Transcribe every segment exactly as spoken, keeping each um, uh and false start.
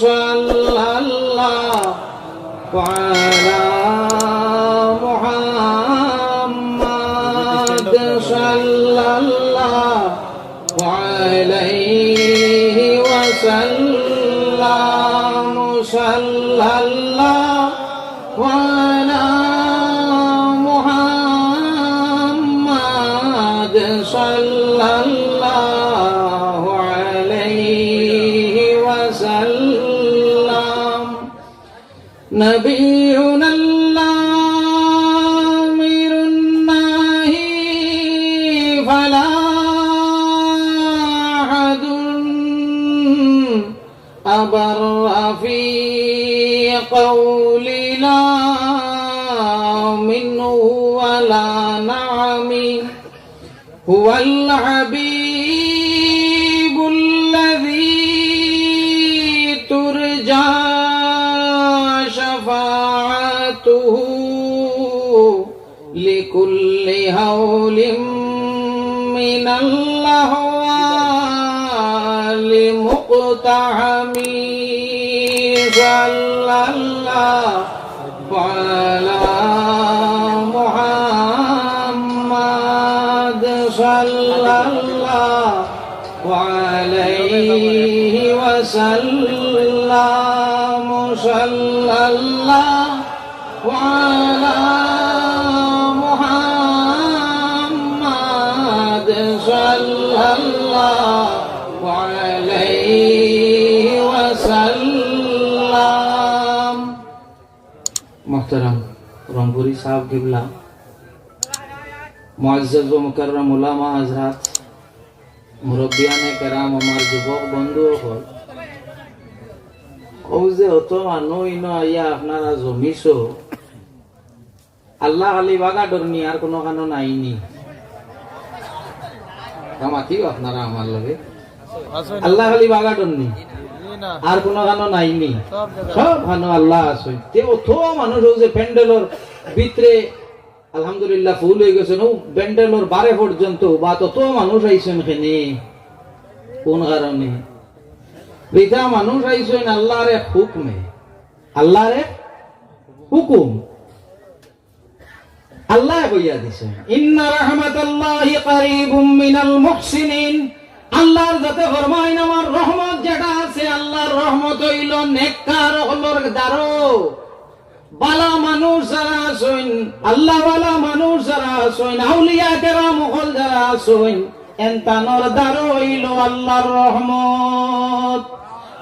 صلى الله على محمد، صلى الله عليه وسلم، صلى الله على محمد، صلى الله عليه وسلم. نبينا الآمر الناهي فلا أحد أبر في قول لا منه ولا نعم. هو الحبيب الذي ترجى شفاعته لكل هول من الأهوال مقتحم. صلى الله على محمد، صلى الله عليه وسلم، صلى الله وعلى محمد صلى الله عليه وسلم. মোহতারাম রংপুরি সাহেব কিবলা, মুআজ্জাজ ও মুকাররম উলামা হযরত, মুরব্বিয়ানে কেরাম, আমার যুবক বন্ধু অকল, অউ যে অত মানুষ ইনো আইয়া আপনারা জমিছো, আল্লাহ খালি বাগা ডরনি, আর কুনু খানো নাইনি। তা মাতিও আপনারা আমার লগে। আল্লাহ খালি বাগা ডরনি, আর কুনু খানো নাইনি। সব খানো আল্লাহ আছে। তে অত মানুষ অউ যে প্যান্ডেলর ভিতরে আলহামদুলিল্লাহ, ফুল অই গেছে। অউ প্যান্ডেলর বারে পর্যন্ত বা তত মানুষ আইছইন কেনে, কুন কারণে? বিতা মানুষ আইছইন আল্লাহর এক হুকুমে, আল্লাহর এক হুকুম। আল্লায় কইয়া দিছইন, "ইন্না রাহমাতাল্লাহি কারীবুম মিনাল মুহসিনিন।" আল্লাহর যাতে ফরমাইন, আমার রহমত যেটা আছে, আল্লাহর রহমত অইলো নেককার অকলর দ্বারো। বালা মানুষ যারা আছইন, আল্লাহওয়ালা মানুষ যারা আছইন, আউলিয়া কেরাম অকল যারা আছইন, এনতানর দ্বারো অইলো আল্লাহর রহমত।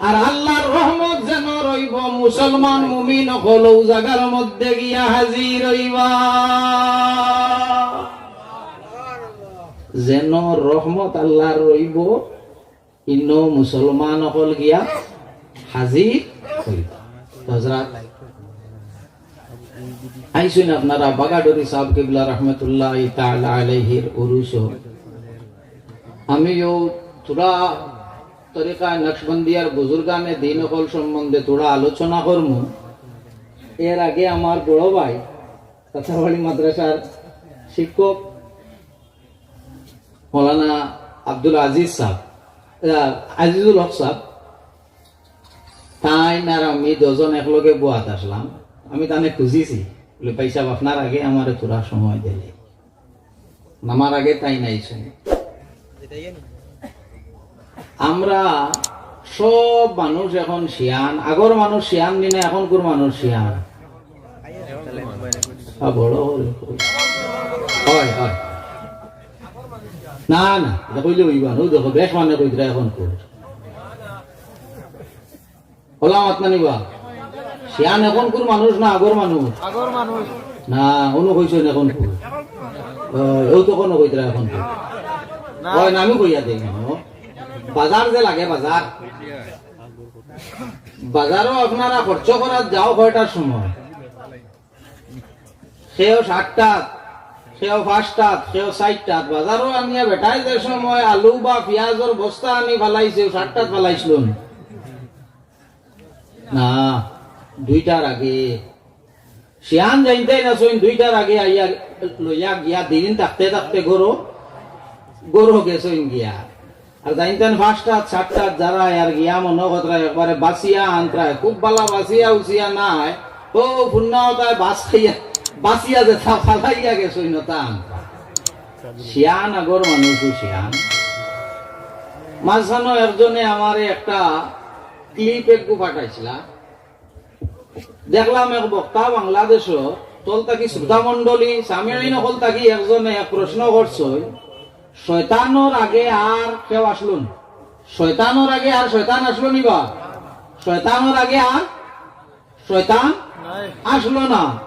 আর আল্লাহর রহমত যেন রইবো, মুসলমান মুমিন অকল অউ জাগার মধ্যে গিয়া হাজির অইবা। যেন রহমত আল্লাহর রইবো, ইনো মুসলমান অকল গিয়া হাজির অইবা। তো হযরত, আইছইন আপনারা বাগাডুরি সাহেব কিবলা রহমতুল্লাহি তাআলা আলাইহির উরুসো। আমি অউ থুড়া তরিকা নকশবন্দিয়ার বুজুর্গানে দ্বীন অকল সম্বন্ধে থুড়া আলোচনা করমু। এর আগে আমার বড় ভাই তাতাবাড়ি মাদ্রাসার শিক্ষক মৌলানা আব্দুল আজিজ সাহেব, আহ, আজিজুল হক সাহেব, তাইন আর আমি দুইজন একলগে বওয়াত আছলাম। আমি তানে খুঁজিছি, বলি, "ভাই সাহেব, আপনার আগে আমারে থুড়া সময় দিলে।" আমার আগে তাইন আইছইন। আমরা সব মানুষ এখন শিয়ান, আগর মানুষ শিয়ান নি না, এখনকুর মানুষ শিয়ান? আ, বড় হল। হয়, হয়। না, না, ইটা কইলে অইবা না। অউ দেখো, বেশ মানে কইতরা এখনকুর। ওলা মাত না নিবা। শিয়ান এখনকুর মানুষ না আগর মানুষ? আগর মানুষ। না, অনো কইছইন এখনকুর। অ, অউ তো কুনু কইতরা এখনকুর। না। অয় না, আমি কইয়া দেই না। বাজার যে লাগে, বাজার। বাজারো আপনারা খরচ করাত যাও কয়টার সময়? কেউ সাতটাত, কেউ পাঁচটাত, কেউ চাইরটাত। বাজারো আনিয়া বেটায় যে সময় আলু বা পিয়াজর বস্তা আনি ফালাইছে, অউ সাতটাত ফালাইছলো নি? না, দুইটার আগে। শিয়ান যাইনতাইন আছইন, দুইটার আগে আইয়া লইয়া গিয়া দিন থাকতে থাকতে ঘরো, ঘরো গেছইন গিয়া। আর জানতেন পাঁচটা, চারটা যারা আর গিয়া মনো কথায় একবারে বাঁচিয়া আনতায়, খুব বালা বাঁচিয়া উচিয়া নাই, ও পুণ্যাওতায় বাঁচিয়া, বাঁচিয়া যেতা ফালাইয়া গেছইন অতা আনতায়। শিয়ান আগর মানুষ, শিয়ান। মাঝখানো একজনে আমারে একটা clip একগু পাঠাইছিলা। দেখলাম এক বক্তা বাংলাদেশো, তল থাকি শ্রোতা মণ্ডলী, সামিঈন অকল থাকি একজনে এক প্রশ্ন করছইন, শয়তানর আগে আর কেউ আসলো না? শয়তানর আগে আর শয়তান আসলো নি বা? শয়তানর আগে আর শয়তান আসলো না।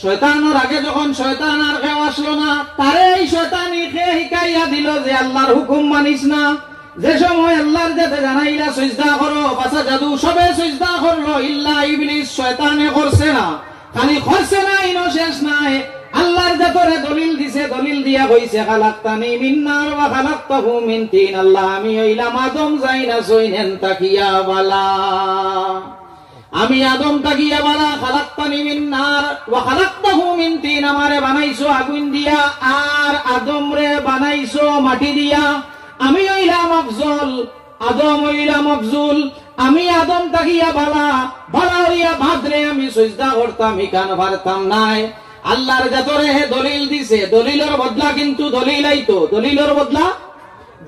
শয়তানর আগে যখন শয়তান আর কেউ আসলো না, তারে এই শয়তানি কে হিকাইয়া দিল যে আল্লাহর হুকুম মানিস না? যে সময় আল্লাহর জাতে জানাইলা সইজদা করো, ফাসাজাদু, সবে সইজদা করলো, ইল্লা ইবলিস, শয়তানে করছে না। খালি করছে না, ইনো শেষ নাই, আল্লাহর জাতরে দলিল দিছে, দলিল দিয়া কইছে, "খালাকতানি মিন নার ওয়া খালাকতাহু মিন তিন।" আল্লাহ, আমি অইলাম আদম, যাইন আছইন এন থাকিয়া বালা। আমি আদম থাকিয়া বালা, খালাকতানি মিন নার ওয়া খালাকতাহু মিন তিন, আমারে বানাইছো আগুন দিয়া, আর আদমরে বানাইছো মাটি দিয়া। আমি অইলাম আফজল, আদম অইলাম আফজুল। আমি আদম থাকিয়া বালা, বালা অইয়া বাদরে আমি সইজদা করতাম, ইখান পারতাম নায়। আল্লাহর জাতরে হে দলিল দিছে, দলিলর বদলা কিন্তু দলিল আইতো, দলিলর বদলা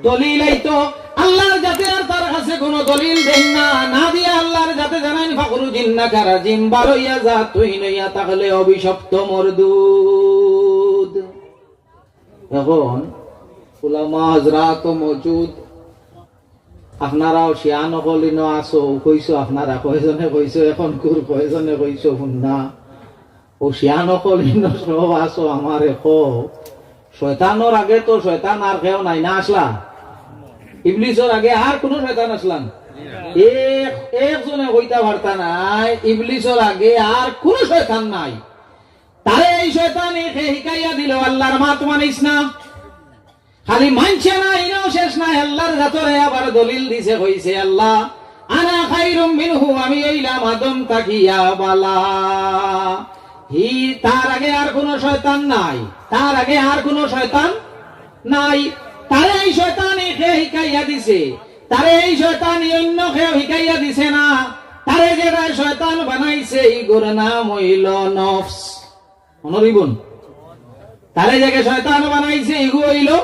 দলিল আইতো। আল্লাহর জাতে আর তার কাছে কোনো দলিল দেইন না, না দিয়া আল্লাহর জাতে জানাইন, "ফাখরুজ ইন্নাকা রাজিম, বারইয়া যা, তুই নইয়া থাকলে অভিশপ্ত মরদুদ।" এখন উলামা হজরাত মওজুদ, আপনারাও শিয়ান অকল ইনো আছো, কইছো আপনারা, কয়জনে কইছো, এখন কুর কয়জনে কইছো, হুন না। ও শিয়ান অকল ইনো সব আছো, আমারে কও, শয়তানর আগে তো শয়তান আর কেউ নাই না আসলা? ইবলিসর আগে আর কোনো শয়তান আসলা না? এক, একজনে কইতা পারতা নায়, ইবলিসর আগে আর কোনো শয়তান নাই। তারে এই শয়তানে কে হিকাইয়া দিল, আল্লাহর মাত মানিস না। খালি মানছে না, ইনাও শেষ নাই, আল্লাহর জাতরে আবার দলিল দিছে, কইছে, "আল্লাহ, আনা খাইরুম মিনহু, আমি অইলাম আদম থাকিয়া বালা।" হি, তার আগে আর কোনো শয়তান নাই, তার আগে আর কোনো শয়তান নাই। তারে এই শয়তানে কে হিকাইয়া দিছে? তারে এই শয়তানে অন্য কেউ হিকাইয়া দিছে না। তারে যেরা শয়তান বানাইছে, ইগুর নাম অইল নফস। মনো রইবো নি? তারে যেগু শয়তান বানাইছে, ইগু অইল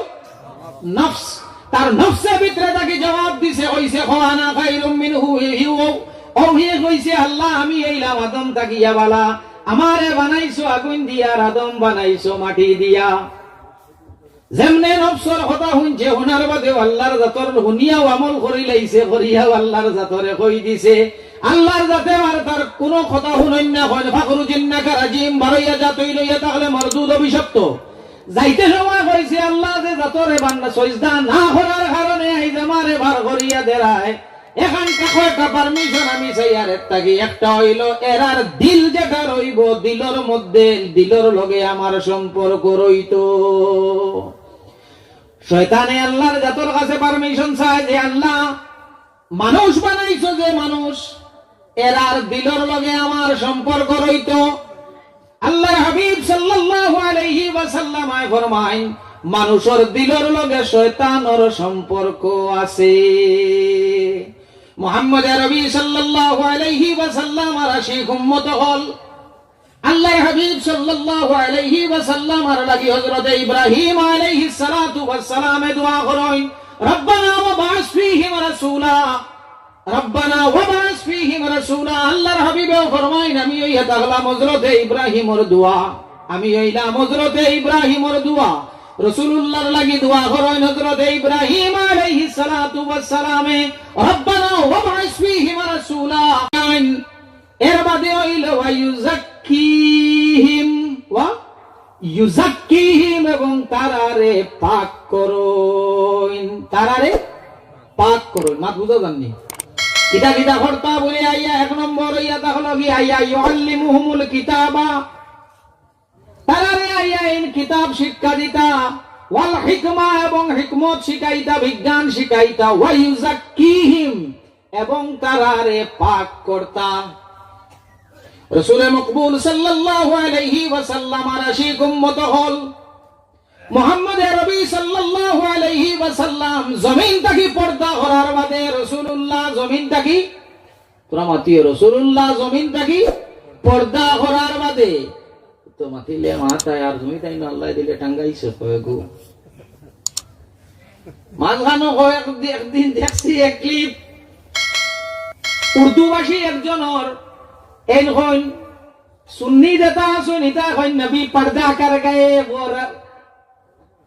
নফস। তার নফসে ভিতরে থাকি জবাব দিছে, কইছে, "কও আনা খাইরুম মিনহু", হি, হি, ও, ও, হি কইছে, "আল্লাহ, আমি অইলাম আদম থাকিয়া বালা, আমারে বানাইছো আগুন দিয়া, আর আদম বানাইছো মাটি দিয়া।" যেমনে নফসর কথা হুনছে, হুনার বাদেও আল্লাহর জাতর হুনিয়াও আমল করি লাইছে, করিয়াও আল্লাহর জাতরে কই দিছে। আল্লাহর জাতে আর তার কোনো কথা হুনইন না, কইন, "ফাখরুজ ইন্নাকা রাজিম, বারইয়া যা, তুই নইয়া থাকলে মরদুদ অভিশপ্ত।" যাইতে সময় কইছে, "আল্লাহ, যে জাতরে বান্দা সইজদা না করার কারণে আইজ আমারে বার করিয়া দেরায়, এখান থাকো, একটা permission আমি চাইয়ার এর থাকি, একটা অইল এরার দিল যেটা রইবো, দিলর মধ্যে, দিলর লগে আমার সম্পর্ক রইতো।" শয়তানে আল্লাহর জাতর কাছে permission চায় যে, "আল্লাহ, মানুষ বানাইছো যে মানুষ, এরার দিলর লগে আমার সম্পর্ক রইতো।" আল্লাহর হাবিব সাল্লাল্লাহু আলাইহি ওয়াসাল্লাম আয় ফরমাইন, "মানুষর দিলর লগে শয়তানর সম্পর্ক আছে।" মুহাম্মদ আরবি সাল্লাল্লাহু আলাইহি ওয়াসাল্লাম আর আশিক উম্মত অকল, আল্লাহর হাবিব সাল্লাল্লাহু আলাইহি ওয়াসাল্লাম আর লাগি হযরতে ইব্রাহিম আলাইহিস সালাতু ওয়াস সালামে দোয়া করইন, "রব্বানা ওয়াবআস ফীহিম রাসূলা, রব্বানা ওয়াবআস ফীহিম রাসূলা।" আল্লাহর হাবিবেও ফরমাইন, "আমি অইয়া থাকলাম হযরতে ইব্রাহিমর দোয়া, আমি অইলাম হযরতে ইব্রাহিমর দোয়া।" রাসূলুল্লাহর লাগি দোয়া করইন হযরতে ইব্রাহিম আলাইহিস সালাতু ওয়াস সালামে, "রব্বানা ওয়াবআস ফীহিম রাসূলা।" এর বাদে অইল, "ওয়া ইউজাক্কিহিম, ওয়া ইউজাক্কিহিম", এবং তারারে পাক করইন, তারারে পাক করইন। মাত বুঝা যার নি? কিতা কিতা করতা বলে আইয়া এক নম্বর অইয়া থাকলো কি আইয়া, "ইউআল্লিমুহুমুল কিতাবা", তারারে আইয়া ইন কিতাব শিক্ষা দিতা, "ওয়াল হিকমা", এবং হিকমত শিখাইতা, বিজ্ঞান শিখাইতা, "ওয়া ইউজাক্কিহিম", এবং তারারে পাক করতা। রসুলে মকবুল সাল্লাল্লাহু আলাইহি ওয়াসাল্লাম আর আশিক উম্মত অকল, মুহাম্মদ আরবি সাল্লাল্লাহু আলাইহি ওয়াসাল্লাম জমিন থাকি পর্দা করার বাদে, রাসূলুল্লাহ জমিন থাকি, তোরা মাতিও, রাসূলুল্লাহ জমিন থাকি পর্দা করার বাদে, তো মাতিলে মাতায় আর তুমি তাইন আল্লায় দিলে টাঙ্গাইছে কয়গু। মাঝখানো কয়েক দি-, একদিন দেখছি এক clip, উর্দুভাষী একজনর, এইন কইন, সুন্নি যেতা আছইন, ইতা কইন, "নবী পর্দা কর গয়ে, ও র-,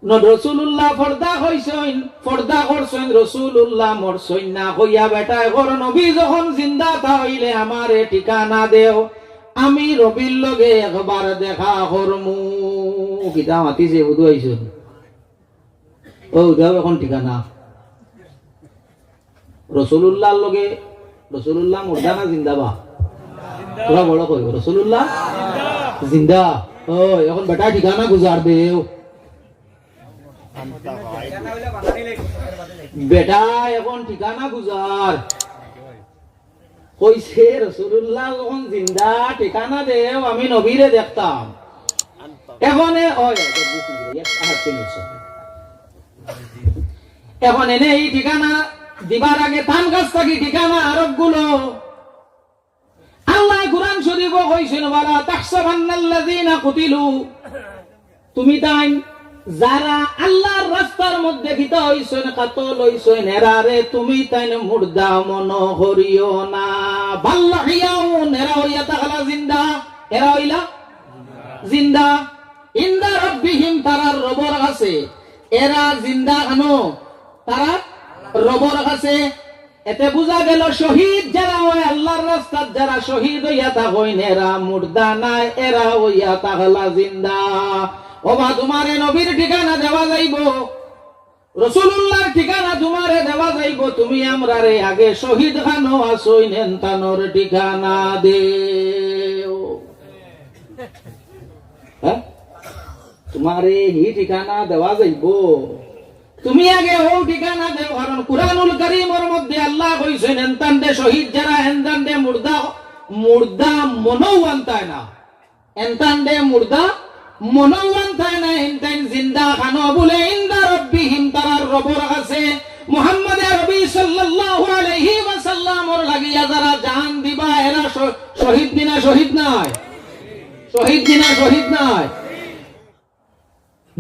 ন-, রাসূলুল্লাহ পর্দা কইছইন, পর্দা করছইন, রাসূলুল্লাহ মরছইন না।" কইয়া বেটায় কর, "নবী যখন জিন্দা তা অইলে আমারে ঠিকানা দেও, আমি রবির লগে একবার দেখা করমু।" কিতা মাতিছে, বুধু আইছইন। ও, দেও এখন ঠিকানা। রসুলুল্লাহর লগে, রসুলুল্লাহ মুর্দা না জিন্দা বা? তোরা বড় কইও, রসুলুল্লাহ জিন্দা। ও, এখন বেটা ঠিকানা গুজার দেও। বেটা এখন ঠিকানা গুজার। কইছে, "রসুলুল্লাহ যখন জিন্দা, ঠিকানা দেও, আমি নবীরে দেখতাম।" এখন এ-, ওই, ওই, ওই, ওই, ওই, আর তিন বছর। এখন এনে এই ঠিকানা দিবার আগে তান কাছ থাকি ঠিকানা আরোপগুলো আল্লাহ কোরআন শরীফও কইছইন, "ওয়ালা তাহসাবান্নাল্লাযীনা কুতিলু।" তুমি তাইন যারা আল্লাহর রাস্তার মধ্যে কিতা অইছইন, কাতল অইছইন, এরারে তুমি তাইন মুর্দা মনো করিও না। বাল আহইয়াউন, এরা অইয়া থাকলা জিন্দা, এরা অইলা জিন্দা। ইনদা রাব্বিহিম, তারার রবর কাছে। এরা জিন্দা কেন? তারার রবর কাছে। এতে বুঝা গেল, শহীদ যারা অয়, আল্লাহর রাস্তাত যারা শহীদ অইয়া থাকইন, এরা মুর্দা নায়, এরা অইয়া থাকলা জিন্দা। ওবা, তুমারে নবীর ঠিকানা দেওয়া যাইবো, রসুলুল্লাহর ঠিকানা তুমারে দেওয়া যাইবো, তুমি আমরারে আগে শহীদ খানো আছইন, এনতানর ঠিকানা দেও। হ্যাঁ? তুমারে হি ঠিকানা দেওয়া যাইবো। তুমি আগে অউ ঠিকানা দেও, কারণ কুরআনুল কারীমর মধ্যে আল্লায় কইছইন, এনতানরে শহীদ যারা, এনতানরে মুর্দা, মুর্দা মনো আনতায় না। এনতানরে মুর্দা মনো আনতায় না, এনতাইন জিন্দা খানো বুলে, ইনদা রাব্বিহিম, তারার রবর কাছে। মুহাম্মদ আরবি সাল্লাল্লাহু আলাইহি ওয়াসাল্লামর লাগিয়া যারা জান দিবা, এরা শ-, শহীদ নি না শহীদ নায়? শহীদ নি না শহীদ নায়?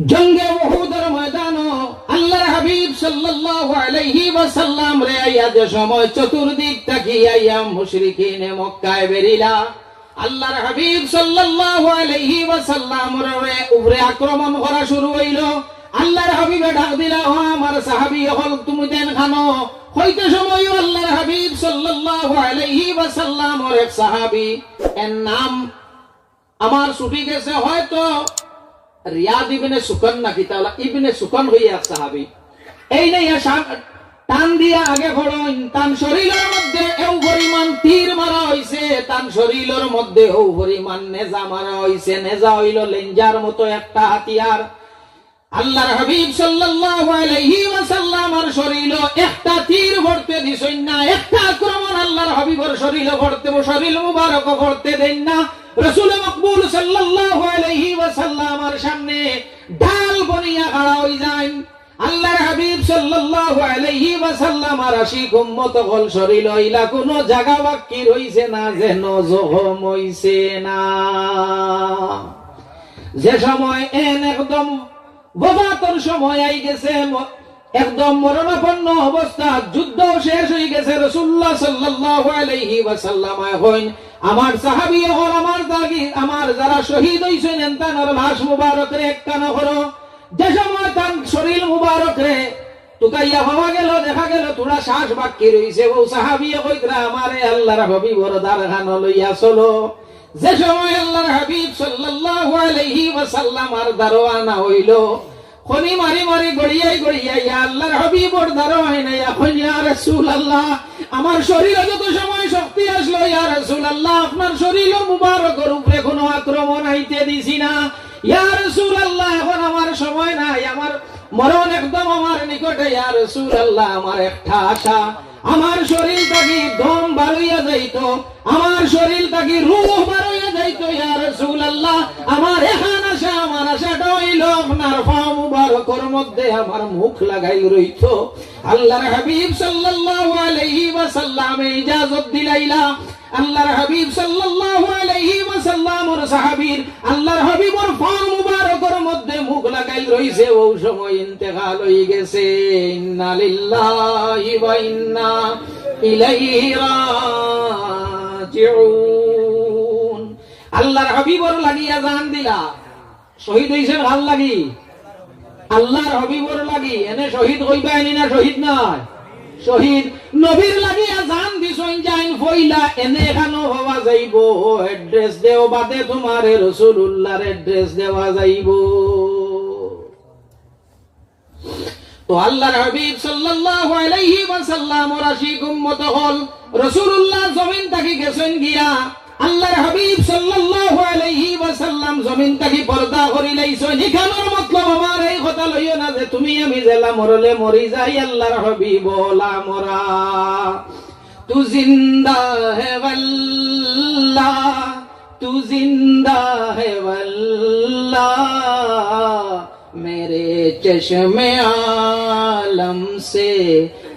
জঙ্গে উহুদর ময়দানো আল্লাহর হাবিব সাল্লাল্লাহু আলাইহি ওয়াসাল্লামরে আইয়া যে সময় চতুর্দিক থাকি আইয়া মুশরিকিনে মক্কায় বেরিলা, আল্লাহর হাবিব সাল্লাল্লাহু আলাইহি ওয়াসাল্লামর উপরে আক্রমণ করা শুরু অইলো। আল্লাহর হাবিবে ডাক দিলা, "ও আমার সাহাবী অকল, তুমি তাইন খানো?" কইতে সময়ও আল্লাহর হাবিব সাল্লাল্লাহু আলাইহি ওয়াসাল্লামর এক সাহাবী, এর নাম আমার ছুটি গেছে, হয়তো রিয়াদ ইবনে সুকান না কিতা অলা, ইবনে সুকান অইয়া এক সাহাবী। এইন আইয়া টান দিয়া আগে পড়ইন, তান শরীলর মধ্যে এউ পরিমাণ তীর মারা অইছে, তান শরীলর মধ্যে অউ পরিমাণ নেজা মারা অইছে। নেজা অইলো লেঞ্জার মতো একটা হাতিয়ার। আল্লাহর হাবিব সাল্লাল্লাহু আলাইহি ওয়াসাল্লামর শরীলো একটা তীর পড়তে দিছইন না, একটা আক্রমণ আল্লাহর হাবিবর শরীলো পড়তে, শরীল মুবারকো পড়তে দেইন না। রাসূলে মকবুল সাল্লাল্লাহু আলাইহি ওয়াসাল্লামর সামনে ঢাল বনিয়া খাড়া অইযাইন। আল্লাহর হাবিব সাল্লাল্লাহু আলাইহি ওয়াসাল্লামর আশিক উম্মত অকল শরীলো ইলা কুনু জাগা বাক্কি রইছে না, যেন জখম অইছে না। যে সময় এন একদম ওফাতর সময় আইগেছে, ম-, একদম মরণাপন্ন অবস্থা, যুদ্ধ শেষ অইগেছে। রাসূলুল্লাহ সাল্লাল্লাহু আলাইহি ওয়াসাল্লাম কইন, "আমার সাহাবী অকল, আমার দাগি, আমার যারা শহীদ অইছইন, এনতানর লাশ মুবারকরে একখানো করো।" যে সময় তান শরীল মুবারকরে তুকাইয়া পাওয়া গেলো, দেখা গেলো থুড়া শ্বাস বাক্কি রইছে, অউ সাহাবীয়ে কইতরা, "আমারে আল্লাহর হাবিবর দারখানো লইয়া চলো।" যে সময় আল্লাহর হাবিব সাল্লাল্লাহু আলাইহি ওয়াসাল্লামর দারো আনা অইলো, খনি মারি মারি গড়িয়াই গড়িয়াই ইয়া আল্লাহর হাবিবর দারো আইন আইয়া কইন, "ইয়া রাসূলুল্লাহ, আমার শরীলো যত সময় শক্তি আছলো, ইয়া রাসূলুল্লাহ, আপনার শরীলো মুবারকর উপরে কুনু আক্রমণ আইতে দিছি না। ইয়া রাসূলুল্লাহ, এখন আমার সময় নাই, আমার মরণ একদম আমার নিকটে, ইয়া রাসূলুল্লাহ, আমার একটা আশা, আমার শরীল থাকি দম বারইয়া যাইতো, আমার শরীল থাকি রূহ বারইয়া তো ইয়া রাসূলুল্লাহ, আমার এখান আশা, আমার আশাটা অইলো আপনার পাও মুবারকর মধ্যে আমার মুখ লাগাইল রইতো। আল্লাহর হাবিব সাল্লাল্লাহু আলাইহি ওয়াসাল্লামে ইজাজত দিলাইলা। আল্লাহর হাবিব সাল্লাল্লাহু আলাইহি ওয়াসাল্লামর সাহাবীর আল্লাহর হাবিবর পাও মুবারকর মধ্যে মুখ লাগাইল রইছে, অউ সময় ইন্তেকাল অই গেছে। ইন্না লিল্লাহি ওয়া ইন্না ইলাইহি রাজিউন। আল্লাহর হাবিবর লাগিয়া জান দিলা। শহীদ অইছইন কার লাগি? আল্লাহর হাবিবর লাগি। এনে শহীদ কইবা এনি না শহীদ নায়? শহীদ। নবীর লাগিয়া জান দিছইন যাইন পয়লা, এনে এখানো পাওয়া যাইবো। Address দেও বাদে তুমারে রাসূলুল্লাহর address দেওয়া যাইবো। তো আল্লাহর হাবিব সাল্লাল্লাহু আলাইহি ওয়াসাল্লামর আশিক উম্মত অকল, রাসূলুল্লাহ জমিন থাকি গেছইন গিয়া, আল্লাহর হাবিব সাল্লাল্লাহু আলাইহি ওয়াসাল্লাম জমিন থাকি পর্দা করিলাইছইন। ইখানর মতলব আমার এই কথা লইও না যে তুমি আমি যেলা মরলে মরি যাই, আল্লাহর হাবিব অলা মরা। তু জিন্দা হে ওয়াল্লাহ, তু জিন্দা হে ওয়াল্লাহ, মেরে চশমে আলম সে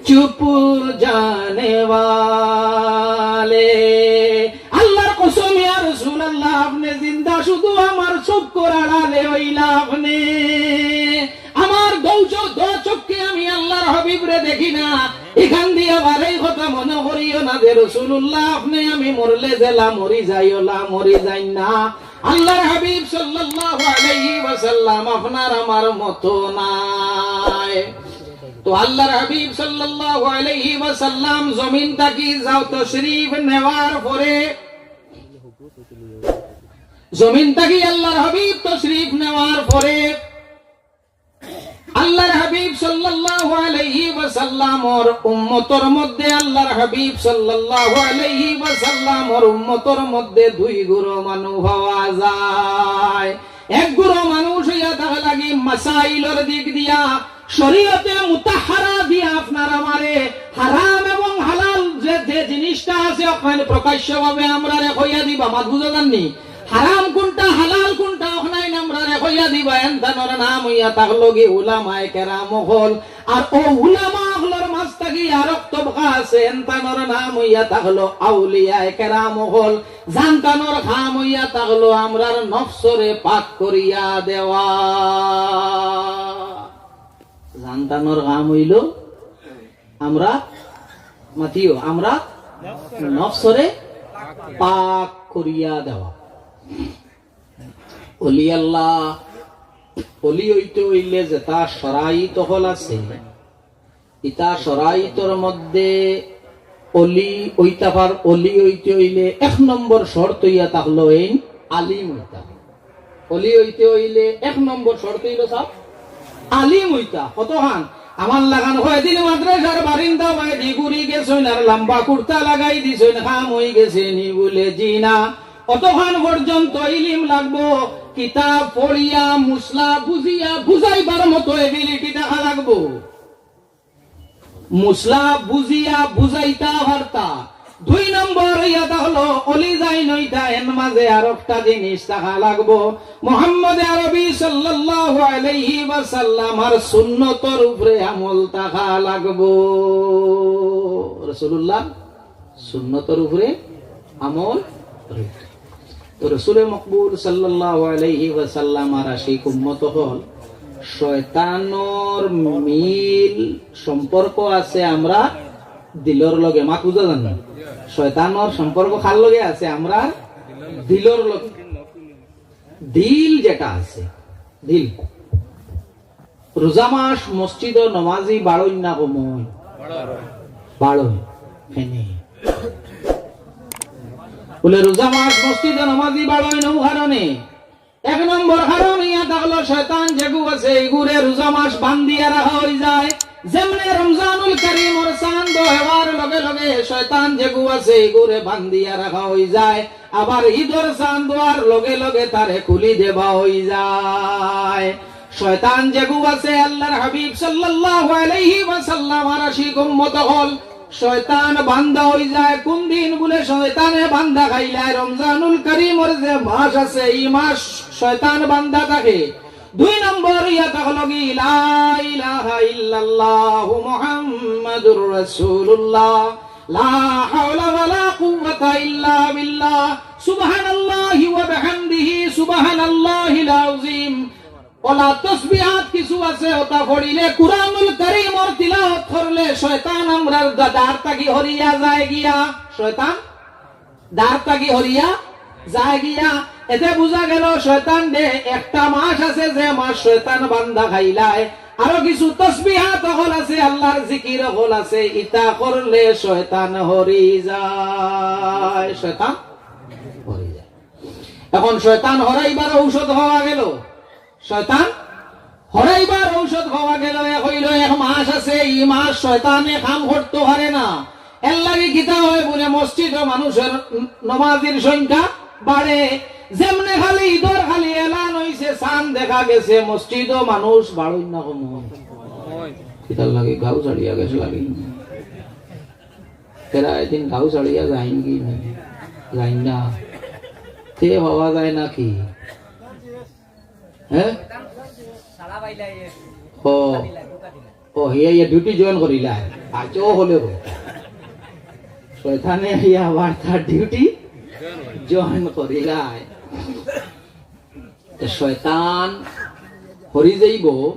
চুপ জানে ওয়ালে। আল্লাহর কসম, ইয়া রাসূলুল্লাহ, আপনে জিন্দা, শুধু আমার চক্ষুর আড়ালে অইলা আপনে। আমার দু চো-, দু চক্ষে আমি আল্লাহর হাবিবরে দেখি না। ইখান দিয়া বারই কথা মনো করিও না যে রাসূলুল্লাহ, আপনে আমি মরলে যেলা মরি যাই, অলা মরি যাইন না। আল্লাহর হাবিব সাল্লাল্লাহু আলাইহি ওয়াসাল্লাম আপনার আমার মতো নায়। তো আল্লাহর হাবিব সাল্লাল্লাহু আলাইহি ওয়াসাল্লাম জমিন থাকি যাও তশরিফ নেওয়ার পরে, জমিন থাকি আল্লাহর হাবিব তশরিফ নেওয়ার পরে আল্লাহর হাবিব সাল্লাল্লাহু আলাইহি ওয়াসাল্লামর উম্মতর মধ্যে, আল্লাহর হাবিব সাল্লাল্লাহু আলাইহি ওয়াসাল্লামর উম্মতর মধ্যে দুই গুরু মানুষ পাওয়া যায়। এক গুরু মানুষ অইয়া থাকা লাগি মাসাইলর দিক দিয়া, শরীয়তে মুতাহহারা দিয়া আপনার আমারে হারাম এবং হালাল যে, যে জিনিসটা আছে, ওখানে প্রকাশ্যভাবে আমরারে কইয়া দিবা, মাত বুঝা যার নি? হারাম কুনটা, হালাল কুনটা, অখনাইন আমরারে কইয়া দিবা। এনতানর নাম অইয়া থাকলো গি উলামায়ে কেরাম অকল। আর অউ উলামা অকলর মাঝ থাকি আরক তবকা আছে, এনতানর নাম অইয়া থাকলো আউলিয়ায়ে কেরাম অকল। যানতানর কাম অইয়া থাকলো আমরার নফসরে পাক করিয়া দেওয়া। যানতানর কাম অইলো আমরা মাতিও, আমরা নফসরে পাক করিয়া দেওয়া। অলি আল্লাহ, অলি অইতে অইলে যেতা শরাইত অকল আছে, ইতা শরাইতর মধ্যে অলি অইতা পার, অলি অইতে অইলে এক নম্বর শর্ত অইয়া থাকলো এইন আলিম অইতা। অলি অইতে অইলে এক নম্বর শর্ত অইলো সাব আলিম অইতা। কতখান আমার লাখান কয়দিন মাদ্রাসার বারিন্দা বায়দি ঘুরি গেছইন আর লম্বা কুর্তা লাগাই দিছইন, কাম অই গেছে নি? বুলে, জি না। অতখান পর্যন্ত ইলিম লাগবো, কিতাব পড়িয়া, মুসলা বুঝিয়া, বুঝাইবার মতো ability থাকা লাগবো। মুসলা বুঝিয়া বুঝাইতা পারতা। দুই নম্বর অইয়া থাকলো, অলি যাইন অইতা, এন মাঝে আরকটা জিনিস থাকা লাগবো। মুহাম্মদে আরবি সাল্লাল্লাহু আলাইহি ওয়াসাল্লামর সুন্নতর উপরে আমল থাকা লাগবো। রাসূলুল্লাহর সুন্নতর উপরে আমল। তো রসুলে মকবুল সাল্লাল্লাহু আলাইহি ওয়াসাল্লামর আশিক উম্মত অকল, শয়তানর মিল সম্পর্ক আছে আমরার দিলর লগে। মাত বুঝা যার নি? শয়তানর সম্পর্ক কার লগে আছে? আমরার দিলর লগে। দিল যেটা আছে, দিল। রোজা মাস মসজিদো নমাজি বাড়ইন না কমইন? বাড়ইন। কেনে? বুলে রোজা মাস মসজিদো নমাজি বাড়ইন অউ কারণে। এক নম্বর কারণ অইয়া থাকলো শয়তান যেগু আছে, ইগুরে রোজা মাস বান্ধিয়া রাখা অইযায়। যেমনে রমজানুল করিমর চান্দ অওয়ার লগে লগে শয়তান যেগু আছে, ইগুরে বান্ধিয়া রাখা অইযায়। আবার ইদর চান্দ অওয়ার লগে লগে তারে খুলি দেওয়া অইযায়। শয়তান যেগু আছে, আল্লাহর হাবিব সাল্লাল্লাহু আলাইহি ওয়াসাল্লামর আশিক উম্মত অকল, শয়তান বান্দা অইযায়। কুন দিন বুলে শয়তানে বান্দা খাইলায়? রমজানুল করিমর যে মাস আছে, ই মাস শয়তান বান্দা থাকে। দুই নম্বর ইয়া থাকলো কি, লা ইলাহা ইল্লাল্লাহু মুহাম্মাদুর রাসূলুল্লাহ, লা হাওলা ওয়ালা কুওয়াতা ইল্লা বিল্লাহ, সুবহানাল্লাহি ওয়া বিহামদিহি, সুবহানাল্লাহিল আযীম। অলা তসবিহাত কিছু আছে, অতা পড়িলে, কুরআনুল করিমর তিলাওয়াত করলে শয়তান আমরার দা-, দ্বার থাকি হরিয়া যায় গিয়া। শয়তান দ্বার থাকি হরিয়া যায় গিয়া। এতে বুঝা গেল শয়তানরে একটা মাস আছে যে মাস শয়তান বান্দা খাইলায়। আরো কিছু তসবিহাত অকল আছে, আল্লাহর জিকির অকল আছে, ইতা করলে শয়তান হরি যায়, শয়তান হরি যায়। এখন শয়তান হরাইবার ঔষধ পাওয়া গেল। শয়তান হরাইবার ঔষধ পাওয়া গেল। এক অইল, এক মাস আছে, ই মাস শয়তানে কাম করতো পারে না। এর লাগি কিতা হয় বুলে মসজিদো মানুষর নমাজির সংখ্যা বাড়ে। যেমনে খালি ইদর খালি এলান অইছে, চান দেখা গেছে, মসজিদো মানুষ বাড়ইন না কমইন? কিতার লাগি? গাউ ছাড়িয়া গেছে লাগি। এরা এদিন গাউ ছাড়িয়া যাইন কি না? যাইন না। তে পাওয়া যায় না কি? হ্যাঁ? ও, ও, হিয়া, হিয়া duty join করিলা। আচ্ছা, ও হলে হলে। শয়তানে হিয়া আবার তার duty join করিলা। তো শয়তান হরি যাইব।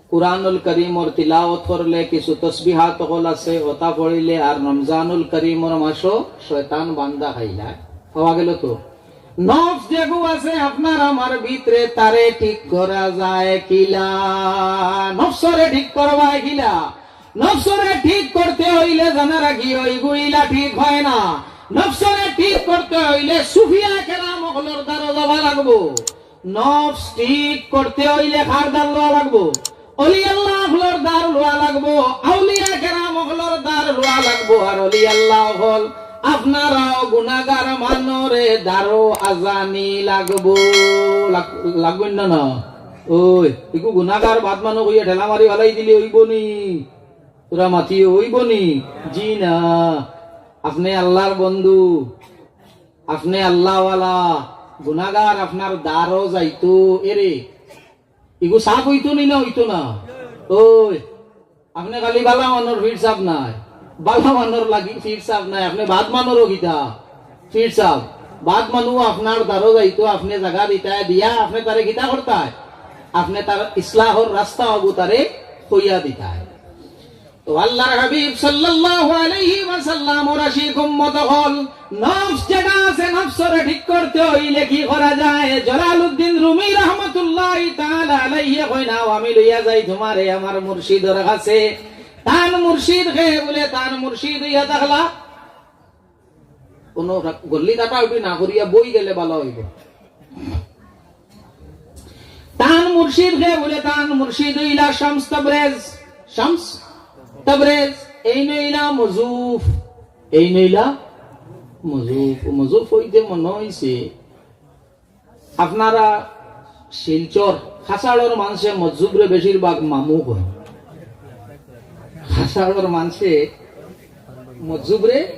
কুরআনুল করিমর তিলাওয়াত করলে, কিছু তসবিহাত অকল আছে, অতা পড়িলে, আর রমজানুল করিমর মাসো শয়তান বান্দা খাইলায়। পাওয়া গেল তো? নফস যেগু আছে আপনার আমার ভিতরে, তারে ঠিক করা যায় কিলা? নফসরে ঠিক করবায় কিলা? নফসরে ঠিক করতে অইলে জানা রাখি, ওইগুইলা ঠিক হয় না। নফসরে ঠিক করতে অইলে সুফিয়া কেরাম অকলর দ্বারো যাওয়া লাগবো। নফস ঠিক করতে অইলে কার দ্বার লওয়া লাগবো? অলি আল্লাহ অকলর দ্বার লওয়া লাগবো, আউলিয়া কেরাম অকলর দ্বার লওয়া লাগবো। আর অলি আল্লাহ অকল, আপনারাও গুনাগার মানরে দ্বারো আজানি লাগবো। লাগ-, লাগবো না, না? ওই, ইগু গুনাগার বাদ মানো কইয়া ঠেলা মারি ফালাই দিলে অইবো নি? তোরা মাতিও অইবো নি? জি না। আপনে আল্লাহর বন্ধু, আপনে আল্লাহওয়ালা, গুনাগার আপনার দ্বারো যাইতো, এরে, ইগু সাফ অইতো নি না অইতো না? ওই, আপনে খালি বালা মানর ফির সাফ নায়, বালা মানর লাগি ফির সাফ নায়, আপনে বাদ মানরও কিতা ফির সাফ? বাদ মানু আপনার দ্বারো যাইতো, আপনে জাগা দিতায় দিয়া, আপনে তারে কিতা করতায়? আপনে তার ইসলাহর রাস্তা অগু তারে কইয়া দিতায়। তো আল্লাহর হাবিব সাল্লাল্লাহু আলাইহি ওয়াসাল্লামর আশিক উম্মত অকল, নফস যেটা আছে, নফসরে ঠিক করতে অইলে কি করা যায়? জালালউদ্দিন রুমি রহমতুল্লাহি তাআলা আলাইহি কইন, "আও, আমি লইয়া যাই তুমারে আমার মুর্শিদর কাছে।" তান মুর্শিদ কে বুলে, তান মুর্শিদ অইয়া থাকলা। কুনু গল্লি কাটাকাটি না করিয়া বই গেলে বালা অইবো। তান মুর্শিদ কে বুলে, তান মুর্শিদ অইলা শামস তাবরেজ। শামস তাবরেজ, এইন অইলা মজুফ, এইন অইলা মজুফ। মজুফ অইতে মনো অইছে, আপনারা শিলচর, কাছাড়র মানষে মজুফরে বেশিরভাগ মামু কইন। কাছাড়র মানষে মজুফরে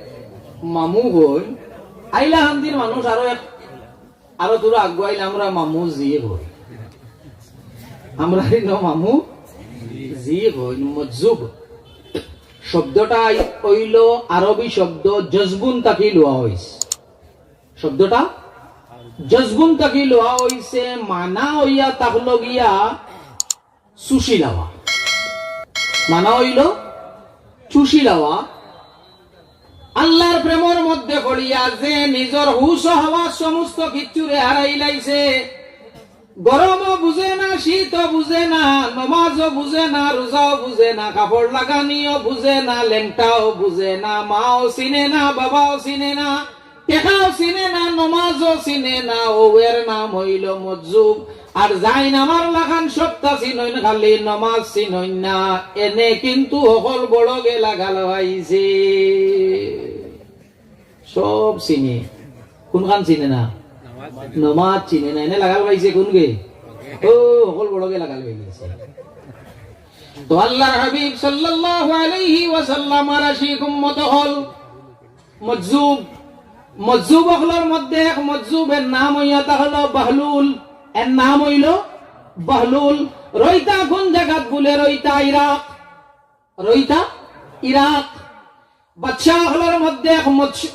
মামু কইন। হাইলাকান্দির মানুষ আরো এক, আরো থুড়া আগুয়াইলে আমরা মামু জি কই। আমরা ইনো মামু জি কই। মজুফ শব্দটা অইলো আরবি শব্দ জজবুন থাকি লওয়া অইছে। শব্দটা জজবুন থাকি লওয়া অইছে, মানা অইয়া থাকলো গিয়া চুষি লাওয়া। মানা অইলো চুষি লাওয়া। আল্লাহর প্রেমর মধ্যে পড়িয়া যে নিজর হুশ ও হাওয়াস সমস্ত কিচ্ছুরে হারাইলাইছে, গরমও বুঝে না, শীতও বুঝে না, নমাজও বুঝে না, রোজাও বুঝে না, কাপড় লাগানিও বুঝে না, লেংটাও বুঝে না, মাও চিনে না, বাবাও চিনে না, টেকাও চিনে না, নমাজও চিনে না, অউ এর নাম অইলো মজুফ। আর যাইন আমার লাখান সবতা চিনইন, খালি নমাজ চিনইন না, এনে কিন্তু হকল বড়গে লাগাল পাইছে। সব চিনে, কুনখান চিনে না? নমাজ চিনে না, এনে লাগাল পাইছে কুনগে? ও, হকল বড়গে লাগাল পাইছে। তো আল্লাহর হাবিব সাল্লাল্লাহু আলাইহি ওয়াসাল্লামর আশিক উম্মত অকল মজজুব। মজজুব অকলর মধ্যে এক মজজুবর নাম অইয়া থাকলো বহলুল। এর নাম অইলো বহলুল। রইতা কুন জাগাত বুলে? রইতা ইরাক। রইতা ইরাক। বাদশা অকলর মধ্যে এক মশ-,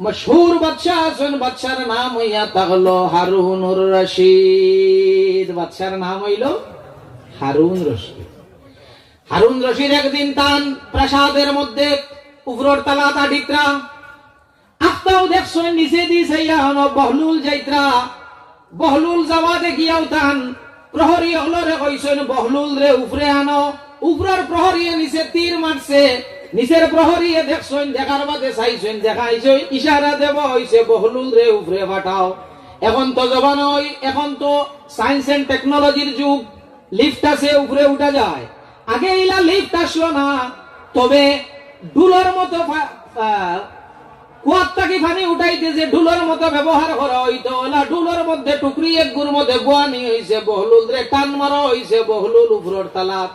মশহুর বাদশা আছইন, বাদশার নাম অইয়া থাকলো হারুনুর রশিদ। বাদশার নাম অইলো হারুন রশিদ। হারুন রশিদ একদিন তান প্রাসাদর মধ্যে উপরর তালাত আটিত্রা, আখতাউ দেখছইন নিচেদি চাইয়া অনো বহলুল যাইত্রা। বহলুল যাওয়া দেখিয়াউ তান প্রহরী অকলরে কইছইন, "বহলুলরে উপরে আনো।" উপরর প্রহরীয়ে নিচে তীর মারছে, নিচের প্রহরীয়ে দেখছইন, দেখার বাদে চাইছইন, দেখাইছইন, ইশারা দেওয়া অইছে, "বহলুলরে উপরে পাঠাও।" এখন তো জমানা অই, এখন তো science and technology-র যুগ, lift আছে, উপরে উঠা যায়। আগে ইলা lift আছলো না, তবে ডুলর মতো ফা-, আহ, কুয়ার থাকি পানি উঠাইতে যে ডুলর মতো ব্যবহার করা অইতো, অলা ডুলর মধ্যে টুকরি একগুর মধ্যে বওয়ানি অইছে বহলুলরে, টান মারা অইছে বহলুল উপরর তালাত।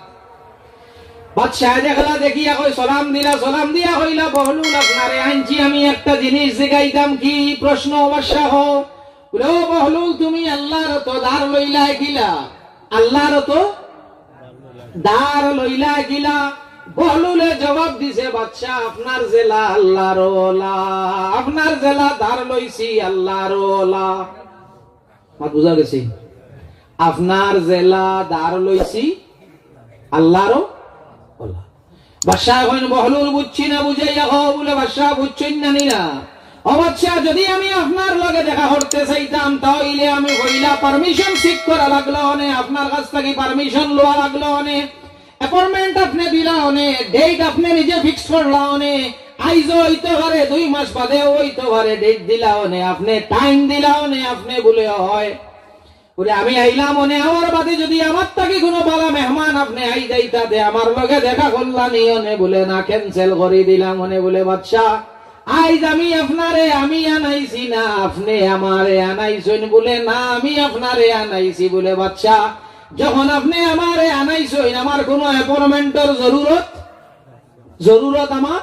বাদশায় দেখলা দেখিয়া কয়, সালাম দিলা, সালাম দিয়া কইলা, "বহলুল, আপনারে আনছি আমি একটা জিনিস জিগাইতাম।" "কি প্রশ্ন বাদশা?" "ও বহলুল, তুমি আল্লাহর তো ধার লইলায় কিলা?" আল্লাহর তো ধার লইলায় কিলা? বহলুলে জবাব দিছে, "বাদশা, আপনার যেলা আল্লাহর অলা, আপনার যেলা ধার লইছি আল্লাহর অলা।" মাত বুঝা গেছে? "আপনার যেলা ধার লইছি আল্লাহর অলা।" বাদশা কইন, "বহলুল, বুঝছি না, বুঝাইয়া কও।" বুলে, "বাদশা, বুঝছইন না নি না? ও বাদশা, যদি আমি আপনার লগে দেখা করতে চাইতাম, তা অইলে আমি পয়লা permission seek করা লাগলো অনে, আপনার কাছ থাকি permission লওয়া লাগলো অনে, appointment আপনে দিলা অনে, date আপনে নিজে fix করলা অনে, আইজও অইতে পারে, দুই মাস বাদেও অইতে পারে, date দিলা অনে, আপনে time দিলা অনে, আপনে বুলে অয়।" বুলে, "আমি আইলাম অনে, আমার বাদে যদি আমার থাকি কুনু বালা মেহমান আপনে আই যাইতা তে আমার লগে দেখা করলা নি অনে?" বুলে, "না, cancel করি দিলাম অনে।" বুলে, "বাদশা, আইজ আমি আপনারে আমি আনাইছি না, আপনে আমারে আনাইছইন।" বুলে, "না, আমি আপনারে আনাইছি।" বুলে, "বাদশা, যখন আপনে আমারে আনাইছইন, আমার কুনু appointment-র জরুরত জরুরত আমার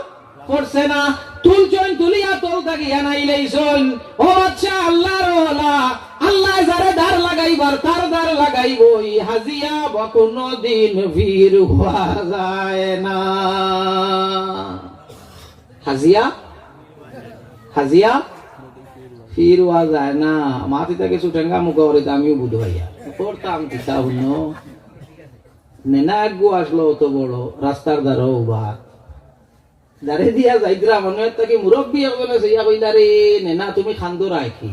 পড়ছে না।" তুলছইন, তুলিয়া তল থাকি আনাইলাইছইন। ও বাদশা, আল্লাহর অলা, আল্লায় যারে ধার লাগাইবার, তার ধার লাগাইবই। হাজিয়া বা কুনুদিন ফির অওয়া যায় না। হাজিয়া, হাজিয়া ফির অওয়া যায় না। মাতিতা কিছু টেঙ্গা মুখা করিতা আমিও বুঝ পাইয়া। করতাম কিতা হুনো? নেনা একগু আছলো অত বড়, রাস্তার ধারো উবা। যারে দিয়া যাইতরা, মনো একটা কি মুরব্বি একজনে চাইয়া কইলা, "রে নেনা, তুমি কান্দরায় কি?"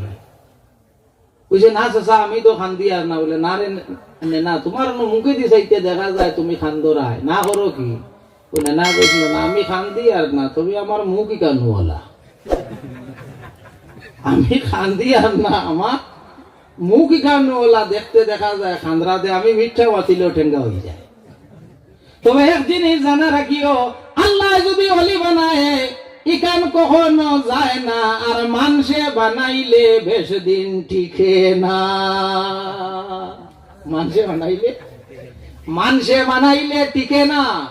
কইছে, "না চাচা, আমি তো কান্দিয়ার না।" বুলে, "না রে নেনা, তুমার অনো মুখেদি চাইতে দেখা যায় তুমি কান্দরায়, না করো কি?" বুলে, "না কইছিল না, আমি কান্দিয়ার না, তবে আমার মুখ ইখান অলা।" আমি কান্দিয়ার না, আমার মুখ ইখান অলা, দেখতে দেখা যায় কান্দরা দে, আমি মিঠা মাতিলেও টেঙ্গা অই যায়। তবে এক জিনিস জানা রাখিও, আল্লায় যদি অলি বানায়, ইখান কখনো যায় না, আর মানষে বানাইলে বেশ দিন টিকে না। মানষে বানাইলে, মানষে বানাইলে টিকে না,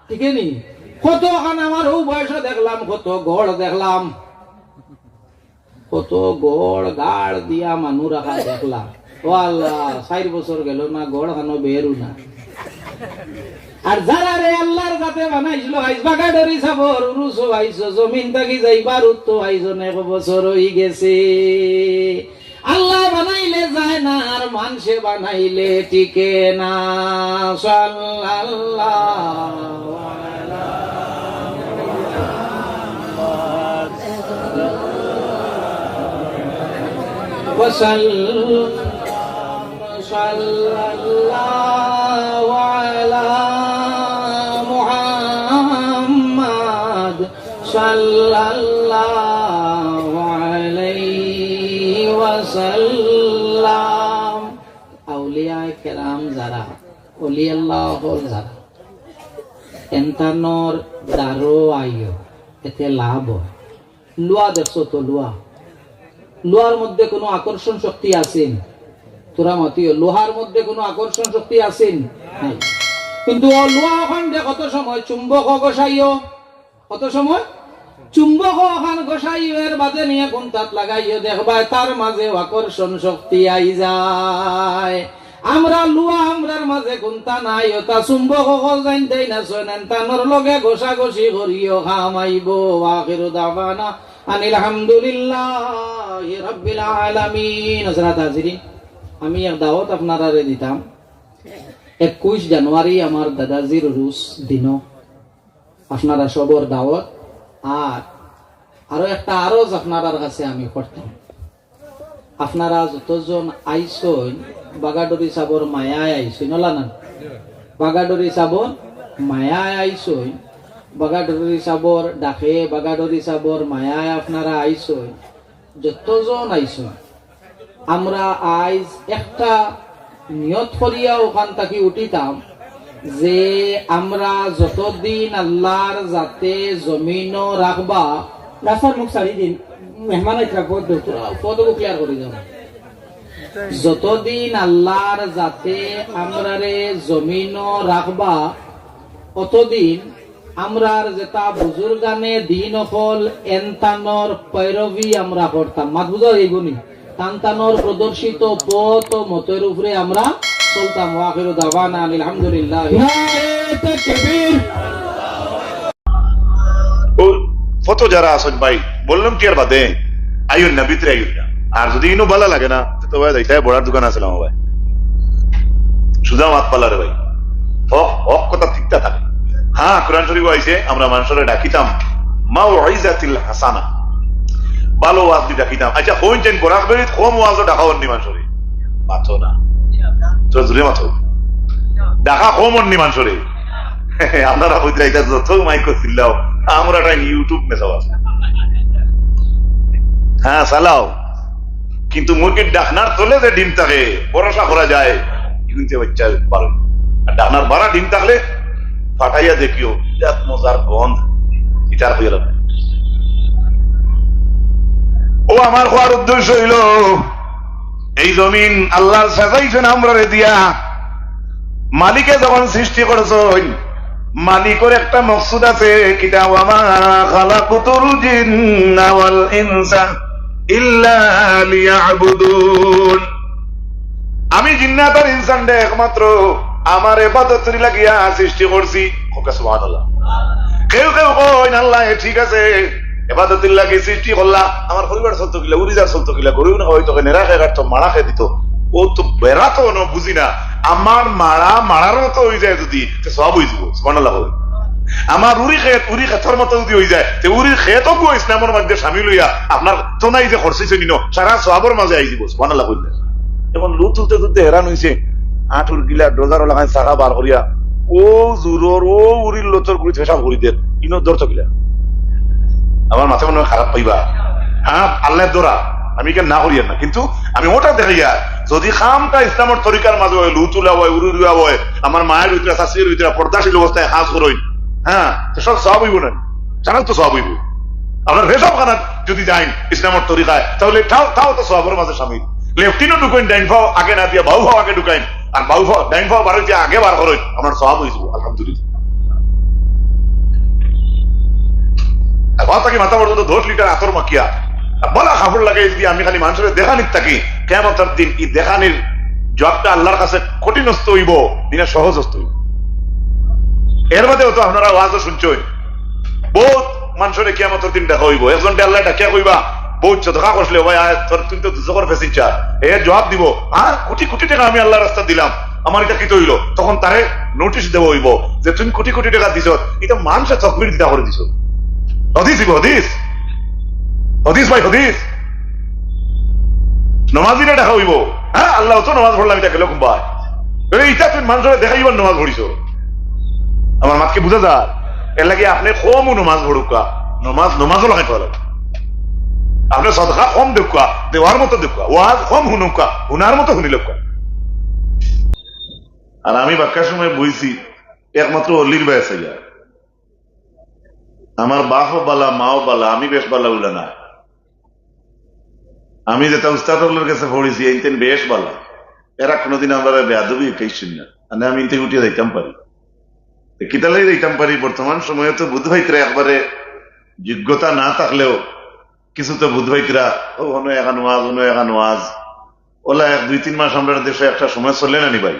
টিকে নি? কতখান আমার অউ বয়সো দেখলাম, কত ঘর দেখলাম, কত ঘর গাড় দিয়া মানু রাখা দেখলাম। ও আল্লাহ, চাইর বছর গেল না, ঘর খানো বেরু না। আর যারারে আল্লাহর যাতে বানাইছিল, আইজ বাগাডরি সাবর উরুসও আইছো, জমিন থাকি যাইবার উত্তো আইজ অনেক বছর অই গেছে। আল্লায় বানাইলে যায় না, আর মানষে বানাইলে টিকে না। সাল্লাল্লাহু আলা মুহাম্মাদ। ওয়া সাল্লাম। সাল্লাল্লাহু আলা মুহাম্মাদ। সাল্লাল্লাহু আলাইহি ওয়াসাল্লাম। আউলিয়ায়ে কেরাম যারা, অলি আল্লাহ অকল যারা, এনতানর দ্বারো আইও, এতে লাভ অয়। লুহা দেখছো তো, লুহা, লুহার মধ্যে কুনু আকর্ষণ শক্তি আছে নি? তোরা মাতিও, লুহার মধ্যে কুনু আকর্ষণ শক্তি আছে নি? নাই। কিন্তু অউ লুহা অখানরে কত সময় চুম্বক ঘষাইও, কত সময় চুম্বক অখান ঘষাইও, এর বাদে নিয়া কুন্তাত লাগাইও, দেখবায় তার মাঝে আকর্ষণ শক্তি আই যায়। আমরা লুহা আমরার মাঝে কুন্তা নাই, অতা চুম্বক অকল যাইন দেই না, শোনেন, তানর লগে ঘষাঘষি করিও, কাম আইবো। ওয়া আখিরু দাওয়ানা আনিল হামদুলিল্লাহি রাব্বিল আলামিন। হযরত হাজিরিন, আমি এক দাওয়াত আপনারারে দিতাম। একুশ জানুয়ারি আমার দাদাজির রুশ দিনো আপনারা সবর দাওয়াত। আর আরো একটা আরজ আপনারার কাছে আমি করতাম, আপনারা যতজন আইছইন, বাগাডুরি সাবর মায়ায় আইছইন, ওলা না? বাগাডুরি সাবর মায়ায় আইছইন, বাগাডুরি সাবর ডাকে, বাগাডুরি সাবর মায়ায় আপনারা আইছইন, যতজন আইছইন, আমরা আইজ একটা নিয়ত করিয়া অখান থাকি উঠিতাম যে আমরা যতদিন আল্লাহর জাতে জমিনো রাখবা, রাস্তার মুখ ছাড়ি দিন, মেহমান আইতরা, পথ ধরতে। পথ ক্লিয়ার করি দেও। যতদিন আল্লাহর জাতে আমরারে জমিনো রাখবা, অতদিন আমরার যেতা বুজুর্গানে দিন অকল এনতানর পৈরবি আমরা করতাম। মাত বুঝা যাইবো নি? তানতানর প্রদর্শিত পথ ও মতর উপরে আমরা চলতাম। ওয়া আখিরু দাওয়ানা আনিল হামদুলিল্লাহ। নারে তাকবীর। ও, কত যারা আছেন ভাই, বললাম কি আর বাদে, আইন না, ভিতরে আইন না। আর যদি ইনো ভালা লাগে না, তো ভাই, যাইতে বড়ার দোকান আছে আমার ভাই। সুজা মাত পালা রে ভাই। হক, হক কথা ঠিকটা থাকে। হ্যাঁ, কোরআন শরীফ আইছে, আমরা মানুষরে ডাকিতাম, মাউইজাতিল হাসানা। ভালো ওয়াজ দি ডাকিতাম। আচ্ছা, কোন চেন বরাক বেরিত কম ওয়াজও ডাকা অন্নি মানুষরে? মাতো না। তো জুড়ে মাতো। ডাকা কম অন্নি মানুষরে। আপনারা বুঝলে এটা যত মাইক চিল্লাও, আমরা একটা YouTube মেসাও আছে। হ্যাঁ, চালাও। কিন্তু মুরগির ডাকনার তলে যে ডিম থাকে, ভরসা করা যায়, কিন্তু বাচ্চা পারে না। আর ডাকনার বারা ডিম থাকলে ফাটাইয়া দেখিও, বিরাট মজার গন্ধ, ইটার হইয়া লাগবে। ও আমার কওয়ার উদ্দেশ্য হইল, এই জমিন আল্লাহর সাজাইছেন আমরারে দিয়া। মালিকে যখন সৃষ্টি করছেন, মালিকর একটা মকসুদ আছে, কিতা? ওয়া মা খালাকুতুল জিন্না ওয়াল ইনসা ইল্লা লিয়াবুদুন। আমি জিন্নাত আর ইনসানরে একমাত্র আমার ইবাদতর লাগিয়া সৃষ্টি করছি। কউক্কা সুবহানাল্লাহ। কেউ কেউ কইন, আল্লাহ, এ ঠিক আছে, ইবাদতর লাগি সৃষ্টি করলা, আমার পরিবার চলতো কিলা, উরিজার চলতো কিলা, গরু না হয়তো কেনে রাখে কাটতো, মারা খেয়ে দিত, ও তো বেড়াতো না, বুঝি না। আমার মারা মারার মতো হয়ে যায় যদি, তে সব হয়ে যাব। সুবহানাল্লাহ কই। আমার উরি খেত, উরি খেতর মতো যদি হয়ে যায়, তে উরি খেতও গো ইসলামের মধ্যে সামিল হইয়া আপনার তো নাই যে খরচ হইছে নিন, সারা সওয়াবর মাঝে আই দিব। সুবহানাল্লাহ কইলে। এখন লুত তুলতে তুলতে হেরান হইছে, আঁটুর গিলা ড্রজারও লাগায় চাকা বার করিয়া, ও জুরর, ও উরির লতর গুড়ি পেশাব করি দের, ইনো ধরতো কিলা? আমার মাথা মনে হয় খারাপ পাইবা। হ্যাঁ, আল্লাহ ধরা, আমি কেন না করিয়ার না, কিন্তু আমি ওটা দেখাইয়া, যদি খামটা ইসলামের তরিকার মাঝে হয়, লুতুলা হয়, উরুরুয়া হয়, আমার মায়ের ভিতরে, শাশুড়ির ভিতরে পর্দাশীল অবস্থায় কাজ করইন, হ্যাঁ, তো সব সব হইব না, জানাল তো সব হইব। আপনার রেশব খানাত যদি যাইন ইসলামের তরিকায়, তাহলে তাও, তাও তো সওয়াবর মাঝে সামিল। লেফটিনও ঢুকাইন, ডাইন পাও আগে না দিয়া বাউ পাও আগে ঢুকাইন, আর বাউ পাও, ডাইন পাও বার হইতে আগে বার করইন, আপনার সওয়াব হয়ে যাবো, আলহামদুলিল্লাহ। আর মাথা থাকি মাথা পর্যন্ত দশ লিটার আতর মাখিয়া, আর বলা কাপড় লাগাই যদি আমি খালি মানুষের দেখানির থাকি, কিয়ামতের দিন এই দেখানির জবাবটা আল্লাহর কাছে কঠিনস্থ হইব, দিনা সহজস্থ হইব। এর বাদেও তো আপনারা ওয়াজও শুনছেন, বহুত মানুষরে কিয়ামতের দিন দেখা হইব। একজনকে আল্লাহ ডাকিয়া কইবা, "বহুত সদকা করছিলে, ও ভাই, আয়, তোর, তুই তো দুজখর প্যাসেঞ্জার।" এ জবাব দিব, "হ্যাঁ, কোটি কোটি টাকা আমি আল্লাহর রাস্তা দিলাম, আমার এটা কিতা হইল?" তখন তারে নোটিশ দেওয়া হইব যে, "তুমি কোটি কোটি টাকা দিছ, এটা মানুষে তকবির দিতা করে দিছ।" হদিস দিব, হদিস, হদিস ভাই, হদিস। নমাজিরে ডাকা হইব, "হ্যাঁ, আল্লাহ তো নমাজ পড়লাম, এটা গেল কুম্বায়।" এই ইটা তুমি মানুষরে দেখাইবার নমাজ পড়িছ। আমার মাতকে বুঝা যায়? এর লাগি আপনি কমও নমাজ পড়ুক্কা, নমাজ, নমাজও লাগাই পাওয়া লাগবে। আপনি সদকা কম দেউক্কা, দেওয়ার মতো দেউক্কা, ওয়াজ কম হুনুক্কা, হুনার মতো হুনিলউক্কা। আর আমি বাক্কা সময় বইছি, একমাত্র অলির বায় চাইয়া। আমার বাপও বালা, মাও বালা, আমি বেশ বালা উলা না। আমি যেটা উস্তাদ অকলর কাছে পড়ছি, এইতেন বেশ বালা। এরা কোনোদিন আমরা বেয়াদবি শিখাইছইন না। মানে আমি ইনতে উঠিয়া যাইতাম পারি। তো কিতালাই যাইতাম পারি, বর্তমান সময়ে তো বুঝ পাইতরা একবারে যোগ্যতা না থাকলেও কিছু তো বুঝ পাইতরা, ও হনো এখান ওয়াজ, হনো এখান ওয়াজ, ওলা এক দুই তিন মাস আমরা দেশে একটা সময় চলে না নি ভাই,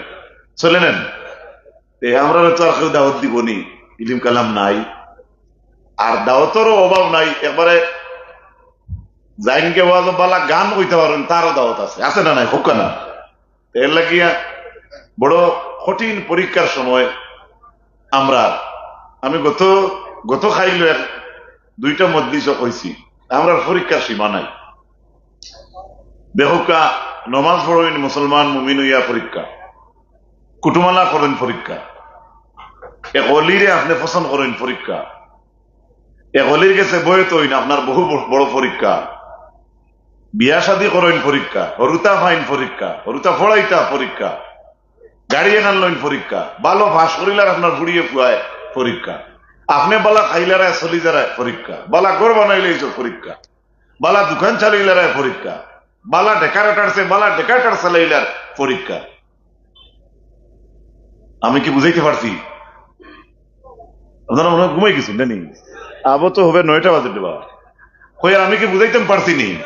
চলে না নি? তে আমরা তো আর কেউ দাওয়াত দিব নি, ইলিম কালাম নাই, আর দাওয়াতরও অভাব নাই। একবারে যাইনকে ওয়াজ বালা গান কইতে পারেন, তারও দাওয়াত আছে, আছে না নাই? হোক না। এর লাগিয়া বড় কঠিন পরীক্ষার সময় আমরা, আমি গত, গত খাইল এক দুইটা মজলিসও কইছি, আমরা পরীক্ষার সীমা নাই। দেখউক্কা, নমাজ পড়ইন মুসলমান মুমিন অইয়া পরীক্ষা, কুটুমালা করইন পরীক্ষা, এক অলিরে আপনে পছন্দ করইন পরীক্ষা, এক অলির গেছে বয়ত অইন আপনার বহু ব-, বড় পরীক্ষা, বিয়া শাদি করইন পরীক্ষা, হরুতা ফাইন পরীক্ষা, হরুতা ফড়াইতা পরীক্ষা, গাড়ি এখান লইন পরীক্ষা, বালা পাস করিলার আপনার ফুড়িয়ে ফুয়ায় পরীক্ষা, আপনে বালা খাইলারায় চলি যারায় পরীক্ষা, বালা ঘর বানাইলে পরীক্ষা, বালা দোকান চালাইলারায় পরীক্ষা, বালা ডেকারেটারসে বালা ডেকারেটার চালাইলার পরীক্ষা। আমি কি বুঝাইতে পারছি? আপনারা মনে হয় ঘুমাই গেছেন, জানি। আবো তো হবে নয়টা বাজে দেবা। কই আর আমি কি বুঝাইতাম পারছি নি?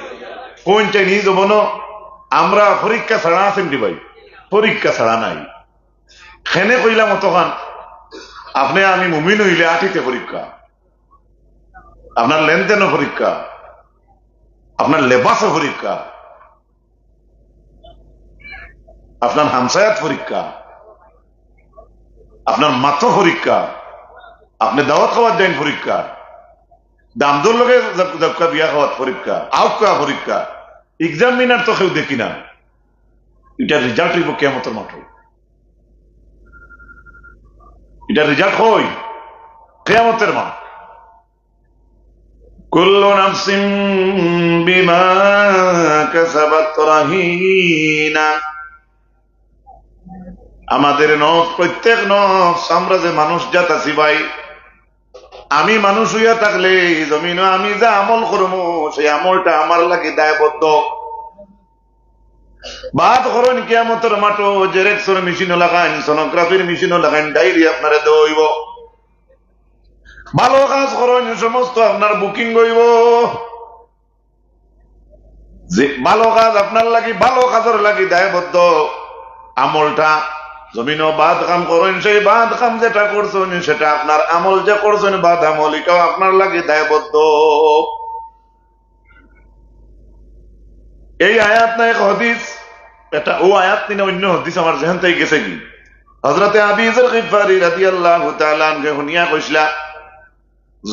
কোন চাইনি জবনো আমরা পরীক্ষা ছাড়া আছেন নি ভাই? পরীক্ষা ছাড়া নাই। খেনে কইলাম অতখান, আপনে আমি মুমিন অইলে আটিতে পরীক্ষা, আপনার লেনদেনও পরীক্ষা, আপনার লেবাসও পরীক্ষা, আপনার হামসায়াত পরীক্ষা, আপনার মাতো পরীক্ষা, আপনে দাওয়াত খাওয়াত যাইন পরীক্ষা, দামদর লগে যাক-, যাউক্কা বিয়া খাওয়াত পরীক্ষা, আউক্কা পরীক্ষা, এক্সামিনার তো কেউ দেখি না। ইটার রেজাল্ট অইবো কিয়ামতর মাঠো। ইটার রেজাল্ট কই? কিয়ামতর মাঠ। কুল্লু নাফসিন বিমা কাসাবাত রাহিনা। আমাদের নফস, প্রত্যেক নফস, আমরা যে মানুষ জাত আছি ভাই, আমি মানুষ অইয়া থাকলে এই জমিনো আমি যে আমল করমু, সেই আমলটা আমার লাগি দায়বদ্ধ। বাদ করইন কিয়ামতর মাঠো, জেরেক্সর মেশিনও লাগাইন, সোনোগ্রাফির মেশিনও লাগাইন, ডায়েরি আপনারে দেওয়া অইবো। ভালো কাজ করইন, সমস্ত আপনার বুকিং অইবো। যে ভালো কাজ আপনার লাগি, ভালো কাজর লাগি দায়বদ্ধ আমলটা, জমিনো বাদ কাম করইন, সেই বাদ কাম যেটা করছইন, সেটা আপনার আমল যে করছইন, বাদ আমল, ইটাও আপনার লাগি দায়বদ্ধ। এই আয়াত না এক হাদিস, এটা ও আয়াত নি না অন্য হাদিস আমার জেহেন থাকি গেছে গি। হযরতে আবি যর গিফারি রাদিয়াল্লাহু তাআলা আনহু হুনিয়া কইছলা,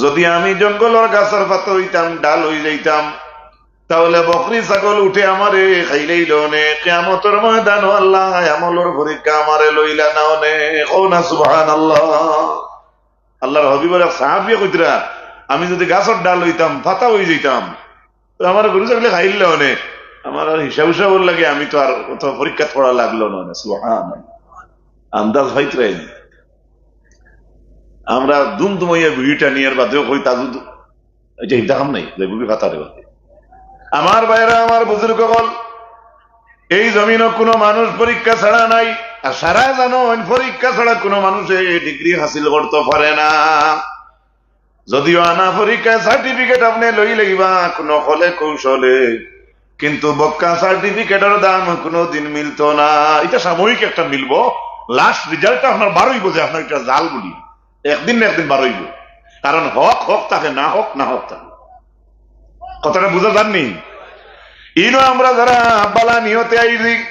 যদি আমি জঙ্গলর গাছর পাতা অইতাম, ডাল অই যাইতাম, তাহলে বকরি ছাগল উঠে আমারে খাইলাইলো নে, কিয়ামতর ময়দানো আল্লায় আমলর পরীক্ষা আমারে লইলা না অনে। কও না সুবহানাল্লাহ। আল্লাহর হাবিবর এক সাহাবিয়ে কইতরা, আমি যদি গাছর ডাল অইতাম, পাতা অই যাইতাম, তো আমার গরু ছাগলে খাইলাইলো নে, আমার আর হিসাব হিসাবর লাগি আমি তো আর অত পরীক্ষা করা লাগলো না অনে। সুবহানাল্লাহ। আন্দাজ পাইতরায় নি। আমরা দুম দুমাইয়া গুড়ি টানিয়ার বাদেও কই তাজুদ, এই যে হিদা কাম নাই, যে গুড়ি ফাতা রে বাদে। আমার ভাইরা, আমার বুজুর্গ অকল, এই জমিনো কোনো মানুষ পরীক্ষা ছাড়া নাই। আর সারা জানইন, পরীক্ষা ছাড়া কোনো মানুষে ডিগ্রি হাসিল করতো পারে না। যদিও আনা পরীক্ষায় সার্টিফিকেট আপনে লই লইবা কোনো কলে কৌশলে, কিন্তু বক্কা সার্টিফিকেটর দাম কোনোদিন মিলতো না। ইটা সাময়িক একটা মিলবো, লাস্ট রেজাল্টটা আপনার বারইবো যে আপনার ইটা জাল বুলি। একদিন না একদিন বারইবো, কারণ হক হক থাকে, না হক না হক থাকে। কথাটা বুঝা যার নি? ইনো আমরা যারা বালা নিয়তে আইছি,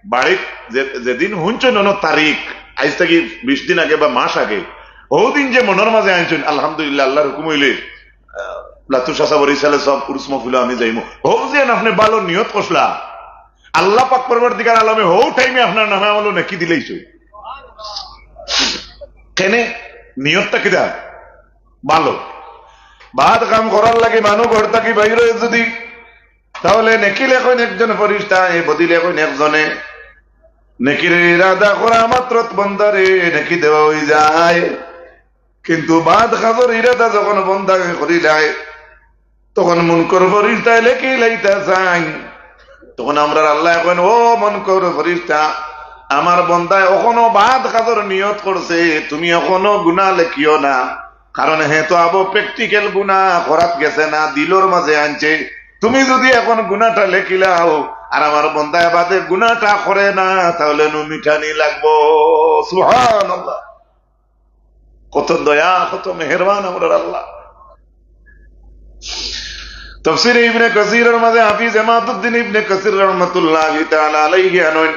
বাড়িত যে-, যেদিন হুনছইন অনো তারিখ, আইজ থাকি বিশ দিন আগে বা মাস আগে, হউ দিন যে মনর মাঝে আনছইন, আলহামদুলিল্লাহ, আল্লাহর হুকুম অইলে, আহ, লাতু চাচা বরিশালে সব উরুস মহফিলো আমি যাইমু। হউ যে আপনে ভালো নিয়ত করছলা, আল্লাহ পাক পরওয়ারদিগার আলমে হউ টাইমে আপনার নামে আমলো নেকি দিলাইছইন। কেনে? নিয়তটা কিতা? ভালো। বাদ কাম করার লাগি মানুষ ঘর থাকি বাইর অয় যদি, তাহলে নেকি লেখইন একজন ফিরিস্তায়, বদি লেখইন একজনে। নেকির ইরাদা করা মাত্রত বন্দারে নেকি দেওয়া অই যায়। কিন্তু বাদ কাজর ইরাদা যখন বন্দায় করিলায়, তখন মুনকর ফিরিস্তায় লেখি লাইতা চাইন। তখন আমরার আল্লায় কইন, "ও মুনকর ফিরিস্তা, আমার বন্দায় অখনো বাদ কাজর নিয়ত করছে, তুমি অখনো গুনা লেখিও না, কারণ হে তো আবো প্র্যাকটিক্যাল গুনা করাত গেছে না, দিলর মাঝে আনছে। তুমি যদি এখন গুনাটা লেখিলাও, আর আমার বন্দায় বাদে গুনাটা করে না, তাহলে নু মিটানি লাগবো। সুবহানাল্লাহ। কত দয়া, কত মেহেরবান আমরার আল্লাহ। তফসিরে ইবনে কাসিরের মাঝে হাফিজ ইমাদুদ্দিন ইবনে কাসির রহমতুল্লাহি তাআলা আলাইহি আনইন,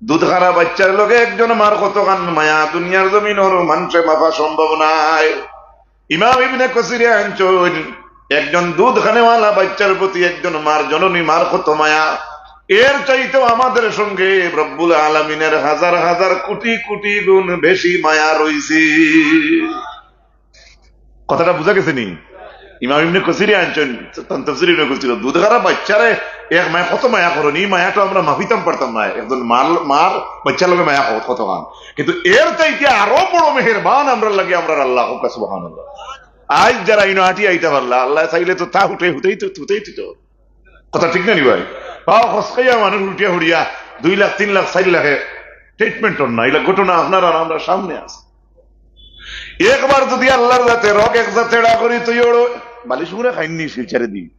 দুধ খারা বাচ্চার লগে একজন মার কতখান মায়া দুনিয়ার জমিনর মানষে মাপা সম্ভব নায়। ইমাম ইবনে কাসিরে আনছইন, একজন দুধ খানেওয়ালা বাচ্চার প্রতি একজন মার, জননী মার কত মায়া, এর চাইতেও আমাদের সঙ্গে রব্বুল আলামিনের হাজার হাজার কোটি কোটি গুণ বেশি মায়া রইছে। কথাটা বুঝা গেছে নি? ইমাম ইবনে কাসিরে আনছইন, তান তফসিরে ইবনে কাসির, দুধ খারা বাচ্চারে এক মায় কত মায়া করইন, ই মায়াটা আমরা মাপিতাম পারতাম না। একজন মার, মার বাচ্চার লগে মায়া কত, কতখান, কিন্তু এর চাইতে আরো বড় মেহেরবান আমরার লাগি আমরার আল্লাহ। কউক্কা সুবহানাল্লাহ। আইজ যারা ইনো আটি আইতা পারলা, আল্লাহ চাইলে তো তা উঠে হুতেই তো, হুতেই দিত। কথা ঠিক না নি ভাই? পাও খসকাইয়া মানুষ উঠিয়া হুড়িয়া দুই লাখ, তিন লাখ, চাইর লাখে ট্রিটমেন্ট অর না, ইলা ঘটনা আপনার আর আমরার সামনে আছে। একবার যদি আল্লাহর জাতে রগ এক জাত তেড়া করি, তুই ওড়ো বালিশ মুড়া খাইননি শিলচরে দি।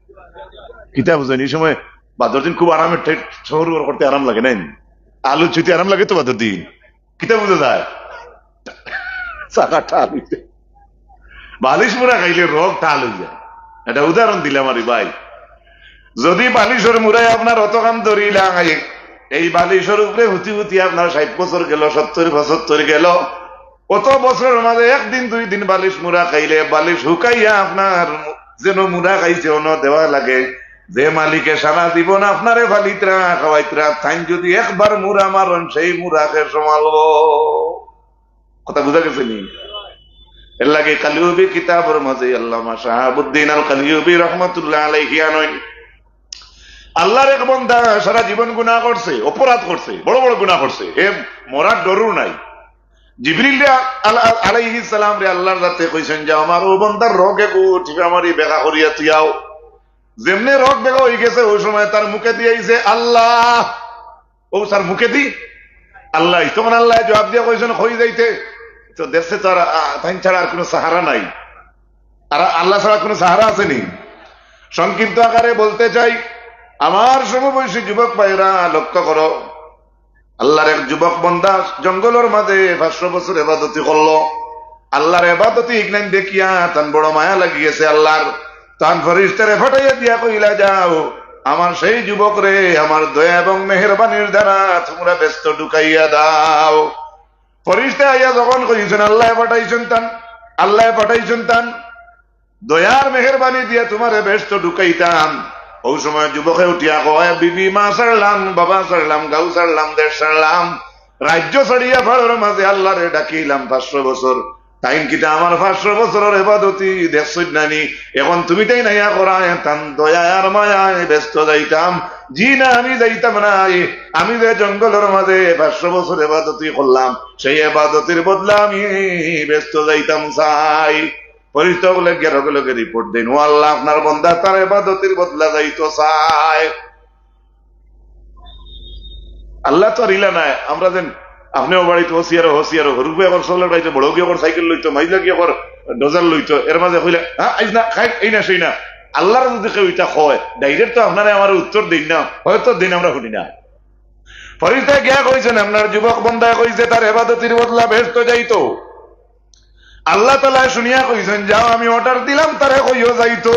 কিতা বুঝইন, ই সময় বাদর দিন খুব আরামের ঠাই, শহর উহর করতে আরাম লাগে, নায় নি? আলু ছুইতে আরাম লাগে তো বাদর দিন। কিতা বুঝা যায়? চাকা টাল অইতে। বালিশ মুড়া খাইলে রগ টাল অই যায়। একটা উদাহরণ দিলাম আরে ভাই, যদি বালিশর মুড়ায় আপনার অতখান ধরিলায়, এই বালিশর উপরে হুতি হুতি আপনার ষাইট বছর গেল, সত্তর পঁচাত্তর গেল, অত বছরর মাঝে একদিন দুই দিন বালিশ মুড়া খাইলে বালিশ হুকাইয়া আপনার মু-, যেন মুড়া খাইছে অনো দেওয়া লাগে। যে মালিকে সারা জীবন আপনারে ফালিতরা, খাওয়াইতরা, তাইন যদি একবার মুড়া মারইন, সেই মুড়া কে সামালবো? কথা বুঝা গেছে নি? এর লাগি কালিউবি কিতাবর মাঝে আল্লামা শাহাবুদ্দিন আল কালিউবি রহমতুল্লাহ আলাইহি আনইন, আল্লাহর এক বন্দা সারা জীবন গুনাহ করছে, অপরাধ করছে, বড় বড় গুনাহ করছে, হে মরার ডরও নাই। জিবরিল রে আল-, আল-, আলাইহিস সালাম রে আল্লাহর জাতে কইছইন যে, "আমার অউ বন্দার রগ এগু টিপা মারি বেকা করিয়া তুই আও।" যেমনে রগ বেকা অই গেছে, অউ সময় তার মুখেদি আইছে, "আল্লাহ।" অউ তার মুখেদি "আল্লাহ।" তখন আল্লায় জবাব দিয়া কইছইন, "কই যাইতে?" তো দেখছে তো আর, আ, তাইন ছাড়া আর কুনু সাহারা নাই। আর আল্লাহ ছাড়া কুনু সাহারা আছে নি? সংক্ষিপ্ত আকারে বলতে চাই, আমার সমবয়সী যুবক ভাইরা লক্ষ্য করো, আল্লাহর এক যুবক বন্দা জঙ্গলর মাঝে পাঁচশো বছর এবাদতি করলো। আল্লাহর এবাদতি ইগনাইন দেখিয়া তান বড় মায়া লাগি গেছে আল্লাহর। তান ফিরিস্তারে পাঠাইয়া দিয়া কইলা, "যাও, আমার সেই যুবকরে আমার দয়া এবং মেহেরবানির দ্বারা তুমরা বেহেস্তো ঢুকাইয়া দাও।" ফিরিস্তা আইয়া যখন কইছইন, "আল্লায় পাঠাইছইন তান, আল্লায় পাঠাইছইন তান, দয়ার মেহেরবানি দিয়া তুমারে বেহেস্তো ঢুকাইতাম।" অউ সময় যুবকে উঠিয়া কয়, "বিবি মা ছাড়লাম, বাবা ছাড়লাম, গাঁও ছাড়লাম, দেশ ছাড়লাম, রাজ্য ছাড়িয়া পাড়র মাঝে আল্লাহরে ডাকিলাম পাঁচশো বছর। তাইন কিতা আমার পাঁচশো বছরর এবাদতি দেখছইন না নি? এখন তুমি তাইন আইয়া করায়, তান দয়ায় আর মায়ায় বেহেস্তো যাইতাম। জি না, আমি যাইতাম নায়। আমি যে জঙ্গলর মাঝে পাঁচশো বছর এবাদতি করলাম, সেই এবাদতির বদলা আমি বেহেস্তো যাইতাম চাই।" ফিরিস্তা অকলে গিয়া লগে লগে রিপোর্ট দেইন, "ও আল্লাহ, আপনার বন্দা তার এবাদতির বদলা যাইতো চায়।" আল্লাহ তো আর ইলা নায়, আমরা যেন আপনেও বাড়িত হসিয়ারো, হসিয়ারো, হুরুফে অকল চকলেট খাইতো, বড় গিয়া অকল সাইকেল লইতো, মাইজলা গিয়া অকল ডোজার লইতো, এর মাঝে কইলে, "হ্যাঁ, আইজ না, খাই, এই না, সেই না।" আল্লাহর যদি কেউ ইটা কয়, ডাইরেক্ট তো আপনারে আমারে উত্তর দেইন না, হয়তো দেইন, আমরা হুনি না। ফিরিস্তা গিয়া কইছইন, "আপনার যুবক বন্দায় কইছে তার এবাদতির বদলা বেহেস্তো যাইতো।" আল্লাহ তাআলায় শুনিয়া কইছইন, "যাও, আমি অর্ডার দিলাম, তারে কইও যাইতো।"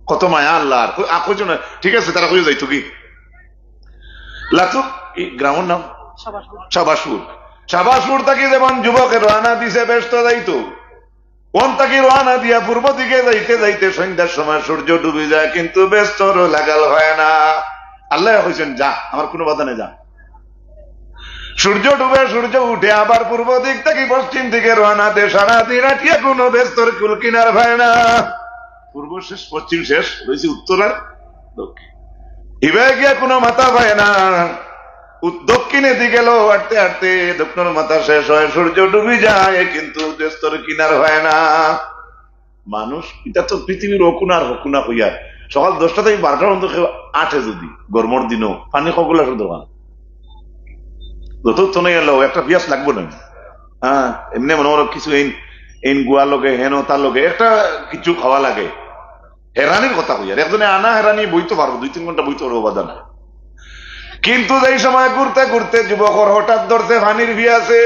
কত মায়া আল্লাহর। কই-, আ, কইছো না? ঠিক আছে, তারে কইও যাইতো কি? লাতু, এই গ্রামর নাম? শাবাশপুর। শাবাশপুর। শাবাশপুর থাকি যেমন যুবকে রওয়ানা দিছে বেহেস্তো যাইতো, অন থাকি রওয়ানা দিয়া পূর্ব দিকে যাইতে যাইতে সন্ধ্যার সময় সূর্য ডুবি যায়, কিন্তু বেহেস্তর লাগাল পায় না। আল্লায় কইছইন, "যা, আমার কুনু বাধা নাই, যা।" সূর্য ডুবে, সূর্য উঠে, আবার পূর্ব দিক থাকি পশ্চিম দিকে রওয়ানা দে, সারা দিন আটিয়া কুনু বেহেস্তর কুল কিনার পায় না। পূর্ব শেষ, পশ্চিম শেষ, রইছে উত্তর আর দক্ষিণ। ইবায় গিয়া কুনু মাথা পায় না। উত-, দক্ষিণেদি গেল, আটতে আটতে দক্ষিণর মাথা শেষ হয়, সূর্য ডুবি যায়, কিন্তু বেহেস্তর কিনার পায় না। মানুষ, ইটা তো পৃথিবীর অকুনার হকুনা কইয়া, সকাল দশটা থাকি বারোটার মধ্যে কেউ আটে যদি গরমর দিনও পানি কগুলা শুধু দরকার। যত তো নেই এলো, একটা পিয়াস লাগবো না। হ্যাঁ, এমনি মনে করো কিছু এই, এই গুয়া লগে, হেন তার লগে, একটা কিছু খাওয়া লাগে। হেরানির কথা কই, আর একজনে আনা হেরানি বইতে পারবো, দুই তিন ঘন্টা বইতে পারবো, বাধা নাই। কিন্তু যেই সময় ঘুরতে ঘুরতে যুবকর হঠাৎ ধরছে পানির পিয়াসে,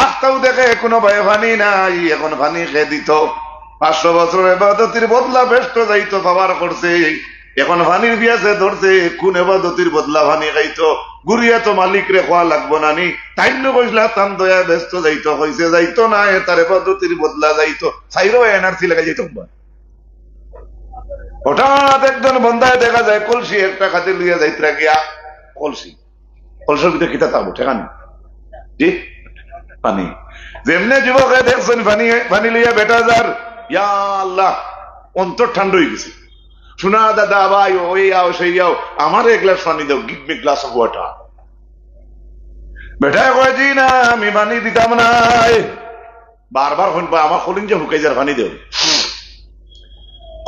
আখতাও দেখে কোনো ভাই পানি নাই, এখন পানি কে দিত? পাঁচশো বছরের ইবাদতির বদলা বেহেস্তো যাইতো, পাওয়ার করছে, এখন পানির পিয়াসে ধরছে, কোন ইবাদতির বদলা পানি খাইতো? ঘুরিয়া তো মালিকরে কওয়া লাগবো না নি? তাইন নু কইছলা তান দয়া বেহেস্তো যাইতো, কইছে যাইতো না, এ তার ইবাদতির বদলা যাইতো। চাইরো এনআরসি লাগাই যাইতো। হঠাৎ একজন বন্দায় দেখা যায় কলসি একটা কাছে লইয়া যাইতরা গিয়া, কলসি, কলসির ভিতরে কিতা থাকবো, ঠেকানি? জি, পানি। যেমনে যুবকে দেখছেন পানি, পানি লইয়া বেটা যার, ইয়া আল্লাহ, অন্তর ঠান্ডা হয়ে গেছে। শোনা দাদা, ভাই, ওই আও, সেই আও, আমার এক গ্লাস পানি দাও, give me glass of water। বেটায় কয়, জি না, আমি পানি দিতাম না। বারবার হুনবা, আমার কলিঞ্জা হুকাই যার, পানি দেও।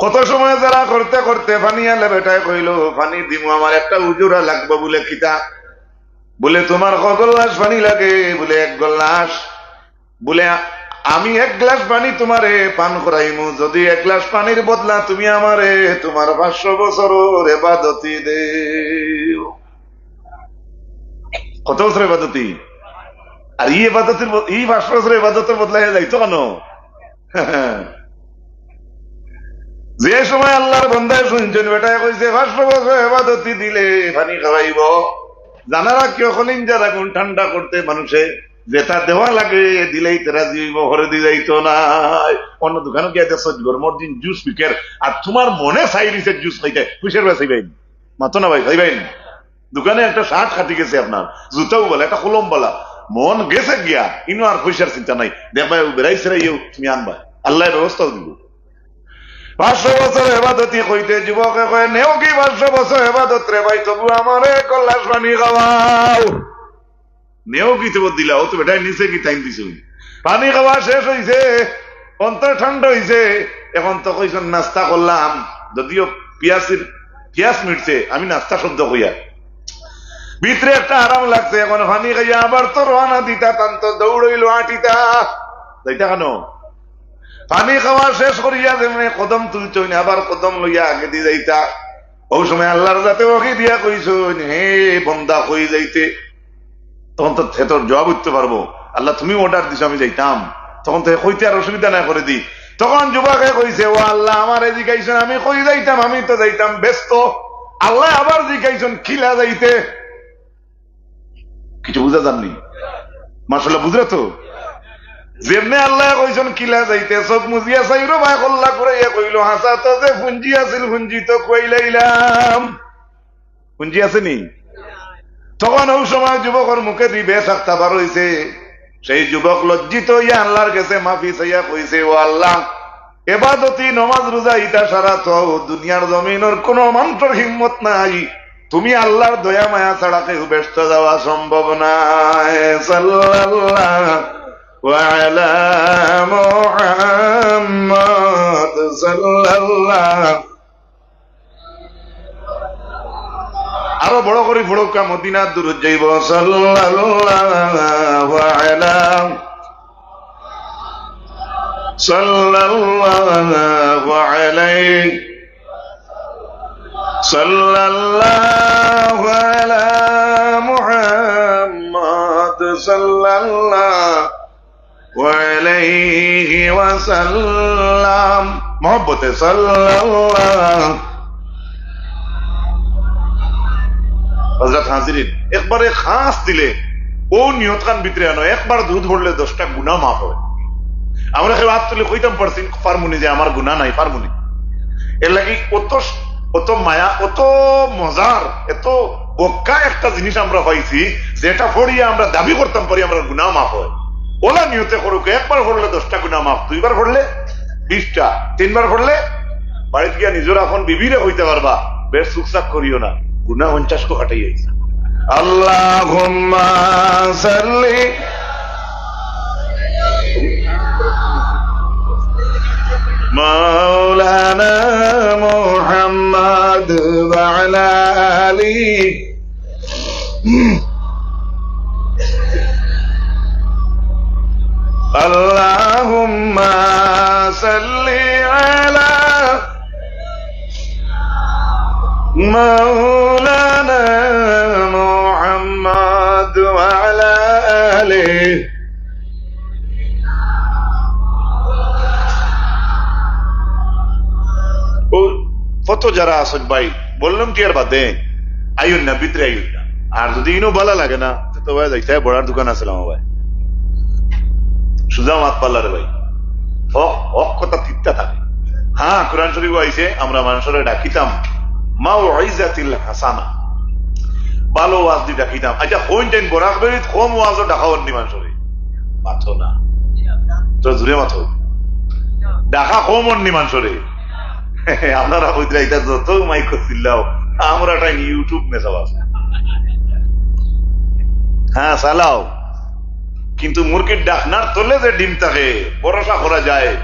কত সময় যারা করতে করতে পানি আনলে বেটায় কইলো, পানি দিমু, আমার একটা উজুরা লাগবো। বলে, কিতা? বলে, তোমার ক গ্লাস পানি লাগে? বলে, এক গ্লাস। বলে, আমি এক গ্লাস পানি তোমারে পান করাইমু, যদি এক গ্লাস পানির বদলা তুমি আমারে তোমার পাঁচশো বছরের ইবাদতি দেও। কত বছর ইবাদতি? আর এই ইবাদতের ব-, এই পাঁচশো বছর ইবাদতের বদলা হয়ে যাইতো কেন? যে সময় আল্লাহর বন্দায় শুনছেন, বেটায় কইছে, পাঁচশো বছর ইবাদতি দিলে পানি খাওয়াইবো। জানা রাখিও, কলিঞ্জার আগুন ঠান্ডা করতে মানুষে যেটা দেওয়া লাগে, দিলেই তো রাজি হইবো, হরে দি যাইতো না। অন্য দোকানে গিয়া দেখছো, গরমর দিন জুস বিকের, আর তোমার মনে চাইরিছে জুস খাইতে, পয়সার বেলা চাইবাইন। মাতো না ভাই, চাইবাইন। দোকানে একটা শার্ট কাটি গেছে আপনার, জুতাও বালা, একটা কলম বালা, মন গেছে গিয়া, ইনো আর পয়সার চিন্তা নাই। দেখবায়, ও বেড়াই সেরাইও তুমি আনবায়, আল্লাহ ব্যবস্থাও দিব। পাঁচশো বছর এবাদতি কইতে যুবকে কয়, নেও কি পাঁচশো বছর এবাদত রে ভাই, তবু আমারে এক গ্লাস পানি খাওয়াও। নেও কি তবু দিলা, ও তো বেটায় নিছে কি টাইম দিছে। পানি খাওয়া শেষ হইছে, অন্তর ঠান্ডা হইছে। এখন তো কইছেন নাস্তা করলাম, যদিও পিয়াসির, পিয়াস মিটছে, আমি নাস্তা শব্দ কইয়া ভিতরে একটা আরাম লাগছে। এখন পানি খাইয়া আবার তো রওনা দিতা, তান তো দৌড় হইলো আটিতা। যাইতা কেন? পানি খাওয়া শেষ করিয়া যেমনে কদম তুলছইন, আবার কদম লইয়া আগে দি যাইতা। ওই সময় আল্লাহর জাতে ওহি দিয়া কইছইন, হে বন্দা, কই যাইতে? তখন তো হে তোর জবাব উঠতে পারবো, আল্লাহ তুমি অর্ডার দিছো আমি যাইতাম, তখন তো হে কইতে আর অসুবিধা নাই করে দি। তখন যুবকে কইছে, ও আল্লাহ, আমারে জিগাইছইন আমি কই যাইতাম, আমি তো যাইতাম ব্যস্ত। আল্লাহ আবার জিগাইছইন কিলা যাইতে, কিছু বুঝা যাননি? মাশাআল্লাহ, বুঝরা তো? যেমনে আল্লাহ কইছইন কিলা যাইতে, চোখ মুজিয়া চাইরো বায় কল্লা ঘুরাইয়া কইলো, হাছা তো যে পুঞ্জি আছিল, পুঞ্জি তো খুয়াইলাইলাম। পুঞ্জি আছে নি? তখন ওই সময় যুবকর মুখে দি বেশ আখতা বার হইছে। সেই যুবক লজ্জিত হইয়া আল্লাহর গেছে মাফি চাইয়া কইছে, ও আল্লাহ, এবাদতি, নমাজ, রোজা, ইতা সারা তো দুনিয়ার জমিনর কোনো মানুষর হিম্মত নাই। তুমি আল্লাহর দয়া মায়া ছাড়া কেউ বেহেস্তো যাওয়া সম্ভব নায়। সাল্লাল্লাহু আলা মুহাম্মদ সাল্লাল্লাহু। আরো বড় করি পড়ুক্কা, মদিনার দুরুদ যাইবো। সাল্লাল্লাহু আলা, সাল্লাল্লাহু আলাইহি, সাল্লাল্লাহু আলা মুহাম্মদ সাল্লাল্লাহু আলাইহি ওয়াসাল্লাম। মহব্বতে সাল্লাল্লাহু। হযরত হাজিরিন, একবারে খাস দিলে, ও নিয়ত খান ভিতরে আনো, একবার দুরুদ পড়লে দশটা গুনাহ মাফ হয়। আমরা কেউ হাত তুলে কইতাম পারছি, পারমুনি যে আমার গুনাহ নাই, পারমুনি। এর লাগি অত, অত মায়া, অত মজার, এত বক্কা একটা জিনিস আমরা পাইছি, যেটা পড়িয়া আমরা দাবি করতাম পারি আমরা গুনাহ মাফ হয়। ওলা নিয়তে করুক, একবার পড়লে দশটা গুনাহ মাফ, দুইবার পড়লে বিশটা, তিনবার পড়লে বাড়িত গিয়া নিজর আপন বিবিরে কইতা পারবা, বেশ চুপচাপ করিও না, গুনাহ পঞ্চাশ কো কাটাই আইছে। আল্লাহুম্মা সাল্লি মাওলানা মুহাম্মদ ওয়া اللهم صل على مولانا محمد وعلى آله। ও, কত যারা আছেন ভাই, বললাম কি আর বাদে, আইন না, ভিতরে আইন না। আর যদি ইনো ভালা লাগে না, তো ভাই যাইতে হয়, বড়ার দোকান আছে আমার ভাই, সুজা মাত পাল্লা রে ভাই। হক, হক কথা তিত্তা থাকে। হ্যাঁ, কোরআন শরীফ আইছে, আমরা মানুষরে ডাকিতাম মাউইজাতিল হাসানা, ভালো ওয়াজ দি ডাকিতাম। আচ্ছা, কোন টাইম বরাক বেরিত কম ওয়াজও ডাকা অন্যি মানুষরে? মাতো না, তো জুরে মাতো। ডাকা কম অন্যি মানুষরে। আপনারা কইতরা ইতা যত মাইক করছিলাও, আমরা টাইম YouTube মেসাব আছে। হ্যাঁ, চালাও। কিন্তু মুরগির ডাকনার তলে যে ডিম থাকে, ভরসা করা যায়,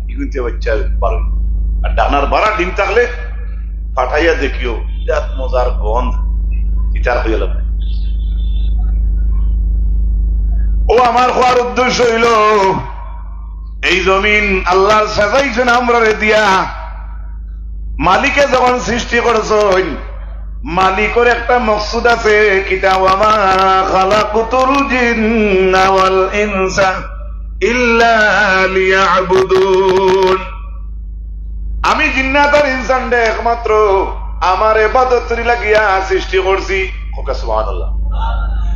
ইগুনতে বাচ্চা বারো। আর ডাকনার বারা ডিম থাকলে ফাটাইয়া দেখিও, বিরাট মজার গন্ধ, ইতার হইয়া লাগবে। ও আমার কওয়ার উদ্দেশ্য হইল, এই জমিন আল্লাহর সাজাইছেন আমরারে দিয়া। মালিকে যখন সৃষ্টি করছেন, মালিকর একটা মকসুদ আছে, কিতা? ওয়া মা খালাকতুল জিন্না ওয়াল ইনসা ইল্লা লিয়াবুদুন। আমি জিন্নাত আর ইনসানরে একমাত্র আমার ইবাদতর লাগিয়া সৃষ্টি করছি। কউক্কা সুবহানাল্লাহ।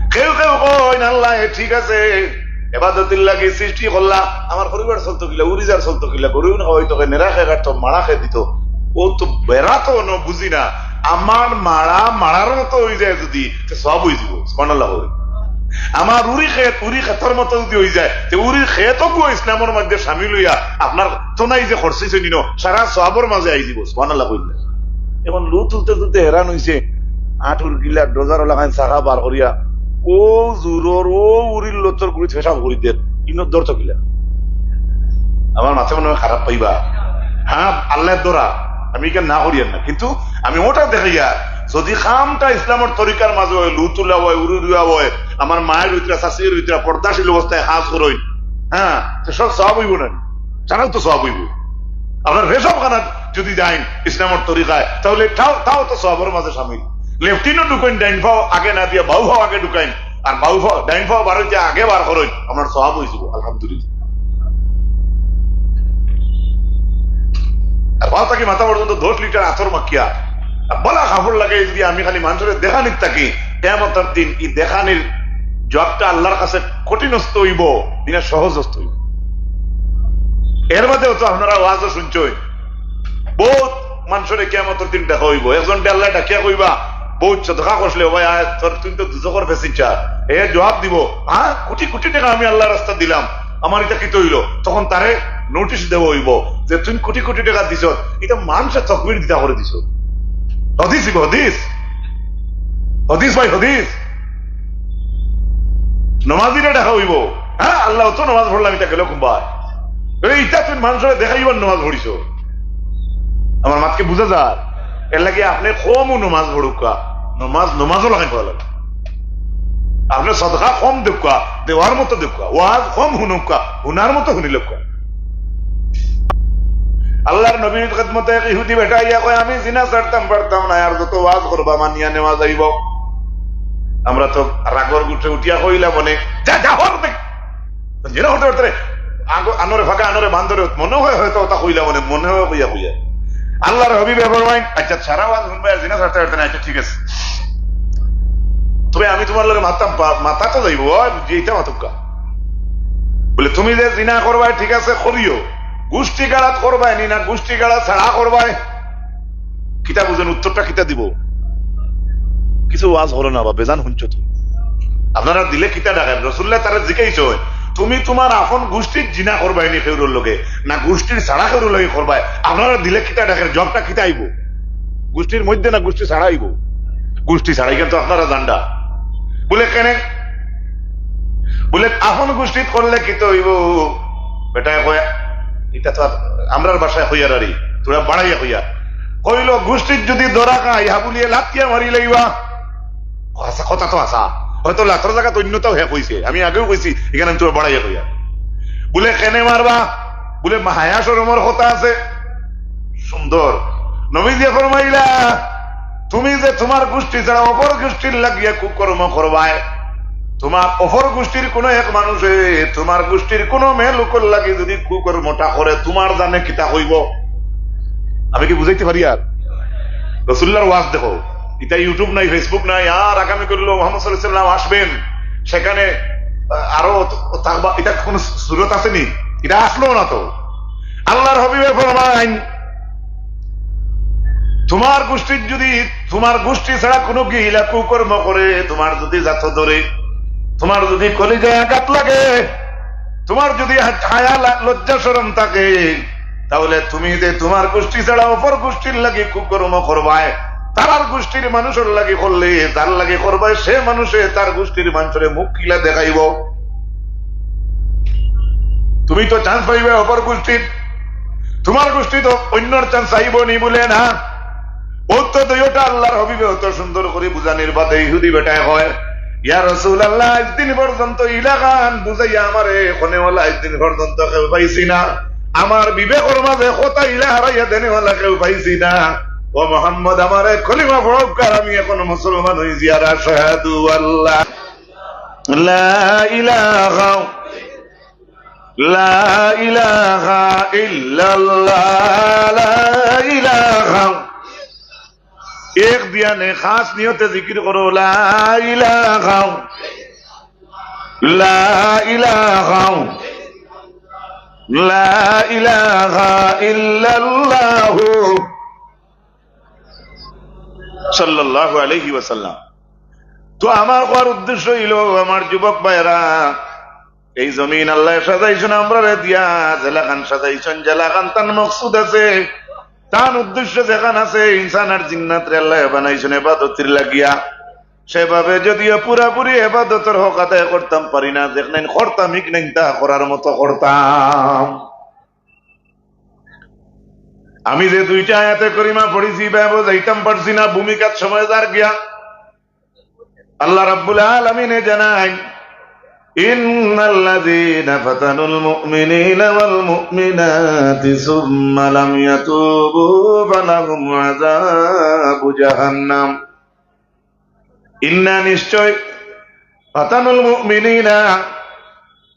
কেউ কেউ কইন, আল্লাহ, এ ঠিক আছে, ইবাদতর লাগি সৃষ্টি করলা, আমার পরিবার চলতো কিলা, উরিজার চলতো কিলা, গরু খাওয়াইতো কে, নেড়া খে কাটতো, মাড়া খে দিত, ও তো বেড়াতো ন বুঝি না, আমার মাড়া মাড়ার মতো হয়ে যায় যদি, তো সব হয়ে যাব। সুবহানাল্লাহ বলে। আমার উরি খেত উরি খেতর মতো যদি হয়ে যায়, তো উরি খেত গো ইসলামের মধ্যে সামিল হইয়া আপনার তো নাই যে খরচি চিনি ন, সারা সবর মাঝে আই দিব। সুবহানাল্লাহ কইলে। এখন লু তুলতে তুলতে হেরান হইছে, আঁটুর গিলা ডোজার লাগাইন শাখা বার করিয়া, ও জুরর, ও উরির লতর গুড়ি ফেসাব করি দের, ইনোর দর তো কিলা। আমার মাথা মনে হয় খারাপ পাইবা। হ্যাঁ, আল্লাহর দরা, আমি এখানে না করিয়ার না, কিন্তু আমি ওটা দেখাইয়া, যদি কামটা ইসলামের তরিকার মাঝে হয়, লু তুলা হয়, উরু রুয়া হয়, আমার মায়ের ভিতরে, শাশুড়ির ভিতরে পর্দাশীল অবস্থায় কাজ করইন, হ্যাঁ, তো সব সব হইব না, তারাও তো সব হইব। আপনার রেশম খানা যদি যাইন ইসলামের তরিকায়, তাহলে তাও, তাও তো সবর মাঝে সামিল। লেফটিনও ঢুকাইন, ডাইন পাও আগে না দিয়া বাউ পাও আগে ঢুকাইন, আর বাউ পাও, ডাইন পাও বার হইতে আগে বার করইন, আপনার সব হয়ে যাব, আলহামদুলিল্লাহ। আর পাও থাকি মাথা পর্যন্ত দশ লিটার আতর মাখিয়া, আর বলা কাপড় লাগাই যদি আমি খালি মানুষের দেখানির থাকি, কিয়ামতের দিন এই দেখানির জবাবটা আল্লাহর কাছে কঠিনস্থ হইব, দিনা সহজস্থ হইব। এর বাদেও তো আপনারা ওয়াজও শুনছইন, বহুত মানুষরে কিয়ামতের দিন দেখা হইব। একজনরে আল্লাহ ডাকিয়া কইবা, "বহুত সদকা করছিলে, ও ভাই, আয়, তোর, তুই তো দুজখর প্যাসেঞ্জার।" এ জবাব দিব, "হ্যাঁ, কোটি কোটি টাকা আমি আল্লাহর রাস্তা দিলাম, আমার এটা কিতা হইল?" তখন তারে নোটিশ দেওয়া হইব যে, "তুই কোটি কোটি টাকা দিছ, এটা মানুষের তকবির দিতা করে দিছ।" হাদিস ইব হাদিস, হাদিস ভাই হাদিস। নমাজিরে ডাকা হইব, "হ্যাঁ, আল্লাহ, তো নমাজ পড়লাম, এটা গেল কুম্বায়?" এই ইটা তুই মানুষরে দেখাইবার নমাজ পড়িছ। আমার মাতকে বুঝা যার? এর লাগি আপনি কমও নমাজ পড়ুক্কা, নমাজ, নমাজও লাগাই পড়া লাগে। আপনি সদকা কম দেউক্কা, দেওয়ার মতো দেউক্কা, ওয়াজ কম হুনুক্কা, হুনার মতো হুনিলউক্কা। আল্লাহর নবীর খেদমতে এক ইহুদি বেটা আইয়া কয়, "আমি জিনা ছাড়তাম পারতাম না, আর যত ওয়াজ করবা মানিয়া নেওয়া যাইব।" আমরা তো রাগর গুটে উঠিয়া কইলা মনে, "যা, যা, হর দেখ।" জিনা করতে করতে রে, আগো, আনরে ফাঁকা, আনরে বান্দরে, মনে হয় হয়তো ওটা কইলা মনে, মনে হয় কইয়া কইয়া। আল্লাহর হাবিবে ফরমাইন, "আচ্ছা, সারা ওয়াজ হুনবায় আর জিনা ছাড়তে পারতে না, আচ্ছা, ঠিক আছে। তবে আমি তোমার লগে মাতাম পা-, মাতা তো যাইব, ওই যে এটা মাতুক্কা।" বলে, "তুমি যে জিনা করবায়, ঠিক আছে, করিও। গুষ্টি গাড়াত করবায় নি না, গুষ্টি গাড়া ছাড়া করবায়?" কিতা বুঝেন, উত্তরটা কিতা দিব? কিছু ওয়াজ হলো না বা বেজান হুনছো তো। আপনারা দিলে কিতা ডাকেন? রসুল্লাহ তারা জিজ্ঞাসা হয়, "তুমি তোমার আপন গুষ্টির জিনা করবায় নি কেউরর লগে, না গুষ্টির ছাড়া কেউরর লগে করবায়? আপনারা দিলে কিতা ডাকেন? জবটা কিতা আইব? গুষ্টির মধ্যে না গুষ্টি ছাড়া আইব?" গুষ্টি ছাড়াই কিন্তু আপনারা জানডা। বলে, "কেনে?" বলে, "আপন গুষ্টিত করলে কিতা হইব?" বেটায় কয়, এটা তো আর আমরার ভাষায় কইয়ার আরি, তোরা বাড়াইয়া কইয়া। কইল, "গুষ্টিত যদি ধরা খাই, হাবুলিয়ে লাথিয়া মারি লইবা।" হাছা কথা তো হাছা। হয়তো লাতর জাগাত অইন্যতাও হে কইছে, আমি আগেও কইছি, ইখান আমি তুমারে বাড়াইয়া কইয়ার। বুলে, "কেনে মারবা?" বুলে, "মা, হায়া শরমর কথা আছে।" সুন্দর। নবীজিয়ে ফরমাইলা, "তুমি যে তুমার গুষ্টি ছাড়া অপর গুষ্টির লাগিয়া কুকর্ম করবায়, তুমার অপর গুষ্টির কুনু এক মানুষে তুমার গুষ্টির কুনু মেয়ে লোকর লাগি যুদি কুকর্মটা করে, তুমার জানে কিতা কইবো?" আমি কি বুঝাইতে পারি আর? রসুলুল্লাহর ওয়াজ দেখো, ইটা YouTube নাই, Facebook নাই, আর আগামী কাইল মুহাম্মদ সাল্লাল্লাহু আলাইহি ওয়াসাল্লাম আসবেন, সেখানে, আহ, আরো থাকবা, ইটা কুনু সুরত আছে নি? ইটা আসলো না তো। আল্লাহর হাবিবে ফরমাইন, তুমার গুষ্টির যুদি, তুমার গুষ্টি ছাড়া কুনু গিলা কুকর্ম করে, তুমার যুদি জাতো ধরে, তুমার যুদি কলিজায় আঘাত লাগে, তুমার যুদি হা-, হায়া লা-, লজ্জা শরম থাকে, তাইলে তুমি যে তুমার গুষ্টি ছাড়া অপর গুষ্টির লাগি কুকর্ম করবায়, তারার গুষ্টির মানুষর লাগি করলে, যার লাগি করবায়, সে মানুষে তার গুষ্টির মানুষরে মুখ কিলা দেখাইবো? তুমি তো chance পাইবায় অপর গুষ্টির, তুমার গুষ্টি তো অইন্যর chance আইবো নি বুলে না। অউ তো দুইওটা আল্লাহর হাবিবে অত সুন্দর করি বুঝানির বাদে ইহুদি বেটায় কয়, "ইয়া রাসূলুল্লাহ, আইজ দিন পর্যন্ত ইলাখান বুঝাইয়া আমারে কওনেওয়ালা আইজ দিন পর্যন্ত কেউ পাইছি না। আমার বিবেকর মাঝে কথা ইলা হারাইয়া দেনেওয়ালা কেউ পাইছি না। ও মুহাম্মদ, আমারে কলিমা পড়াউক্কা, আমি অখন মুসলমান অইছি, আর আশহাদু আল্লা লা ইলাহা, লা ইলাহা ইল্লাল্লাহ, লা ইলাহা।" এক ধিয়ানে খাস নিয়তে জিকির করো, লা ইলাহা, লা ইলাহা, লা ইলাহা ইল্লাল্লাহু। সাল্লাল্লাহু আলাইহি ওয়াসাল্লাম। তো আমার কওয়ার উদ্দেশ্য অইলো, আমার যুবক ভাইরা, এই জমিন আল্লায় সাজাইছইন আমরারে দিয়া, যেলাখান সাজাইছইন, যেলাখান তান মকসুদ আছে, তান উদ্দেশ্য যেখান আছে, ইনসান আর জিন্নাতরে আল্লায় বানাইছইন ইবাদতর লাগিয়া। সেভাবে যদিও পুরাপুরি ইবাদতর হক আদায় করতাম পারি না, যেখান করতাম, ইখান তা করার মতো করতাম। আমি যে দুইটা আয়াতে করিমা পড়ছি, ইবায় যাইতাম পারছি না, ভূমিকার সময় যার গিয়া। আল্লাহ রাব্বুল আলামিনে জানাইন, "ইন্নাল্লাযীনা ফাতানুল মুমিনিনা ওয়াল মুমিনাতি সুম্মা লাম ইয়াতুবু ফালাহুম আযাবু জাহান্নাম।" ইন্না, নিশ্চয়, ফাতানুল মুমিনিনা,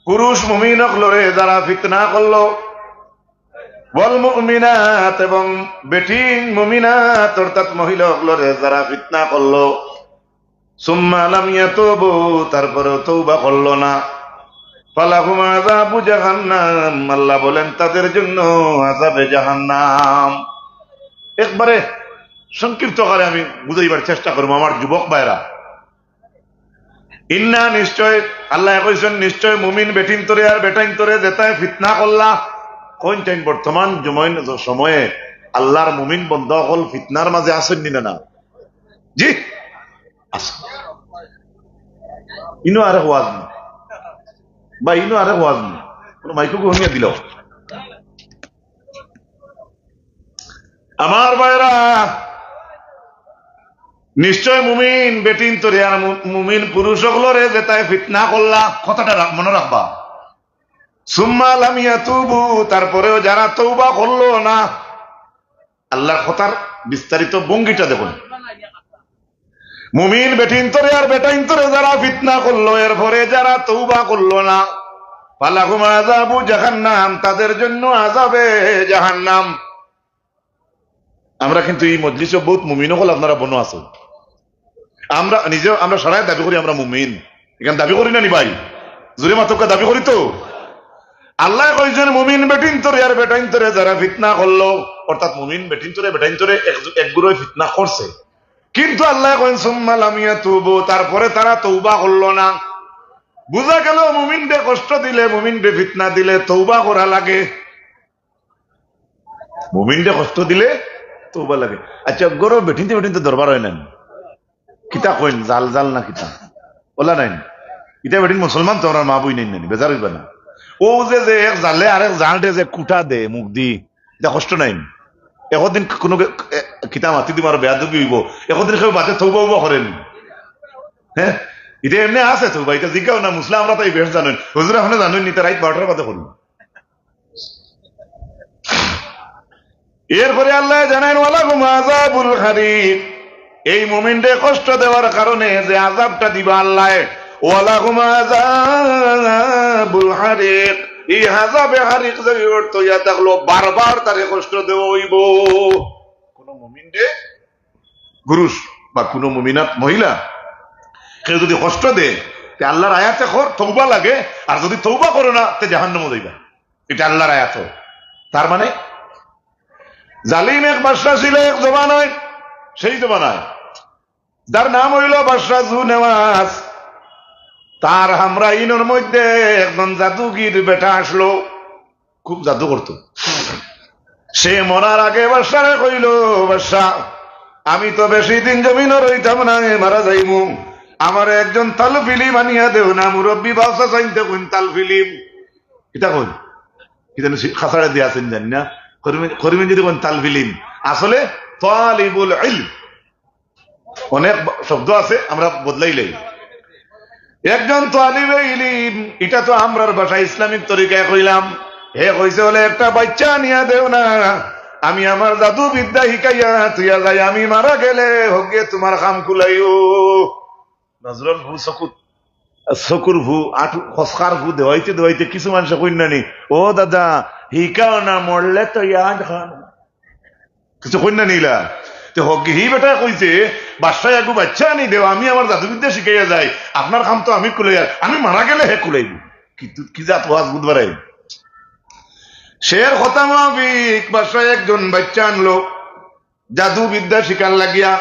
পুরুষ মুমিন অকলরে যারা ফিতনা করলো, ওয়াল মুমিনাত, এবং বেটিন মুমিনাত অর্থাৎ মহিলা অকলরে যারা ফিতনা করলো, সুম্মা লাম ইয়াতুবু, তারপরেও তওবা করলো না, ফালাহুম আযাবু জাহান্নাম, আল্লাহ বলেন তাদের জন্য আযাবে জাহান্নাম। একবারে সংক্ষিপ্ত আকারে আমি বুঝাইবার চেষ্টা করমু আমার যুবক ভাইরা। ইন্না, নিশ্চয়, আল্লায় কইছইন, নিশ্চয় মুমিন বেটিন্তরে আর বেটাইন্তরে যেতায় ফিতনা করলা, কইন তাইন বর্তমান জমইন-, সময়ে আল্লাহর মুমিন বন্দা অকল ফিতনার মাঝে আছইন নি না? না। জি? আছইন। ইনো আরেক ওয়াজ নি। বা ইনো আরেক ওয়াজ নি। কুনু মাইকো গো নিয়া দিল। আমার ভাইরা, নিশ্চয় মুমিন বেটিন্তরে আর মু-, মুমিন পুরুষ অকলরে যেতায় ফিতনা করলা, কথাটা রা-, মনো রাখবা। সুম্মা লাম ইয়াতুবু, তারপরেও যারা তওবা করলো না, আল্লাহর কথার বিস্তারিত ভঙ্গিটা দেখুন। মুমিন বেটিন্তরে আর বেটাইন্তরে যারা ফিতনা করলো, এরপরে যারা তওবা করলো না, ফালাহুম আযাবু জাহান্নাম, তাদের জন্য আযাবে জাহান্নাম। আমরা কিন্তু এই মজলিসো বউত মুমিন অকল আপনারা বনো আছো। আমরা নিজে, আমরা সারায় দাবি করি আমরা মুমিন। ইখান দাবি করি না নি ভাই? জোরে মাতউক্কা, দাবি করি তো। আল্লায় কইছইন মুমিন বেটিন্তরে আর বেটাইন্তরে যারা ফিতনা করলো, অর্থাৎ মুমিন বেটিন্তরে বেটাইন্তরে এক, এক গুরুয়ে ফিতনা করছে, কিন্তু আল্লায় কইন সুম্মা লাম ইয়াতুবু, তারপরে তারা তওবা করলো না। বুঝা গেল মুমিনরে কষ্ট দিলে, মুমিনরে ফিতনা দিলে তওবা করা লাগে। মুমিনরে কষ্ট দিলে তওবা লাগে। আচ্ছা, ঘরো বেটিন্তে বেটিন্তে দরবার অয় না নি? কিতা কইন, জাল জাল না কিতা? অলা নায় নি? ইতা বেটিন মুসলমান তো, আমরার মা বইন নায় নি, বেজার অইবা না। অউ যে, যে এক জালে আরেক জালরে যে কুটা দে মুখদি, ইতা কষ্ট নায় নি? একদিন কুনু কে-, এ, কিতা মাতি দিমু আর বেয়াদবি অইবো, একদিন কেউ বাদে তওবা উবা করে নি? হ্যাঁ, ইটা এমনে আছে তো ভাই, ইটা জিজ্ঞাও না, মুসলা আমরা তাই বেশ জানেন। হুজুর, আপনে জানেন নি, তে রাইত বারোটার বাদে করুন। এরপরে আল্লায় জানাইন, "ওয়ালাহুম আযাবুল হারিক।" এই মুমিনরে কষ্ট দেওয়ার কারণে যে আযাবটা দিবা আল্লায়, "ওয়ালাহুম আযাবুল হারিক।" এই আযাবে হারিক যদি অর্থ ইয়া থাকলো, বারবার তারে কষ্ট দেওয়া অইবো। কোন মুমিনরে, পুরুষ বা কোন মুমিনাত মহিলা, কেউ যদি কষ্ট দেয়, তে আল্লাহর আয়াতে কর, তওবা লাগে, আর যদি তওবা করো না, তে জাহান্নামো যাইবা। ইটা আল্লাহর আয়াত। তার মানে জালিম এক বাদশা ছিল এক জমানায়, সেই জমানায়, যার নাম অইলো বাদশা জু নেওয়াজ। তার হামরা ইনর মধ্যে একজন জাদুগির বেটা আসলো, খুব জাদু করতো। সে মরার আগে বাদশারে কইলো, "বাদশা, আমি তো বেশি দিন জমিনো রইতাম না, মারা যাইমু। আমারে একজন তালফিলিম আনিয়া দেও না।" মুরব্বি বাদশা চাইনতে কইন, "তালফিলিম।" কিতা কইন? কিতা নি খাসাড়ে দিয়া আছেন জানি না। করিমে, করিমে যদি কইন তালফিলিম, আসলে তালিবুল ইলম। অনেক ব-, শব্দ আছে, আমরা বদলাইলাই। একজন তালিবে ইলিম, ইটা তো আমরার ভাষা, ইসলামিক তরিকায় কইলাম। হে কইছে, "অইলে একটা বাইচ্চা আনিয়া দেও না, আমি আমার জাদু বিদ্যা হিকাইয়া থুইয়া যাই, আমি মারা গেলে হকগে তুমার খাম কুলাইও।" নজরুল হু চকুত চকুর ফু, আটু, খসকার ফু দেওয়াইতে দেওয়াইতে কিছু মানষে কইন না নি, "ও দাদা, হিকাও না, মরলে তো ইয়াদ খান।" কিছু কইন না নি ইলা। তে হকগে হি বেটায় কইছে, "বাদশায় এগু বাইচ্চা আনি দেও, আমি আমার জাদুবিদ্যা শিখাইয়া যাই, আপনার খাম তো আমি কুলাইয়ার, আমি মারা গেলে হে কুলাইবো।" কি তু-, কি জাত ওয়াজ বুধবার আইন। শের কথা মাফিক বাদশায় একজন বাইচ্চা আনলো, জাদু বিদ্যা শিখার লাগিয়া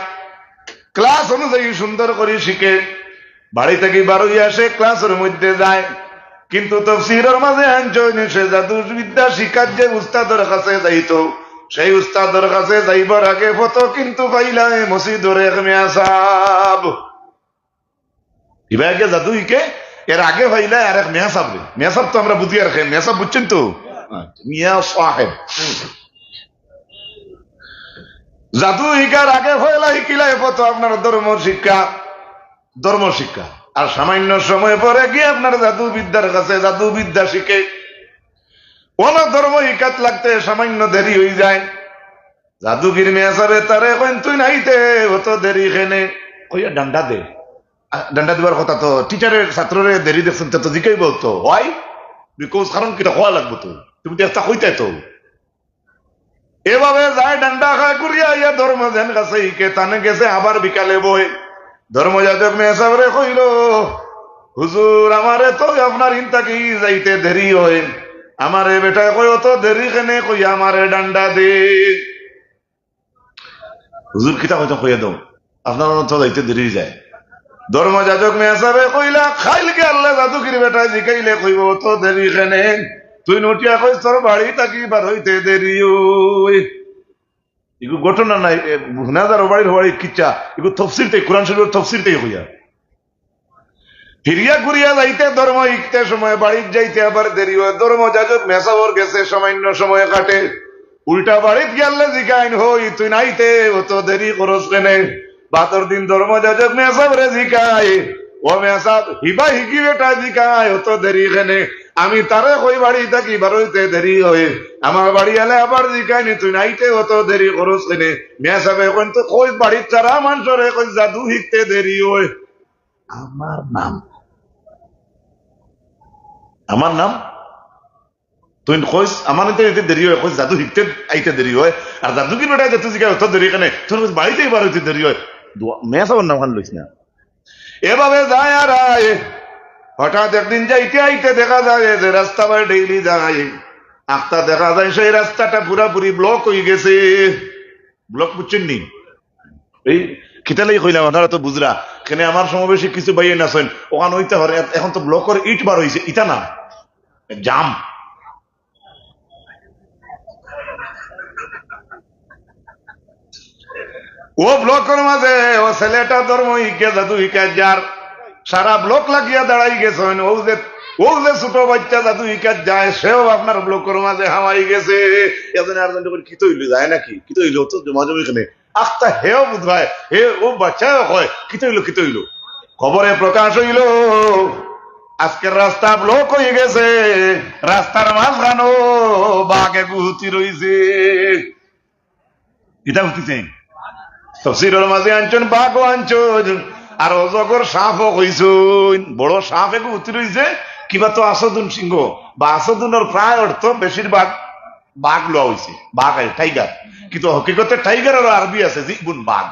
ক্লাস অনুযায়ী সুন্দর করি শিখে। বাড়ি থাকি বারইয়া সে ক্লাসর মধ্যে যায়, কিন্তু তফসিরর মাঝে আনছইন, সে জাদু বিদ্যা শিখার যে উস্তাদর কাছে যাইতো, সেই উস্তাদর কাছে যাইবার আগে পথো কিন্তু পাইলায় মসজিদর এক মেয়াসাব। ইবায় গিয়া জাদু হিকে, এর আগে পাইলায় আরেক মেয়াসাবরে। মেয়াসাব তো আমরা বুঝিয়ার কে, মেয়াসাব বুঝছইন তো? মিয়া সাহেব। জাদু হিকার আগে পয়লা হিকিলায় পথো আপনার ধর্ম শিক্ষা, ধর্ম শিক্ষা। আর সামান্য সময় পরে গিয়া আপনার জাদু বিদ্যার কাছে জাদু বিদ্যা শিখে। অনো ধর্ম হিকাত লাগতে সামান্য দেরি অইযায়। জাদুগির মেয়াসাবে তারে কইন, "তুইন আইতে অত দেরি কেনে?" কইয়া ডান্ডা দে। আ, ডান্ডা দিবার কথা তো, টিচারে ছাত্ররে দেরি দেখছইন তো, তো জিকাইবো তো, "Why?" Because কারণ কিতা কওয়া লাগবো তো, তুমি তো একটা কইতায় তো। এভাবে যায় ডান্ডা খায় ঘুরিয়া আইয়া ধর্ম যেন কাছে হিকে, তানে গেছে আবার বিকালে বয়। ধর্মযাজক মেসাবরে কইলো, "হুজুর, আমারে তো আপনার ইন থাকি যাইতে দেরি অয়।" আমারে বেটায় কয়, "অত দেরি কেনে?" কইয়া আমারে ডান্ডা দে। "হুজুর, কিতা কইতাম কইয়া দেও, আপনার অনো তো যাইতে দেরি অইযায়।" ধর্মযাজক মেসাবে কইলা, "কাইলকে আল্লাহ জাদুগির বেটায় জিকাইলে কইবো, 'অত দেরি কেনে?' তুইন উঠিয়া কইস, 'তোর বাড়ি থাকি বার অইতে দেরি অয়।'" ইগু ঘটনা নায়, এ, হুনা যার বাড়ির বাড়ি কিচ্ছা, ইগু তফসির তাই, কোরআন শরীফর তফসির তাই কইয়া। ফিরিয়া ঘুরিয়া যাইতে ধর্ম হিকতে সময় বাড়িত যাইতে আবার দেরি অয়। ধর্মযাজক মেসাবর গেছে সামান্য সময় কাটে। উল্টা বাড়িত গেলে জিকাইন, "হই, তুইন আইতে অত দেরি করস কেনে?" বাদর দিন ধর্মযাজক মেসাবরে জিকায়, "ও মেসাব, হিবা হিকি বেটায় জিকায়, অত দেরি কেনে?" আমি তারে কই বাড়ি থাকি বার অইতে দেরি অয়। আমার বাড়ি আইলে আবার জিকাইন, "তুইন আইতে অত দেরি করস কেনে?" মেসাবে কইন, "তো কই বাড়িত সারা মানষরে কই জাদু হিকতে দেরি অয়।" আমার নাম, আমার নাম, তুইন কইস, "আমার আইতে আইতে দেরি অয়", কইস, "জাদু হিকতে আইতে দেরি অয়।" আর জাদুগির বেটায় যেতে জিকায়, "অত দেরি কেনে?" তুইন কইস, "বাড়িত থাকি বার অইতে দেরি অয়।" দোয়া, মেসাবর নাম খান লইস না। এভাবে যায় আর আয়। হঠাৎ একদিন যাইতে আইতে দেখা যায় যে রাস্তা বায় ডেইলি যায়, আখতা দেখা যায় সেই রাস্তাটা পুরাপুরি ব্লক অইগেছে। ব্লক বুঝছইন নি? এই কিতালাই কইলাম, আপনারা তো বুঝরা। কেনে আমার সমাবেশে কিছু ভাইয়াইন আছইন, অখান অইতে পারে, এ-, এখন তো ব্লকর ইট বার অইছে, ইটা না, জাম। ও ব্লকর মাঝে ও ছেলেটা ধর্ম হিকে জাদু হিকাত যার, সারা ব্লক লাগিয়া দাঁড়াই গেছইন। ও যে, ও যে ছোট বাইচ্চা জাদু হিকাত যায়, সেও আপনার ব্লকর মাঝে হামাই গেছে। এজন্য আর জন যখন, "কিতা অইলো, যায় নাকি? কিতা অইলো?" তো জমাজমি কেনে। আখতা হেও বুঝবায়, হে ও বাইচ্চায় কয়, "কিতা অইলো, কিতা অইলো?" খবরে প্রকাশ অইলো, আজকের রাস্তা ব্লক অইগেছে, রাস্তার মাঝখানো বাঘ এগু হুতি রইছে। ইটা হুতিছে। তফসিরর মাঝে আনছইন, বাঘও আনছইন, আর অজগর সাপও কইছইন। বড় সাপ এগু হুতি রইছে, কিবা তো আসদুন সিংহ বা আসদুনর প্রায় অর্থ বেশিরভাগ বাঘ লওয়া অইছে, বাঘ আর টাইগার। কিন্তু হকিকতে টাইগার আর আরবি আছে, জিবুন বাঘ।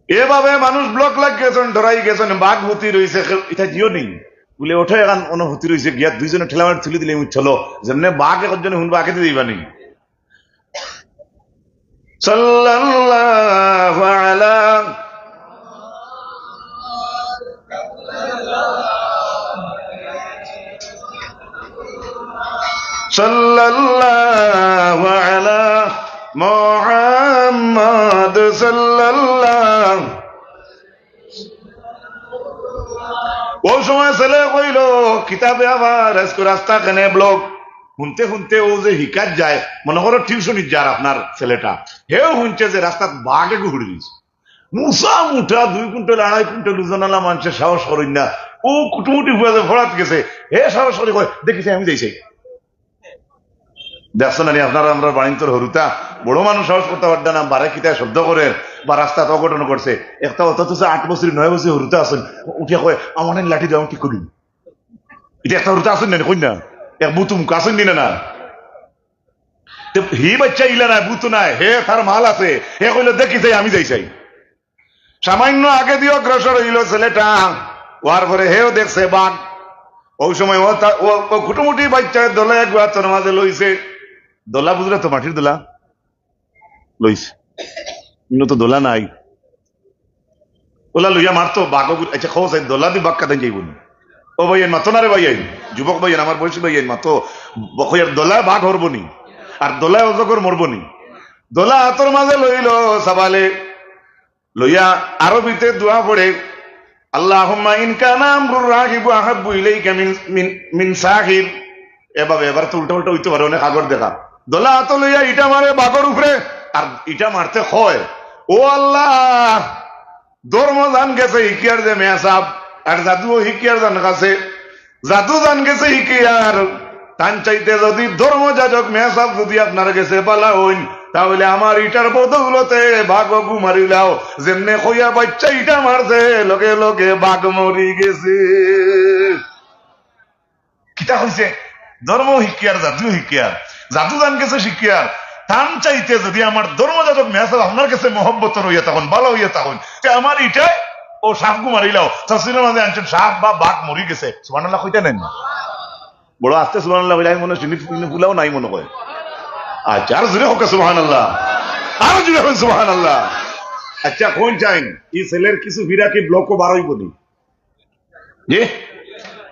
এভাবে মানুষ ব্লক লাগি গেছইন, ডরাই গেছইন, বাঘ হুতি রইছে, কেউ ইটা জিও নেই। বুলে, "ওঠো, এখান অনুভূতি রইছে, গিয়া দুইজনে ঠেলা মারি তুলি দিলে আমি চলো।" যেমনে বাঘ একজনে হুনবা, আগে দিবা নেই। সাল্লাল্লাহু আলা সাল্লাল্লাহু আলা মুহাম্মদ সাল্লাল্লাহু। অউ সময় ছেলে কইলো, "কিতাবে আবার আজকে রাস্তা কেনে ব্লক?" হুনতে হুনতে অউ যে হিকাত যায়, মনে করো টিউশনিত যার আপনার ছেলেটা, হেও হুনছে যে রাস্তাত বাঘ এগু হুড়ি দিছে। মুসা মুটা দুই কুইন্টাল, আড়াই কুইন্টাল ওজনআলা মানষে সাহস করইন না। অউ কুটুমুটি ফুয়া যে ফড়াত গেছে, হে সাহস করি কয়, "দেখিছে, আমি যাইছি।" দেখছো না নি আপনারা, আমরার বাড়িন্তর হুরুতা, বড় মানুষ সাহস করতা পারতা না, বারে কিতা শব্দ করের বা রাস্তাত অঘটন করছে। একটা অত তো আট বছর, নয় বছর হুরুতা আছইন, উঠিয়া কয়, "আমার নানি লাঠি দেও, আমি ঠিক করি।" ইটা একটা হুরুতা আছইন না নি, কইন না? এক বুতুম আছইন নি না, না? তে হি বাইচ্চা ইলা নায়, বুতু নায়, হে তার মাল আছে, হে কইলো, "দেখি চাই, আমি যাই চাই।" সামান্য আগেদি অগ্রসর অইলো ছেলেটা, অওয়ার পরে হেও দেখছে বাঘ। অউ সময় অউ তা-, অউ, অউ কুটুমুটি বাইচ্চায় দলা এগু আতর মাঝে লইছে। দলা বুঝরা তো, মাটির দলা লইছে। ইনো তো দলা নাই। অলা লইয়া মারতো বাঘ অগু-, আচ্ছা, কও চাই, দলা দি বাঘ কাদাইন যাইবো নি? ও ভাইয়াইন, মাতো না রে ভাইয়াইন, যুবক ভাইয়াইন, আমার বয়সী ভাইয়াইন, মাতো। বকইয়ার দলায় বাঘ হরবো নি, আর দলায় অজগর মরবো নি। দলা আতর মাঝে লইলো সাবালে, লইয়া আরবিতে দোয়া পড়ে, "আল্লাহুম্মা ইন কানা আমরুর রাগিবু আহাব্বু ইলাইকা মিন, মিন, মিন সাহির।" এভাবে এবার তো উল্টা উল্টা অইতো পারে, অনেক আগর দেখা। দলা আতো লইয়া ইটা মারে বাঘর উপরে, আর ইটা মারতে কয়, "ও আল্লাহ, ধর্ম যান গেছে হিকিয়ার যে মেসাব, আর জাদুও হিকিয়ার যান গেছে, জাদু যান গেছে হিকিয়ার, তান চাইতে যুদি ধর্ম যাজক মেসাব যুদি আপনার গেছে বালা অইন, তা অইলে আমার ইটার বদৌলতে বাঘ অগু মারিলাও।" যেমনে কইয়া বাইচ্চা ইটা মারছে, লগে লগে বাঘ মরি গেছে। কিতা কইছে? ধর্ম হিকিয়ার, জাদু হিকিয়ার, জাদু যান গেছে হিকিয়ার, তান চাইতে যুদি আমার ধর্ম যাজক মেসাব আপনার গেছে মহব্বতর অইয়া থাকইন, বালা অইয়া থাকইন, তে আমার ইটায় অউ সাপগু মারিলাও। তফসিরর মাঝে আনছইন, সাপ বা বাঘ মরি গেছে। সুবহানাল্লাহ কইতা নায় নি? বড় আস্তে সুবহানাল্লাহ কইলে আমি মনে হয় চিনি ফুলাও নাই মনে হয়। আচ্ছা, আরো জোরে কউক্কা সুবহানাল্লাহ, আরো জোরে কউক্কা সুবহানাল্লাহ। আচ্ছা, কইন চাইন, ই ছেলের কিছু ফিরা কি ব্লকও বার অইবো নি? জি?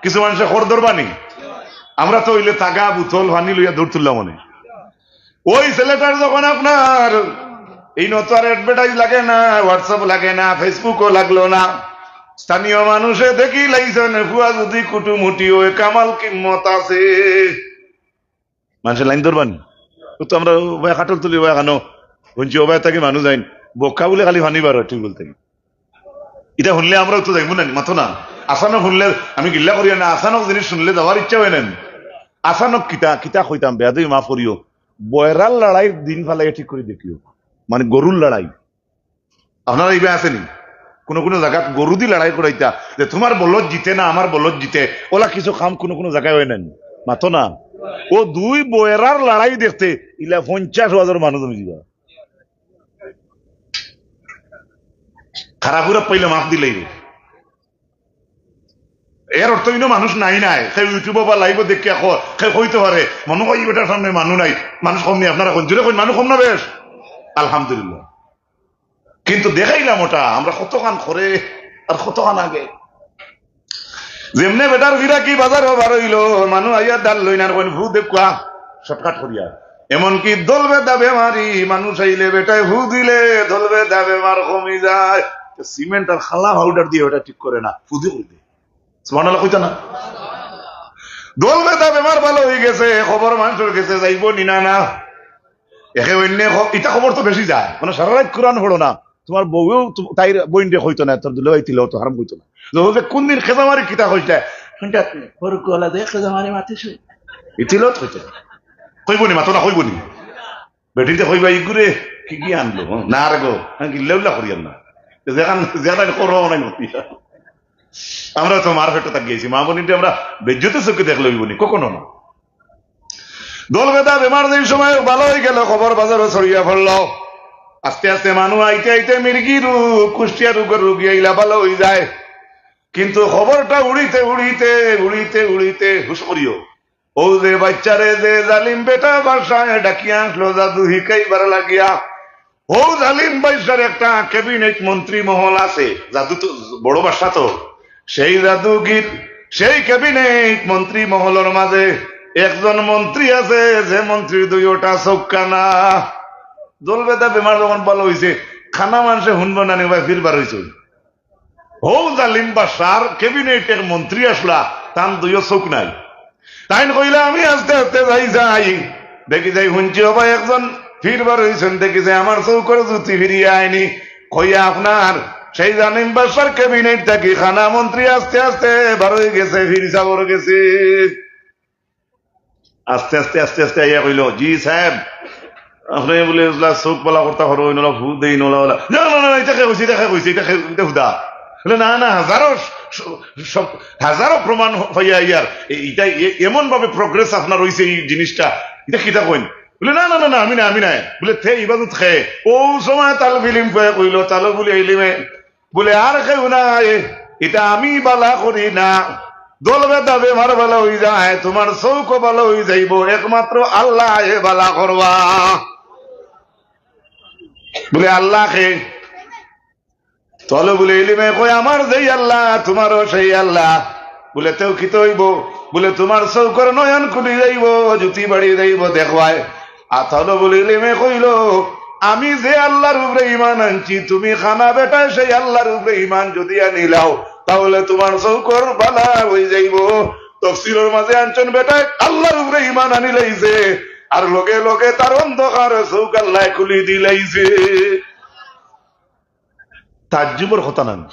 কিছু মানষে খর ধরবা নি? আমরা তো অইলে তাগা, বুতল, পানি লইয়া দৌড় তুললাম অনে। ওই ছেলেটার যখন আপনার এই নতুন আর advertise লাগে না, WhatsApp লাগে না, Facebook-ও লাগলো না, স্থানীয় মানুষে দেখিলাইছইন, ফুয়া যুদি কুটুমুটি অয়, কামাল কিম্মত আছে। মানষে লাইন ধরবা নি? ও তো আমরা ওবায় কাটল তুলি, ওবায় কানো হুনছি, ওবায় থাকি মানুষ আইন, বক্কা বুলে খালি পানি বার অয় টিউবওয়েল থাকি। ইটা হুনলে আমরাও তো যাইমু না নি, মাতো না। আচানক হুনলে, আমি গিল্লা করিয়ার না, আচানক জিনিস হুনলে যাওয়ার ইচ্ছা অয় না নি। আচানক কিতা, কিতা কইতাম, বেয়াদবি মাফ করিও। বয়রার লড়াইর দিন ফালাইয়া ঠিক করি দেখিও, মানে গরুর লড়াই। আপনারা ইবা আছে নি? কুনু কুনু জাগাত গরু দি লড়াই করাইতা, যে তুমার বলদ জিতে না আমার বলদ জিতে, অলা কিছু কাম কুনু কুনু জাগায় অয় না নি, মাতো না। ও দুই বয়রার লড়াই দেখতে ইলা পঞ্চাশ হাজার মানুষ জমি যিবা। খারাপ-খুরাপ পাইলে মাফ দিলাইবো। এর অর্থ ইনো মানুষ নাই নাই। কেউ YouTube-ও বা live-ও দেখিয়া ক-, কেউ কইতো পারে, "মনো অয় ই বেটার সামনে মানুষ নাই।" মানুষ কম নি, আপনারা কইন, জোরে কইন, মানুষ কম না বেশ? আলহামদুলিল্লাহ। কিন্তু দেখাইলাম ওটা, আমরা কতখান করে আর কতখান আগে। যেমনে বেটার ফিরাকি বাজারো বার অইলো, মানুষ আইয়া ডাল লইন আর কইন, "ফু দেউক্কা", shortcut করিয়া। এমনকি দলবেদা বেমারি মানুষ আইলে বেটায় ফু দিলে দলবেদা বেমার কমি যায়। তো সিমেন্ট আর খালা পাউডার দিয়া ওটা ঠিক করে না, ফু দি করি দেয়। সুবহানাল্লাহ কইতা না? দলবেদা বেমার ভালা অইগেছে, খবর মানষর গেছে যাইবো নি না, না? একে অইন্যে খ-, ইতা খবর তো বেশি যায়। মানে সারা রাইত কোরআন পড়ো না, তুমার বউয়েও তু-, তাইর বইনরে কইতো না, তোর দুলাভাই তিলওয়াত হারাম কইতো না। যে, ও যে কুনদিন খেজামারি কিতা কইছলা, হুনতা, ওর গলা দিয়ে খেজামারি মাতিস। ই তিলওয়াত কইতো না। কইবো নি, মাতো না, কইবো নি। বেটিতে কইবা, "ইগুরে কি কি আনলো?" হ্যাঁ? না রে গো, আমি গিল্লা উল্লা করিয়ার না। যেখান, যেখান করো, ওখান মতি। আমরা তো মার পেটো তাক গেছি, মা বোনিতে আমরা বেজ্জতি চোখে দেখলে অইবো নি, কখনো না। দল বেদা বেমার যেই সময় ভালা অইগেল, খবর বাজারো ছড়িয়া পড়লো। আস্তে আস্তে মানুষ আইতে আইতে মির্গি রোগ, কুষ্টিয়া রোগর রোগী আইলা ভালা অইযায়। কিন্তু খবরটা উড়িতে উড়িতে, উড়িতে উড়িতে, হুশ করিও, অউ যে বাইচ্চারে যে জালিম বেটা বাদশায় ডাকিয়া আনলো জাদু হিকাইবার লাগিয়া, অউ জালিম বাইচ্চার একটা cabinet মন্ত্রী মহল আছে, জাদু তো বড় বাদশা তো, সেই জাদুগির, সেই cabinet মন্ত্রী মহলর মাঝে একজন মন্ত্রী আছে, যে মন্ত্রীর দুইওটা চউখ কানা। দল বেদা বেমার যখন ভালা অইছে, কানা মানষে হুনবো না নি, ভাই, ফির বার অইছে। অউ জালিম বাদশার cabinet এক মন্ত্রী আছলা, তান দুইও চউখ নাই। তাইন কইলা, "আমি আস্তে আস্তে যাই যাই, দেখি যাই, হুনছি অবা একজন ফির বার অইছইন, দেখি যাই আমার চউখর জুতি ফিরিয়া আইনি।" কইয়া আপনার সেই জালিম বাদশার cabinet থাকি কানা মন্ত্রী আস্তে আস্তে বার অইগেছে, ফির সাবর গেছে। আস্তে আস্তে আস্তে আস্তে আইয়া কইলো, "জি সাব, আপনে বুলে ইলা চউখ ভালা করতা পারইন, ইলা ফু দেইন, ইলা, ইলা।" "না, না, না, না, ইটা কে কইছে, ইটা কে কইছে, ইটা কে, ইটা হুদা।" বুলে, "না, না, হাজারো স-, স-, হাজারো প্রমাণ পাইয়া আইয়ার, এ-, ইটা এ-, এমন ভাবে progress আপনার অইছে ই জিনিসটা, ইটা কিতা কইন?" বুলে, "না, না, না, না, আমি না, আমি না।" বুলে, "তে ইবাদত খে।" অউ সময় তাল ফিলিম কয়ে কইলো, "তালো বুলে ইলিমে।" বুলে, "আর কেউ নাই, ইটা আমি ভালা করি না। দল বেদা বেমার ভালা অইযায়, তুমার চউখও ভালা অইযাইবো, একমাত্র আল্লায় ভালা করবা।" বুলে, "আল্লা কে?" তালো বুলে ইলিমে কয়, "আমার যেই আল্লা, তুমারও সেই আল্লা।" বুলে, "তেউ কিতা অইবো?" বুলে, "তুমার চউখর নয়ন খুলি যাইবো, জুতি বাড়ি যাইবো, দেখবায়।" আর তালো বুলে ইলিমে কইলো, "আমি যে আল্লার উপরে ইমান আনছি, তুমি কানা বেটায় সেই আল্লার উপরে ইমান যুদি আনিলাও, তাইলে তুমার চউখর ভালা অইযাইবো।" তফসিরর মাঝে আনছইন, বেটায় আল্লার উপরে ইমান আনিলাইছে, আর লগে লগে তার অন্ধকার চউখ আল্লায় খুলি দিলাইছে। তাজ্জুবর কথা নানি?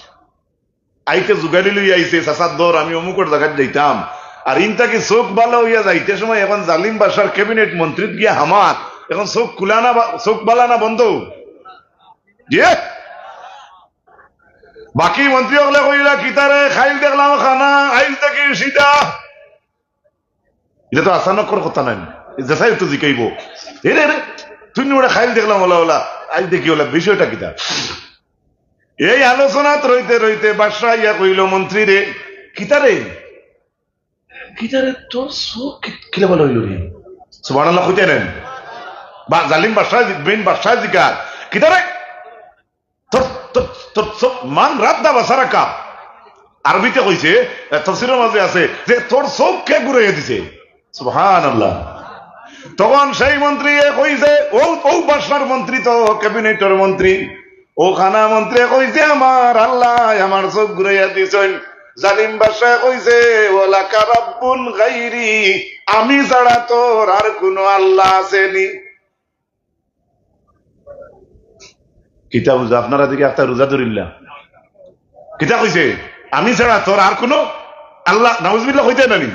আইতে জুগাড়ি লইয়া আইছে, "চাচার দর, আমি অমুকর জাগাত যাইতাম।" আর ইন থাকি চউখ ভালা অইয়া যাইতে সময় এখন জালিম বাদশার cabinet মন্ত্রীত গিয়া হামার, এখন চউখ খুলা না বা-, চউখ ভালা না বন্ধ? জি? বাকি মন্ত্রী অকলে কইলা, "কিতারে, কাইল দেখলাম কানা, আইজ থাকি সিধা।" ইটা তো আচানকর কথা নায়, যেতায় তো জিকাইবো, "এরে, এরে, তুই নি ওটা কাইল দেখলাম ওলা ওলা, আইজ দেখি ওলা, বিষয়টা কিতা?" এই আলোচনাত রইতে রইতে বাদশা আইয়া কইলো, "মন্ত্রীরে, কিতারে, কিতারে তোর চউখ কি-, কিলা ভালা অইলো রে?" সুবহানাল্লাহ কইতা নানি? বা জালিম বাদশা জি-, বেইন বাদশা জিকার, "কিতারে? তোর, তোর, তোর চউখ, মান রাদ্দা বাসারাকা।" আরবিতে কইছে, এ, তফসিরর মাঝে আছে যে, "তোর চউখ কে ঘুরাইয়া দিছে?" সুবহানাল্লাহ। তখন সেই মন্ত্রীয়ে কইছে, অউ, অউ বাদশার মন্ত্রী তো, cabinetর মন্ত্রী, অউ কানা মন্ত্রীয়ে কইছে, "আমার আল্লায় আমার চউখ ঘুরাইয়া দিছইন।" জালিম বাদশায় কইছে, "ওয়ালাকা রাব্বুন গাইরি, আমি ছাড়া তোর আর কুনু আল্লা আছে নি?" কিতা বুঝো, আপনারা দেখি একটা রোজা ধরিল্লা। কিতা কইছে? "আমি ছাড়া তোর আর কুনু আল্লা", নাউজুবিল্লাহ কইতা নানি?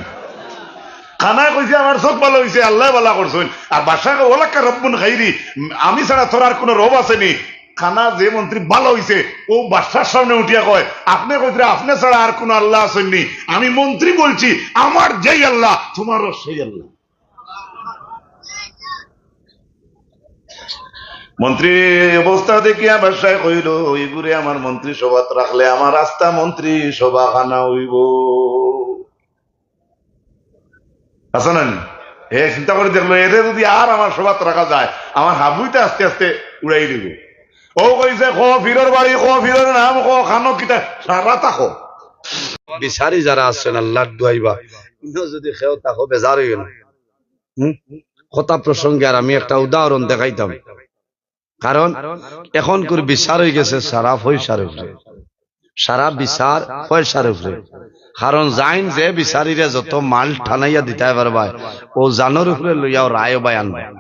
কানায় কইছে, "আমার চউখ ভালা অইছে, আল্লায় ভালা করছইন।" আর বাদশায় কয়, "ওয়ালাকা রাব্বুন গাইরি, আমি ছাড়া তোর আর কুনু রব আছে নি?" কানা যে মন্ত্রী ভালা অইছে, অউ বাদশার সামনে উঠিয়া কয়, "আপনে কইতরা আপনে ছাড়া আর কুনু আল্লা আছইন নি, আমি মন্ত্রী বলছি, আমার যেই আল্লা, তুমারও সেই আল্লা।" মন্ত্রীর অবস্থা দেখিয়া বাদশায় কইলো, "ইগুরে আমার মন্ত্রী সভাত রাখলে আমার আস্তা মন্ত্রী সভা কানা অইবো।" আছে না নি? হে চিন্তা করি দেখলো, "এরে যুদি আর আমার সভাত রাখা যায়, আমার হাবুইতে আস্তে আস্তে উড়াই দিবো।" অউ কইছে, "ক ফিরর বাড়ি, ক ফিরর নাম, ক খানো কিতা, সারাতা ক।" বিচারি যারা আছইন, আল্লার দুয়াইবা, ইনো যুদি কেউ থাকো, বেজার অইও না। হুম? কথা প্রসঙ্গে আর আমি একটা উদাহরণ দেখাইতাম। কারণ এখনকুর বিচার অইগেছে সারা পয়সার উপরে, সারা বিচার পয়সার উপরে। কারণ যাইন যে বিচারিরে যত মাল টানাইয়া দিতায় পারবায়, অউ জানর উপরে লইয়াও রায় বায়ান।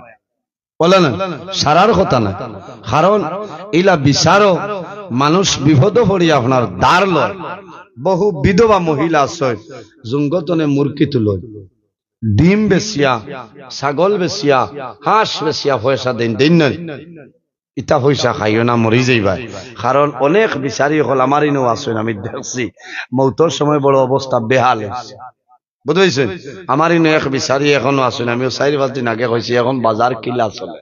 বুলে না, সারার কথা না। কারণ ইলা বিচারও মানুষ বিপদো পড়িয়া আপনার ধার লয়। বহু বিধবা মহিলা আছে, জুঙ্গতনে মুরগি তুলইন, ডিম বেচিয়া, ছাগল বেচিয়া, হাঁস বেচিয়া পয়সা দেইন, দেইন না? ইতা পয়সা খাইও না, মরি যাইবায়। কারণ অনেক বিচারি অকল আমার ইনো আছইন, আমি দেখছি, মৌতর সময় বড় অবস্থা বেহাল অইছে। বুঝছইন? আমার ইনো এক বিচারি এখনো আছইন, আমিও চাইর পাঁচ দিন আগে কইছি, এখন বাজার কিলা চলে।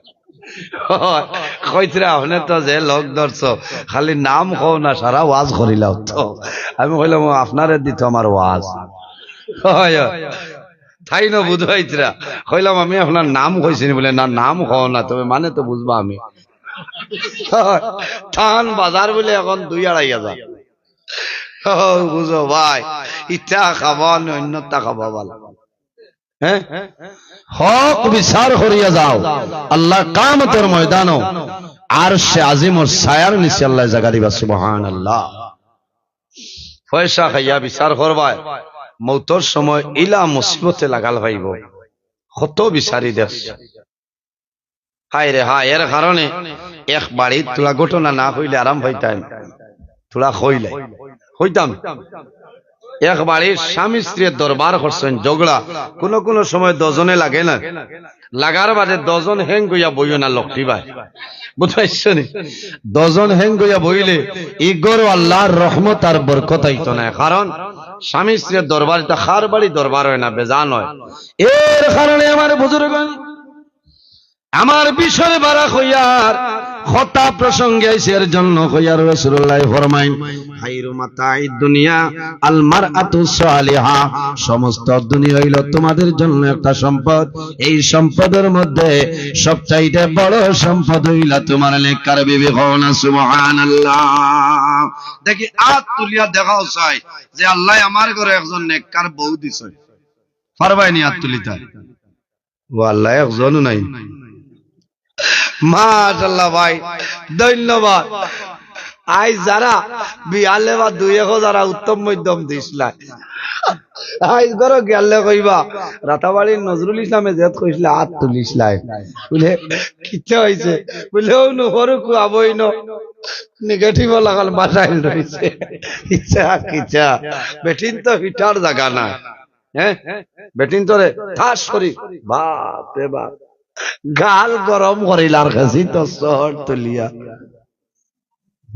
কইতরা, "আপনে তো যে লোক ধরছো, খালি নাম কও না, সারা ওয়াজ করিলাও তো।" আমি কইলাম, "ও, আপনারে দিত আমার ওয়াজ।" হয়, হয়। তাইন বুঝাইতরা। কইলাম, "আমি আপনার নাম কইছি নি?" বুলে, "না, নাম কও না, তবে মানে তো বুঝবা আমি।" তান বাজার বুলে এখন দুই আড়াই হাজার। ও, বুঝো ভাই, ইটা খাবা না অন্যটা খাবা ভালা। হ্যাঁ? হক বিচার করিয়া যাও। আল্লাহ কামতর ময়দানো আরশে আজিমর ছায়ার নিচে আল্লাহ জাগা দিবা। সুবহানাল্লাহ। পয়সা খাইয়া বিচার করবায়, মৌতর সময় ইলা মুসিবতে লাগাল পাইবো। কত বিচারি দেশ। হায় রে হায়, এর কারণে এক বাড়িত থুড়া ঘটনা না কইলে আরাম পাইতাম, থুড়া কইলে কইতাম। এক বাড়ির স্বামী স্ত্রীর দরবার করছইন, ঝগড়া, কোনো কোনো সময় দুইজনে লাগে না, লাগার বাদে দুইজন হ্যাং অইয়া বইও না লক্ষ্মী ভাই, বুঝছইন নি? দুইজন হ্যাং অইয়া বইলে ই ঘরো আল্লাহর রহমত আর বরকত আইতো না, কারণ স্বামী স্ত্রীর দরবার, ইটা কার বাড়ি দরবার অয় না, বেজান অয়। এর কারণে আমার বুজুর্গ আমার বিষয় বাড়া কইয়ার কথা প্রসঙ্গে আইছে, এর জন্য কইয়ার রাসূলুল্লাহ ফরমাইন, "খায়রু মাতা'আদ দুনিয়া আল মারআতু সালিহা।" সমস্ত দুনিয়া অইলো তোমাদের জন্য একটা সম্পদ। এই সম্পদের মধ্যে সবচাইতে বড় সম্পদ অইলা তোমার নেককার বিবি। কও না সুবহানাল্লাহ। দেখি আত তুলিয়া দেখাও চাই যে আল্লাহ আমার ঘরে একজন নেককার বউ দিছে। পারবায় নি আত তুলিতা? ও আল্লাহ, একজনও নাই। মাশাআল্লাহ ভাই, ধন্যবাদ। আইজ যারা বিয়ালে বা দুই এক যারা উত্তম মধ্যম দিছলায়, আইজ ঘরো গেলে কইবা, "রাতাবাড়ির নজরুল ইসলামে যেত কইছলা, আত তুলিছলায়।" বুলে, "কিতা অইছে?" বুলে, "ও নুহরু কুয়াবইন, নেগেটিভ লাগাল বাসাইল রইছে।" ইচ্ছা কিচ্ছা, বেটিন তো হিটার জাগা না। হ্যাঁ, বেটিন তোরে ঠাস করি, বাপ রে বাপ, গাল গরম করিলার গেছি তো শহর তুলিয়া।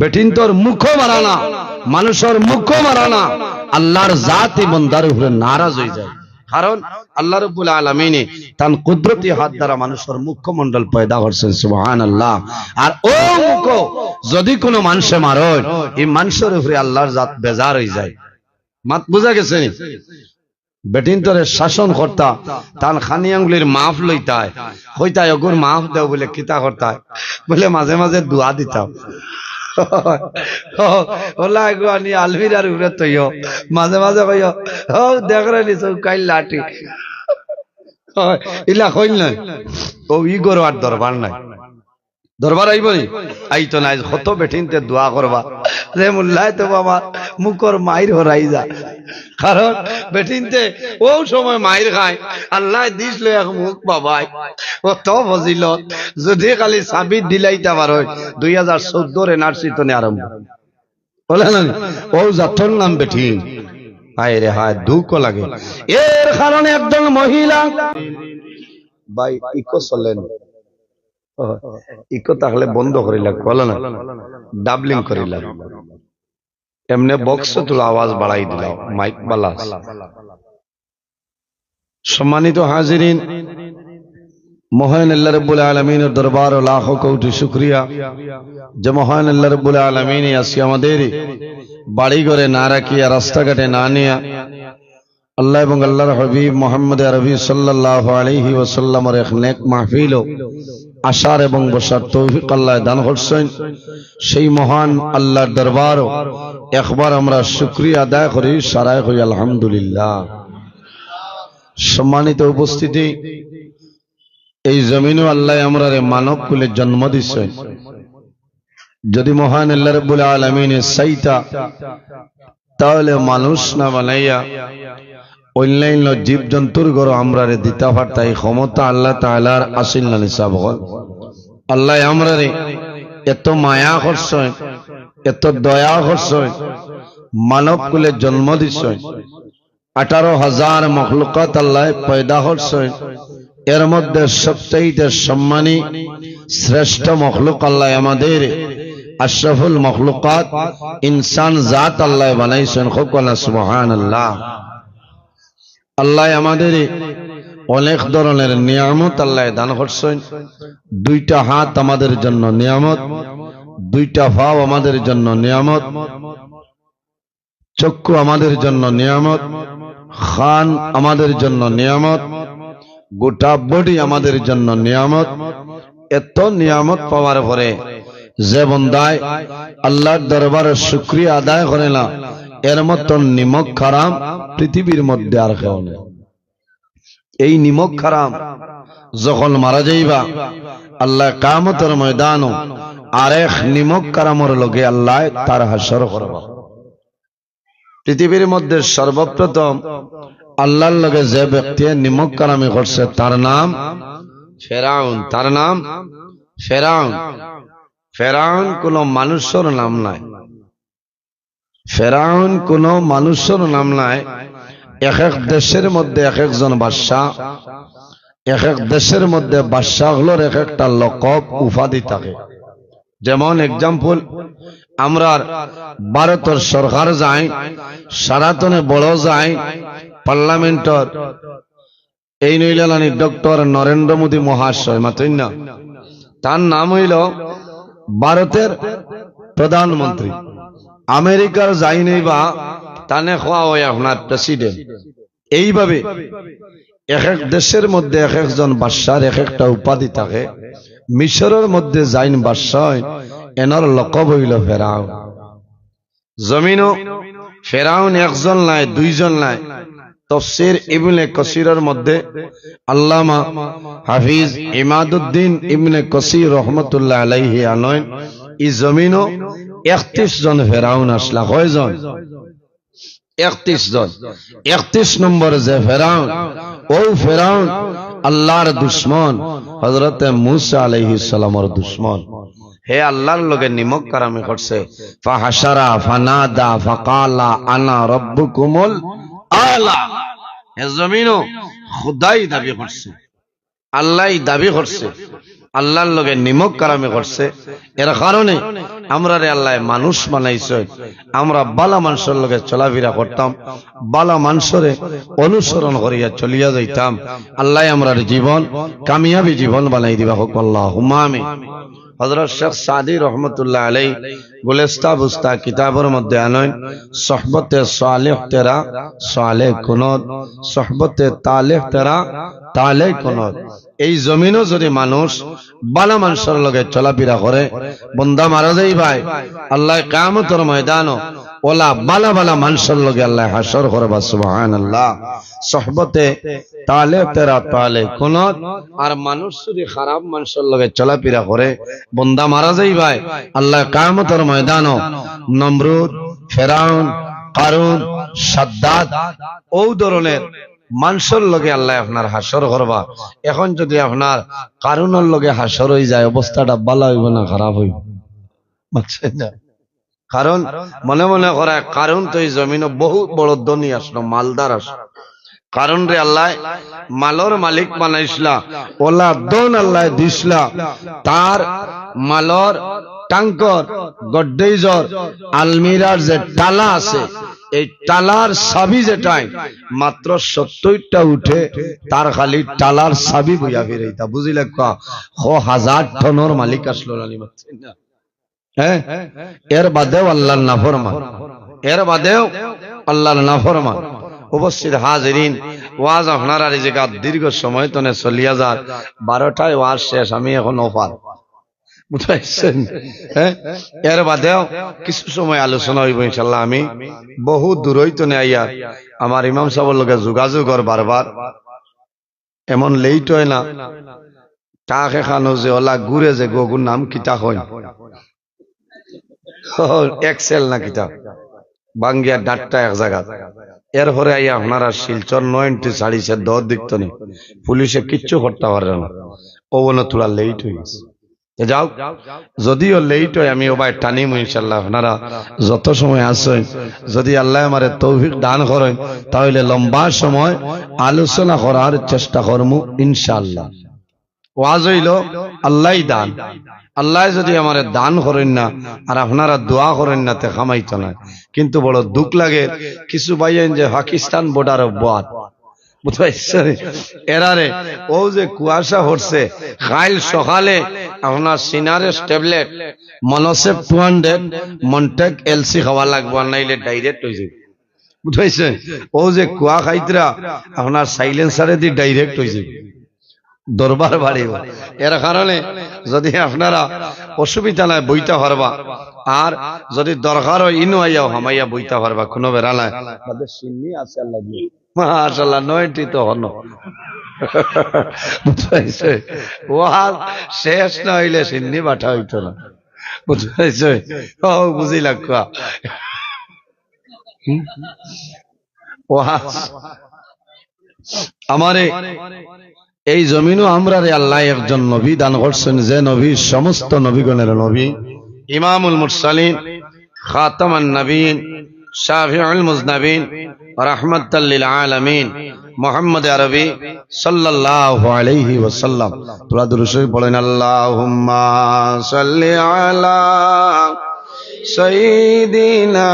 বেটিন তোর মুখো মারানা, মানুষর মুখো মারানা, আল্লাহর জাতি বন্দার উপরে নারাজ অই যায়। কারণ আল্লাহ রাব্বুল আলামিনে তান কুদরতি হাত দ্বারা মানুষর মুখমণ্ডল পয়দা করছেন, সুবহানাল্লাহ। আর ও মুখো যদি কোনো মানষে মারয়, এই মানষর উপরে আল্লাহর জাত বেজার অই যায়। মাত বুঝা গেছে নি? বেটিন তোরে শাসন করতা, তান খানি আঙ্গুলির মাফ লইতায়, কইতায়, "ওগুর মাফ দেও।" বুলে, "কিতা করতায়?" বুলে, "মাঝে মাঝে দোয়া দিতাম।" ওলা এগু আনি আলমিরার উপরে তৈও, মাঝে মাঝে কইও, "ও দেখরে নি চৌকাইল লাঠি।" ইলা কইল নাই, ও ই ঘরো আর দরবার নাই। দরবার আইবো নি? আইতো না। আইজ কত বেটিনতে দোয়া করবা, "রে মুল্লায় তো বাবা মুখর মাইর হরাই যা।" কারণ বেটিনতে ও সময় মাইর খায়, আল্লাহ দিছলো এক মুখ বাবাই, ও তো ফজিলত। যদি খালি সাবিত দিলাইতা পারো, দুই হাজার চৌদ্দর এনআরসি তো নে আরম্ভ। বুলে না নি? ও জাতর নাম বেটিন। হায় রে হায়, দুঃখ লাগে। এর কারণে একজন মহিলা, ভাই, ইকো চলেন। ও, ইকো তাহলে বন্ধ করিলা, কলা না, ডাবলিং করিলা। এমনে বক্স তুলা আওয়াজ বাড়াই দিলা, মাইক বালা আছে। সম্মানিত হাজিরিন, মহান আল্লাহ রাব্বুল আলামিনের দরবারো লাখো কোটি শুকরিয়া যে মহান আল্লাহ রাব্বুল আলামিনে আজকে আমাদের বাড়ি ঘরে না রাখিয়া, রাস্তাঘাটে না নিয়া, আল্লাহ এবং আল্লাহর হাবিব মুহাম্মদ আরবি সাল্লাল্লাহু আলাইহি ওয়াসাল্লামের এক নেক মাহফিল ও আসার এবং বসার তৌফিক আল্লাহ দান করছেন। সেই মহান আল্লাহর দরবারও একবার আমরা শুকরিয়া আদায় করি, সারায় করি আলহামদুলিল্লাহ। সম্মানিত উপস্থিতি, এই জমিনও আল্লাহ আমরারে মানব কুলে জন্ম দিছেন। যদি মহান আল্লাহ রাব্বুল আলামিনে চাইতা, তাহলে মানুষ না বানাইয়া অইন্যান্য জীবজন্তুর ঘরো আমরারে দিতা পারতা, ই ক্ষমতা আল্লাহ তাআলার আছিল না নি সাব অকল? আল্লায় আমরারে এত মায়া করছইন, এত দয়া করছইন, মানব কুলে জন্ম দিছইন, আঠারো হাজার মখলুকাত আল্লায় পয়দা করছইন, এর মধ্যে সবচাইতে সম্মানী শ্রেষ্ঠ মখলুক আল্লায় আমাদের আশরাফুল মখলুকাত ইনসান জাত আল্লায় বানাইছইন। কউক্কা না সুবহানাল্লাহ। আল্লায় আমাদের অনেক ধরনের নিয়ামত আল্লায় দান করছইন। দুইটা হাত আমাদের জন্য নিয়ামত, দুইটা পাও আমাদের জন্য নিয়ামত, চক্ষু আমাদের জন্য নিয়ামত, কান আমাদের জন্য নিয়ামত, গোটা বডি আমাদের জন্য নিয়ামত। এত নিয়ামত পাওয়ার পরে যে বন্দায় আল্লাহর দরবারে শুকরিয়া আদায় করে না, এর মতন নিমক হারাম পৃথিবীর মধ্যে আর কেউ নেই। এই নিমক হারাম যখন মারা যাইবা, আল্লায় কিয়ামতর ময়দানো আরেক নিমক হারামর লগে আল্লায় তার হাশর করবা। পৃথিবীর মধ্যে সর্বপ্রথম আল্লাহর লগে যে ব্যক্তি নিমক হারামি করছে, তার নাম ফেরাউন। তার নাম ফেরাউন। ফেরাউন কোনো মানুষর নাম নায়। ফেরাউন কোনো মানুষর নাম নায়। এক এক দেশের মধ্যে এক একজন বাদশা, এক এক দেশের মধ্যে বাদশা অকলর এক একটা লকব, উপাধি থাকে। যেমন example, আমরার ভারতর সরকার যাইন, সারাতনে বড় যাইন, পার্লামেন্টর, এই নইলালানি ডক্টর নরেন্দ্র মোদী মহাশয়, মাতইন না? তার নাম অইলো ভারতের প্রধানমন্ত্রী। আমেরিকার যাইন অইবা, তানে কওয়া অয় আপনার প্রেসিডেন্ট। এইভাবে এক এক দেশের মধ্যে এক একজন বাদশার এক একটা উপাধি থাকে। মিশরর মধ্যে যাইন বাদশা অইন, এনর লকব অইলো ফেরাউন। জমিনো ফেরাউন একজন নায়, দুইজন নায়। তফসির ইবনে কসিরর মধ্যে আল্লামা হাফিজ ইমাদুদ্দিন ইবনে কসির রহমতুল্লাহ আলাইহি আনইন, ই জমিনো একত্রিশ জন ফেরাউন আছলা। কয়জন? একত্রিশ জন। একত্রিশ নম্বর যে ফেরাউন, অউ ফেরাউন আল্লাহর দুশমন, হযরতে মুসা আলাইহিস সালামর দুশমন। হে আল্লাহর লগে নিমক হারামি করছে। ফাহাশারা ফানাদা ফাকালা আনা রাব্বুকুমুল আলা। হে জমিনো খুদাই দাবি করছে, আল্লাহই দাবি করছে, আল্লাহর লগে নিমক হারামি করছে। এর কারণে আমরারে আল্লায় মানুষ বানাইছে, আমরা বালা মানষর লগে চলাফিরা করতাম, বালা মানষরে অনুসরণ করিয়া চলিয়া যাইতাম। আল্লায় আমরার জীবন কামিয়াবি জীবন বানাই দিবা, কউক্কা আল্লাহুম্মা আমিন। হযরত শেখ সাদী রহমতুল্লাহ আলাইহি গুলিস্তা বুস্তা কিতাবর মধ্যে আনইন, "সোহবতে সালেহ তেরা সালেহ কুনুত, সোহবতে তালেহ তেরা তালেহ কুনুত।" এই জমিনো যদি মানুষ বালা মানষর লগে চলাফিরা করে, বন্দা মারা যাইবায়, আল্লায় কিয়ামতর ময়দানো অলা বালা বালা মানষর লগে আল্লায় হাশর করবা। সুবহানাল্লাহ। সোহবতে তালেহ তেরা তালেহ কুনুত। আর মানুষ যদি খারাপ মানষর লগে চলাফিরা করে, বন্দা মারা যাইবায়, আল্লায় কিয়ামতর ময়দানো নমরুদ, ফেরাউন, কারুন, সাদ্দাদ, অউ ধরনের মানষর লগে আল্লায় আপনার হাশর করবা। এখন যদি আপনার কারুনর লগে হাশর অইযায়, অবস্থাটা বালা অইবো না খারাপ অইবো? বুঝছইন না? কারণ মনে মনে করায় কারুন তো ই জমিনো বহুত বড় ধনী আছলো, মালদার আছলো। কারুনরে আল্লায় মালর মালিক বানাইছলা, অলা ধন আল্লায় দিছলা, তার মালর ট্যাঙ্কর, গড্রেজর, আলমিরার যে তালা আছে, এই তালার চাবি যেটাই মাত্র সত্তইরটা উঠে, তার খালি তালার চাবি বইয়া ফিরাইতা। বুঝিলা কউক্কা? ক হাজার টনর মালিক আছলো না নি, বুঝছইন না? হ্যাঁ, এর বাদেও আল্লাহর নাফরমান, এর বাদেও আল্লাহর নাফরমান। উপস্থিত হাজিরিন, ওয়াজ আপনারার ই জাগাত দীর্ঘ সময় তনে চলিয়া যার, বারোটায় ওয়াজ শেষ, আমি এখন অফার, বুঝছইন? হ্যাঁ, এর বাদেও কিছু সময় আলোচনা অইবো ইনশাআল্লাহ। আমি বহু দূরই তনে আইয়া আমার ইমাম সাবর লগে যোগাযোগ অর বারবার, এমন লেট অয় না। ট্রাক এখানো যে অলা ঘুরে যে গগুর নাম কিতা কইন? ও, এক্সেল না কিতা? ভাঙ্গিয়া ডাট্টা এক জাগাত। এরপরে আইয়া আপনারা শিলচর নয় এন্ট্রি ছাড়িছে দশ দিক তনে, পুলিশে কিচ্ছু করতা পাররা না। ও বলে থুড়া লেট অই গেছে। তে যাউক, যদিও লেট অয়, আমি ওবায় টানিমু ইনশাআল্লাহ। আপনারা যত সময় আছইন, যদি আল্লায় আমারে তৌফিক দান করইন, তাইলে লম্বা সময় আলোচনা করার চেষ্টা করমু ইনশাআল্লাহ। ওয়াজ অইলো আল্লায় দান, আল্লায় যদি আমারে দান করইন না আর আপনারা দোয়া করইন না, তে কামাইতো নায়। কিন্তু বড় দুখ লাগে, কিছু ভাইয়াইন যে পাকিস্তান বর্ডারো বওয়াত, বুঝতে পারছইন? এরারে, ও যে কুয়াশা পড়ছে, কাইল সকালে আপনার সিনারেস্ট ট্যাবলেট, মনোসেপ টু হান্ড্রেড, মন্টেক এলসি খাওয়া লাগবো, আর নাইলে ডাইরেক্ট অই যাইবো। বুঝতে পারছইন? ও যে কুয়া খাইতরা, আপনার সাইলেন্সারে দি ডাইরেক্ট অই যাইবো, দরবার বাড়িবো। এর কারণে যদি আপনারা অসুবিধা নাই, বইতা পারবা, আর যদি দরকার অয়, ইনো আইয়াও হামাইয়া বইতা পারবা, কোনো বেড়া নাই। তাদের সিন্নি আছে আল্লাহ দিয়ে। মাশাআল্লাহ, নয়টি তো হনো। বুঝতে পারছইন? ওয়াজ শেষ না অইলে সিন্নি বাটা অইতো না। বুঝতে পারছইন? ও, বুঝি লাগবা। হুম? ওয়াজ। আমারে এই জমিনো আমরারে আল্লায় একজন নবী দান করছইন, যে নবী সমস্ত নবীগণের নবী, ইমামুল মুরসালিন, খাতামান নবীন, শাফিউল মুজনাবিন, রাহমাতাল লিল আলামিন, মুহাম্মদ আরবি সাল্লাল্লাহু আলাইহি ওয়াসাল্লাম। থুড়া দুরূদ শরীফ পড়ইন, আল্লাহুম্মা সাল্লি আলা সাইয়্যিদিনা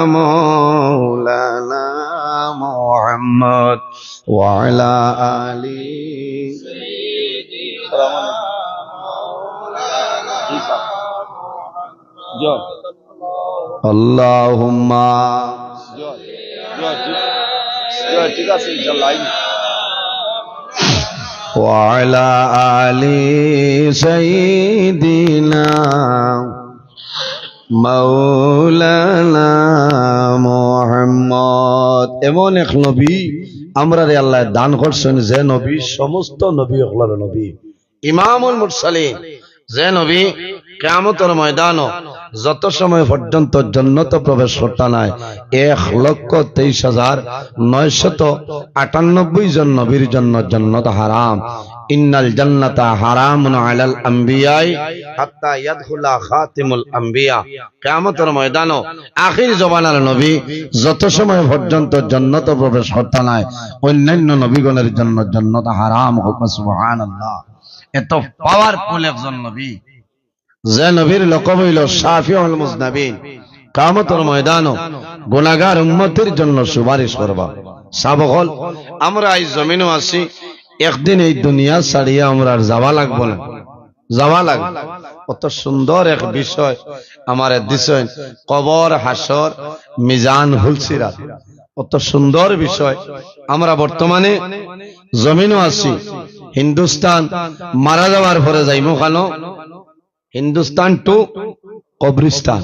মাওলানা মুহাম্মদ ওয়া আলা আলি। আল্লাহুম্মা। ঠিক আছে, ইনশাআল্লাহ। ওয়া আলা আলি সাইয়্যিদিনা মাওলানা মুহাম্মদ। এমন এক নবী আমরারে আল্লায় দান করছইন, যে নবী সমস্ত নবী অকলর নবী, ইমামুল মুরসালিন, যে নবী কিয়ামতর ময়দানো যত সময় পর্যন্ত জন্নত প্রবেশ করতা নায়, এক লক্ষ তেইশ হাজার নয়শত আটানব্বই জন নবীর জন্য জন্নত হারাম। ইন্নাল জান্নাতা হারামুন আলাল আম্বিয়াই হাত্তা ইয়াদখুলা খাতিমুল আম্বিয়া। কিয়ামতর ময়দানো আখির জমানার নবী যত সময় পর্যন্ত জন্নত প্রবেশ করতা নায়, অন্যান্য নবীগণের জন্য জন্নত হারাম। কউক্কা সুবহানাল্লাহ। এত পাওয়ারফুল একজন নবী, যে নবীর লকব অইলো শাফিউল মুজনাবিন। কিয়ামতর ময়দানো গুনাহগার উম্মতির জন্য সুপারিশ করবা। সাব অকল, আমরা এই জমিনো আছি, একদিন এই দুনিয়া ছাড়িয়া আমরার যাওয়া লাগবো না, যাওয়া লাগবো। অত সুন্দর এক বিষয় আমারে দিছইন, কবর, হাশর, মিজান, পুলসিরাত। অত সুন্দর বিষয়। আমরা বর্তমানে জমিনো আছি, হিন্দুস্তান, মারা যাওয়ার পরে যাইমু কানো? হিন্দুস্তান টু কবরিস্তান।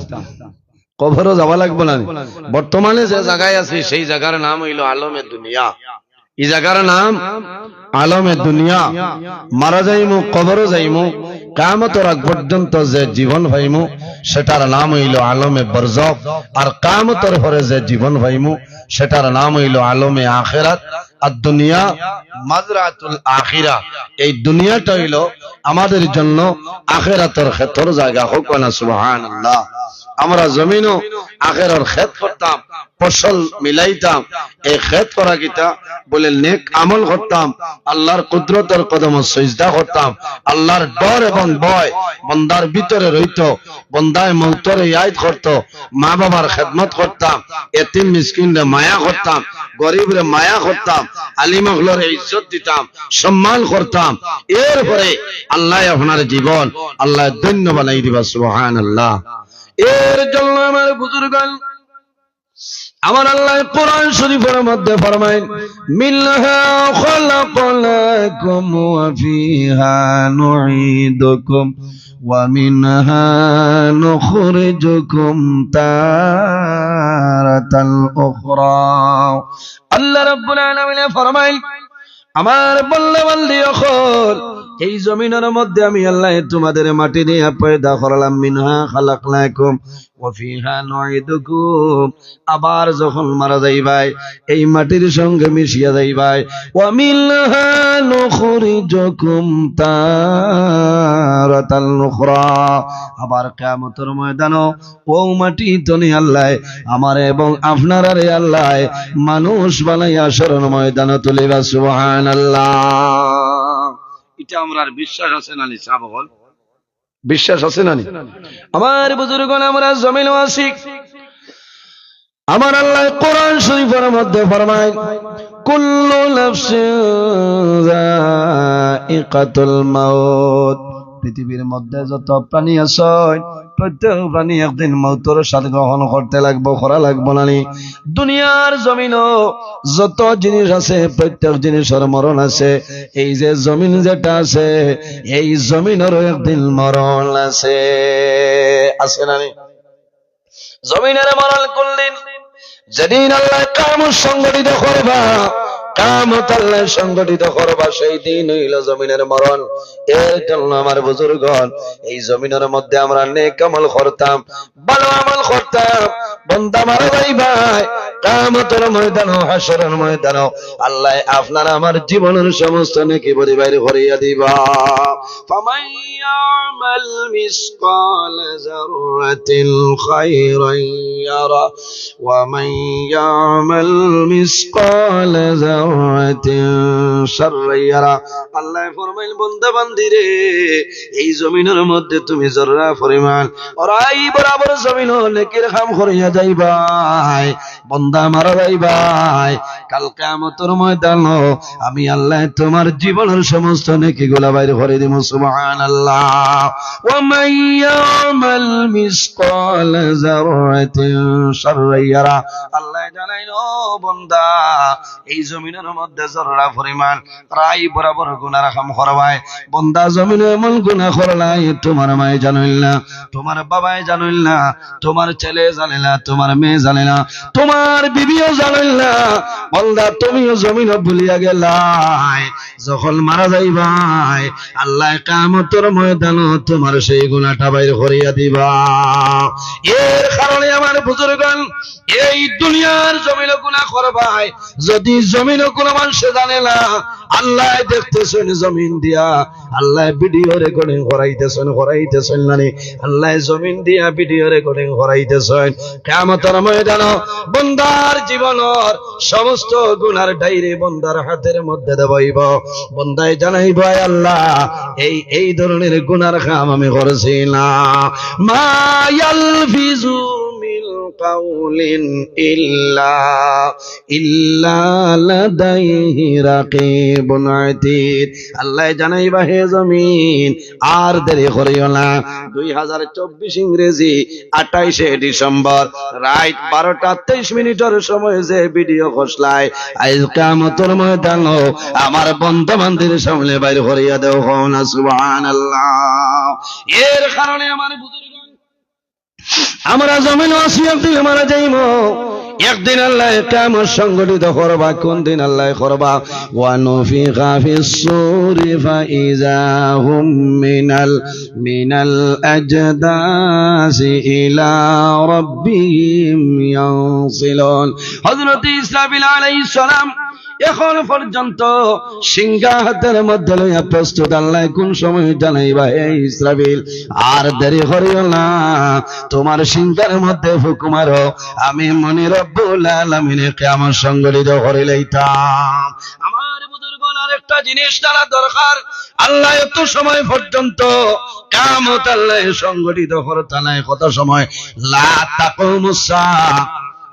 কবরো যাওয়া লাগবো না নি? বর্তমানে যে জাগায় আছি, সেই জাগার নাম অইলো আলমে দুনিয়া। ই জাগার নাম আলমে দুনিয়া। মারা যাইমু, কবরো যাইমু, কিয়ামতর আগ পর্যন্ত যে জীবন পাইমু, সেটার নাম অইলো আলমে বরজখ। আর কিয়ামতর পরে যে জীবন পাইমু, সেটার নাম অইলো আলমে আখেরাত। আর দুনিয়া মাজরাতুল আখিরা, এই দুনিয়াটা অইলো আমাদের জন্য আখেরাতর খেতর জাগা। কউক্কা না সুবহানাল্লাহ। আমরা জমিনো আখেরাতর খেত করতাম, ফসল মিলাইতাম। এই খেত করা কিতা? বলে নেক আমল করতাম, আল্লাহর কুদরতর কদমো সিজদা করতাম, আল্লাহর ডর এবং ভয়, বন্দার ভিতরে রইতো, বন্দায় মউতরে ইয়াদ করতো, মা বাবার খেদমত করতাম, এতিম মিসকিনরে মায়া করতাম, গরিবরে মায়া করতাম, আলিম অকলরে ইজ্জত দিতাম, সম্মান করতাম। এরপরে আল্লায় আপনার জীবন আল্লায় ধন্য বানাই দিবা। সুবহানাল্লাহ। এর জন্য আমার বুজুর্গান, আমার আল্লায় কোরআন শরীফর মধ্যে ফরমাইন, "মিনহা খালাকনাকুম ওয়া ফিহা নুঈদুকুম ওয়া মিনহা নুখরিজুকুম তারাতাল উখরা।" আল্লাহ রাব্বুল আলামিনে ফরমাইন, আমার বন্দা বান্দি অকল, এই জমিনর মধ্যে আমি আল্লায় তুমাদেরে মাটি দিয়া পয়দা করলাম, মিনহা খালাকনাকুম ওয়া ফিহা নুঈদুকুম। আবার যখন মারা যাইবায়, এই মাটির সঙ্গে মিশিয়া যাইবায়। ওয়া মিনহা নুখরিজুকুম তারাতান উখরা। আবার কিয়ামতর ময়দানো অউ মাটি তনে আল্লায় আমারে এবং আপনারারে আল্লায় মানুষ বানাইয়া হাশরর ময়দানো তুলিবা। সুবহানাল্লাহ। ইটা আমরার বিশ্বাস আছে না নি, সাব অকল? বিশ্বাস আছে না নি? আমার বুজুর্গন, আমরা জমিনো আছি। আমার আল্লায় কোরআন শরীফর মধ্যে ফরমাইন, "কুল্লু নাফসিন যায়িকাতুল মাউত।" পৃথিবীর মধ্যে যত প্রাণী আছে, প্রত্যেক প্রাণী একদিন মউতর স্বাদ গ্রহণ করতে লাগবো, করা লাগবো না নি? দুনিয়ার জমিনো যত জিনিস আছে, প্রত্যেক জিনিসর মরণ আছে। এই যে জমিন যেটা আছে, এই জমিনরও একদিন মরণ আছে, আছে না নি? জমিনর মরণ কোন দিন? যেদিন আল্লায় কিয়ামত সংগঠিত করবা, কিয়ামত আল্লায় সংগঠিত করবা, সেই দিন অইলো জমিনর মরণ। এর জন্য আমার বুজুর্গন, এই জমিনর মধ্যে আমরা নেক আমল করতাম, ভালো আমল করতাম, বন্দা মারা যাইবায়, কিয়ামতর ময়দানো, হাশরর ময়দানো আল্লায় আপনার আমার জীবনর সমস্ত নেকি বড়ি বাইর করিয়া দিবা। ফামান ইয়ামাল মিসকালা যাররাতিন খায়রান ইয়ারা, ওয়া মান ইয়ামাল মিসকালা যাররাতিন শাররান ইয়ারা। আল্লায় ফরমাইন, বন্দা বান্দিরে, এই জমিনর মধ্যে তুমি জর্রা পরিমাণ রায় বরাবর জমিনো নেকির কাম করিয়া যাইবায়, বন্দা মারা যাইবায়, কাল কিয়ামতর ময়দানো আমি আল্লায় তুমার জীবনর সমস্ত নেকিগুলা বাইর করি দিমু। সুবহানাল্লাহ। ওয়া মান ইয়ামাল মিসকালা যাররাতিন শাররান ইয়ারা। আল্লায় জানাইন, ও বন্দা, এই জমিনর মধ্যে জর্রা পরিমাণ রায় বরাবর গুনার কাম করবায়। বন্দা, জমিনো এমন গুনা করলায়, তুমার মায়ে জানইন না, তুমার বাবায় জানইন না, তুমার ছেলে জানে না, তুমার মেয়ে জানে না, তুমার বিবিও জানইন না। বন্দা, তুমিও জমিনো ভুলিয়া গেলায়, যখন মারা যাইবায়, আল্লায় কিয়ামতর ময়দানো তুমার সেই গুনাটা বাইর করিয়া দিবা। এর কারণে আমার বুজুর্গন, এই দুনিয়ার জমিনো গুনা করবায়, যদি জমিনো কুনু মানষে জানে না, আল্লায় দেখতেছইন জমিন দিয়া, আল্লায় video recording করাইতেছইন, করাইতেছইন না নি? আল্লায় জমিন দিয়া video recording করাইতেছইন। কিয়ামতর ময়দানো বন্দার জীবনর সমস্ত গুনার ডায়েরি বন্দার হাতর মধ্যে দেওয়া অইবো। বন্দায় জানাইবো, "আয় আল্লাহ, এই, এই ধরনের গুনার কাম আমি করছি না।" মা ইয়ালফিজু মিন কাউলিন ইল্লা, ইল্লা লাদাইহি রাকিবুন আতীদ। আল্লায় জানাইবা, হে জমিন, আর দেরি করিও না। দুই হাজার চব্বিশ ইংরেজি আঠাইশে ডিসেম্বর রাইত বারোটা তেইশ মিনিটর সময় যে video খসলায়, আইজ কিয়ামতর ময়দানো আমার বন্দা বান্দির সামনে বাইর করিয়া দেও, কও না সুবহানাল্লাহ। এর কারণে আমার বুজুর্গ, আমরা জমিনো আছি, একদিন মারা যাইমু, একদিন আল্লায় কিয়ামত সংগঠিত করবা। কোন দিন আল্লায় করবা? ওয়া নুফিখা ফিস সূরি ফাইযা হুম মিনাল, মিনাল আজদাসি ইলা রাব্বিহিম ইয়ানসিলুন। হযরত ইসরাফিল আলাইহিস সালাম এখন পর্যন্ত শিঙ্গা হাতর মধ্যে লইয়া প্রস্তুত। আল্লায় কোন সময় জানাইবা, হে ইসরাফিল, আর দেরি করিও না, তুমার শিঙ্গার মধ্যে ফুক মারো, আমি মনি রব্বুল আলামিনে কিয়ামত সংগঠিত করিলাইতাম। আমার বুজুর্গ, আরেকটা জিনিস জানা দরকার, আল্লায় অত সময় পর্যন্ত কিয়ামত আল্লায় সংগঠিত করতা নায়। কত সময়? লা তাকুমুস সাআ,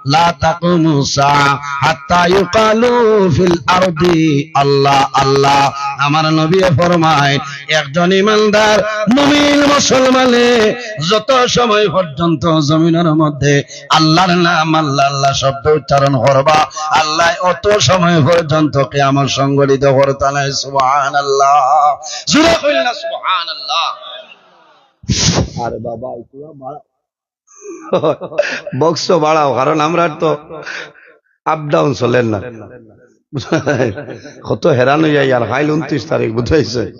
লা তাকুমুস সাআ হাত্তা ইউকালু ফিল আরদি আল্লাহ আল্লাহ। আমার নবীয়ে ফরমায়, একজন ইমানদার মুমিন মুসলমানে যত সময় পর্যন্ত জমিনর মধ্যে আল্লাহর নাম, আল্লাহ, আল্লাহ শব্দ উচ্চারণ করবা, আল্লায় অত সময় পর্যন্ত কিয়ামত সংগঠিত করতা নায়। সুবহানাল্লাহ। জোরে কইল না সুবহানাল্লাহ। আরে বাবা, একটু বাড়াও। Box তো বাড়াও, কারণ আমরার তো up down চলের না। কত হেরান অইয়া ইয়ার, কাইল ঊনত্রিশ তারিখ, বুঝাইছে?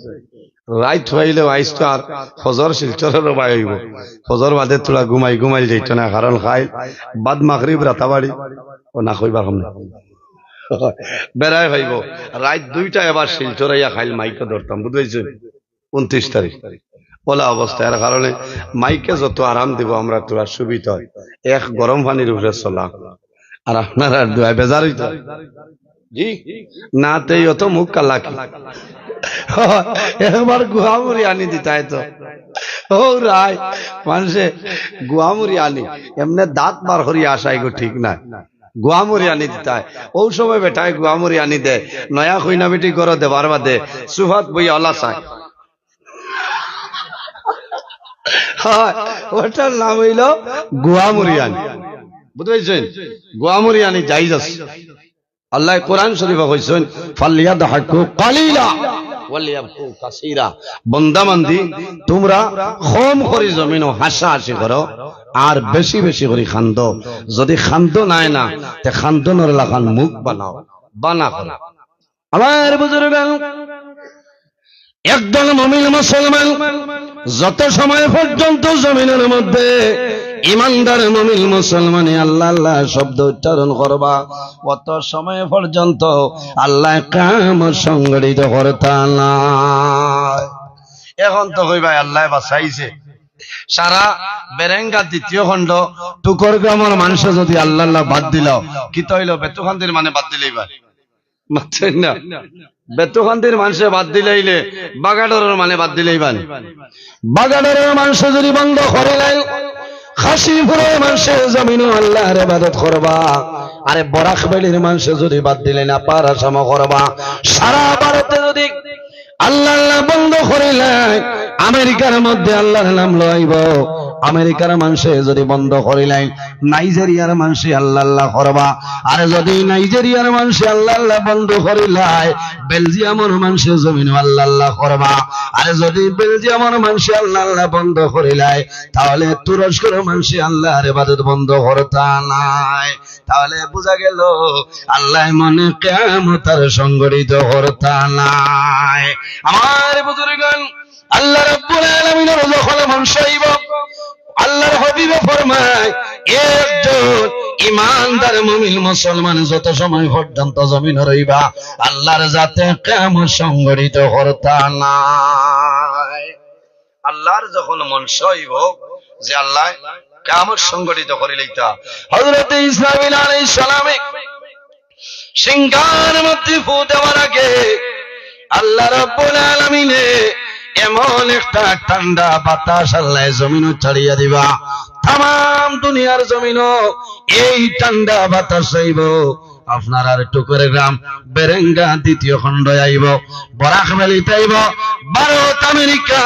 রাইত অইলেও আইজ তো আর ফজর শিলচরর বায় অইবো। ফজর বাদে থুড়া ঘুমাই ঘুমাইল যাইতো না, কারণ খাইল বাদ মাগরিব রাতাবাড়ি, ও না কইবার সামনে বেড়ায় খাইবো। রাইত দুইটা এবার শিলচর আইয়া খাইল মাইকো ধরতাম, বুঝ পাইছইন? ঊনত্রিশ তারিখ। অলা অবস্থা, এর কারণে মাইকে যত আরাম দিব আমরা, থুড়া সুবিধা অয়। এক গরম পানির উপরে চলা, আর আপনারা দুয়ায় বেজার অইতা। জি, না তে অত মুখ কালা কি? একবার গুয়ামুড়ি আনি দিতায় তো। ও রায়, মানষে গুয়ামুড়ি আনি, এমনে দাঁত বার করি আসাই গো, ঠিক না। গুয়ামুড়ি আনি দিতায়। ও সময় বেটায় গুয়ামুড়ি আনি দে, নয়া কইনা বেটি ঘরো দেবার বাদে সুফাত বইয়া অলা চায়। হয়, ওটার নাম অইল গুয়ামুড়ি আনি। বুঝ পাইছইন? গুয়ামুড়ি আনি জাইজ আছে। আল্লায় কোরআন শরীফো কইছইন, "ফালিয়াদহাকু কালিলা ওয়ালিয়াবকু কাসীরা।" বন্দা বান্দি, তুমরা কম করি জমিনো হাসাহাসি করো, আর বেশি বেশি করি কান্দো। যদি কান্দো নায় না, তে কান্দনর লাখান মুখ বানাও, বানা করো। আমার বুজুর্গান, একজন মুমিন মুসলমান যত সময় পর্যন্ত জমিনর মধ্যে ইমানদার মুমিন মুসলমানে আল্লাহ আল্লাহ শব্দ উচ্চারণ করবা, অত সময় পর্যন্ত আল্লায় কিয়ামত সংঘটিত করতা নায়। এখন তো কইবায় আল্লায় বাঁচাইছে। সারা বেরেঙ্গা দ্বিতীয় খণ্ড টুকর গ্রামর মানষে যদি আল্লাহ আল্লাহ বাদ দিলাও, কিতা অইলো? বেতুকান্দির মানে বাদ দিলাইবা। মাতইন না। বেতুকান্দির মানষে বাদ দিলাইলে বাগাডরর মানে বাদ দিলাইবা নি? বাগাডরর মানষে যদি বন্ধ করিলাইন, কাশিমপুরর মানষে জমিনো আল্লাহর ইবাদত করবা। আরে বরাক ভ্যালির মানষে যদি বাদ দিলাইন, আপার আসামো করবা। সারা ভারতে যদি আল্লাহ আল্লাহ বন্ধ করিলাইন, আমেরিকার মধ্যে আল্লাহর নাম লইব। আমেরিকার মানষে যদি বন্ধ করিলাইন, নাইজেরিয়ার মানষে আল্লাহ আল্লাহ করবা। আর যদি নাইজেরিয়ার মানষে আল্লাহ আল্লাহ বন্ধ করিলায়, বেলজিয়ামর মানষে জমিনো আল্লাহ আল্লাহ করবা। আর যদি বেলজিয়ামর মানষে আল্লাহ আল্লাহ বন্ধ করিলায়, তাহলে তুরস্কর মানষে আল্লাহর ইবাদত বন্ধ করতা নায়। তাহলে বুঝা গেল, আল্লায় মনে কিয়ামত আর সংঘটিত করতা নায়। আমার বুজুর্গান, আল্লাহ রাব্বুল আলামিনর যখন মন চাইব, আল্লাহর হাবিবে ফরমায়, একজন ইমানদার মুমিন মুসলমান যত সময় পর্যন্ত জমিনো রইবা, আল্লাহর জাতে কিয়ামত সংঘটিত করতা নায়। আল্লাহর যখন মন চাইব যে আল্লায় কিয়ামত সংঘটিত করিলাইতা, হযরতে ইসরাফিল আলাইহিস সালামে সিংহার মধ্যে ফু দেওয়ার আগে আল্লাহ রাব্বুল আলামিনে এমন একটা ঠান্ডা বাতাস আল্লায় জমিনো ছাড়িয়া দিবা, তামাম দুনিয়ার জমিনো এই ঠান্ডা বাতাস আইব। আপনার আর টুকর গ্রাম বেরেঙ্গা দ্বিতীয় খণ্ড আইব, বরাক ভ্যালিত আইব, ভারত, আমেরিকা,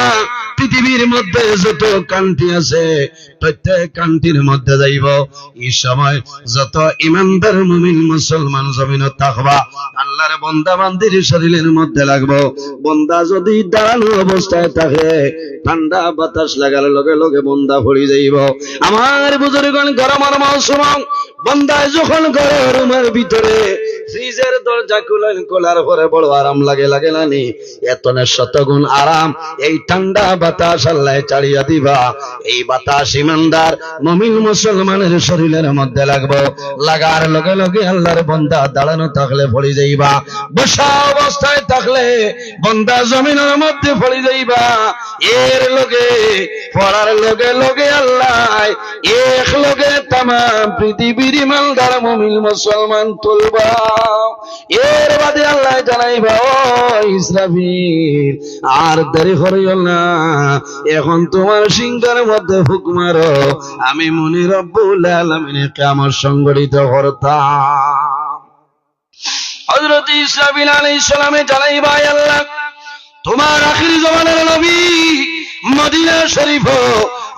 পৃথিবীর মধ্যে যত কান্ট্রি আছে, প্রত্যেক কান্ট্রির মধ্যে যাইব। এই সময় যত ইমানদার মুমিন মুসলমান জমিনো থাকবা, আল্লাহর বন্দা বান্দির শরীরের মধ্যে লাগবো। বন্দা যদি দাঁড়ানো অবস্থায় থাকে, ঠান্ডা বাতাস লাগার লগে লগে বন্দা পড়ি যাইব। আমার বুজুর্গান, গরমর মৌসুম, বন্দায় যখন ঘরর রুমর ভিতরে ফ্রিজর দরজা খুলইন, খোলার পরে বড় আরাম লাগে, লাগে না নি? এতনে শতগুণ আরাম এই ঠান্ডা বাতাস আল্লায় ছাড়িয়া দিবা। এই বাতাস ইমানদার মুমিন মুসলমানের শরীরের মধ্যে লাগবো। লাগার লগে লগে আল্লাহর বন্দা দাঁড়ানো থাকলে পড়ি যাইবা, বসা অবস্থায় থাকলে বন্দা জমিনের মধ্যে পড়ি যাইবা। এর লগে পড়ার লগে লগে আল্লায় এক লগে তামাম পৃথিবীর ইমানদার মুমিন মুসলমান তুলবা। এর বাদে আল্লায় জানাইবা, "ও ইসরাফিল, আর দেরি করিও না, এখন তোমার সিংহার মধ্যে ফুক মারো, আমি মনে রব্বুল আলামিনে কিয়ামত সংঘটিত করতাম।" হযরত ইসরাফিল আলাইহিস সালামে জানাইবা, "আয় আল্লাহ, তোমার আখির জমানার নবী মদিনা শরীফ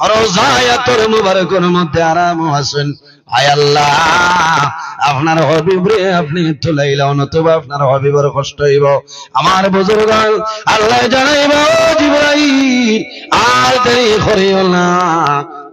রওজায়ে আতহর মুবারকর মধ্যে আরাম আছইন। আয় আল্লাহ, আপনার হাবিবরে আপনে তুলাইলা, নতুবা আপনার হাবিবর কষ্ট অইবো।" আমার বুজুর্গান, আল্লায় জানাইবা, "ও জিবরাইল, আর দেরি করিও না,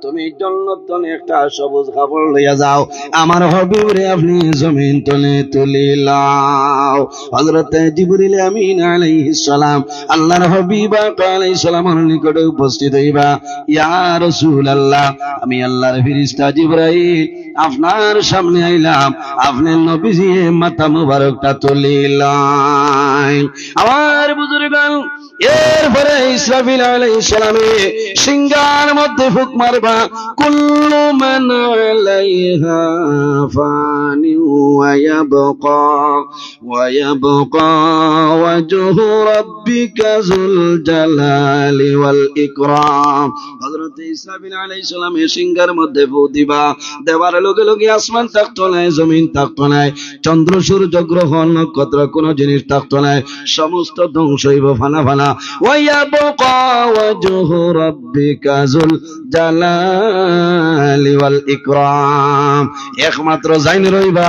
তুমি জন্নত তনে একটা সবুজ কাপড় লইয়া যাও, আমার হাবিবরে আপনে জমিন তনে তুলি লাও।" হযরতে জিবরিল আমিন আলাইহিস সালাম আল্লাহর হাবিব আকা আলাইহিস সালামর নিকটে উপস্থিত অইবা। "ইয়া রাসূলুল্লাহ, আমি আল্লাহর ফিরিস্তা জিবরাইল আপনার সামনে আইলাম, আপনে নবীজিয়ে মাথা মুবারকটা তুলি লাইন।" আমার বুজুর্গান, এরপরে ইসরাফিল আলাইহিস সালামে সিংহার মধ্যে ফুক মারবা, "কুল্লু মান আলাইহা ফানি ওয়া ইয়াবকা, ওয়া ইয়াবকা ওয়াজহু রাব্বিকা যুল জালালি ওয়াল ইকরাম।" হযরত ইসরাফিল আলাইহিস সালামে সিংহার মধ্যে ফু দিবা, দেওয়ার লগে লগে আসমান থাকতো নায়, জমিন থাকতো নায়, চন্দ্র, সূর্য, গ্রহ, নক্ষত্র, কোনো জিনিস থাকতো নায়, সমস্ত ধ্বংস অইবো, ফানা ফানা। "ওয়া ইয়াবকা ওয়াজহু রাব্বিকা যুল জালালি ওয়াল ইকরাম।" একমাত্র যাইন রইবা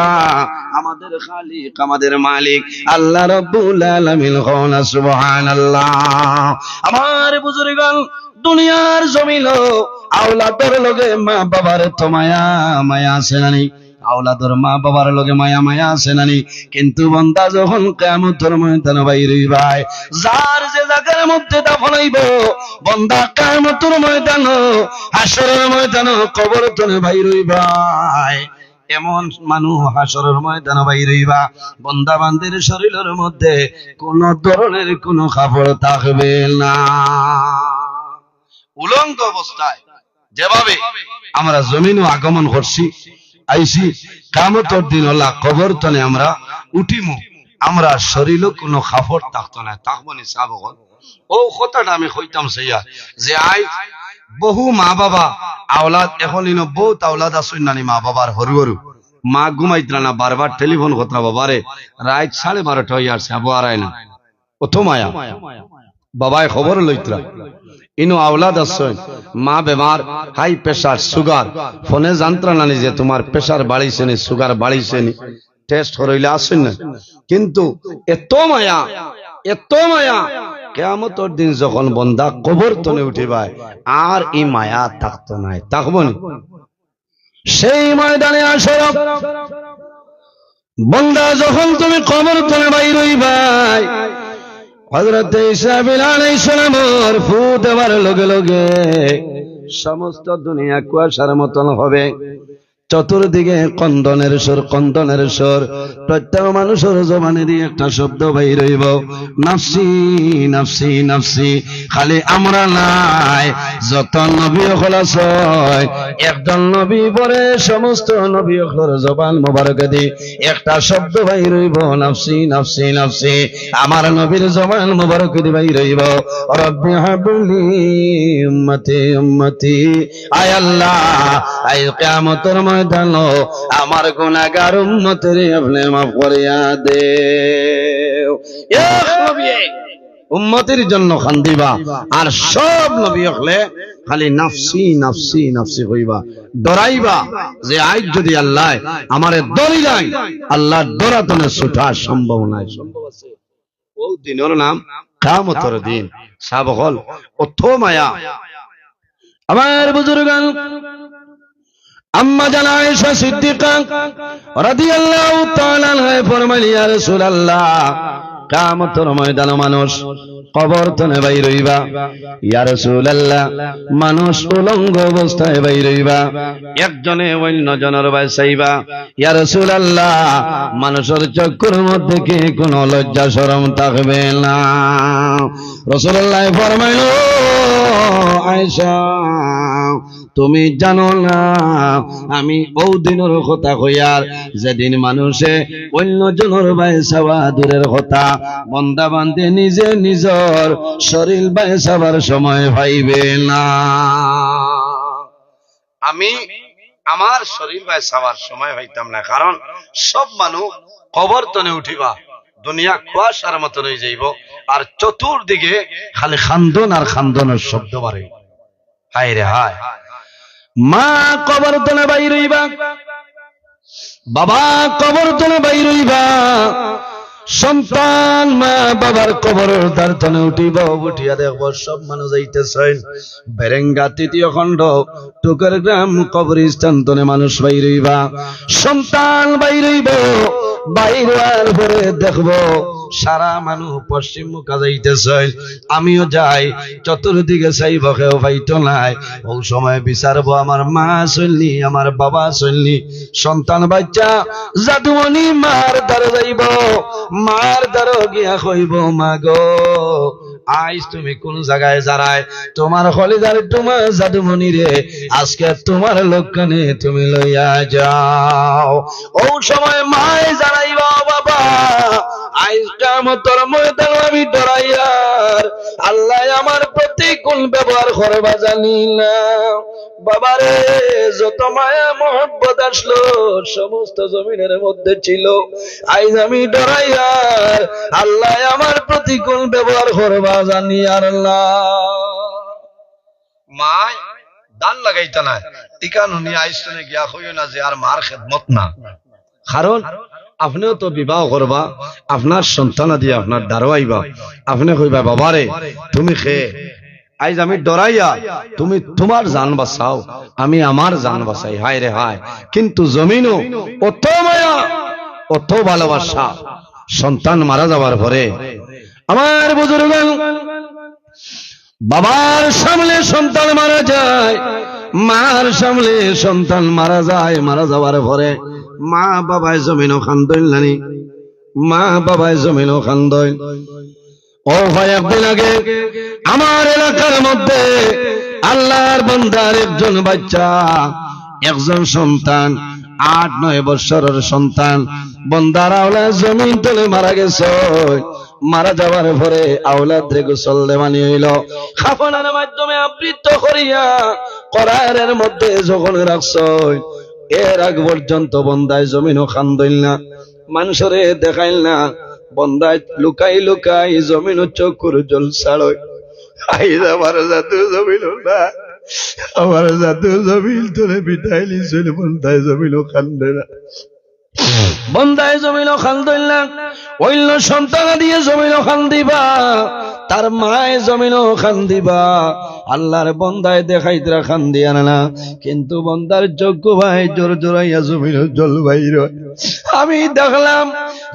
আমাদের খালিক, আমাদের মালিক আল্লাহ রাব্বুল আলামিন। কও না সুবহানাল্লাহ। আমার বুজুর্গান, দুনিয়ার জমিনো আওলাদর লগে মা বাবার তো মায়া, মায়া আছে না নি? আওলাদর মা বাবার লগে মায়া, মায়া আছে না নি? কিন্তু বন্দা যখন কিয়ামতর ময়দানো বাইর অইবায়, যার যে জাগার মধ্যে দাফন অইবো, বন্দা কিয়ামতর ময়দানো, হাশরর ময়দানো কবর তনে বাইর অইবায়, এমন মানুষ হাশরর ময়দানো বাইর অইবা, বন্দা বান্দির শরীলর মধ্যে কোনো ধরনের কোনো কাপড় থাকবে না। উলঙ্গ অবস্থায় যেভাবে আমরা জমিনো আগমন করছি, আইছি, কিয়ামতর দিন অলা কবর তনে আমরা উঠিমু, আমরা শরীলো কোনো কাপড় থাকতো নায়, থাকবো নি সাব অকল? ও কথাটা আমি কইতাম চাইয়া যে আইজ বহু মা বাবা আওলাদ, এখন ইনো বহুত আওলাদ আছইন নানি মা বাবার হরু হরু, মা ঘুমাইতরা না, বারবার টেলিফোন করতরা, "বাবারে, রাইত সাড়ে বারোটা অইয়া আছে, আবু আরায় না।" অত মায়া। বাবায় খবর লইতরা। ইনো আওলাদ আছইন, মা বেমার, হাই প্রেশার, সুগার। ফোনে জানতরা নানি যে তুমার প্রেশার বাড়িছে নি, সুগার বাড়িছে নি, টেস্ট করইলা আছইন না। কিন্তু এত মায়া, এত মায়া, কিয়ামতর দিন যখন বন্দা কবর তনে উঠিবায়, আর ই মায়া থাকতো নায়, থাকবো নি? সেই ময়দানে হাশর বন্দা যখন তুমি কবর তনে বাইর অইবায়, হযরত ইসরাফিল আলাইহিস সালামর ফু দেওয়ার লগে লগে সমস্ত দুনিয়া কুয়াশার মতন হবে। চতুর্দিকে কন্দনের সুর, কন্দনের সুর। প্রত্যেক মানুষর জবানেদি একটা শব্দ বাইর অইবো, "নাফসি, নাফসি, নাফসি।" খালি আমরা নায়, যত নবী অকল আছইন, একজন নবী পরে সমস্ত নবী অকলর জবান মোবারকেদি একটা শব্দ বাইর অইবো, "নাফসি, নাফসি, নাফসি।" আমার নবীর জবান মোবারকেদি বাইর অইবো, "রব্বি হাবলি উম্মতি, উম্মতি।" আয় আল্লাহ, আইজ কিয়ামতর ময়দানো আমার গুনাহগার উম্মতরে আপনে মাফ করিয়া দেও। এক নবী উম্মতির জন্য কান্দিবা, আর সব নবী অকলে খালি নাফসি, নাফসি, নাফসি কইবা। ডরাইবা যে আইজ যদি আল্লায় আমারে ধরিলাইন, আল্লাহর ডর তনে ছুটা সম্ভব নায়। সম্ভব আছে? ও দিনর নাম কিয়ামতর দিন। সাব অকল, অত মায়া। আমার বুজুর্গান, আম্মা জান আয়েশা সিদ্দিকা রাদিয়াল্লাহু তাআলা আনহা ফরমাইলা, "ইয়া রাসূলুল্লাহ, কিয়ামতর ময়দানো মানুষ কবর তনে বাইর অইবা।" ইয়া রাসূলুল্লাহ, মানুষ উলঙ্গ অবস্থায় বাইর অইবা, একজনে অইন্য জনর বায় চাইবা। ইয়া রাসূলুল্লাহ, মানুষর চক্ষুর মধ্যে কি কোনো লজ্জা শরম থাকবে না? রাসূলুল্লাহ ফরমাইলা, "ও আয়েশা, তুমি জানো না, আমি অউ দিনর কথা কইয়ার, যেদিন মানুষে অইন্য জনর বায় চাওয়া দূরের কথা, বন্দা বান্দি নিজে নিজর শরীল বায় চাওয়ার সময় পাইবে না।" আমি আমার শরীল বায় চাওয়ার সময় পাইতাম না, কারণ সব মানুষ কবর তনে উঠিবা, দুনিয়া কুয়াশার মতন অইযাইবো, আর চতুর্দিকে খালি কান্দন আর কান্দনর শব্দ বারইবো। হায় রে হায়, মা কবর তনে বাইর অইবা, বাবা কবর তনে বাইর অইবা, সন্তান মা বাবার কবরর দ্বার তনে উঠিব, উঠিয়া দেখব সব মানুষ যাইতেছইন। বেরেঙ্গা তৃতীয় খণ্ড, টুকের গ্রাম কবরস্থান তনে মানুষ বাইর অইবা। সন্তান বাইর অইব, বাইর অওয়ার পরে দেখব সারা মানুষ পশ্চিম মুখা যাইতেছইন। আমিও যাই, চতুর্দিকে চাইব, কেউ পাইতো নায়। অউ সময় বিচারব, আমার মা আছইন নি, আমার বাবা আছইন নি। সন্তান বাচ্চা জাদুমণি মার দ্বারো যাইব, মার দ্বারো গিয়া কইব, "মা গো, আইজ তুমি কুন জাগায় যারায়, তুমার কলিজার টুমা জাদুমণিরে আজকে তুমার লগে নিয়া তুমি লইয়া যাও।" অউ সময় মায় জানাইবা, "বাবা, আইজ কিয়ামতর ময়দানো আমি ডরাইয়ার, আল্লায় আমার প্রতি কুন ব্যবহার করবা জানি না।" বাবারে, যত মায়া মহব্বত আছলো, সমস্ত জমিনর মধ্যে ছিল। আইজ আমি ডরাইয়ার, আল্লায় আমার প্রতি কুন ব্যবহার করবা জানিয়ার না। মায় ধান লাগাইতা নায়, ইখান হুনি আইজ তনে গিয়া কইও না যে আর মার খেদমত না। কারণ আপনেও তো বিবাহ করবা, আপনার সন্তানাদি আপনার দ্বারো আইবা, আপনে কইবা, "বাবারে, তুমি কে?" আইজ আমি ডরাইয়া, তুমি তুমার জান বাঁচাও, আমি আমার জান বাঁচাই। হায় রে হায়, কিন্তু জমিনো অত মায়া, অত ভালোবাসা, সন্তান মারা যাওয়ার পরে। আমার বুজুর্গান, বাবার সামনে সন্তান মারা যায়, মার সামনে সন্তান মারা যায়, মারা যাওয়ার পরে মা বাবায় জমিনো কান্দইন নানি, মা বাবায় জমিনো কান্দইন। ও ভাই, একদিন আগে আমার এলাকার মধ্যে আল্লাহর বান্দার একজন বাচ্চা, একজন সন্তান, আট নয় বৎসরর সন্তান, বন্দার আওলাদ জমিন তলে মারা গেছে। মারা যাওয়ার পরে আওলাদরে গোসল দেওয়ানি অইলো, কাফনের মাধ্যমে আবৃত করিয়া করারের মধ্যে যখন রাখছইন, এর আগ পর্যন্ত বন্দায় জমিনো কান্দইল না, মানষরে দেখাইল না, বন্দায় লুকাই লুকাই জমিনো চকুর জল ছাড়ইন। আইজ আমার জাদু জমিনো না, আমার জাদু জমিন তলে বিদায় নিছইন, বন্দায় জমিনো কান্দে না। বন্দায় জমিনো কান্দইল না, অইন্য সন্তানাদিয়ে জমিনো কান্দিবা, তার মায় জমিনো কান্দিবা। আল্লাহর বন্দায় দেখাইতরা কান্দিয়ার না, কিন্তু বন্দার চকু বায় জোর জোরাইয়া জমিনো জল বাইর অয়। আমি দেখলাম,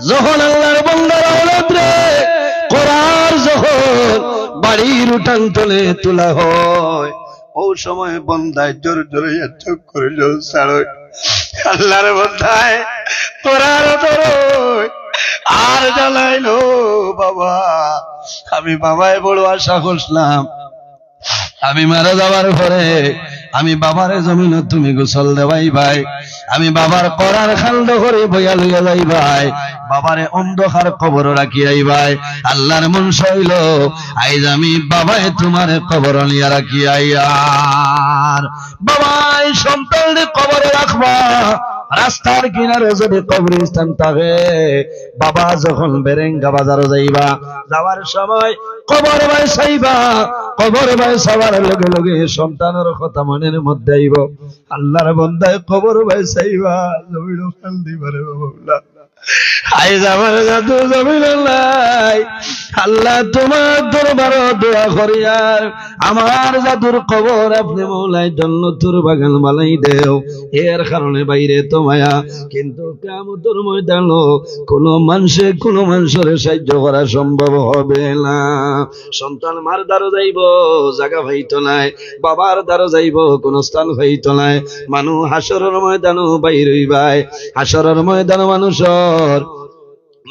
যখন আল্লাহর বন্দার আওলাদরে করার যখন বাড়ির উঠান তলে তুলা হয়, অউ সময় বন্দায় জোর জোরাইয়া চকুর জল ছাড়ইন। আল্লাহর বন্দায় করার ধরইন, আর জানাইলো, "বাবা, আমি বাবায় বড় আশা করছিলাম, আমি মারা যাওয়ার পরে আমি বাবারে জমিনো তুমি গোসল দেওয়াইবায়, আমি বাবার করার কান্দ করি বইয়া লইয়া যাইবায়, বাবারে অন্ধকার কবরো রাখি আইবায়।" আল্লাহর মনশা অইলো, আইজ আমি বাবায় তুমারে কবরো নিয়া রাখি আইয়ার। বাবায় সন্তানরে কবরো রাখবা, রাস্তার কিনারো যদি কবরস্থান থাকে, বাবা যখন বেরেঙ্গা বাজারো যাইবা, যাওয়ার সময় কবর বায় চাইবা, কবর বায় চাওয়ার লগে লগে সন্তানর কথা মনর মধ্যে আইবো। আল্লাহর বন্দায় কবর বায় চাইবা, জমিনো কান্দিবা রে বাবা। আইজ আমার জাদু জমিনো নাই। আল্লাহ, তুমার দরবারো দোয়া করিয়ার, আমার জাদুর কবর আপনে মওলায় জন্নতুর বাগান বানাই দেও। এর কারণে বাইরে তো মায়া, কিন্তু কিয়ামতর ময়দানো কুনু মানষে কুনু মানষরে সাহায্য করা সম্ভব হবে না। সন্তান মার দ্বারো যাইবো, জাগা পাইতো নায়, বাবার দ্বারো যাইবো, কুনু স্থান পাইতো নায়। মানুষ হাশরর ময়দানো বাইর অইবায়, হাশরর ময়দানো মানুষর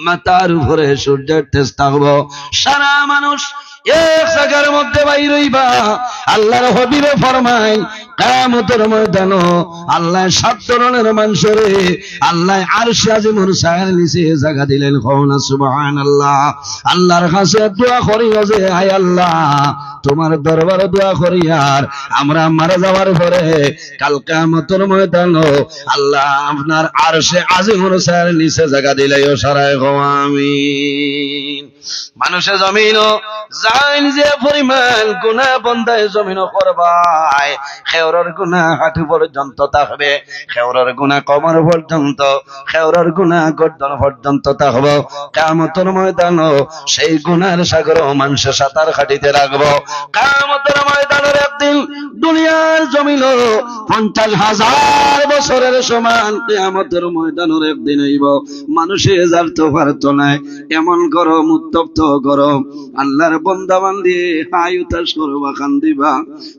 মাথার উপরে সূর্যর তেজ থাকবো। সারা মানুষ এক জাগার মধ্যে বাইর অইবা। আল্লাহর হাবিবে ফরমাইন, কিয়ামতর ময়দানো আল্লায় সাত ধরনর মানষরে আল্লায় আরশে আজিমর ছায়ার নিচে জাগা দিলাইন। কও না সুবহানাল্লাহ। আল্লাহর কাছে দোয়া করিও যে, "আয় আল্লাহ, তুমার দরবারো দোয়া করিয়ার আমরা মারা যাওয়ার পরে কাল কিয়ামতর ময়দানো আল্লাহ আপনার আরশে আজিমর ছায়ার নিচে জাগা দিলাইও। সারায় কও আমিন। মানুষে জমিনো যাইন যে পরিমাণ গুনাহ বন্দায় জমিনো করবায়, কেউরর গুনাহ হাঁটু পর্যন্ত থাকবে, কেউরর গুনাহ কোমর পর্যন্ত, কেউরর গুনাহ গর্দন পর্যন্ত থাকবো। কিয়ামতর ময়দানো সেই গুনার সাগরো মানষে সাঁতার কাটিতে লাগবো। কিয়ামতর ময়দানর একদিন দুনিয়ার জমিনো পঞ্চাশ হাজার বছরর সমান কিয়ামতর ময়দানর একদিন অইবো। মানষে যাইতো পারতো নায়, এমন গরম, উত্তপ্ত গরম। আল্লার বন্দা বান্দি হায় হুতাশ করবা, কান্দিবা,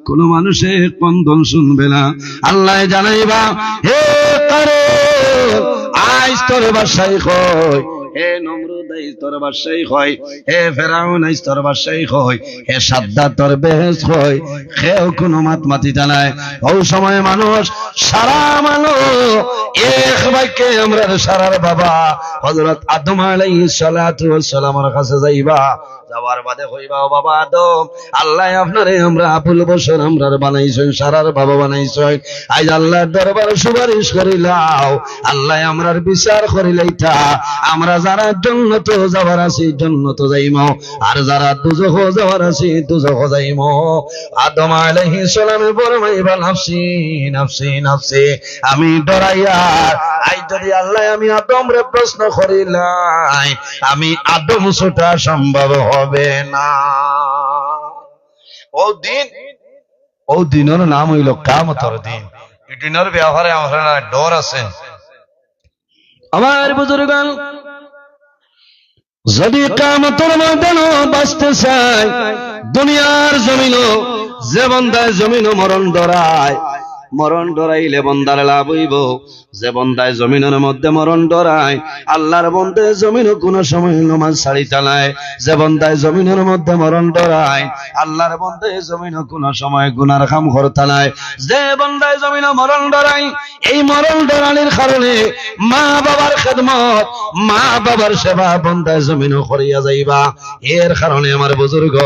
কুনু মানষে এক কন্দন হুনবে না। আল্লায় জানাইবা, হে কারুন, আইজ তোর বাদশাই কই, হে নমরুদ, আইজ তোর বাদশাই কই, হে ফেরাউন, আইজ তোর বাদশাই কই, হে সাদ্দাদ, তোর বেহেশত কই, কেউ কুনু মাত মাতিতা নায়। অউ সময় মানুষ, সারা মানুষ এক বাক্যে আমরার সারার বাবা হযরত আদম আলাইহিস সালাতু ওয়াস সালামর কাছে যাইবা। যাওয়ার বাদে কইবা, "ও বাবা আদম, আল্লায় আপনারে আমরা আবুল বশর আমরার বানাইছইন, সারার বাবা বানাইছইন। আইজ আল্লার দরবারো সুপারিশ করিলাও, আল্লায় আমরার বিচার করিলাইতা। আমরা যারা জন্নতো যাওয়ার আছি, জন্নতো যাইমু, আর যারা দুজখো যাওয়ার আছি, দুজখো যাইমু।" আদম আলাইহিস সালামে ফরমাইবা, "নাফসি, নাফসি, নাফসি, আমি ডরাইয়ার। আইজ যুদি আল্লায় আমি আদমরে প্রশ্ন করিলাই, আমি আদম ছুটা সম্ভব হবে না।" অউ দিন, অউ দিনর নাম অইলো কিয়ামতর দিন। ই দিনর ব্যাপারে আমরার ডর আছে। আমার বুজুর্গান, যুদি কিয়ামতর ময়দানো বাঁচতে চাই, দুনিয়ার জমিনো যে বন্দায় জমিনো মরণ ডরায়, মরণ ডরাইলে বন্দার লাভ অইবো। যে বন্দায় জমিনর মধ্যে মরণ ডরায়, আল্লার বন্দায় জমিনো কুনু সময় নমাজ ছাড়িতা নায়। যে বন্দায় জমিনর মধ্যে মরণ ডরায়, আল্লার বন্দায় জমিনো কুনু সময় গুনার কাম করতা নায়। যে বন্দায় জমিনো মরণ ডরায়, এই মরণ ডরানির কারণে মা বাবার খেদমত, মা বাবার সেবা বন্দায় জমিনো করিয়া যাইবা। এর কারণে আমার বুজুর্গ,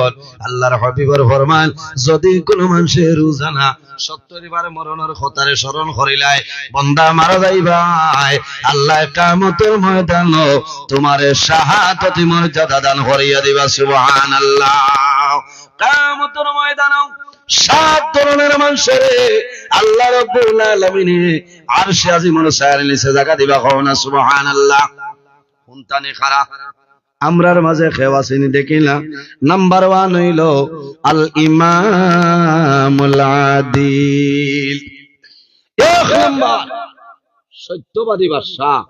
আল্লার হাবিবর ফরমান, যুদি কুনু মানষে রোজানা সত্তর বার মরণর কথারে স্মরণ করিলায়, বন্দা মারা যাইবায়, আল্লায় কিয়ামতর ময়দানো তুমারে শাহাদতি মর্যাদা দান করিয়া দিবা। সুবহানাল্লাহ। কিয়ামতর ময়দানো সাত ধরনের মানষরে আল্লাহ রাব্বুল আলামিনে আরশে আজিমর ছায়ার নিচে জাগা দিবা। কও না সুবহানাল্লাহ। কুনতানে খারা? আমরার মাঝে কেউ আছেনি দেখি না। নাম্বার ওয়ান অইলো আল ইমামুল আদিল। এক নাম্বার, সত্যবাদী বাদশা,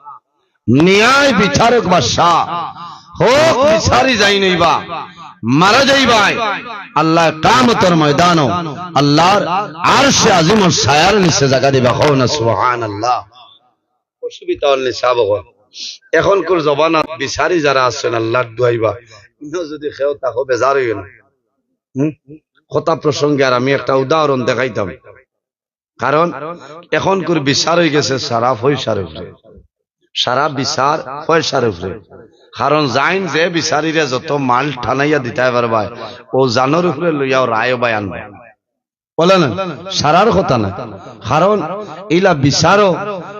ন্যায় বিচারক বাদশা, হক বিচারি যাইন অইবা, মারা যাইবায়, আল্লায় কিয়ামতর ময়দানো আল্লার আরশে আজিমর ছায়ার নিচে জাগা দিবা। কও না সুবহানাল্লাহ। অসুবিধা অইল নি সাব অকল। এখনকুর জমানাত বিচারি যারা আছইন আল্লার ডরাইবা, ইনো যুদি কেউ থাকো বেজার অইও না। হুম? কথা প্রসঙ্গে আর আমি একটা উদাহরণ দেখাইতাম। কারণ এখনকুর বিচার অইগেছে সারা পয়সার উপরে, সারা বিচার পয়সার উপরে। কারণ যাইন যে বিচারিরে যত মাল টানাইয়া দিতায় পারবায়, অউ জানর উপরে লইয়াও রায় বায় আনবা। বলে না, সারার কথা না। কারণ ইলা বিচারো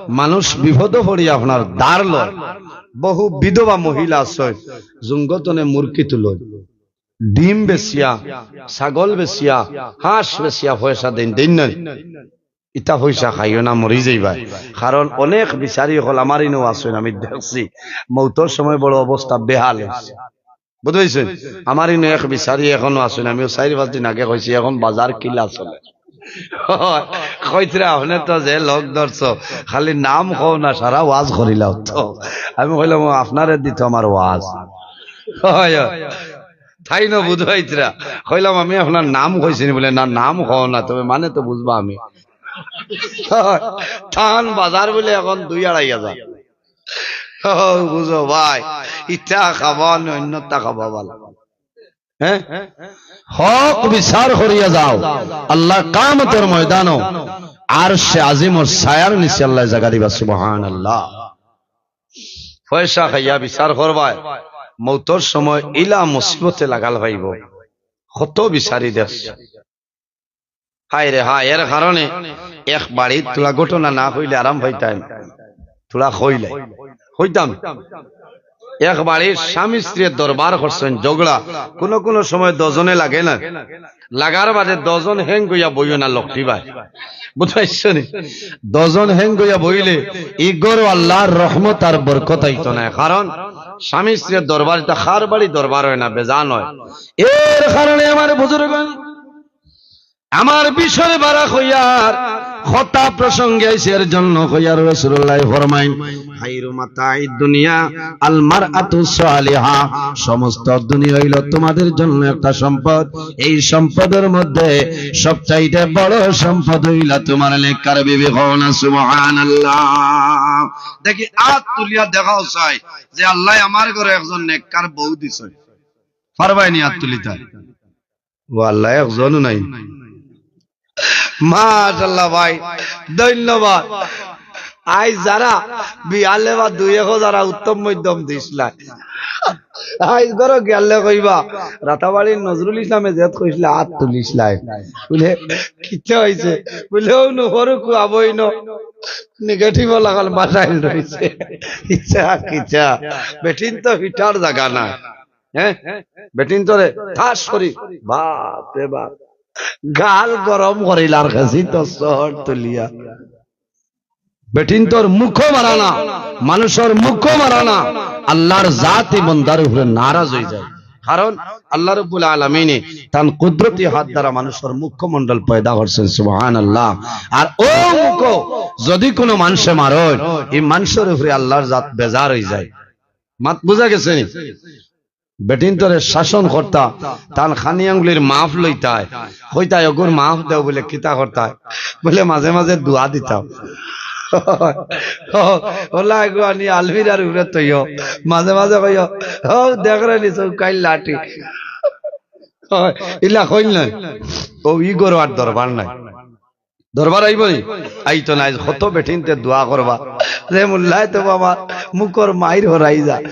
মানুষ বিপদো পড়ি আপনার ধার লয়। বহু বিধবা মহিলা আছে, জুঙ্গতনে মুরগি তুলইন, ডিম বেচিয়া, ছাগল বেচিয়া, হাঁস বেচিয়া পয়সা দেইন, দেইন না? ইতা পয়সা খাইও না, মরি যাইবায়। কারণ অনেক বিচারি অকল আমার ইনো আছইন, আমি দেখছি, মৌতর সময় বড় অবস্থা বেহাল অইছে। বুঝছইন? আমার ইনো এক বিচারি এখনো আছইন, আমিও চাইর পাঁচ দিন আগে কইছি, এখন বাজার কিলা চলে। কইতরা, আপনে তো যে লোক ধরছো, খালি নাম কও না, সারা ওয়াজ করিলাও তো। আমি কইলাম, "ও, আপনারে দিত আমার ওয়াজ।" হয়, হয়। তাইন বুঝাইতরা। কইলাম, "আমি আপনার নাম কইছি নি?" বলে, "না, নাম কও না, তবে মানে তো বুঝবা আমি।" তান বাজার বলে এখন দুই আড়াই হাজার। ও, বুঝো ভাই, ইটা খাবা না অন্যটা খাবা ভালা। হ্যাঁ? হক বিচার করিয়া যাও, আল্লার কিয়ামতর ময়দানো আরশে আজিমর ছায়ার নিচে আল্লায় জাগা দিবা। সুবহানাল্লাহ। পয়সা খাইয়া বিচার করবায়, মৌতর সময় ইলা মুসিবতে লাগাল পাইবো। কত বিচারি দেখছি। হায় রে হায়, এর কারণে এক বাড়িত থুড়া ঘটনা না কইলে আরাম পাইতাম। থুড়া কইলে কইতাম। এক বাড়ির স্বামী স্ত্রীয়ে দরবার করছইন, ঝগড়া। কুনু কুনু সময় দুইজনে লাগে না, লাগার বাদে দুইজন হেং অইয়া বইও না, লক্ষ্মী ভাই, বুঝাইছো নি? দুইজন হেং অইয়া বইলে ই ঘরো আল্লার রহমত আর বরকত আইতো নায়। কারণ স্বামী স্ত্রীর দরবার, ইটা কার বাড়ি দরবার অয় না, বেজান অয়। এর কারণে আমার বুজুর্গ, আমার বিষয় বাড়া কইয়ার কথা প্রসঙ্গে আইছে, এর জন্য কইয়ার রাসূলুল্লাহ ফরমাইন, "খায়রু মাতা'আদ দুনিয়া আল মারআতু সালিহা।" সমস্ত দুনিয়া অইলো তোমাদের জন্য একটা সম্পদ। এই সম্পদের মধ্যে সবচাইতে বড় সম্পদ অইলা তোমার নেককার বিবি। কও না সুবহানাল্লাহ। দেখি আত তুলিয়া দেখাও চাই যে আল্লায় আমার ঘরো একজন নেককার বউ দিছে। পারবায় নি আত তুলিতা? ও আল্লাহ, একজনও নাই। মাশাআল্লাহ ভাই, ধন্যবাদ। আইজ যারা বিয়ালে বা দুই এক যারা উত্তম মধ্যম দিছলা, আইজ ঘরো গেলে কইবা, "রাতাবাড়ির নজরুল ইসলামে যেত কইছলা, আত তুলিছলা।" বুলে, "কিতা অইছে?" বুলে, "অউ নুফরুকু আবইন, নেগেটিভ লাগাল বাসাইল রইছে।" ইচ্ছা কিচ্ছা, বেটিন তো ফিটার জাগা না। হ্যাঁ, বেটিন্তরে ঠাস করি, বাপ রে বাপ, গাল গরম করিলার গেছি তো শহর তুলিয়া। বেটিন্তর মুখো মারা না, মানুষর মুখো মারা না, আল্লার জাত ই বন্দার উপরে নারাজ অইযায়। কারণ আল্লাহ রাব্বুল আলামিনে তান কুদরতি হাত দ্বারা মানুষর মুখমণ্ডল পয়দা করছইন, সুবহানাল্লাহ। আর অউ মুখো যুদি কুনু মানষে মারইন, ই মানষর উপরে আল্লার জাত বেজার অইযায়। মাত বুজা গেছে নি? বেটিন্তরে শাসন করতা, তান খানি আঙ্গুলির মাফ লইতায়, কইতায়, "অগুর মাফ দেও।" বুলে, "কিতা করতায়?" বুলে, "মাঝে মাঝে দোয়া দিতাম।" ওলা এগু আনি আলমিরার উপরে থইও, মাঝে মাঝে কইও, "ও দেখরে নি চৌকাইল লাঠি।" ইলা কইল নায়, অউ ই ঘরো আর দরবার নাই। দরবার আইবো নি? আইতো নায়। কত বেটিন্তে দোয়া করবা যে মুল্লায় তো বাবা মুখর মাইর হরাই যা।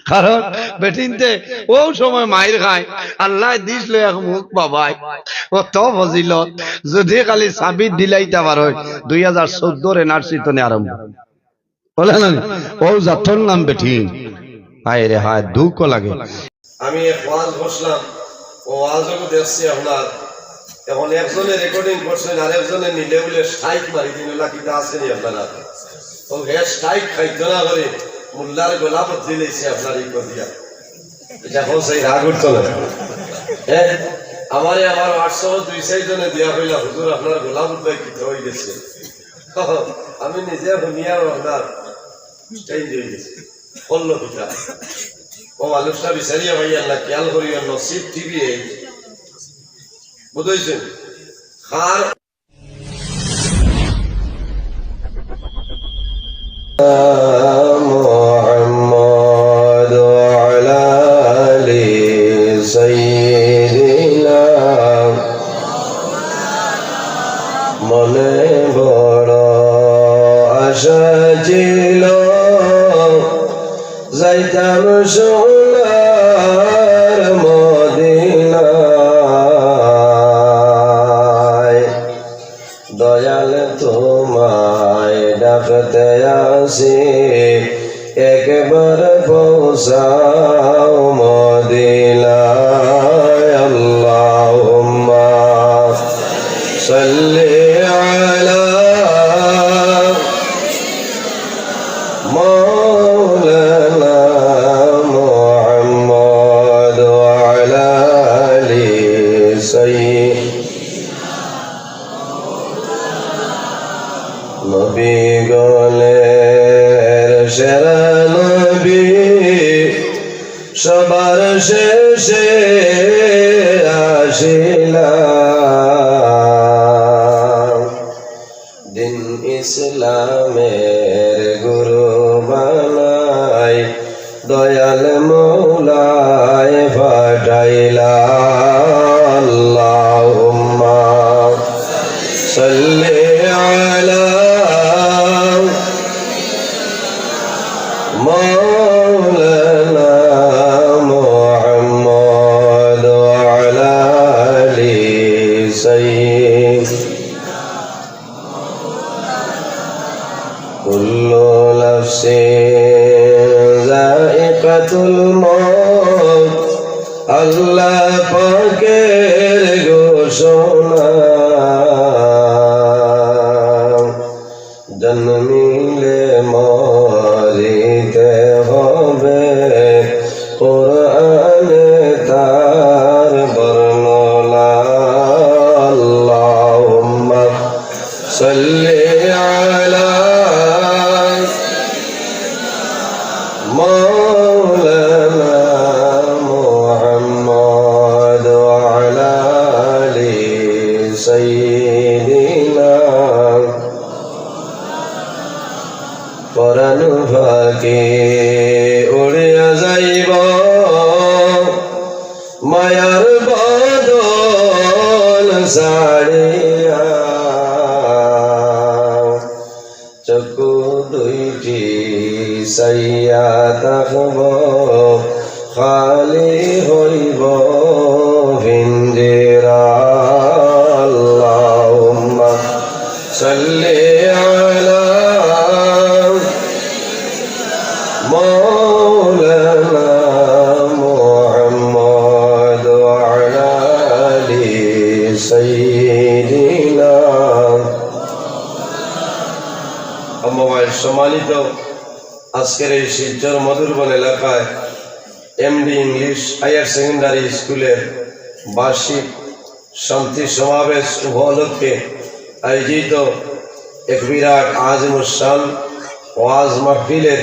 কারণ বেটিন্তে অউ সময় মাইর খায়, আল্লায় দিছলো এক মুখ বাবায়, অত ফজিলত। যুদি খালি চাবি দিলাইতা পারইন, দুই হাজার চৌদ্দর এনআরসি তনে আরম্ভ। বুলে না নি? অউ জাতর নাম বেটিন। হায় রে হায়, দুঃখ লাগে। আমি এক ওয়াজ বসলাম, অউ ওয়াজও দেখছি আপনার। এখন একজনে রেকর্ডিং করছইন, আর একজনে নিলে বুলে স্ট্রাইক মারি দিন, ওলা কিতা আছে নি আপনারা? ও হে স্ট্রাইক খাইতো না করি, মুল্লার গলা বদলি লইছে আপনার ই কদিয়া। ইটা কও চাই রাগ উঠতো না? হ্যাঁ, আমারে আমার WhatsApp-ও দুই চাইর জনে দিয়া কইলা, "হুজুর, আপনার গলা বদলাই কিতা অই গেছে?" আমি নিজে হুনিয়ার আপনার চেঞ্জ অই গেছে। করলো কিতা? ও মানুষটা বিচারিয়া পাইয়ার না, খেয়াল করিও, নসিব টিভি এই। বুঝাইছেন? কার محمد وعلى آل سيدنا। মনে বড় আশা ছিল, যাইতাম সোনার মদিনায়। দয়াল তোমায় ডাকতে আসি, একবার পৌঁছাও মদিনায়। আল্লাহুম্মা সাল্লি আলা মাওলানা মুহাম্মদ ওয়া আলা আলি সাইয়্যিদিনা। নবী গণের সেরা নবী, সবার শেষে আসিলা। দিন ইসলামের গুরু বানাই দয়াল মৌলায় পাঠাইলা। আল্লাহুম্মা সাল্লি আলা মাওলানা মুহাম্মদ ওয়া আলা كل نفس ذائقة الموت, আল্লাহ পাকের ঘোষণা। জন্মিলে মরিতে হবে, কোরআনে তার বর্ণনা। আল্লাহুম্মা সাল্লি আলা মাওলানা মুহাম্মদ ওয়া আলা আলি সাইয়্যিদিনা। পরাণ পাখি উড়িয়া যাইব, মায়ার বদন ছাড়িয়া। চক্ষু দুইটি চাইয়া থাকব, খালি হইব পিঞ্জিরা। আল্লাহুম্মা সাল্লি আলা মাওলানা মুহাম্মদ ওয়া আলা আলি সাইয়্যিদিনা। আম্মা বাদ, সম্মানিত, আজকের এই শিলচর মধুরবন এলাকায় এমডি ইংলিশ হায়ার সেকেন্ডারি স্কুলের বার্ষিক শান্তি সমাবেশ উপলক্ষে আয়োজিত এক বিরাট আজিমুস শান ওয়াজ মাহফিলের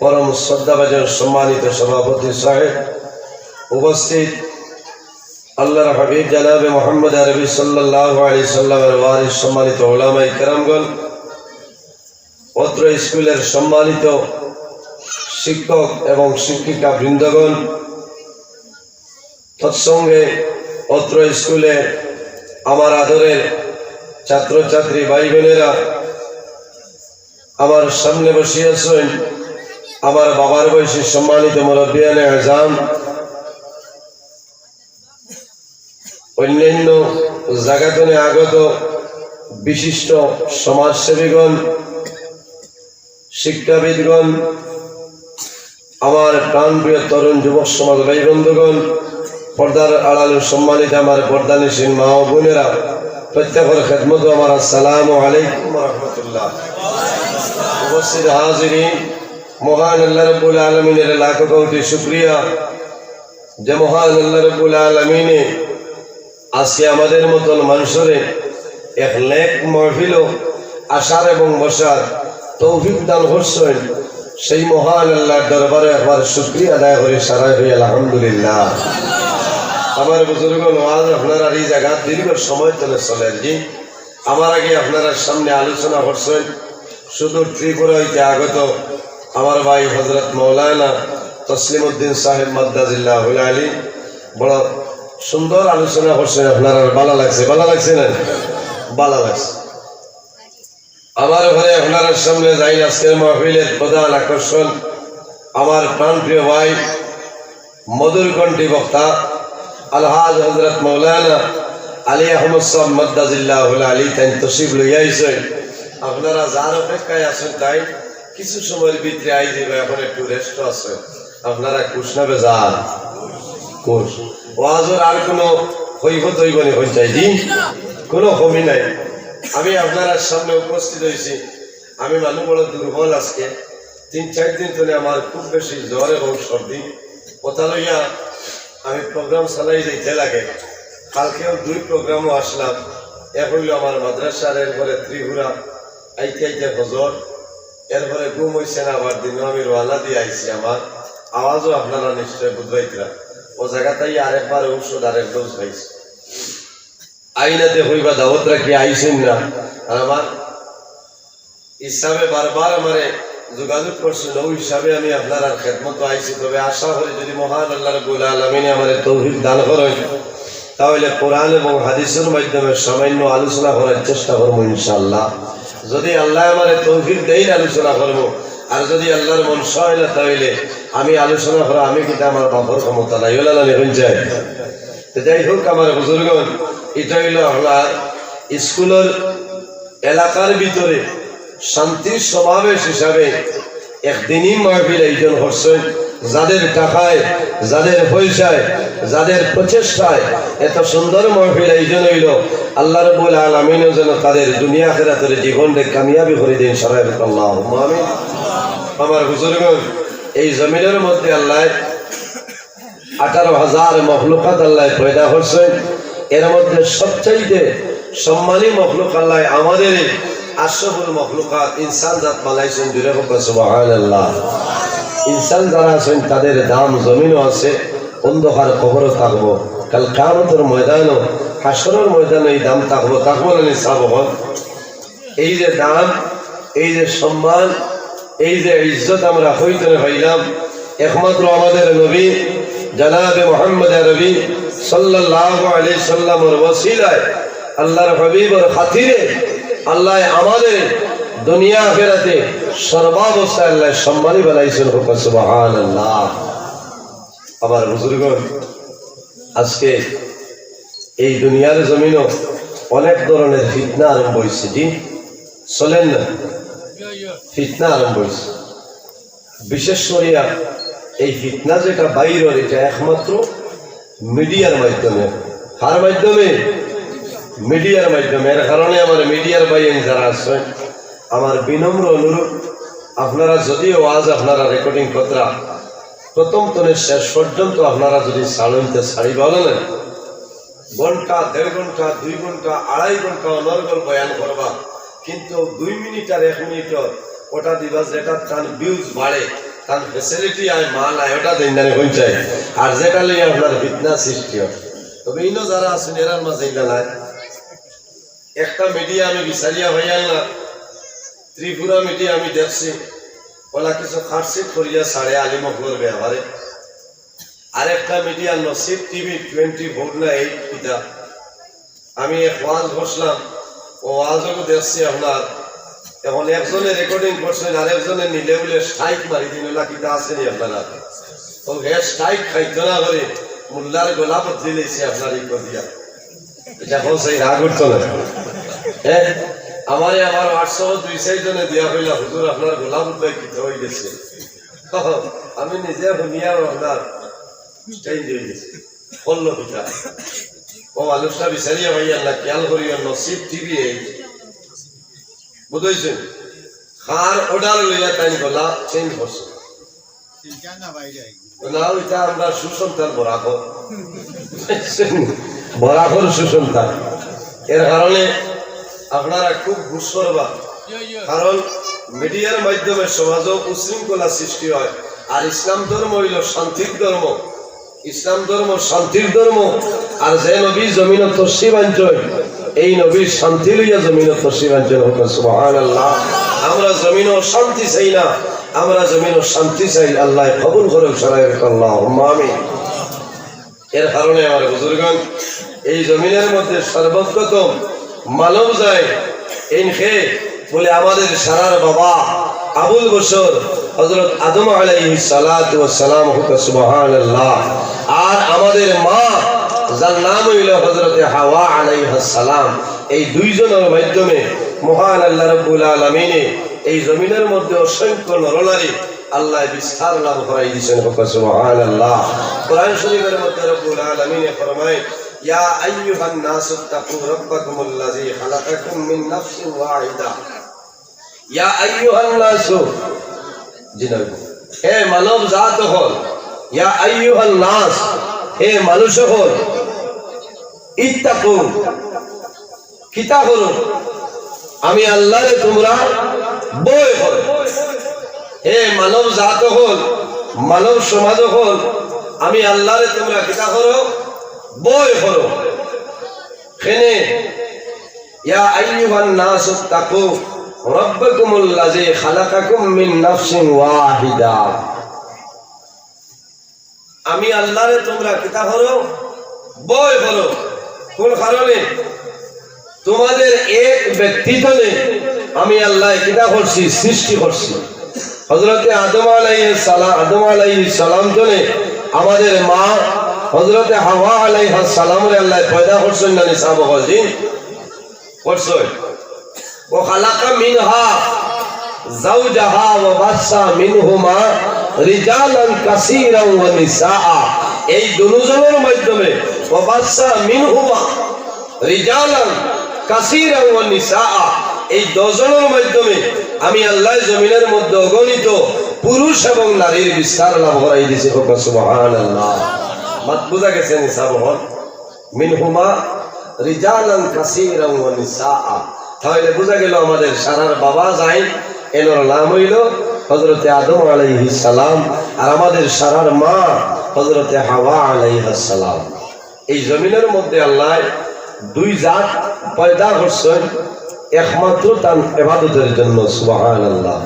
পরম শ্রদ্ধাভাজন সম্মানিত সভাপতি সাহেব, উপস্থিত আল্লাহর হাবিব জনাবে মোহাম্মদ আরবি সাল্লাল্লাহু আলাইহি সাল্লামের ওয়ারিস সম্মানিত উলামায়ে কেরামগণ, অত্র স্কুলের সম্মানিত শিক্ষক এবং শিক্ষিকা বৃন্দগণ, তৎসঙ্গে অত্র স্কুলে আমার আদরের ছাত্রছাত্রী ভাই বোনেরা, আমার সামনে বসিয়া আছেন আমার বাবার বয়সী সম্মানিত মুরব্বিয়ানে আজম, অন্যান্য জাগা তনে আগত বিশিষ্ট সমাজসেবীগণ, শিক্ষাবিদগণ, আমার প্রাণপ্রিয় তরুণ যুবক সমাজ ভাই বন্ধুগণ, পর্দার আড়ালে সম্মানিত আমার পর্দানিশীন মা ও বোনেরা, প্রত্যেকের খেদমতো আমার আসসালামু আলাইকুম ওয়া রাহমাতুল্লাহ। উপস্থিত হাজিরিন, মহান আল্লাহ রাব্বুল আলামিনের লাখো কোটি শুকরিয়া, যে মহান আল্লাহ রাব্বুল আলামিনে আজকে আমাদের মতন মানুষরে এক নেক মাহফিলো আসার এবং বসার তৌফিক দান করছেন, সেই মহান আল্লাহর দরবারে একবার শুকরিয়া আদায় করি, সারাই হই আলহামদুলিল্লাহ। আমার বুজুর্গ নওয়াজ, আপনারা এই জায়গা দীর্ঘ সময় তনে চলেন, জি, আমার আগে আপনারা সামনে আলোচনা করছেন সুদূর ত্রিপুরা হইতে আগত আমার ভাই হযরত মাওলানা তসলিমউদ্দিন সাহেব মাদ্দাজিল্লাহুল আলী। বড় সুন্দর আলোচনা করছেন আপনারা, ভালা লাগছে, ভালা লাগছে না? ভালা লাগছে। আমার ঘরে আপনারার সামনে যাই আজকের মাহফিলের প্রধান আকর্ষণ, আমার প্রাণপ্রিয় ভাই মধুর কণ্ঠী বক্তা আলহাজ হযরত মাওলানা আলী আহমদ সাহেব মাদ্দাজিল্লাহুল আলী, তাইন তশরিফ লইয়া আইছেন। আপনারা যার অপেক্ষায় আছেন তাইন কিছু সময়ের ভিতরে আই যাইবা, এখন একটু রেস্ট আছে। আপনারা খুশ না বেজার? খুশ। ওয়াজর আর কোনো কৈফত হইব নি, হইন চাই দিন, কোনো কমি নাই। আমি আপনারার সামনে উপস্থিত হইছি, আমি মানুষ বড় দুর্বল আজকে। তিন চার দিন ধরে আমার খুব বেশি জ্বর এবং সর্দি, ওটা লইয়া আমি প্রোগ্রাম চালাই যাইতে লাগে। কালকেও দুই প্রোগ্রামও আসলাম, এক হইল আমার মাদ্রাসার, এরপরে ত্রিপুরা, আইতে আইতে ফজর, এরপরে ঘুম হইছে না, আবার দিনও আমি রওয়ানা দিয়ে আইছি। আমার আওয়াজও আপনারা নিশ্চয় বুঝবাইতরা, ও জায়গাতেই আরেকবার ঔষধ আরেক ডোজ খাইছি। আইনাতে কইবা দাওয়াত রাখি আইছেন না, আর আমার হিসাবে বারবার আমারে যোগাযোগ করছেন, ওই হিসাবে আমি আপনারার খেদমতো আইছি। তবে আশা করি যদি মহান আল্লাহ রাব্বুল আলামিনে আমারে তৌফিক দান করেন, তাহলে কোরআন এবং হাদিসের মাধ্যমে সামান্য আলোচনা করার চেষ্টা করবো ইনশাআল্লাহ। যদি আল্লাহ আমারে তৌফিক দেইন আলোচনা করবো, আর যদি আল্লাহর মন চায় না, তাহলে আমি আলোচনা করা, আমি কিন্তু আমার বাপর ক্ষমতা নাই, ওলা না নিবেন চাই। তো যাই হোক, আমার বুজুর্গণ, এটা হইল আপনার স্কুলের এলাকার ভিতরে শান্তির সমাবেশ হিসাবে এক দিনই মাহফিল আয়োজন করছইন। যাদের টাকায়, যাদের পয়সায়, যাদের প্রচেষ্টায় এত সুন্দর মাহফিল আয়োজন অইলো, আল্লাহ রাব্বুল আলামিনও যেন তাদের দুনিয়া আখিরাতের জীবনরে কামিয়াবি করি দেইন। সবাই বলুন, আল্লাহুম্মা আমিন। আমার বুজুর্গণ, এই জমিনের মধ্যে আল্লাহ আঠারো হাজার মখলুকাত আল্লাহ পয়দা করছইন। এর মধ্যে সবচাইতে সম্মানী মখলুক আল্লাহ আমাদের এই আশরাফুল মখলুকাত ইনসান জাত বানাইছইন। জুরে কউক্কা সুবহানাল্লাহ। ইনসান যারা আছইন, তাদের দাম জমিনও আছে, অন্ধকার কবরও থাকবো, কাল কিয়ামতের ময়দানও, হাশরের ময়দানও এই দাম থাকবো, থাকবো না নি সাব অকল? এই যে দাম, এই যে সম্মান, এই যে ইজ্জত আমরা কই থনে পাইলাম, একমাত্র আমাদের নবী জনাবে মুহাম্মদ আরবি সাল্লাল্লাহু আলাইহি সাল্লামর ওসিলায়, আল্লাহর হাবিবর খাতিরে আল্লাহ আমাদের দুনিয়া আখিরাতে সর্বাবস্থায় আল্লাহ সম্মানী বানাইছইন। কউক্কা সুবহানাল্লাহ। আমার বুজুর্গণ, আজকে এই দুনিয়ার জমিনও অনেক ধরনের ফিতনা আরম্ভ অইছে। জি, চলেন না, ফিতনা আরম্ভ অইছে। বিশেষ করিয়া এই ফিতনা যেটা বাইর অর, এটা একমাত্র মিডিয়ার মাধ্যমে। কার মাধ্যমে? মিডিয়ার মাধ্যমে। এর কারণে আমার মিডিয়ার ভাইয়াইন যারা আছইন, আমার বিনম্র অনুরোধ, আপনারা যদিও ওয়াজ আপনারা রেকর্ডিং কররা, প্রথম থনে শেষ পর্যন্ত আপনারা যদি ছাড়ইন তে ছাড়িবা না, ঘন্টা, দেড় ঘন্টা, দুই ঘন্টা, আড়াই ঘন্টা অনর্গল বয়ান করবা, কিন্তু দুই মিনিট আর এক মিনিটর ওটা দিবা, যেটা তান ভিউজ বাড়ে, তান ফেসিলিটি আয়, মান আয়, ওটা দেইন না নি কইন চাই। আর যেটা লইয়া আপনার ফিতনা সৃষ্টি অর, তবে ইনো যারা আছইন এরার মাঝে ইলা নাই। একটা মিডিয়া আমি বিচারিয়া পাইয়ার না, ত্রিপুরা মিডিয়া আমি দেখছি, ওলা কিছু কাটছিট করিয়া ছাড়ে আলিম অকলর ব্যাপারে। আরেকটা মিডিয়া নসিব টিভি টোয়েন্টি ফোর না এইট কিতা, আমি এক ওয়াজ বসলাম, ও ওয়াজও দেখছি আপনার। এখন একজনে রেকর্ডিং করছইন, আরেকজনে নিলে বুলে স্ট্রাইক মারি দিন, ওলা কিতা আছে নি আপনারা? ও হে স্ট্রাইক খাইতো না করি, মোল্লার গলা বদলি লইছে আপনার ই কদিয়া। এটা এখন সেই রাগ উঠতো না। হ্যাঁ, আমারে আমার হোয়াটসঅ্যাপে দুই চাইর জনে দিয়া কইলা, "হুজুর, আপনার গলা বদলাই কিতা অই গেছে?" আমি নিজে শুনিয়া আপনার চেঞ্জ অই গেছে। করলো কিতা? ও মানুষটা বিচারিয়া পাইয়ার না, খেয়াল করিও, নসিব টিভি এই। বুঝাইছেন? কার অর্ডার লইয়া তাইন গলা চেঞ্জ করছে। না, ওইটা আমরা সুসন্তান বরাবর। বরাবর সুসন্তান। এর কারণে আপনারা খুব গুস করবা। কারণ মিডিয়ার মাধ্যমে সমাজও উশৃঙ্খলা সৃষ্টি হয়। আর ইসলাম ধর্ম অইলো শান্তির ধর্ম। ইসলাম ধর্ম শান্তির ধর্ম। আর যে নবী জমিনো তশরিফ আনছইন, এই নবীর শান্তি লইয়া জমিনো তশরিফ আনছইন। কউক্কা সুবহানাল্লাহ। আমরা জমিনো অশান্তি চাই না, আমরা জমিনো শান্তি চাই। আল্লাহ কবুল করুক সরাই, আল্লাহুম্মা আমিন। এর কারণে আমার বুজুর্গণ, এই জমিনের মধ্যে সর্বপ্রথম মানব জাত, এইন কে বুলে আমাদের সারার বাবা আবুল বশর হযরত আদম আলাইহিস সালাতু ওয়াস সালাম, কউক্কা সুবহানাল্লাহ। আর আমাদের মা, যার নাম অইলো হযরতে হাওয়া আলাইহাস সালাম, এই দুইজনর মাধ্যমে মহান আল্লাহ রাব্বুল আলামিনে এই জমিনের মধ্যে অসংখ্য নরনারী আল্লাহ বিস্তার লাভ করাই দিছেন। কউক্কা সুবহানাল্লাহ। কোরআন শরীফের মধ্যে রাব্বুল আলামিনে ফরমায়, "ইয়া আইয়ুহান নাসু ইত্তাকু রাব্বাকুমুল্লাযী খালাকাকুম মিন নাফসিন ওয়াহিদা।" ইয়া আইয়ুহান নাসু, জি না, হে মানব জাত অকল, ইয়া আইয়ুহান নাস, হে মানুষ অকল, ইত্তাকু, কিতা করো? আমি আল্লাহরে তুমরা ভয় করো। হে মানব জাত অকল, মানব সমাজ অকল, আমি আল্লাহরে তুমরা কিতা করো? ভয় করো। কেনে, ইয়া আইয়ুহান নাসু ইত্তাকু রাব্বাকুমুল্লাযী খালাকাকুম মিন নাফসিন ওয়াহিদা। আমি আল্লাহরে তুমরা কিতা করো? ভয় করো। কোন কারণে? তোমাদের এক ব্যক্তি থনে আমি আল্লাহ কিতা করছি? সৃষ্টি করছি। হযরতে আদম আলাইহিস সালাম, আদম আলাইহিস সালাম থনে আমাদের মা হযরতে হাওয়া আলাইহাস সালামরে আল্লাহ পয়দা করছইন না নি সাব অকল? জি, করছইন। ওয়া খালাকা মিনহা, زوجها وبث منهما رجالا كثيرا ونساء। এই দুজনের মাধ্যমে, ওয়া বাসসা মিনহুমা রিজালান কাসীরান ওয়া নিসাআ, এই দুজনের মাধ্যমে আমি আল্লাহ জমিনের মধ্যে অগণিত পুরুষ এবং নারীর বিস্তার লাভ করাই দিছি। কউক্কা সুবহানাল্লাহ। মাত বুঝা গেছে নি সাবহন? মিনহুমা রিজালান কাসীরান ওয়া নিসাআ। তাহলে বুঝা গেল আমাদের সারার বাবা যাইন, এনর নাম অইল হযরতে আদম আলাইহিস সালাম, আর আমাদের সারার মা হযরতে হাওয়া আলাইহাস সালাম। এই জমিনের মধ্যে আল্লাহ দুই জাত পয়দা করছেন একমাত্র তান ইবাদতের জন্য। সুবহানাল্লাহ।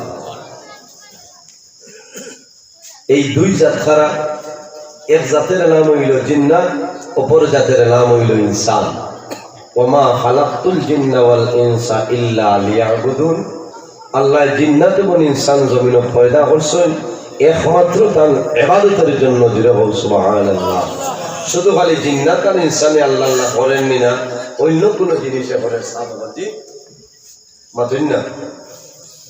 এই দুই জাত কারা? এক জাতের নাম অইল জিন্নাত, অপর জাতের নাম অইল ইনসান। ওয়া মা খালাকতুল জিন্না ওয়াল ইনসা ইল্লা লিয়াবুদুন। আল্লাহ জিন্নাত এবং ইনসান জমিনো পয়দা করছেন একমাত্র তান ইবাদতের জন্য। জোরে বল সুবহানাল্লাহ। শুধু খালি জিন্নাত আর ইনসানে আল্লাহ আল্লাহ করেননি না, অন্য কোনো জিনিসে করেন। সাহাবাজি মাতুন না।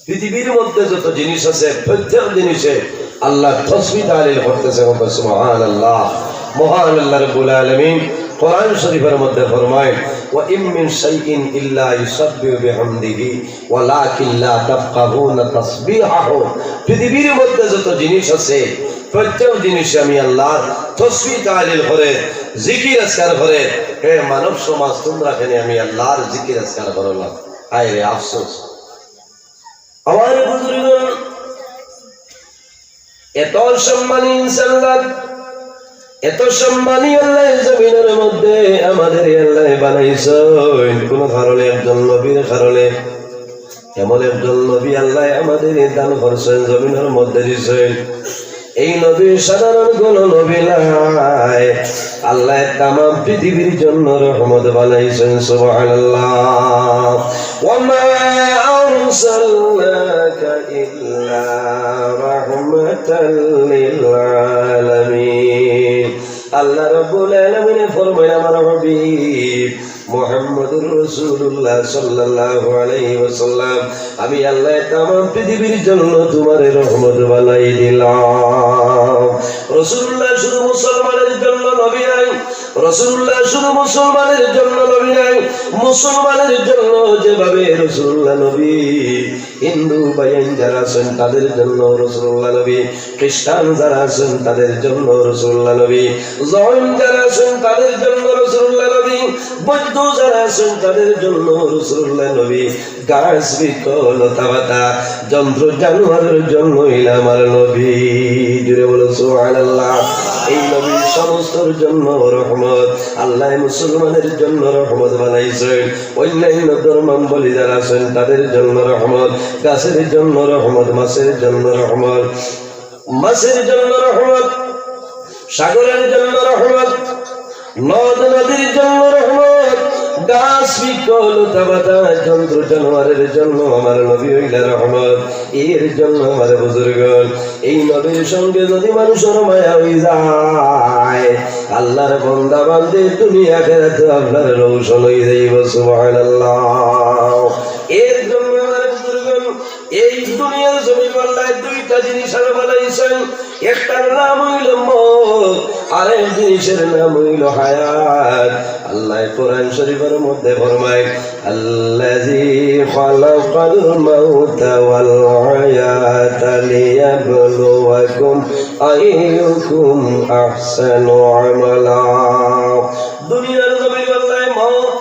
পৃথিবীর মধ্যে যত জিনিস আছে, প্রত্যেক জিনিসে আল্লাহ তসবিহ তাহলিল করতেছে। বলতে সুবহানাল্লাহ। মহান আল্লাহ রাব্বুল আলামিন কোরআন শরীফের মধ্যে ফরমায়, "ওয়া ইম মিন শাইইন ইল্লা ইউসাব্বিহু বিহামদিহি ওয়ালাকিন লা তাফকাহুনা তাসবিহাহুম।" পৃথিবীর মধ্যে যত জিনিস আছে, প্রত্যেক জিনিসে আমি আল্লাহর তসবিহ তাহলিল করে, জিকির আজকার করে। হে মানব সমাজ, তোমরা কেনে আমি আল্লাহর জিকির আজকার করো না? হায় রে আফসোস। আমার বুজুর্গ, এত সম্মানী ইনসান আল্লাহ, এত সম্মানী আল্লাহ জমিনের মধ্যে আমাদের আল্লাহ বানাইছেন কোন কারণে? একজন নবীর কারণে। এমন একজন নবী আল্লাহ আমাদের দান করছেন, জমিনের মধ্যে দিছেন। এই নবী সাধারণ কোন নবী নায়, আল্লাহ তামাম পৃথিবীর জন্য রহমত বানাইছেন। সুবহানাল্লাহ। ওয়া মা আরসালনাকা ইল্লা রাহমাতাল লিল আলামিন। আল্লাহ রাব্বুল আলামিনে ফরমায়, আমার হাবিব মুহাম্মদুর রাসূলুল্লাহ সাল্লাল্লাহু আলাইহি ওয়াসাল্লাম, আমি আল্লাহ তামাম পৃথিবীর জন্য তোমারে রহমত বানাই দিলাম। রাসূলুল্লাহ শুধু মুসলমানের জন্য নবী নায়, রাসূলুল্লাহ শুধু মুসলমানের জন্য নবী নায়, মুসলমানের জন্য যেভাবে রাসূলুল্লাহ নবী, হিন্দু ভাইয়াইন যারা আছেন তাদের জন্য রাসূলুল্লাহ নবী, খ্রিস্টান যারা আছেন তাদের জন্য রাসূলুল্লাহ নবী, জৈন যারা আছেন তাদের জন্য রাসূলুল্লাহ নবী, বৌদ্ধ যারা আছেন তাদের জন্য রাসূলুল্লাহ নবী, গাছ বৃক্ষ লতা পাতা জন্তু জানোয়ারের জন্য অইলা আমার নবী। জোরে বলো সুবহানাল্লাহ। এই নবী সমস্তর জন্য রহমত। আল্লাহ মুসলমানের জন্য রহমত বানাইছেন। অন্যান্য ধর্মাবলম্বী যারা আছেন তাদের জন্য রহমত, গাছের জন্য রহমত, মাছের জন্য রহমত, মাছের জন্য রহমত, সাগরের জন্য রহমত, নদ নদীর জন্য রহমত, গাছ বৃক্ষ লতা পাতা জন্তু জানোয়ারের জন্য আমার নবী অইলা রহমত। এর জন্য আমার বুজুর্গ, এই নবীর সঙ্গে যদি মানুষের মায়া অই যায়, আল্লাহর বন্দা বান্দি দুনিয়া আখেরাতে আপনার রওশন অই যাইব। সুবহানাল্লাহ। এর জন্য আমার বুজুর্গ, এই দুনিয়ার জমিন আল্লাহ দুইটা জিনিস আরো বানাইছেন। একটার নাম অইল মউত, আরেক জিনিসের নাম অইল হায়াত। আল্লাহ কোরআন শরীফের মধ্যে ফরমায়, الذي خلق الموت والحياة ليبلوكم أيكم أحسن عملا। দুনিয়ার জমিন আল্লাহ মউত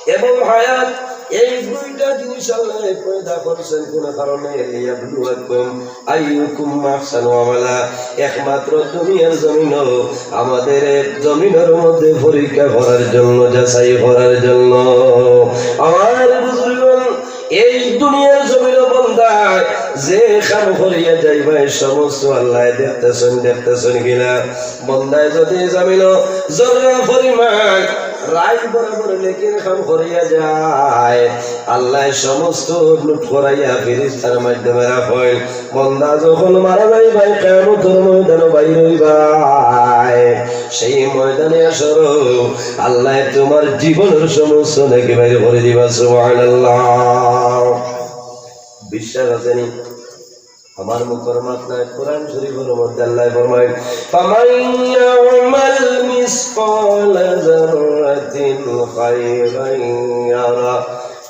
এবং হায়াত, এই দুইটা জিনিস আল্লাহ পয়দা করছেন কোন কারণে? লিয়াবলুয়াকুম আইয়ুকুম আহসানু আমালা। একমাত্র দুনিয়ার জমিনও আমাদের এই জমিনের মধ্যে পরীক্ষা করার জন্য, যাচাই করার জন্য। আমার বুজুর্গ, এই দুনিয়ার জমিনও বন্দায় যে কাম করিয়া যাইবায়, সমস্ত আল্লাহ দেখতেছেন, দেখতেছেন কিনা? বন্দায় যদি জমিনও জর্রা পরিমাণ রাই বরাবর নেকির কাম করিয়া যায়, আল্লাহ সমস্ত নোট করাইয়া ফিরিস্তার মাধ্যমে রাখেন। বন্দা যখন মারা যাইবায়, কিয়ামতর ময়দানো বাইর অইবায়, সেই ময়দানে হাশরো আল্লাহ তোমার জীবনের সমস্ত নেকি বাইর করি দিবা। সুবহানাল্লাহ। বিশ্বাস আছে নি? আমার মুখর মাত নায়, কোরআন শরীফর মধ্যে আল্লায় ফরমাইন, "ফামান ইয়া'মাল মিসকালা যাররাতিন খায়রান ইয়ারা,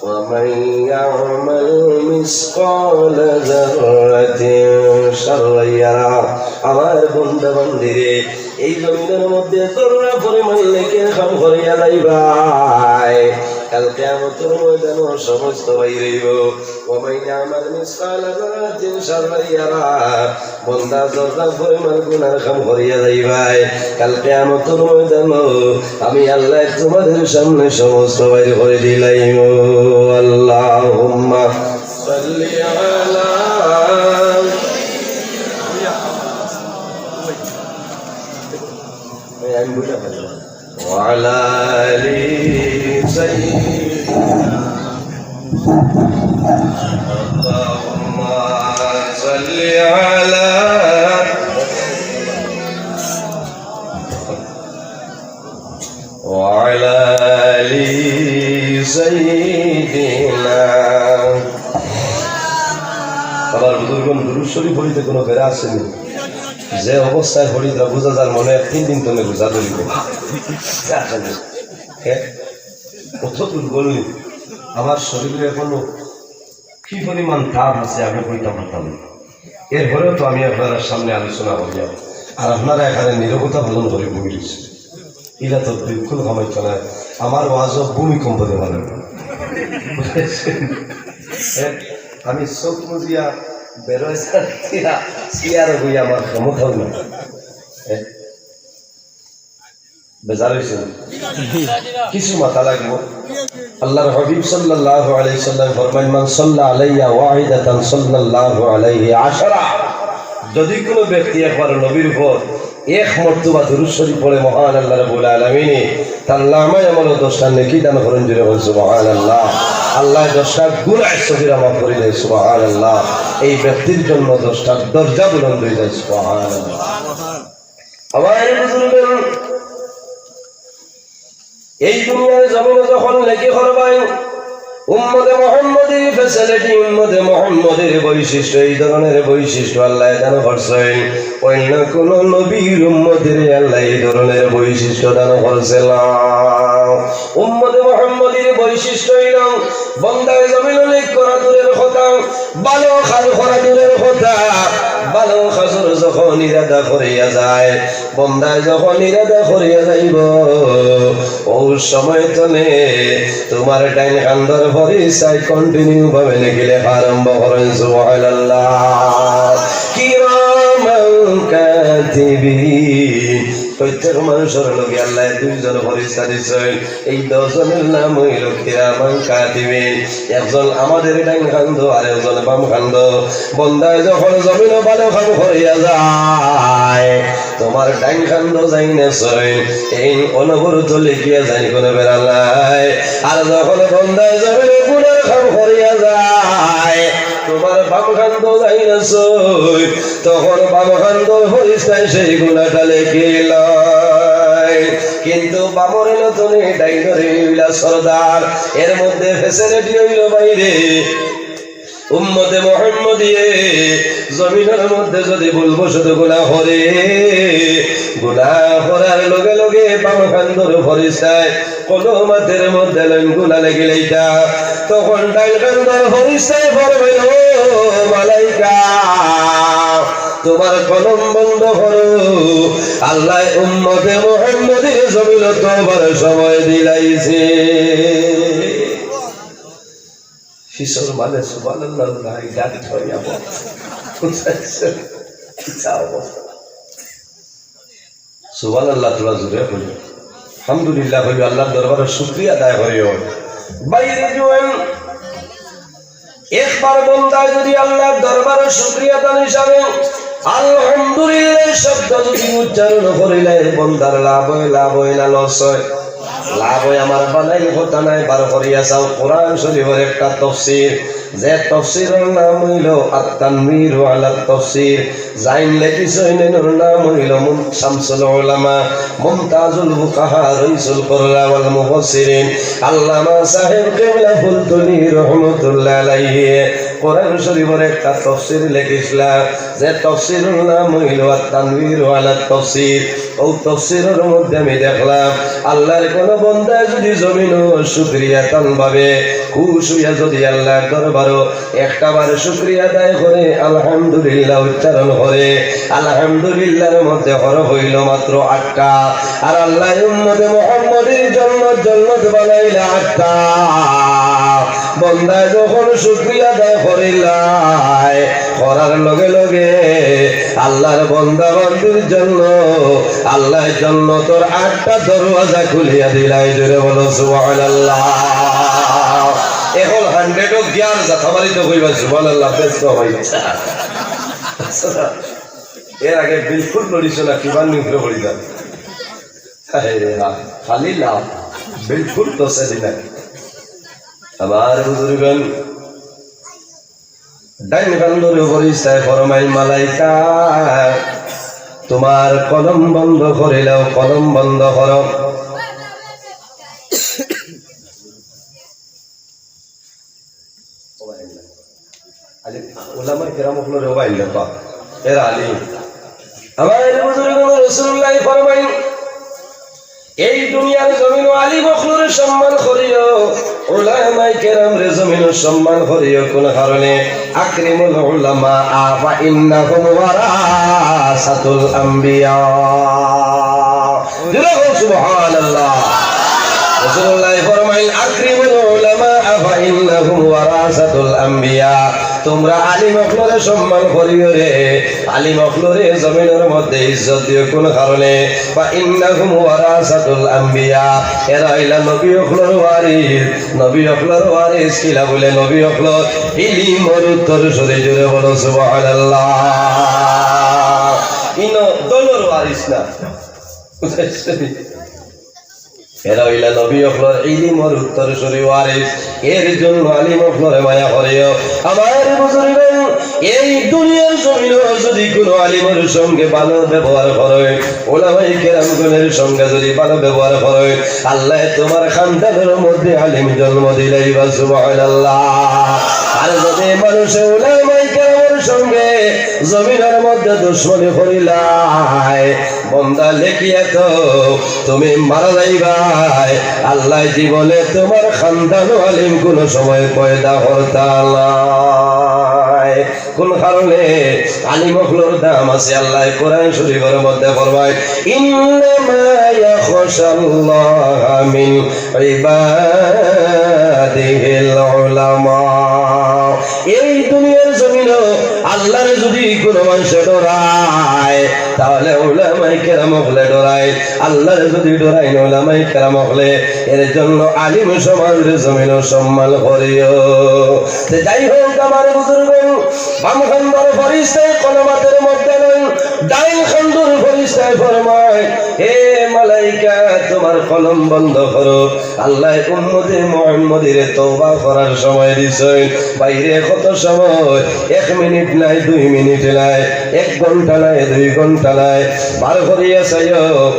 ওয়া মান ইয়া'মাল মিসকালা যাররাতিন শাররান ইয়ারা।" আমার বন্দা বান্দিরে, এই জমিনর মধ্যে জররা পরিমাণ নেকির কাম করিয়া যাইবায়, কাল কিয়ামতর ময়দানো সমস্ত বাইর অইবো। ওয়া মান ইয়া'মাল মিসকালা যাররাতিন শাররান ইয়ারা। বন্দা জররা পরিমাণ গুনার কাম করিয়া যাইবায়, কাল কিয়ামতর ময়দানো আমি আল্লায় তুমাদের সামনে সমস্ত বাইর করি দিলাইমু। আল্লাহুম্মা সাল্লি আলা এই আমি বুঝা পারি না। وعلى آل سيدنا اللهم صل على وعلى آل سيدنا। আমার বুজুর্গণ, দুরূদ শরীফ পড়িতে কোনো বেড়া আছে নি? যে অবস্থায় পড়ি তা বুঝা যার মনে এক তিন দিন তলে বুঝা ধরিব। হ্যাঁ, কত দুর্বল নি। আমার শরীরে এখনো কি পরিমাণ তাপ আছে আমি কইতাম পারতাম না। এরপরেও তো আমি আপনারার সামনে আলোচনা করিয়ার, আর আপনারা এখানে নীরবতা পালন করি বই রইছইন। ইলা তো বিলকুল কাম অইতো নায়। আমার ওয়াজও ভূমিকম্প দেওয়া লাগবে। বুঝছেন? হ্যাঁ, আমি চোখ মুজিয়া বেরোয় দিয়া চেয়ারো বইয়া আমার ক্ষমতাও নাই। হ্যাঁ? বেজার অইছইন? কিছু মাতা লাগবো। আল্লাহর হাবিব সাল্লাল্লাহু আলাইহি সাল্লাম ফরমাইন, "মান সাল্লা আলাইয়া ওয়াহিদাতান সাল্লাল্লাহু আলাইহি আশারা।" যদি কোনো ব্যক্তি একবার নবীর উপর এক মর্তবা দুরূদ শরীফ পড়ে, মহান আল্লাহ রাব্বুল আলামিনে তার নামায় আমলো দশটা নেকি দান করেন। জোরে বল, সুবহানাল্লাহ। আল্লাহ দশটা গুনাহ সগীরা মাফ করি দেয়, সুবহানাল্লাহ। এই ব্যক্তির জন্য দশটা দরজা বুলন্দ হয়ে যায়, সুবহানাল্লাহ। আমার বুজুর্গণ, এই দুনিয়ার জমিনে যখন নেকি করবায়, উম্মতে মুহাম্মদীর facility, উম্মতে মুহাম্মদীর বৈশিষ্ট্য, এই ধরনের বৈশিষ্ট্য আল্লাহ দান করছইন। অন্য কোন নবীর উম্মতরে আল্লাহ এই ধরনের বৈশিষ্ট্য দান করছে না। উম্মতে মুহাম্মদীর বৈশিষ্ট্য অইল, বন্দায় জমিন নেক করা দূরের কথা, ভালো কাজ করা দূরের কথা, ভালো কাজর যখন ইরাদা করিয়া যায়, বন্দায় যখন ইরাদা করিয়া যাইব, অউ সময় তনে তুমার ডাইন কান্দর ফরিস্তায় continue ভাবে নেকি লেখা আরম্ভ করেন। সুবহানাল্লাহ। কিরামান কাতিবিন। প্রত্যেক মানুষর লগে আল্লাহ দুইজন ফরিস্তা দিছইন। এই দুইজনর নাম অইল কিরামান কাতিবিন। একজন আমাদের ডাইন কান্দো আর একজন বাম কান্দো। বন্দায় যখন জমিনো ভালো কাম করিয়া যায়, তুমার ডাইন কান্দো যাইন আছইন, এইন অনবরত লেখিয়া যাইন, কোনো বেড়া নাই। আর যখন বন্দায় জমিনো গুনার কাম করিয়া যায়, তুমার বাম কান্দো যাইন আছইন, তখন বাম কান্দর ফরিস্তায় সেই গুনাটা লেখিলায়। কিন্তু বামর ইলা তো নি, ডাইনর ইলা সর্দার, এর মধ্যে facility অইল বাইরে। উম্মতে মুহাম্মদীয়ে জমিনর মধ্যে যদি ভুলবশত গুনাহ করে, গুনাহ করার লগে লগে বাম কান্দর ফরিস্তায় কলম আতর মধ্যে লইন গুনাহ লেখিলাইতা, তখন ডাইন কান্দর ফরিস্তায় ফরমাইন, "ও মালাইকা, তুমার কলম বন্ধ করো, আল্লায় উম্মতে মুহাম্মদীর জমিনো তওবার সময় দিলাইছে।" কিসর মানে সুবহানাল্লাহ নাই, গাড়ি ধরিয়া বল। বুঝাইছে? কিতা অবস্থা? সুবহানাল্লাহ, তোরা জোরে বলি। আলহামদুলিল্লাহ বলি, আল্লাহর দরবারে শুকরিয়া আদায় করিও। বাইরে জুয়ান, একবার বন্দায় যদি আল্লাহর দরবারে শুকরিয়া আদায় হিসাবে আলহামদুলিল্লাহ শব্দ যদি উচ্চারণ করিলে, বন্দার লাভ অয়, লাভ অয় না loss অয়? লাভ অয়। আমার বানাইল কথা নায়, বার করিয়া চাও, কোরআন শরীফর একটা তফসির, যে তফসিরর নাম অইল আত-তানবীর আলা তাফসীর, যাইন লেখিছইন এনর নাম অইল মুন-, শামসুল উলামা, মুমতাজুল ফুকাহা, রইসুল কুররা ওয়াল মুফাসসিরিন, আল্লামা সাহেব কিবলা ফুলতলি রহমতুল্লাহ আলাইহি। কোরআন শরীফর একটা তফসির লেখিছলা, যে তফসিরর নাম অইলো আত-তানবীর আলা তাফসির। অউ তফসিরর মধ্যে আমি দেখলাম, আল্লার কুনু বন্দায় যুদি জমিনো শুকরিয়া তান ভাবে খুশ অইয়া যুদি আল্লার দরবারো একটা বার শুকরিয়া আদায় করে, আলহামদুলিল্লাহ উচ্চারণ করে, আলহামদুলিল্লাহর মধ্যে হরফ অইলো মাত্র আটটা, আর আল্লায় উম্মতে মুহাম্মদীর জন্য জন্নত বানাইলা আটটা। বন্দায় যখন শুকরিয়া আদায় করিলায়, করার লগে লগে আল্লার বন্দা বান্দির জন্য আল্লায় জন্নতর আটটা দরওয়াজা খুলিয়া দিলায়। জোরে বলো সুবহানাল্লাহ। এখন হান্ড্রেডো গিয়ার যাতা মারি তো কইবা সুবহানাল্লাহ, ব্যস্ত অইছে। এর আগে বিলকুল লড়িছ না, কিমান নিউট্রে পড়ি যান। আরে রে হা, খালি লাভ, বিলকুল তো সেদিন আগে। আমার বুজুর্গান, ডাইন কান্দর উপরে ইস্তায় ফরমাইল, "মালাইকা, তুমার কলম বন্ধ করিলাও, কলম বন্ধ করো।" আলিম, উলামায়ে কেরাম অকলরে ও ভাই, এরা আলিম। আমার বুজুর্গ রাসূলুল্লাহ ফরমাইন, এই দুনিয়ার জমিনো আলিম অকলরে সম্মান করিও, উলামায়ে কেরামরে জমিনো সম্মান করিও। কোন কারণে? আকরিমুল উলামা ফা ইন্নাহুম ওয়ারাসাতুল আম্বিয়া। জোরে বল সুবহানাল্লাহ। রাসূলুল্লাহ ফরমাইন, "আকরিমুল উলামা ফা ইন্নাহুম ওয়ারাসাতুল আম্বিয়া।" তুমরা আলিম অকলরে সম্মান করিও রে, আলিম অকলরে জমিনর মধ্যে ইজ্জত দিও। কোন কারণে? "ফা ইন্নাহুম ওয়ারাসাতুল আম্বিয়া।" এরা অইলা নবী অকলর ওয়ারিস। নবী অকলর ওয়ারিস কিলা বুলে? নবী অকলর ইলিমর উত্তরসূরি। জোরে বলো সুবহানাল্লাহ। ইনো দলর ওয়ারিস না। এরা অইলা নবী অকলর ইলিমর উত্তরসূরি ওয়ারিস। এর জন্য আলিম অকলরে মায়া করিও। আমার বুজুর্গ, এই দুনিয়ার জমিনো যুদি কুনু আলিমর সঙ্গে ভালো ব্যবহার করো, উলামায়ে কেরামগণের সঙ্গে যুদি ভালো ব্যবহার করো, আল্লায় তুমার খান্দানর মধ্যে আলিম জন্ম দিলাইবা, সুবহানাল্লাহ। আর যুদি মানুষে উলামায়ে কেরামর সঙ্গে জমিনর মধ্যে দুশমনি করিলায়, বন্দা লেখিয়া থও, তুমি মারা যাইবায়, আল্লায় জীবনে তুমার খান্দানো আলিম কুনু সময় পয়দা করতা নায়। কোন কারণে? আলিম অকলর দাম আছে। আল্লায় কোরআন শরীফর মধ্যে ফরমায়, "ইন্নামা ইয়াখশাল্লাহা মিন ইবাদিহিল উলামা।" এই দুনিয়ার জমিনো আল্লারে যুদি কুনু মানষে ডরায়, তাহলে উলামায়ে কেরাম অকলে ডরায়। আল্লারে যুদি ডরাইন উলামায়ে কেরাম অকলে, এর জন্য আলিম সমাজরে জমিনো সম্মান করিও। তে যাই হোক, আমার বুজুর্গ, বাম খান্দর ফিরিস্তায় কলম আতর মধ্যে লইন, ডাইন খান্দর ফিরিস্তায় ফরমায়, "হে মালাইকা, তুমার কলম বন্ধ করো।" আল্লায় উম্মতে মুহাম্মদীরে তওবা করার সময় দিছইন। বাইরে কত সময়? এক মিনিট নায়, দুই মিনিট নায়, এক ঘন্টা নায়, দুই ঘন্টা নায়। বার করিয়া চাইও,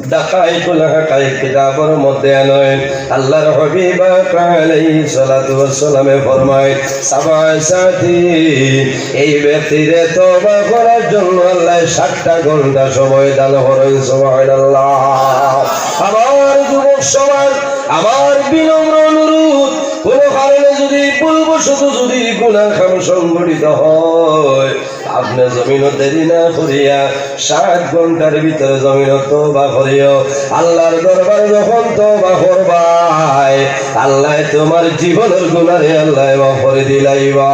দাকাইকুল হাকাইক কিতাবর মধ্যে আনইন। আল্লার হাবিব পাক আলাইহিস সালাতু ওয়াস সালামে ফরমায়, সাবাসাতি, এই ব্যক্তিরে তওবা করার জন্য আল্লায় সাতটা ঘন্টা সময় দান করইন। সুবহানাল্লাহ। আমার যুবক সমাজ, আমার বিনম্র অনুরোধ, কোন কারণে যুদি ভুলবশত যুদি গুনাহ কাম সংঘটিত হয়, আপনে জমিনো দেরি না করিয়া সাত ঘন্টার ভিতরে জমিনো তওবা করিও। আল্লার দরবারে যখন তওবা করবায়, আল্লায় তুমার জীবনর গুনারে আল্লায় মাফ করি দিলাইবা।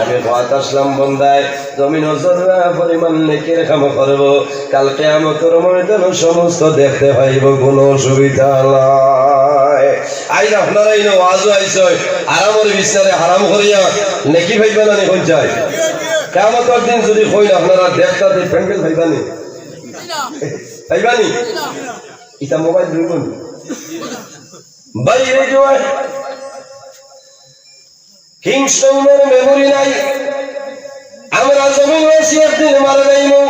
আমি কওয়াত আসলাম বন্দায়, জমিনো জর্রা পরিমাণ নেকির কাম করবো, কাল কিয়ামতর ময়দানো সমস্ত দেখতে পাইবো, কুনু অসুবিধা নাই। আইজ আপনারা ইনো ওয়াজো আইছইন, আরামর বিছনারে হারাম করিয়া নেকি পাইবা না নি? কইন চাই? কিয়ামতর দিন যুদি কইন আপনারা দেখতা, তে প্যান্ডেল পাইবা নি? পাইবা নি? ইতা মোবাইল ধরবো নি? বাইরে জয়। কিংস্টনের মেমোরি নাই। আমরা জমিনবাসী একদিন মারা যাইমু।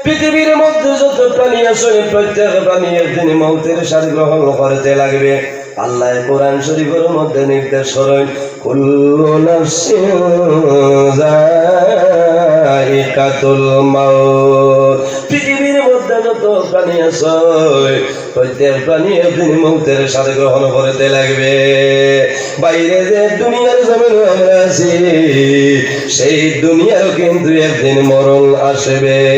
পৃথিবীর মধ্যে যত প্রাণী আছে, প্রত্যেক প্রাণী একদিন মৌতের স্বাদ গ্রহণ করতে লাগবে। আল্লায় কোরআন শরীফর মধ্যে নির্দেশ করইন, "কুল্লু নাফসিন যায়িকাতুল মাউত।" পৃথিবীর মধ্যে যত প্রাণী আছে, প্রত্যেক প্রাণী একদিন মৌতের স্বাদ গ্রহণ করতে লাগবে। বাইরে যে দুনিয়ার জমিনে আমরা আছি, সেই দুনিয়ারও কিন্তু একদিন মরণ আসবে।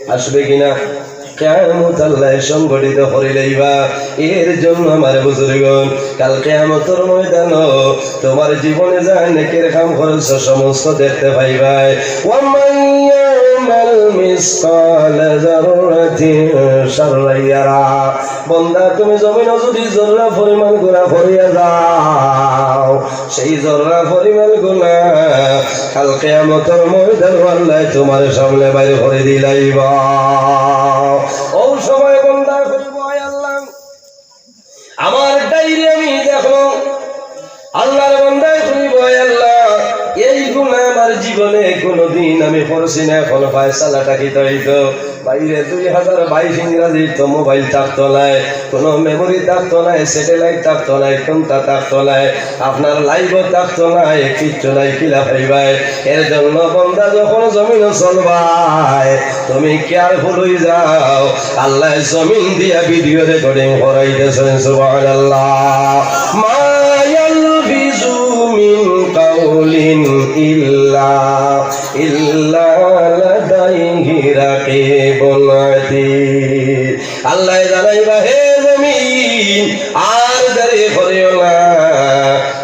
আসবে কিনা? কিয়ামত আল্লায় সংঘটিত করি লইবা। এর জন্য আমার বুজুর্গন, কাল কিয়ামতর ময়দানো তুমার জীবনে যা নেকির কাম করছো সমস্ত দেখতে পাইবায়। ওয়ামান ইয়ামাল মিসকালা যাররাতিন শাররান ইয়ারা। বন্দা, তুমি জমিনো যদি জর্রা পরিমাণ গুনা করিয়া যাও, সেই জর্রা পরিমাণ গুনা কাল কিয়ামতর ময়দানো আল্লায় তুমার সামনে বাইর করি দিলাইবা। অউ সময় বন্দায় কইবো, "আয় আল্লাহ, আমার ডায়েরি আমি দেখমু।" আল্লাহর বন্দায় কইবো, "আয় আল্লাহ, এই গুনা আমার জীবনে কোনোদিন আমি করছি না, অখন ফয়সালাটা কিতা অইতো?" বাইরে দুই হাজার বাইশ ইংরাজিত তো মোবাইল থাকতো নায়, কোনো মেমোরি থাকতো নায়, স্যাটেলাইট থাকতো নায়, কোনটা থাকতো নায়, আপনার লাইভও থাকতো নায়, কিচ্ছু নাই, কিলা পাইবায়? এর জন্য বন্দা যখন জমিনো চলবায়, তুমি কেয়ারফুল অই যাও, আল্লায় জমিন দিয়া ভিডিও রেকর্ডিং করাইতেছেন। সুবহানাল্লাহ। মা ইয়ালফিজু মিন কাউলিন ইল্লা ইল্লা লাদাইহি রাকিবুন আতীদ। আল্লায় জানাইবা, হে জমিন, আর দেরি করিও না।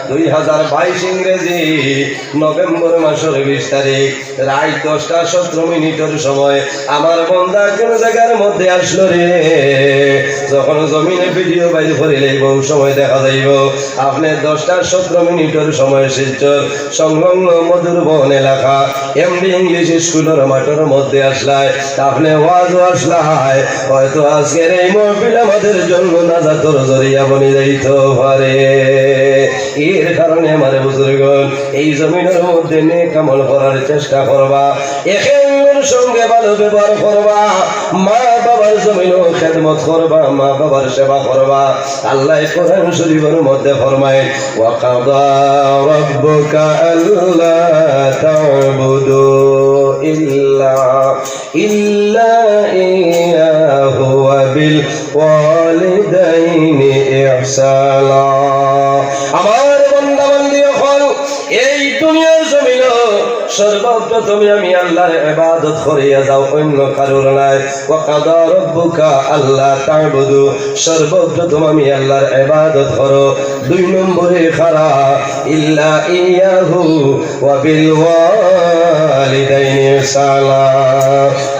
দুই হাজার বাইশ ইংরেজি নভেম্বর মাসর বিশ তারিখ রাইত দশটা সতেরো মিনিটর সময় আমার বন্দা কোন জাগার মধ্যে আসলো রে। যখন জমিনে ভিডিও বাইর করি লাইবো, অউ সময় দেখা যাইবো আপনে দশটা সতেরো মিনিটর সময় শিলচর সংলগ্ন মধুরবন এলাকা এমডি ইংলিশ স্কুলর মাঠর মধ্যে আসলায়, আপনে ওয়াজও আসলায়, হয়তো আজকের এই মাহফিল আমাদের জন্য নাজাতর জরিয়া বনি যাইতো পারে। এর কারণে আমার বুজুর্গন, এই জমিনর মধ্যে নেক আমল করার চেষ্টা করবা, একে অন্যর সঙ্গে ভালো ব্যবহার করবা, মা বাবার জমিনো খেদমত করবা, মা বাবার সেবা করবা। আল্লায় কোরআন শরীফর মধ্যে ফরমায়, "ওয়া কাদা রাব্বুকা আল্লা তা'বুদু ইল্লা, ইল্লা ইয়াহু ওয়া বিল ওয়ালিদাইনি ইহসানা।" আমার বান্দা বান্দি অকল, এই দুনিয়ার জমিনো সর্বপ্রথমে আমি আল্লাহর ইবাদত করিয়া যাও, অন্য কারোর নায়। ওয়া কাদা রাব্বুকা আল্লা তা'বুদু, সর্বপ্রথম আমি আল্লাহর ইবাদত করো। দুই নম্বরে কারা, ইল্লা ইয়াহু ওয়া বিল ওয়ালিদাইনি ইহসানা।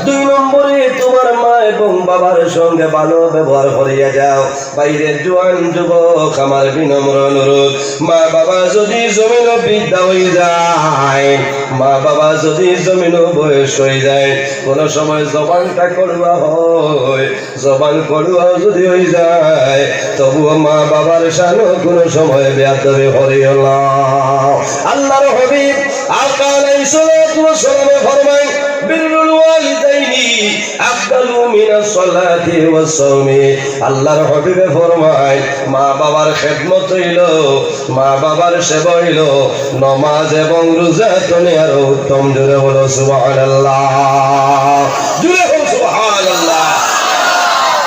দুই নম্বরে তুমার মা এবং বাবার সঙ্গে ভালো ব্যবহার করিয়া যাও। বাইরে জোয়ান যুবক, আমার বিনম্র অনুরোধ, মা বাবা যদি জমিনো বৃদ্ধা অই যায়, মা বাবা যদি জমিনো বয়স অই যায়, কোনো সময় জবানটা কড়ুয়া হয়, জবান কড়ুয়াও যদি অই যায়, তবুও মা বাবার শানো কোনো সময় বেয়াদবি করিও না। আল্লাহর হাবিব আকা আলাইহিস সালাতু ওয়াস সালামে ফরমায়, "বিররুল ওয়ালিদাইনি আফদালু মিনাস সালাতি ওয়াস সাওমি।" আল্লাহর হাবিবে ফরমায়, মা বাবার খেদমত অইলো, মা বাবার সেবা অইলো নমাজ এবং রোজা তনে আরো উত্তম। জোরে বলো সুবহানাল্লাহ, জোরে বলো সুবহানাল্লাহ।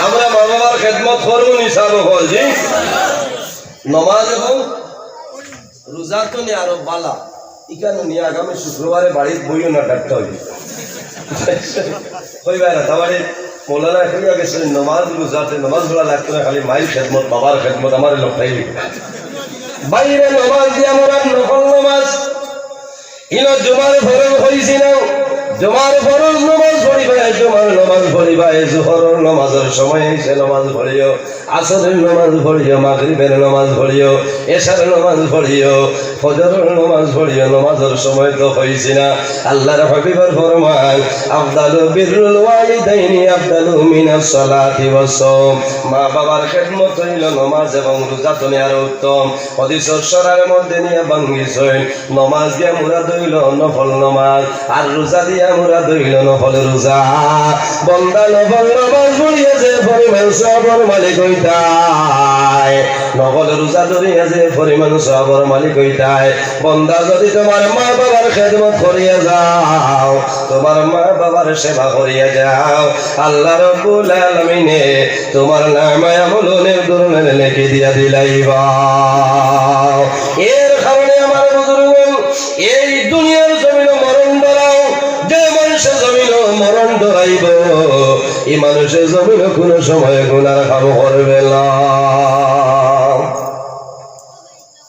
আমরা মা বাবার খেদমত করমু নি সাবকল, জি? নমাজ এবং রোজা তনে আরো বালা। ইখান নিয়া আগামী শুক্রবারে বাড়িত বইও না, ডাক্তার অইবো। কইবা না, তার মানে মৌলানা কইয়া গেছে, নমাজ রোজাতে নমাজ পড়া লাগতো না, খালি মায়ের খেদমত, বাবার খেদমত, আমারে লটাই দিবে। বাইরে নমাজ দিয়া মুরাদ নফল নমাজ। ইনো জুমার ফরজ কইছি না, জুমার ফরজ নমাজ পড়িবায়, জুমার নমাজ পড়িবায়, জোহরর নমাজর সময় অইছে, নমাজ পড়িও। আসরের নমাজ পড়িও, মাগরিবের নমাজ পড়িও, এশার নমাজ পড়িও, ফজরর নমাজ পড়িও, নমাজর সময় তো কইছি না। আল্লাহর হাবিবর ফরমান, "আফদালু বিররুল ওয়ালিদাইনি আফদালু মিনাস সালাতি ওয়াস সাওম।" মা বাবার খেদমত অইলো নমাজ এবং রোজা তনে আরো উত্তম। হাদিসর সরার মধ্যে নিয়া ভাঙ্গিছইন, নমাজ দিয়া মুরাদ অইলো নফল নমাজ, আর রোজা দিয়া মুরাদ অইলো নফল রোজা। বন্দা নফল নমাজ পড়িয়া যে পরিমাণ সওয়াবর মালিক অই তাই নফল রোজা ধরিয়া যে পরিমাণ সওয়াবর মালিক অইতায়। বন্দা, যদি তুমার মা-বাবার খেদমত করিয়া যাও, তুমার মা-বাবার সেবা করিয়া যাও, আল্লাহ রাব্বুল আলামিনে তুমার নামায়ে আমল অনেক ধরনের নেকি দিয়া দিলাইবা। এর কারণে আমার বুজুর্গ, এই দুনিয়ার জমিনো মরণ ডরাও, যে মানষে জমিনো মরণ ডরাইবো, ই মানষে জমিনো কুনু সময় গুনার কাম করবে না।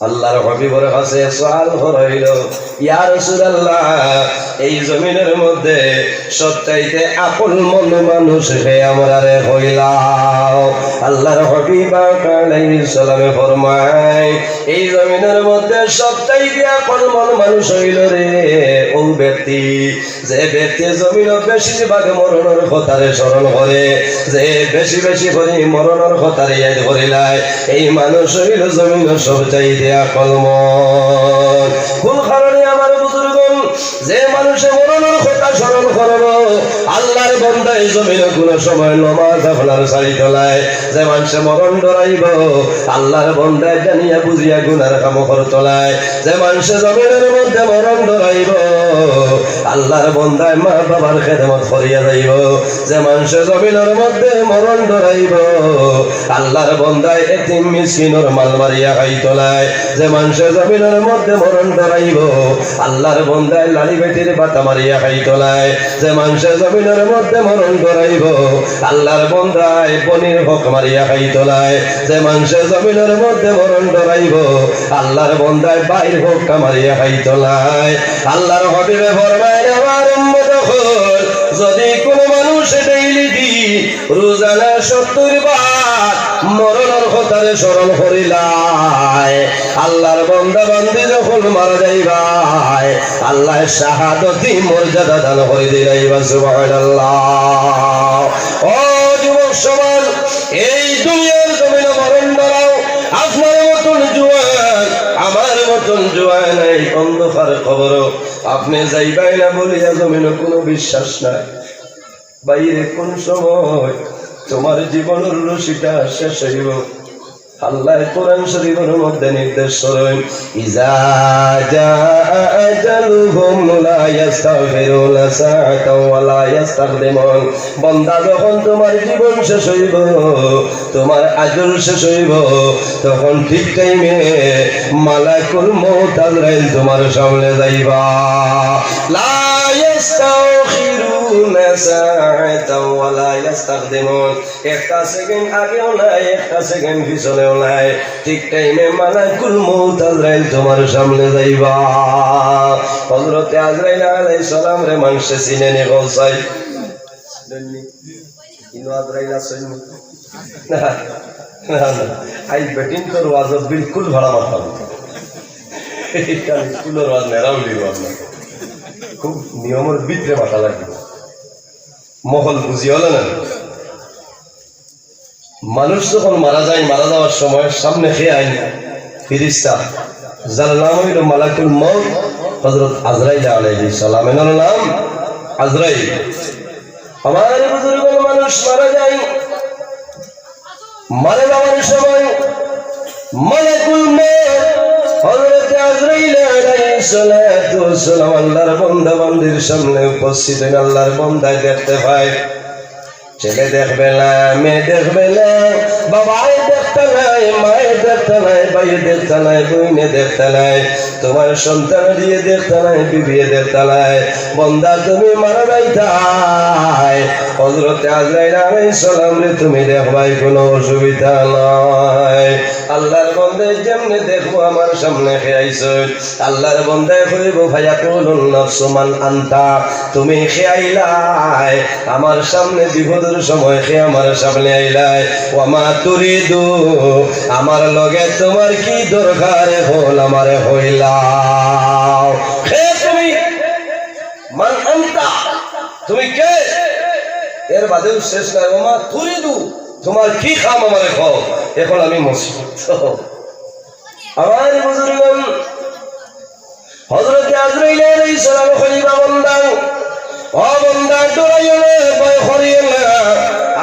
আল্লাহর হাবিবর কাছে সওয়াল করা অইলো, "ইয়া রাসূলুল্লাহ, এই জমিনর মধ্যে সবচাইতে আকলমন্দ মানুষ কে আমরারে কইলাও।" আল্লাহর হাবিব পাক আলাইহিস সালামে ফরমায়, এই জমিনর মধ্যে সবচাইতে আকলমন্দ মানুষ অইলো রে অউ ব্যক্তি, যে ব্যক্তি জমিনো বেশিরভাগ মরণর কথারে স্মরণ করে, যে বেশি বেশি করি মরণর কথারে ইয়াদ করিলায়, এই মানুষ অইলো জমিনো সবচাইতে আকলমন্দ। কুন কারণে আমার বুজুর্গ, যে মানষে মরণর কথা স্মরণ করবো, আল্লাহর বন্দায় জমিনো কুনু সময় নমাজ আপনার ছাড়িতো নায়। যে মানষে মরণ ডরাইবো, আল্লাহর বন্দায় জানিয়া বুঝিয়া গুনার কাম করতো নায়। যে মানষে জমিনর মধ্যে মরণ ডরাইবো, আল্লাহর বন্দায় মা-বাবার খেদমত করিয়া যাইবো। যে মানষে জমিনর মধ্যে মরণ ডরাইবো, আল্লাহর বন্দায় এতিম মিসকিনর মাল মারিয়া খাইতো নায়। যে মানষে জমিনর মধ্যে মরণ ডরাইবো, আল্লাহর বন্দায় লাড়ি বেটির বাতা মারিয়া খাইতো নায়। যে মানষে জমিনর মধ্যে মরণ ডরাইবো, আল্লাহর বন্দায় বইনর হক মারিয়া খাইতো নায়। যে মানষে জমিনর মধ্যে মরণ ডরাইবো, আল্লাহর বন্দায় ভাইর হকটা মারিয়া খাইতো নায়। আল্লাহর হাবিবে ফরমাইন, আমার উম্মত অকল, যদি কুনু মানুষ ডেইলি দি রোজানা সত্তর বার মরণর কথারে স্মরণ করিলায়, আল্লাহর বন্দা বান্দি যখন মারা যাইবায়, আল্লায় শাহাদতি মর্যাদা দান করি দিলাইবা। সুবহানাল্লাহ। ও যুবক সমাজ, এই দুনিয়ার জমিনো মরণ ডরাও। আপনার মতন জুয়ান, আমার মতন জুয়ান, এই অন্ধকার কবরো আপনে যাইবায় না বলিয়া জমিনো কুনু বিশ্বাস নাই। বাইরে কোন সময় তোমার জীবনের রশিটা শেষ হইব? আল্লাহ কোরআন শরীফের মধ্যে নির্দেশ করেন, "ইজা জা আজালুহুম লা ইয়াস্তাগফিরুনা সাআতাও ওয়া লা ইয়াস্তাকদিমুন।" বন্দা, যখন তোমার জীবন শেষ হইব, তোমার আজল শেষ হইব, তখন ঠিক টাইমে মালাকুল মউত আজরাইল তোমার সামনে যাইবা। লা ইয়াস্তাখিরুনা সাআতাও ওয়া লা ইয়াস্তাকদিমুন। একটা সেকেন্ড আগেও নাই, একটা সেকেন্ড পিছনেও নাই, ঠিক টাইমে মালাকুল মউত আজরাইল তোমার সামনে যাইবা। হযরতে আজরাইল আলাইহিস সালামরে মানষে চিনে নি? বলছাই ইনো আজরাইল আছইন নি? না, না, না। আইজ বেটিন্তর ওয়াজো বিলকুল ভাড়া মারতাম। ইটা স্কুলর ওয়াজ, নেরাউলির ওয়াজ না। খুব নিয়মর ভিতরে মাতা লাগে। মহল বুঝি অইলো না? মানুষ যখন মারা যায়, মারা যাওয়ার সময় সামনে কে আইন? ফিরিস্তা, যার নাম হইল মালাকুল মউত, হযরত আজরাইল আলাইহিস সালাম। এনার নাম আজরাইল। আমার বুজুর্গ, মানুষ মারা যায়, মারা যাওয়ার সময় মালাকুল মউত হযরত আজরাইল আলাইহিস সালাতু ওয়াস সালাম আল্লাহর বান্দা বান্দির সামনে উপস্থিত হইন। আল্লাহর বান্দায় দেখতে পায়, ছেলে দেখবে না, মেয়ে দেখবে না, বাবায় দেখতা নায়, মায়ে দেখতা নায়, ভাইয়ে দেখতা নায়, বইনে দেখতা নায়, তোমার সন্তান দিয়ে দেখতা নায়, বিবিয়ে দেখতা নায়। বন্দা, তুমি মারা যাইতায়, হযরতে আজরাইল আলাইহিস সালামরে তুমি দেখবায়, কোনো অসুবিধা নাই। আল্লাহর বন্দে যেমনে দেখবো আমার সামনে কে আইছইন, আল্লাহর বন্দায় কইবো, "ফায়াকুলুন নাফসু মান আনতা?" তুমি কে আইলায়? আমার সামনে বিপদর সময় কে আমার সামনে আইলায়? "ওয়া মা তুরিদু?" আমার লগে তোমার কি দরকার, এখন আমারে কইলাও। কে তুমি? মান আনতা? তুমি কে? এর বাদেও শেষ নাই। "ওয়া মা তুরিদু?" তোমার কি কাম আমারে কও? এখন আমি মসজিদ। আমার বুজুর্গ, হযরতে আজরাইল আলাইহিস সালাম কইবা, বন্দা, ও বন্দা, ডরাইও না, ভয় করিও না।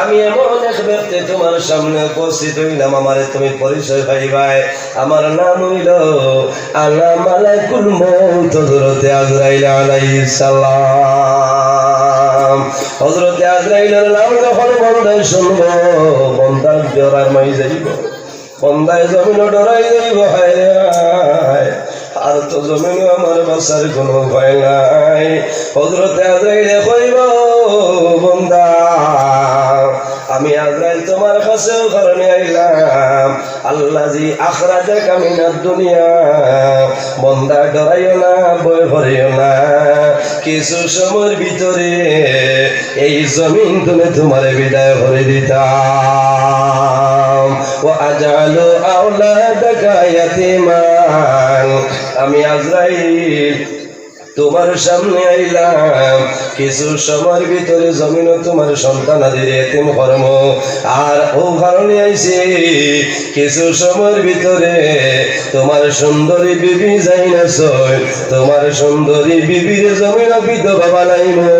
আমি এমন এক ব্যক্তি তুমার সামনে উপস্থিত অইলাম, আমারে তুমি পরিচয় পাইবায়। আমার নাম অইল আনা মালাকুল মউত, হযরতে আজরাইল আলাইহিস সালাম। হযরতে আজরাইলর নাম যখন বন্দায় শুনবো, বন্দা ডরাইয়া মাই যাইবো। বন্দায় জমিনো ডরাই যাইবো, হায় রে হায়, আর তো জমিনো আমার বাঁচার কুনু উপায় নাই। হযরতে আজরাইলে কইবো, বন্দা, আমি আজরাইল তুমার কাছে অউ কারণে আইলাম, আল্লাযী আখরাজাকা মিনাদ দুনিয়া। বন্দা, ডরাইও না, ভয় করিও না, কিছু সময়র ভিতরে এই জমিন থনে তুমারে বিদায় করি দিতাম। ওয়া আজআলু আওলাদাকা ইয়াতীমান। আমি আজরাইল তুমার সামনে আইলাম, কিছু সময়র ভিতরে জমিনো তুমার সন্তানাদিরে এতিম করমু। আর অউ কারণে আইছি, কিছু সময়র ভিতরে তুমার সুন্দরী বিবি যাইন আছইন, তুমার সুন্দরী বিবিরে জমিনো বিধবা বানাইমু।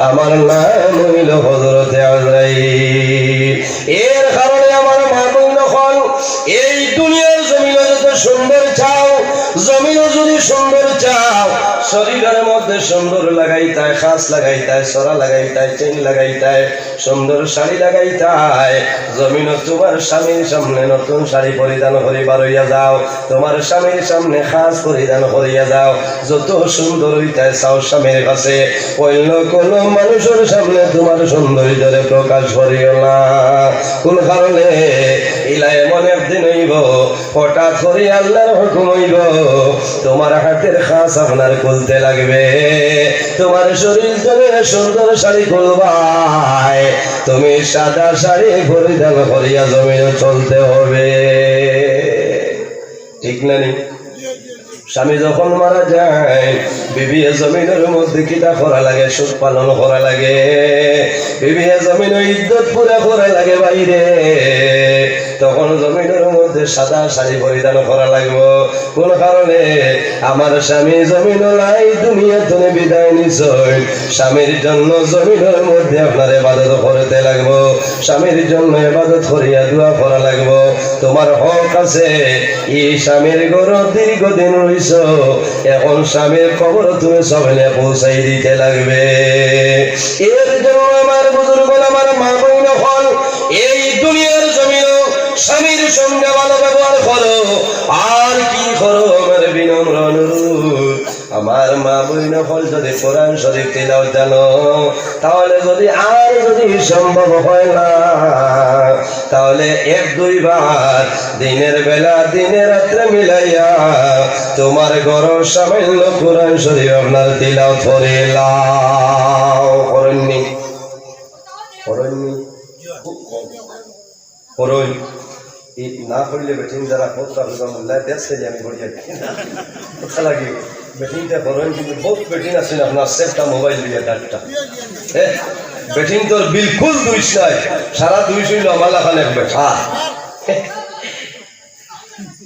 আমার নাম অইল হযরতে আজরাইল। এর কারণে আমার মা-বইন অকল, এই দুনিয়ার জমিনো যত সুন্দর চাও, জমিনো যদি সুন্দর চাও, শরীলর মধ্যে সুন্দর লাগাইতায়, খাস লাগাইতায়, ছড়া লাগাইতায়, চেইন লাগাইতায়, সুন্দর শাড়ি লাগাইতায়, জমিনো তুমার স্বামীর সামনে নতুন শাড়ি পরিধান করি বার অইয়া যাও, তুমার স্বামীর সামনে খাস পরিধান করিয়া যাও, যত সুন্দর অইতায় চাও স্বামীর কাছে, অইন্য কুনু মানুষর সামনে তুমার সৌন্দর্যরে প্রকাশ করিও না। কুন কারণে? ইলা এমন একদিন অইবো, হঠাৎ করি আল্লার হুকুম অইবো, তুমার হাতের খাস আপনার খুলতে লাগবে, তুমার শরীল থনে সুন্দর শাড়ি খুলবায়, তুমি সাদা শাড়ি পরিধান করিয়া জমিনো চলতে হবে। ঠিক না নি? স্বামী যখন মারা যায়, বিবিয়ে জমিনর মধ্যে কিতা করা লাগে? সুখ পালন করা লাগে। বিবিয়ে জমিনো ইদ্দত পুরা করা লাগে ভাইরে। তখন জমিনর মধ্যে সাদা শাড়ি পরিধান করা লাগবো। কুন কারণে? আমার স্বামী জমিনো নাই, দুনিয়া থনে বিদায় নিছইন। স্বামীর জন্য জমিনর মধ্যে আপনার ইবাদত করতে লাগবো, স্বামীর জন্য ইবাদত করিয়া দোয়া করা লাগবো। তুমার হক আছে, ই স্বামীর ঘরো দীর্ঘদিন রইছো, এখন স্বামীর কবরো তুমি সবনে পৌঁছাই দিতে লাগবে। এর জন্য আমার বুজুর্গ, আমার মা-বইন অকল, এই দুনিয়ার জমিনো স্বামীর সঙ্গে ভালো ব্যবহার করো। আর কি করো, আমার বিনম্র অনুরোধ, আমার মা-বইন অকল যদি কোরআন শরীফ তিলাওয়াত জানো, তাহলে যদি আর যদি সম্ভব হয় না, তাহলে এক দুইবার দিনের বেলা, দিনে রাত্রে মিলাইয়া তুমার ঘরো সামান্য কোরআন শরীফ আপনার তিলাওয়াত করিলাও। করইন নি? করইন নি? করইন। ই না করলে বেটিন যারা কথা কইবা, মোল্লায় দেখছে যে আমি করিয়া দেখি না। কথা লাগি, বেটিনতে করইন, কিন্তু বউত বেটিন আছইন আপনার সেফটা মোবাইল লইয়া ডাকটা। এ, বেটিনতর বিলকুল দুষ নাই, সারা দুষ অইল আমার লাখান এক বেটা। এ,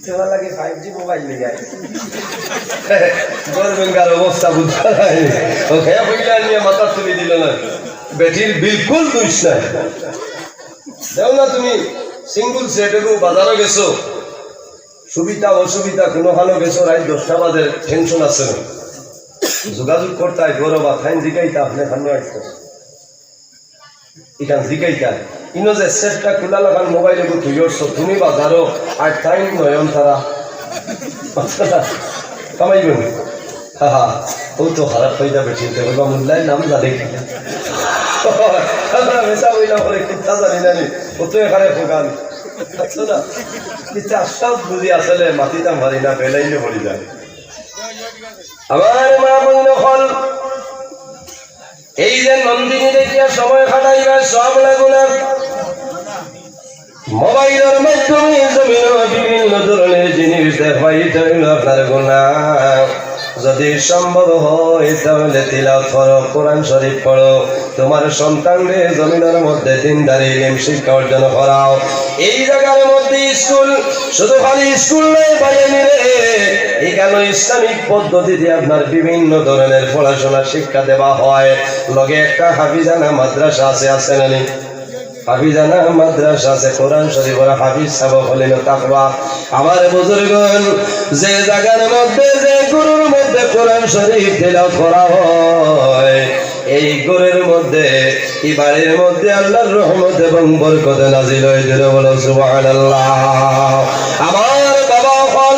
তোমার লাগি ফাইভ জি মোবাইল লইয়া। ঘর ভেঙ্গার অবস্থা বুঝা নাই। ও হে কইলা নিয়া মাথা তুলি দিল না। বেটির বিলকুল দুষ নাই। দেখো না তুমি, সিঙ্গেল সেট এগু বাজারো গেছো, সুবিধা অসুবিধা কুনুখানো গেছো, রাইত দশটা বাজে, টেনশন আছে না। যোগাযোগ করতায় ঘরো বা তাইন জিকাইতা, আপনে খানো আইতো। ইখান জিকাইতা। ইনো যে সেটটা খুলা লাখান মোবাইল এগু তুই উঠছো, তুমি বাজারো, আর তাইন নয়ন তারা। কামাইবো নি? হা হা, ও তো খারাপ অইয়া বেটিনতে, কইবা মোল্লায় নাম জানে কি? আমরা মেশা অইলাম পরে কিতা জানি না নি, ও তো এখানে ফোকান। আচ্ছা না? ইচ্ছা সব বুঝি আসলে মাতিতাম পারি না, বেলাইলে পড়ি যায়। আমার মা-বইন অকল, এই যে নন্দিনী দেখিয়া সময় কাটাইবার সব লাগু না। মোবাইলর মাধ্যমে জমিনো বিভিন্ন ধরনের জিনিস দেখাইতে অইল আপনার গুনা। যদি সম্ভব হয় তাহলে তিলাওয়াত করো, কোরআন শরীফ পড়ো, তোমার সন্তানরে জমিনর মধ্যে দিনদারি ইলিম শিক্ষা অর্জন করাও। এই জাগার মধ্যে স্কুল, শুধু খালি স্কুল নায় ভাইয়াইন রে, ইখানো ইসলামিক পদ্ধতিতে আপনার বিভিন্ন ধরনের পড়াশোনা শিক্ষা দেওয়া হয়। লগে একটা হাফিজানা মাদ্রাসা আছে, আছে না নি? হাফিজানা মাদ্রাসা আছে, কোরআন শরীফর হাফিজ সাব অকল ইনো থাকবা। আমার বুজুর্গন, যে জাগার মধ্যে, যে ঘরর মধ্যে কোরআন শরীফ তিলাওয়াত করা হয়, এই ঘরর মধ্যে, এই বাড়ির মধ্যে আল্লাহর রহমত এবং বরকত নাজিল অয়। জোরে বলো সুবহানাল্লাহ। আমার বাবা অকল,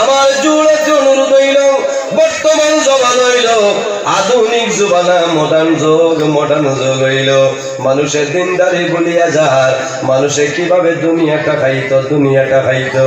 আমার জোড়াতে অনুরোধ অইলো, বর্তমান জমানা অইলো আধুনিক জমানা, মডার্ন যুগ, মডার্ন যুগ অইলো। মানুষে দিনদারি ভুলিয়া যার, মানুষে কিভাবে দুনিয়াটা খাইতো, দুনিয়াটা খাইতো।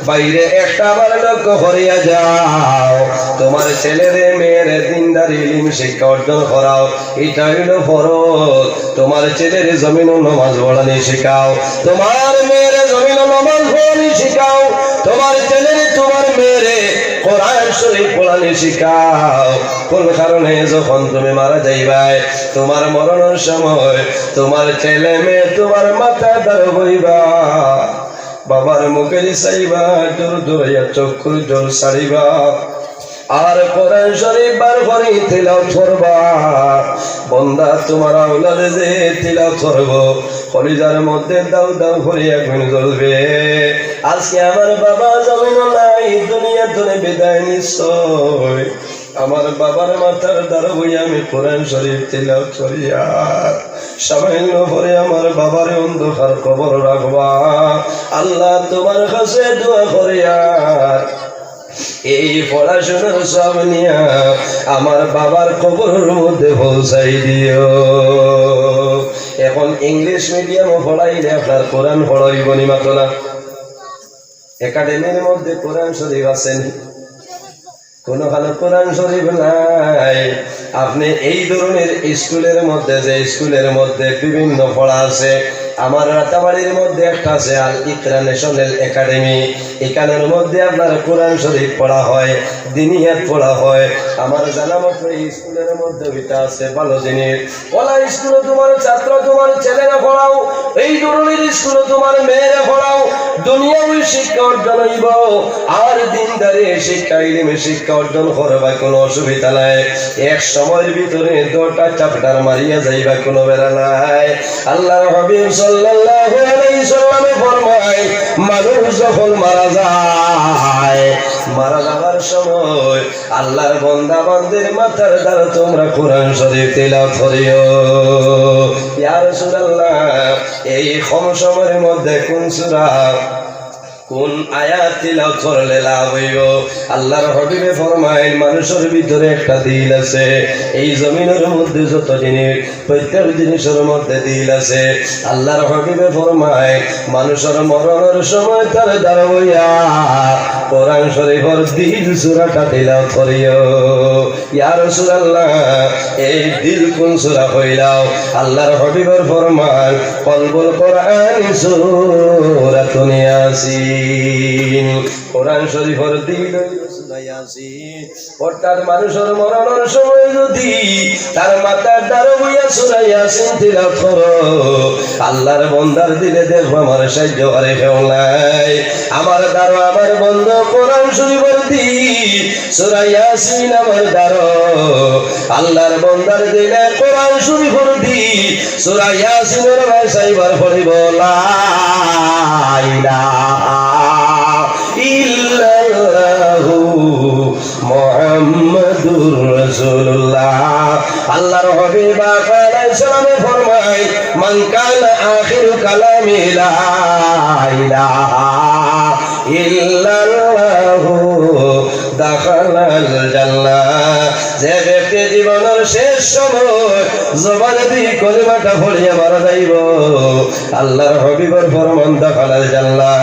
বাইরে একটা বার লক্ষ্য করিয়া যাও, তোমার ছেলেরে মেয়েরে দিনদারি ইলিম শিক্ষা অর্জন করাও, ইটা অইলো ফরজ। তোমার ছেলেরে জমিনো নমাজ পড়ানি শিখাও, তোমার মেয়েরে জমিনো নমাজ পড়ানি শিখাও, তোমার ছেলেরে তোমার মেয়েরে কোরআন শরীফ পড়ানি শিখাও। কোন কারণে যখন তুমি মারা যাইবায়, তোমার মরণর সময় তোমার ছেলে মেয়ে তোমার মাথার দারো বইবা। বাবার মুখেদি চাইবা, জোর জোরাইয়া চক্ষুর জল ছাড়িবা, আর কোরআন শরীফ বার করি তিলাওয়াত করবা। বন্দা, তোমার আওলাদে যে তিলাওয়াত করবো, কলিজার মধ্যে দাউ দাউ করিয়া আগুন জ্বলবে। আজকে আমার বাবা জমিনো নাই, দুনিয়া থনে বিদায় নিছইন। আমার বাবার মাথার দারো বইয়া আমি কোরআন শরীফ তিলাওয়াত করিয়ার সামান্য পরে আমার বাবারে অন্ধকার কবরো রাখবা। আল্লাহ, তোমার কাছে দোয়া করিয়ার এই পড়াশোনার সওয়াব নিয়া আমার বাবার কবরর মধ্যে পৌঁছাই দিও। এখন ইংলিশ মিডিয়ামো পড়াইলে আপনার কোরআন পড়া অইবো নি, মাতো না? একাডেমির মধ্যে কোরআন শরীফ আছে নি? কোনোখানো কোরআন শরীফ নাই। আপনে এই ধরনের স্কুলের মধ্যে, যে স্কুলের মধ্যে বিভিন্ন পড়া আছে, আমার রাতাবাড়ির মধ্যে একটা আছে আল ইকরা ন্যাশনাল একাডেমি, ইখানর মধ্যে আপনার কোরআন শরীফ পড়া হয়, দিনিয়াত পড়া হয়। আমার জানা মতো এই স্কুলের মধ্যে ওইটা আছে, ভালো জিনিস। ওলা স্কুলো তোমার ছাত্র, তোমার ছেলেরে পড়াও, এই ধরনের স্কুলো তোমার মেয়েরে পড়াও, দুনিয়াবি শিক্ষা অর্জন অইবো, আর দিনদারি শিক্ষা, ইলমি শিক্ষা অর্জন করবা, কোনো অসুবিধা নাই। এক সময়র ভিতরে দুইটা চ্যাপ্টার মারিয়া যাইবা, কোনো বেড়া নাই। আল্লাহর হাবিব সাল্লাল্লাহু আলাইহি সাল্লামে ফরমায়, মানুষ যখন মারা যায়, মারা যাওয়ার সময় আল্লাহর বন্দা বান্দির মাথার দারো তোমরা কোরআন শরীফ তিলাওয়াত করিও। ইয়া রাসূলুল্লাহ, এই কম সময়র মধ্যে কোন সূরা, কোন আয়াত তিলাওয়াত করলে লাভ অইবো? আল্লাহর হাবিবে ফরমাইন, মানুষর ভিতরে একটা দিল আছে। এই জমিনর মধ্যে যত জিনিস, প্রত্যেক জিনিসর মধ্যে দিল আছে। আল্লাহর হাবিবে ফরমাইন, মানুষর মরণর সময় তার দারো বইয়া কোরআন শরীফর দিল সূরাটা তিলাওয়াত করিও। ইয়া রাসূলুল্লাহ, এই দিল কোন সূরা কইলাও? আল্লাহর হাবিবর ফরমান, কলবুল কোরআন সূরাতুন ইয়াসিন। কোরআন শরীফর দিল অইলো সূরা ইয়াসিন। অর্থাৎ মানুষর মরণর সময় যদি তার মাথার দারো বইয়া সূরা ইয়াসিন তিলাওয়াত করো, আল্লাহর বন্দার দিলে দেখবা আমার সাহায্য করে কেউ নাই। আমার দারো আমার বন্ধ কোরআন শরীফর দিল সূরা ইয়াসিন আমার দারো, আল্লাহর বন্দার দিলে কোরআন শরীফর দিল সূরা ইয়াসিনর ভাষায় বার করিব, লা ইলাহা ইল্লাল্লাহু মুহাম্মাদুর রাসূলুল্লাহ। আল্লাহর হাবিব আকা আলাইহিস সালামে ফরমায়, মান কানা আখিরু কালামি লা ইলাহা ইল্লাল্লাহু দাখালাল জান্নাহ। যে ব্যক্তি জীবনর শেষ সময় জবান দি কলিমাটা পড়িয়া মারা যাইব, আল্লাহর হাবিবর ফরমান দাখালাল জান্নাহ,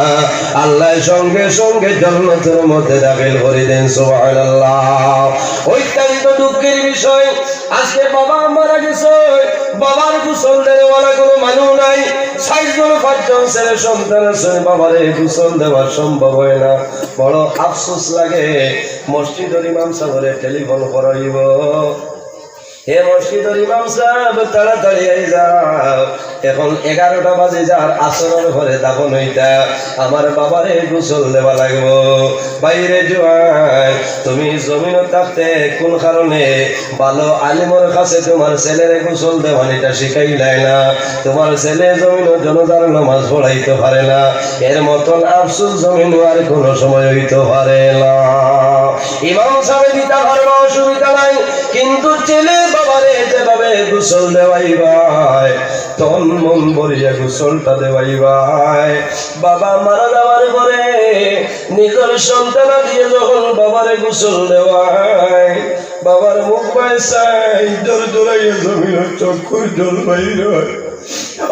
আল্লাহ সঙ্গে সঙ্গে জান্নাতের মধ্যে দাখিল করি দেন। সুবহানাল্লাহ। অত্যন্ত দুঃখের বিষয়, আজকে বাবা মারা গেছে, বাবার গোসল দেওয়ালা কোনো মানুষ নাই। চাইরজন পাঁচজন ছেলে সন্তান আছে, বাবারে গোসল দেওয়া সম্ভব হয় না, বড় আফসোস লাগে। মসজিদর ইমাম সাহেবরে টেলিফোন করাইব, হে মসজিদর ইমাম সাব, তাড়াতাড়ি আই যাও, এখন এগারোটা বাজি যার, আসরর পরে দাফন অইতা, আমার বাবারে গোসল দেওয়া লাগবো। বাইরে জোয়ান, তুমি জমিনো থাকতে কোন কারণে ভালো আলিমর কাছে তোমার ছেলেরে গোসল দেওয়ানিটা শিখাইলায় না? তোমার ছেলে জমিনো জনাজার নামাজ পড়াইতো পারে না, এর মতন আফসোস জমিনো আর কোনো সময় অইতো পারে না। ইমাম সাবে দিতা পারবা, অসুবিধা নাই, কিন্তু ছেলে বাবারে যেভাবে গোসল দেওয়াইবায়, তন মন ভরিয়া গোসলটা দেওয়াইবায়। বাবা মারা যাওয়ার পরে নিজর সন্তানাদিয়ে যখন বাবারে গোসল দেওয়ায়, বাবার মুখ বায় চাই, জোর জোরাইয়া জমিনো চক্ষুর জল বাইর অয়।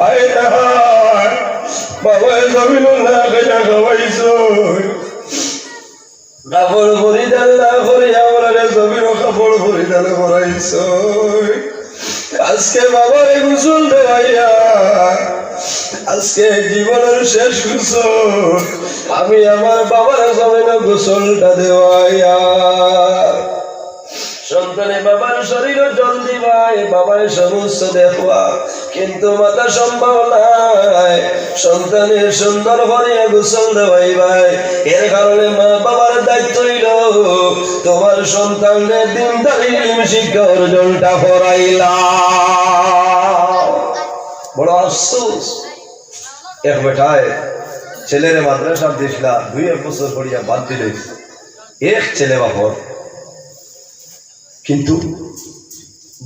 আয় হায়, বাবায় জমিনো না খাইয়া খাওয়াইছইন। কাপড় পরিধান না করিয়া আমরারে জমিনো কাপড় পরিধান করাইছইন। আজকে বাবারে গোসল দেওয়াইয়া, আজকে জীবনর শেষ গোসল, আমি আমার বাবারে জমিনো গোসলটা দেওয়াইয়া। সন্তানে বাবার শরীরো জল দিবায়, বাবায় সমস্ত দেখবা, কিন্তু মাতা সম্ভব নায়। সন্তানে সুন্দর করিয়া গোসল দেওয়াইবায়, এর কারণে মা বাবার দায়িত্ব অইলো তোমার সন্তানরে দিনদারি ইলম শিক্ষা অর্জনটা করাইলা। বড় আফসোস, এক বেটায় ছেলেরে মাদ্রাসাত দিছলা, দুই এক বছর পড়িয়া বাদ দিলে, এক ছেলে বাপর, কিন্তু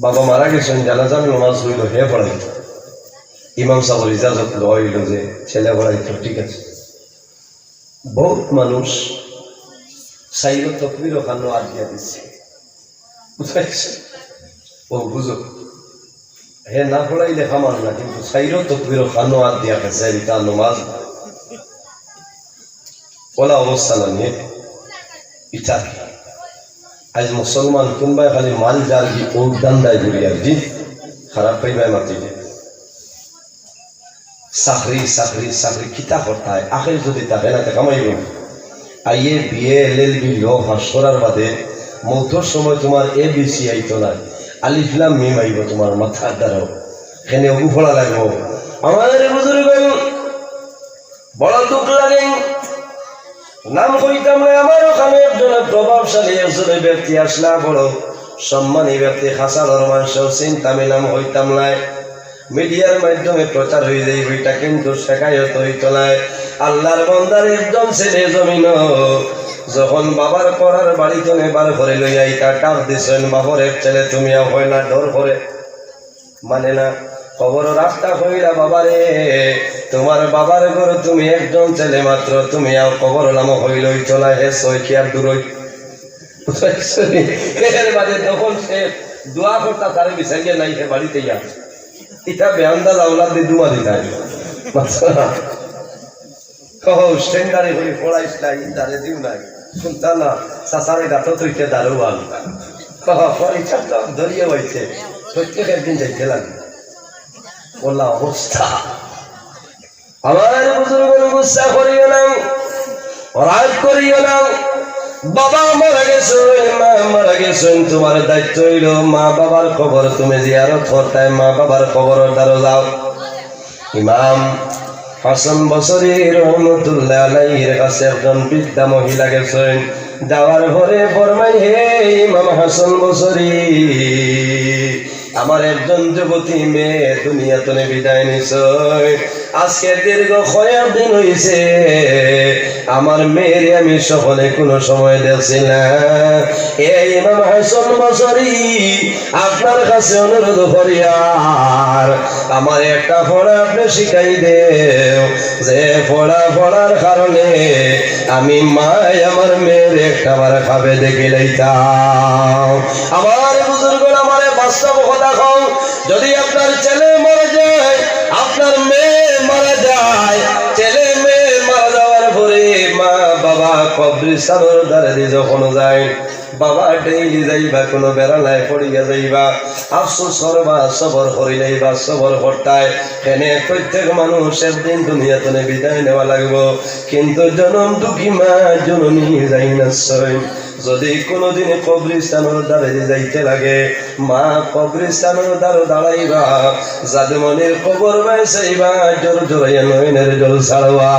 বাবা মারা গেছইন, জানাজার নামাজ অইলো, হে পড়াইতো, ইমাম সাবর ইজাজত লওয়া অইলো যে ছেলে পড়াইতো, ঠিক আছে। বহুত মানুষ চাইরো তকবিরো কানো আত দিয়া দিছে, বুঝাইছে? ও বুঝো, হে না পড়াইলে কাম অর না, কিন্তু চাইরো তকবিরো কানো আত দিয়া গেছে, ইটা নামাজ। অলা অবস্থা না নি? ইটা আইজ মুসলমান কুনবায় খালি মাল যার কি ও ধান্দায় ঘুরি আর জি, খারাপ পাইবায় মাতিলে। চাকরি, চাকরি, চাকরি, কিতা করতায়? আখের যদি থাকে না, তে কামাইবো নি? আইএ, বিএ, এলএলবি, ল পাস করার বাদে মৌতর সময় তোমার এবিসি আইতো না, আলিফ লাম মিম আইবো তোমার মাথার দ্বারাও। এখানে অগু পড়া লাগবো। আমার বুজুর্গ, বড় দুঃখ লাগে। নাম কইতাম নায়, আমার ওখানে একজন প্রভাবশালী একজন ব্যক্তি আছলা, বড় সম্মানী ব্যক্তি, খাসালর মানুষ, চিনতাম, নাম কইতাম নায়। মিডিয়ার মাধ্যমে প্রচার অই যাইবো, ইটা কিন্তু শেকায়ত অইতো নায়। আল্লার বান্দার একজন ছেলে জমিনো যখন বাবার করার বাড়ি থনে বার করি লইয়া ইটা ডাক দিছইন, বাপর এক ছেলে, তুমি আও, কয় না, ডর করে। মানে না, কবরো রাস্তা কইলা, বাবারে, তোমার বাবার ঘর, তুমি একজন ছেলে মাত্র, তুমি আও, কবরো লামো কইলে অইতো নায়, হে ছয় কি আর দূরই। এর বাদে তখন সে দোয়া করতা, তারে বিচারিয়া নাই, হে বাড়িতে ইয়া। ইটা বেআন্দাজ আওলাদ দি দোয়া দিতায়। আচ্ছা। ও, স্ট্যান্ডারে করি পড়াইস না, ইন্দারে দিও না। শুনতা না, চাচারে গাতো তুইতে দারোয়ান। ও, পরীক্ষা তো ধরিয়ে হইছে। প্রত্যেক একদিন যাইতে লাগে। অলা অবস্থা। আমার বুজুর্গ, গুসা করিও না, রাগ করিও না। বাবা মারা গেছইন, মা মারা গেছইন, তোমার দায়িত্ব অইলো মা বাবার কবর তুমি জিয়ারত করতায়, মা বাবার কবরর দ্বারো যাও। ইমাম হাসান বসরি রহমতুল্লাহ আলাইহির কাছে একজন বৃদ্ধা মহিলা গেছইন। যাওয়ার পরে ফরমাইন, হে ইমাম হাসান বসরি, আমার একজন যুবতী মেয়ে দুনিয়া থনে বিদায় নিছইন। আজকে দীর্ঘ কয়েক দিন অইছে, আমার মেয়েরে আমি স্বপনে কোনো সময় দেখছি না। এ ইমাম হাসান বসরি, আপনার কাছে অনুরোধ করিয়ার, আমারে একটা পড়া আপনে শিখাই দেও, যে পড়া পড়ার কারণে আমি মায় আমার মেয়েরে একটা বার খাবে দেখিলাইতাম। আমার বুজুর্গ, আমারে বাস্তব কথা কও, যদি আপনার ছেলে মারা যায়, আপনার মেয়ে মারা যায়, ছেলে মেয়ে মারা যাওয়ার পরে মা বাবা কবরস্থানর দ্বারেদি যখন যায়, বাবা ডেইলি যাইবা, কোনো বেড়ালায় পড়িয়া যাইবা, আফসোস করবা, সবর করিলাইবা, সবর করতায়। কেনে প্রত্যেক মানুষ একদিন দুনিয়া থনে বিদায় নেওয়া লাগবো, কিন্তু জনম দুঃখী মা জননী যাই না ছয়। যদি কোনোদিন কবরস্থানর দ্বারেদি যাইতে লাগে, মা কবরস্থানর ধারো দাঁড়াইবা, জাদুমণির কবর বায় চাইবা, জোর জোরাইয়া নয়নর জল ছাড়বা।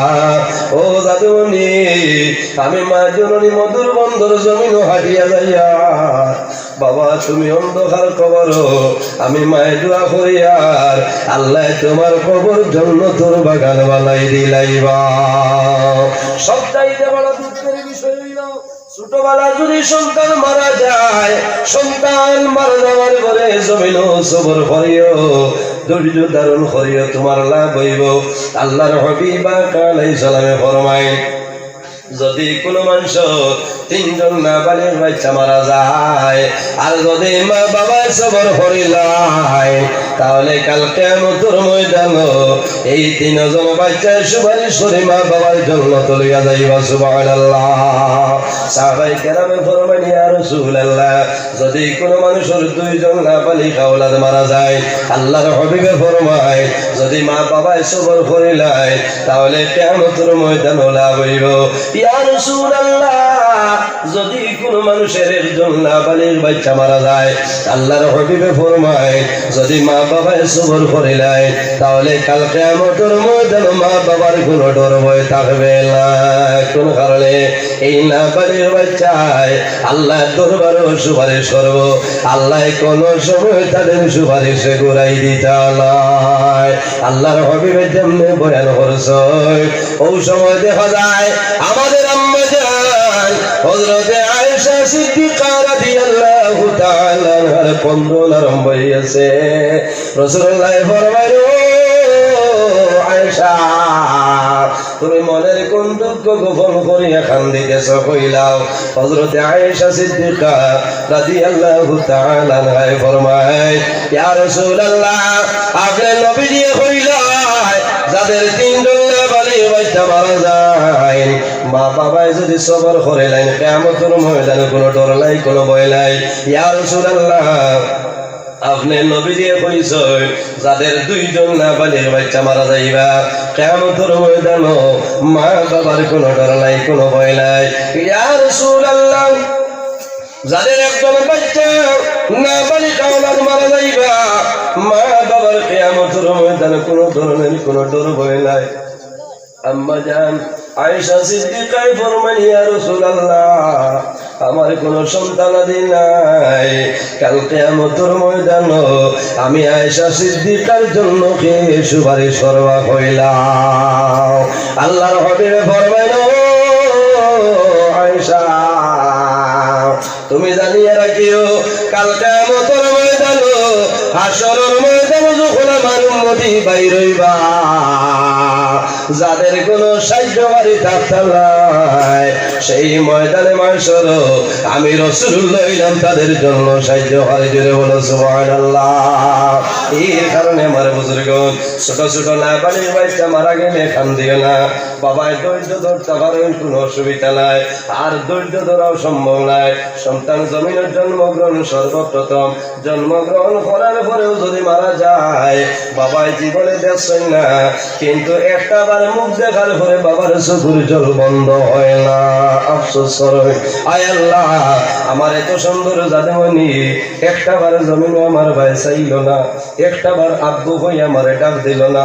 ও জাদুমণি, আমি মা জননী মধুর বন্দর জমিনো হাঁটিয়া যাইয়ার। বাবা, তুমি অন্ধকার কবরো, আমি মায়ে দোয়া করিয়ার, আল্লায় তুমার কবর জন্নতর বাগান বানাই দিলাইবা। সবচাইতে বড় দুঃখর বিষয় অইলো, ছোটবেলা যদি সন্তান মারা যায়, সন্তান মারা যাওয়ার পরে জমিনো সবর করিও, ধৈর্য ধারণ করিও, তুমার লাভ অইবো। আল্লার হাবিব পাক আলাইহিস সালামে ফরমাইন, যদি কুনু মানষর তিনজন নাবালিগ বাইচ্চা মারা যায়, আর যদি মা বাবায় সবর করিলাইন, তাহলে কাল কিয়ামতর ময়দানো এই তিনজন বাইচ্চায় সুপারিশ করি মা বাবার জন্নতো লইয়া যাইবা। সুবহানাল্লাহ। সাহাবায়ে কেরামে ফরমাইন, ইয়া রাসূলুল্লাহ, যদি কুনু মানষর দুইজন নাবালিগ আওলাদ মারা যায়, আল্লার হাবিবে ফরমাইন, যদি মা বাবায় সবর করিলাইন, তাহলে কিয়ামতর ময়দানো লাভ অইবো। ইয়া রাসূলুল্লাহ, যদি কুনু মানষর একজন নাবালিগ বাইচ্চা মারা যায়, আল্লার হাবিবে ফরমাইন, যদি মা বাবায় সবর করিলাইন, তাহলে কাল কিয়ামতর ময়দানো মা বাবার কুনু ডর ভয় থাকবে না। কুন কারণে? এই নাবালিগ বাইচ্চায় আল্লার দরবারো সুপারিশ করবো, আল্লায় কুনু সময় তাদের সুপারিশরে ঘুরাই দিতা নায়। আল্লার হাবিবে যেমনে বয়ান করছইন, অউ সময় দেখা যায় আমাদের আম্মা জান হযরতে আয়েশা সিদ্দিকা রাদিয়াল্লাহু তাআলা আনহার কান্দন আরম্ভ অইগেছে। রাসূলুল্লায় ফরমাইন, ও আয়েশা, তুমি মনর কুন দুঃখ গোপন করিয়া কান্দিতেছো কইলাও। হযরতে আয়েশা সিদ্দিকা রাদিয়াল্লাহু তাআলা আনহায় ফরমাইন, ইয়া রাসূলুল্লাহ, আপনে নবীজিয়ে কইলাইন, যাদের তিনজন নাবালিগ বাইচ্চা মারা যায়, মা বাবায় যদি সবর করিলাইন, কিয়ামতর ময়দানো কুনু ডর নাই, কুনু ভয় নাই। ইয়া রাসূলুল্লাহ, আপনে নবীজিয়ে কইছইন, যাদের দুইজন নাবালিগ বাইচ্চা মারা যাইবা, কিয়ামতর ময়দানো মা বাবার কুনু ডর নাই, কুনু ভয় নাই। ইয়া রাসূলুল্লাহ, যাদের একজন বাইচ্চা নাবালিগ আওলাদ মারা যাইবা, মা বাবার কিয়ামতর ময়দানো কুনু ধরনের কুনু ডর ভয় নাই। আম্মা জান আয়েশা সিদ্দিকায় ফরমাইন, ইয়া রাসূলুল্লাহ, আমার কুনু সন্তানাদি নাই, কাল কিয়ামতর ময়দানো আমি আয়েশা সিদ্দিকার জন্য কে সুপারিশ করবা কইলাও। আল্লার হাবিবে ফরমাইন, ও আয়েশা, তুমি জানিয়া রাখিও, কাল কিয়ামতর ময়দানো, হাশরর ময়দানো যখন আমার উম্মতি বাইর অইবা, যাদের কুনু সাহায্যকারী থাকতা নায়, সেই ময়দানে মাহশরো আমি রাসূলুল্লাহ অইলাম তাদের জন্য সাহায্যকারী। জোরে বলো সুবহানাল্লাহ। এর কারণে আমার বুজুর্গন, ছোট ছোট নাবালিগ বাইচ্চা মারা গেলে কান্দিও না, বাবায় ধৈর্য ধরতা পারইন, কুনু অসুবিধা নাই। আর ধৈর্য ধরাও সম্ভব নায়। সন্তান জমিনো জন্মগ্রহণ সর্বপ্রথম, জন্মগ্রহণ করার পরেও যদি মারা যায়, বাবায় জীবনে দেখছইন না, কিন্তু একটা বার মুখ দেখার পরে বাবার চকুর জল বন্ধ হয় না। আফসোস করইন, আয় আল্লাহ, আমার এত সুন্দর জাদুমণি, একটা বার জমিনো আমার বায় চাইলো না, একটা বার আব্বু কইয়া আমারে ডাক দিলো না।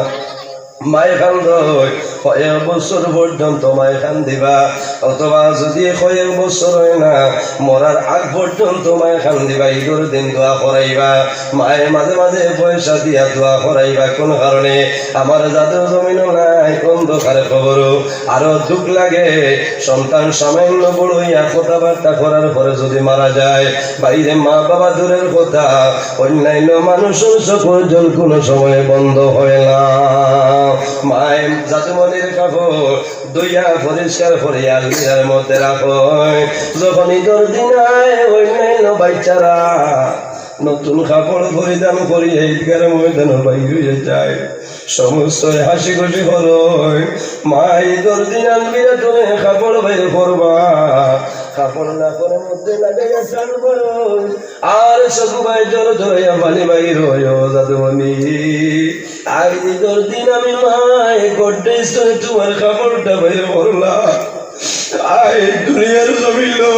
মায় কান্দইন, কয়েক বছর পর্যন্ত মায় কান্দিবা, অথবা যদি কয়েক বছর হয় না, মরার আগ পর্যন্ত মায় কান্দিবা, ইদর দিন দোয়া করাইবা, মায় মাঝে মাঝে পয়সা দিয়া দোয়া করাইবা। কুন কারণে? আমার জাদু জমিনো নাই, অন্ধকার কবরো। আরো দুঃখ লাগে, সন্তান সামান্য বড় অইয়া কথাবার্তা করার পরে যদি মারা যায়, বাইরে মা বাবা দূরের কথা, অন্যান্য মানুষর চকুর জল কুনু সময় বন্ধ হয় না। মায় জাদুমণির কাপড় ধুইয়া পরিষ্কার করিয়া আলমিরার মধ্যে রাখইন। যখন ইদর দিন আয়, অন্যান্য বাইচ্চারা নতুন কাপড় পরিধান করিয়া ইদগার ময়দানো বাইর অইয়া যায়। সমস্ত হাসি খুশি করইন। মায় ইদর দিন আলমিরা থনে কাপড় বাইর করবা, কাপড় লাকড়র মধ্যে লাগাইয়া টানবা। আর চকু বায় জোর জোরে পানি বাইর অয়, ও জাদুমণি। আর ইদর দিন আমি মায় গড্রেজ থনে তুমার কাপড়টা বাইর করলাম। আয় দুনিয়ার জমিনো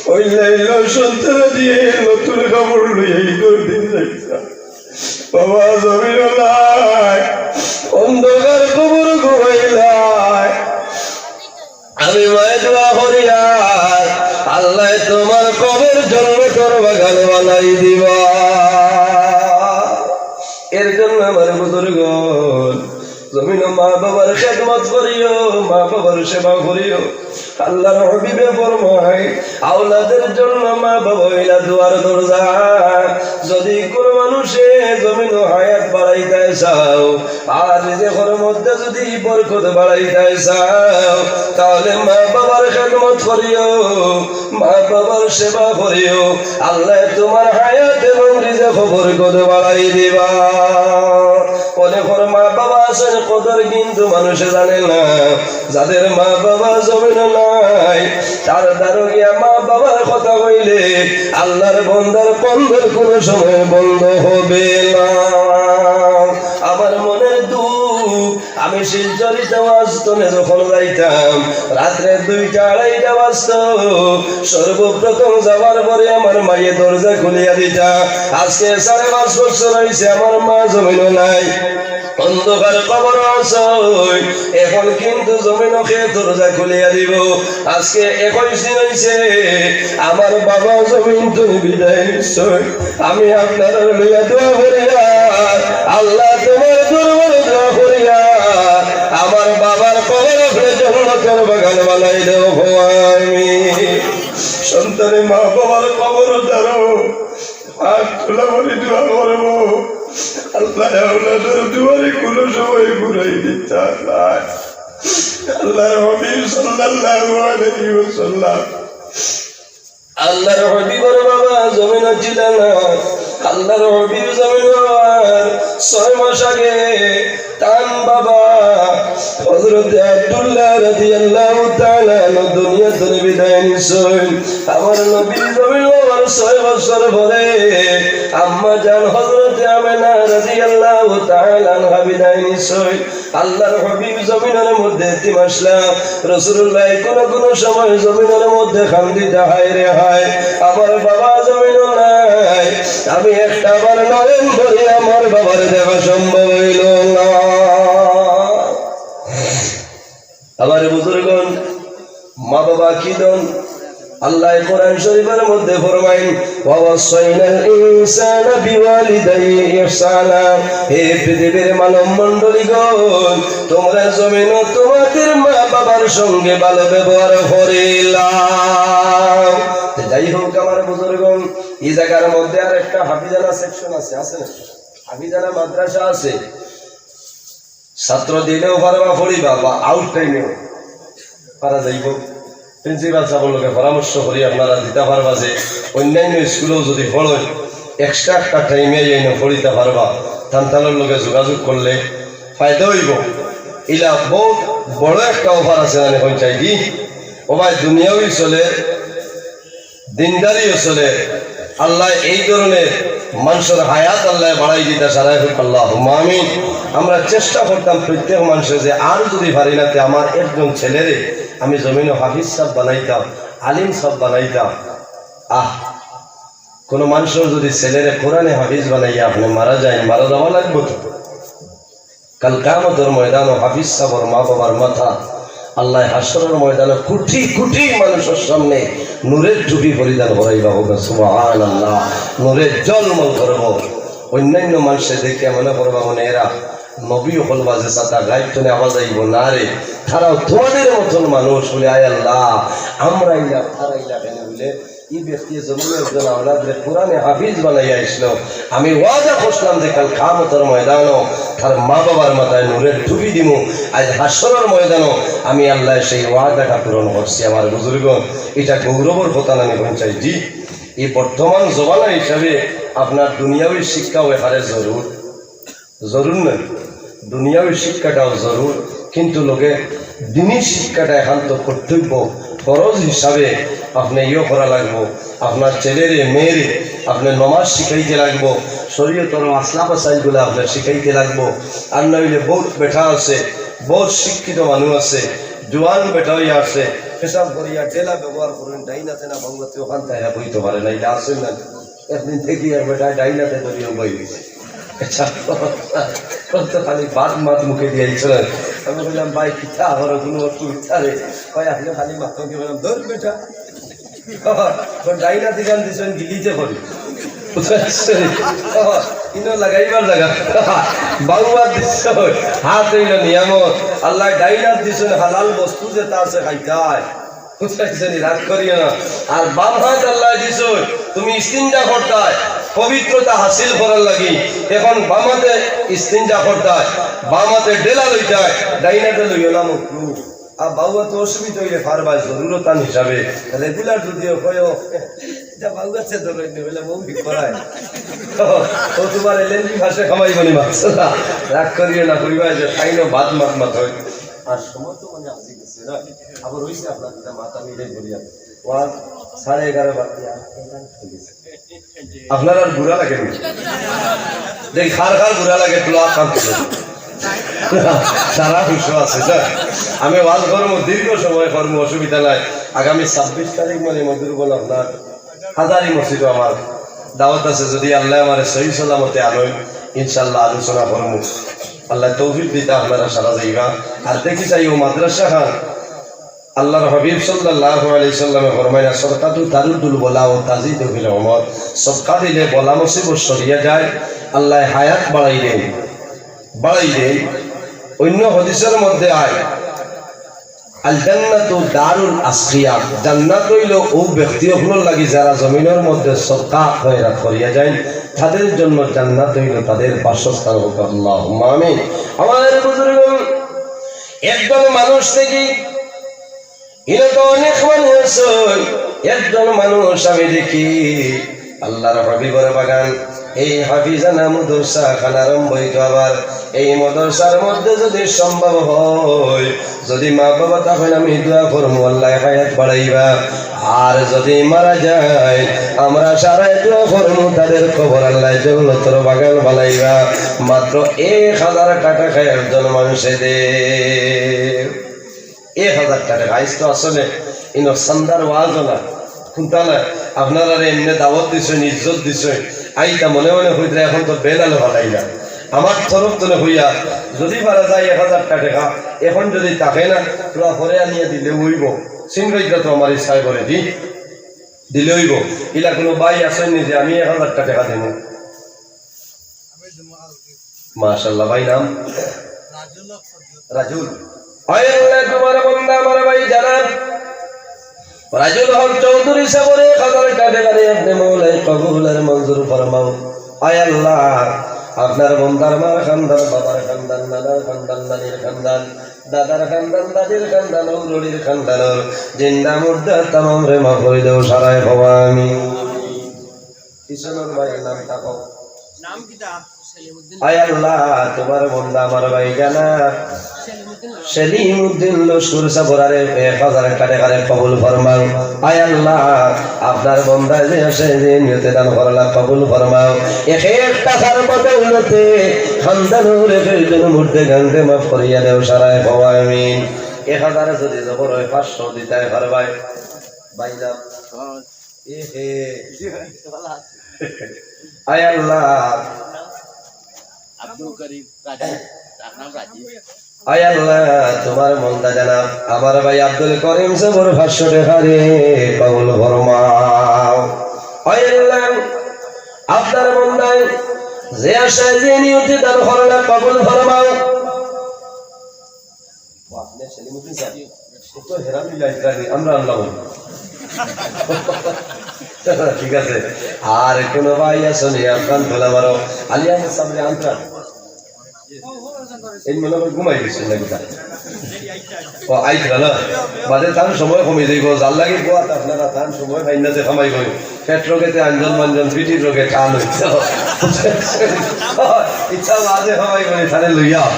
অইলাইল সন্তান দিয়া নতুন কাপড় লইয়া ঈদর দিন যাইতা। বাবা জমিনও নাই, অন্ধকার কবর ঘুমাইলায়। আমি মায়ে দোয়া করিয়ার, আল্লায় তুমার কবর জন্নতর বাগান বানাই দিবা। এর জন্য আমার বুজুর্গ, জমিনও মা বাবার খেদমত করিও, মা বাবার সেবা করিও। আল্লাহর হাবিবে ফরমায়, আওলাদের জন্য মা বাবা অইলা দোয়ার দরজা। যদি কোনো মানুষে জমিনও হায়াত বাড়াইতায় চাও, আর রিজিকর মধ্যে যদি বরকত বাড়াইতায় চাও, তাহলে মা বাবার খেদমত করিও, মা বাবার সেবা করিও। আল্লায় তুমার হায়াত এবং রিজিকো বরকত বাড়াই দিবা। অনেকর মা বাবা আছইন, কদর কিন্তু মানুষে জানে না। যাদের মা বাবা জমিনও নাই, তার দ্বারো গিয়া মা বাবার কথা কইলে আল্লাহর বন্দার কন্দর কোনো সময় বন্ধ হবে না। আমার মনের দুঃখ, আমি শিলচরে যাওয়া আস্তনে যখন যাইতাম, রাত্রে দুইটা আড়াইটা বাজতো। সর্বপ্রথম যাওয়ার পরে আমার মায়ে দরজা খুলিয়া দিতা। আজকে সাড়ে পাঁচ বছর অইছে, আমার মা জমিনও নাই, অন্ধকার কবর আছইন। এখন কিন্তু জমিনও কে দরজা খুলিয়া দিব। আজকে একুশ দিন অইছে, আমার বাবা জমিন থনে বিদায় নিছইন। আমি আপনারার লইয়া দোয়া করিয়ার, আল্লাহ তুমার দরবারে দোয়া করিয়ার, আমার বাবার কবর আপনে জন্নতর বাগান বানাই দেও। আমি সন্তানে মা বাবার কবর দ্বারো হাত তুলা করি দোয়া করবো। আল্লাহ আওলাদর দুয়ারে কোনো সময় ঘুরাই দিতা নায়। আল্লাহর হাবিব সাল্লাল্লাহু আলাইহি ওয়াসাল্লাম আল্লাহর হাবিবর বাবা জমিনও ছিলা না। আল্লাহর হাবিব জমিনও আওয়ার ছয় মাস আগে তান বাবা হযরতে আব্দুল্লাহ রাদিয়াল্লাহু তাআলা আনহু দুনিয়া থনে বিদায় নিছইন। আমার নবী জমিনও আওয়ার ছয় বছর পরে আম্মা জান হযরতে আমেনা রাদিয়াল্লাহু তাআলা আনহা বিদায় নিছইন। আল্লাহর হাবিব জমিনর মধ্যে এতিম আছলা। রাসূলুল্লাহ কোনো কোনো সময় জমিনর মধ্যে কান্দিতা, হায় রে হায়, আমার বাবা জমিনও নাই। আমি একটা বার নয়ন ভরি আমার বাবার দেখা সম্ভব অইল না। আমার বুজুর্গণ, মা বাবা কি ধন? আল্লাহ কোরআন শরীফর মধ্যে ফরমাইন, "ওয়া ওয়াসাইনাল ইনসানা বিওয়ালিদাইহি ইহসানা।" হে পৃথিবীর মানব মণ্ডলীগণ, তুমরা জমিনও তুমাদের মা বাবার সঙ্গে ভালো ব্যবহার করিলাও। তো যাই হোক, আমার বুজুর্গণ, এই জাগার মধ্যে আর একটা হাফিজানা সেকশন আছে, আছে না? হাফিজানা মাদ্রাসা আছে। ছাত্র দিলেও পারবা পড়িবা বা আউট টাইমেও পারা যাইব। প্রিন্সিপাল সাবর লগে পরামর্শ করি আপনারা দিতা পারবা যে অন্যান্য স্কুলেও যদি পড়ইন, এক্সট্রা একটা টাইমে আইয়া পড়িতা পারবা। তান তানর লগে যোগাযোগ করলে ফায়দা অইব। ইলা বউত বড় একটা অফার আছে, মানে পঞ্চায়েতি। ও ভাই, দুনিয়াও চলে, দিনদারিও চলে। আল্লায় এই ধরনের মানষর হায়াত আল্লায় বাড়াই দিতা সারাই হোক, আল্লাহুম্মা আমিন। আমরা চেষ্টা করতাম প্রত্যেক মানষে যে আর যদি পারি না, তে আমার একজন ছেলেরে আমি জমিনও হাফিজ সাব বানাইতাম, আলিম সাব বানাইতাম। আহ, কোনো মানষর যদি ছেলেরে কোরআনে হাফিজ বানাইয়া আপনে মারা যাইন, মারা যাওয়া লাগবো তো। কাল কিয়ামতর ময়দানো হাফিজ সাবর মা বাবার মাথা আল্লায় হাশরর ময়দানো কোটি কোটি মানষর সামনে নূরের টুপি পরিধান করাইবা। হোক সুবহানাল্লাহ। নূরে ঝলমল করবো। অন্যান্য মানষে দেখিয়া মনে করবা, মনে এরা নবী অকল বাজে সাতা গাইব তনে আওয়াজ আইব না রে। তারাও তোমাদের মতন মানুষ বলে, আয় আল্লাহ, আমরা ইলা, তারা ইলা কেনে বলে? ই ব্যক্তিয়ে জমিনর একজন আওলাদরে কোরআনে হাফিজ বানাইয়া আইছলো। আমি ওয়াদা করছিলাম যে কাল কিয়ামতর ময়দানো তার মা বাবার মাথায় নূরের টুপি দিমু। আজ হাশরর ময়দানো আমি আল্লায় সেই ওয়াদাটা পূরণ করছি। আমার বুজুর্গ, ইটা গৌরবর কথা না নি পঞ্চায়েত? জি, এই বর্তমান জমানা হিসাবে আপনার দুনিয়াবি শিক্ষাও এখানে জরুর। জরুর নায়, দুনিয়াবি শিক্ষাটাও জরুর, কিন্তু লগে দিনি শিক্ষাটা একান্ত কর্তব্য, ফরজ হিসাবে আপনে ইয়ে করা লাগবো। আপনার ছেলেরে, মেয়েরে আপনে নমাজ শিখাইতে লাগবো, শরীয়তর মাসলা মাসাইলগুলা আপনে শিখাইতে লাগবো। আর না অইলে বউত বেটা আছে, বউত শিক্ষিত মানুষ আছে, জোয়ান বেটা অইয়া আছে, পেশাব করিয়া ডেলা ব্যবহার করইন, ডাইন আতে না বাউ আতে, অখান থাকি বইতো পারে না, ইটা আছে না? একদিন দেখি এক বেটায় ডাইন আতে ধরিয়া বই গেছে। আচ্ছা, তো খালি বাদ মাত মুখে দিয়া ইচ্ছে না। আমি কইলাম, "ভাই, কিতা আমার কোনো অসুবিধা রে?" কয়, "আপনি খালি মাথা কি?" বললাম, "ধর বেটা।" তো ডাইন আতে গান দিছেন, গিলিতে করি। বুঝতে পারছেন? ইনো লাগাইবার জাগা। বাউ আত দিছে, হাত অইল নিয়ামত। আল্লায় ডাইন আত দিছেন, হালাল বস্তু যেটা আছে খাইতায়। বুঝতে পারছেন? রাগ করিও না। আর বাম হাত আল্লায় দিছে, তুমি ইস্তিঞ্জা করতায়, পবিত্রতা হাসিল করার লাগি। এখন বাম আতে ইস্তিঞ্জা করতায়, বাম আতে ডেলা লইতায়, ডাইন আতে লইও না মকরু। আর বাউ আতে অসুবিধা অইলে পারবায় জরুরতান হিসাবে। রেগুলার যদিও কয়ও, ইটা বাউ আতে ধরইন নি, বলে বউ কি করায়? ও তোমার এলএনবি ভাষা কামাইব নি মাছ। রাগ করিও না, কইবায় যে তাইন বাদ মাত মাত হয়। আর সময় তো মানে আজি গেছে না, আবার রইছে আপনার দুটা মাথা মিলে বলিয়া। ওয়াজ সাড়ে এগারো বাজে, আর কয়টা হয়ে গেছে। আপনার আর বুড়া লাগে নি? দেখি, কার কার বুড়া লাগে, একটু আত তুলে। সারা হুশ আছে, স্যার। আমি ওয়াজ করমু, দীর্ঘ সময় করমু, অসুবিধা নাই। আগামী ছাব্বিশ তারিখ মানে মধুর বল আপনার হাজারি মসজিদও আমার দাওয়াত আছে, যদি আল্লায় আমারে সহি সালামতে আনইন, ইনশাআল্লাহ আলোচনা করমু। আল্লায় তৌফিক দিতা আপনারা সারা যাইবা। আর দেখি চাই ও মাদ্রাসা খান আল্লাহর হাবিব সাল্লাল্লাহু আলাইহি সাল্লামে ফরমাইলা, "সদকাতু তারুদ্দুল বালা ওয়া তাজিদু ফিল উমর।" সদকা দিলে বালা মুসিবত সরিয়া যায়, আল্লায় হায়াত বাড়াই দেইন, বাড়াই দেইন। অন্য হাদিসর মধ্যে আয়, "আল জান্নাতু দারুল আসকিয়া", জান্নাত অইল অউ ব্যক্তি অকলর লাগি যারা জমিনর মধ্যে সদকা খয়রাত করিয়া যাইন, তাদের জন্য জান্নাত অইল তাদের বাসস্থান। হোক আল্লাহুম্মা আমিন। আমার বুজুর্গ, একজন মানুষ দেখি ইনো তো অনেক মানুষ অইন, একজন মানুষ আমি দেখি আল্লাহর হাবিবর বাগান, এই হাফিজানা মাদ্রাসা খান আরম্ভ অইতো আবার, এই মাদ্রাসার মধ্যে যদি সম্ভব হয়, যদি মা বাবা তখন আমি দোয়া করমু আল্লায় হায়াত বাড়াইবা, আর যদি মারা যায় আমরা সারায় দোয়া করমু তাদের কবর আল্লায় জন্নতর বাগান বানাইবা। মাত্র এক হাজার টাকা একজন মানুষে দে। এক হাজার টাকা। আইজ তো আসলে ইনো চান্দার ওয়াজও না, কুন্তা না, আপনারারে এমনে দাওয়াত দিছইন, ইজ্জত দিছইন। আইতা মনে মনে কইতরা, এখন তো বেলালো ফালাই না। আমার তরফ তনে কইয়া, যদি পারা যায় এক হাজার টাকা, এখন যদি থাকে না, তোরা পরে আনিয়া দিলে অইব। সিন কইতরা তো আমার এই সাহেবরে দি, দিলে অইব। ইলা কোনো ভাই আছইন নি যে আমি এক হাজার টাকা দিমু? মাশাআল্লাহ, ভাই নাম? রাজুল। আয় আল্লাহ, তোমার বান্দা আমার ভাই জানাব রাজুল হক চৌধুরী সাহেবর এক হাজার টাকা গাড়ি আপনি মৌলাই কবুল আর মঞ্জুর ফরমাও। আয় আল্লাহ, আপনার বান্দার মার খান্দান, বাবার খান্দান, নানার খান্দান, নানির খান্দান, দাদার খান্দান, দাদির খান্দান, ঔরড়ির খান্দান, জিন্দা মুর্দা তামাম রে মাফ করি দেও, সারায় হওয়া আমি। পিছনের ভাইয়ের নাম থাকো। নাম কিতা? আয় আল্লাহ, তোমার বান্দা আমার ভাই জানাব সেলিমউদ্দিন লস্কর সাহেবর আরে এক হাজার টাকা গাড়ি কবুল ফরমাও। আয় আল্লাহ, আপনার বান্দা যে আছে, যে নিয়তে দান করলা, কবুল ফরমাও। এক এক টাকার বদৌলতে খান্দানর এক একজন মুর্দে গানরে মাফ করিয়া দেও, সারায় কও আমিন। এক হাজার যদি জবর হয়, পাঁচশো দিতায় পারবায়। ভাই নাম? এ হে। আয় আল্লাহ। আব্দুল করিম রাজীব, তার নাম রাজীব। আয় আল্লাহ, তোমার বান্দা জানাব আমার ভাই আব্দুল করিম সাহেবর পাঁচশো টাকা রে কবুল ফরমাও। আয় আল্লাহ, আপনার বান্দায় যে আশায় যে নিয়তে দান করলা কবুল ফরমাও। আপনি সেলিমউদ্দিন সাহেব, কত হেরান হইলা ইসরায়েলি, আমরা আনলাম। ঠিক আছে, আর কোনো ভাই আছো নি? আপনার ধোলা মারো, আলী আহমদ সাহেব আনতাম। এই মনে হয় ঘুমাই গেছেন নাকি তা? ও, আইতরা না? বাদে তান সময় কমি যাইব, যার লাগি গোয়াত আপনারা তান সময় পাইন না যে কামাই করি। পেট রোগেতে আঞ্জন মাঞ্জন, পিঠির রোগে টান হইত। ইচ্ছা বাদে কামাই করি, তাহলে লইয়া।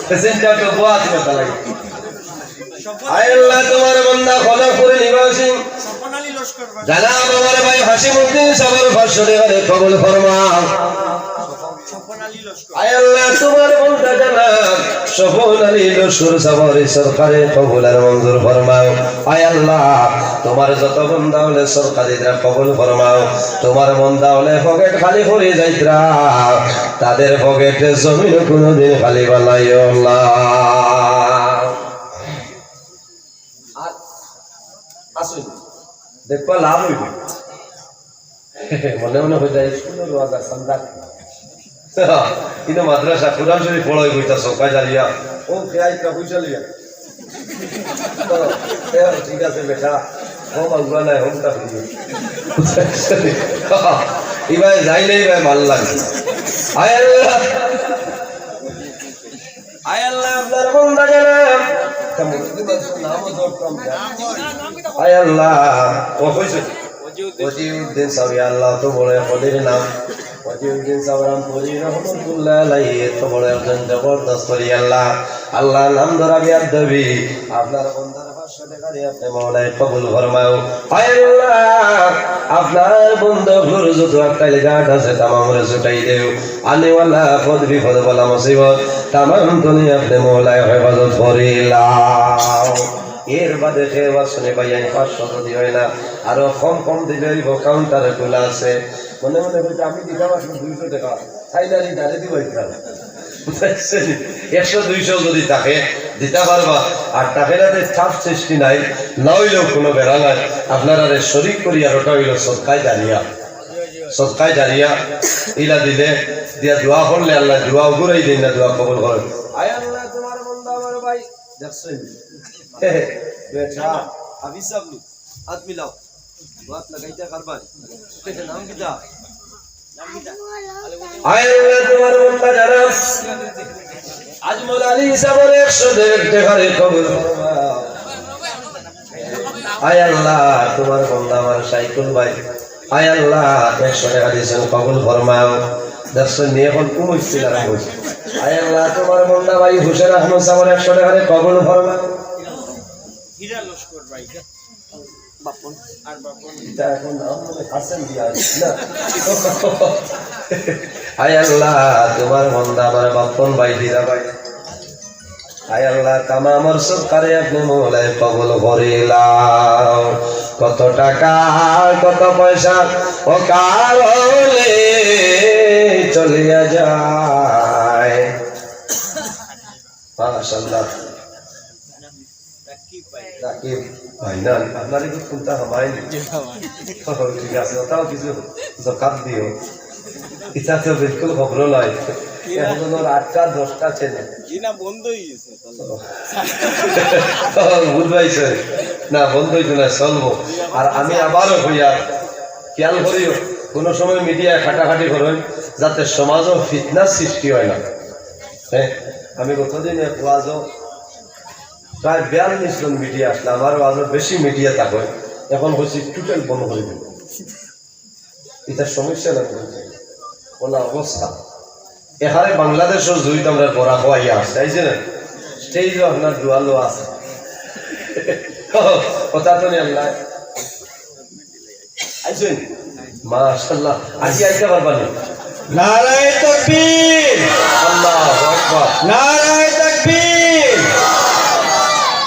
প্যাসেঞ্জার তো গোয়াত কথা লাগে। আয় আল্লাহ, তোমার বান্দা খোদাপুর নিবাসী জানাব আমার ভাই হাসিমউদ্দিন সাহেবর পাঁচশো টাকা রে কবুল ফরমাও। আয় আল্লাহ, তুমার বন্দা জনাব স্বপন আলী লস্কর সাবরে সরকারে কবুল আর মঞ্জুর ফরমাও। আয় আল্লাহ, তুমার যত বন্দা অকলরে সরকারি দিরা কবুল ফরমাও। তুমার বন্দা অকলে পকেট খালি করি যাইতরা, তাদের পকেটে জমিন কুনুদিন খালি বানাইও না। আর আসুন, দেখবা লাভ অইবো। মনে মনে কইতা, স্কুলর ওয়াজ আর চান্দা। কিন্তু মাদ্রাসা, কোরআন শরীফ পড়াই কইতা, সদকায় জারিয়া। ও, কে আইতা পয়সা লইয়া? তো, এ, ঠিক আছে বেটা, হম আগুয়া নাই, হম তা ফিরিয়ে। ইবায় যাইলে ইবায় ভালা লাগে। আয় আল্লাহ। আয় আল্লাহ, আপনার বন্দা জনাব। আয় আল্লাহ, ও কইছে? ওজিউদ্দিন সাব, ইয়া আল্লাহ, অত বড় কলির নাম। ওজিউদ্দিন সাব রামপুরি রহমতুল্লাহ আলাইহি, এত বড় একজন জবরদস্ত ওলি আল্লাহ। আল্লাহ, নাম ধরা বেয়াদবি। আপনার বন্দার পাঁচশো টেকা দিয়া আপনে মওলায় কবুল ফরমাও। আয় আল্লাহ, আপনার বন্দা অকলর যত আক্কাইল ঘাট আছে, তামামরে ছুটাই দেও। আনেওয়ালা, পদ বিপদ, বালা মুসিবত, তামাম দুনিয়া আপনে মওলায় হেফাজত করিলাও। এর বাদে কেউ আসুনি ভাই, আমি পাঁচশো যদি অয় না, আরো কম কম দিলে অইবো, কাউন্টারে খোলা আছে। মনে মনে কইতা, আমি দিতাম আসলে দুইশো টেকা, তাইলে আমি দাঁড়ে দিবা ইকরাম। বুঝছেন? একশো দুইশো যদি থাকে, দিতা পারবা, আর থাকে না, তে চাপ সৃষ্টি নাই, না অইলেও কুনু বেড়া নাই। আপনারারে শরিক করি, আর ওটা অইলো সদকায় জারিয়া। সদকায় জারিয়া ইলা দিলে, দিয়া দোয়া করলে আল্লায় দোয়া উগুরাই দেইন না, দোয়া কবুল করইন। আয় আল্লাহ, তুমার বন্দা আমার ভাই, দেখছইন? বেটা, হাফিজ সাব নি, হাত মিলাও। হাত লাগাইতা পারবা? নাম কিতা? আয় আল্লাহ, তুমার বন্দা যারা আজমল আলী সাবর একশো টেকারে কবুল ফরমাও। আয় আল্লাহ, তুমার বন্দা আমার সাইকুল ভাই, আয় আল্লাহ, একশো টেকা দিছইন, কবুল ফরমাও। দেখছইন নি, অখন কুন মুশকিল আর অইছে। আয় আল্লাহ, তুমার বন্দা ভাই হুসেন আহমদ সাবর একশো টেকারে কবুল ফরমাও। হীরা লস্কর ভাই। বাপন। আর বাপন। ইটা অখন নাম মনে হাসান দিয়া আছে না? আয় আল্লাহ, তুমার বন্দা আমার বাপন ভাই, হীরা ভাই। আয় আল্লাহ, তামামর সদকারে আপনে মওলায় কবুল করিলাও। কত টাকা, কত পয়সা অকালে চলিয়া যায়। মাশাআল্লাহ। রাকিব ভাই না, আপনার একটু কোনটা হবাই নি? জি, হবাই। ও, ঠিক আছে, ওটাও কিছু জকাত দিও। ইটা তো বিলকুল খবর নাই। কি না? এখন ওর আটটা দশটা ছেলে। কি না, বন্ধ হয়ে গেছে। ও, বুঝবাইছে? না, বন্ধ হইতো না, চলবো। আর আমি আবারও কই, আর খেয়াল করিও, কোনো সময় মিডিয়ায় কাটাকাটি করইন, যাতে সমাজও ফিতনা সৃষ্টি হয় না। হ্যাঁ, আমি গতদিন এক ওয়াজও প্রায় বিয়াল্লিশ জন মিডিয়া আসলে, আমার আরো বেশি মিডিয়া থাকইন। এখন কইছি টোটাল বন্ধ করি দিব। ইটা সমস্যা না, ওলা অবস্থা। এখানে বাংলাদেশও জুইত আমরা বড়া খোয়াইয়া আছে, তাই যে না? স্টেজও আপনার দুয়ালো আছে। কথা তো নেই আল্লাহ। আইছেন? মাশাআল্লাহ। আজি আইতে পারবা নি? নারায়ে তাকবীর! আল্লাহু আকবার। নারায়ে তাকবীর!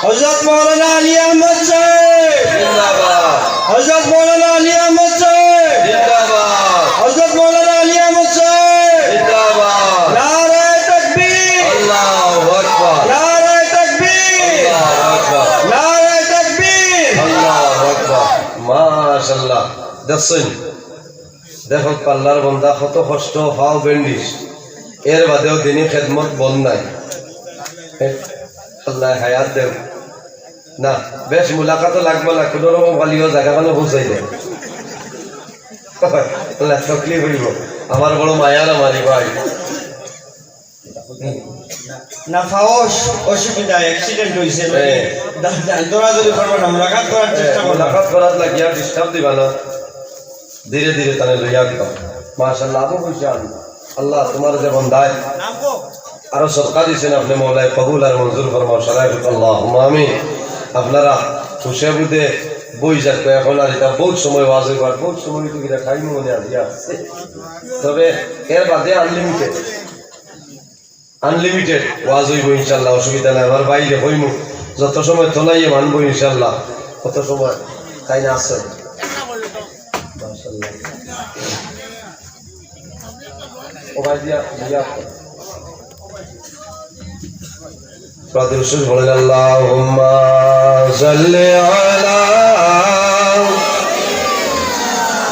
হযরত মাওলানা আলী আহমদ সাহেব! জিন্দাবাদ। হযরত মাওলানা আলী আহমদ সাহেব! জিন্দাবাদ। হযরত মাওলানা আলী আহমদ সাহেব! জিন্দাবাদ। নারায়ে তাকবীর! আল্লাহু আকবার। নারায়ে তাকবীর! আল্লাহু আকবার। নারায়ে তাকবীর! আল্লাহু আকবার। মাশাআল্লাহ। দেখছইন? দেখো, আল্লাহর বন্দা কত কষ্ট, পাও ব্যান্ডেজ, এর বাদেও দিনই খেদমত বন্ধ নাই। আল্লাহ হায়াত দেও। না, বেশ মুলাকাতও লাগবো না, কোনো রকম খালিও জায়গা খানো পৌঁছাই দেয়। আল্লাহ তকলিফ হইব। আমার বড় মায়ার আমারই ভাই। না, পাওস অসুবিধা, অ্যাক্সিডেন্ট হইছে, হ্যাঁ। দা-, দা-, দৌড়াদৌড়ি করবো না, মুলাকাত করার চেষ্টা করবো। মুলাকাত করার লাগিয়া ডিস্টার্ব দিবা না, ধীরে ধীরে তানে লইয়া দিবা। মাশাআল্লাহ, আবু হুসেন, আল্লাহ তোমার যে বন্দায় আরো সদকা দিছেন, আপনি মওলায় কবুল আর মঞ্জুর ফরমাও, সবাই আল্লাহুম্মা আমিন। আপনারা খুশি বুঝে বই যাক, এখন আর ইতা বউত সময় ওয়াজ অইবো, আর বউত সময় তো কিতা টাইম মনে আজি আছে। তবে এর বাদে আনলিমিটেড, আনলিমিটেড ওয়াজ অইবো ইনশাআল্লাহ, অসুবিধা নাই। আমার ভাইরে কইমু, যত সময় তোলাইয়ে মানবো ইনশাআল্লাহ, কত সময় তাই না আছে। মাশাআল্লাহ। ও ভাই, দিয়া, দিয়া। দুরুদ শরিফ পড়েন, আল্লাহুম্মা সাল্লি আলা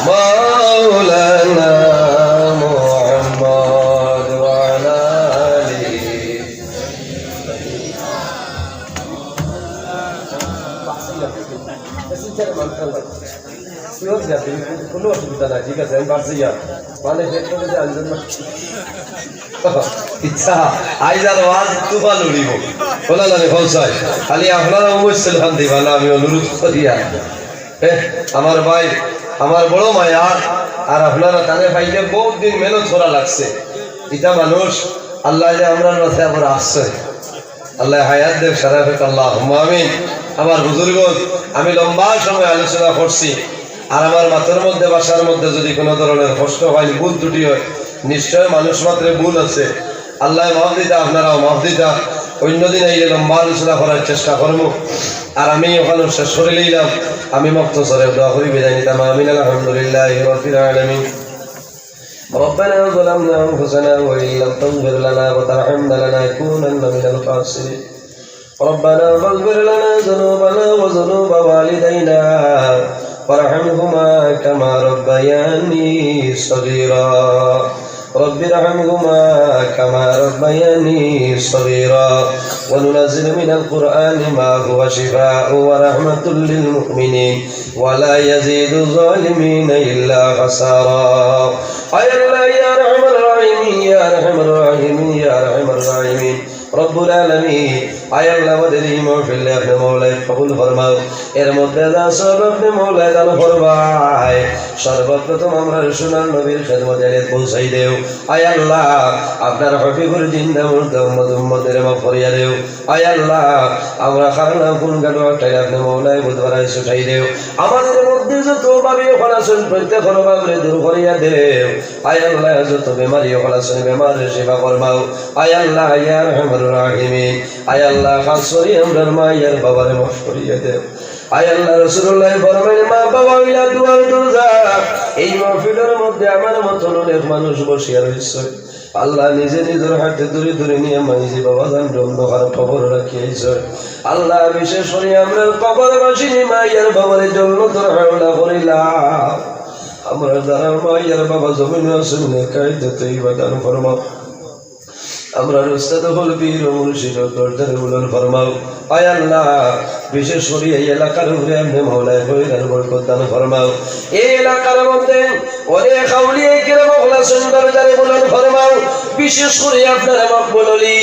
মাওলানা মুহাম্মদ ওয়া আলা আলিহি। কোনো অসুবিধা নাই, ঠিক আছে, আমি পারছি ইয়া। মানে, পেট করে যে আনবেন না। ইচ্ছা, আইজ আর ওয়াজ তুফান উড়িব। বলা লাগে, কল চাই। খালি আপনারা অবশ্যই শান্তি পান, আমি অনুরোধ করি আর। এ, আমার ভাই, আমার বড় মায়া, আর আপনারা তারে পাইলে বউত দিন মেহনত করা লাগছে। ইটা মানুষ, আল্লাহ যে আমরার মাঝে আবার আসছে। আল্লাহ হায়াত দেখ, সারা ফেক, আল্লাহুম্মা আমিন। আমার বুজুর্গ, আমি লম্বা সময় আলোচনা করছি, আর আমার মাথার মধ্যে, ভাষার মধ্যে যদি কোনো ধরনের কষ্ট হয়, ভুল ত্রুটি হয়, নিশ্চয় মানুষ মাত্রে ভুল আছে। আল্লাহ মাফ দিতা, আপনারাও মাফ দিতা। অন্যদিন আইলে লম্বা আলোচনা করার চেষ্টা করমু। আর আমি ওখানে শেষ করি লইলাম। আমি মুক্তসরে দোয়া করি বিদায় নিতাম। আমিন। আলহামদুলিল্লাহি রাব্বিল আলামিন। ربنا ظلمنا أنفسنا وإن لم تغفر لنا وترحمنا لنكونن من الخاسرين. ربنا فاغفر لنا ذنوبنا وذنوب والدينا وارحمهما كما ربياني صغيرا. رب ارحمهما كما ربياني صغيرا. وننزل من القرآن ما هو شفاء ورحمة للمؤمنين. ولا يزيد الظالمين إلا خسارا. আয় আল্লাহ, ইয়া আরহামার রাহিমিন, ইয়া আরহামার রাহিমিন, ইয়া আরহামার রাহিমিন। রব্বুল আলামিন, আয় আল্লাহ, আমাদের এই মাহফিল আপনে মওলায় কবুল ফরমাও। এর মধ্যে যা সওয়াব আপনে মওলায় দান ফরমায়। সর্বপ্রথম আমরার সোনার নবীর খেদমতে এনে পৌঁছাই দেও। আয় আল্লাহ, আপনার হাবিবর জিন্দা মুর্দা উম্মত উম্মতরে মাফ করিয়া দেও। আয় আল্লাহ, আমরা খারাপ কোন গাড়ো আটকাই আপনে মওলায় বুধবারায় ছুটাই দেও। আমাদের মধ্যে যত অভাবী অকল আছইন, প্রত্যেকর অভাবরে দূর করিয়া দেও। আয় আল্লাহ, যত বেমারি অকল আছইন, বেমাররে শিফা ফরমাও। আয় আল্লাহ, ইয়া আরহামার রাহিমিন, আয় আল্লাহ, খাস করি আমরার মা ইয়ার বাবারে মাফ করিয়া দেও। আয় আল্লাহ, রাসূলুল্লাহ ফরমাইন, মা বাবা অইলা দুয়ার দরজা। এই মাহফিলর মধ্যে আমার মতন অনেক মানুষ বসিয়া রইছে। আল্লাহ নিজে নিজর হাতে ধরি ধরি নিয়া মাইজি বাবাজানরে অন্ধকার কবরো রাখি আইছইন। আল্লাহ বিশেষ করি আমরার কবরবাসিনী মা ইয়ার বাবারে জন্নতর হাওলা করিলাও। আমরার যারা মা ইয়ার বাবা জমিনো আছইন, নেক হায়াতে তৈবা দান ফরমাও। আমরার উস্তাদ অকল পীর ও মুর্শিদর দরজারে বুলন্দ ফরমাও। আয় আল্লাহ, বিশেষ করি এই এলাকার উপরে আপনে মওলায় খৈর আর বরকত দান ফরমাও। এই এলাকার মধ্যে অনেক আউলিয়ায়ে কেরাম অকল আছইন, দরজারে বুলন্দ ফরমাও। বিশেষ করি আপনার মকবুল অলি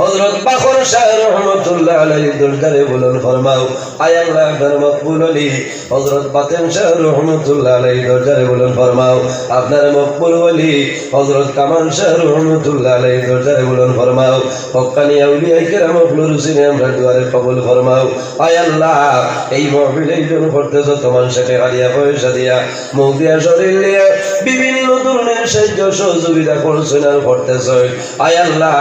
হযরত বাখর শাহ রহমতুল্লাহ আলাইহির দরজারে বুলন্দ ফরমাও। আয় আল্লাহ, আপনার মকবুল অলি হযরত বাতেন শাহ রহমতুল্লাহ আলাইহির দরজারে বুলন্দ ফরমাও। আপনার মকবুল অলি হযরত কামাল শাহ রহমতুল্লাহ আলাইহির দরজারে বুলন্দ ফরমাও। হক্কানি আউলিয়ায়ে কেরাম অকলর উসিলায় আমরার দুয়ারে কবুল ফরমাও। আয় আল্লাহ, এই মাহফিল আয়োজন করতে যত মানষে টেকা দিয়া, পয়সা দিয়া, মুখ দিয়া, শরীর দিয়া, বিভিন্ন ধরনের সাহায্য সহযোগিতা করছইন আর করতেছইন, আয় আল্লাহ,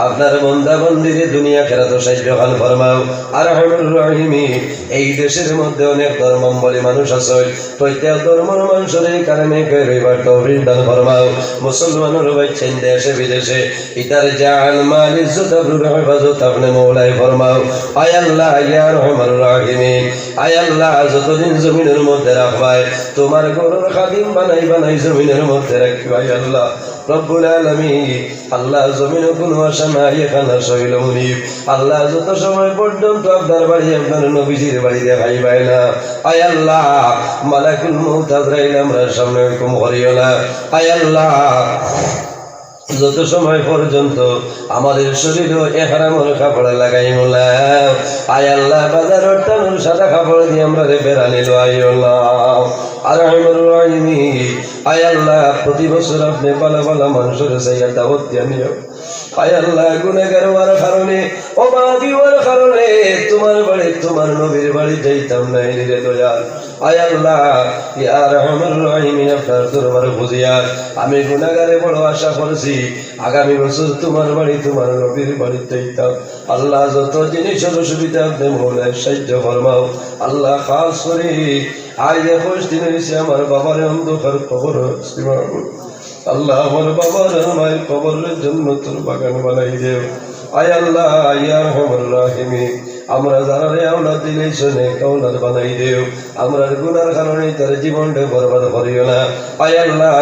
আপনার বন্দা বন্দিরে দুনিয়া আখেরাতো সাহায্য খান ফরমাও। আরহামুর রাহিমিন, এই দেশের মধ্যে অনেক ধর্মাবলম্বী মানুষ আছইন, প্রত্যেক ধর্মর মানষরে এই কালেমা কইয়া রইবার তৌফিক দান ফরমাও। মুসলমানর বাইচ্চাইন দেশে বিদেশে, ইতার জান, মাল, ইজ্জত, আবরুর হেফাজত আপনে মওলায় ফরমাও। আয় আল্লাহ, ইয়া আরহামার রাহিমিন, আয় আল্লাহ, যতদিন জমিনর মধ্যে রাখবায়, তুমার ঘরর খাদিম বানাই বানাই জমিনর মধ্যে রাখবায়। আল্লাহ রব্বুল আলামিন, আল্লাহ, জমিনো কুনু আশা নাই, এখান আশা অইলো মুনিব। আল্লাহ, যত সময় পর্যন্ত আপনার বাড়ি, আপনার নবীজির বাড়ি দেখাইবায় না, আয় আল্লাহ, মালাকুল মউত আজরাইল আমরার সামনে হুকুম করিও না। আয় আল্লাহ, যত সময় পর্যন্ত আমাদের শরীরো এহরামর কাপড় লাগাইমু না, আয় আল্লাহ, বাজারর টানর সাদা কাপড় দি আমরারে বেড়ানি লওয়াইও না। আরহামুর রাহিমিন, আয় আল্লাহ, প্রতি বছর আপনে ভালা ভালা মানষরে চাইয়া দাওয়াত দিয়া নিও। আয় আল্লাহ, গুনাগার অওয়ার কারণে, অভাবী অওয়ার কারণে তুমার বাড়ি, তুমার নবীর বাড়ি যাইতাম নায় রে দয়াল। আয় আল্লাহ, ইয়া আরহামার রাহিমিন, আপনার দরবার বুঝিয়া আমি গুনাগারে বড় আশা করছি, আগামী বছর তুমার বাড়ি, তুমার নবীর বাড়ি যাইতাম। আল্লাহ, যত জিনিসর অসুবিধা আপনে মৌলায় সাহায্য ফরমাও। আল্লাহ, খাস করি আইজ একুশ দিন অইছে আমার বাবারে অন্ধকার কবরো রাখছি মাবুদ। আল্লাহ, আমার বাবার আর মায়ের কবররে জান্নাতুল বাগান বানাই দেও। আয় আল্লাহ, ইয়া আরহামার রাহিমিন, আমরা যারারে আওলাদ দিলাইছো, নেক আওলাদ বানাই দেও। আমরার গুনার কারণে তার জীবনরে বরবাদ করিও না। আয় আল্লাহ,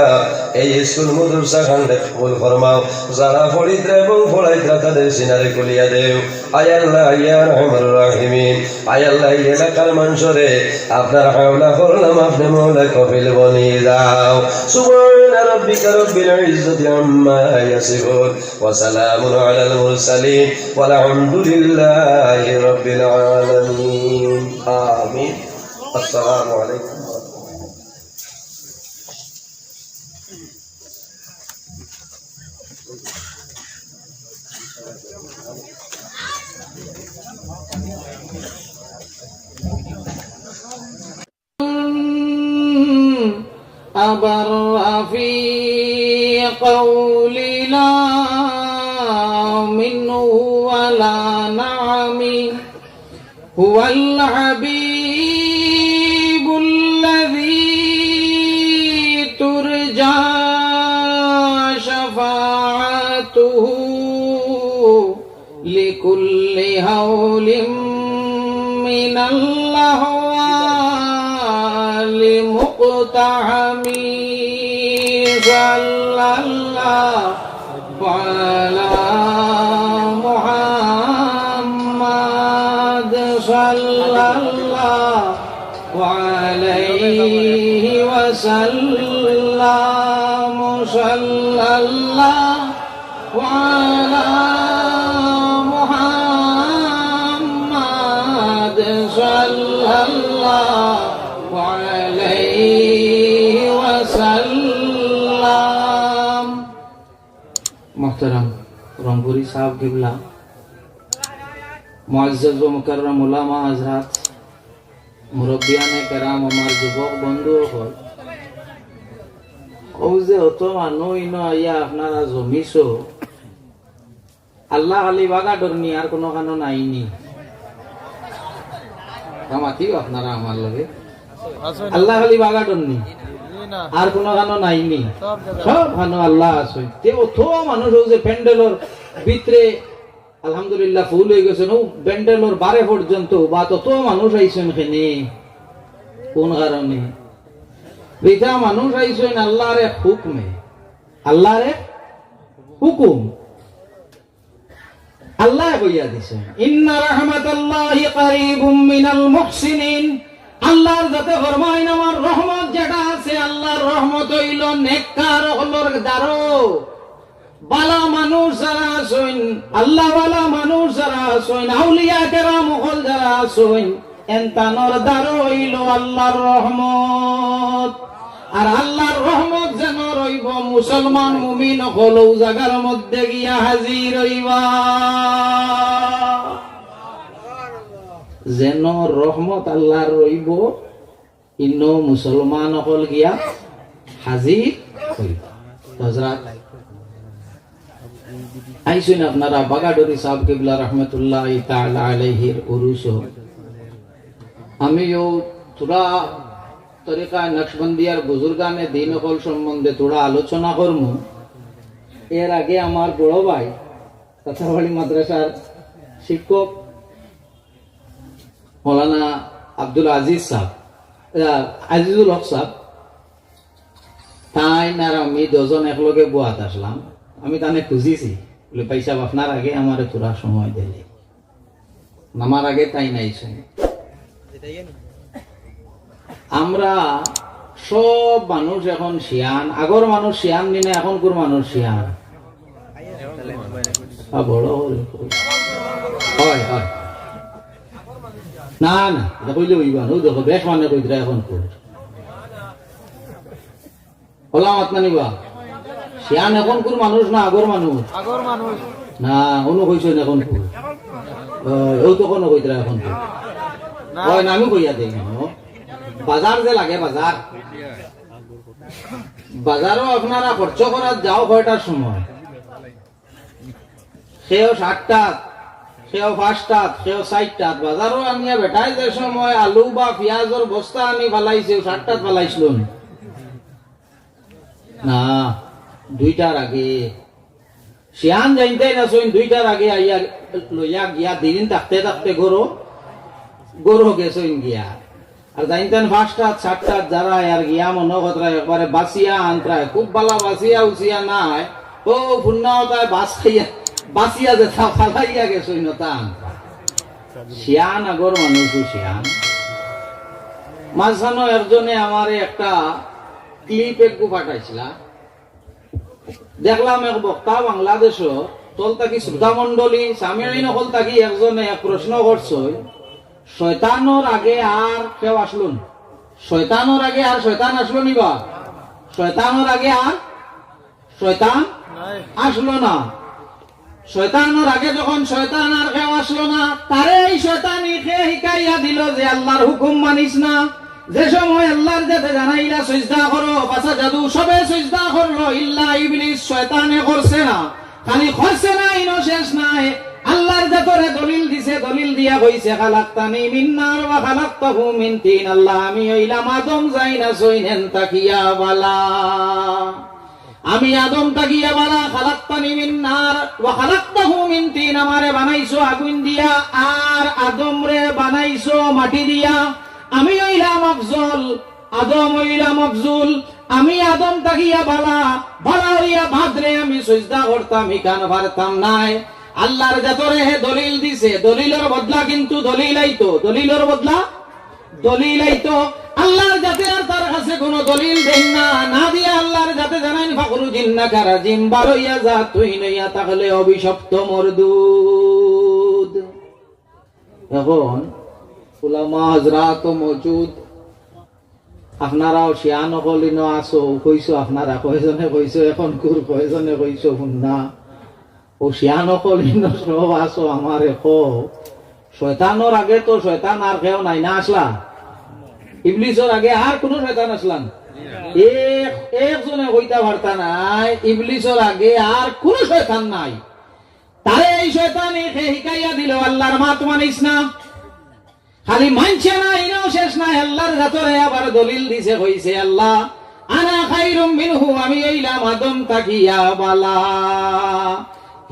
এই স্কুল মাদ্রাসা খানরে কবুল ফরমাও। যারা পড়িত্রা এবং পড়াইত্রা তাদের সিনারে খুলিয়া দেও। আয় আল্লাহ, ইয়া আরহামার রাহিমিন, আয় আল্লাহ, এই এলাকার মানষরে আপনার হাওলা করলাম, আপনে মৌলা কফিল বনি যাও। سبحان ربك رب العزة عما يصفون وسلام على المرسلين والحمد لله رب العالمين. آمين. السلام عليكم ورحمة الله. أبر في قول لا منه ولا نعم. هو الحبيب الذي ترجى شفاعته لكل هول من الأهوال مقتحم. صلى الله على محمد، صلى الله عليه وسلم، صلى الله على محمد، صلى الله عليه وسلم. মোহতারাম রংপুরি সাহেব কিবলা, মুআজ্জাজ ও মুকাররম উলামা হযরত, মুরব্বিয়ানে কেরাম, আমার যুবক বন্ধু অকল, অউ যে অত মানুষ ইনো আইয়া আপনারা জমিছো, আল্লাহ খালি বাগা ডরনি, আর কুনু কানো নাইনি। তা মাতিও আপনারা আমার লগে। আল্লাহ খালি বাগা ডরনি, আর কুনু কানো নাইনি। সব কানো আল্লাহ আছে। তে অত মানুষ অউ যে প্যান্ডেলর ভিতরে আলহামদুলিল্লাহ ফুল অইগেছে, অউ প্যান্ডেলর বারে পর্যন্ত বা তত মানুষ আইছইন কেনে, কুন কারণে? ইতা মানুষ আইছইন আল্লাহর এক হুকুমে, আল্লাহর এক হুকুম। আল্লায় কইয়া দিছইন, "ইন্না রাহমাতাল্লাহি কারীবুম মিনাল মুহসিনিন।" আল্লাহর যাতে ফরমাইন, আমার রহমত যেটা আছে, আল্লাহর রহমত অইলো নেককার অকলর দ্বারো। বালা মানুষ যারা আছইন, আল্লাহওয়ালা মানুষ যারা আছইন, আউলিয়া কেরাম অকল যারা আছইন, এনতানর দ্বারো অইলো আল্লাহর রহমত। আর আল্লাহর রহমত যেন রইবো, মুসলমান মুমিন অকল অউ জাগার মধ্যে গিয়া হাজির অইবা। যেন রহমত আল্লাহর রইবো, ইনো মুসলমান অকল গিয়া হাজির অইবা। হযরত আইছইন আপনারা বাগাডুরি সাহেব কিবলা রহমতুল্লাহি তাআলা আলাইহির উরুসো। আমিও থুড়া তরিকা নকশবন্দিয়ার বুজুর্গানে দিন অকল সম্বন্ধে থুড়া আলোচনা করমু। এর আগে আমার বড় ভাই তাতারবাড়ি মাদ্রাসার শিক্ষক মৌলানা আব্দুল আজিজ সাহেব, আহ, আজিজুল হক সাহেব, তাইন আর আমি দুইজন একলগে বওয়াত আছলাম। আমি তানে খুঁজিছি, বলে, "ভাই সাহেব, আপনার আগে আমারে থুড়া সময় দিলে।" আমার আগে তাইন আইছইন। আমরা সব মানুষ এখন শিয়ান, আগর মানুষ শিয়ান নি না, এখনকুর মানুষ শিয়ান? আ, বড় হলে কই। হয়, হয়। না, না, ইটা কইলে অইবা না। অউ দেখো, বেশ মানে কইতরা এখনকুর। খোলা মাত না নিবা। শিয়ান এখনকুর মানুষ না আগর মানুষ? আগর মানুষ। না, অনু কইছইন এখনকুর। ও, এও তো কোনো কইতরা এখনকুর। না। ওই না, আমি কইয়া দেই না, ও। বাজার যে লাগে, বাজার। বাজারও আপনারা খরচ করাত যাও কয়টার সময়? কেউ সাতটাত, কেউ পাঁচটাত, কেউ চাইরটাত। বাজারও আনিয়া বেটায় যে সময় আলু বা পিয়াজর বস্তা আনি ফালাইছে, সাতটাত ফালাইছলো নি? না, দুইটার আগে। শিয়ান জানতায় না চইন, দুইটার আগে আইয়া লইয়া গিয়া দিন থাকতে থাকতে গরু, গরু গেছইন গিয়া। আর জানতাম পাঁচটাত, সাতটাত যারা আর গিয়া মনো করতরা একবারে বাসিয়া আনতরা, খুব বালা বাসিয়া উসিয়া নাই, ও ফুন্না ওতায় বাস খাইয়া, বাসিয়া যেতা ফালাইয়া গেছইন ওতা আনতরা। শিয়ান আগর মানুষ শিয়ান। মাঝখানো একজনে আমারে একটা clip একগু পাঠাইছিলা। দেখলাম এক বক্তা বাংলাদেশো, তল থাকি শ্রোতা মণ্ডলী, সামিইন অকল থাকি একজনে এক প্রশ্ন করছইন, শয়তানর আগে আর কেউ আছলো নি? শয়তানর আগে আর শয়তান আছলো নি বা? শয়তানর আগে আর শয়তান আছলো না। শয়তানর আগে যখন শয়তান আর কেউ আছলো না, তারে এই শয়তানি কে হিকাইয়া দিলো যে আল্লার হুকুম মানিস না? যে সময় আল্লার জাতে জানাইলা সইজদা করো, ফাসাজাদু, সবে সইজদা করলো, ইল্লা ইবলিস, শয়তানে করছে না। খালি করছে না, ইনো শেষ নায়, আল্লার জাতরে দলিল দিছে, দলিল দিয়া কইছে, "খালাকতানি মিন নার ওয়া খালাকতাহু মিন তিন।" আল্লা, আমি অইলাম আদম যাইন আছইন এন থাকিয়া বালা। আমি আদম থাকিয়া বালা, খালাকতানি মিন নার ওয়া খালাকতাহু মিন তিন, আমারে বানাইছো আগুইন দিয়া, আর আদমরে বানাইছো মাটি দিয়া। আমি অইলাম আফজল, আদম অইলাম আফজুল। আমি আদম থাকিয়া বালা, বালা অইয়া বাদরে আমি সইজদা করতাম, ইখান পারতাম নায়। আল্লার জাতরে হে দলিল দিছে, দলিলর বদলা কিন্তু দলিল আইতো, দলিলর বদলা দলিল আইতো। আল্লার জাতে আর তার কাছে কোনো দলিল দেইন না, না দিয়া আল্লার জাতে জানাইন, "ফাখরুজ ইন্নাকা রাজিম, বারইয়া যা, তুই নইয়া থাকলে অভিশপ্ত মরদুদ।" এখন উলামা হজরাত মওজুদ, আপনারাও শিয়ান অকল ইনো আছো, কইছো আপনারা, কয়জনে কইছো, এখনকুর কয়জনে কইছো, হুন না। ও শিয়ান অকল ইনো সব আছো, আমারে কও, শয়তানর আগে তো শয়তান আর কেউ নাই না আছলা? ইবলিসর আগে আর কুনু শয়তান আছলা না? এক, একজনে কইতা পারতা নায়, ইবলিসর আগে আর কুনু শয়তান নাই। তারে এই শয়তানি কে হিকাইয়া দিলো, আল্লার মাত মানিস না। খালি মানছে না, ইনো শেষ নায়, আল্লার জাতরে আবার দলিল দিছে, কইছে, "আল্লা, আনা খাইরুম মিনহু, আমি অইলাম আদম থাকিয়া বালা।"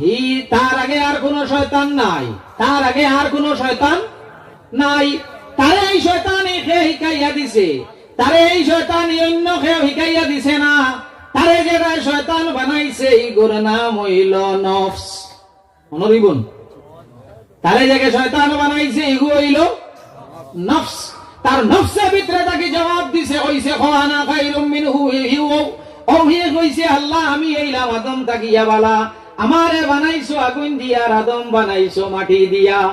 হি, তার আগে আর কুনু শয়তান নাই, তার আগে আর কুনু শয়তান নাই। তারে এই শয়তানি কে হিকাইয়া দিছে? তারে এই শয়তানি অইন্য কেউ হিকাইয়া দিছে না। তারে যেরা শয়তান বানাইছে, ইগুর নাম অইলো নফস। মনো রইবো নি? তারে যেগু শয়তান বানাইছে, ইগু অইলো নফস। তার নফসে ভিতরে থাকি জবাব দিছে, কইছে, "কও আনা খাইরুম মিনহু, হি, হি, ও, ও, হি কইছে, 'আল্লা, আমি অইলাম আদম থাকিয়া বালা, আমারে বানাইছো আগুইন দিয়া, আর আদম বানাইছো মাটি দিয়া।'"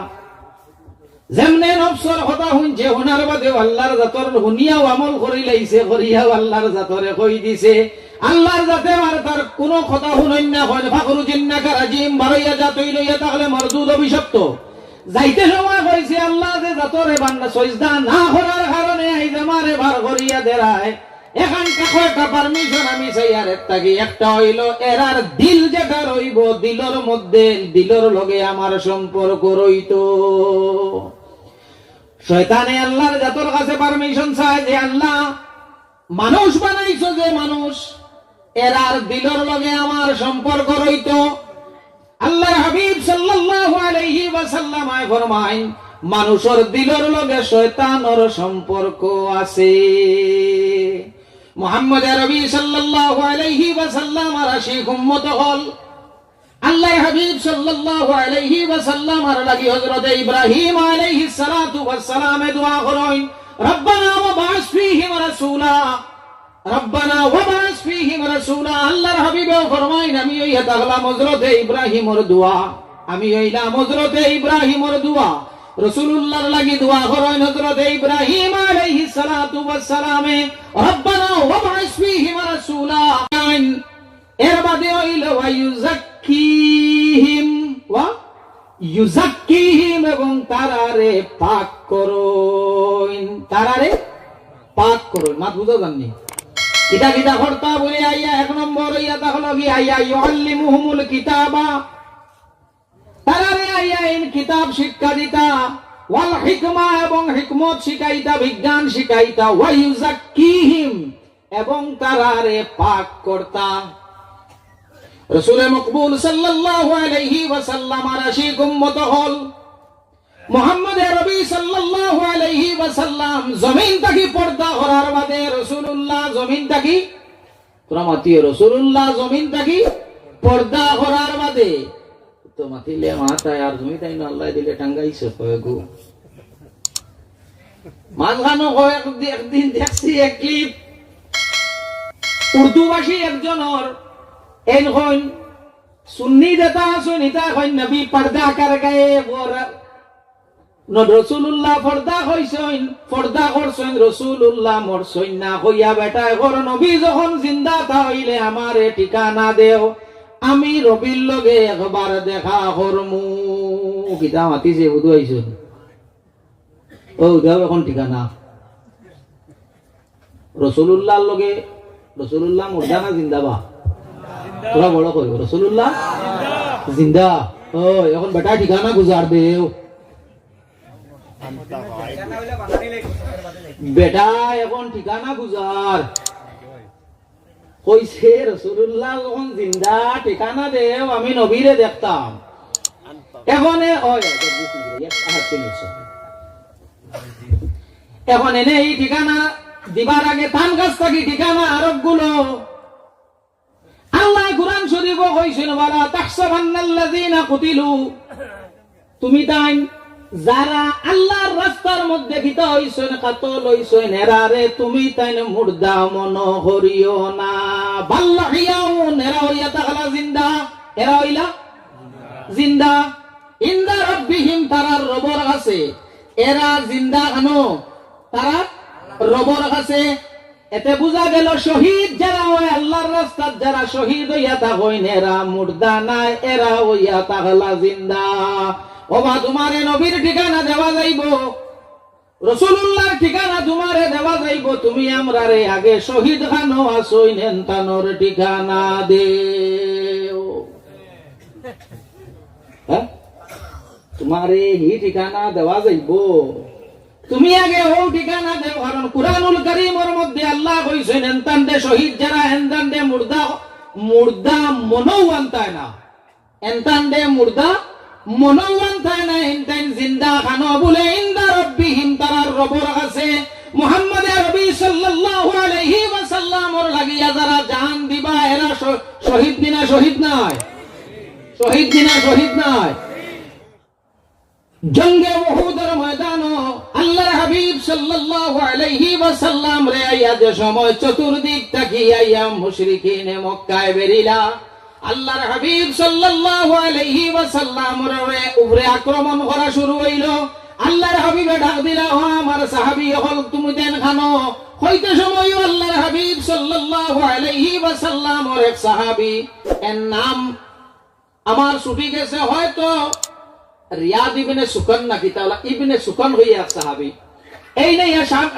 যেমনে নফসর কথা হুনছে, হুনার বাদেও আল্লার জাতর হুনিয়াও আমল করিলাইছে, করিয়াও আল্লার জাতরে কই দিছে। আল্লার জাতে আর তার কুনু কথা হুনইন না, কইন, "ফাখরুজ ইন্নাকা রাজিম, বারইয়া যা, তুই নইয়া থাকলে মরদুদ, অভিশপ্ত।" যাইতে সময় কইছে, "আল্লা, যে জাতরে বান্দা সইজদা না করার কারণে আইজ আমারে বার করিয়া দেরায়, এখান থাকি একটা permission আমি চাইয়ার, এর থাকি একটা অইলো, এরার দিল যেটা রইবো, দিলর মধ্যে, দিলর লগে আমার সম্পর্ক রইতো।" শয়তানে আল্লার জাতর কাছে permission চায় যে, "আল্লা, মানুষ বানাইছো যে মানুষ, এরার দিলর লগে আমার সম্পর্ক রইতো।" আল্লার হাবিব সাল্লাল্লাহু আলাইহি ওয়াসাল্লাম আয় ফরমাইন, "মানুষর দিলর লগে শয়তানর সম্পর্ক আছে।" মুহাম্মদ আরবি সাল্লাল্লাহু আলাইহি ওয়াসাল্লাম আর আশিক উম্মত অকল, আল্লার হাবিব সাল্লাল্লাহু আলাইহি ওয়াসাল্লাম আর লাগি হযরতে ইব্রাহিম আলাইহিস সালাতু ওয়াস সালামে দোয়া করইন, "রব্বানা ওয়াবআস ফীহিম রাসূলা, রব্বানা ওয়াবআস ফীহিম রাসূলা।" আল্লার হাবিবেও ফরমাইন, "আমি অইয়া থাকলাম হযরতে ইব্রাহিমর দোয়া, আমি অইলাম হযরতে ইব্রাহিমর দোয়া।" রাসূলুল্লাহর লাগি দোয়া করইন হযরতে ইব্রাহিম আলাইহিস সালাতু ওয়াস সালামে, "রব্বানা ওয়াবআস ফীহিম রাসূলা।" এর বাদে অইলো, "ওয়া ইউযাক্কিহিম, ওয়া ইউযাক্কিহিম", এবং তারারে পাক করইন, তারারে পাক করইন। মাত বুঝা যার নি? কিতা কিতা করতা বুলে আইয়া এক নম্বর অইয়া থাকলো কি, আইয়া ইউআল্লিমুহুমুল কিতাবা, তারারে আইয়া ইন কিতাব শিক্ষা দিতা, ওয়াল হিকমা, এবং হিকমত শিখাইতা, বিজ্ঞান শিখাইতা, ওয়া ইউযাক্কিহিম, এবং তারারে পাক করতা। রসুলে মকবুল সাল্লাল্লাহু আলাইহি ওয়াসাল্লামর আশিক উম্মত অকল, মুহাম্মদ আরবি সাল্লাল্লাহু আলাইহি ওয়াসাল্লাম জমিন থাকি পর্দা করার বাদে, রসুলুল্লাহ জমিন থাকি, তোরা মাতিও, রসুলুল্লাহ জমিন থাকি পর্দা করার বাদে, তো মাতিলে মাতায় আর তুমি তাইন আল্লায় দিলে টাঙ্গাইছো কয়গু। মাঝখানো কয় এক দি-, একদিন দেখছি এক ক্লিপ, উর্দুভাষী একজনর, এইন কইন, সুন্নি যেতা আছইন, ইতা কইন, "নবী পর্দা কর গয়ে, ও র-, ন-, রসুলুল্লাহ পর্দা কইছইন, পর্দা করছইন, রসুলুল্লাহ মরছইন না।" কইয়া বেটায় কর, "নবী যখন জিন্দা তা অইলে আমারে ঠিকানা দেও, আমি রবির লগে একবার দেখা করমু।" কিতা মাতিছে, বুধু আইছইন। ও, দেও এখন ঠিকানা। রসুলুল্লাহর লগে, রসুলুল্লাহ মুর্দা না জিন্দা বা? তোরা বড় কইও, রসুলুল্লাহ জিন্দা। ও, এখন বেটা ঠিকানা গুজার দেও। বেটা এখন ঠিকানা গুজার। কইছে, "রসুলুল্লাহ যখন জিন্দা, ঠিকানা দেও, আমি নবীরে দেখতাম।" এখন এ, ওই, ওই, এখন এনে ই ঠিকানা দিবার আগে তান কাছ থাকি ঠিকানা আরোপগুলো আল্লায় কুরআন শরীফো কইছইন, "ওয়ালা তাহসাবান্নাল্লাযীনা কুতিলু।" তুমি তাইন যারা আল্লার রাস্তার মধ্যে কিতা অইছইন, কাতল অইছইন, এরারে তুমি তাইন মুর্দা মনো করিও না। বাল আহইয়াউন, এরা অইয়া থাকলা জিন্দা, এরা অইলা জিন্দা। ইনদা রাব্বিহিম, তারার রবর কাছে। এরা জিন্দা কেনে? তারার রবর কাছে। এতে বুঝা গেল, শহীদ যারা অয়, আল্লার রাস্তাত যারা শহীদ অইয়া থাকইন, এরা মুর্দা নায়, এরা অইয়া থাকলা জিন্দা। ওবা, তুমারে নবীর ঠিকানা দেওয়া যাইবো, রসুলুল্লাহর ঠিকানা তুমারে দেওয়া যাইবো, তুমি আমরারে আগে শহীদ খানো আছইন, এনতানর ঠিকানা দেও। হ্যাঁ? তুমারে হি ঠিকানা দেওয়া যাইবো। তুমি আগে অউ ঠিকানা দেও, কারণ কুরআনুল করিমর মধ্যে আল্লায় কইছইন, "এনতানরে শহীদ যারা, এনতানরে মুর্দা, মুর্দা মনো আনতায় না।" এনতানরে মুর্দা মনো আনতায় না, এনতাইন জিন্দা খানো বুলে, ইনদা রাব্বিহিম, তারার রবর কাছে। মুহাম্মদ আরবি সাল্লাল্লাহু আলাইহি ওয়াসাল্লামর লাগিয়া যারা জান দিবা, এরা শ-, শহীদ নি না শহীদ নায়? শহীদ নি না শহীদ নায়? জঙ্গে উহুদর ময়দানো আল্লার হাবিব সাল্লাল্লাহু আলাইহি ওয়াসাল্লামরে আইয়া যে সময় চতুর্দিক থাকি আইয়া মুশরিকিনে মক্কায় বেরিলা, আল্লার হাবিব সাল্লাল্লাহু আলাইহি ওয়াসাল্লামর উপরে আক্রমণ করা শুরু অইলো। আল্লার হাবিবে ডাক দিলা, "ও আমার সাহাবী অকল, তুমি তাইন খানো?" কইতে সময়ও আল্লার হাবিব সাল্লাল্লাহু আলাইহি ওয়াসাল্লামর এক সাহাবী, এর নাম আমার ছুটি গেছে, হয়তো রিয়াদ ইবনে সুকান নাকি, তাহলে ইবনে সুকান অইয়া এক সাহাবী। এইন আইয়া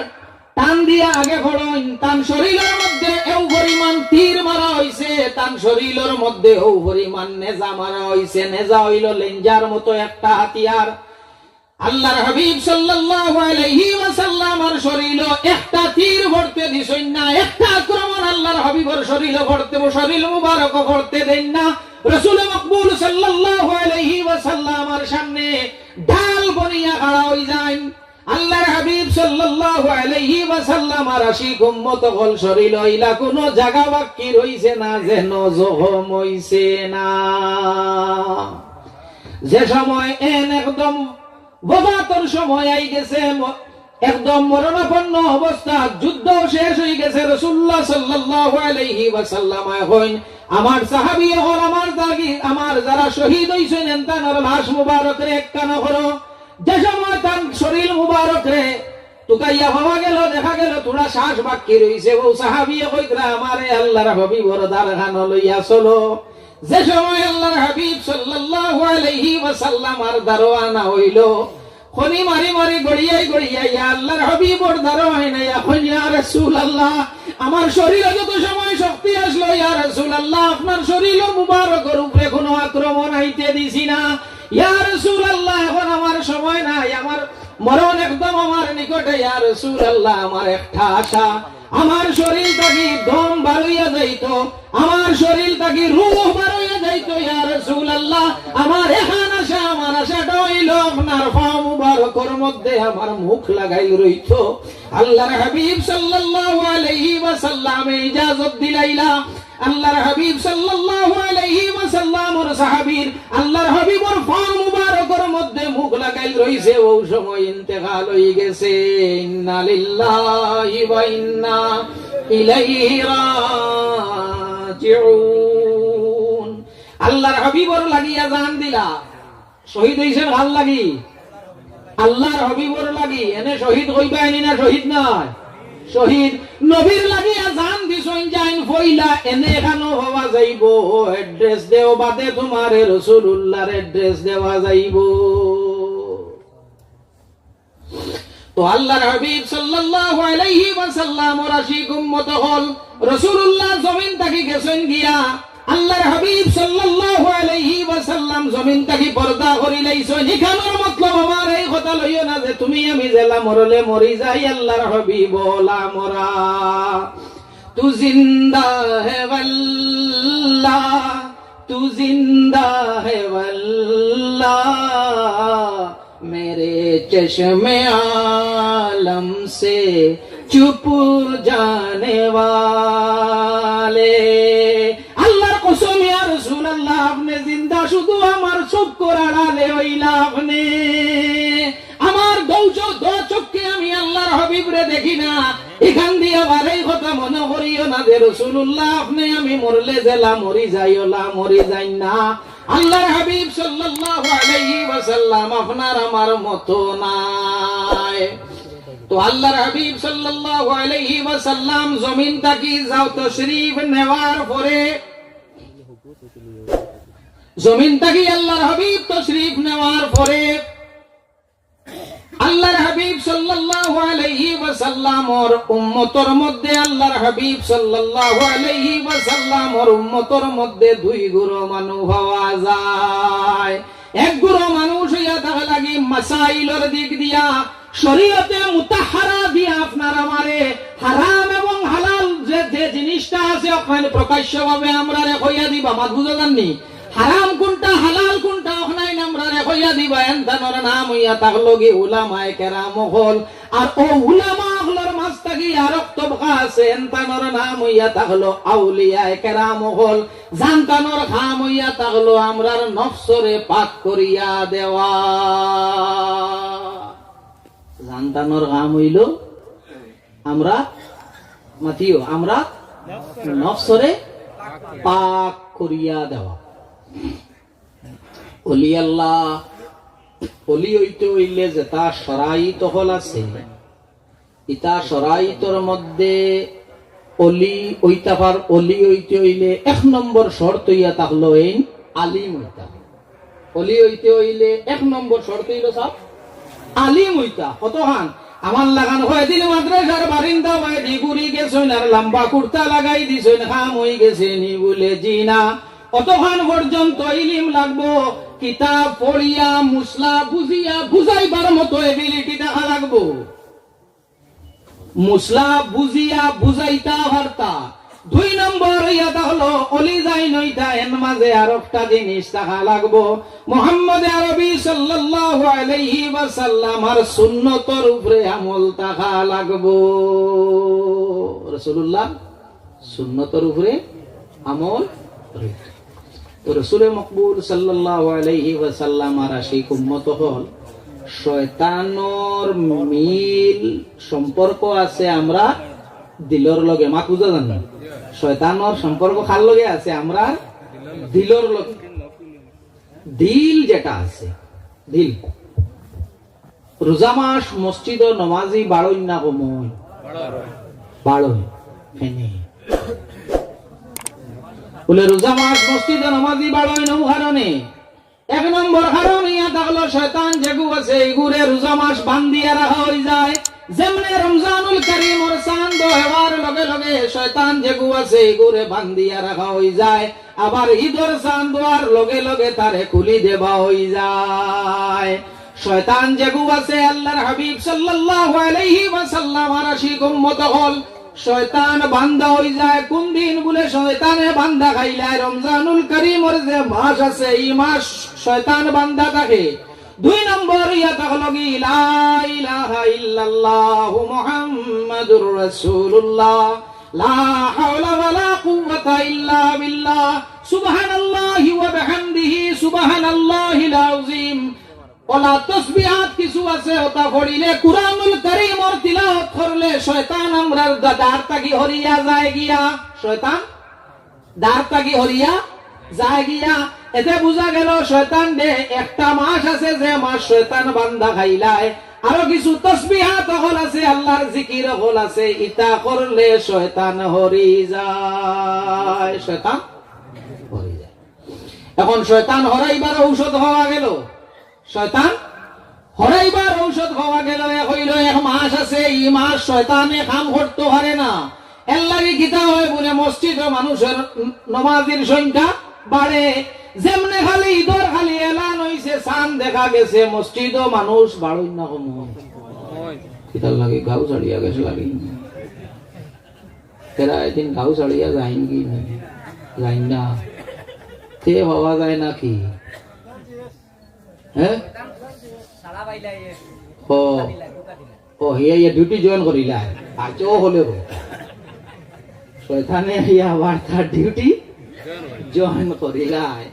টান দিয়া আগে পড়ইন, তান শরীলর মধ্যে এউ পরিমাণ তীর মারা অইছে, তান শরীলর মধ্যে এউ পরিমাণ নেজা মারা অইছে। নেজা অইলো লেঞ্জার মতো একটা হাতিয়ার। আল্লার হাবিব সাল্লাল্লাহু আলাইহি ওয়াসাল্লামর শরীলো একটা তীর পড়তে দিছইন না, একটা আক্রমণ আল্লার হাবিবর শরীলো পড়তে, শরীল মুবারকো পড়তে দেইন না। রসুল মকবুল সাল্লাল্লাহু আলাইহি ওয়াসাল্লামর সামনে ঢাল বনিয়া খাড়া অইযাইন। আল্লার হাবিব সাল্লাল্লাহু আলাইহি ওয়াসাল্লামর আশিক উম্মত অকল, শরীলো ইলা কুনু জাগা বাক্কি রইছে না, যেন জখম অইছে না। যে সময় এন একদম ওফাতর সময় আইগেছে, ম-, একদম মরণাপন্ন অবস্থা, যুদ্ধ শেষ অইগেছে। রাসুলুল্লাহ সাল্লাল্লাহু আলাইহি ওয়াসাল্লাম কইন, "আমার সাহাবী অকল, আমার দাগি, আমার যারা শহীদ অইছইন, এনতানর লাশ মুবারকরে একখানো করো।" যে সময় তান শরীল মুবারকরে তুকাইয়া পাওয়া গেল, দেখা গেল থুড়া শ্বাস বাকি রইছে, অউ সাহাবিয়ে কইতরা, "আমারে আল্লার হাবিবর দারখানো লইয়া চলো।" যে সময় আল্লার হাবিব সাল্লাল্লাহু আলাইহি ওয়াসাল্লামর দারো আনা অইলো, খনি মারি মারি গড়িয়াই গড়িয়াই ইয়া আল্লার হাবিবর দারো আইনা ইয়া কইন, "ইয়া রাসূলুল্লাহ, আমার শরীলো যত সময় শক্তি আছলো, ইয়া রাসূলুল্লাহ, আপনার শরীল মুবারকর উপরে কুনু আক্রমণ আইতে দিছি না। ইয়া রাসূলুল্লাহ, এখন আমার সময় নাই, আমার মরণ একদম আমার নিকটে। ইয়া রাসূলুল্লাহ, আমার একটা আশা, আমার শরীল থাকি দম বারইয়া যাইতো, আমার শরীল থাকি রূহ বারইয়া যাইতো, ইয়া রাসূলুল্লাহ, আমার এখান আশা, আমার আশাটা অইলো আপনার পাও মুবারকর মধ্যে আমার মুখ লাগাইল রইতো।" আল্লার হাবিব সাল্লাল্লাহু আলাইহি ওয়াসাল্লামে ইজাজত দিলাইলা। আল্লার হাবিব সাল্লাল্লাহু আলাইহি ওয়াসাল্লামর সাহাবীর আল্লার হাবিবর পাও মুবারকর মধ্যে মুখ লাগাইল রইছে, অউ সময় ইন্তেকাল অইগেছে। ইন্না লিল্লাহি ওয়া ইন্না ইলাইহি রাজিউন। আল্লার হাবিবর লাগিয়া জান দিলা। শহীদ অইছইন কার লাগি? আল্লার হাবিবর লাগি। এনে শহীদ কইবা এনি না শহীদ নায়? শহীদ। নবীর লাগিয়া জান দিছইন যাইন পয়লা, এনে এখানো পাওয়া যাইবো, address দেও বাদে তুমারে রাসূলুল্লাহর address দেওয়া যাইবো। তো আল্লার হাবিব সাল্লাল্লাহু আলাইহি ওয়াসাল্লামর আশিক উম্মত অকল, রাসূলুল্লাহ জমিন থাকি গেছইন গিয়া, আল্লার হাবিব সাল্লাল্লাহু আলাইহি ওয়াসাল্লাম জমিন থাকি পর্দা করিলাইছইন। ইখানর মতলব আমার এই কথা লইও না যে তুমি আমি যেলা মরলে মরি যাই, আল্লার হাবিব অলা মরা। তু জিন্দা হে ওয়াল্লাহ, তু জিন্দা হে ওয়াল্লাহ, মেরে চশমে আলম সে চুপ জানে ওয়ালে। আল্লার কসম, ইয়া রাসূলুল্লাহ, আপনে জিন্দা, শুধু আমার চক্ষুর আড়ালে অইলা আপনে। আমার দু চো-, দু চক্ষে আমি আল্লার হাবিবরে দেখি না। ইখান দিয়া আবার এই কথা মনো করিও না যে রাসূলুল্লাহ, আপনে আমি মরলে যেলা মরি যাই, অলা মরি যাইন না। আল্লার হাবিব সাল্লাল্লাহু আলাইহি ওয়াসাল্লাম আপনার আমার মতো নায়। তো আল্লার হাবিব সাল্লাল্লাহু আলাইহি ওয়াসাল্লাম জমিন থাকি যাও তশরিফ নেওয়ার পরে, জমিন থাকি আল্লার হাবিব তশরিফ নেওয়ার পরে আল্লার হাবিব সাল্লাল্লাহু আলাইহি ওয়াসাল্লামর উম্মতর মধ্যে, আল্লার হাবিব সাল্লাল্লাহু আলাইহি ওয়াসাল্লামর উম্মতর মধ্যে দুই গুরু মানুষ পাওয়া যায়। এক গুরু মানুষ অইয়া থাকা লাগি মাসাইলর দিক দিয়া, শরীয়তে মুতাহহারা দিয়া আপনার আমারে হারাম এবং হালাল যে, যে জিনিসটা আছে, অখান প্রকাশ্যভাবে আমরারে কইয়া দিবা, মাত বুঝা যারনি? হারাম কুনটা, হালাল কুনটা, অখান আমরারে কইয়া দিবা। এনতানর নাম অইয়া থাকলো গি উলামায়ে কেরাম অকল। আর অউ উলামা অকলর মাঝ থাকি আরক তবকা আছে, এনতানর নাম অইয়া থাকলো আউলিয়ায়ে কেরাম অকল। জানতানর কাম অইয়া থাকলো আমরার নফসরে পাক করিয়া দেওয়া। জানতানর কাম অইলো আমরা, মাতিও, আমরা নফসরে পাক করিয়া দেওয়া। অলি আল্লাহ, অলি অইতে অইলে যেতা শরাইত অকল আছে, ইতা শরাইতর মধ্যে অলি অইতা পার-, অলি অইতে অইলে এক নম্বর শর্ত অইয়া থাকলো এইন আলিম অইতা। অলি অইতে অইলে এক নম্বর শর্ত অইলো সাব আলিম অইতা। কতখান আমার লাখান কয়দিন মাদ্রাসার বারিন্দা বায়দি ঘুরি গেছইন আর লম্বা কুর্তা লাগাই দিছইন, কাম অইগেছে নি? বুলে, "জি না।" অতখান পর্যন্ত ইলিম লাগবো, কিতাব পড়িয়া, মুসলা বুঝিয়া, বুঝাইবার মতো ability থাকা লাগবো। মুসলা বুঝিয়া বুঝাইতা পারতা। দুই নম্বর অইয়া থাকলো, অলি যাইন অইতা, এন মাঝে আরকটা জিনিস থাকা লাগবো। মুহাম্মদে আরবি সাল্লাল্লাহু আলাইহি ওয়াসাল্লামর সুন্নতর উপরে আমল থাকা লাগবো। রাসূলুল্লাহর সুন্নতর উপরে আমল রইতো। তো রসুলে মকবুল সাল্লাল্লাহু আলাইহি ওয়াসাল্লামর আশিক উম্মত অকল, শয়তানর মিল সম্পর্ক আছে আমরার দিলর লগে। মাত বুঝা যারনি? শয়তানর সম্পর্ক কার লগে আছে? আমরার দিলর লগে। দিল যেটা আছে, দিল। রোজা মাস মসজিদো নমাজি বাড়ইন না কমইন? বাড়ইন। কেনে? বুলে রোজা মাস মসজিদো নমাজি বাড়ইন অউ কারণে। এক নম্বর কারণ ইয়া থাকলো, শয়তান যেগু আছে, ইগুরে রোজা মাস বান্ধিয়া রাখা অইযায়। যেমনে রমজানুল করিমর চান্দ অওয়ার লগে লগে শয়তান যেগু আছে, ইগুরে বান্ধিয়া রাখা অইযায়। আবার ইদর চান্দ অওয়ার লগে লগে তারে খুলি দেওয়া অইযায়। শয়তান যেগু আছে, আল্লার হাবিব সাল্লাল্লাহু আলাইহি ওয়াসাল্লামর আশিক উম্মত অকল, শয়তান বান্ধা অইযায়। কুন দিন বুলে শয়তানে বান্ধা খাইলায়? রমজানুল করিমর যে মাস আছে, ই মাস শয়তান বান্ধা থাকে। দুই নম্বর ইয়া থাকলো কি, লা ইলাহা ইল্লাল্লাহু মুহাম্মাদুর রাসূলুল্লাহ, লা হাওলা ওয়ালা কুওয়াতা ইল্লা বিল্লাহ, সুবহানাল্লাহি ওয়া বিহামদিহি, সুবহানাল্লাহিল আযীম। অলা তসবিহাত কিছু আছে, অতা পড়িলে, কুরআনুল করিমর তিলাওয়াত করলে শয়তান আমরার দা-, দার থাকি হরিয়া যায় গিয়া। শয়তান দার থাকি হরিয়া যায় গিয়া। এতে বুঝা গেল শয়তানরে একটা মাস আছে যে মাস শয়তান বান্ধা খাইলায়। আরো কিছু তসবিহাত অকল আছে, আল্লার জিকির অকল আছে, ইতা করলে শয়তান হরি যায়, শয়তান হরি যায়। এখন শয়তান হরাইবার ঔষধ পাওয়া গেল। শয়তান হরাইবার ঔষধ পাওয়া গেল। এক অইলো, এক মাস আছে, ই মাস শয়তানে কাম করতো পারে না। এরলাগি কিতা অয় বুলে মসজিদো মানুষর নমাজির সংখ্যা বাড়ে। যেমনে খালি ইদর খালি এলান অইছে, চান দেখা গেছে, মসজিদো মানুষ বাড়ইন না কমইন? কিতার লাগি? গাউ ছাড়িয়া গেছলাগি। এরা এদিন গাউ ছাড়িয়া যাইন কি? যাইন না। তে পাওয়া যায় না কি? হ্যাঁ? ও, ও, হিয়া, হিয়া duty join করিলায়। আচ্ছা, ও হলে গো। শয়তানে হিয়া আবার তার duty join করিলায়।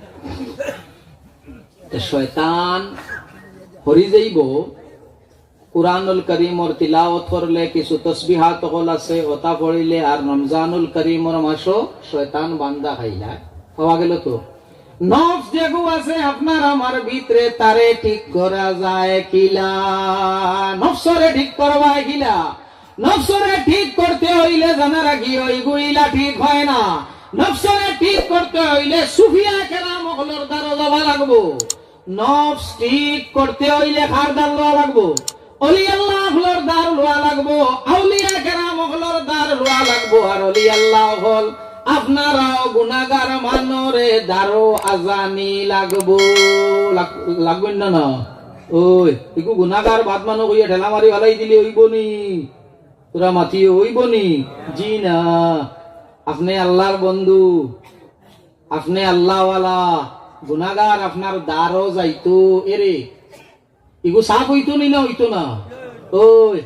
তো শয়তান হরি যাইব, কুরআনুল করিমর তিলাওয়াত করলে, কিছু তসবিহাত অকল আছে, অতা পড়িলে, আর রমজানুল করিমর মাসো শয়তান বান্দা খাইলা। পাওয়া গেল তো? নফস যেগু আছে আপনার আমার ভিতরে, তারে ঠিক করা যায় কিলা? নফসরে ঠিক করবায় কিলা? নফসরে ঠিক করতে অইলে জানা রাখি, ওইগুইলা ঠিক হয় না। নফসরে ঠিক করতে অইলে সুফিয়া কেরাম অকলর দ্বারো যাওয়া লাগবো। নফস ঠিক করতে অইলে কার দার লওয়া লাগবো? অলি আল্লাহ অকলর দার লওয়া লাগবো, আউলিয়া কেরাম অকলর দার লওয়া লাগবো। আর অলি আল্লাহ অকল, আপনারাও গুনাগার মানরে দারো আজানি লাগবো। লাগ-, লাগবো না, না? ওই, ইগু গুনাগার বাদ মানো কইয়া ঠেলা মারি ফালাই দিলে অইবো নি? তোরা মাতিও অইবো নি? জি না। আপনে আল্লাহর বন্ধু, আপনে আল্লাহওয়ালা, গুনাগার আপনার দারো যাইতো, এরে, ইগু সাফ অইতো নি না অইতো না? ওই,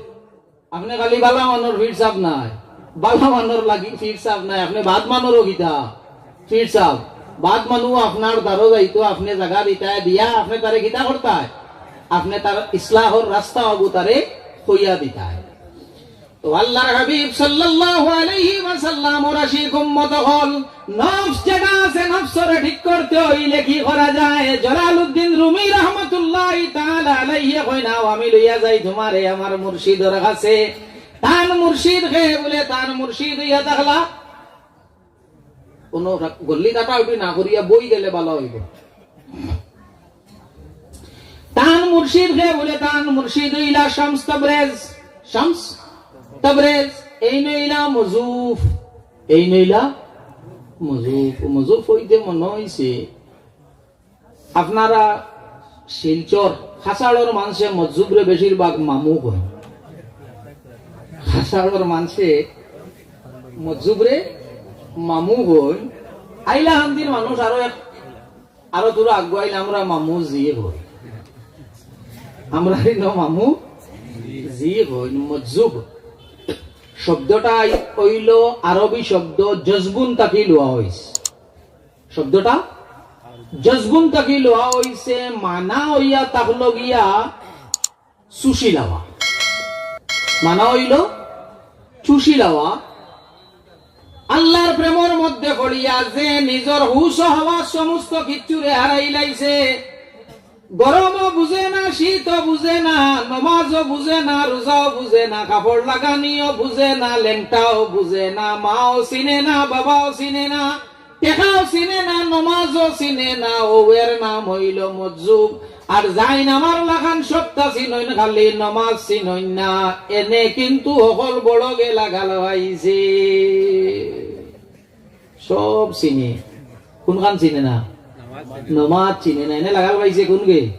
আপনে খালি বালা মানর ফির সাফ নায়, বালা মানর লাগি ফির সাফ নায়, আপনে বাদ মানরও কিতা ফির সাফ? বাদ মানু আপনার দারো যাইতো, আপনে জাগা দিতায় দিয়া, আপনে তারে কিতা করতায়? আপনে তার ইসলাহর রাস্তা অগু তারে কইয়া দিতায়। তো আল্লাহর হাবিব সাল্লাল্লাহু আলাইহি ওয়াসাল্লামর আশিক উম্মত অকল, নফস যেটা আছে, নফসরে ঠিক করতে অইলে কি করা যায়? জালালউদ্দিন রুমি রহমতুল্লাহি তাআলা আলাইহি কইন, "আও, আমি লইয়া যাই তুমারে আমার মুর্শিদর কাছে।" তান মুর্শিদ কে বুলে, তান মুর্শিদ অইয়া থাকলা। কোনো রা-, গল্লি কাটাউটি না করিয়া বই গেলে ভালা অইবো। তান মুর্শিদ কে বুলে, তান মুর্শিদ অইলা শামস তাবরেজ। শামস তাবরেজ, এইন অইলা মজুফ, এইন অইলা মজুফ। মজুফ অইতে মনো অইছে, আপনারা শিলচর, খাসাড়র মানষে মজুবরে বেশিরভাগ মামু কইন। খাসাড়র মানষে মজুবরে মামু কইন। আইলা হান্দির মানুষ আরো এক, আরো দূর আগুয়াইলে আমরা মামু জি কই। আমরা ইনো মামু জি কইন। মজুব শব্দটা অইলো আরবি শব্দ জজবুন থাকি লওয়া অইছে। শব্দটা জজবুন থাকি লওয়া অইছে, মানা অইয়া থাকলো গিয়া চুষি লওয়া। মানা অইলো চুষি লওয়া। আল্লাহর প্রেমর মধ্যে পড়িয়া যে নিজর হুশ ও হাওয়াস সমস্ত কিচ্ছুরে হারাইলাইছে, গরমও বুঝে না, শীতও বুঝে না, নমাজও বুঝে না, রোজাও বুঝে না, কাপড় লাগানিও বুঝে না, লেংটাও বুঝে না, মাও চিনে না, বাবাও চিনে না, টেকাও চিনে না, নমাজও চিনে না, অউ এর নাম অইলো মজজুব। আর যাইন আমার লাখান সবতা চিনইন, খালি নমাজ চিনইন না, এনে কিন্তু হকল বড়গে লাগাল পাইছে। সব চিনে, কুনখান চিনে না? নমাজ চিনে না। এনে লাগাল পাইছে কুনগে?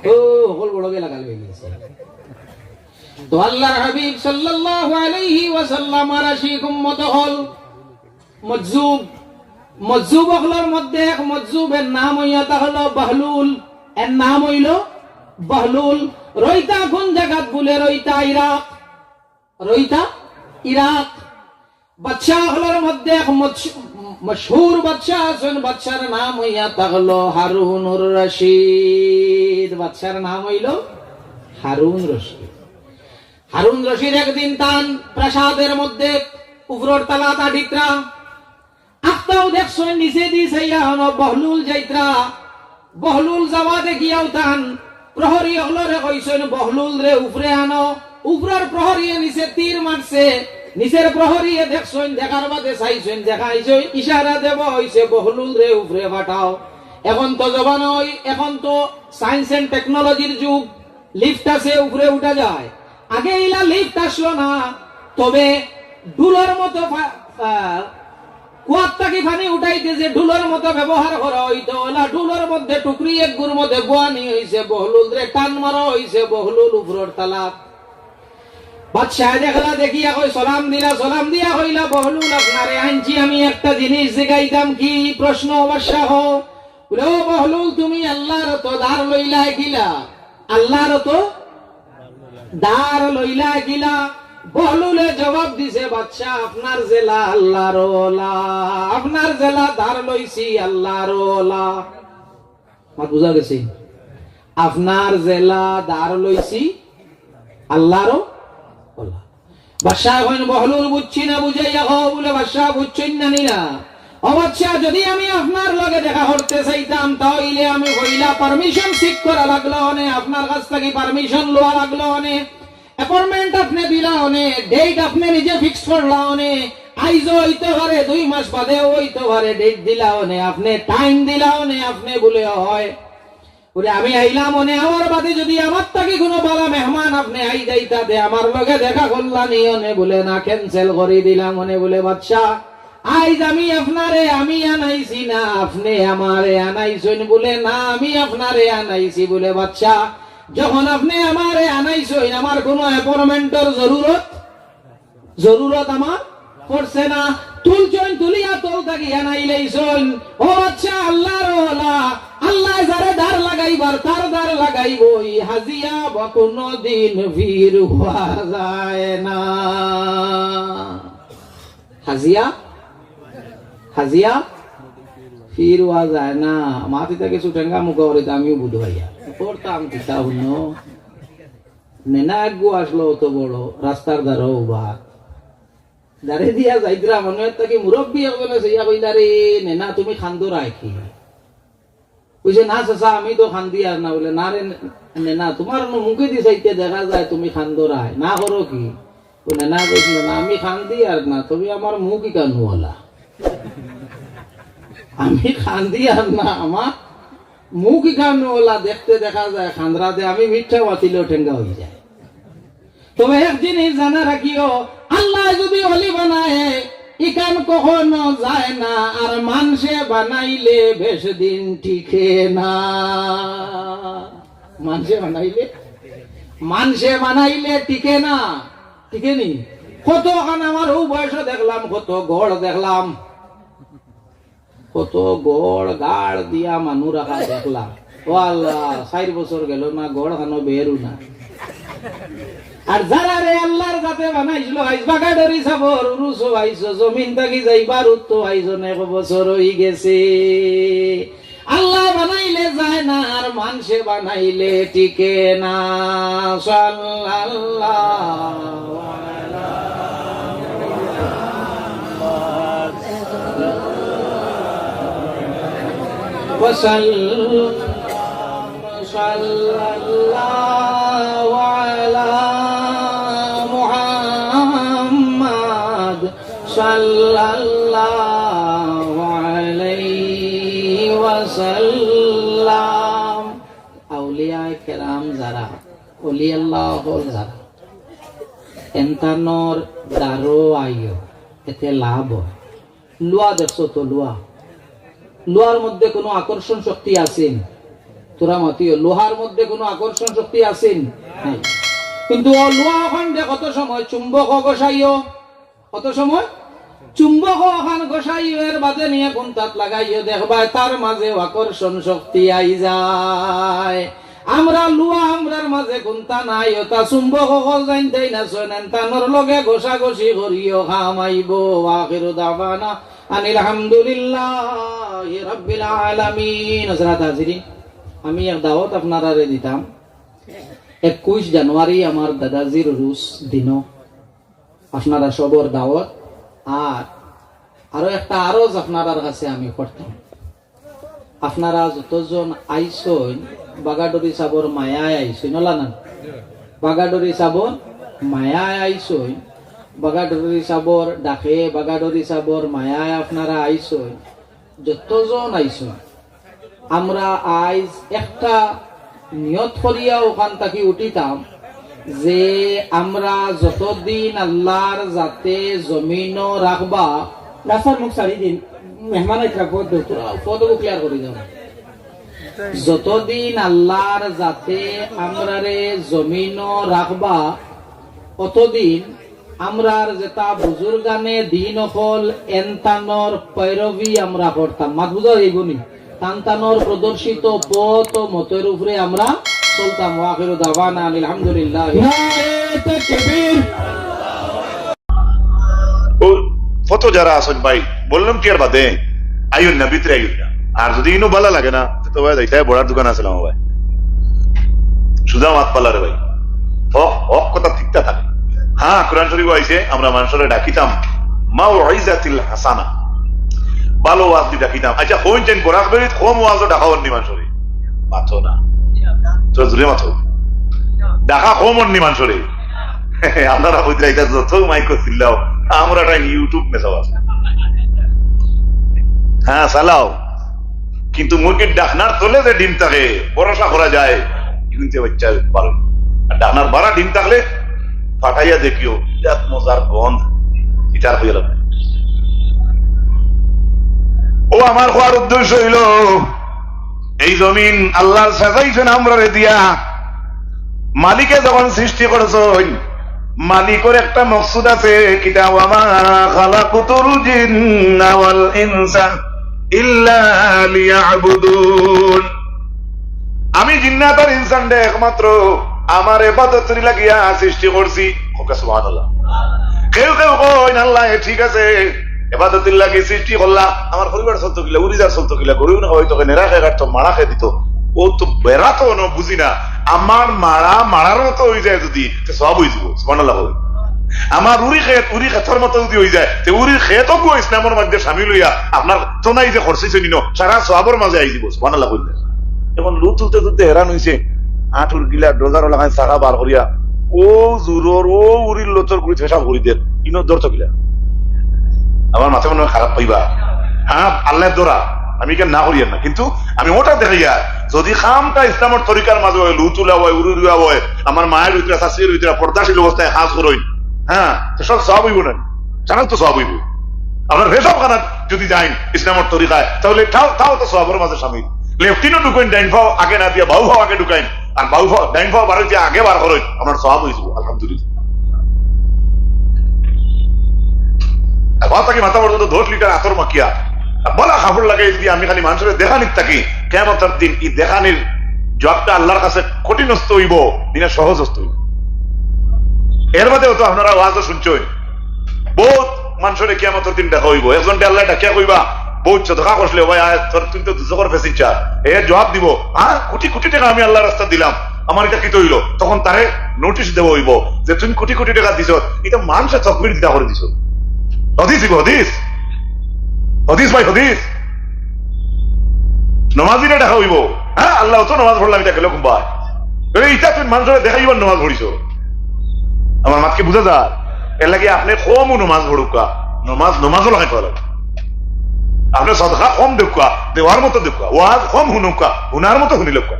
অউ, হকল বড়গে লাগাল পাইছে। তো আল্লাহর হাবিব সাল্লাল্লাহু আলাইহি ওয়াসাল্লামর আশিক উম্মত অকল মজজুব, মজজুব অকলর মধ্যে এক মজজুব, এর নাম অইয়া থাকলো বাহলুল। এর নাম অইলো বাহলুল। রইতা কুন জাগাত বুলে? রইতা ইরাক। রইতা ইরাক। বাদশা অকলর মধ্যে এক মশ-, মশহুর বাদশা আছইন, বাদশার নাম অইয়া থাকলো হারুনুর রশিদ। বাদশার নাম অইলো হারুন রশিদ। হারুন রশিদ একদিন তান প্রাসাদর মধ্যে উপরর তালাত আটিত্রা, আখতাউ দেখছইন নিচেদি চাইয়া অনো বহলুল যাইত্রা। বহলুল যাওয়া দেখিয়াউ তান প্রহরী অকলরে কইছইন, "বহলুলরে উপরে আনো।" উপরর প্রহরীয়ে নিচে তীর মারছে, নিচের প্রহরীয়ে দেখছইন, দেখার বাদে চাইছইন, দেখাইছইন, ইশারা দেওয়া অইছে, "বহলুলরে উপরে পাঠাও।" এখন তো জমানা অই, এখন তো science and technology-র যুগ, lift আছে, উপরে উঠা যায়। আগে ইলা lift আছলো না, তবে ডুলর মতো ফা-, আহ, কুয়াত থাকি পানি উঠাইতে যে ডুলর মতো ব্যবহার করা অইতো, অলা ডুলর মধ্যে টুকরি একগুর মধ্যে বওয়ানি অইছে বহলুলরে, টান মারা অইছে বহলুল উপরর তালাত। বাদশায় দেখলা, দেখিয়া কয়, সালাম দিলা, সালাম দিয়া কইলা, "বহলুল, আপনারে আনছি আমি একটা জিনিস জিগাইতাম।" "কি প্রশ্ন বাদশা?" "হ।" বুলে, "ও বহলুল, তুমি আল্লার অতো ধার লইলায় কিলা?" আল্লার অতো ধার লইলায় কিলা? বহলুলে জবাব দিছে, "বাদশা, আপনার যেলা আল্লার অলা, আপনার যেলা ধার লইছি আল্লার অলা।" মাত বুঝা গেছে? "আপনার যেলা ধার লইছি আল্লার অলা।" বাদশা কইন, "বহলুল, বুঝছি না, বুঝাইয়া কও।" বুলে, "বাদশা, বুঝছইন না নি না? ও বাদশা, যদি আমি আপনার লগে দেখা করতে চাইতাম, তাইলে আমি পয়লা permission seek করা লাগলো অনে, আপনার কাছ থাকি permission লওয়া লাগলো অনে, appointment আপনে দিলা অনে, date আপনে নিজে fix করলা অনে, আইজও অইতে পারে, দুই মাস বাদেও অইতে পারে, date দিলা অনে, আপনে time দিলা অনে, আপনে বুলে অয়।" বুলে, "আমি আইলাম অনে, আমার বাদে যদি আমার থাকি কুনু বালা মেহমান আপনে আই যাইতা দে, আমার লগে দেখা করলা নি অনে?" বুলে, "না, cancel করি দিলাম অনে।" বুলে, "বাদশা, আইজ আমি আপনারে আমি আনাইছি না, আপনে আমারে আনাইছইন?" বুলে, "না, আমি আপনারে আনাইছি।" বুলে, "বাদশা, যখন আপনে আমারে আনাইছইন, আমার কুনু appointment-র জরুরত জরুরত আমার পড়ছে না।" তুলছইন, তুলিয়া তল থাকি আনাইলাইছইন। ও বাদশা, আল্লার অলা, আল্লায় যারে ধার লাগাইবার, তার ধার লাগাইবই। হাজিয়া বা কুনুদিন ফির অওয়া যায় না। হাজিয়া, হাজিয়া ফির অওয়া যায় না। মাতি থাকি সুটেঙ্গা মুখা করিতে আমিও বুধ ভাইয়া। করতাম কিতা হুনো? নেনা আগ্গু আছলো অত বড়, রাস্তার ধারো উবা। দাড়ি দিয়া যাইতরা, মানুষ থাকি মুরব্বি একজনে চাইয়া কইলা, "রে নেনা, তুমি কান্দরায় কি?" কইছে, "না চাচা, আমি তো কান্দিয়ার না।" বুলে, "না রে নেনা, তুমার অনো মুখেদি চাইতে দেখা যায় তুমি কান্দরায়, না করো কি?" বুলে, "না," কইছিল, "না, আমি কান্দিয়ার না, তবে আমার মুখ ইখান অলা।" আমি কান্দিয়ার না, আমার মুখ ইখান অলা। দেখতে দেখা যায় কান্দরা দে, আমি মিঠা মাতিলেও টেঙ্গা অই যায়। তবে এক জিনিস জানা রাখিও, আল্লায় যদি অলি বানায়, ইখান কখনো যায় না, আর মানষে বানাইলে বেশ দিন টিকে না। মানষে বানাইলে, মানষে বানাইলে টিকে না, টিকে নি? কতখান আমার অউ বয়সো দেখলাম, কত ঘর দেখলাম, কত ঘর গাড় দিয়া মানুষ রাখা দেখলাম। ও আল্লাহ, চাইর বছর গেল না, ঘর খানো বেরু না। আর যারারে আল্লার জাতে বানাইছিল, আইজ বাগাডরি সাবর উরুসো আইছো, জমিন থাকি যাইবার উত্তো আইজ অনেক বছর অই গেছে। আল্লায় বানাইলে যায় না, আর মানষে বানাইলে টিকে না। সাল্লাল্লাহু আলা মুহাম্মদ ওয়া সাল্লাম। সাল্লাল্লাহু আলা মুহাম্মাদ সাল্লাল্লাহু আলাইহি ওয়াসাল্লাম। আউলিয়ায়ে কেরাম যারা, অলি আল্লাহ অকল যারা, এনতানর দ্বারো আইও, এতে লাভ অয়। লুয়া দেখছো তো, লুয়া, লুয়ার মধ্যে কুনু আকর্ষণ শক্তি আছে নি? তোরা মাতিও, লুয়ার মধ্যে কুনু আকর্ষণ শক্তি আছে নি? নাই। কিন্তু অউ লুয়া অখান দে কত সময় চুম্বক ঘষাইও, কত সময় চুম্বক অখান ঘষাইও, এর বাদে নিয়া কুন্তাত লাগাইও, দেখবায় তার মাঝে আকর্ষণ শক্তি আই যায়। আমরা লুয়া, আমরার মাঝে কুন্তা নাই, অতা চুম্বক অকল যাইন দেই না, শোনেন, তানর লগে ঘষাঘষি করিও, কাম আইবো। ওয়া আখিরু দাওয়ানা আনিল হামদুলিল্লাহি রাব্বিল আলামিন। হযরত হাজিরিন, আমি এক দাওয়াত আপনারারে দিতাম, একুইশ জানুয়ারি আমার দাদাজির রুশ দিনো আপনারা সবর দাওয়াত। আর আরো একটা আরজ আপনারার কাছে আমি করতাম, আপনারা যতজন আইছইন, বাগাডুরি সাবর মায়ায় আইছইন, অলা না? বাগাডুরি সাবর মায়ায় আইছইন, বাগাডুরি সাবর ডাকে, বাগাডুরি সাবর মায়ায় আপনারা আইছইন, যতজন আইছইন, আমরা আইজ একটা নিয়ত করিয়া অখান থাকি উঠিতাম যে আমরা যতদিন আল্লাহর জাতে জমিনো রাখবা, রাস্তার মুখ ছাড়ি দিন, মেহমান আইতরা, পথ ধরতো। পথ ক্লিয়ার করি দাও। যতদিন আল্লাহর জাতে আমরারে জমিনো রাখবা, অতদিন আমরার যেতা বুজুর্গানে দিন অকল এনতানর পৈরবি আমরা করতাম। মাত বুঝা যাইবো নি? তানতানর প্রদর্শিত পথ ও মতের উপরে আমরা চলতাম। ওয়া আখিরু দাওয়ানা আনিল হামদুলিল্লাহ। নারায়ে তাকবীর। ও, কত যারা আছেন ভাই, বললাম কি আর বাদে, আইও না, ভিতরে আইও না। আর যদি ইনো ভালা লাগে না, তো ভাই, এটাই বড়ার দোকান আছে আমার ভাই। সুজা মাত পালা রে ভাই। হক, হক কথা ঠিকটা থাকে। হ্যাঁ, কোরআন শরীফ আইছে, আমরা মানুষরে ডাকিতাম, মাউইজাতিল হাসানা। ভালো ওয়াজ দি ডাকিতাম। আচ্ছা, কোন চেন বরাক বেরিত, কম ওয়াজও ডাকা অন্যি মানুষরে। মাতো না। তো জুড়ে মাতো। ডাকা কম অন্যি মানুষরে। আপনারা বুঝলে এটা যত মাইক করছিলাও, আমরা তাই YouTube মেসাব আছে। হ্যাঁ, চালাও। কিন্তু মুরগির ডাকনার তলে যে ডিম থাকে, ভরসা করা যায়, কিন্তু বাচ্চা পারে। আর ডাকনার বারা ডিম থাকলে ফাটাইয়া দেখিও, বিরাট মজার গন্ধ। ইটার হইল। ও আমার কওয়ার উদ্দেশ্য হইল, এই জমিন আল্লাহর সাজাইছেন আমরারে দিয়া। মালিকে যখন সৃষ্টি করছেন, মালিকর একটা মকসুদ আছে, কিতা? ওয়া মা খালাকতুল জিন্না ওয়াল ইনসা ইল্লা লিয়াবুদুন। আমি জিন্নাত আর ইনসানরে একমাত্র আমার ইবাদতর লাগিয়া সৃষ্টি করছি। ওকে সুবহানাল্লাহ। কেউ কেউ কইন, "আল্লাহ, এ ঠিক আছে, ইবাদতর লাগি সৃষ্টি করলা, আমার পরিবার চলতো কিলা, উরিজার চলতো কিলা, গরু না হয়তো কেনে রাখে কাটতো, মারা খেয়ে দিত, ও তো বেড়াতো না, বুঝি না, আমার মারা মারার মতো হয়ে যায় যদি, তো সব হয়ে যাবো।" সুবহানাল্লাহ বলে। আমার উরি খেত, উরি খেতর মতো যদি হয়ে যায়, তো উরি খেত অগু ইসলামর মধ্যে সামিল হইয়া আপনার তো নাই যে খরচ হইছে নিন, সারা সওয়াবর মাঝে আই দিব। সুবহানাল্লাহ কইলে। এখন লু তুলতে তুলতে হেরান হইছে, আঁটুর গিলা ডোজারও লাগাই চাকা বার করিয়া, ও জুরর, ও উরির লতর গুড়ি পেশাব করি দের, ইনো ধরতো কিলা? আমার মাথা মনে হয় খারাপ পাইবা। হ্যাঁ, আল্লাহ ধরা, আমি কেন না করিয়ার না, কিন্তু আমি ওটা দেখাইয়া, যদি খামটা ইসলামর তরিকার মাঝে হয়, লু তুলা হয়, উরু রুয়া হয়, আমার মায়ের ভিতরে, শাশুড়ির ভিতরে পর্দাশীল অবস্থায় কাজ করইন, হ্যাঁ, তো সব সওয়াব হইব না, জানার তো সওয়াব হইব। আপনার রেশম খানাত যদি যাইন ইসলামর তরিকায়, তাহলে তাও, তাও তো সওয়াবর মাঝে সামিল। লেফটিনও ঢুকাইন, ডাইন পাও আগে না দিয়া বাউ পাও আগে ঢুকাইন, আর বাউ পাও, ডাইন পাও বার হইতে আগে বার করইন, আপনার সওয়াব হইব, আলহামদুলিল্লাহ। আর মাথা থাকি মাথা পর্যন্ত দশ লিটার আতর মাখিয়া, আর বলা কাপড় লাগাই যদি আমি খালি মানুষের দেখানির থাকি, কিয়ামতের দিন এই দেখানির জবাবটা আল্লাহর কাছে কঠিনস্থ হইব, দিনা সহজস্থ হইব। এর বাদেও তো আপনারা ওয়াজও শুনছেন, বহুত মানুষরে কিয়ামতের দিন দেখা হইব। একজনরে আল্লাহ ডাকিয়া কইবা, "বহুত সদকা করছিলে ভাই, আয় তোর, তুই তো দুজখর প্যাসেঞ্জার।" এ জবাব দিব, "হ্যাঁ, কোটি কোটি টাকা আমি আল্লাহর রাস্তা দিলাম, আমার এটা কিতা হইল?" তখন তারে নোটিশ দেওয়া হইব যে, "তুমি কোটি কোটি টাকা দিছ, এটা মানুষে তকবির দিতা করে দিছ।" হাদিস দিব, হাদিস, হাদিস ভাই, হাদিস। নমাজিরে ডাকা হইব, হ্যাঁ, আল্লাহ তো নামাজ পড়লাম, ইটা গেল কুম্বায়? এই ইটা তুমি মানুষরে দেখাইবার নামাজ পড়িছো। আমার মাতকে বুঝা যায়? এর লাগি আপনে কমউ নামাজ পড়ুক্কা, নামাজ, নামাজও লাগাই পারো। আপনে সদকা কম দেউক্কা, দেওয়ার মতো দেউক্কা, ওয়াজ কম হুনুক্কা, হুনার মতো হুনিলউক্কা।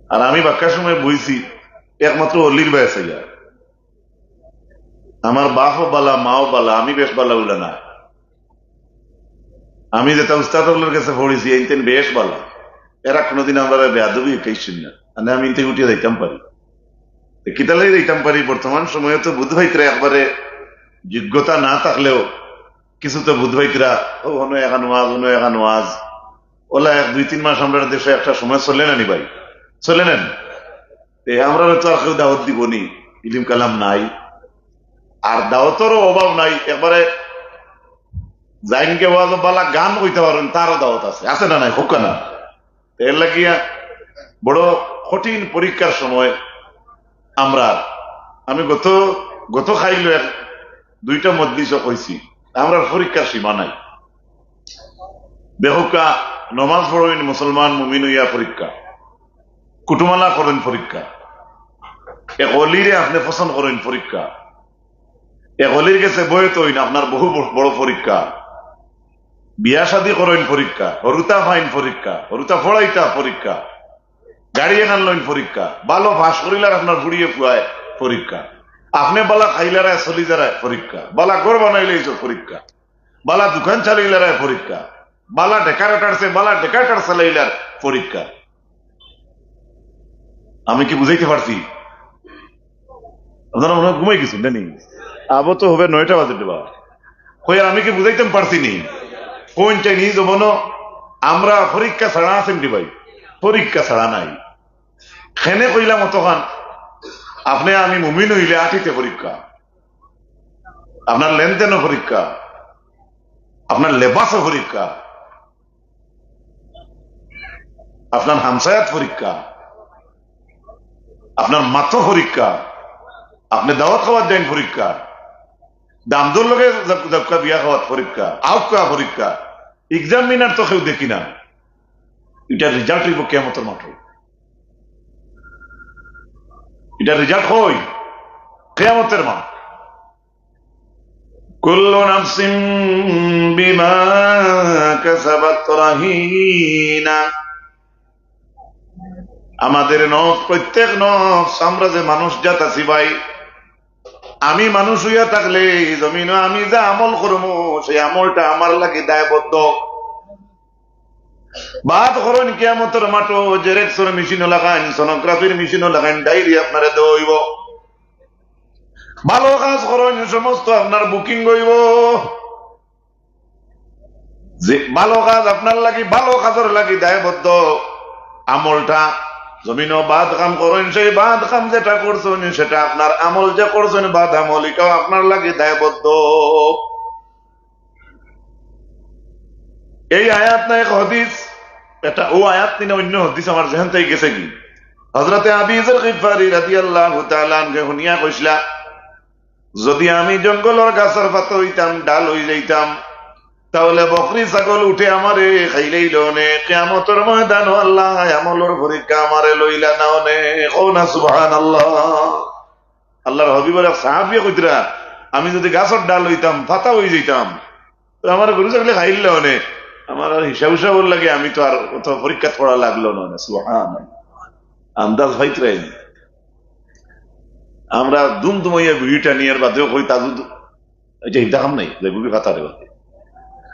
আর আমি বাক্কা সময় বইছি একমাত্র অলির বায় চাইয়া। আমার বাপও বালা, মাও বালা, আমি বেশ বালা উলা না। আমি যেটা উস্তাদ অকলর গেছে পড়ছি, এইনতেন বেশ বালা। এরা কোনোদিন আমরারে বেয়াদবি হিকাইছইন না। মানে আমি ইনতে উঠিয়া যাইতাম পারি। তো কিতালাই যাইতাম পারি, বর্তমান সময়ে তো বুধ ভাইতরা একবারে যোগ্যতা না থাকলেও কিছু তো বুধ ভাইতরা, ও হনো এখান ওয়াজ, হনো এখান ওয়াজ। ওলা এক দুই তিন মাস আমরার দেশে একটা সময় চলে না নি ভাই? চলে না নি? তে আমরারে তো আর কেউ দাওয়াত দিব নি, ইলিম কালাম নাই, আর দাওয়াতরও অভাব নাই। একবারে যাইনকে ওয়াজ বালা গান কইতা পারইন, তারও দাওয়াত আছে, আছে না নাই? কউক্কা না। তে এর লাগিয়া বড় কঠিন পরীক্ষার সময় আমরা, আমি গত, গত খাইল এক দুইটা মজলিসও কইছি, আমরার পরীক্ষার সীমা নাই। দেখউক্কা, নমাজ পড়ইন মুসলমান মুমিন অইয়া পরীক্ষা, কুটুমালা করইন পরীক্ষা, এক অলিরে আপনে পছন্দ করইন পরীক্ষা, এক অলির গেছে বয়ত অইন আপনার বহু ব-, বড় পরীক্ষা, বিয়া শাদি করইন পরীক্ষা, হরুতা ফাইন পরীক্ষা, হরুতা ফড়াইতা পরীক্ষা, গাড়ি এখান লইন পরীক্ষা, বালা পাস করিলার আপনার ফুড়িয়ে ফুয়ায় পরীক্ষা, আপনে বালা খাইলারায় চলি যারায় পরীক্ষা, বালা ঘর বানাইলে এইসব পরীক্ষা, বালা দোকান চালাইলারায় পরীক্ষা, বালা ডেকারেটারসে বালা ডেকারেটার চালাইলার পরীক্ষা। আমি কি বুঝাইতে পারছি? আপনারা মনে হয় ঘুমাই গেছেন, জানি। আবো তো হবে নয়টা বাজে দেবা। কই আর আমি কি বুঝাইতাম পারছি নি? কোন চাইনি জমানো আমরা পরীক্ষা ছাড়া আছেন নি ভাই? পরীক্ষা ছাড়া নাই। খেনে কইলাম অতখান, আপনে আমি মুমিন অইলে আটিতে পরীক্ষা, আপনার লেনদেনও পরীক্ষা, আপনার লেবাসও পরীক্ষা, আপনার হামসায়াত পরীক্ষা, আপনার মাতো পরীক্ষা, আপনে দাওয়াত খাওয়াত যাইন পরীক্ষা, দামদর লগে যাক-, যাউক্কা বিয়া খাওয়াত পরীক্ষা, আউক্কা পরীক্ষা, এক্সামিনার তো কেউ দেখি না। ইটার রেজাল্ট অইবো কিয়ামতর মাঠো। ইটার রেজাল্ট কই? কিয়ামতর মাঠ। কুল্লু নাফসিন বিমা কাসাবাত রাহিনা। আমাদের নফস, প্রত্যেক নফস, আমরা যে মানুষ জাত আছি ভাই, আমি মানুষ অইয়া থাকলে এই জমিনো আমি যে আমল করমু, সেই আমলটা আমার লাগি দায়বদ্ধ। বাদ করইন কিয়ামতর মাঠো, জেরেক্সর মেশিনও লাগাইন, সোনোগ্রাফির মেশিনও লাগাইন, ডায়েরি আপনারে দেওয়া অইবো। ভালো কাজ করইন, সমস্ত আপনার বুকিং অইবো। যে ভালো কাজ আপনার লাগি, ভালো কাজর লাগি দায়বদ্ধ আমলটা, জমিনো বাদ কাম করইন, সেই বাদ কাম যেটা করছইন, সেটা আপনার আমল যে করছইন, বাদ আমল, ইটাও আপনার লাগি দায়বদ্ধ। এই আয়াত না এক হাদিস, এটা ও আয়াত নি না অন্য হাদিস, আমার জেহেন থাকি গেছে গি। হযরতে আবি যর গিফারি রাদিয়াল্লাহু তাআলা আনহু হুনিয়া কইছলা, যদি আমি জঙ্গলর গাছর পাতা অইতাম, ডাল অই যাইতাম, তাহলে বকরি ছাগল উঠে আমারে খাইলাইলো অনে, কিয়ামতর ময়দানো আল্লায় আমলর পরীক্ষা আমারে লইলা না অনে। কও না সুবহানাল্লাহ। আল্লার হাবিবর এক সাহাবিয়ে কইতরা, আমি যদি গাছর ডাল অইতাম, পাতা অই যাইতাম, তো আমার গরু ছাগলে খাইলাইলো অনে, আমার আর হিসাব হিসাবর লাগি আমি তো আর অত পরীক্ষা করা লাগলো না অনে। সুবহানাল্লাহ। আন্দাজ পাইতরায় নি। আমরা দুম দুমাইয়া বিড়ি টানিয়ার বাদেও কই তাজুদ, এই যে হিদা কাম নাই, যে গুবি ফাতা দেবা।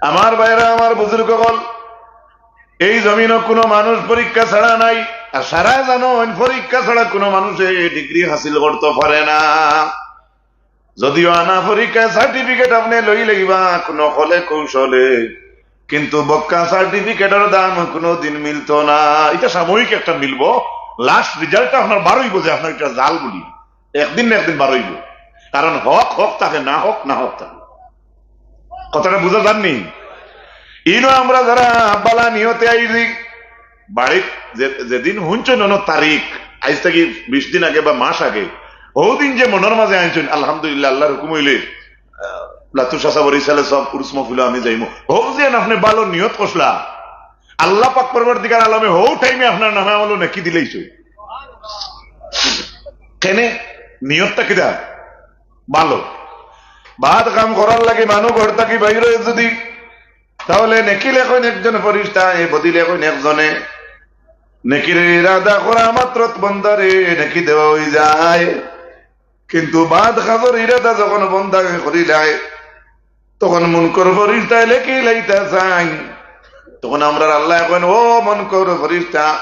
আমার ভাইরা, আমার বুজুর্গ অকল, এই জমিনো কোনো মানুষ পরীক্ষা ছাড়া নাই। আর সারা জানইন, পরীক্ষা ছাড়া কোনো মানুষে ডিগ্রি হাসিল করতো পারে না। যদিও আনা পরীক্ষায় সার্টিফিকেট আপনে লইলাইবা কোনো কলে কৌশলে, কিন্তু বক্কা সার্টিফিকেটর দাম কোনোদিন মিলতো না। ইটা সাময়িক একটা মিলবো, লাস্ট রেজাল্টটা আপনার বারইবো যে আপনার ইটা জাল বুলি, একদিন না একদিন বারইবো। কারণ হক হক থাকে, না হক না হক থাকে। কথাটা বুঝা যার নি? ইনো আমরা যারা বালা নিয়তে আইছি, বাড়িত যে-, যেদিন হুনছইন অনো তারিখ, আইজ থাকি বিশ দিন আগে বা মাস আগে, হউ দিন যে মনর মাঝে আনছইন, আলহামদুলিল্লাহ, আল্লার হুকুম অইলে, আহ, লাতু চাচা বরিশালে সব উরুস মহফিলো আমি যাইমু। হউ যে আপনে ভালো নিয়ত করছলা, আল্লাহ পাক পরওয়ারদিগার আলমে হউ টাইমে আপনার নামে আমলো নেকি দিলাইছইন। কেনে? নিয়তটা কিতা? ভালো। বাদ কাম করার লাগি মানু ঘর থাকি বাইর অয় যুদি, তাহলে নেকি লেখইন একজন ফিরিস্তায়, বদি লেখইন একজনে। নেকির ইরাদা করা মাত্র বন্দারে নেকি দেওয়া অইযায়। কিন্তু বাদ কাজর ইরাদা যখন বন্দায় করিলায়, তখন মুনকর ফিরিস্তায় লেখিলাইতা চাইন। তখন আমরার আল্লায় কইন, "ও মুনকর ফিরিস্তা,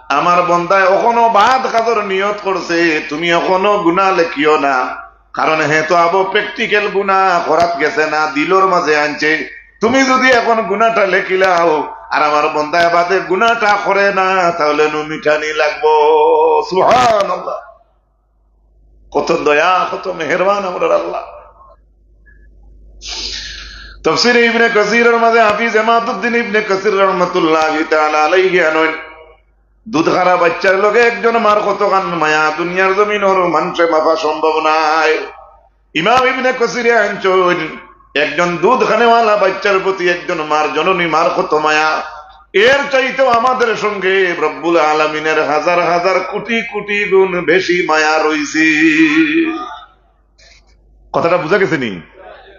আমার বন্দায় অখনো বাদ কাজর নিয়ত করছে, তুমি অখনো গুনা লেখিও না।" কারণ হে তো আবো practical গুনা করাত গেছে না, দিলর মাঝে আনছে। তুমি যুদি অখন গুনাটা লেখিলাও, আর আমার বন্দায় বাদে গুনাটা করে না, তাহলে নু মিটানি লাগবো। সুবহানাল্লাহ। কত দয়া, কত মেহেরবান আমরার আল্লাহ। তফসিরে ইবনে কাসিরর মাঝে হাফিজ ইমাদুদ্দিন ইবনে কাসির রহমতুল্লাহি তাআলা আলাইহি আনইন, দুধ খারা বাইচ্চার লগে একজন মার কতখান মায়া দুনিয়ার জমিনর মানষে মাপা সম্ভব নায়। ইমাম ইবনে কাসিরে আনছইন, একজন দুধ খানেওয়ালা বাইচ্চার প্রতি একজন মার, জননী মার কত মায়া, এর চাইতেও আমাদের সঙ্গে রব্বুল আলামিনের হাজার হাজার কোটি কোটি গুণ বেশি মায়া রইছে। কথাটা বুঝা গেছে নি?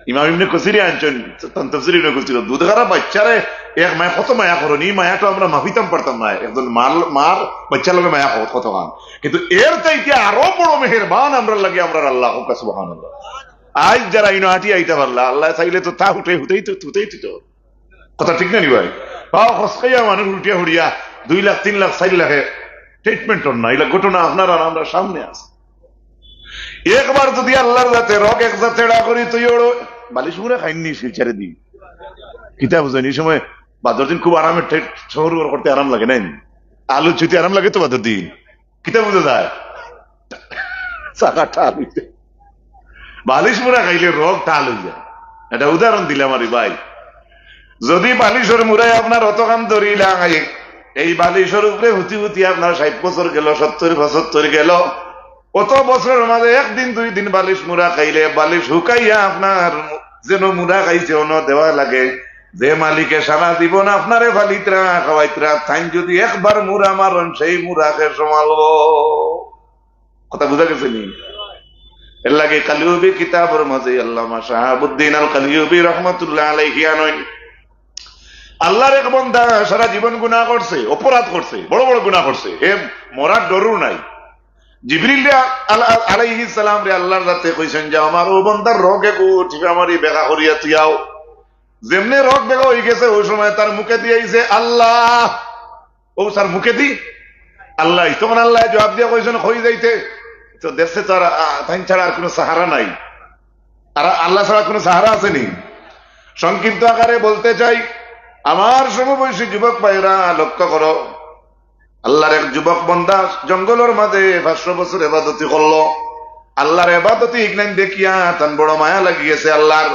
ইমাম ইবনে কাসিরে আনছইন, তান তফসিরে ইবনে কাসির, দুধ খারা বাইচ্চারে এক মায় কত মায়া করইন, ই মায়াটা আমরা মাপিতাম পারতাম না। একজন মার, মার বাইচ্চার লগে মায়া কত, কতখান। কিন্তু এর চাইতে আরো বড় মেহেরবান আমরার লাগি আমরার আল্লাহ, কউক্কা সুবহানাল্লাহ। আইজ যারা ইনো আটি আইতা পারলা, আল্লায় চাইলে তো তা হুটাই হুটাই তো, হুটাই দিত। কথা ঠিক না নি ভাই? পাও খসকাইয়া মানুষ উঠিয়া হুড়িয়া দুই লাখ, তিন লাখ, চাইর লাখে treatment অর না, ইলা ঘটনা আপনার আর আমরার সামনে আছে। একবার যুদি আল্লার জাতে রগ এক জাত তেড়া করি তুই ওড়ো, বালিশ মুড়া খাইন নি শিলচরে দি। কিতা বুঝইন, ই সময় বাদর দিন খুব আরামে ঠে-, শহর উহর করতে আরাম লাগে নায় নি? আলু চুইতে আরাম লাগে তো বাদর দিন। কিতা বুঝা যায়? চাকা টাল অইতে। বালিশ মুড়া খাইলে রগ টাল অইযায়। এটা উদাহরণ দিলাম আরে ভাই। যুদি বালিশর মুড়ায় আপনার অতখান ধরিলায়, এই বালিশর উপরে হুতি হুতি আপনার ষাইট বছর গেল, সত্তইর, পঁচাত্তইর গেল, অত বছরর মাঝে একদিন দুই দিন বালিশ মুড়া খাইলে বালিশ হুকাইয়া আপনার যেন মুড়া খাইছে অনো দেওয়া লাগে। যে মালিকে সারা জীবন আপনারে পালিতরা, খাওয়াইতরা, তাইন যুদি একবার মুড়া মারইন, সেই মুড়া কে সামালবো? কথা বুঝা গেছে নি? এর লাগি কালিউবি কিতাবর মাঝে আল্লামা শাহাবুদ্দিন আল কালিউবি রহমতুল্লাহ আলাইহি আনইন, আল্লার এক বন্দা সারা জীবন গুনাহ করছে, অপরাধ করছে, বড় বড় গুনাহ করছে, হে মরার ডরও নাই। জিবরিল রে আল-, আল-, আলাইহিস সালাম রে আল্লার জাতে কইছইন যে, "আমার অউ বন্দার রগ এগু টিপা মারি বেকা করিয়া তুই আও।" যেমনে রগ বেকা অইগেছে, অউ সময় তার মুখেদি আইছে, "আল্লাহ।" অউ তার মুখেদি, "আল্লাহ।" তখন আল্লায় জবাব দিয়া কইছইন, "কই যাইতে?" তো দেখছে তো আর, আ, তাইন ছাড়া আর কুনু সাহারা নাই, আর আল্লাহ ছাড়া কুনু সাহারা আছে নি? সংক্ষিপ্ত আকারে বলতে চাই, আমার সমবয়সী যুবক ভাইরা লক্ষ্য করো, আল্লার এক যুবক বন্দা জঙ্গলর মাঝে পাঁচশো বছর এবাদতি করলো। আল্লার এবাদতি ইগনাইন দেখিয়া তান বড় মায়া লাগি গেছে আল্লার।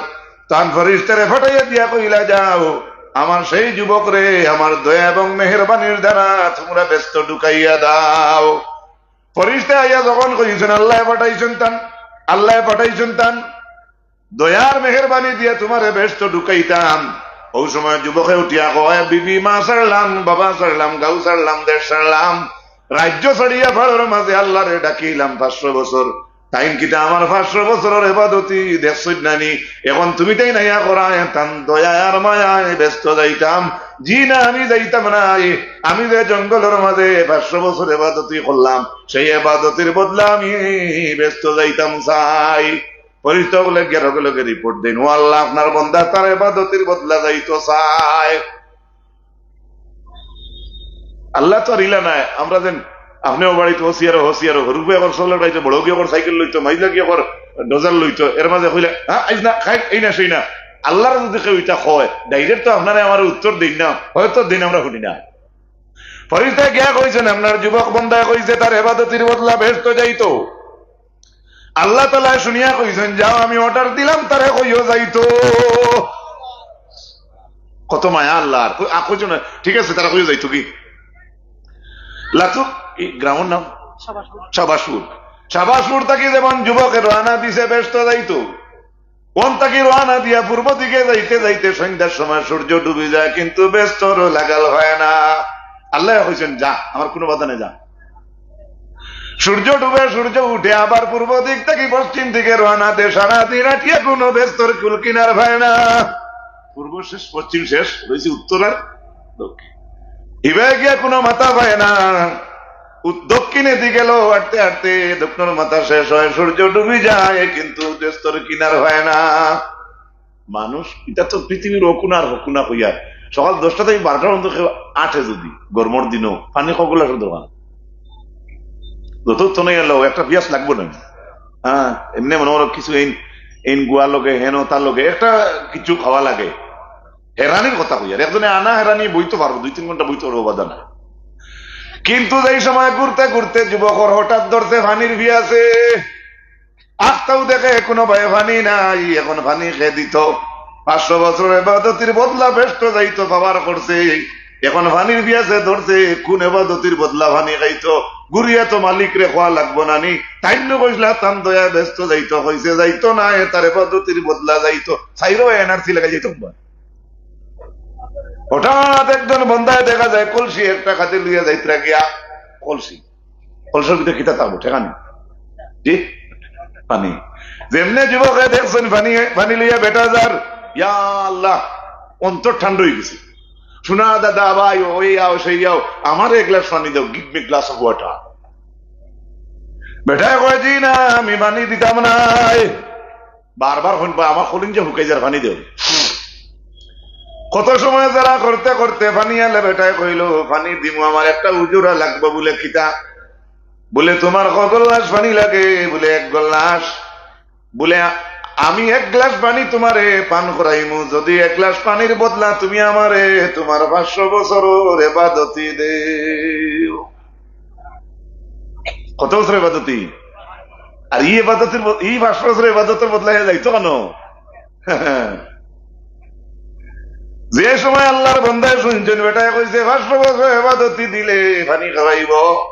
তান ফিরিস্তারে পাঠাইয়া দিয়া কইলা, "যাও, আমার সেই যুবকরে আমার দয়া এবং মেহেরবানির দ্বারা তুমরা বেহেস্তো ঢুকাইয়া দাও।" ফিরিস্তা আইয়া যখন কইছইন, আল্লায় পাঠাইছইন তান, আল্লায় পাঠাইছইন তান, দয়ার মেহেরবানি দিয়া তুমারে বেহেস্তো ঢুকাইতাম। অউ সময় যুবকে উঠিয়া কয়, "বিবি মা ছাড়লাম, বাবা ছাড়লাম, গাঁও ছাড়লাম, দেশ ছাড়লাম, রাজ্য ছাড়িয়া পাড়র মাঝে আল্লারে ডাকিলাম পাঁচশো বছর। তাইন কিতা আমার পাঁচশো বছরর এবাদতি দেখছইন না নি? এখন তুমি তাইন আইয়া করায়, তান দয়ায় আর মায়ায় বেহেস্তো যাইতাম। জি না, আমি যাইতাম নায়। আমি যে জঙ্গলর মাঝে পাঁচশো বছর এবাদতি করলাম, সেই এবাদতির বদলা আমি বেহেস্তো যাইতাম চাই।" ফিরিস্তা অকলে গিয়া লগে লগে রিপোর্ট দেইন, "ও আল্লাহ, আপনার বন্দা তার এবাদতির বদলা যাইতো চায়।" আল্লাহ তো আর ইলা নায়, আমরা যেন আপনেও বাড়িত হসিয়ারো, হসিয়ারো, হুরুপে একবার চকলেট খাইতো, বড় গিয়া একবার সাইকেল লইতো, মাইজলা গিয়া একবার ডোজার লইতো, এর মাঝে কইলে, "হ্যাঁ, আইজ না, খাই, এই না, সেই না।" আল্লারে যুদি কেউ ইতা কয়, direct তো আপনারে আমারে উত্তর দেইন না, হয়তো দেইন আমরা হুনি না। ফিরিস্তায় গিয়া কইছইন, "আপনার যুবক বন্দায় কইছে তার এবাদতির বদলা বেহেস্তো যাইতো।" আল্লাহ তাআলায় শুনিয়া কইছইন, "যাও, আমি order দিলাম, তারে কইও যাইতো।" কত মায়া আল্লার। কই-, আ, কইছো না? ঠিক আছে, তারে কইও যাইতো কি? লাতু, এই গ্রামর নাম? শাবাশপুর। শাবাশপুর থাকি যেমন যুবকে রওয়ানা দিছে, বেহেস্তো যাইতো। অন থাকি রওয়ানা দিয়া পূর্ব দিকে যাইতে যাইতে সন্ধ্যার সময় সূর্য ডুবি যায়, কিন্তু বেহেস্তর লাগাল পায় না। আল্লায় কইছইন, "যা, আমার কুনু বাধা নাই, যা।" সূর্য ডুবে, সূর্য উঠে, আবার পূর্ব দিক থাকি পশ্চিম দিকে রওয়ানা দেয়। সারাদিন আটিয়া কুনু বেহেস্তর কুল কিনার পায় না। পূর্ব শেষ, পশ্চিম শেষ, রইছে উত্তর আর দক্ষিণ। ইবায় গিয়া কুনু মাথা পায় না। উত-, দক্ষিণেদি গেল, আটতে আটতে দক্ষিণর মাথা শেষ হয়, সূর্য ডুবি যায়, কিন্তু বেহেস্তর কিনার পায় না। মানুষ, ইটা তো পৃথিবীর অকুনা আর হকুনা কইয়া, সকাল দশটা থাকি বারোটার মধ্যে কেউ আটে যদি, গরমর দিনও, পানি কগুলা শুধু দরকার। যত তো নাই এলো, একটা পিয়াস লাগবো না? হ্যাঁ, এমনে মনে করো কিছু এইন, এইন গুয়া লগে, হেন তার লগে, একটা কিছু খাওয়া লাগে। হেরানির কথা কইয়ার, একজনে আনা হেরানি বইতো পারবো, দুই তিন ঘন্টা বইতো পারবো, বাধা নাই। কিন্তু যেই সময় ঘুরতে ঘুরতে যুবকর হঠাৎ ধরছে পানির পিয়াসে, আখতাউ দেখে কুনু বায় পানি নাই, এখন পানি কে দিত? পাঁচশো বছরর এবাদতির বদলা বেহেস্ত যাইতো পাওয়ার করছে, এখন পানির পিয়াসে ধরছে, কুন এবাদতির বদলা পানি খাইতো? ঘুরিয়া তো মালিকরে কওয়া লাগবো না নি? তাইন নু কইছলা তান দয়ায় বেহেস্ত যাইতো, কইছে যাইতো না, এ তার এবাদতির বদলা যাইতো। চাইরো এনআরসি লাগাই যাইতো। হঠাৎ একজন বন্দায় দেখা যায় কলসি একটা কাঁধে লইয়া যাইতরা গিয়া, কলসি, কলসির ভিতরে কিতা থাকবো, ঠেকা নি? জি, পানি। যেমনে যুবকে দেখছইন পানি, পানি লইয়া বেটা যার, ইয়া আল্লাহ, অন্তর ঠান্ডা অই গেছে। "শোনা দাদা, ভাই, ওই আও, সেই আও, আমারে এক গ্লাস পানি দাও, give me glass of water।" বেটায় কয়, "জি না, আমি পানি দিতাম নায়।" বারবার কইন, "ভাই, আমার কলিঞ্জা হুকাই যার, পানি দেও।" কত সময় যারা করতে করতে পানি আনলে বেটায় কইলো, "পানি দিমু, আমার একটা উজুরা লাগবো।" বুলে, "কিতা?" বুলে, "তোমার ক গ্লাস পানি লাগে?" বুলে, "এক গ্লাস।" বুলে, "আমি এক গ্লাস পানি তোমারে পান করাইমু, যদি এক গ্লাস পানির বদলা তুমি আমারে তোমার পাঁচশো বছরর এবাদতি দেও।" কত বছর এবাদতি? আর ই এবাদতির ব-, ই পাঁচশো বছর এবাদতর বদলা হে যাইতো কেন? যে সময় আল্লাহর বন্দায় শুনছইন, বেটায় কইছে, "পাঁচশো বছর এবাদতি দিলে পানি খাওয়াইবো।"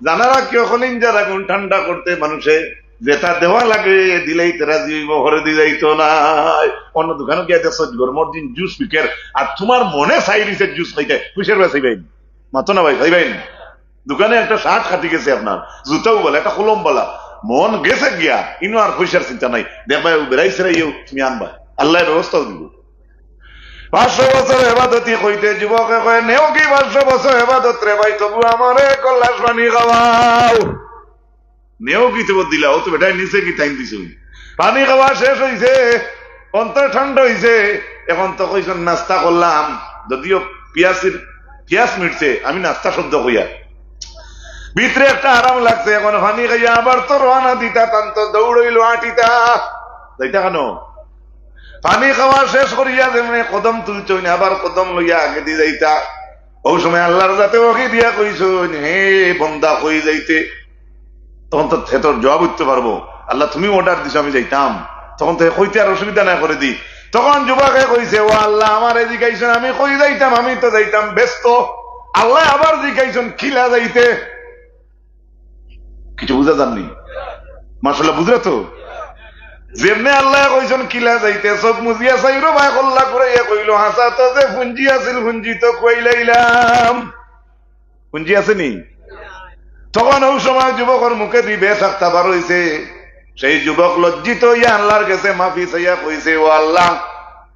জানা রাখিও, কলিঞ্জার আগুন ঠান্ডা করতে মানুষে যেটা দেওয়া লাগে, দিলেই তো রাজি অইবো, হরে দি যাইতো নায়। অন্য দোকানো গিয়া দেখছো, গরমর দিন জুস বিকের, আর তোমার মনে চাই দিছে জুস খাইতে, কিসের বেশি ভাই? মাতো না ভাই, ভাই ভাই। দোকানে একটা শার্ট কাটি গেছে আপনার, জুতাও বালা, একটা কলম বালা, মন গেছে গিয়া, ইনো আর পয়সার চিন্তা নাই। দেখবায়, ও বেড়াই সেরাইও তুমি আনবায়, আল্লায় ব্যবস্থাও দিবো। পাঁচশো বছর এবাদতি কইতে যুবকে কয়, "নেও কি পাঁচশো বছর এবাদত রে ভাই, তবু আমারে এক গ্লাস পানি খাওয়াও।" নেও কি তবু দিলা, ও তো বেটায় নিছে কি টাইম দিছে। পানি খাওয়া শেষ অইছে, অন্তর ঠান্ডা অইছে, এখন তো কইছইন নাস্তা করলাম, যদিও পিয়াসির, পিয়াস মিটছে, আমি নাস্তা শব্দ কইয়ার। ভিতরে একটা আরাম লাগছে, এখন পানি খাইয়া আবার তো রওয়ানা দিতা, তান তো দৌড় অইলো আটিতা। যাইতা কেন? পানি খাওয়া শেষ করিয়া যেমনে কদম তুলছইন, আবার কদম লইয়া আগেদি যাইতা। অউ সময় আল্লাহর জাতে ওহী দিয়া কইছইন, "হে বন্দা, কই যাইতে?" তখন তো হে তোর জবাব দিতে পারবো, "আল্লাহ, তুমি অর্ডার দিছো, আমি যাইতাম।" তখন তো হে কইতে আর অসুবিধা নাই করে দি। তখন যুবকে কইছে, "ও আল্লাহ, আমারে জিকাইছইন, আমি কই যাইতাম, আমি তো যাইতাম ব্যস্ত।" আল্লায় আবার জিকাইছইন, "কিলা যাইতে?" কিছু বুঝা যার নি? মাশাআল্লাহ, বুঝরা তো? যেমনে আল্লায় কইছইন, "কিলা যাইতে?" চউখ মুজিয়া চাইরো বায় কল্লা ঘুরাইয়া কইলো, "হাছা তো যে পুঞ্জি আছিল, পুঞ্জি তো খুয়াইলাইলাম।" পুঞ্জি আছে নি? তখন অউ সময় যুবকর মুখেদি বেসাক্তা বার অইছে। সেই যুবক লজ্জিত অইয়া আল্লাহর গেছে মাফি চাইয়া কইছে, "ও আল্লাহ,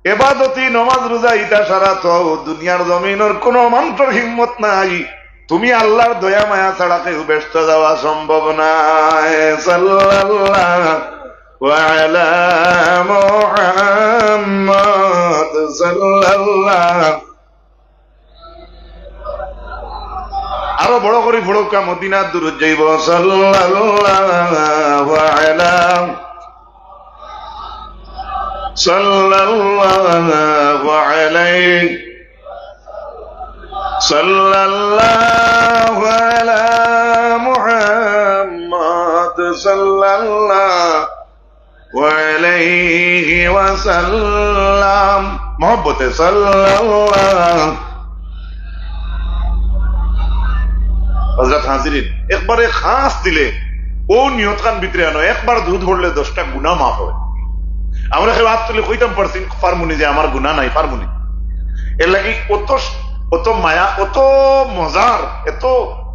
এবাদতি, নমাজ, রুজা ইতা সারা তো দুনিয়ার জমিনর কুনু মানষর হিম্মত নাই। তুমি আল্লাহর দয়া মায়া ছাড়া কেউ বেহেস্ত যাওয়া সম্ভব নায়।" সাল্লাল্লাহু আলা মুহাম্মদ সাল্লাল্লাহু। আরো বড় করি পড়উক্কা, মদিনার দুরুদ যাইবো। সাল্লাল্লাহু আলা, সাল্লাল্লাহু আলাইহি, সাল্লাল্লাহু আলা মুহাম্মদ সাল্লাল্লাহু আলাইহি ওয়াসাল্লাম। মহব্বতে সাল্লাল্লাহু। হযরত হাজিরিন, একবারে খাস দিলে অউ নিয়তখান ভিতরে আনো, একবার দুরুদ পড়লে দশটা গুনাহ মাফ অয়। আমরা কেউ আত তুলি কইতাম পারছি, পারমুনি যে আমার গুনাহ নাই, পারমুনি? এর লাগি অত, অত মায়া, অত মজার, এত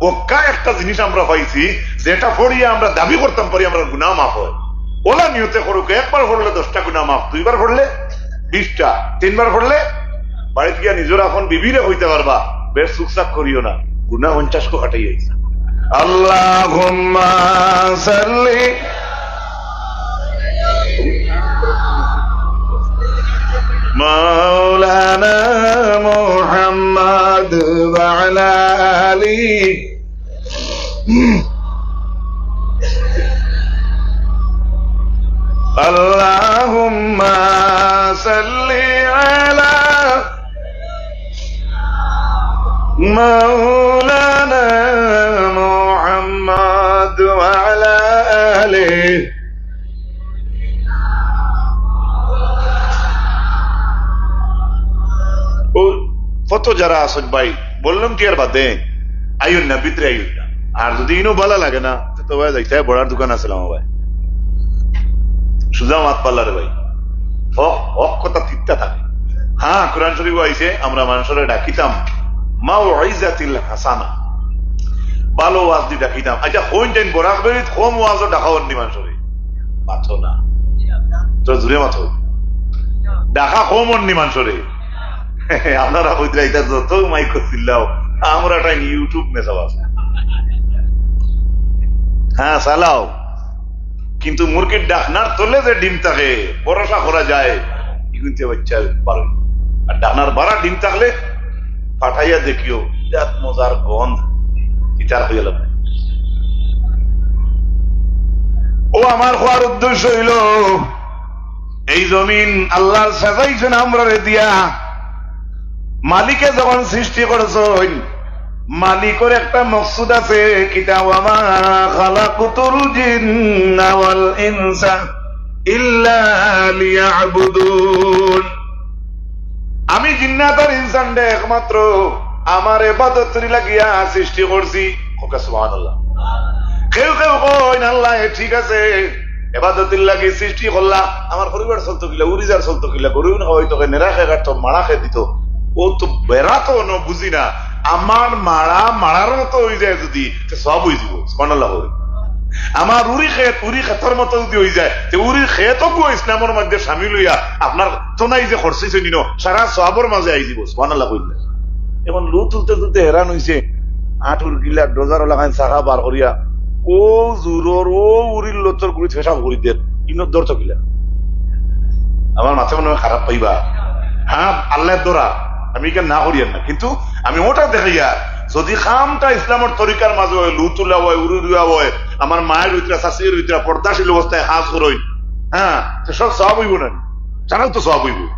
বক্কা একটা জিনিস আমরা পাইছি, যেটা পড়িয়া আমরা দাবি করতাম পারি আমরা গুনাহ মাফ হয়। ওলা নিয়তে করুক, একবার পড়লে দশটা গুনাহ মাফ, দুইবার পড়লে বিশটা, তিনবার পড়লে বাড়িত গিয়া নিজর আপন বিবিরে কইতা পারবা, বেশ চুকচাক করিও না, গুনাহ পঞ্চাশ কো কাটাই আইছে। আল্লাহুম্মা সাল্লি মাওলানা মুহাম্মদ ওয়া আলা আলি। আল্লাহুম্মা সাল্লি আলা মাওলানা মুহাম্মদ ওয়া আলা আলি। ও, কত যারা আছেন ভাই, বললাম কি আর বাদে, আইন না, ভিতরে আইন না। আর যদি ইনো ভালা লাগে না, তো ভাই যাইতে হয়, বড়ার দোকান আছে আমার ভাই। সুজা মাত পাল্লা রে ভাই। হক, হক কথা তিত্তা থাকে। হ্যাঁ, কোরআন শরীফ আইছে, আমরা মানুষরে ডাকিতাম, মাউইজাতিল হাসানা। ভালো ওয়াজ দি ডাকিতাম। আচ্ছা, কোন দিন বরাক বেরিত কম ওয়াজও ডাকা অন্নি মানুষরে? মাথো না। তো জুরে মাথো। ডাকা কম অন্নি মানুষরে। আপনারা কইতরা ইতা যত মাইক চিল্লাও, আমরা টাইম YouTube মেসাব আছে। হ্যাঁ, চালাও। কিন্তু মুরগির ডাকনার তলে যে ডিম থাকে, ভরসা করা যায়, ইগুনতে বাচ্চা পারে। আর ডাকনার বারা ডিম থাকলে ফাটাইয়া দেখিও, বিরাট মজার গন্ধ। ইতার হইয়া লাগবে। ও আমার কওয়ার উদ্দেশ্য হইল, এই জমিন আল্লাহর সাজাইছেন আমরারে দিয়া। মালিকে যখন সৃষ্টি করছইন, মালিকর একটা মকসুদ আছে, কিতা? ওয়া মা খালাকতুল জিন্না ওয়াল ইনসা ইল্লা লিয়াবুদুন। আমি জিন্নাত আর ইনসানরে একমাত্র আমার ইবাদতর লাগিয়া সৃষ্টি করছি। কউক্কা সুবহানাল্লাহ। কেউ কেউ কইন, "আল্লাহ, এ ঠিক আছে, ইবাদতর লাগি সৃষ্টি করলা, আমার পরিবার চলতো কিলা, উরিজার চলতো কিলা, গরু খাওয়াইতো কে, নেড়া খে কাটতো, মাড়া খে দিত, ও তো বেড়া তো ন বুঝি না, আমার মাড়া মাড়ার মতো হয়ে যায় যদি, তো সব হয়ে যাব।" সুবহানাল্লাহ কই। আমার উরি খেত, উরি খেতর মতো যদি হয়ে যায়, তো উরির খেতও গো ইসলামর মধ্যে সামিল হইয়া আপনার তো নাই যে খরচ হইছে নিন, সারা সওয়াবর মাঝে আই দিব। সুবহানাল্লাহ কইলে। এখন লু তুলতে তুলতে হেরান হইছে, আঁটুর গিলা ডোজার লাগাইন শাখা বার করিয়া, ও জুরর, ও উরির লতর গুড়ি পেশাব করি দের, ইনো দর তো কিলা। আমার মাথা মনে হয় খারাপ পাইবা। হ্যাঁ, আল্লাহ দরা, আমি এখানে না করিয়ার না, কিন্তু আমি ওটা দেখাইয়া, যদি খামটা ইসলামর তরিকার মাঝে হয়, লু তুলা হয়, উরু রুয়া হয়, আমার মায়ের ভিতরে, শাশুড়ির ভিতরে পর্দাশীল অবস্থায় হাজ করইন, হ্যাঁ, তো সব সওয়াব হইব না? সারাও তো সওয়াব হইব।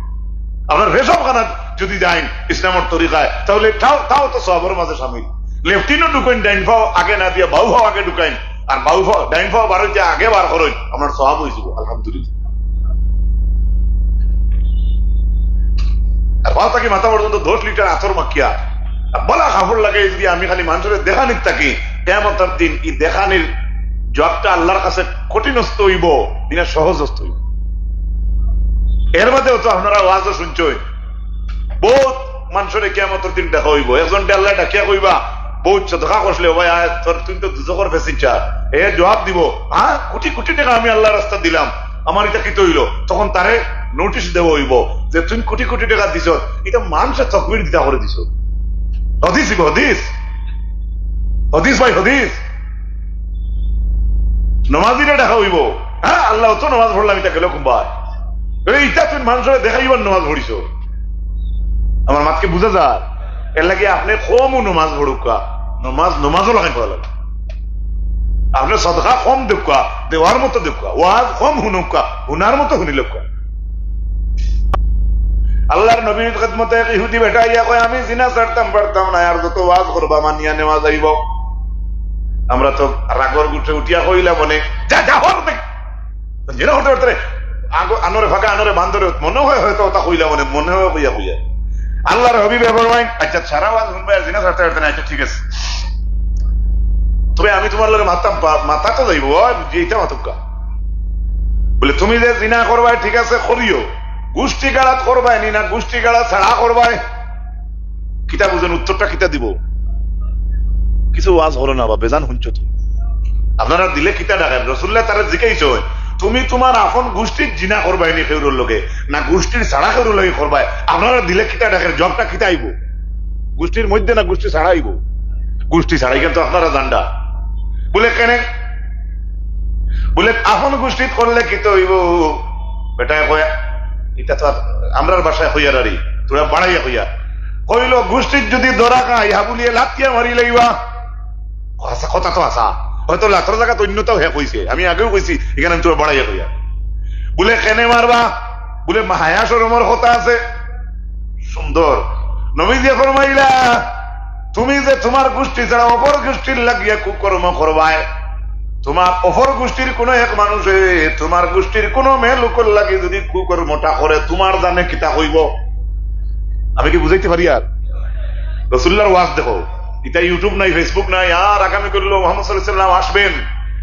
আপনার পেশাবখানাত যদি যাইন ইসলামর তরিকায়, তাহলে তাও, তাও তো সওয়াবর মাঝে সামিল। লেফটিনও ঢুকাইন, ডাইন পাও আগে না দিয়া বাউ পাও আগে ঢুকাইন, আর বাউ পাও, ডাইন পাও বার হইতে আগে বার করইন, আপনার সওয়াব হয়ে যাব, আলহামদুলিল্লাহ। আর পাও থাকি মাথা পর্যন্ত দশ লিটার আতর মাখিয়া, আর বলা কাপড় লাগাই যদি আমি খালি মানুষের দেখানির থাকি, কিয়ামতর দিন এই দেখানির জবাবটা আল্লাহর কাছে কঠিনস্থ হইব, দিনা সহজস্থ হইব। এর বাদেও তো আপনারা ওয়াজও শুনছইন, বহুত মানুষরে কিয়ামতর দিন দেখা হইব। একজনরে আল্লাহ ডাকিয়া কইবা, "বহুত সদকা করছলে, ও ভাই, আয়, তোর, তুই তো দুজখর passenger।" এ জবাব দিব, "হ্যাঁ, কোটি কোটি টাকা আমি আল্লাহর রাস্তা দিলাম, আমার এটা কিতা হইল?" তখন তারে নোটিশ দেওয়া হইব যে, "তুই কোটি কোটি টাকা দিছ, এটা মানুষের তকবির দিতা করে দিছ।" হাদিস হইব, হাদিস, হাদিস ভাই, হাদিস। নমাজিরে ডাকা হইব, "হ্যাঁ, আল্লাহ, তো নমাজ পড়লাম, এটা গেল কুম্বায়?" এই ইটা তুই মানুষরে দেখাইবার নমাজ পড়িছ। আমার মাতকে বুঝা যায়? এর লাগি আপনি কমও নমাজ পড়ুক্কা, নমাজ, নমাজও লাগাই পড়া লাগে। আপনি সদকা কম দেউক্কা, দেওয়ার মতো দেউক্কা, ওয়াজ কম হুনুক্কা, হুনার মতো হুনিলউক্কা। আল্লাহর নবীর খেদমতে এক ইহুদি বেটা আইয়া কয়, "আমি জিনা ছাড়তাম পারতাম না, আর যত ওয়াজ করবা মানিয়া নেওয়া যাইব।" আমরা তো রাগর গুটে উঠিয়া কইলা মনে, "যা, যা, হর দেখ।" জিনা করতে করতে রে, আগো, আনরে ফাঁকা, আনরে বান্দরে, মনে হয় হয়তো ওটা কইলা মনে, মনে হয় কইয়া কইয়া। আল্লাহর হাবিবে ফরমাইন, "আচ্ছা, সারা ওয়াজ হুনবায় আর জিনা ছাড়তে পারতে না, আচ্ছা, ঠিক আছে। তবে আমি তোমার লগে মাতাম পা-, মাতা তো যাইব, ওই যে এটা মাতুক্কা।" বলে, তুমি যে জিনা করবায়, ঠিক আছে, করিও, গুষ্টি গাড়াত করবায় নি না গুষ্টি গাড়া ছাড়া করবায়? কিতা বুঝইন, উত্তরটা কিতা দিবো? কিছু ওয়াজ হলো না বা বেজান হুনছো তো? আপনারার দিলে কিতা ডাকের? রসুল্লায় তারে জিকাইছইন, তুমি তুমার আপন গুষ্টির জিনা করবায় নি কেউরর লগে, না গুষ্টির ছাড়া কেউরর লগে করবায়? আপনারার দিলে কিতা ডাকের? জবাবটা কিতা আইবো? গুষ্টির মধ্যে না গুষ্টি ছাড়া আইবো? গুষ্টি ছাড়া। ইখান তো আপনারা জানরা। বলে, কেনে? বলে, আপন গুষ্টিত করলে কিতা অইবো? বেটায় কয়, ইটা তো আর আমরার ভাষায় কইয়ার আরি, থুড়া বাড়াইয়া কইয়ার। কইলো, গুষ্টিত যুদি ধরা খাই, হাবুলিয়ে লাথিয়া মারি লাইবা। হাছা, কথা তো হাছা। হয়তো লাথর জাগাত অইন্যতাও হে কইছে, আমি আগেও কইছি, ইখান আমি থুড়া বাড়াইয়া কইয়ার। বলে, কেনে মারবা? বলে, হায়া শরমর কথা আছে। সুন্দর। নবীজিয়ে ফরমাইলা, তুমি যে তুমার গুষ্টি ছাড়া অপর গুষ্টির লাগিয়া কুকর্ম করবায়, তুমার অপর গুষ্টির কুনু এক মানুষে তুমার গুষ্টির কুনু মেয়ে লোকর লাগি যুদি কুকর্মটা করে, তুমার জানে কিতা কইবো? আমি কি বুঝাইতে পারিয়ার? রসুল্লার ওয়াজ দেখো, ইটা YouTube নাই, Facebook নাই, আর আগামী কইলো মোহাম্মদ সাল্লাল্লাহু আলাইহি ওয়াসাল্লাম আসবেন,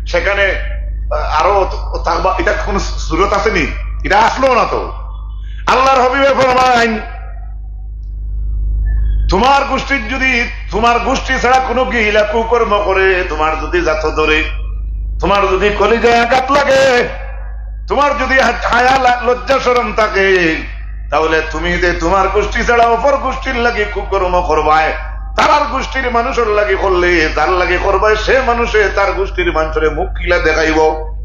সেখানে, আহ, আরো থাকবা, ইটা কুনু সুরত আছে নি? ইটা আসলো না তো। আল্লার হাবিবে ফরমাইন, তুমার গুষ্টির যুদি, তুমার গুষ্টি ছাড়া কুনু গিলা কুকর্ম করে, তুমার যুদি জাতো ধরে, তুমার যুদি কলিজায় আঘাত লাগে, তুমার যুদি হা-, হায়া লা-, লজ্জা শরম থাকে, তাইলে তুমি যে তুমার গুষ্টি ছাড়া অপর গুষ্টির লাগি কুকর্ম করবায়, তারার গুষ্টির মানুষর লাগি করলে, যার লাগি করবায়, সে মানুষে তার গুষ্টির মানুষরে মুখ কিলা দেখাইবো?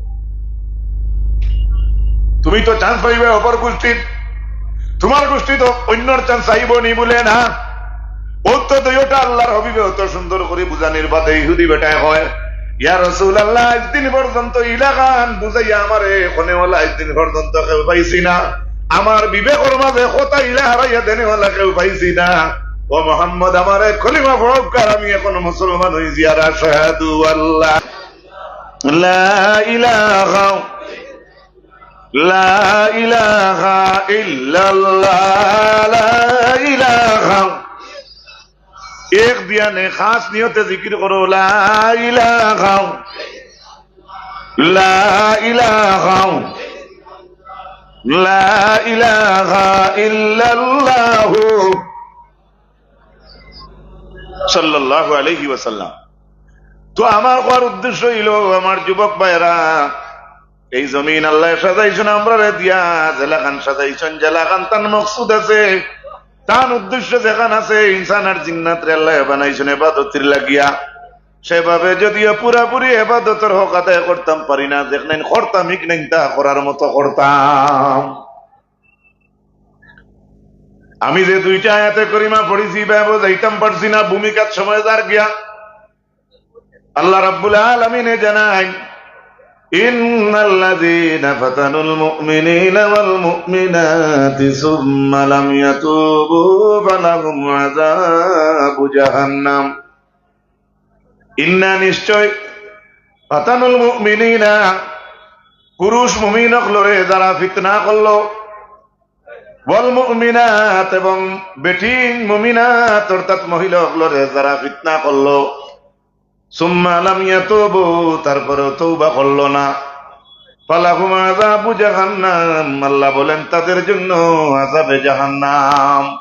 তুমি তো chance পাইবায় অপর গুষ্টির, তুমার গুষ্টি তো অইন্যর chance আইবো নি বলে না। অউ তো দুইওটা আল্লার হাবিবে অত সুন্দর করি বুঝানির বাদে ইহুদি বেটায় কয়, ইয়া রাসুলাল্লাহ, আইজ দিন পর্যন্ত ইলাখান বুঝাইয়া আমারে কনেওয়ালা আইজ দিন পর্যন্ত কেউ পাইছি না। আমার বিবেকর মাঝে কথা ইলা হারাইয়া দেনেওয়ালা কেউ পাইছি না। ও মোহাম্মদ, আমারে কলিমা পড়াউক্কা, আমি অখন মুসলমান অইছি। আর আশহাদু আল্লা লা ইলাহা, লা ইলাহা ইল্লাল্লাহ, লা ইলাহা। এক ধিয়ানে খাস নিয়তে জিকির করো, লা ইলাহা, লা ইলাহা, লা ইলাহা ইল্লাল্লাহু সাল্লাল্লাহু আলাইহি ওয়াসাল্লাম। তো আমার কওয়ার উদ্দেশ্য অইলো, আমার যুবক ভাইরা, এই জমিন আল্লায় সাজাইছইন আমরারে দিয়া, যেলাখান সাজাইছইন, যেলাখান তান মকসুদ আছে, তান উদ্দেশ্য যেখান আছে, ইনসান আর জিন্নাতরে আল্লায় বানাইছইন এবাদতর লাগিয়া। সেভাবে যদিও পুরাপুরি এবাদতর হক আদায় করতাম পারি না, যেখান করতাম, ইখান তা করার মতো করতাম। আমি যে দুইটা আয়াতে করিমা পড়ছি, ইবায় বুঝাইতাম পারছি না, ভূমিকার সময় যার গিয়া। আল্লাহ রাব্বুল আলামিনে জানাইন, ইন্নাল্লাযীনা ফাতানুল মুমিনিনা ওয়াল মুমিনাতি সুম্মা লাম ইয়াতুবু ফালাহুম আযাবু জাহান্নাম। ইন্না, নিশ্চয়, ফাতানুল মুমিনিনা, পুরুষ মুমিন অকলরে যারা ফিতনা করলো, ওয়াল মুমিনাত, এবং বেটিন মুমিনাত অর্থাৎ মহিলা অকলরে যারা ফিতনা করলো, সুম্মা লাম ইয়াতুবু, তারপরেও তওবা করলো না, ফালাহুম আযাবু জাহান্নাম, আল্লাহ বলেন তাদের জন্য আযাবে জাহান্নাম।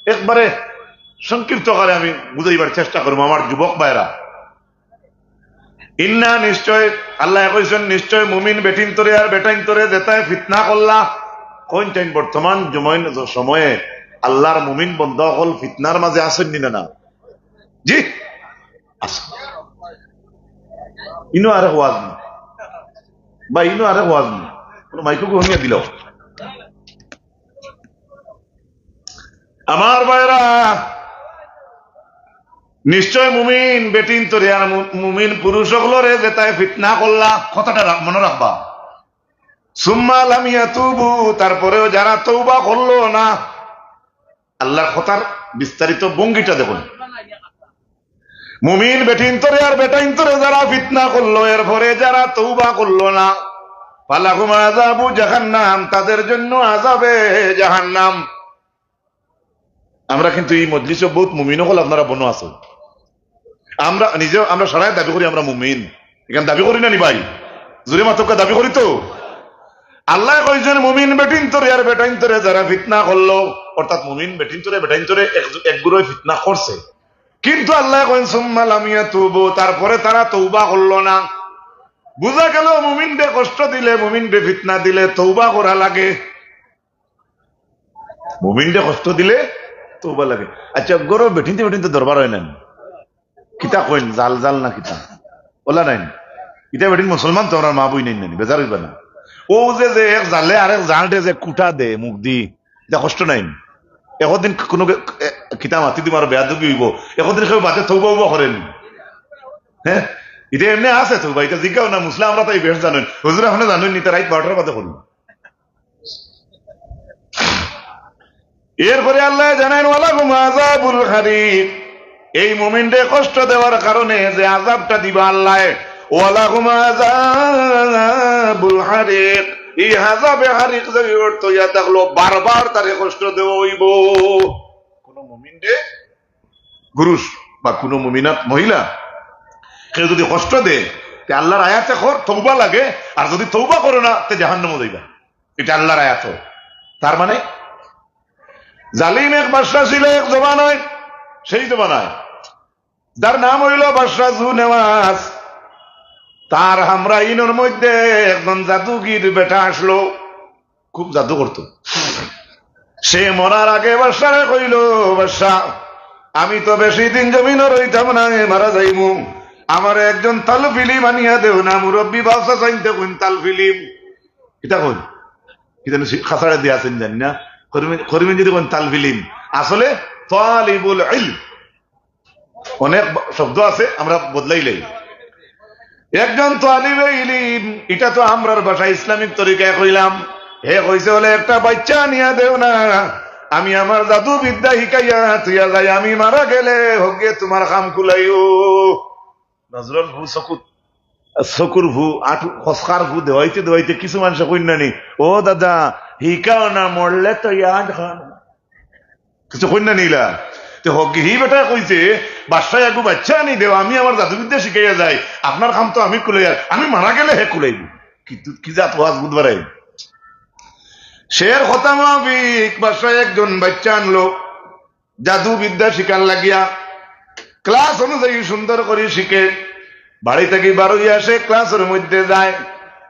একবারে সংক্ষিপ্ত আকারে আমি বুঝাইবার চেষ্টা করমু আমার যুবক ভাইরা। ইন্না, নিশ্চয়, আল্লায় কইছইন, নিশ্চয় মুমিন বেটিন্তরে আর বেটাইন্তরে যেতায় ফিতনা করলা, কইন তাইন বর্তমান জমইন-, সময়ে আল্লার মুমিন বন্দা অকল ফিতনার মাঝে আছইন নি না? না। জি? আছইন। ইনো আরেক ওয়াজ নি। বা ইনো আরেক ওয়াজ নি। কুনু মাইকো কমিয়া দিল। আমার ভাইরা, নিশ্চয় মুমিন বেটিন্তরে আর মু-, মুমিন পুরুষ অকলরে যেতায় ফিতনা করলা, কথাটা রা-, মনো রাখবা। সুম্মা লাম ইয়াতুবু, তারপরেও যারা তওবা করলো না, আল্লার কথার বিস্তারিত ভঙ্গিটা দেখুন। মুমিন বেটিন্তরে আর বেটাইন্তরে যারা ফিতনা করলো, এরপরে যারা তওবা করলো না, ফালাহুম আযাবু জাহান্নাম, তাদের জন্য আযাবে জাহান্নাম। আমরা কিন্তু এই মজলিসো বউত মুমিন অকল আপনারা বনো আছো। আমরা নিজে, আমরা সারায় দাবি করি আমরা মুমিন। ইখান দাবি করি না নি ভাই? জোরে মাতউক্কা, দাবি করি তো? আল্লায় কইছইন, মুমিন বেটিন্তরে আর বেটাইন্তরে যারা ফিতনা করলো, অর্থাৎ মুমিন বেটিন্তরে বেটাইন্তরে এক, এক গুরুয়ে ফিতনা করছে, কিন্তু আল্লায় কইন, "সুম্মা লাম ইয়াতুবু", তারপরে তারা তওবা করলো না। বুঝা গেল, মুমিনরে কষ্ট দিলে, মুমিনরে ফিতনা দিলে তওবা করা লাগে। মুমিনরে কষ্ট দিলে তওবা লাগে। আচ্ছা, ঘরো বেটিন্তে বেটিন্তে দরবার অয় না নি? কিতা কইন, জাল জাল না কিতা? অলা নায় নি? ইতা বেটিন মুসলমান তো, আমরার মা-বইন নায় নি, বেজার অইবা না। অউ যে, যে এক জালে আরেক জালরে যে কুটা দে মুখদি, ইতা কষ্ট নায় নি? একদিন কুনু কে-, এ, কিতা মাতি দিমু, আরো বেয়াদবি অইবো। একদিন কেউ বাদে তওবা উবা করে নি? হে? ইতা এমনে আছে তওবা, ইতা জিগাও না, মুসলা আমরার তাই বেশ জানইন। হুজুর, আপনে জানইন নি, ইতা রাইত বারোটার বাদে করইন। এরপরে আল্লায় জানাইন, "ওয়ালাহুম আযাবুল হারিক।" এই মুমিনরে কষ্ট দেওয়ার কারণে যে আযাবটা দিবা আল্লায়, "ওয়ালাহুম আযাবুল হারিক।" এই আযাবে হারিক যে অর্থ ইয়া থাকলো, বারবার তারে কষ্ট দেওয়া অইবো। কুনু মুমিনরে, পুরুষ বা কুনু মুমিনাত মহিলা, কেউ যুদি কষ্ট দেয়, তে আল্লার আয়াতে কর, তওবা লাগে, আর যুদি তওবা করো না, তে জাহান্নামো যাইবা। ইটা আল্লার আয়াত। তার মানে, জালিম এক বাদশা ছিল এক জমানায়, সেই জমানায়, যার নাম অইলো বাদশা জু নেওয়াজ। তার হামরাইনর মধ্যে একজন জাদুগির বেটা আসলো, খুব জাদু করতো। সে মরার আগে বাদশারে কইলো, "বাদশা, আমি তো বেশি দিন জমিনো রইতাম না, মারা যাইমু। আমারে একজন তালফিলিম আনিয়া দেও না।" মুরব্বি বাদশা চাইনতে কইন, "তালফিলিম?" কিতা কইন? কিতা জানি খাসাড়ে দিয়া আছেন জানি না। করিমে, করিমে যদি কইন তালফিলিম, আসলে তালিবুল ইলম। অনেক ব-, শব্দ আছে, আমরা বদলাইলাই। একজন তালিবে ইলিম, ইটা তো আমরার ভাষায় ইসলামিক তরিকায় কইলাম। হে কইছে, "অইলে একটা বাইচ্চা আনিয়া দেও না, আমি আমার জাদু বিদ্যা হিকাইয়া থুইয়া যাই, আমি মারা গেলে হকগে তুমার কাম কুলাইও।" নজরর ফু চকুত, চকুর ফু, আটু, খসকার ফু দেওয়াইতে দেওয়াইতে কিছু মানষে কইন না নি, "ও দাদা, হিকাও না, মরলে তো ইয়াদ খান।" কিছু কইন না নি ইলা। তে হকগে হি বেটায় কইছে, "বাদশায় আগু বাইচ্চা আনি দেও, আমি আমার জাদুবিদ্যা শিখাইয়া যাই, আপনার কাম তো আমি কুলাইয়ার, আমি মারা গেলে হে কুলাইবো।" কি তু-, কি জাত ওয়াজ বুধবারে? শের কথা মাফিক বাদশায় একজন বাইচ্চা আনলো, জাদু বিদ্যা শিখার লাগিয়া ক্লাস অনুযায়ী সুন্দর করি শিখে, বাড়ি থাকি বারইয়া সে ক্লাসর মধ্যে যায়।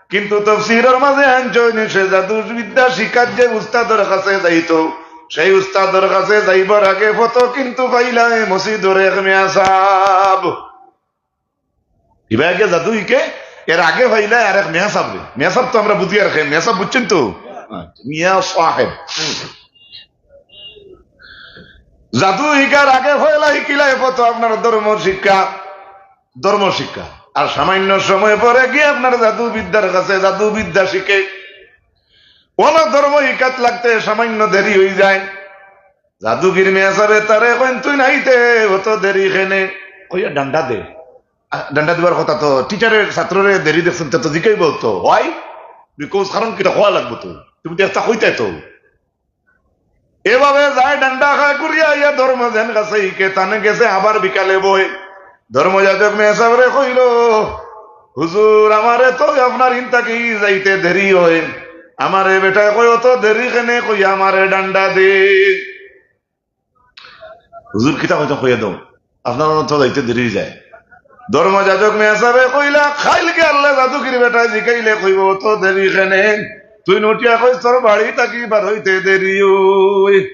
কিন্তু তফসিরর মাঝে আনছইন, সে জাদু বিদ্যা শিখার যে উস্তাদর কাছে যাইতো, সেই উস্তাদর কাছে যাইবার আগে ফথো কিন্তু পাইলায় মসজিদর এক মেয়াসাব। ইবায় গিয়া জাদু হিকে, এর আগে পাইলায় আরেক মেয়াসাবরে। মেয়াসাব তো আমরা বুঝি আর কে, মেয়াসাব বুঝছইন তো? মিয়া সাহেব। জাদু হিকার আগে পয়লা হিকিলায় ফথো আপনার ধর্ম শিক্ষা, ধর্ম শিক্ষা। আর সামান্য সময় পরে গিয়া আপনার জাদু বিদ্যার কাছে জাদু বিদ্যা শিখে। অনো ধর্ম হিকাত লাগতে সামান্য দেরি অইযায়। জাদুগির মেয়াসাবে তারে কইন, "তুই নাইতে অত দেরি কেনে?" কইয়া ডান্ডা দে। আ, ডান্ডা দিবার কথা তো, টিচারে ছাত্ররে দেরি দেখছইন, তে তো জিকাইবো তো, "Why?" Because কারণ কিতা কওয়া লাগবো তো, তুমি তো একটা কইতায় তো। এভাবে যায় ডান্ডা খায়, ঘুরিয়া আইয়া ধর্ম যেন গেছে, হিকে তানে গেছে, আবার বিকালে বয়। ধর্মযাজক মেয়াসাবরে কইলো, "হুজুর, আমারে তো আপনার ইন থাকি যাইতে দেরি অয়।" আমারে বেটায় কয়, "অত দেরি কেনে?" কইয়া আমারে ডান্ডা দে। "হুজুর, কিতা কইতা কইয়া দেও, আপনার অনো তো যাইতে দেরি অইযায়।" ধর্মযাজক মেয়াসাবে কইলা, "কাইলকে আল্লাহ জাদুগির বেটায় জিকাইলে কইবো, 'অত দেরি কেনে?' তুই উঠিয়া কইস, 'তোর বাড়ি থাকি বার অইতে দেরি অয়।'"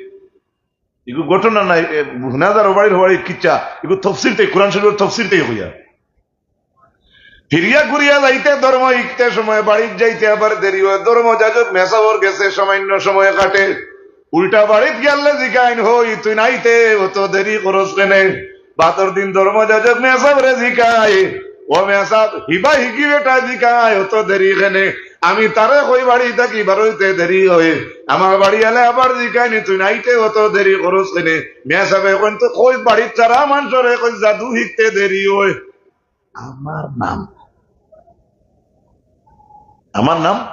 ইগু ঘটনা নায়, এ, হুনা যার বাড়ির বাড়ির কিচ্ছা, ইগু তফসির তাই, কোরআন শরীফর তফসির তাই কইয়া। ফিরিয়া ঘুরিয়া যাইতে, ধর্ম হিকতে সময় বাড়িত যাইতে আবার দেরি অয়। ধর্মযাজক মেয়াসাবর গেছে সামান্য সময় কাটে। উল্টা বাড়িত গিয়ালে জিকাইন, "হই, তুই নাইতে অত দেরি করস কেনে?" বাদর দিন ধর্মযাজক মেয়াসাবরে জিকায়, "ও মেয়াসাব, হিবা হিকি বেটায় জিকায়, অত দেরি কেনে?" আমি তারে কই বাড়ি থাকি বার অইতে দেরি অয়। আমার বাড়ি আইলে আবার জিকাইন, "তুই নাইতে অত দেরি করস কেনে?" মেয়াসাবে কইন, "তো কই বাড়িত সারা মানষরে কই জাদু হিকতে দেরি অয়।" আমার নাম, আমার নাম,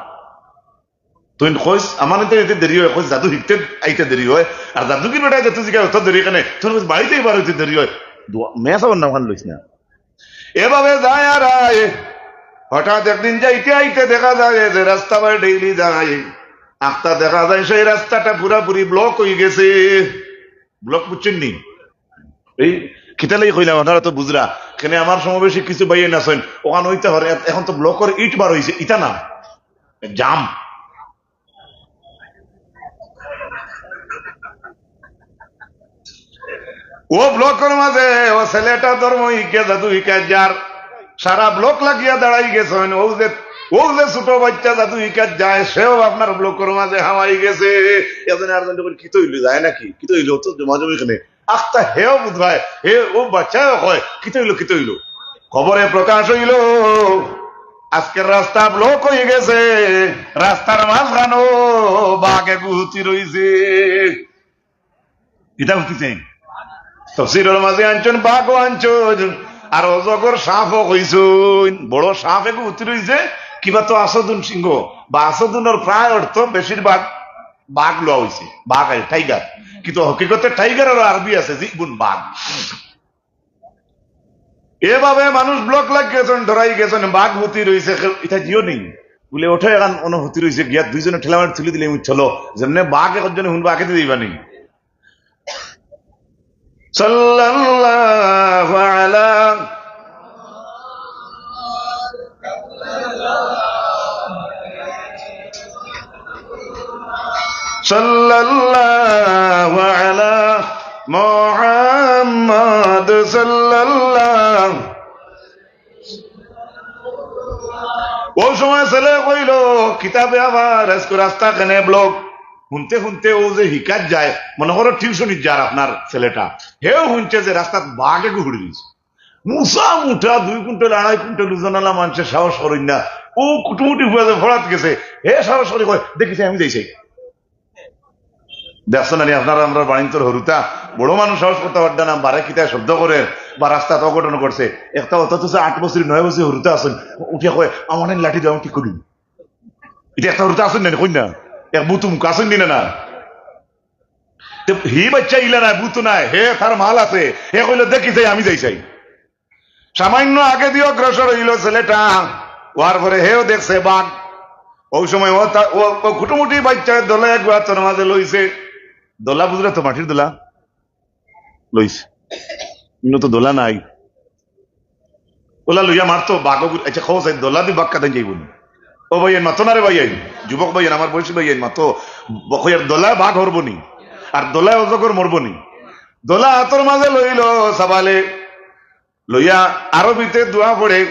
তুই কইস, "আমার ইতে আইতে দেরি অয়", কইস, "জাদু হিকতে আইতে দেরি অয়।" আর জাদুগির বেটায় যেহেতু জিকায়, "অত দেরি কেনে?" তুই কইস, "বাড়িতেই বার অইতে দেরি অয়।" দোয়া, মেয়াসাবর নাম খান লইস না। এভাবে যায় আর আয়। হঠাৎ একদিন যাইতে আইতে দেখা যায় যে রাস্তা বায় ডেইলি যায়, আখতা দেখা যায় সেই রাস্তাটা পুরাপুরি ব্লক অইগেছে। ব্লক বুঝছইন নি? এই কিতালাই কইলাম, আপনারা তো বুঝরা। কেনে আমার সমাবেশে কিছু ভাইয়াইন আছইন, অখান অইতে পারে, এ-, এখন তো ব্লকর ইট বার অইছে, ইটা না, জাম। ও ব্লকর মাঝে ও ছেলেটা ধর্ম হিকিয়া জাদু হিকাত যার, সারা ব্লক লাগিয়া দাঁড়াই গেছইন। ও যে, ও যে ছোট বাইচ্চা জাদু হিকাত যায়, সেও আপনার ব্লকর মাঝে হামাই গেছে। এজন্য আর জন যখন কিতা অইলো, যায় নাকি? কিতা অইলো? তো জমাজমি কেনে? আখতা হেও বুঝবায়, হে ও বাচ্চাও কয়, "কিতা অইলো, কিতা অইলো?" খবরে প্রকাশ অইলো, আজকের রাস্তা ব্লক অইগেছে, রাস্তার মাঝখানো বাঘ এগু হুতি রইছে। ইটা হুতিছে। তফসিরর মাঝে আনছইন, বাঘও আনছইন, আর অজগর সাপও কইছইন। বড় সাপ এগু হুতি রইছে, কিবা তো আসদুন সিংহ, বা আসদুনর প্রায় অর্থ বেশিরভাগ বাঘ লওয়া অইছে, বাঘ আর টাইগার। কিন্তু হকিকতে টাইগার আর আরবি আছে, জিবুন বাঘ। এভাবে মানুষ ব্লক লাগি গেছইন, ডরাই গেছইন, বাঘ হুতি রইছে, কেউ ইটা জিও নেই। বুলে, "ওঠো, এখান অনুভূতি রইছে, গিয়া দুইজনে ঠেলা মারি তুলি দিলে, আমি চলো।" যেমনে বাঘ একজনে হুনবা, আগে দিবা নেই। সাল্লাল্লাহু আলা সাল্লাল্লাহু আলা মুহাম্মদ সাল্লাল্লাহু। ও সময় ছেলে কইলো, "কিতাবে আবার আজকে রাস্তা কেনে ব্লক?" হুনতে হুনতে ও যে হিকাত যায়, মনে করো টিউশনিত যার আপনার ছেলেটা, হেও হুনছে যে রাস্তাত বাঘ এগু হুড়ি দিছে। মুসা মুটা দুই কুইন্টাল, আড়াই কুইন্টাল ওজনআলা মানষে সাহস করইন না। ও কুটুমুটি ফুয়া যে ফড়াত গেছে, হে সাহস করি কয়, "দেখিছে, আমি যাইছি।" দেখছো না নি আপনারা, আমরা বাড়িন্তর হুরুতা, বড় মানুষ সাহস করতা পারতা না, বারে কিতা শব্দ করে বা রাস্তাত অঘটন করছে। একটা অত তো আট বছর, নয় বছর হুরুতা আছইন, উঠিয়া কয়, "আমার লাঠি দেওয়া ঠিক করি।" ইটা একটা হুরুতা আছইন না নি, কইন না? এক বুতু মুখ আছইন নি না, না? তে হি বাচ্চা ইলা নায়, বুতু নায়, হে তার মাল আছে, হে কইলো, "দেখিছে, আমি যাইছি।" সামান্য আগেদি অগ্রসর অইলো ছেলেটা, অওয়ার পরে হেও দেখছে বাঘ। ও সময় ও তা-, ও, ও কুটুমুটি বাচ্চায় দলা এগু আতর মাঝে লইছে। দলা বুঝরা তো, মাটির দলা লইছে। ইনো তো দলা নাই। ওলা লইয়া মারতো বাঘ। আচ্ছা, খবর চাই, দলা দি বাঘ কাদাই যাইবো নি? ও ভাইয়াইন, মাতো না রে ভাইয়াইন, যুবক ভাইয়াইন, আমার বয়সী ভাইয়াইন, মাতো। ব-, কইয়ার দলা বাঘ হরবো নি, আর দলায় অজগর মরবো নি। দলা আতর মাঝে লইলো সাবালে, লইয়া আরবিতে দোয়া পড়ে,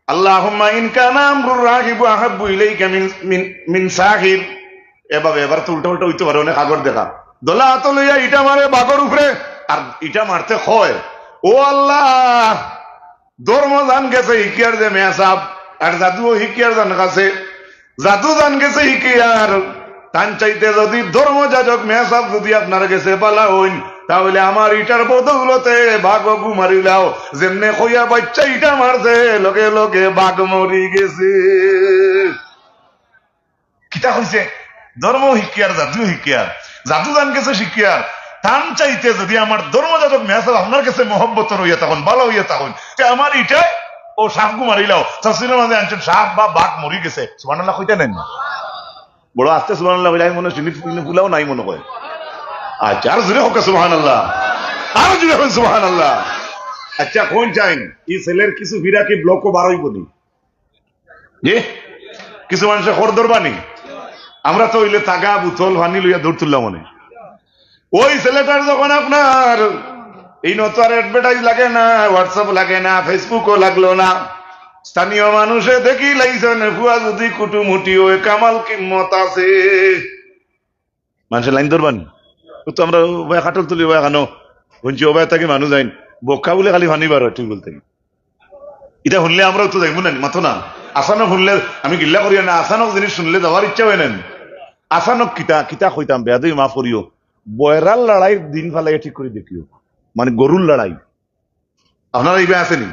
"আল্লাহুম্মা ইন কানা আমরুর রাগিবু আহাব্বু ইলাইকা মিন, মিন, মিন সাহির।" এভাবে এবার তো উল্টা উল্টা অইতে পারে, অনেক আগর দেখা। দলা আতো লইয়া ইটা মারে বাঘর উপরে, আর ইটা মারতে কয়, "ও আল্লাহ, ধর্ম জান গেছে হিকিয়ার যে মেসাব, আর জাদুও হিকিয়ার জান গেছে।" জাদু জান গেছে হিকিয়ার, তান চাইতে যদি ধর্ম যাজক মেসাব যদি আপনার গেছে বালা অইন, তাহলে আমার ইটার বদৌলতে বাঘ অগু মারিলাও। যেমনে কইয়া বাচ্চা ইটা মারছে, লগে লগে বাঘ মরি গেছে। কিতা কইছে? ধর্ম হিকিয়ার, জাদু হিকিয়ার, জাদু জান গেছে হিকিয়ার, তান চাইতে যদি আমার ধর্ম যাজক মেসাব আপনার গেছে মহব্বতর অইয়া থাকইন, বালা অইয়া থাকইন, তে আমার ইটায় ও সাপগু মারিলাও। তফসিরর মাঝে আনছইন, সাপ বা বাঘ মরি গেছে। সুবহানাল্লাহ কইতা নায় নি? বড় আস্তে সুবহানাল্লাহ কইলে, আমি মনে হয় সিনিত ফুলাও নাই মনে হয়। আচ্ছা, আর জোরে কউক্কা সুবহানাল্লাহ, আর জোরে কউক্কা সুবহানাল্লাহ। আচ্ছা, কইন চাইন, ই ছেলের কিছু ফিরা কি ব্লকও বার অইবো নি? জি? কিছু মানষে খর ধরবা নি? আমরা তো অইলে তাগা, বুতল, পানি লইয়া দৌড় তুললাম অনে। ওই ছেলেটার যখন আপনার ইনো তো আর advertise লাগে না, WhatsApp লাগে না, Facebook-ও লাগলো না, স্থানীয় মানুষে দেখি লাইছইন, ফুয়া যদি কুটুমুটি অয়, কামাল কিম্মত আছে। মানষে লাইন ধরবা নি? ও তো আমরা ওবায় কাঠলতলি ওবায় কানো হুনছি, ওবায় থাকি মানুষ যাইন, বক্কা বুলে খালি পানি বার অয় টিউবওয়েল থাকি। ইটা হুনলে আমরাও তো যাইমু না নি, মাতো না। আচানক হুনলে, আমি গিল্লা করিয়ার না, আচানক জিনিস হুনলে যাওয়ার ইচ্ছা অয় না নি। আচানক কিতা, কিতা কইতাম, বেয়াদবি মাফ করিও। বয়রার লড়াইর দিন ফালাইয়া ঠিক করি দেখিও, মানে গরুর লড়াই। আপনারা ইবা আছে নি?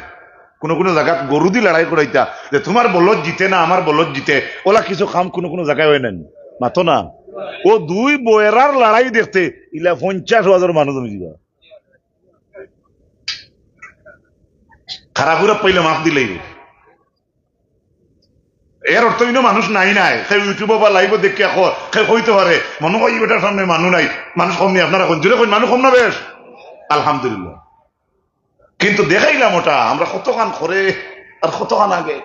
কুনু কুনু জাগাত গরু দি লড়াই করাইতা, যে তুমার বলদ জিতে না আমার বলদ জিতে, ওলা কিছু কাম কুনু কুনু জাগায় অয় না নি, মাতো না। ও দুই বয়রার লড়াই দেখতে ইলা পঞ্চাশ হাজার মানুষ জমি দিবা। খারাপ খারাপ পাইলে মাফ দিলেই। অন্য মানুষ নাই নাই, সে YouTube বা live দেখিয়া কয়, সে কইতে পারে, "মনো কয় ই বেটার সামনে মানুষ নাই।" মানুষ কম নি আপনারা কইন? জোরে কইন, মানুষ কম না বেশ? আলহামদুলিল্লাহ। কিন্তু দেখাইলাম ওটা, আমরা কতখান করে আর কতখান আগে।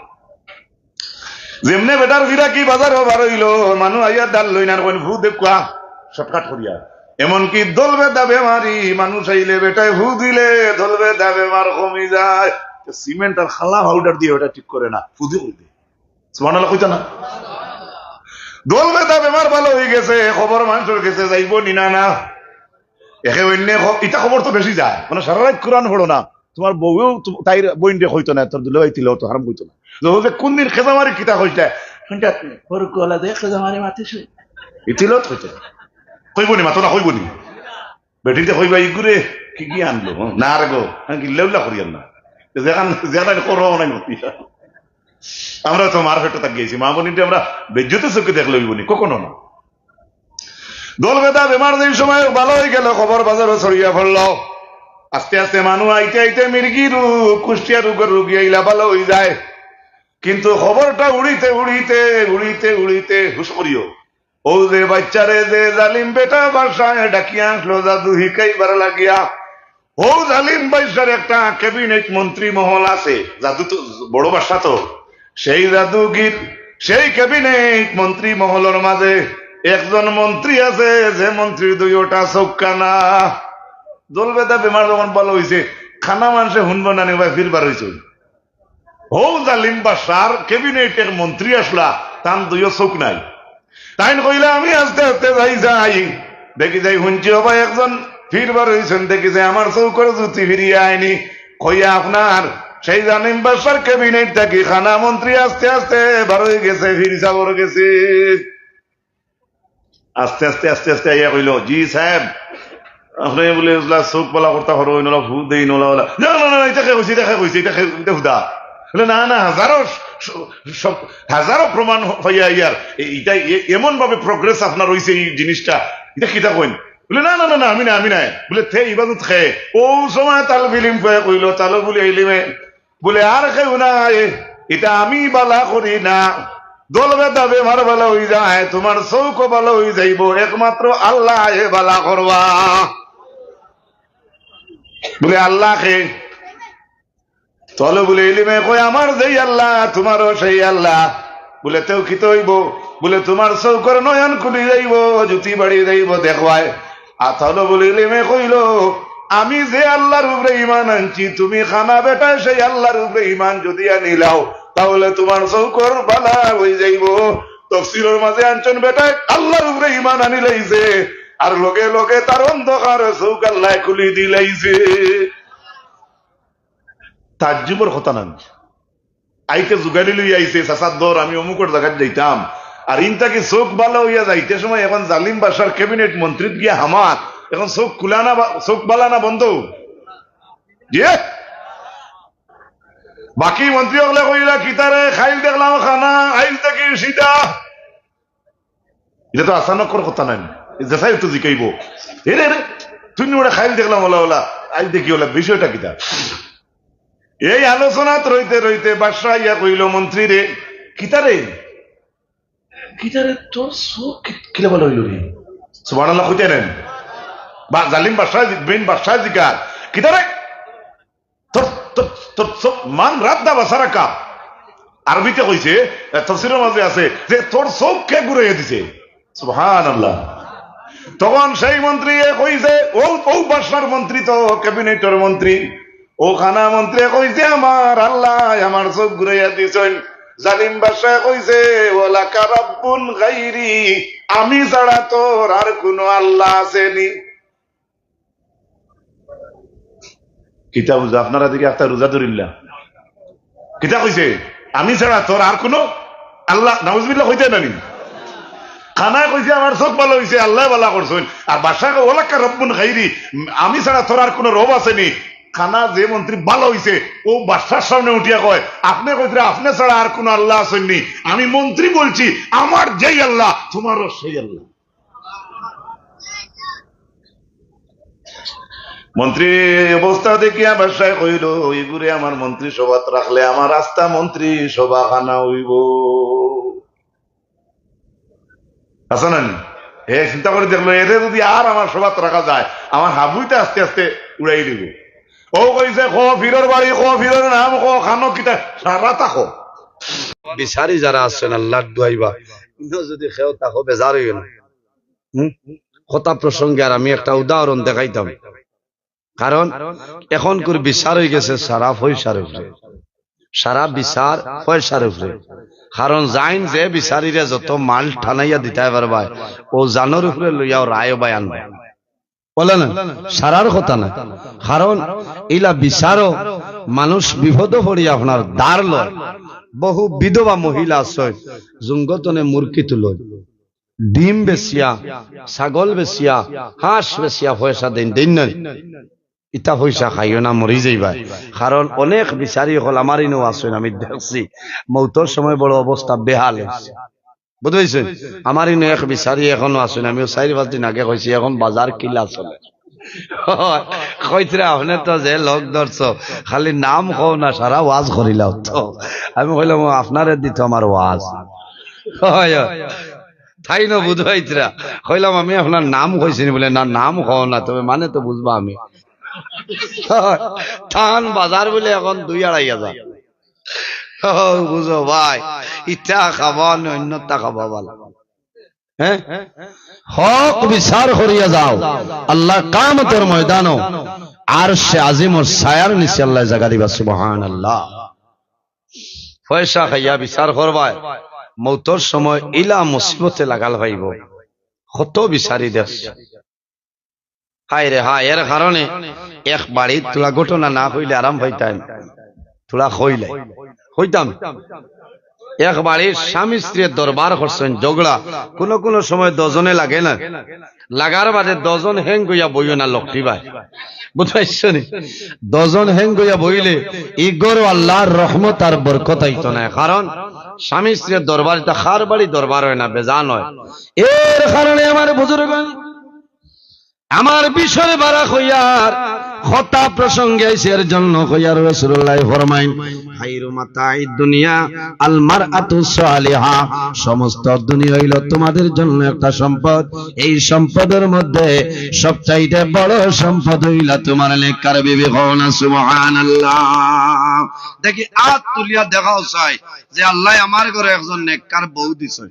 যেমনে বেটার ফিরাকি বাজারো বার অইলো, মানুষ আইয়া ডাল লইন আর কইন, "ফু দেউক্কা।" Shortcut করিয়া। এমনকি দল বেদা বেমারি মানুষ আইলে বেটায় ফু দিলে দল বেদা বেমার কমি যায়। তো সিমেন্ট আর খালা পাউডার দিয়া ওটা ঠিক করে না, ফু দি করি দে। সুবহানাল্লাহ কইতা না? দল বেদা বেমার ভালা অইগেছে, খবর মানষর গেছে যাইবো নি না? না, একে অইন্যে খ-, ইতা খবর তো বেশি যায়। মানে সারা রাইত কোরআন পড়ো না, তুমার বউয়েও তু-, তাইর বইনরে কইতো না, তোর দুলাভাই তিলাওয়াত হারাম কইতো না। যে, "ও যে কোন দিন খেজামারি কিতা কইছে?" শুনতে আপনি, "ওর গলা দিয়ে খেজামারি মাতিছে।" ই তিলাওয়াত কইতো না। কইবো নি, মাতো না, কইবো নি? বেটিতে কইবা, "ইগুরে কি কি আনলো?" হ্যাঁ? "না রে গো, আমি গিল্লা উল্লা করিয়ার না।" যেখান, যেখান করো, নাই মতি। আমরা তো মার পেটো তাক গেছি, মা বইনরে আমরা বেইজ্জতি চোখে দেখলে অইবো নি, কখনো না। দল বেদা বেমার যেই সময় ভালা অইগেলো, খবর বাজারো ছড়িয়া পড়লো। আস্তে আস্তে মানুষ আইতে আইতে মির্গি রোগ, কুষ্টিয়া রোগর রুগী আইলা ভালা অই যায়। কিন্তু খবরটা উড়িতে উড়িতে, উড়িতে উড়িতে, হুশ করিও, অউ যে বাইচ্চারে যে জালিম বেটা বাদশায় ডাকিয়া আনলো জাদু হিকাইবার লাগিয়া, অউ জালিম বাইচ্চার একটা cabinet মন্ত্রী মহল আছে, জাদু তো বড় বাদশা তো, সেই জাদুগির, সেই cabinet মন্ত্রী মহলর মাঝে একজন মন্ত্রী আছে, যে মন্ত্রীর দুইওটা চউখ কানা। দল বেদা বেমার যখন ভালা অইছে, কানা মানষে হুনবো না নি ভাই, ফির বার অইছে। অউ জালিম বাদশার cabinet এক মন্ত্রী আছলা, তান দুইও চউখ নাই। তাইন কইলা, "আমি আস্তে আস্তে যাই যাই, দেখি যাই, হুনছি অবা একজন ফির বার অইছইন, দেখি যাই আমার চউখর জুতি ফিরিয়া আইনি।" কইয়া আপনার সেই জালিম বাদশার cabinet থাকি কানা মন্ত্রী আস্তে আস্তে বার অই গেছে, ফির সাবর গেছে। আস্তে আস্তে, আস্তে আস্তে আইয়া কইলো, "জি সাব, আপনে বুলে ইলা চউখ ভালা করতা পারইন, ইলা ফু দেইন, ইলা, ইলা।" "না, না, না, না, ইটা কে কইছে, ইটা কে কইছে, ইটা কে, ইটা হুদা।" বুলে, "না, না, হাজারো স-, স-, হাজারো প্রমাণ পাইয়া আইয়ার, এ-, ইটা এ-, এমন ভাবে progress আপনার অইছে ই জিনিসটা, ইটা কিতা কইন?" বুলে, "না, না, না, না, আমি না, আমি না।" বুলে, "তে ইবাদত খে?" অউ সময় তালব ইলিম কয়ে কইলো, তালবুল ইলিমে বুলে, "আর কেউ নাই, ইটা আমি ভালা করি না। দল বেদা বেমার ভালা অই যায়, তুমার চউখও ভালা অই যাইবো, একমাত্র আল্লায় ভালা করবা।" বুলে, "আল্লাহ খে?" তালবুল ইলিমে কয়, "আমার যেই আল্লাহ, তুমারও সেই আল্লাহ।" বুলে, "তেউ কিতা অইবো?" বুলে, "তুমার চউখর নয়ন খুলি যাইবো, জুতি বাড়ি যাইবো, দেখবায়।" আর তালবুল ইলিমে কইলো, "আমি যে আল্লাহর উপরে ঈমান আনছি, তুমি কানা বেটায় সেই আল্লাহর উপরে ঈমান যুদি আনিলাও, তাহলে তুমার চউখর ভালা অই যাইবো।" তফসিরর মাঝে আনছইন, বেটায় আল্লাহর উপরে ঈমান আনিলাইছে, আর লগে লগে তার অন্ধকার চউখ আল্লায় খুলি দিলাইছে। তাজ্জুবর কথা না নি? আইতে জুগাড়ি লইয়া আইছে, "চাচার দর, আমি অমুকর জাগাত যাইতাম।" আর ইন থাকি চউখ ভালা অইয়া যাইতে সময় এখন জালিম বাদশার cabinet মন্ত্রীত গিয়া হামাত, এখন চউখ খুলা না বা-, চউখ ভালা না বন্ধ? জি? বাকি মন্ত্রী অকলে কইলা, "কিতারে, কাইল দেখলাম কানা, আইজ দেখি সিধা।" ইটা তো আচানকর কথা নায়, যেছাই তো জিকাইবো, "এরে, এরে, তুই নি ওটা কাইল দেখলাম ওলা ওলা, আইজ দেখি ওলা, বিষয়টা কিতা?" এই আলোচনাত রইতে রইতে বাদশা আইয়া কইলো, "মন্ত্রীরে, কিতারে, কিতারে তোর চউখ কি-, কিলা ভালা অইলো রে?" সুবহানাল্লাহ কইতা নায়? বা জালিম বাদশা জি-, বেইন বাদশা জিকার, "কিতারে?" তোর, তোর, তোর চউখ, "মান রাদ্দা বাসারাকা।" আরবিতে কইছে, এ, তফসিরর মাঝে আছে যে, "তোর চউখ কে ঘুরাইয়া দিছে?" সুবহানাল্লাহ। তখন সেই মন্ত্রীয়ে কইছে, অউ, অউ বাদশার মন্ত্রী তো, cabinetর মন্ত্রী, অউ কানা মন্ত্রীয়ে কইছে, "আমার আল্লায় আমার চউখ ঘুরাইয়া দিছইন।" জালিম বাদশায় কইছে, "ওয়ালাকা রাব্বুন গাইরি, আমি ছাড়া তোর আর কুনু আল্লাহ আছে নি?" কিতা বুঝা? আপনারা দেখি একটা রোজা ধরিল্লা। কিতা কইছে? "আমি ছাড়া তোর আর কুনু আল্লাহ।" নাউজুবিল্লাহ কইতা নায় নি? কানায় কইছে, "আমার চউখ ভালা অইছে, আল্লায় ভালা করছইন।" আর বাদশায় কয়, "ওয়ালাকা রাব্বুন গাইরি, আমি ছাড়া তোর আর কুনু রব আছে নি?" কানা যে মন্ত্রী ভালা অইছে, অউ বাদশার সামনে উঠিয়া কয়, "আপনে কইতরা আপনে ছাড়া আর কুনু আল্লাহ আছইন নি? আমি মন্ত্রী বলছি, আমার যেই আল্লাহ, তুমারও সেই আল্লাহ।" মন্ত্রী অবস্থা দেখিয়া বাদশায় কইলো, "ইগুরে আমার মন্ত্রী সভাত রাখলে আমার আস্তা মন্ত্রী সভা কানা অইবো।" আছে না নি? হে চিন্তা করি দেখলো, এরে যদি আর আমার সভাত রাখা যায়, আমার হাবুইতে আস্তে আস্তে উড়াই দিব। ও কইছে, "ক ফিরর বাড়ি, ক ফিরর নাম, ক খানো কিতা, সারা তা ক।" বিচারি যারা আছেন, আল্লাহর দুয়াইবা, ইনো যদি কেউ তাকো বেজার হইও না। হুম? কথা প্রসঙ্গে আর আমি একটা উদাহরণ দেখাইতাম। কারণ এখনকুর বিচার হয়ে গেছে সারা পয়সার উপরে, সারা বিচার পয়সার উপরে। কারণ যাইন যে বিচারিরে যত মাল টানাইয়া দিতায় পারবায়, ও জানোর উপরে লইয়াও রায় বায় আনবায়। বলে না, সারার কথা না। কারণ ইলা বিচারও মানুষ বিপদও পড়ি আপনার ধার লয়। বহু বিধবা মহিলা আছে, জুঙ্গতনে মুরগি তুলয়, ডিম বেচিয়া, ছাগল বেচিয়া, হাঁস বেচিয়া পয়সা দেইন, দেইন না? ইতা পয়সা খাইও না, মরি যাইবায়। কারণ অনেক বিচারি অকল আমার ইনো আছইন, আমি দেখছি, মৌতর সময় বড় অবস্থা বেহাল হইছে। বুঝতে পারছেন? আমার ইনো এক বিচারি এখনো আছইন, আমিও চাইর পাঁচ দিন আগে কইছি, এখন বাজার কিলা চলে। কইতরা, "আপনে তো যে লোক ধরছো, খালি নাম কও না, সারা ওয়াজ করিলাও তো।" আমি কইলাম, "ও, আপনারে দিত আমার ওয়াজ।" হয়, হয়। তাইন বুঝাইতরা। কইলাম, "আমি আপনার নাম কইছি নি?" বলে, "না, নাম কও না, তবে মানে তো বুঝবা আমি।" তান বাজার বলে এখন দুই আড়াই হাজার। ও, বুঝো ভাই, ইটা খাবা না অন্যটা খাবা ভালা। হ্যাঁ? হক বিচার করিয়া যাও। আল্লাহ কামতর ময়দানো আরশে আজিমর ছায়ার নিচে আল্লাহ জাগা দিবা। সুবহানাল্লাহ। পয়সা খাইয়া বিচার করবায়, মৌতর সময় ইলা মুসিবতে লাগাল পাইব। কত বিচারি দেশ। হায় রে হায়, এর কারণে এক বাড়িত থুড়া ঘটনা না কইলে আরাম পাইতাম, থুড়া কইলে কইতাম। এক বাড়ির স্বামী স্ত্রীর দরবার করছেন, ঝগড়া, কোনো কোনো সময় দশজনে লাগে না, লাগার বাদে দশজন হ্যাং কইয়া বইও না লক্ষ্মী ভাই, বুঝতে পারছো নি? দশজন হ্যাং কইয়া বইলে ই ঘরো আল্লাহর রহমত আর বরকত আইতো না, কারণ স্বামী স্ত্রীর দরবার, এটা কার বাড়ি দরবার হয় না, বেজান হয়। এর কারণে আমার বুজুর্গ আমার বিষয় বাড়া কইয়ার কথা প্রসঙ্গে আইছে, এর জন্য কইয়ার রাসূলুল্লাহ ফরমাইন, "খায়রু মাতাইদ দুনিয়া আল মারআতু সালিহা।" সমস্ত দুনিয়া হইল তোমাদের জন্য একটা সম্পদ। এই সম্পদের মধ্যে সবচাইতে বড় সম্পদ হইল তোমার নেককার বিবি। কও না সুবহানাল্লাহ। দেখি, আত তুলিয়া দেখাও চাই যে আল্লাহ আমার ঘরে একজন নেককার বউ দিছে।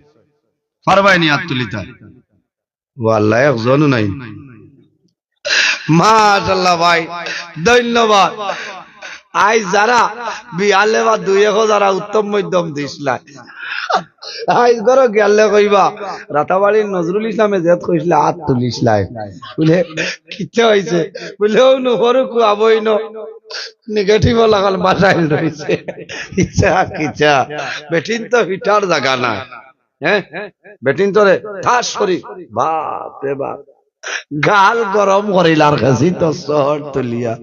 পারবায়নি আত তুলিতা? ও আল্লাহ, একজনও নাই। মাশাআল্লাহ ভাই, ধন্যবাদ। আইজ যারা বিয়ালে বা দুই এক যারা উত্তম মধ্যম দিছলায়, আইজ ধরো গেলে কইবা, "রাতাবাড়ির নজরুল ইসলামে জেদ কইছলা, আত তুলিছলায়।" বলে, "কিচ্ছা হইছে?" বলে, "ও নো, হরু কুয়াবই নো, নেগেটিভ লাগাল বাসায় রইছে।" ইচ্ছা কিচ্ছা, বেটিন তো হিটার জাগা না। হ্যাঁ, বেটিন তোরে ঠাস করি, বাপ রে বাপ, গাল গরম করিলার খাসি তো শহর তুলিয়া।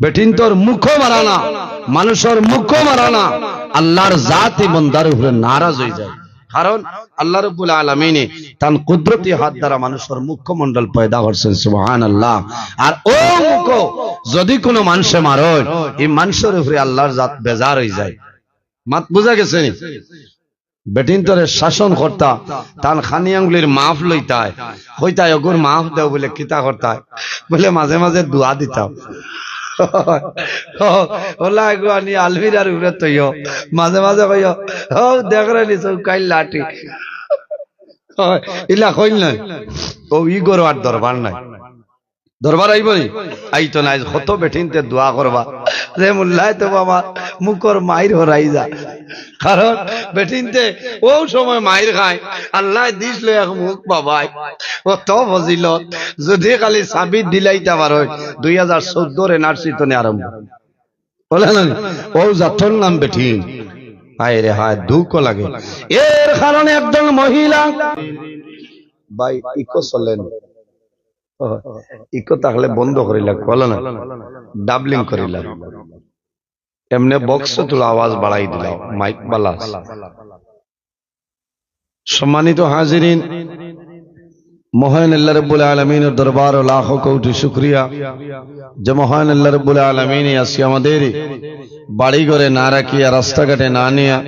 বেটিন তোর মুখো মারানা, মানুষের মুখো মারানা, আল্লাহর জাতি বন্দার উপরে নারাজ হয়ে যায়। কারণ আল্লাহ রাব্বুল আলামিনে তান কুদরতি হাত দ্বারা মানুষের মুখমণ্ডল পয়দা করছেন, সুবহানাল্লাহ। আর ও মুখো যদি কোনো মানুষে মারয়, এই মানুষের উপরে আল্লাহর জাত বেজার হয়ে যায়। মাত বুঝা গেছে নি? বেটিন তোরে শাসন করতা, তান খানি আঙ্গুলির মাফ লইতায়, কইতায়, "ওগুর মাফ দেও।" বলে, "কিতা করতায়?" বলে, "মাঝে মাঝে দোয়া দিতাম।" ওলা এগু আনি আলমিরার উপরে তৈও, মাঝে মাঝে কইও, "ও দেখ রে নি চৌকাইল লাঠি।" ইলা কইল নাই, ও ই গরো আর দরবার নাই। দরবার আইব নি? আইতো না। আইজ কত বেটিনতে দোয়া করবা যে, "মুল্লায় তো বাবা মুখর মাইর হরাই যা।" কারণ বেটিনতে ও সময় মাইর খায়, আল্লাহ দিস লো এক মুখ বাবাই, ও তো ফজিলত। যদি খালি সাবিত দিলাইতা পারো, দুই হাজার চৌদ্দর এনআরসি তো নে আরম্ভ। বলে না নি? ও জাতর নাম বেটিন। হায় রে হায়, দুঃখ লাগে। এর কারণে একজন মহিলা, ভাই, ইকো চলেন। ও, ইকো থাকলে বন্ধ করিলা, বলো না, ডাবলিং করিলা। এমনে বক্স তুলা আওয়াজ বাড়াই দিলাও, মাইক বালাস। সম্মানিত হাজিরিন, মহান আল্লাহ রাব্বুল আলামিনের দরবারো লাখো কোটি শুকরিয়া যে মহান আল্লাহ রাব্বুল আলামিনে আজকে আমাদের বাড়ি ঘরে না রাখিয়া, রাস্তাঘাটে না নিয়া,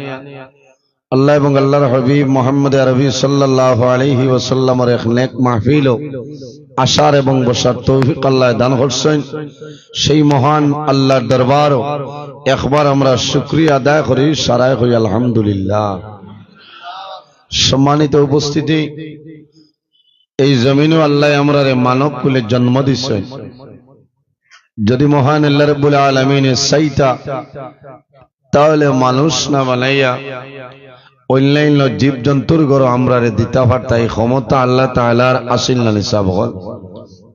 আল্লাহ এবং আল্লাহর হাবিব মুহাম্মদ আরবি সাল্লাল্লাহু আলাইহি ওয়াসাল্লামর এক নেক মাহফিলো আসার এবং বসার তৌফিক আল্লাহ দান করছইন। সেই মহান আল্লাহর দরবারও একবার আমরা শুকরিয়া আদায় করি, সারায় কই আলহামদুলিল্লাহ। সম্মানিত উপস্থিতি, এই জমিনো আল্লাহ আমরারে মানব কুলে জন্ম দিছইন। যদি মহান আল্লাহ রাব্বুল আলামিনে চাইতা, তাহলে মানুষ না বানাইয়া অন্যান্য জীবজন্তুর ঘরো আমরারে দিতা পারতা। এই ক্ষমতা আল্লাহ তাআলার আছিল না নি সাব অকল?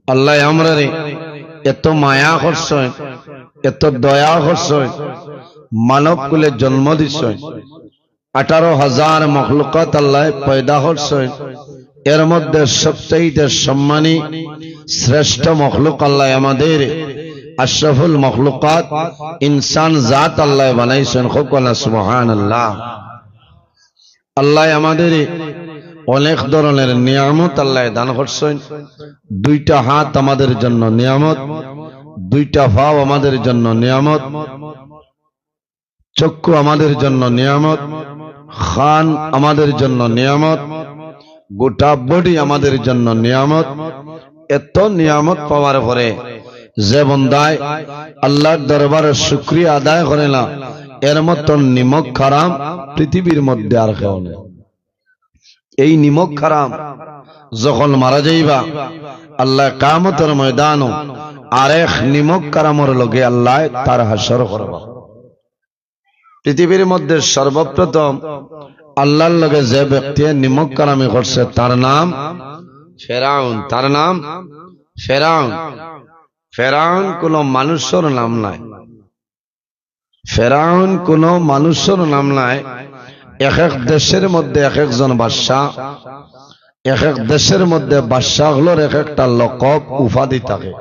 আল্লাহ আমরারে এত মায়া করছইন, এত দয়া করছইন, মানব কুলে জন্ম দিছইন। আঠারো হাজার মখলুকাত আল্লাহ পয়দা করছইন। এর মধ্যে সবচাইতে সম্মানী শ্রেষ্ঠ মখলুক আল্লাহ আমাদের আশরাফুল মখলুকাত ইনসান জাত আল্লাহ বানাইছইন। কউক্কা না সুবহানাল্লাহ। আল্লাহ আমাদের অনেক ধরনের নিয়ামত আল্লাহ দান করছইন। দুইটা হাত আমাদের জন্য নিয়ামত, দুইটা পাও আমাদের জন্য নিয়ামত, চক্ষু আমাদের জন্য নিয়ামত, কান আমাদের জন্য নিয়ামত, গোটা বডি আমাদের জন্য নিয়ামত। এত নিয়ামত পাওয়ার পরে যে বন্দায় আল্লাহর দরবারে শুকরিয়া আদায় করে না, এর মতন নিমক হারাম পৃথিবীর মধ্যে আর কেউ নেই। এই নিমক হারাম যখন মারা যাইবা, আল্লাহ কিয়ামতর ময়দানো আরেক নিমক হারামর লগে আল্লাহ তার হাশর করবা। পৃথিবীর মধ্যে সর্বপ্রথম আল্লাহর লগে যে ব্যক্তি নিমক হারামি করছে, তার নাম ফেরাউন। তার নাম ফেরাউন। ফেরাউন কোনো মানুষর নাম নায়। ফেরাউন কোনো মানুষর নাম নায়। এক এক দেশের মধ্যে এক একজন বাদশা, এক এক দেশের মধ্যে বাদশা অকলর এক একটা লকব, উপাধি থাকে।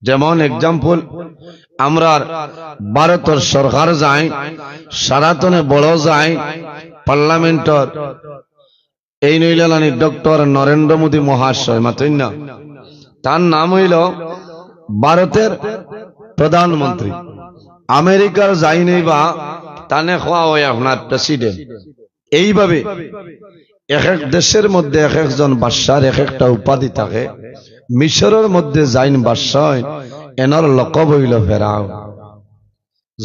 যেমন example, আমরার ভারতর সরকার যাইন, সারাতনে বড় যাইন, পার্লামেন্টর, এইন অইলা নানি ডক্টর নরেন্দ্র মোদী মহাশয়, মাতইন না? তার নাম অইলো ভারতর প্রধানমন্ত্রী। আমেরিকার যাইন অইবা, তানে কওয়া অয় আপনার প্রেসিডেন্ট। এইভাবে এক এক দেশের মধ্যে এক একজন বাদশার এক একটা উপাধি থাকে। মিশরর মধ্যে যাইন বাদশা অইন, এনর লকব অইলো ফেরাউন।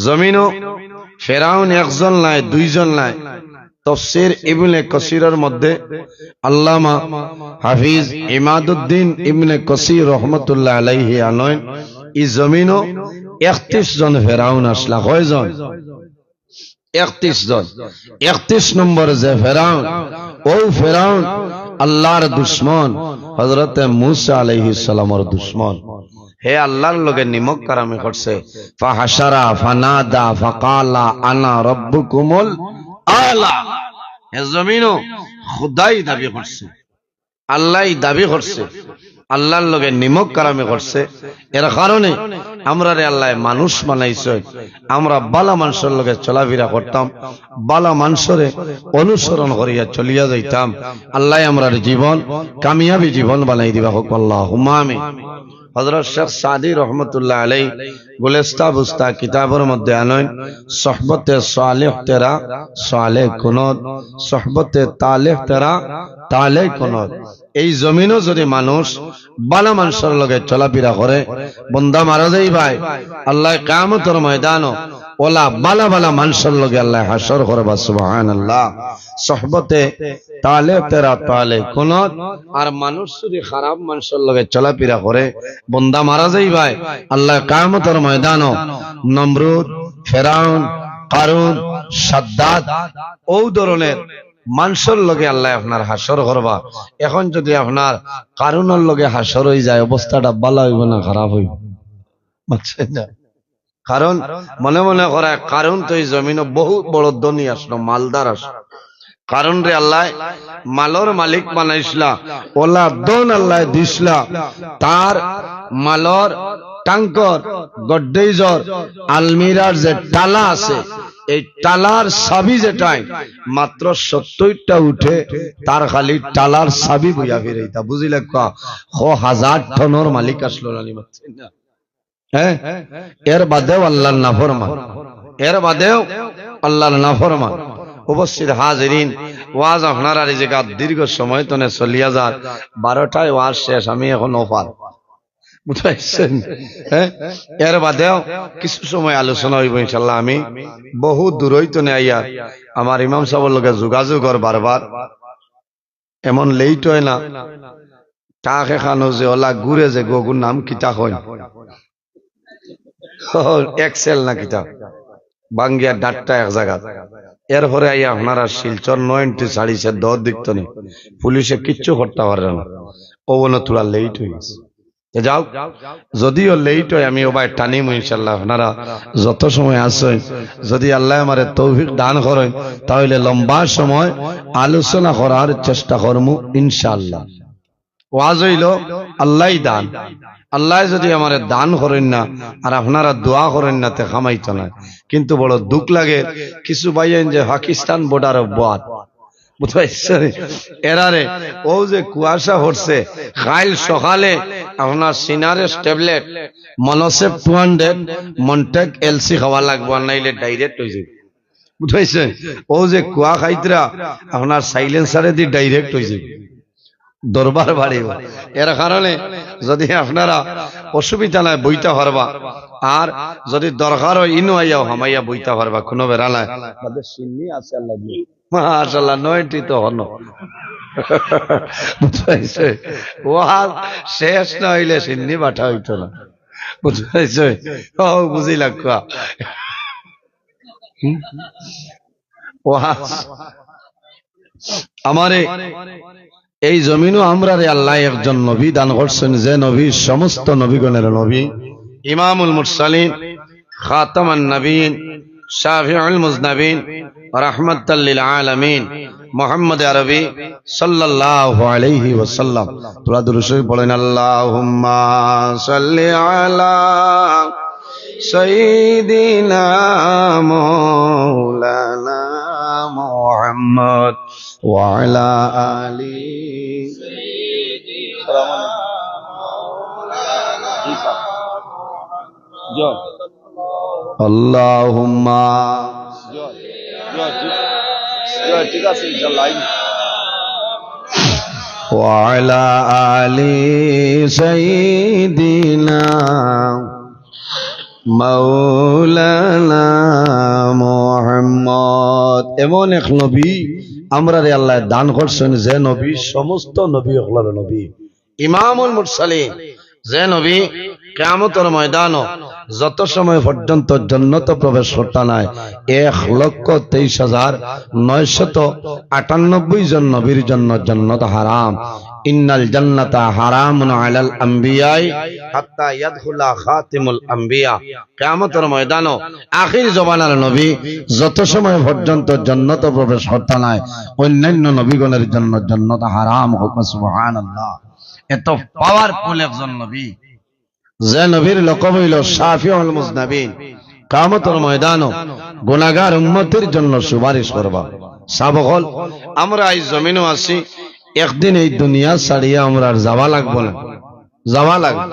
জমিনো ফেরাউন একজন নায়, দুইজন নায়। তফসির ইবনে কসিরর মধ্যে আল্লামা হাফিজ ইমাদুদ্দিন ইবনে কসির রহমতুল্লাহ আলাইহি আনইন, ই জমিনো একত্রিশ জন ফেরাউন আছলা। কয়জন? একত্রিশ জন। একত্রিশ নম্বর যে ফেরাউন, অউ ফেরাউন আল্লাহর দুশমন, হযরতে মুসা আলাইহিস সালামর দুশমন। হে আল্লাহর লগে নিমক হারামি করছে। ফাহাশারা ফানাদা ফাকালা আনা রাব্বুকুমুল আলা। হে জমিনো খুদাই দাবি করছে, আল্লাহই দাবি করছে, আল্লাহর লগে নিমক হারামি করছে। এর কারণে আমরারে আল্লায় মানুষ বানাইছইন। আমরা বালা মানষর লগে চলাফিরা করতাম, বালা মানষরে অনুসরণ করিয়া চলিয়া যাইতাম। আল্লায় আমরার জীবন কামিয়াবি জীবন বানাই দিবা, কউক্কা আল্লাহুম্মা আমিন। হযরত শেখ সাদী রহমতুল্লাহ আলাইহি গুলিস্তা বুস্তা কিতাবর মধ্যে আনইন, "সোহবতে সালেহ তেরা সালেহ কুনুত, সোহবতে তালেহ তেরা তালেহ কুনুত।" এই জমিনো যদি মানুষ বালা মানষর লগে চলাফিরা করে, বন্দা মারা যাইবায়, আল্লায় কিয়ামতর ময়দানো অলা বালা বালা মানষর লগে আল্লায় হাশর করবা। সুবহানাল্লাহ। সোহবতে তালেহ তেরা তালেহ কুনুত। আর মানুষ যদি খারাপ মানষর লগে চলাফিরা করে, বন্দা মারা যাইবায়, আল্লায় কিয়ামতর ময়দানো নমরুদ, ফেরাউন, কারুন, সাদ্দাদ, অউ ধরনের মানষর লগে আল্লায় আপনার হাশর করবা। এখন যদি আপনার কারুনর লগে হাশর অইযায়, অবস্থাটা বালা অইবো না খারাপ অইবো? বুঝছইন না? কারণ মনে মনে করায় কারুন তো ই জমিনো বহুত বড় ধনী আছলো, মালদার আছলো। কারুনরে আল্লায় মালর মালিক বানাইছলা, অলা ধন আল্লায় দিছলা, তার মালর ট্যাঙ্কর, গড্রেজর, আলমিরার যে তালা আছে, এই তালার চাবি যেটাই মাত্র সত্তইরটা উঠে, তার খালি তালার চাবি বইয়া ফিরাইতা। বুঝিলা কউক্কা? ক হাজার টনর মালিক আছলো নানি, বুঝছইন না? হ্যাঁ, এর বাদেও আল্লাহর নাফরমান, এর বাদেও আল্লাহর নাফরমান। উপস্থিত হাজিরিন, ওয়াজ আপনারার এই জাগাত দীর্ঘ সময় তনে চলিয়া যার, বারোটায় ওয়াজ শেষ, আমি এখন অফার, বুঝতে পারছেন? হ্যাঁ, এর বাদেও কিছু সময় আলোচনা অইবো ইনশাল্লাহ। আমি বহু দূরই তনে আইয়া আমার ইমাম সাবর লগে যোগাযোগ অর বারবার, এমন লেইট অয় না। টাকে খানো যে ওলা ঘুরে যে গগুর নাম কিতা কইন, এক্সেল না কিতা, বাঙ্গিয়া ডাট্টা এক জাগাত। এরপরে আইয়া আপনারা শিলচর নয় এন্ট্রি ছাড়িছে, দর দেখতো নি, পুলিশে কিচ্ছু করতে পারে না। ও বলে তোরা লেইট হয়ে গেছে। তো যাও, যদিও লেইট হয়, আমি ওবায় টানিমু ইনশাল্লাহ। আপনারা যত সময় আছেন, যদি আল্লাহ আমারে তৌফিক দান করেন, তাহলে লম্বা সময় আলোচনা করার চেষ্টা করমু ইনশাল্লাহ। ওয়াজ হইল আল্লাহ দান। আল্লাহ যদি আমারে দান করেন না আর আপনারা দোয়া করেন না, তে কামাইতো না। কিন্তু বড় দুঃখ লাগে, কিছু ভাইয়াইন যে পাকিস্তান বর্ডার অফ বাদ, বুঝতে পারছেন? এরারে ও যে কুয়াশা পড়ছে, কাইল সকালে আপনার সিনারেস ট্যাবলেট, মনোসেপ টু হান্ড্রেড, মন্টেক এলসি খাওয়া লাগবো, আর নাইলে ডাইরেক্ট হয়ে যাবে। বুঝতে পারছেন? ও যে কুয়া খাইতরা আপনার সাইলেন্সারে দি ডাইরেক্ট হয়ে যাবে। দরবার বাড়িব। এর কারণে যদি আপনারা অসুবিধা নাই বইতা পারবা, আর যদি দরকার হয় ইনো আইয়াও হামাইয়া বইতা পারবা, কোনো বেড়া নাই। তাদের সিন্নি আছে আল্লাহ দিয়ে। মাশাআল্লাহ, নয়টি তো হন। বুঝতে পারছে? ওয়াজ শেষ না হইলে সিন্নি বাটা হইতো না। বুঝতে পারছে? ও, বুঝি লাগবা। হুম? ওয়াজ আমারে এই জমিনও আমরারে আল্লাহ একজন নবী দান করছেন, যে নবী সমস্ত নবীগণের নবী, ইমামুল মুরসালিন, খাতামান নবীন, শাফিউল মুজনাবিন, রাহমাতাল লিল আলামিন, মুহাম্মদ আরবি সাল্লাল্লাহু আলাইহি ওয়াসাল্লাম। তোরা দুরূদ শরীফ পড়েন, আল্লাহুম্মা সাল্লি আলা সাইয়্যিদিনা মাওলানা মুহাম্মদ ওয়া আলা আলি। জি স্যার। জি। আল্লাহুম্মা। জি, জি, জি, ঠিক আছে, ইনশাআল্লাহ। ওয়া আলা আলি সাইয়্যিদিনা মাওলানা মুহাম্মদ। এমন এক নবী আমরারে আল্লাহ দান করছেন, যে নবী সমস্ত নবী অকলর নবী, ইমামুল মুরসালিন, যে নবী কিয়ামতর ময়দানো যত সময় পর্যন্ত জন্নত প্রবেশ করতা নায়, এক লক্ষ তেইশ হাজার নয়শত আটানব্বই জন নবীর জন্য জন্নত হারাম। ইন্নাল জান্নাতা হারামুন আলাল আম্বিয়াই হাত্তা ইয়াদখুলা খাতিমুল আম্বিয়া। কিয়ামতর ময়দানো আখির জমানার নবী যত সময় পর্যন্ত জন্নত প্রবেশ করতা নায়, অন্যান্য নবীগণের জন্য জন্নত হারাম। হোক সুবহানাল্লাহ। এত পাওয়ারফুল একজন নবী, যে নবীর লকব হইল শাফিউল মুজনাবিন। কিয়ামতর ময়দানো গুনাহগার উম্মতের জন্য সুপারিশ করবা। সাব অকল, আমরা এই জমিনও আছি, একদিন এই দুনিয়া ছাড়িয়া আমরার যাওয়া লাগবো না, যাওয়া লাগবো।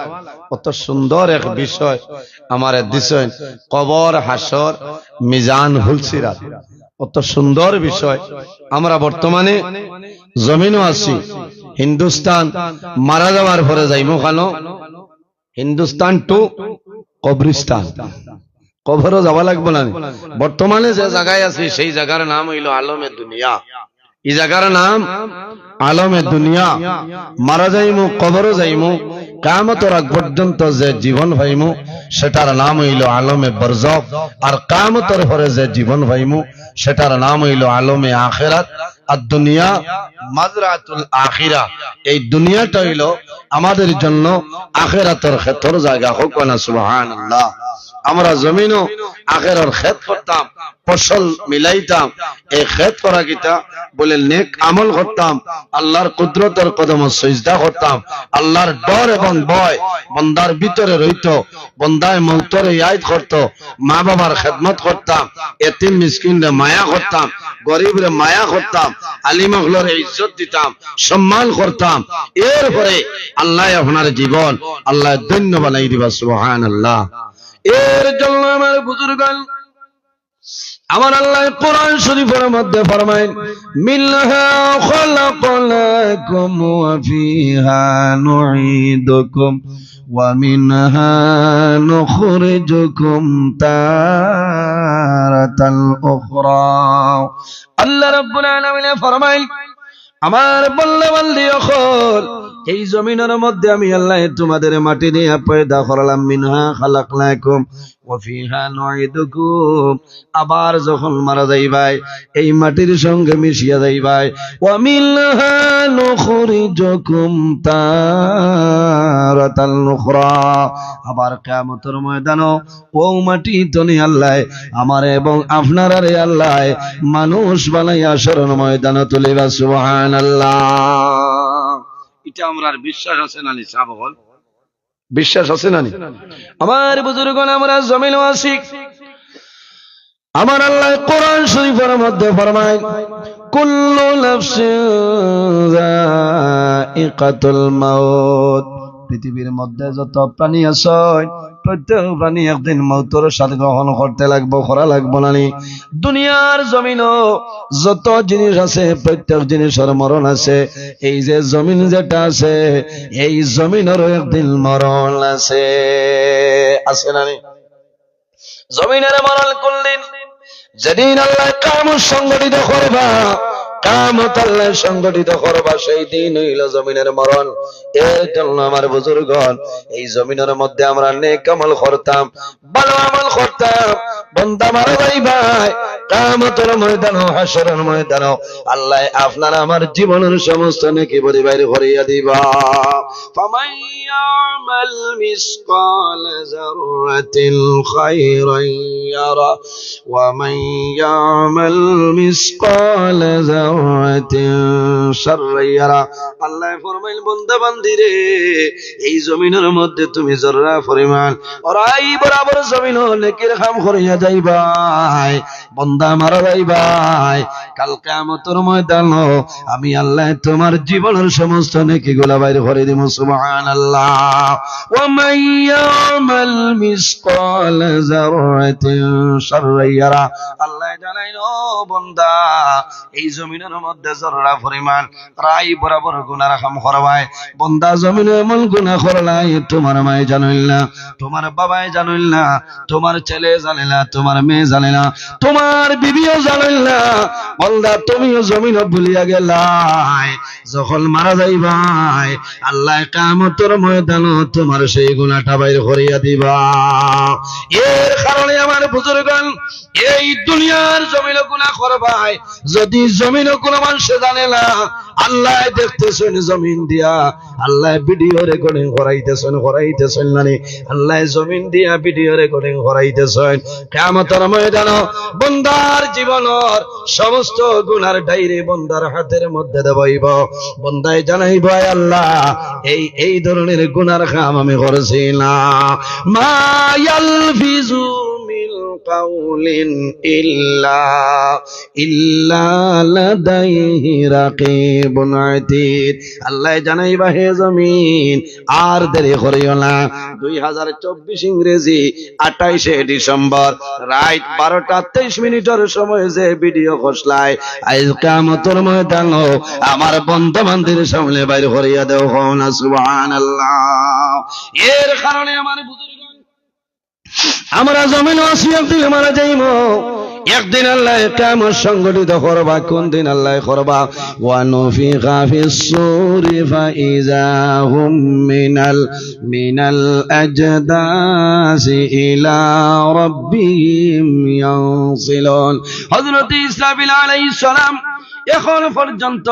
অত সুন্দর এক বিষয় আমারে দিছেন, কবর, হাশর, মিজান, পুলসিরাত। অত সুন্দর বিষয়। আমরা বর্তমানে জমিনও আছি, হিন্দুস্তান, মারা যাওয়ার পরে যাইমু কানো? হিন্দুস্তান টু কবরিস্তান, কবরও যাওয়া লাগবো না নি? বর্তমানে যে জাগায় আছি, সেই জাগার নাম হইল আলমে দুনিয়া। ই জাগার নাম আলমে দুনিয়া। মারা যাইমু, কবরও যাইমু, কিয়ামতর আগ পর্যন্ত যে জীবন পাইমু, সেটার নাম হইল আলমে বরজখ। আর কিয়ামতর পরে যে জীবন পাইমু, সেটার নাম হইল আলমে আখেরাত। আর দুনিয়া মাজরাতুল আখিরা, এই দুনিয়াটা হইল আমাদের জন্য আখেরাতর খেতর জাগা। হোক না সুবহানাল্লাহ। আমরা জমিনও আখেরাতর খেত করতাম, ফসল মিলাইতাম। এই খেত করা কিতা? বলে নেক আমল করতাম, আল্লাহর কুদরতর কদমো সইজদা করতাম, আল্লাহর ডর এবং ভয় বন্দার ভিতরে রইতো, বন্দায় মৌতরে ইয়াদ করতো, মা বাবার খেদমত করতাম, এতিম মিসকিনরে মায়া করতাম, গরিবরে মায়া করতাম, আলিম অকলরে ইজ্জত দিতাম, সম্মান করতাম। এরপরে আল্লাহ আপনার জীবন আল্লাহ ধন্য বানাই দিবা। সুবহানাল্লাহ। এর জন্য আমার বুজুর্গান আমার আল্লাহ কোরআন শরীফের মধ্যে ফরমাইন, "মিনহা খালাকনাকুম ওয়া ফিহা নুঈদুকুম ওয়া মিনহা নুখরিজুকুম তারাতাল উখরা।" আল্লাহ রাব্বুল আলামিনে ফরমাইন, আমার বান্দা বান্দি অকল, এই জমিনের মধ্যে আমি আল্লাহ তোমাদের মাটি দিয়া পয়দা করলাম, মিনহা খালাকনাকুম ওয়া ফিহা নুঈদুকুম, আবার যখন মারা যাইবায়, এই মাটির সঙ্গে মিশিয়া যাইবায়, ওয়া মিনহা নুখরিজুকুম তারাতাল উখরা, আবার কিয়ামতের ময়দানও ও মাটি তনে আল্লাহ আমার এবং আপনারারে আল্লাহ মানুষ বানাইয়া হাশরর ময়দানে তুলিবা। সুবহানাল্লাহ। এটা আমরার বিশ্বাস আছে না নি, সাব অকল? বিশ্বাস আছে না নি? আমার বুজুর্গণ, আমরা জমিনও আছি। আমার আল্লাহ কোরআন শরীফের মধ্যে ফরমায়, "কুল্লু নাফসিন যায়িকাতুল মাউত।" পৃথিবীর মধ্যে যত প্রাণী আছে, প্রত্যেক প্রাণী একদিন মৌতর স্বাদ গ্রহণ করতে লাগবো, করা লাগবো না নি? দুনিয়ার জমিনও যত জিনিস আছে, প্রত্যেক জিনিসের মরণ আছে। এই যে জমিন যেটা আছে, এই জমিনেরও একদিন মরণ আছে, আছে না নি? জমিনের মরণ কোন দিন? যেদিন আল্লাহ কিয়ামত সংগঠিত করবা, কিয়ামত আল্লাহ সংগঠিত করবা, সেই দিন অইল জমিনের মরণ। এর জন্য আমার বুজুর্গণ, এই জমিনের মধ্যে আমরা নেক আমল করতাম, ভালো আমল করতাম, বন্দা মারা যাইবায়, কিয়ামতের ময়দানও, হাশরর ময়দানও আল্লাহ আপনার আমার জীবনের সমস্ত নেকি বড়ি বাইর করিয়া দিবা। ফামান ইয়ামাল মিসকালা যাররাতিন খায়রান ইয়ারা, ওয়া মান ইয়ামাল মিসকালা যাররাতিন শাররান ইয়ারা। আল্লাহ ফরমাইল, বন্দা বান্দিরে, এই জমিনের মধ্যে তুমি জর্রা পরিমাণ রাই বরাবর জমিনও নেকির কাম করিয়া যাইবায়, বন্দা মারা যাইবায়, কাল কিয়ামতের ময়দানও আমি আল্লাহ তোমার জীবনের সমস্ত নেকিগুলা বাইর করি দিমু। সুবহানাল্লাহ। ওয়া মান ইয়ামাল মিসকালা যাররাতিন শাররান ইয়ারা। আল্লাহ জানাইল, ও বন্দা, এই জমিনের মধ্যে জর্রা পরিমাণ রাই বরাবর গুনার কাম করবায়, বন্দা জমিনে এমন গুনা করলায়, তোমার মায় জানইল না, তোমার বাবায় জানইল না, তোমার ছেলে জানে না, তোমার মেয়ে জানে না, তোমার বিবিও জানইল না। বন্দা, তুমিও জমিনও ভুলিয়া গেলায়। যখন মারা যাইবায়, আল্লাহ কিয়ামতের ময়দানও তোমার সেই গুনাটা বাইর করিয়া দিবা। এর কারণে আমার বুজুর্গণ, এই দুনিয়ার জমিনও গুনা করবায়, যদি জমিনও কোনো মানুষে জানে না, আল্লাহ দেখতেছেন জমিন দিয়া, আল্লাহ ভিডিও রেকর্ডিং করাইতেছেন, করাইতেছেন না নি? আল্লাহ জমিন দিয়া ভিডিও রেকর্ডিং করাইতেছেন। কিয়ামতের ময়দানও বন্দার জীবনের সমস্ত গুনার ডায়েরি বন্দার হাতের মধ্যে দেওয়া অইবো। বন্দায় জানাইবো, "আয় আল্লাহ, এই, এই ধরনের গুনার কাম আমি করছি না।" মা ইয়ালফিজু মিন কাউলিন ইল্লা, ইল্লা লাদাইহি রাকিবুন আতীদ। আল্লাহ জানাইবা, হে জমিন, আর দেরি করিও না। দুই হাজার চব্বিশ ইংরেজি আঠাইশে ডিসেম্বর রাইত বারোটা তেইশ মিনিটের সময় যে ভিডিও খসলায়, আইজ কিয়ামতের ময়দানও আমার বন্দা বান্দির সামনে বাইর করিয়া দেও, কও না সুবহানাল্লাহ। এর কারণে আমার বুজুর্গ, আমরা জমিনও আছি, একদিন মারা যাইমু। একদিন আল্লাহ কিয়ামত সংগঠিত করবা। কোন দিন আল্লাহ করবা? ওয়া নুফিখা ফিস সূরি ফাইযা হুম মিনাল, মিনাল আজদাসি ইলা রাব্বিহিম ইয়ানসিলুন। হযরত ইসরাফিল আলাইহিস সালাম এখন পর্যন্ত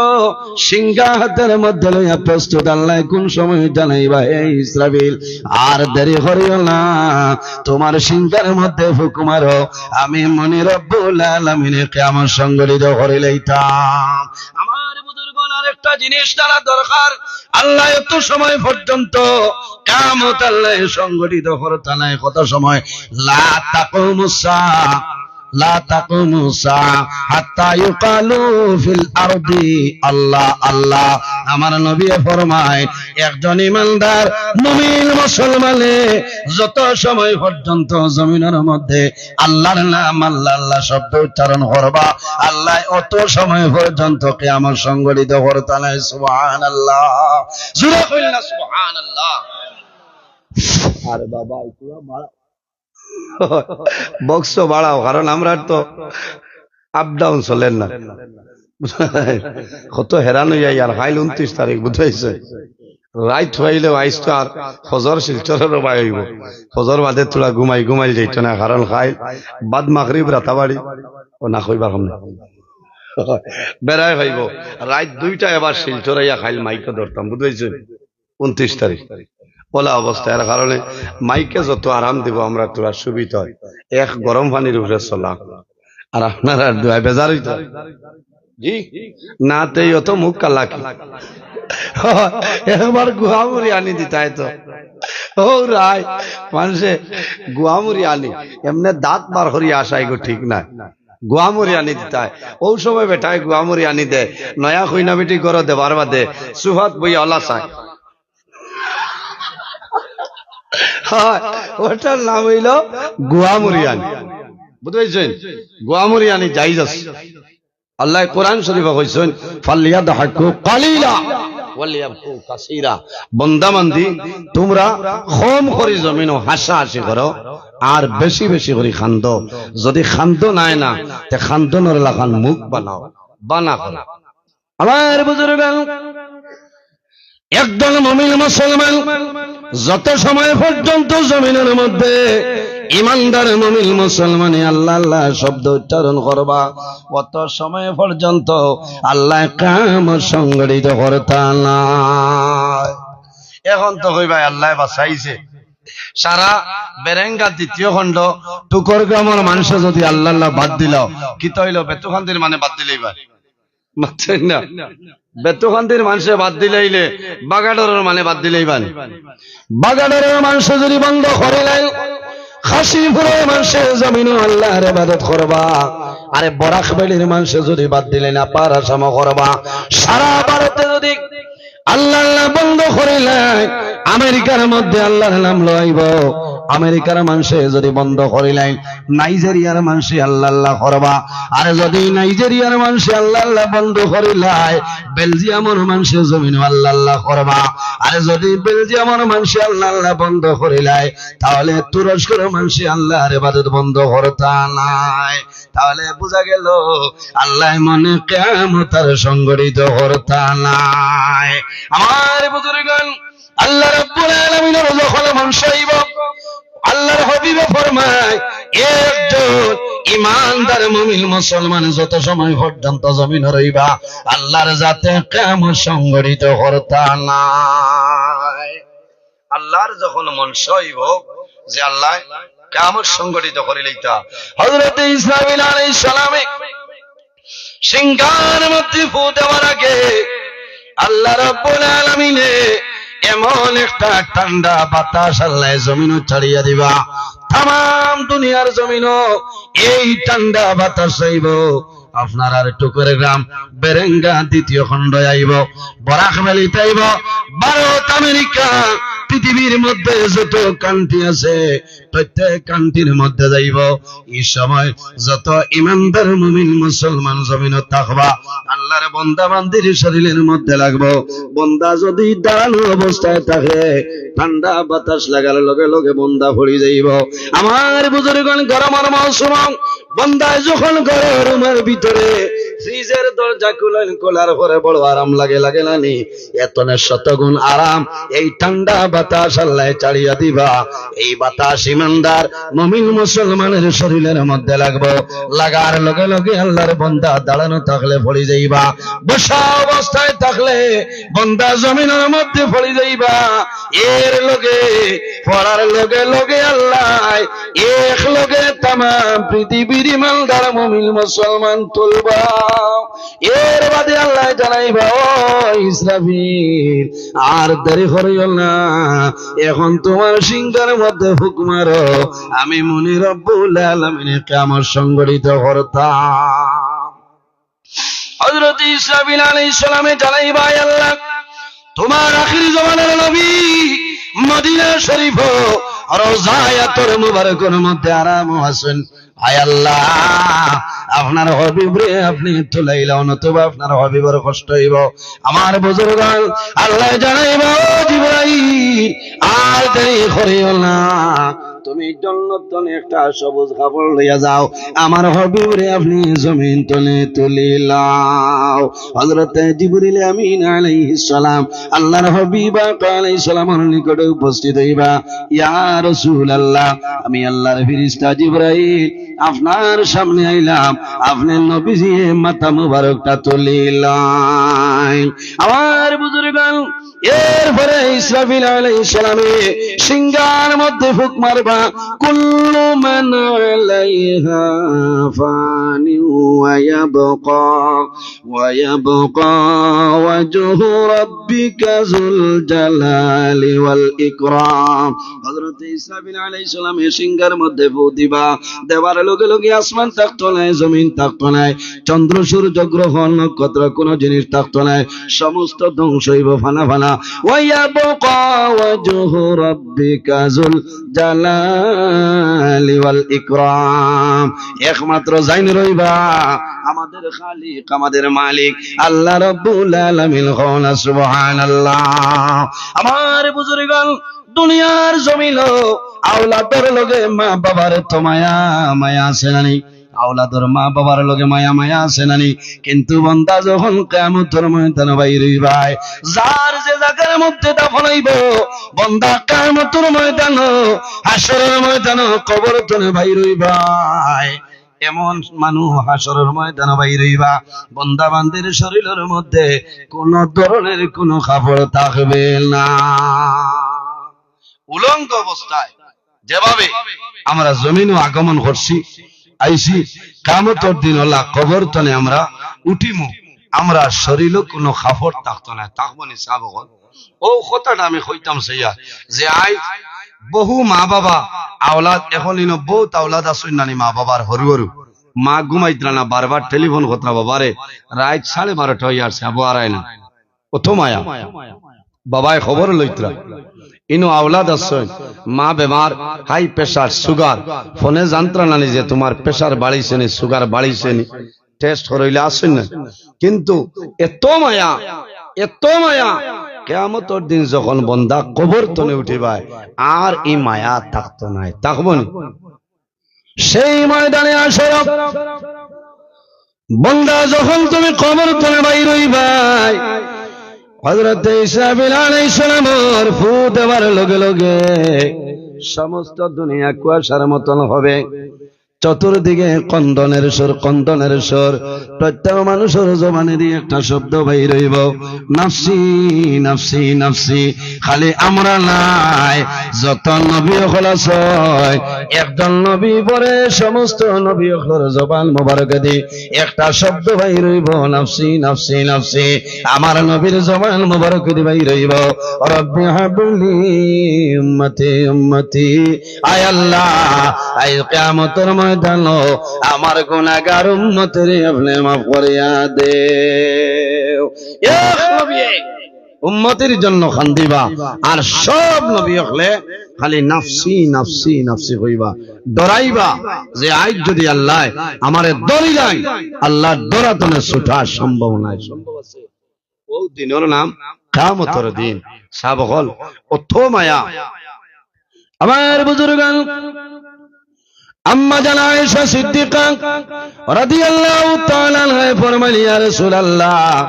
সিংহা হাতের মধ্যে লইয়া প্রস্তুত। আল্লাহ কোন সময় জানাইবা, "হে ইসরাফিল, আর দেরি করিও না, তোমার সিংহের মধ্যে ফুক মারো, আমি মনি রব্বুল আলামিনে কিয়ামত সংগঠিত করিলাইতাম।" আমার বুজুর্গণ, আরেকটা জিনিস জানা দরকার, আল্লাহ এত সময় পর্যন্ত কিয়ামত আল্লাহ সংগঠিত করতা নায়। কত সময়? লা তাকুমুস সাআ। لا تقوم الساعة حتى يقال في الأرض الله الله। আমার নবী ফরমায়, একজন ইমানদার মুমিন মুসলমানে যত সময় পর্যন্ত জমিনের মধ্যে আল্লাহর নাম, আল্লাহ আল্লাহ শব্দ উচ্চারণ করবা, আল্লাহ অত সময় পর্যন্ত কিয়ামত সংঘটিত করতা নায়। সুবহানাল্লাহ। জোরে কইল না সুবহানাল্লাহ। আরে বাবা, একটু বাড়া-, বক্স বাড়াও, কারণ আমরার তো আপ ডাউন চলের না। কত হেরান অইয়া ইয়ার, কাইল ঊনত্রিশ তারিখ, বুঝাইছে? রাইত অইলেও আইজ তো আর ফজর শিলচরর বায় অইবো। ফজর বাদে থুড়া ঘুমাই ঘুমাইল যাইতো না, কারণ কাইল বাদ মাগরিব রাতাবাড়ি, ও না কইবার সামনে বেড়ায় অইবো। রাইত দুইটা এবার শিলচর আইয়া কাইল মাইকো ধরতাম, বুঝাইছে? ঊনত্রিশ তারিখ। ওলা অবস্থা, এর কারণে মাইকে যত আরাম দিব আমরা, থুড়া সুবিধা অয়। এক গরম পানির উপরে চলা। আর আপনারার দোয়ায় বেজার অইতো। জি? না, তেই অত মুখ কালা কি? একবার গুয়ামুড়ি আনি দিতায় তো। ও রায়, মানষে গুয়ামুড়ি আনি, এমনে দাঁত বার করি আসায় গো, ঠিক নায়। গুয়ামুড়ি আনি দিতায়। ও সময় বেটায় গুয়ামুড়ি আনি দেয়। নয়া কইনা বেটি ঘরো দেবার বাদে সুফাত বইয়া ওলা চায়। হয়, ওটার নাম অইল গুয়ামুড়ি আনি। বুঝতে পারছেন? গুয়ামুড়ি আনি জায়েজ আছে। আল্লায় কোরআন শরীফো কইছইন, "ফালিয়াদহাকু কালিলা ওয়ালিয়াবকু কাসীরা।" বন্দা বান্দি, তুমরা কম করি জমিনো হাসাহাসি করো, আর বেশি বেশি করি কান্দো। যদি কান্দো নায় না, তে কান্দনর লাখান মুখ বানাও, বানা করো। আমার বুজুর্গান, একজন মুমিন মুসলমান যত সময় পর্যন্ত জমিনের মধ্যে ইমানদার মুমিন মুসলমানে আল্লাহ আল্লাহ শব্দ উচ্চারণ করবা, অত সময় পর্যন্ত আল্লায় কিয়ামত সংঘটিত করতা নায়। এখন তো কইবায় আল্লায় বাঁচাইছে। সারা বেরেঙ্গা দ্বিতীয় খণ্ড টুকর গ্রামর মানষে যদি আল্লাহ আল্লাহ বাদ দিলাও, কিতা অইলো? বেতুকান্দির মানে বাদ দিলাইবা। মাতইন না। বেতুকান্দির মানষে বাদ দিলাইলে বাগাডরর মানে বাদ দিলাইবা নি। বাগাডরর মানষে যদি বন্ধ করিলাইল, কাশিমপুরর মানষে জমিনো আল্লাহর ইবাদত করবা। আরে বরাক ভ্যালির মানষে যদি বাদ দিলাইন, আপার আসামো করবা। সারা ভারতে যদি আল্লাহ আল্লাহ বন্ধ করিলাইন, আমেরিকার মধ্যে আল্লাহর নাম লইব। আমেরিকার মানষে যদি বন্ধ করিলাইন, নাইজেরিয়ার মানষে আল্লাহ আল্লাহ করবা। আরে যদি নাইজেরিয়ার মানষে আল্লাহ আল্লাহ বন্ধ করিলায়, বেলজিয়ামর মানষে জমিনো আল্লাহ আল্লাহ করবা। আরে যদি বেলজিয়ামর মানষে আল্লাহ আল্লাহ বন্ধ করিলায়, তাহলে তুরস্কর মানষে আল্লাহর ইবাদত বন্ধ করতা নায়। তাহলে বুঝা গেল আল্লায় মনে কিয়ামত আর সংঘটিত করতা নায়। আমার বুজুর্গান, আল্লাহ রাব্বুল আলামিনর যখন মন চাইব, আল্লাহর হাবিবে ফরমায়, একজন ইমানদার মুমিন মুসলমান যত সময় পর্যন্ত জমিনো রইবা, আল্লাহর জাতে কিয়ামত সংঘটিত করতা নায়। আল্লাহর যখন মন চাইব যে আল্লায় কিয়ামত সংঘটিত করিলাইতা, হযরতে ইসরাফিল আলাইহিস সালামে সিংহার মধ্যে ফু দেওয়ার আগে আল্লাহ রাব্বুল আলামিনে এমন একটা ঠান্ডা বাতাস আল্লায় জমিনো ছাড়িয়া দিবা। তামাম দুনিয়ার জমিনো এই ঠান্ডা বাতাস আইব। আপনারার টুকর গ্রাম বেরেঙ্গা দ্বিতীয় খণ্ড আইব, বরাক ভ্যালিত আইব, ভারত, আমেরিকা, পৃথিবীর মধ্যে যত কান্ট্রি আছে, প্রত্যেক কান্ট্রির মধ্যে যাইব। এই সময় যত ইমানদার মুমিন মুসলমান জমিনো থাকবা, আল্লাহর বন্দা বান্দির শরীরের মধ্যে লাগবো। বন্দা যদি দাঁড়ানো অবস্থায় থাকে, ঠান্ডা বাতাস লাগার লগে লগে বন্দা পড়ি যাইব। আমার বুজুর্গান, গরমর মৌসুম, বন্দায় যখন ঘরর রুমর ভিতরে ফ্রিজর দরজা খুলইন, খোলার পরে বড় আরাম লাগে, লাগে না নি? এতনে শতগুণ আরাম এই ঠান্ডা বাতাস আল্লায় ছাড়িয়া দিবা। এই বাতাস ইমানদার মুমিন মুসলমানের শরীরের মধ্যে লাগবো। লাগার লগে লগে আল্লাহর বন্দা দাঁড়ানো থাকলে পড়ি যাইবা, বসা অবস্থায় থাকলে বন্দা জমিনের মধ্যে পড়ি যাইবা। এর লগে পড়ার লগে লগে আল্লায় এক লগে তামাম পৃথিবীর ইমানদার মুমিন মুসলমান তুলবা। এর বাদে আল্লায় জানাইবা, "ও ইসরাফিল, আর দেরি করিও না, এখন তুমার শিঙ্গার মধ্যে ফুক মারো, আমি মনি রব্বুল আলামিনে কিয়ামত সংঘটিত করতাম।" হযরত ইসরাফিল আলাইহিস সালামে জানাইবা, "আয় আল্লাহ, তুমার আখির জমানার নবী মদিনা শরীফো রওজায়ে আতর মুবারকর মধ্যে আরামো আছইন। আয় আল্লাহ, আপনার হাবিবরে আপনে তুলাইলা, নতুবা আপনার হাবিবর কষ্ট অইবো।" আমার বুজুর্গান, আল্লায় জানাইবা, "ও জিবরাইল, আর দেরি করিও না, তুমি জন্নত তনে একটা সবুজ কাপড় লইয়া যাও, আমার হাবিবরে আপনে জমিন তনে তুলিলাও।" হযরতে জিবরিল আমিন আলাইহিস সালাম আল্লাহর হাবিব আকা আলাইহিস সালামর নিকটে উপস্থিত অইবা, "ইয়া রাসূলুল্লাহ, আমি আল্লাহর ফিরিস্তা জিবরাইল আপনার সামনে আইলাম, আপনে নবীজিয়ে মাথা মুবারকটা তুলিলাইন।" আমার বুজুর্গান, এরপরে ইসরাফিল আলাইহিস সালামে শিঙ্গার মধ্যে ফুক মারবা, "কুল্লু মান আলাইহা ফানি ওয়া ইয়াবকা, ওয়া ইয়াবকা ওয়াজহু রাব্বিকা যুল জালালি ওয়াল ইকরাম।" হযরত ইসরাফিল আলাইহিস সালামে শিঙ্গার মধ্যে ফু দিবা, দেওয়ার লগে লগে আসমান থাকতো নায়, জমিন থাকতো নায়, চন্দ্র, সূর্য, গ্রহ, নক্ষত্র, কোনো জিনিস থাকতো নায়, সমস্ত ধ্বংস অইবো, ফানা ফানা। ওয়া ইয়াবকা ওয়াজহু রাব্বিকা যুল জালালি ওয়াল ইকরাম। একমাত্র যাইন রইবা আমাদের খালিক, আমাদের মালিক আল্লাহ রাব্বুল আলামিন। কও না সুবহানাল্লাহ। আমার বুজুর্গান, দুনিয়ার জমিনো আওলাদর লগে মা বাবার তো মায়া, মায়া আছে না নি? আওলাদর মা বাবার লগে মায়া, মায়া আছে না নি? কিন্তু বন্দা যখন কিয়ামতর ময়দানো বাইর অইবায়, যার যে জাগার মধ্যে দাফন অইবো, বন্দা কিয়ামতর ময়দানো, হাশরর ময়দানো, কবর তনে বাইর অইবায়, এমন মানুষ হাশরর ময়দানো বাইর অইবা, বন্দা বান্দির শরীলর মধ্যে কোনো ধরনের কোনো কাপড় থাকবে না। উলঙ্গ অবস্থায় যেভাবে আমরা জমিনো আগমন করছি, আইছি, কিয়ামতর দিন অলা কবর তনে আমরা উঠিমু, আমরা শরীলো কোনো কাপড় থাকতো নায়, থাকবো নি সাব অকল? অউ কথাটা আমি কইতাম চাইয়া যে আইজ বহু মা বাবা আওলাদ, এখন ইনো বউত আওলাদ আছইন না নি মা বাবার হুরু হুরু, মা ঘুমাইতরা না, বারবার টেলিফোন করতরা বাবারে, রাইত সাড়ে বারোটা অইয়া আরছে, আবু আরায় না, অত মায়া। বাবায় খবর লইতরা, ইনো আওলাদ আছইন, মা বেমার, হাই প্রেশার, সুগার, ফোনে জানতরা না নি যে তুমার প্রেশার বাড়িছে নি, সুগার বাড়িছে নি, টেস্ট করইলে আছইন না। কিন্তু এত মায়া, এত মায়া, কিয়ামতর দিন যখন বন্দা কবর তনে উঠিবায়, আর ই মায়া থাকতো নায়, থাকবো নি? সেই ময়দানে হাশর বন্দা যখন তুমি কবর তনে বাইর অইবায়, হযরতে ইসরাফিল আলাইহিস সালামর ফু দেওয়ার লগে লগে সমস্ত দুনিয়া কুয়াশার মতন হবে। চতুর্দিকে কন্দনের সুর, কন্দনের সুর। প্রত্যেক মানুষর জবানেদি একটা শব্দ বাইর অইবো, "নাফসি, নাফসি, নাফসি।" খালি আমরা নায়, যত নবী অকল আছইন, একজন নবী পরে সমস্ত নবী অকলর জবান মোবারকেদি একটা শব্দ বাইর অইবো, "নাফসি, নাফসি, নাফসি।" আমার নবীর জবান মোবারকেদি বাইর অইবো, "রব্বি হাবলি উম্মতি, উম্মতি।" আয় আল্লাহ, আইজ কিয়ামতর ময়দানো আমার গুনাহগার উম্মতরে আপনে মাফ করিয়া দেও। এক নবী উম্মতির জন্য কান্দিবা, আর সব নবী অকলে খালি নাফসি, নাফসি, নাফসি কইবা, ডরাইবা যে আইজ যদি আল্লায় আমারে ধরিলাইন, আল্লাহর ডর তনে ছুটা সম্ভব নায়। সম্ভব আছে? অউ দিনর নাম কিয়ামতর দিন। সাব অকল, অত মায়া। আমার বুজুর্গান, আম্মা জান আয়েশা সিদ্দিকা রাদিয়াল্লাহু তাআলা আনহায় ফরমাইলা, "ইয়া রাসূলুল্লাহ,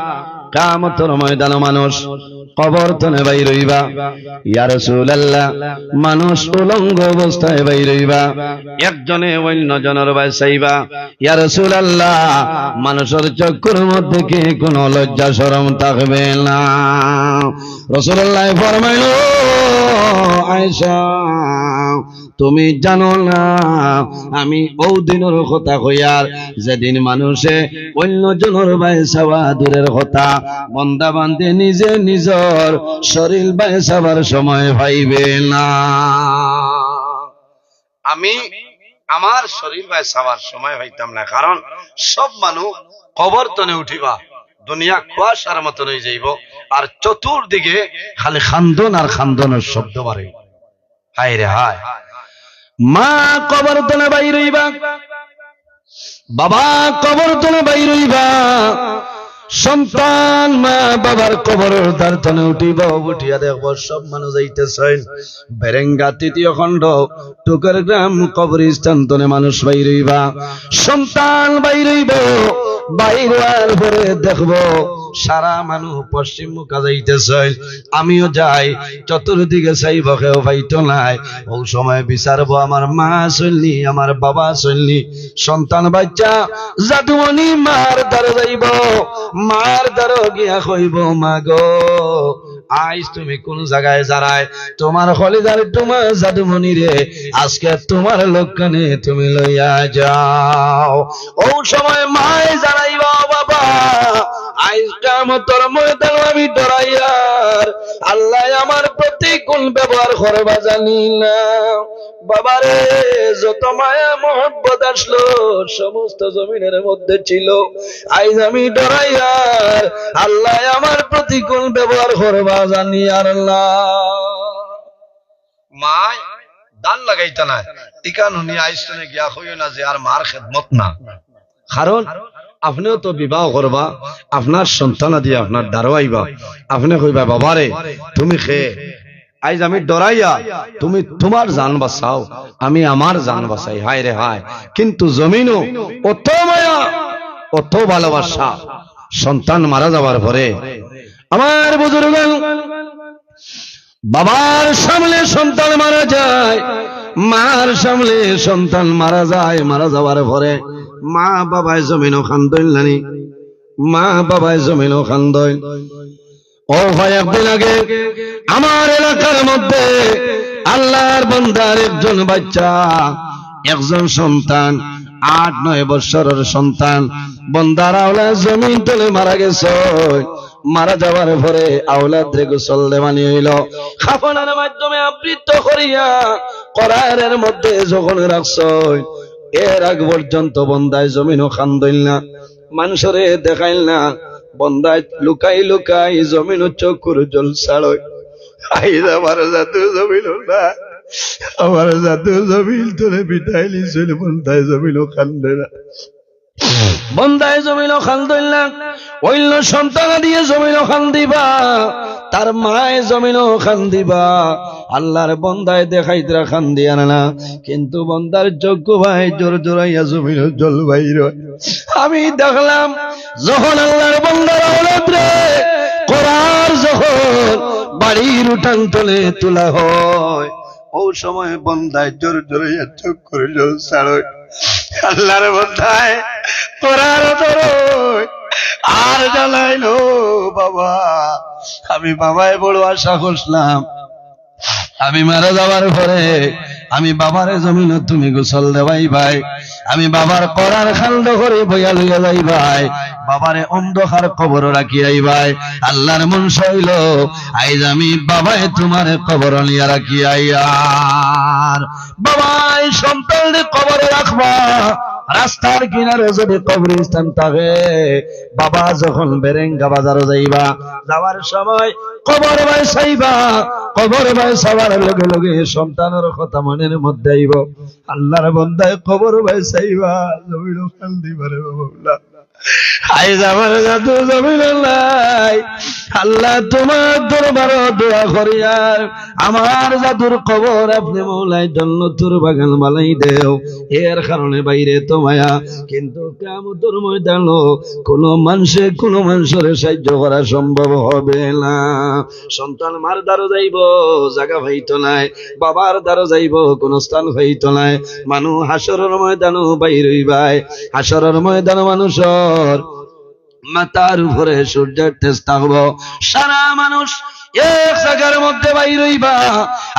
কিয়ামতর ময়দানো মানুষ কবর তনে বাইর অইবা। ইয়া রাসূলুল্লাহ, মানুষ উলঙ্গ অবস্থায় বাইর অইবা, একজনে অইন্য জনর বায় চাইবা। ইয়া রাসূলুল্লাহ, মানুষর চক্ষুর মধ্যে কি কোনো লজ্জা শরম থাকবে না?" রাসূলুল্লাহ ফরমাইলা, "ও আয়েশা, তুমি জানো না, আমি অউ দিনর কথা কইয়ার, যেদিন মানুষে অইন্য জনর বায় চাওয়া দূরর কথা, বন্দা বান্দি নিজে নিজর শরীর বায় চাওয়ার সময় পাইবে না। আমি আমার শরীর বায় চাওয়ার সময় পাইতাম না, কারণ সব মানুষ কবর তনে উঠিবা, দুনিয়া কুয়াশার মতন অইযাইবো, আর চতুর্দিকে খালি কান্দন আর কান্দনর শব্দ বারইবো। হায় রে হায়। মা কবর তনে বাইর অইবা, বাবা কবর তনে বাইর অইবা, সন্তান মা বাবার কবরর দ্বার তনে উঠিবো, উঠিয়া দেখবো সব মানুষ যাইতেছইন। বেরেঙ্গা তৃতীয় খণ্ড, টুকের গ্রাম কবরস্থান তনে মানুষ বাইর অইবা, সন্তান বাইর অইবো, বাইর অওয়ার পরে দেখবো সারা মানুষ পশ্চিম মুখা যাইতেছইন। আমিও যাই, চতুর্দিকে চাইবো, কেউ পাইতো নায়। অউ সময় বিচারবো, আমার মা আছইন নি, আমার বাবা আছইন নি। সন্তান বাচ্চা জাদুমণি মার দ্বারো যাইবো, মার দ্বারো গিয়া কইবো, মা গো, আইজ তুমি কুন জাগায় যারায়? তুমার কলিজার টুমা জাদুমণিরে আজকে তুমার লগে নিয়া তুমি লইয়া যাও। অউ সময় মায় জানাইবা, বাবা, আইজ কিয়ামতর ময়দানো আমি ডরাইয়ার, আল্লায় আমার প্রতি কুন ব্যবহার করবা জানি না। বাবারে, যত মায়া মহব্বত আছলো, সমস্ত জমিনর মধ্যে ছিল। আইজ আমি ডরাইয়ার, আল্লায় আমার প্রতি কুন ব্যবহার করবা জানিয়ার না। মায় ধান লাগাইতা নায়, ইখান হুনি আইজ তনে গিয়া কইও না যে আর মার খেদমত না। কারণ আপনেও তো বিবাহ করবা, আপনার সন্তানাদি আপনার দ্বারো আইবা, আপনে কইবা, বাবারে, তুমি কে? আইজ আমি ডরাইয়া, তুমি তুমার জান বাঁচাও, আমি আমার জান বাঁচাই। হায় রে হায়। কিন্তু জমিনো অত মায়া, অত ভালোবাসা। সন্তান মারা যাওয়ার পরে আমার বুজুর্গ, বাবার সামনে সন্তান মারা যায়, মার সামনে সন্তান মারা যায়। মারা যাওয়ার পরে মা বাবায় জমিনো কান্দইন নানি, মা বাবায় জমিনো কান্দইন। ও ভাই, একদিন আগে আমার এলাকার মধ্যে আল্লাহর বান্দার একজন বাচ্চা, একজন সন্তান, আট নয় বৎসরর সন্তান, বন্দার আওলাদ জমিন তলে মারা গেছে। মারা যাওয়ার পরে আওলাদরে গোসল দেওয়ানি অইলো, কাফনের মাধ্যমে আবৃত করিয়া করারের মধ্যে যখন রাখছইন, এর আগ পর্যন্ত বন্দায় জমিনো কান্দইন না, মানষরে দেখাইল না, বন্দায় লুকাই লুকাই জমিনো চকুর জল ছাড়ইন। আইজ আমার জাদু জমিনো না, আমার জাদু জমিন তলে বিদায় নিছইন, বন্দায় জমিনো কান্দে না। বন্দায় জমিনো কান্দইন না, অইন্য সন্তানাদিয়ে জমিনো কান্দিবা, তার মায় জমিনো কান্দিবা। আল্লাহর বন্দায় দেখাইতরা কান্দিয়ার না, কিন্তু বন্দার চক্ষু বায় জোর জোরাইয়া জমিনো জল বাইর অয়। আমি দেখলাম, যখন আল্লাহর বন্দার আওলাদরে করার যখন বাড়ির উঠান তলে তুলা হয়, অউ সময় বন্দায় জোর জোরাইয়া চকুর জল ছাড়ইন। আল্লাহর বন্দায় করার ধরইন, আর জানাইলো, বাবা, আমি বাবায় বড় আশা করছিলাম, আমি মারা যাওয়ার পরে আমি বাবারে জমিনো তুমি গোসল দেওয়াইবায়, আমি বাবার করার কান্দ করি বইয়া লইয়া যাইবায়, বাবারে অন্ধকার কবরো রাখি আইবায়। আল্লাহর মন চাইলো, আইজ আমি বাবায় তুমারে কবরো নিয়া রাখি আইয়ার। বাবায় সন্তানরে কবরো রাখবা, রাস্তার কিনারো যদি কবরস্থান থাকে, বাবা যখন বেরেঙ্গা বাজারো যাইবা, যাওয়ার সময় কবর বায় চাইবা, কবর বায় চাওয়ার লগে লগে সন্তানর কথা মনর মধ্যে আইবো। আল্লাহর বন্দায় কবর বায় চাইবা, জমিনো কান্দিবা রে বাবা। আইজ আমার জাদু জমিনো নাই। আল্লাহ, তুমার দরবারো দোয়া করিয়ার, আমার জাদুর কবর আপনে মওলায় জন্নতর বাগান বানাই দেও। এর কারণে বাইরে তো মায়া, কিন্তু কিয়ামতর ময়দানো কুনু মানষে কুনু মানষরে সাহায্য করা সম্ভব হবে না। সন্তান মার দ্বারো যাইবো, জাগা পাইতো নায়, বাবার দ্বারো যাইবো, কুনু স্থান পাইতো নায়। মানুষ হাশরর ময়দানো বাইর অইবায়, হাশরর ময়দানো মানুষর মাথার উপরে সূর্যর তেজ থাকবো। সারা মানুষ এক জাগার মধ্যে বাইর অইবা।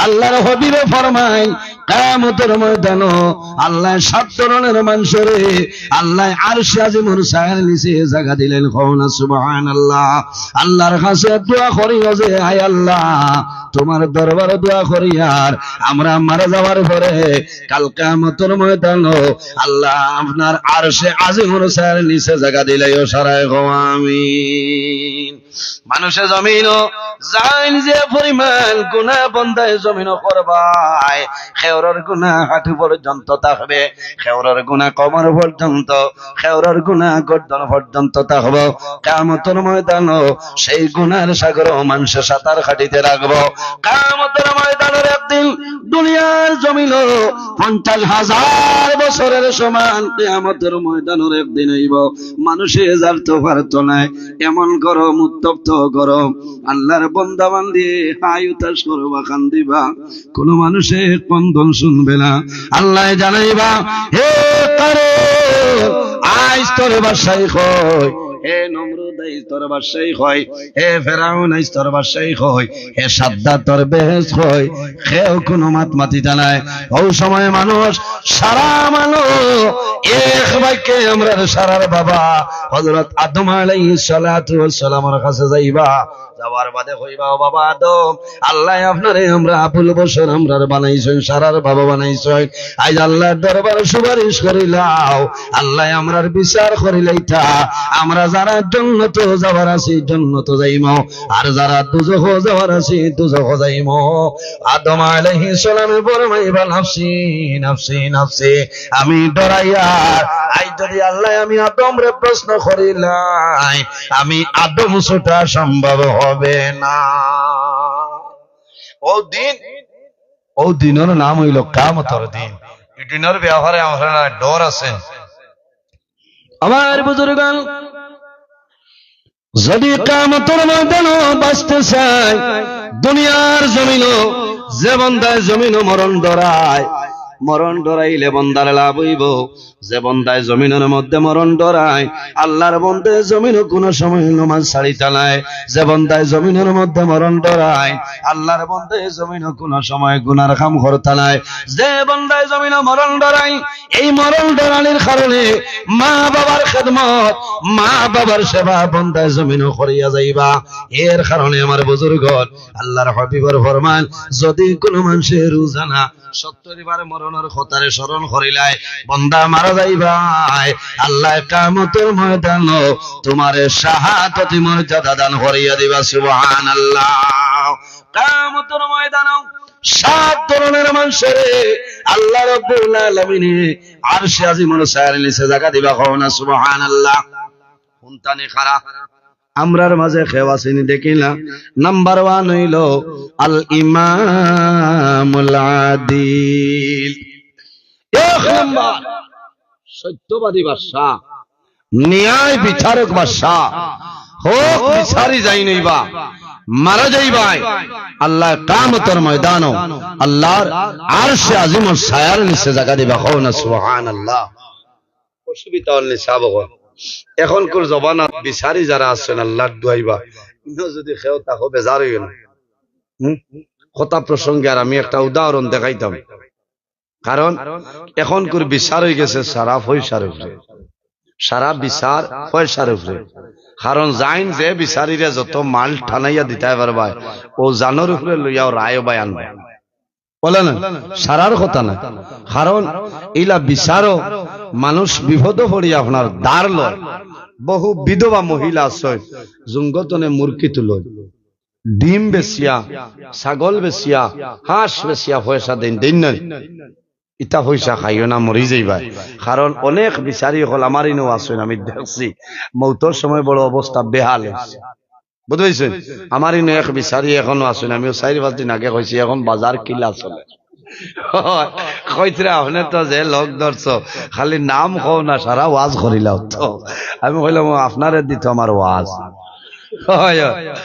আল্লাহর হাবিবে ফরমাইন, কিয়ামতর ময়দানো আল্লায় সাত ধরনের মানষরে আল্লায় আরশে আজিমর ছায়ার নিচে জাগা দিলাইন। কও না সুবহানাল্লাহ। আল্লার কাছে দোয়া করিও যে, "আয় আল্লাহ, তুমার দরবারো দোয়া করিয়ার আমরা মারা যাওয়ার পরে কাল কিয়ামতর ময়দানো আল্লাহ আপনার আরশে আজিমর ছায়ার নিচে জাগা দিলাইও।" সারায় কও আমিন। মানষে জমিনো যাইন যে পরিমাণ গুনা বন্দায় জমিনো করবায়, কেউরর গুনা হাঁটু পর্যন্ত থাকবে, কেউরর গুনা কোমর পর্যন্ত, কেউরর গুনা গর্দন পর্যন্ত থাকবো। কিয়ামতর ময়দানো সেই গুনার সাগরো মানষে সাঁতার কাটিতে লাগবো। কিয়ামতর ময়দানর একদিন দুনিয়ার জমিনো পঞ্চাশ হাজার বছরের সমান কিয়ামতর ময়দানর একদিন অইবো। মানষে যাইতো পারতো নায়, এমন গরম, উত্তপ্ত গরম। আল্লার বন্দা বান্দি হায়উতা সরবা, কান্দিবা। কুনু মানষে কন্দন শুনবে না। আল্লায় জানাইবা, "হে কারুন, আইজ তোর বাদশাই কই? হে নমরুদ, আইজ তোর বাদশাই কই? হে ফেরাউন, আইজ তোর বাদশাই কই? হে সাদ্দাদ, তোর বেহেশত কই?" কেউ কুনু মাত মাতিতা নায়। অউ সময় মানুষ, সারা মানুষ এক বাক্যে আমরার সারার বাবা হযরত আদম আলাইহিস সালাতু ওয়াস সালামর কাছে যাইবা। যাওয়ার বাদে কইবা, "ও বাবা আদম, আল্লায় আপনারে আমরা আবুল বশর আমরার বানাইছইন, সারার বাবা বানাইছইন। আইজ আল্লার দরবারো সুপারিশ করিলাও, আল্লায় আমরার বিচার করিলাইতা। আমরা যারা জন্নতো যাওয়ার আছি, জন্নতো যাইমু, আর যারা দুজখো যাওয়ার আছি, দুজখো যাইমু।" আদম আলাইহিস সালামে ফরমাইবা, "নাফসি, নাফসি, নাফসি।" আমি ডরাইয়ার, আইজ যদি আল্লায় আমি আদমরে প্রশ্ন করিলাই, আমি আদম ছুটা সম্ভব হবে না। অউ দিন, অউ দিনর নাম অইলো কিয়ামতর দিন। ই দিনর ব্যাপারে আমরার ডর আছে। আমার বুজুর্গান, যদি কিয়ামতর ময়দানো বাঁচতে চায়, দুনিয়ার জমিনো যে বন্দায় জমিনো মরণ ডরায়, মরণ ডরাইলে বন্দার লাভ অইবো। যে বন্দায় জমিনর মধ্যে মরণ ডরায়, আল্লার বন্দায় জমিনো কুনু সময় নমাজ ছাড়িতা নায়। যে বন্দায় জমিনর মধ্যে মরণ ডরায়, আল্লার বন্দায় জমিনো কুনু সময় গুনার কাম করতা নায়। যে বন্দায় জমিনো মরণ ডরায়, এই মরণ ডরানির কারণে মা বাবার খেদমত, মা বাবার সেবা বন্দায় জমিনো করিয়া যাইবা। এর কারণে আমার বুজুর্গর আল্লার হাবিবর ফরমান, যদি কুনু মানষে রোজানা সত্তর বার মরণর কথারে স্মরণ করিলায়, বন্দা মারা যাইবায়, আল্লায় কিয়ামতর ময়দানো তুমারে শাহাদতি মর্যাদা দান করিয়া দিবা। সুবহানাল্লাহ। কিয়ামতর ময়দানো সাত ধরনের মানষরে আল্লাহ রাব্বুল আলামিনে আরশে আজিমর ছায়ার নিচে জাগা দিবা। কও না সুবহানাল্লাহ। কুনতানি খারা? আমরার মাঝে কেউ আছেনি দেখি না। নাম্বার ওয়ান অইলো আল ইমামুল আদিল। এক নাম্বার, সত্যবাদী বাদশা, ন্যায় বিচারক বাদশা, হক বিচারি যাইন অইবা, মারা যাইবায়, আল্লায় কিয়ামতর ময়দানো আল্লার আরশে আজিমর ছায়ার নিচে জাগা দিবা। কও না সুবহানাল্লাহ। অসুবিধা অইল নি সাব অকল। এখনকুর জমানাত বিচারি যারা আছইন আল্লার ডরাইবা, ইনো যদি কেউ থাকো বেজার অইও না। হুম? কথা প্রসঙ্গে আর আমি একটা উদাহরণ দেখাইতাম। কারণ এখনকুর বিচার অইগেছে সারা পয়সার উপরে, সারা বিচার পয়সার উপরে। কারণ যাইন যে বিচারিরে যত মাল টানাইয়া দিতায় পারবায়, অউ জানর উপরে লইয়াউ রায় বায়ান। বলে না, সারার কথা না। কারণ ইলা বিচারো মানুষ বিপদো পড়ি আপনার ধার লয়। বহু বিধবা মহিলা আছইন, জুঙ্গতনে মুরগি তুলইন, ডিম বেচিয়া, ছাগল বেচিয়া, হাঁস বেচিয়া পয়সা দেইন, দেইন না? ইতা পয়সা খাইও না, মরি যাইবায়। কারণ অনেক বিচারি অকল আমার ইনো আছইন, আমি দেখছি, মউতর সময় বড় অবস্থা বেহাল অইছে। বুঝতে পারছেন? আমার ইনো এক বিচারি এখনো আছইন, আমিও চাইর পাঁচ দিন আগে কইছি, এখন বাজার কিলা চলে। কইতরা, "আপনে তো যে লোক ধরছো, খালি নাম কও না, সারা ওয়াজ করিলাও তো।" আমি কইলাম, "ও, আপনারে দিত আমার ওয়াজ।" হয়, হয়।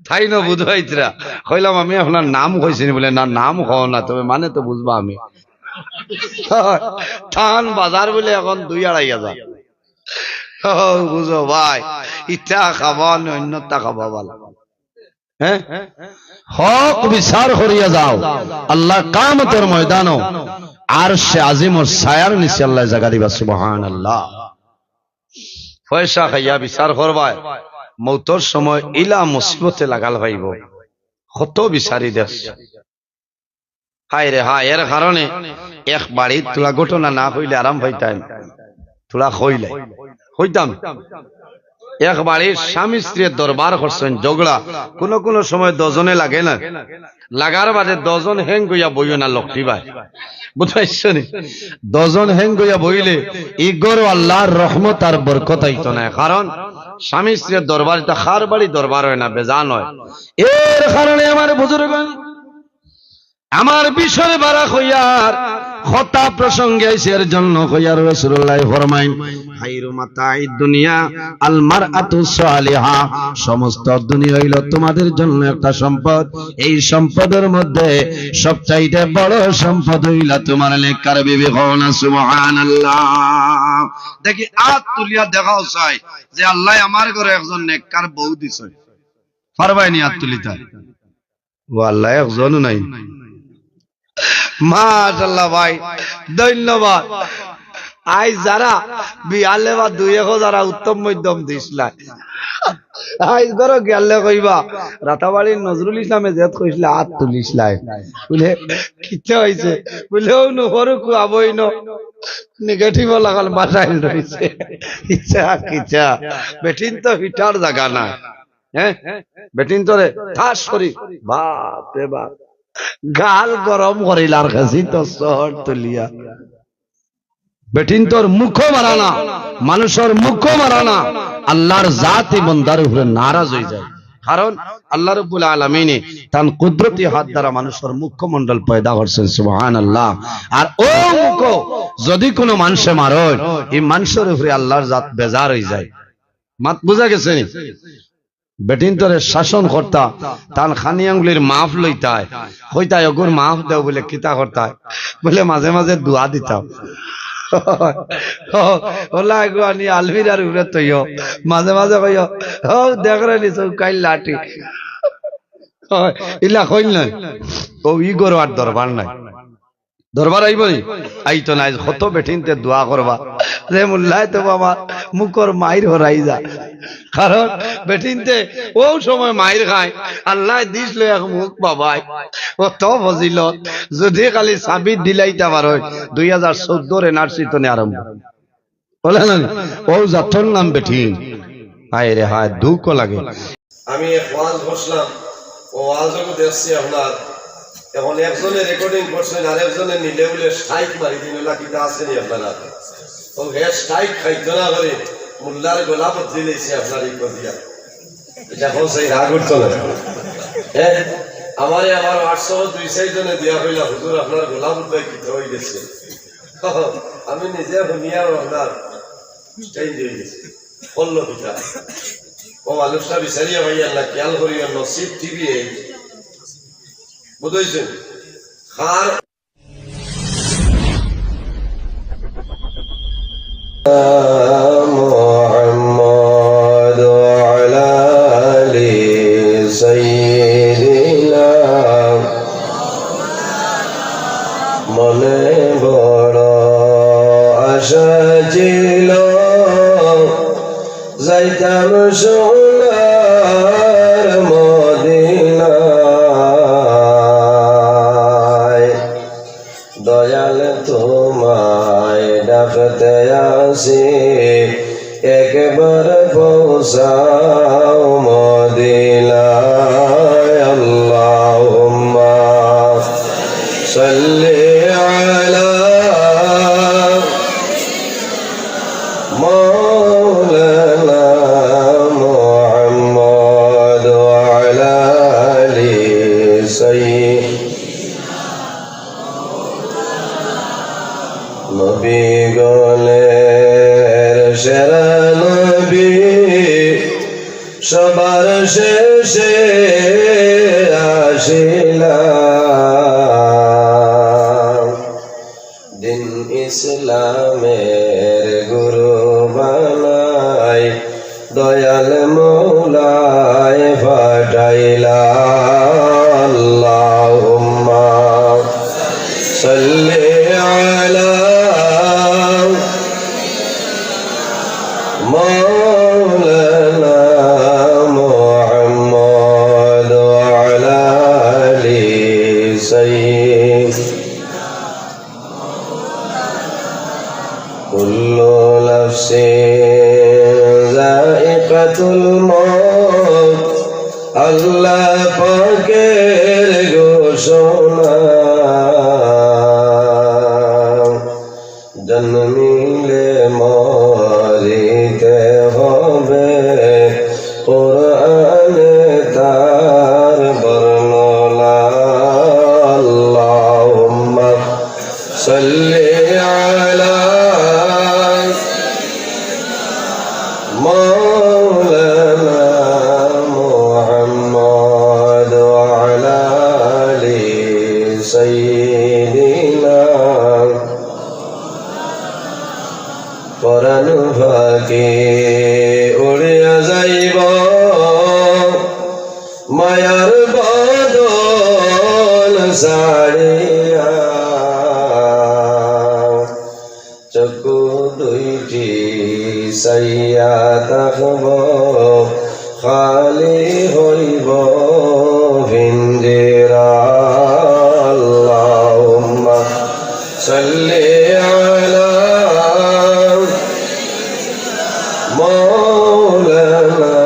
তাইন বুঝবাইতরা। কইলাম, "আমি আপনার নাম কইছি নি?" বলে, "না, নাম কও না, তবে মানে তো বুঝবা আমি।" তান বাজার বলে এখন দুই আড়াই হাজার। ও, বুঝো ভাই, ইটা খাবা না অন্যটা খাবা ভালা। হ্যাঁ, হক বিচার করিয়া যাও। আল্লাহ কিয়ামতর ময়দানো আরশে আজিমর ছায়ার নিচে আল্লায় জাগা দিবা। সুবহানাল্লাহ। পয়সা খাইয়া বিচার করবায়, মৌতর সময় ইলা মুসিবতে লাগাল পাইবো। কত বিচারি দেশ। হায় রে হায়, এর কারণে এক বাড়িত থুড়া ঘটনা না কইলে আরাম পাইতাম, থুড়া কইলে কইতাম। এক বাড়ির স্বামী স্ত্রীয়ে দরবার করছইন, ঝগড়া, কুনু কুনু সময় দুইজনে লাগে না, লাগার বাদে দুইজন হেং অইয়া বইও না লক্ষ্মী ভাই, বুঝছো নি? দুইজন হেং অইয়া বইলে ই ঘরো আল্লার রহমত আর বরকত আইতো নায়, কারণ স্বামী স্ত্রীর দরবার ইটা কার বাড়ি দরবার অয় না, বেজান অয়। এর কারণে আমার বুজুর্গ আমার বিষয় বাড়া কইয়ার কথা প্রসঙ্গে আইছে, এর জন্য কইয়ার রাসূলুল্লাহ ফরমাইন, "খায়রু মাতাইদ দুনিয়া আল মারআতু সালিহা।" সমস্ত দুনিয়া অইলো তোমাদের জন্য একটা সম্পদ। এই সম্পদর মধ্যে সবচাইতে বড় সম্পদ অইলা তোমার নেককার বিবি। কও না সুবহানাল্লাহ। দেখি, আত তুলিয়া দেখাও চাই যে আল্লায় আমার ঘরো একজন নেককার বউ দিছে। পারবায় নি আত তুলিতা? ও আল্লাহ, একজনও নাই। মাশাআল্লাহ ভাই, ধন্যবাদ। আইজ যারা বিয়ালে বা দুই এক যারা উত্তম মধ্যম দিছলায়, আইজ ঘরো গেলে কইবা, "রাতাবাড়ির নজরুল ইসলামে যেত কইছলা, আত তুলিছলায়।" বুলে, "কিতা অইছে?" বুলে, "অউ নু, হুরুকু আবইন, negative লাগাল বাজাইল রইছে।" ইচ্ছা কিতা, বেটিন তো হিটার জাগা না। হ্যাঁ, বেটিন্তরে ঠাস করি, বাপ রে বাপ, গাল গরম করিলার গেছি তো শহর তুলিয়া। বেটিন্তর মুখো মারানা, মানুষর মুখো মারানা, আল্লার জাতি বন্দার উপরে নারাজ অইযায়। কারণ আল্লাহ রাব্বুল আলামিনে তান কুদরতি হাত দ্বারা মানুষর মুখমণ্ডল পয়দা করছইন, সুবহানাল্লাহ। আর অউ মুখো যুদি কুনু মানষে মারইন, ই মানষর উপরে আল্লার জাত বেজার অইযায়। মাত বুঝা গেছে নি? বেটিন্তরে শাসন করতা, তান খানি আঙ্গুলির মাফ লইতায়, কইতায়, "অগুর মাফ দেও।" বুলে, "কিতা করতায়?" বুলে, "মাঝে মাঝে দোয়া দিতাম।" অলা এগু আনি আলমিরার উপরে থইও, মাঝে মাঝে কইও, "অউ দেখরে নি চৌকাইল লাঠি।" ইলা কইল নায়, অউ ই ঘরো আর দরবার নাই। দরবার আইবো নি? আইতো নায়। কত বেটিন্তে দোয়া করবা যে, "মুল্লায় তো বাবা মুখর মাইর হরাই যা।" কারণ বেটিন্তে অউ সময় মাইর খায়, আল্লায় দিছলো এক মুখ বাবায়, অত ফজিলত। যুদি খালি সাবিত দিলাইতা পারইন, দুই হাজার চৌদ্দর এনআরসি তনে আরম্ভ। বুলে না নি? অউ জাতর নাম বেটিন। হায় রে হায়, দুঃখ লাগে। আমি এক ওয়াজ বসলাম, অউ ওয়াজও দেখছি আপনার। এখন একজনে রেকর্ডিং করছইন, আর একজনে নিলে বুলে স্ট্রাইক মারি দিন, অলা কিতা আছে নি আপনার? অউ হে স্ট্রাইক খাইতো না করি, মুল্লার গলা বদলি লইছে আপনার ই কদিয়া। ইটা এখন সেই রাগ উঠতো না। হ্যাঁ, আমারে আমার WhatsApp-ও দুই চাইর জনে দিয়া কইলা, "হুজুর, আপনার গলা বদলাই কিতা অই গেছে?" আমি নিজে হুনিয়া আপনার চেঞ্জ অই গেছে। করলো কিতা? অউ মানুষটা বিচারিয়া পাইয়ার না, খেয়াল করিও, নসিব টিভি এই। বুঝাইছেন? খার محمد وعلى آل سيدنا। মনে বড় আশা ছিল, যাইতাম সোনার মদিনায়। দয়াল তোমায় ডাকতে আসি, একবার পৌঁছাও মদিনায়। আল্লাহুম্মা সাল্লি আলা মাওলানা মুহাম্মদ ওয়া আলা আলি সাইয়্যিদিনা। নবী গণের সেরা নবী, সবার শেষে আসিলা। দিন ইসলামের গুরু বানা مولانا محمد وعلى آل سيدنا. كل نفس ذائقة الموت. আল্লাহ পাকের ঘোষণা, জন্মিলে মরিতে হবে, কোরআনে তার বর্ণনা। اللهم صل على مولانا محمد وعلى آل سيدنا. পরাণ পাখি উড়িয়া যাইব মায়ার বাদন ছাড়িয়া, চক্ষু দুইটি চাইয়া থাকব, খালি হইব পিঞ্জিরা। اللهم صل على مولانا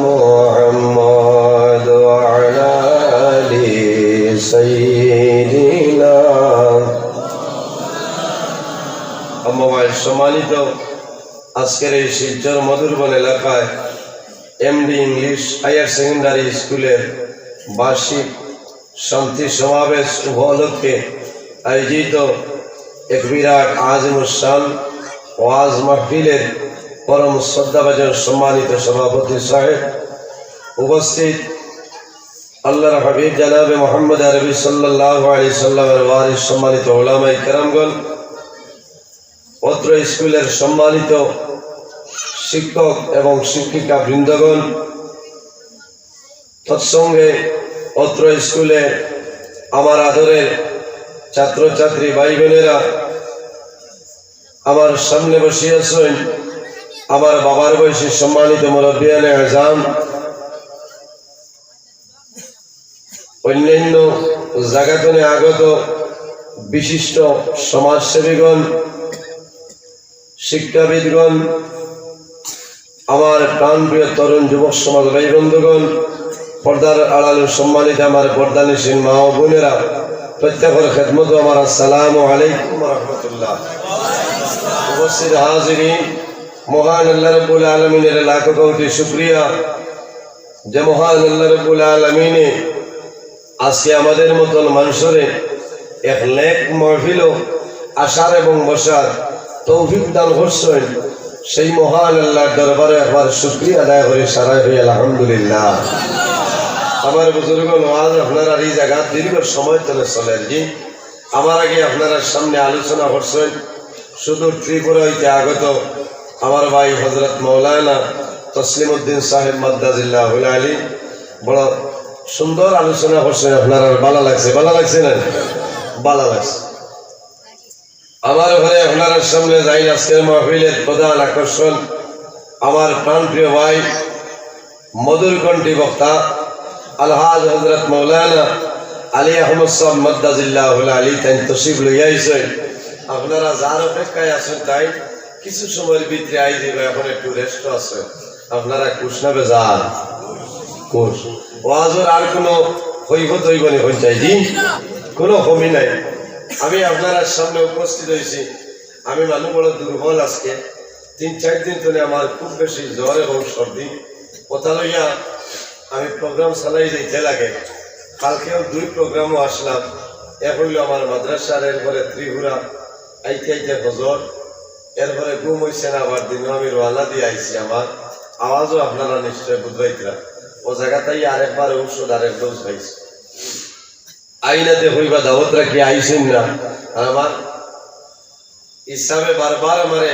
محمد وعلى آل سيدنا. أما بعد, সম্মানিত, আজকের এই শিলচর মধুরবন এলাকায় এমডি ইংলিশ হায়ার সেকেন্ডারি স্কুলের বার্ষিক শান্তি সমাবেশ উপলক্ষে আয়োজিত এক বিরাট আজিমুস শান ওয়াজ মাহফিলের পরম শ্রদ্ধাভাজন সম্মানিত সভাপতি সাহেব, উপস্থিত আল্লাহর হাবিব জনাবে মোহাম্মদ আরবি সাল্লাল্লাহু আলাইহি সাল্লামের ওয়ারিস সম্মানিত উলামায়ে কেরামগণ, অত্র স্কুলের সম্মানিত শিক্ষক এবং শিক্ষিকা বৃন্দগণ, তৎসঙ্গে অত্র স্কুলে আমার আদরের ছাত্রছাত্রী ভাই বোনেরা, আমার সামনে বসিয়া আছেন আমার বাবার বয়সী সম্মানিত মুরব্বিয়ানে আজম, অন্যান্য জাগাতনে আগত বিশিষ্ট সমাজসেবীগণ, শিক্ষাবিদগণ, আমার প্রাণপ্রিয় তরুণ যুবক সমাজ ভাই বন্ধুগণ, পর্দার আড়ালে সম্মানিত আমার পর্দানিশীন মা ও বোনেরা, প্রত্যেকের খেদমতো আমার আসসালামু আলাইকুম ওয়া রাহমাতুল্লাহ। উপস্থিত হাজিরিন, মহান আল্লাহ রাব্বুল আলামিনের লাখো কোটি শুকরিয়া যে মহান আল্লাহ রাব্বুল আলামিনে আজকে আমাদের মতন মানুষরে এক নেক মাহফিলো আসার এবং বসার তৌফিক দান করছেন। সেই মহান আল্লাহর দরবারে একবার শুকরিয়া আদায় করি, সারাই হই আলহামদুলিল্লাহ। আমার বুজুর্গ নওয়াজ, আপনারা এই জাগাত দীর্ঘ সময় ধরে চলেন, জি, আমার আগে আপনারা সামনে আলোচনা করছেন সুদূর ত্রিপুরা হইতে আগত আমার ভাই হযরত মাওলানা তসলিমউদ্দিন সাহেব মাদ্দাজিল্লাহুল আলী। বড় সুন্দর আলোচনা করছেন আপনারা, ভালা লাগছে, ভালা লাগছে না? ভালা লাগছে। আমার ঘরে আপনারা সামনে যাই আজকের মাহফিলের প্রধান আকর্ষণ আমার প্রাণপ্রিয় ভাই মধুর কণ্ঠী বক্তা আলহাজ হযরত মাওলানা আলী আহমদ সাহেব মাদ্দাজিল্লাহুল আলী তাইন তশরিফ লইয়া আইছেন। আপনারা যার অপেক্ষায় আছেন তাইন কিছু সময়ের ভিতরে আই যাইবা, এখন একটু রেস্ট আছে। আপনারা খুশ না বেজার? খুশ। ওয়াজর আর কোনো কৈফত হইব নি, হইন চাই জি? কোনো কমি নাই। আমি আপনারা সামনে উপস্থিত হইছি, আমি মানুষ বড় দুর্বল আজকে। তিন চার দিন ধরে আমার খুব বেশি জ্বর এবং সর্দি। কথা লইয়া আমি প্রোগ্রাম চালাই যাইতে লাগে। কালকেও দুই প্রোগ্রামও আসলাম, এক হইল আমার মাদ্রাসার, এরপরে ত্রিপুরা, আইতে আইতে ফজর, এরপরে ঘুম হইছে না, আবার দিনও আমি রওয়ানা দিয়ে আইছি। আমার আওয়াজও আপনারা নিশ্চয় বুঝবাইতরা। ও জাগাতেই আরেকবার ঔষধ আরেক ডোজ খাইছি। আইনাতে কইবা দাওয়াত রাখি আইছেন না। আর আমার হিসাবে বারবার আমারে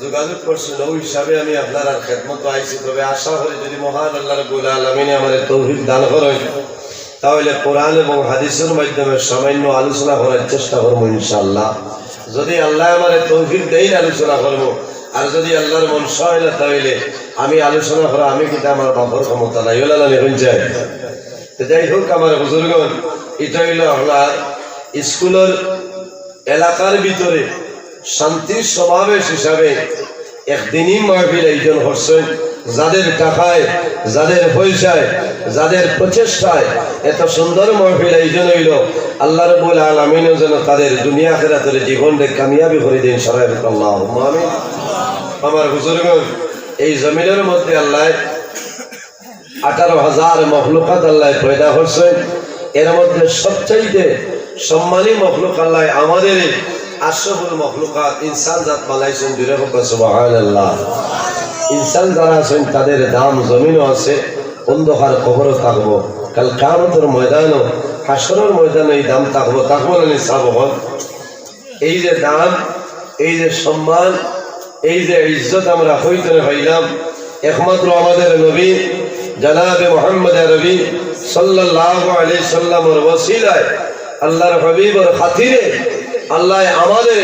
যোগাযোগ করছেন, ওই হিসাবে আমি আপনারার খেদমতো আইছি। তবে আশা করি যদি মহান আল্লাহ রাব্বুল আলামিনে আমারে তৌফিক দান করেন, তাহলে কোরআন এবং হাদিসের মাধ্যমে সামান্য আলোচনা করার চেষ্টা করবো ইনশাআল্লাহ। যদি আল্লাহ আমারে তৌফিক দেন আলোচনা করবো, আর যদি আল্লাহর মন চায় না, তাইলে আমি আলোচনা করা, আমি কিতা, আমার বাপর ক্ষমতা নাই, ওলা না নি, হুনছইন? তো যাই হোক, আমার বুজুর্গন, ইটা অইলো আপনার স্কুলর এলাকার ভিতরে শান্তির সমাবেশ হিসাবে একদিনই মাহফিল আয়োজন করছইন। যাদের টাকায়, যাদের পয়সায়, যাদের প্রচেষ্টায় এত সুন্দর মাহফিল আয়োজন অইলো, আল্লাহ রাব্বুল আলামিনও যেন তাদের দুনিয়া আখিরাতের জীবনরে কামিয়াবি করি দেইন। সবাই বলুন, আল্লাহুম্মা আমিন। আমার বুজুর্গন, এই জমিনের মধ্যে আল্লাহ আঠারো হাজার মখলুকাত আল্লাহ পয়দা করছইন। এর মধ্যে সবচাইতে সম্মানী মখলুক আল্লাহ আমাদের আশরাফুল মখলুকাত ইনসান জাত বানাইছইন। জুরে কউক্কা সুবহানাল্লাহ। ইনসান যারা আছইন, তাদের দাম জমিনও আছে, অন্ধকার কবরও থাকবো, কাল কিয়ামতর ময়দানও, হাশরর ময়দানও এই দাম থাকবো, থাকবো না নি সাব অকল? এই যে দাম, এই যে সম্মান, এই যে ইজ্জত আমরা কই তনে পাইলাম, একমাত্র আমাদের নবী জনাবে মুহাম্মদ আরবি সাল্লাল্লাহু আলাইহি সাল্লামর ওসিলায়, আল্লাহর হাবিবর খাতিরে আল্লাহ আমাদের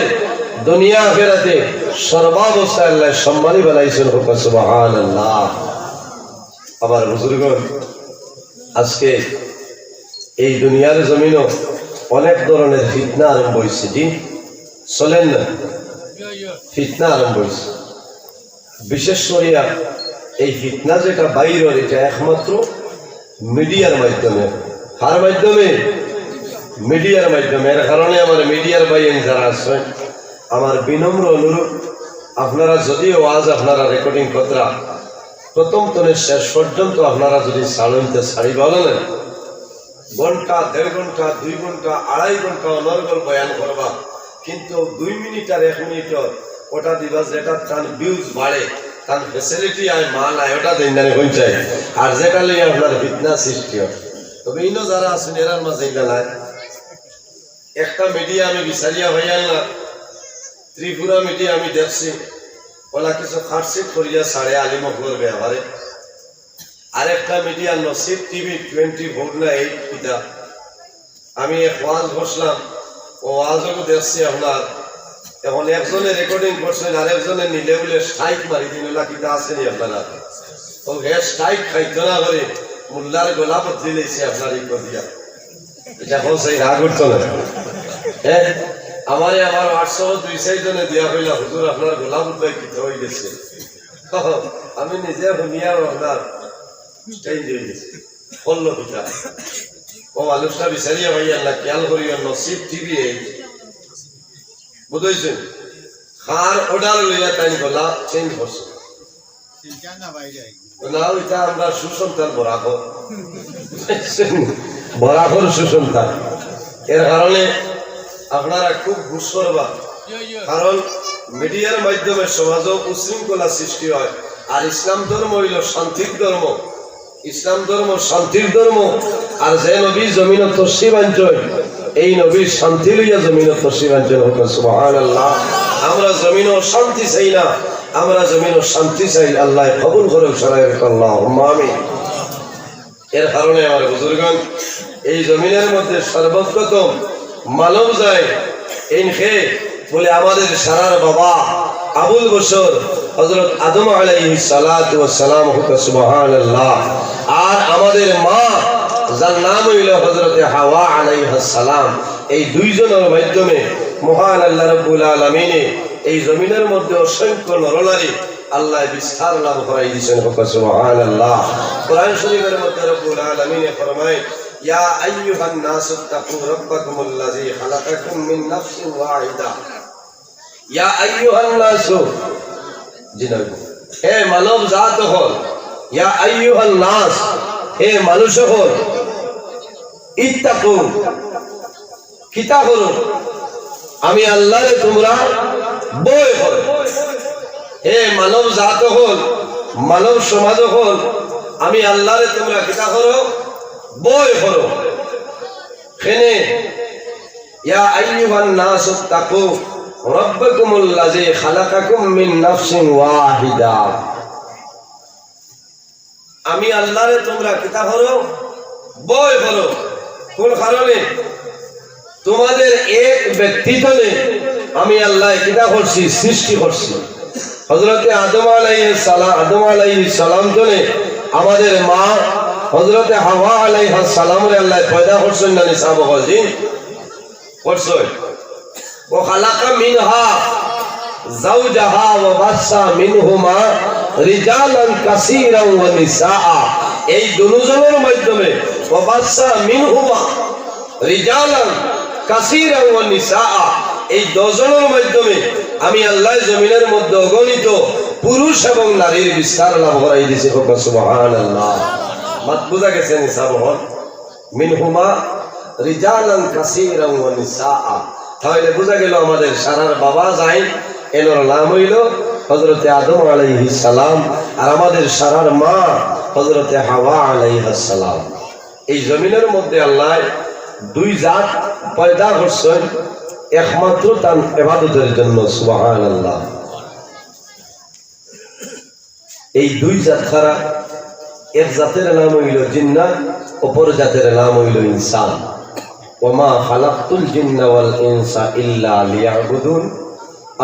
দুনিয়া আখিরাতে সর্বাবস্থায় আল্লাহ সম্মানী বানাইছইন। কউক্কা সুবহানাল্লাহ। আমার বুজুর্গন, আজকে এই দুনিয়ার জমিনও অনেক ধরনের ফিতনা আরম্ভ অইছে, জি, চলেন না? ফিতনা আরম্ভ অইছে। বিশেষ করিয়া এই ফিতনা যেটা বাইর অর, এটা একমাত্র মিডিয়ার মাধ্যমে। কার মাধ্যমে? মিডিয়ার মাধ্যমে। এর কারণে আমার মিডিয়ার ভাইয়াইন যারা আছইন, আমার বিনম্র অনুরোধ, আপনারা যদিও ওয়াজ আপনারা রেকর্ডিং কররা, প্রথম তনে শেষ পর্যন্ত আপনারা যদি ছাড়ইন তে ছাড়িবা না, ঘন্টা, দেড় ঘন্টা, দুই ঘন্টা, আড়াই ঘন্টা অনর্গল বয়ান করবা, কিন্তু দুই মিনিট আর এক মিনিটর ওটা দিবা যেটা তান ভিউজ বাড়ে, তান ফেসিলিটি আয়, মান আয়, ওটা দেইন না নি, হুনছইন? আর যেটা লইয়া আপনার ফিতনা সৃষ্টি অর। তবে ইনো যারা আছইন, এরার মাঝে ইলা নাই। একটা মিডিয়া আমি বিচারিয়া পাইয়ার না, ত্রিপুরা মিডিয়া আমি দেখছি, ওলা কিছু কাটছিট করিয়া ছাড়ে আলিম অকলর ব্যাপারে। আরেকটা মিডিয়া নসিব টিভি টোয়েন্টি ফোর না এইট কিতা, আমি এক ওয়াজ বসলাম, ও ওয়াজও দেখছি আপনার। এখন একজনে রেকর্ডিং করছইন, আরেকজনে নিলে বুলে স্ট্রাইক মারি দিন, ওলা কিতা আছে নি আপনারা? ও হে স্ট্রাইক খাইতো না করি, মোল্লার গলা বদলি লইছে আপনার ই কদিয়া। ইটা কও চাই, রাগ উঠতো না? হ্যাঁ, আমারে আমার WhatsApp-ও দুই চাইর জনে দিয়া কইলা, "হুজুর, আপনার গলা বুঝবাই কিতা অই গেছে।" আমি নিজে হুনিয়া আপনার চেঞ্জ অই গেছে। করলো কিতা? ও মানুষটা বিচারিয়া পাইয়ার না, খেয়াল করিও, নসিব টিভি এইট। বুঝছইন? কার অর্ডার লইয়া তাইন গলা চেঞ্জ করছে। না, ওইটা আমরা সুসন্তান বরাকর। বরাকর সুসন্তান। এর কারণে আপনারা খুব বুঝ করবা, কারণ মিডিয়ার মাধ্যমে সমাজও উশৃঙ্খলা সৃষ্টি হয়। আর ইসলাম ধর্ম অইলো শান্তির ধর্ম, ইসলাম ধর্ম শান্তির ধর্ম। আর যে নবী জমিনো তশরিফ আনছইন, এই নবী শান্তি লইয়া জমিনো তশরিফ আনছইন। কউক্কা সুবহানাল্লাহ। আমরা জমিনো অশান্তি চাই না, আমরা জমিনো শান্তি চাই। আল্লাহ কবুল করউক, সরাই রাখউক, আল্লাহুম্মা আমিন। এর কারণে আমার বুজুর্গন, এই জমিনের মধ্যে সর্বপ্রথম মানব জাত, এইন কে বুলে আমাদের সারার বাবা আবুল বশর হযরত আদম আলাইহিস সালাতু ওয়াস সালাম। কউক্কা সুবহানাল্লাহ। আর আমাদের মা, যার নাম অইলো হযরতে হাওয়া আলাইহাস সালাম, এই দুইজনর মাধ্যমে মহান আল্লাহ রাব্বুল আলামিনে এই জমিনের মধ্যে অসংখ্য নরনারী আল্লাহ বিস্তার লাভ করাই দিছইন। কউক্কা সুবহানাল্লাহ। কোরআন শরীফের মধ্যে রাব্বুল আলামিনে ফরমায়, "ইয়া আইয়ুহান নাসু ইত্তাকু রাব্বাকুমুল্লাযী খালাকাকুম মিন নাফসিন ওয়াহিদা।" ইয়া আইয়ুহান নাসু, জি না, হে মানব জাত অকল, ইয়া আইয়ুহান নাস, হে মানুষ অকল, ইত্তাকু, কিতা করো? আমি আল্লাহরে তুমরা ভয় করো। হে মানব জাত অকল, মানব সমাজ অকল, আমি আল্লাহরে তুমরা কিতা করো? ভয় করো। কেনে, ইয়া আইয়ুহান নাসু ইত্তাকু রাব্বাকুমুল্লাযী খালাকাকুম মিন নাফসিন ওয়াহিদা। আমি আল্লাহরে তুমরা কিতা করো? ভয় করো। কোন কারণে? তোমাদের এক ব্যক্তি তনে আমি আল্লাহ কিতা করছি? সৃষ্টি করছি। হযরতে আদম আলাইহিস সালাম, আদম আলাইহিস সালাম তনে আমাদের মা হযরতে হাওয়া আলাইহাস সালামরে আল্লায় পয়দা করছইন না নি সাব অকল? জি, করছইন। وخلق منها زوجها وبث منهما رجالا كثيرا ونساء। এই দুজনর মাধ্যমে, وبث منهما رجالا كثيرا ونساء, এই দুজনর মাধ্যমে আমি আল্লায় জমিনর মধ্যে অগণিত পুরুষ এবং নারীর বিস্তার লাভ করাই দিছে। কউক্কা সুবহানাল্লাহ। মাত বুঝা গেছে নি সাব অকল? منهما رجالا كثيرا ونساء। তাইলে বুঝা গেল আমাদের সারার বাবা যাইন, এনর নাম অইলো হযরতে আদম আলাইহিস সালাম, আর আমাদের সারার মা হযরতে হাওয়া আলাইহাস সালাম। এই জমিনর মধ্যে আল্লায় দুই জাত পয়দা করছইন একমাত্র তান ইবাদতর জন্য। সুবহানাল্লাহ। এই দুই জাত কারা? এক জাতর নাম অইলো জিন্নাত, অপর জাতর নাম অইলো ইনসান। وما خلقت الجن والإنس إلا ليعبدون।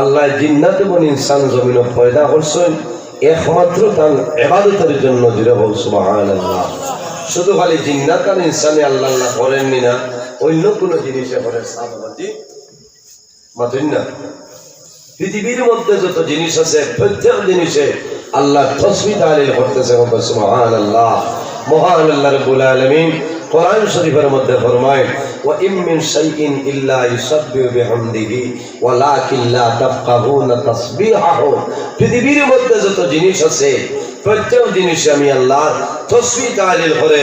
আল্লায় জিন্নাত এবং ইনসান জমিনো পয়দা করছইন একমাত্র তান ইবাদতর জন্য। জোরে কউক্কা সুবহানাল্লাহ। শুধু খালি জিন্নাত আর ইনসানে আল্লাহ আল্লাহ করইন নি না, অইন্য কুনু জিনিসে করে সাব অকল? জি, মাতইন না। পৃথিবীর মধ্যে যত জিনিস আছে, প্রত্যেক জিনিসে আল্লাহর তসবিহ তাহলিল করতেছে। কউক্কা সুবহানাল্লাহ। মহান আল্লাহ রাব্বুল আলামিন কোরআন শরীফর মধ্যে ফরমাইন, وإن من شيء إلا يسبح بحمده ولكن لا تفقهون تسبيحهم। পৃথিবীর মধ্যে যত জিনিস আছে, প্রত্যেক জিনিসে আমি আল্লাহর তসবিহ তাহলিল করে,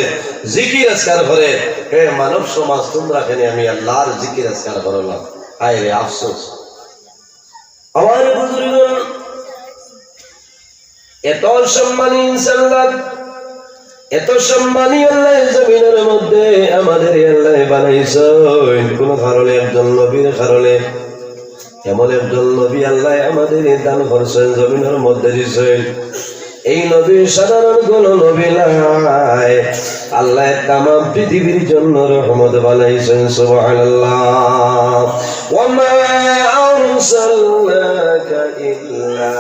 জিকির আজকার করে। হে মানব সমাজ, তুমরা কেনে আমি আল্লাহর জিকির আজকার করো না? হায় রে আফসোস। আমার বুজুর্গ, এত সম্মানী ইনসান জাত, এত সম্মানী আল্লায় জমিনর মধ্যে আমাদের আল্লায় বানাইছইন। কুনু কারণে, একজন নবীর কারণে, এমন একজন নবী আল্লায় আমাদের দান করছইন, জমিনর মধ্যে দিছইন। এই নবী সাধারণ কোন নবী নায়। আল্লায় তামাম পৃথিবীর জন্য রহমত বানাইছইন। সুবহানাল্লাহ। وما أرسلناك إلا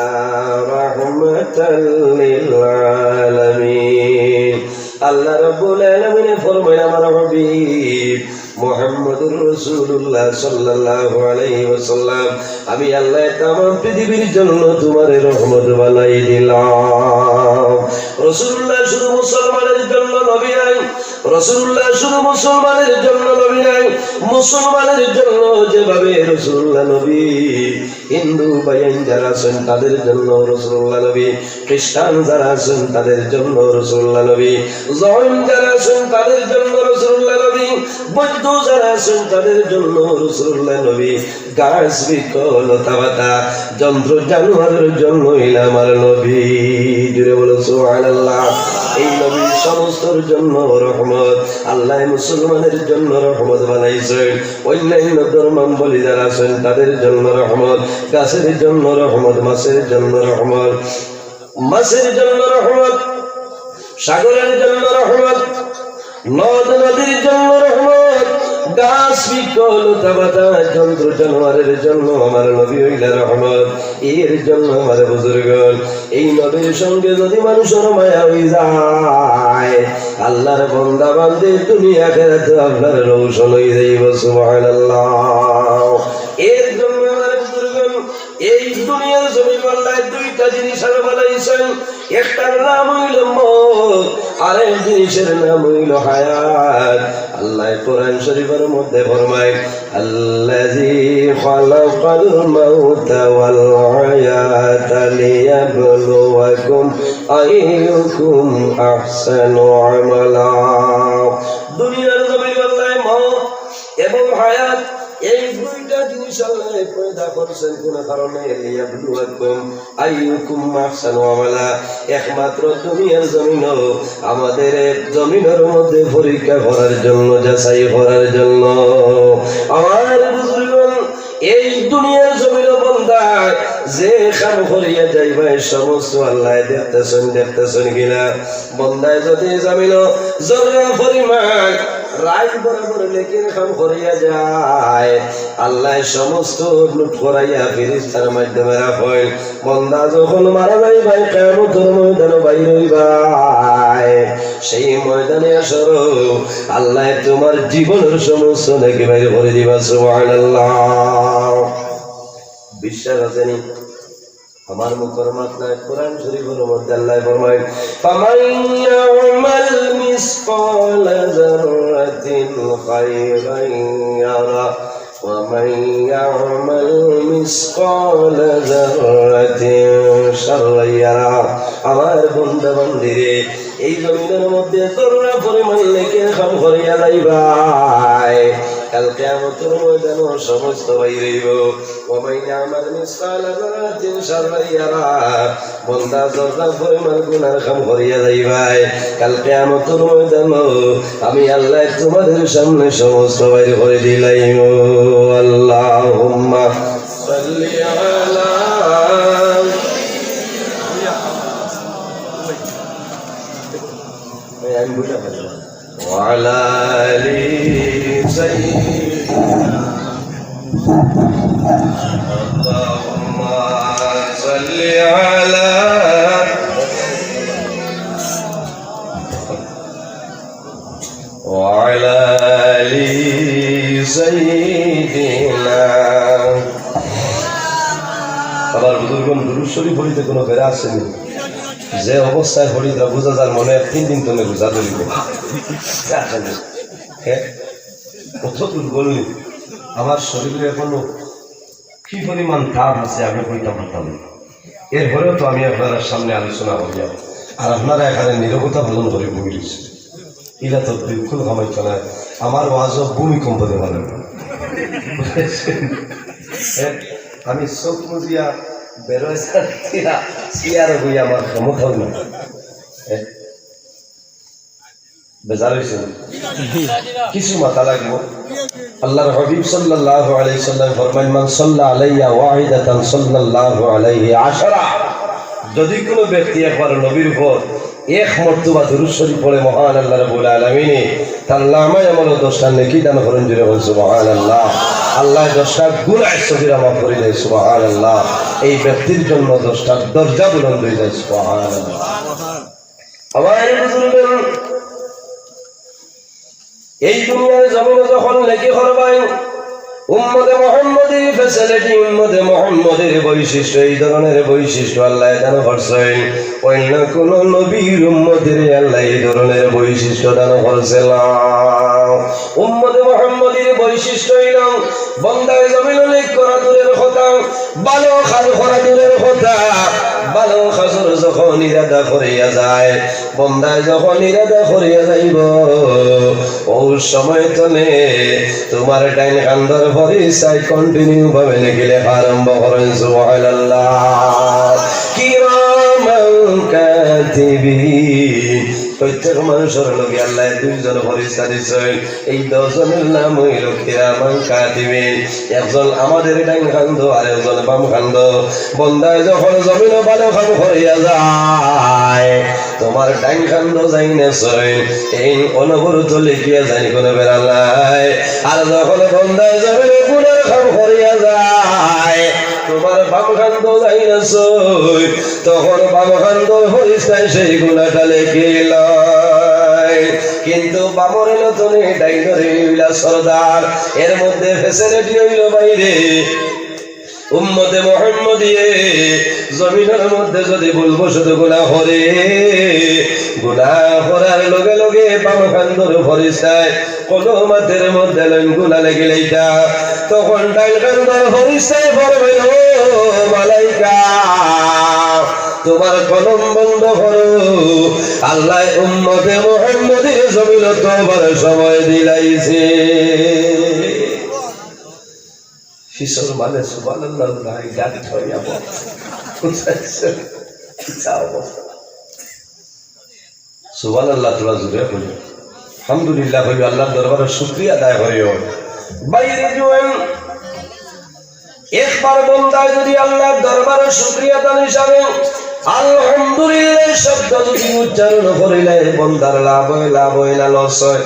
رحمة للعالمين। আল্লাহ রাব্বুল আলামিনে ফরমাইন, আমার হাবিব মুহাম্মদুর রাসূলুল্লাহ সাল্লাল্লাহু আলাইহি ওয়াসাল্লাম, আমি আল্লায় তামাম পৃথিবীর জন্য তুমারে রহমত বানাই দিলাম। রাসূলুল্লাহ শুধু মুসলমানের জন্য নবী নায়, রাসূলুল্লাহ শুধু মুসলমানের জন্য নবী নায়, মুসলমানের জন্য যেভাবে রাসূলুল্লাহ নবী, হিন্দু ভাইয়াইন যারা আছইন তাদের জন্য রাসূলুল্লাহ নবী, খ্রিস্টান যারা আছইন তাদের জন্য রাসূলুল্লাহ নবী, জৈন যারা আছইন তাদের জন্য রাসূলুল্লাহ নবী, বৌদ্ধ যারা আছইন তাদের জন্য রাসূলুল্লাহ নবী, গাছ বৃক্ষ লতা পাতা জন্তু জানোয়ারের জন্য অইলা আমার নবী। জোরে বলো সুবহানাল্লাহ। এই নবী সমস্তর জন্য রহমত, আল্লায় মুসলমানের জন্য রহমত বানাইছইন। অন্যান্য ধর্মাবলম্বী যারা আছইন তাদের জন্য রহমত, গাছের জন্য রহমত, মাছের জন্য রহমত, মাছের জন্য রহমত, সাগরের জন্য রহমত, নদ নদীর জন্য রহমত, গাছ বৃক্ষ লতা পাতা জন্তু জানোয়ারের জন্য আমার নবী অইলা রহমত। এর জন্য আমার বুজুর্গ, এই নবীর সঙ্গে যদি মানুষর মায়া অই যায়, আল্লাহর বান্দা বান্দি দুনিয়া আখেরাতে আপনার রওশন অই যাইবো। সুবহানাল্লাহ। এর জন্য আমার বুজুর্গ, এই দুনিয়ার জমিন আল্লায় দুইটা জিনিস আরো বানাইছইন, একটার নাম অইলো মউত, আরেক জিনিসের নাম অইলো হায়াত। আল্লায় কোরআন শরীফর মধ্যে ফরমাইন, الذي خلق الموت والحياة ليبلوكم أيكم أحسن عملا। দুনিয়ার জমিন আল্লায় মউত এবং হায়াত, এই দুইটা জিনিস আল্লায় পয়দা করছইন কোন কারণে? ليبلوكم أيكم أحسن عملا। একমাত্র দুনিয়ার জমিনো আমাদের জমিনর মধ্যে পরীক্ষা করার জন্য, যাচাই করার জন্য। আমার বুজুর্গ, এই দুনিয়ার জমিনো বন্দায় যে কাম করিয়া যাইবা, এই সমস্ত আল্লায় দেখতেছইন, দেখতেছইন কিনা? বন্দায় যদি জমিনো জর্রা পরিমাণ রাইত বরাবর নেকির কাম করিয়া যায়, আল্লায় সমস্ত নোট করাইয়া ফিরিস্তার মাধ্যমে রাখইন। বন্দা যখন মারা যাইবায়, কিয়ামতর ময়দানো বাইর অইবায়, সেই ময়দানে হাশরো আল্লায় তুমার জীবনর সমস্ত নেকি বাইর করি দিবা। সুবহানাল্লাহ। বিশ্বাস আছে নি? আমার মুখর মাত নায়, কোরআন শরীফর মধ্যে আল্লায় ফরমাইন, "ফামান ইয়া'মাল মিসকালা যাররাতিন খায়রান ইয়ারা, ওয়া মান ইয়া'মাল মিসকালা যাররাতিন শাররান ইয়ারা।" আমার বন্দা বান্দিরে, এই জমিনর মধ্যে যর্রা পরিমাণ নেকির কাম করিয়া যাইবায়, কাল কিয়ামতর ময়দানো সমস্ত বাইর অইবো। ওয়া মান ইয়া'মাল মিসকালা যাররাতিন শাররান ইয়ারা। বন্দা যর্রা পরিমাণ গুনার কাম করিয়া যাইবায়, কাল কিয়ামতর ময়দানো আমি আল্লায় তুমাদের সামনে সমস্ত বাইর করি দিলাইমু। আল্লাহুম্মা সাল্লি আলা এই আমি বুঝা পারি না। وعلى آل سيدنا. اللهم صل على وعلى آل سيدنا. আমার বুজুর্গন, দুরূদ শরীফ পড়িতে কুনু বেড়া আছে নি? যে অবস্থায় পড়ি, তা বুঝা যার মনে এক তিন দিন তনে রোজা ধরিব। হ্যাঁ? কত দুর্বল নি? আমার শরীরে এখনো কি পরিমাণ তাপ আছে, আমি কইতাম পারতাম না। এরপরেও তো আমি আপনারার সামনে আলোচনা করিয়ার, আর আপনারা এখানে নীরবতা পালন করি বই রইছইন। ইলা তো বিলকুল কামাইতো নায়। আমার ওয়াজও ভূমিকম্প দেওয়া লাগবে। এ, আমি চোখ মুজিয়া বেরোয় দিয়া চেয়ারে বই আমার ক্ষমতাও নাই। এ, বেজার অইছে না? কিছু মাতা লাগবো। আল্লাহর হাবিব সাল্লাল্লাহু আলাইহি সাল্লাম ফরমাইন, "মান সাল্লা আলাইয়া ওয়াহিদাতান সাল্লাল্লাহু আলাইহি আশারা।" যদি কোনো ব্যক্তি একবার নবীর উপর এক মর্তবা দুরূদ শরীফ পড়ে, মহান আল্লাহ রাব্বুল আলামিনে তার নামায় আমল দশটা নেকি দান করেন। জোরে বল, সুবহানাল্লাহ। আল্লাহ দশটা গুনাহ সগীরা মাফ করে দেয়, সুবহানাল্লাহ। এই ব্যক্তির জন্য দশটা দরজা বুলন্দ হয়ে যায়, সুবহানাল্লাহ। আমার বুজুর্গ, এই দুনিয়ার জমিনে যখন নেকি করবায়, উম্মতে মুহাম্মদীর facility, উম্মতে মুহাম্মদীর বৈশিষ্ট্য, এই ধরনের বৈশিষ্ট্য আল্লাহ দান করছইন। অন্য কোন নবীর উম্মতরে আল্লাহ এই ধরনের বৈশিষ্ট্য দান করছে না। উম্মতে মুহাম্মদীর বৈশিষ্ট্য অইল, বন্দায় জমিন নেক করা দূরের কথা, ভালো কাজ করা দূরের কথা, ভালো কাজর যখন ইরাদা করিয়া যায়, বন্দায় যখন ইরাদা করিয়া যাইব, অউ সময় তনে তুমার ডাইন কান্দর ফরিস্তায় continue ভাবে নেকি লেখা আরম্ভ করেন। সুবহানাল্লাহ। কিরামান কাতিবিন। প্রত্যেক মানুষর লগে আল্লাহ দুইজন ফরিস্তা দিছইন। এই দুইজনর নাম অইল কিরামান কাতিবিন। একজন আমাদের ডাইন কান্দো আর একজন বাম কান্দো। বন্দায় যখন জমিনো ভালো কাম করিয়া যায়, তুমার ডাইন কান্দো যাইন আছইন, এইন অনবরত লেখিয়া যাইন, কোনো বেড়া নাই। আর যখন বন্দায় জমিনো গুনার কাম করিয়া যায়, তুমার বাম কান্দো যাইন আছইন, তখন বাম কান্দর ফরিস্তায় সেই গুনাটা লেখিলায়। কিন্তু বামর নতনে ডাইনর অইলা সর্দার, এর মধ্যে facility অইল বাইরে। উম্মতে মুহাম্মদীয়ে জমিনর মধ্যে যদি ভুলবশত গুনা করে, গুনা করার লগে লগে বাম কান্দর ফরিস্তায় কোনো মাতের মধ্যে লইন গুনা লেখিলাইতা, তখন ডাইন কান্দর ফরিস্তায় ফরমাইন, "ও মালাইকা, তুমার কলম বন্ধ করো, আল্লাহ উম্মতে মুহাম্মদীর জমিনো তওবার সময় দিলাইছে।" কিসর মানে সুবহানাল্লাহ নাই, গাড়ি ছড়িয়া বল। কিতা অবস্থা? সুবহানাল্লাহ, তোরা জোরে বলি। আলহামদুলিল্লাহ বলি, আল্লাহর দরবারে শুকরিয়া আদায় করিও। বাইরে জোয়ান, একবার বন্দায় যদি আল্লাহর দরবারে শুকরিয়া আদায় হিসাবে আলহামদুলিল্লাহ শব্দ যদি উচ্চারণ করিলে, বন্দার লাভ হয়, লাভ হয় না loss হয়?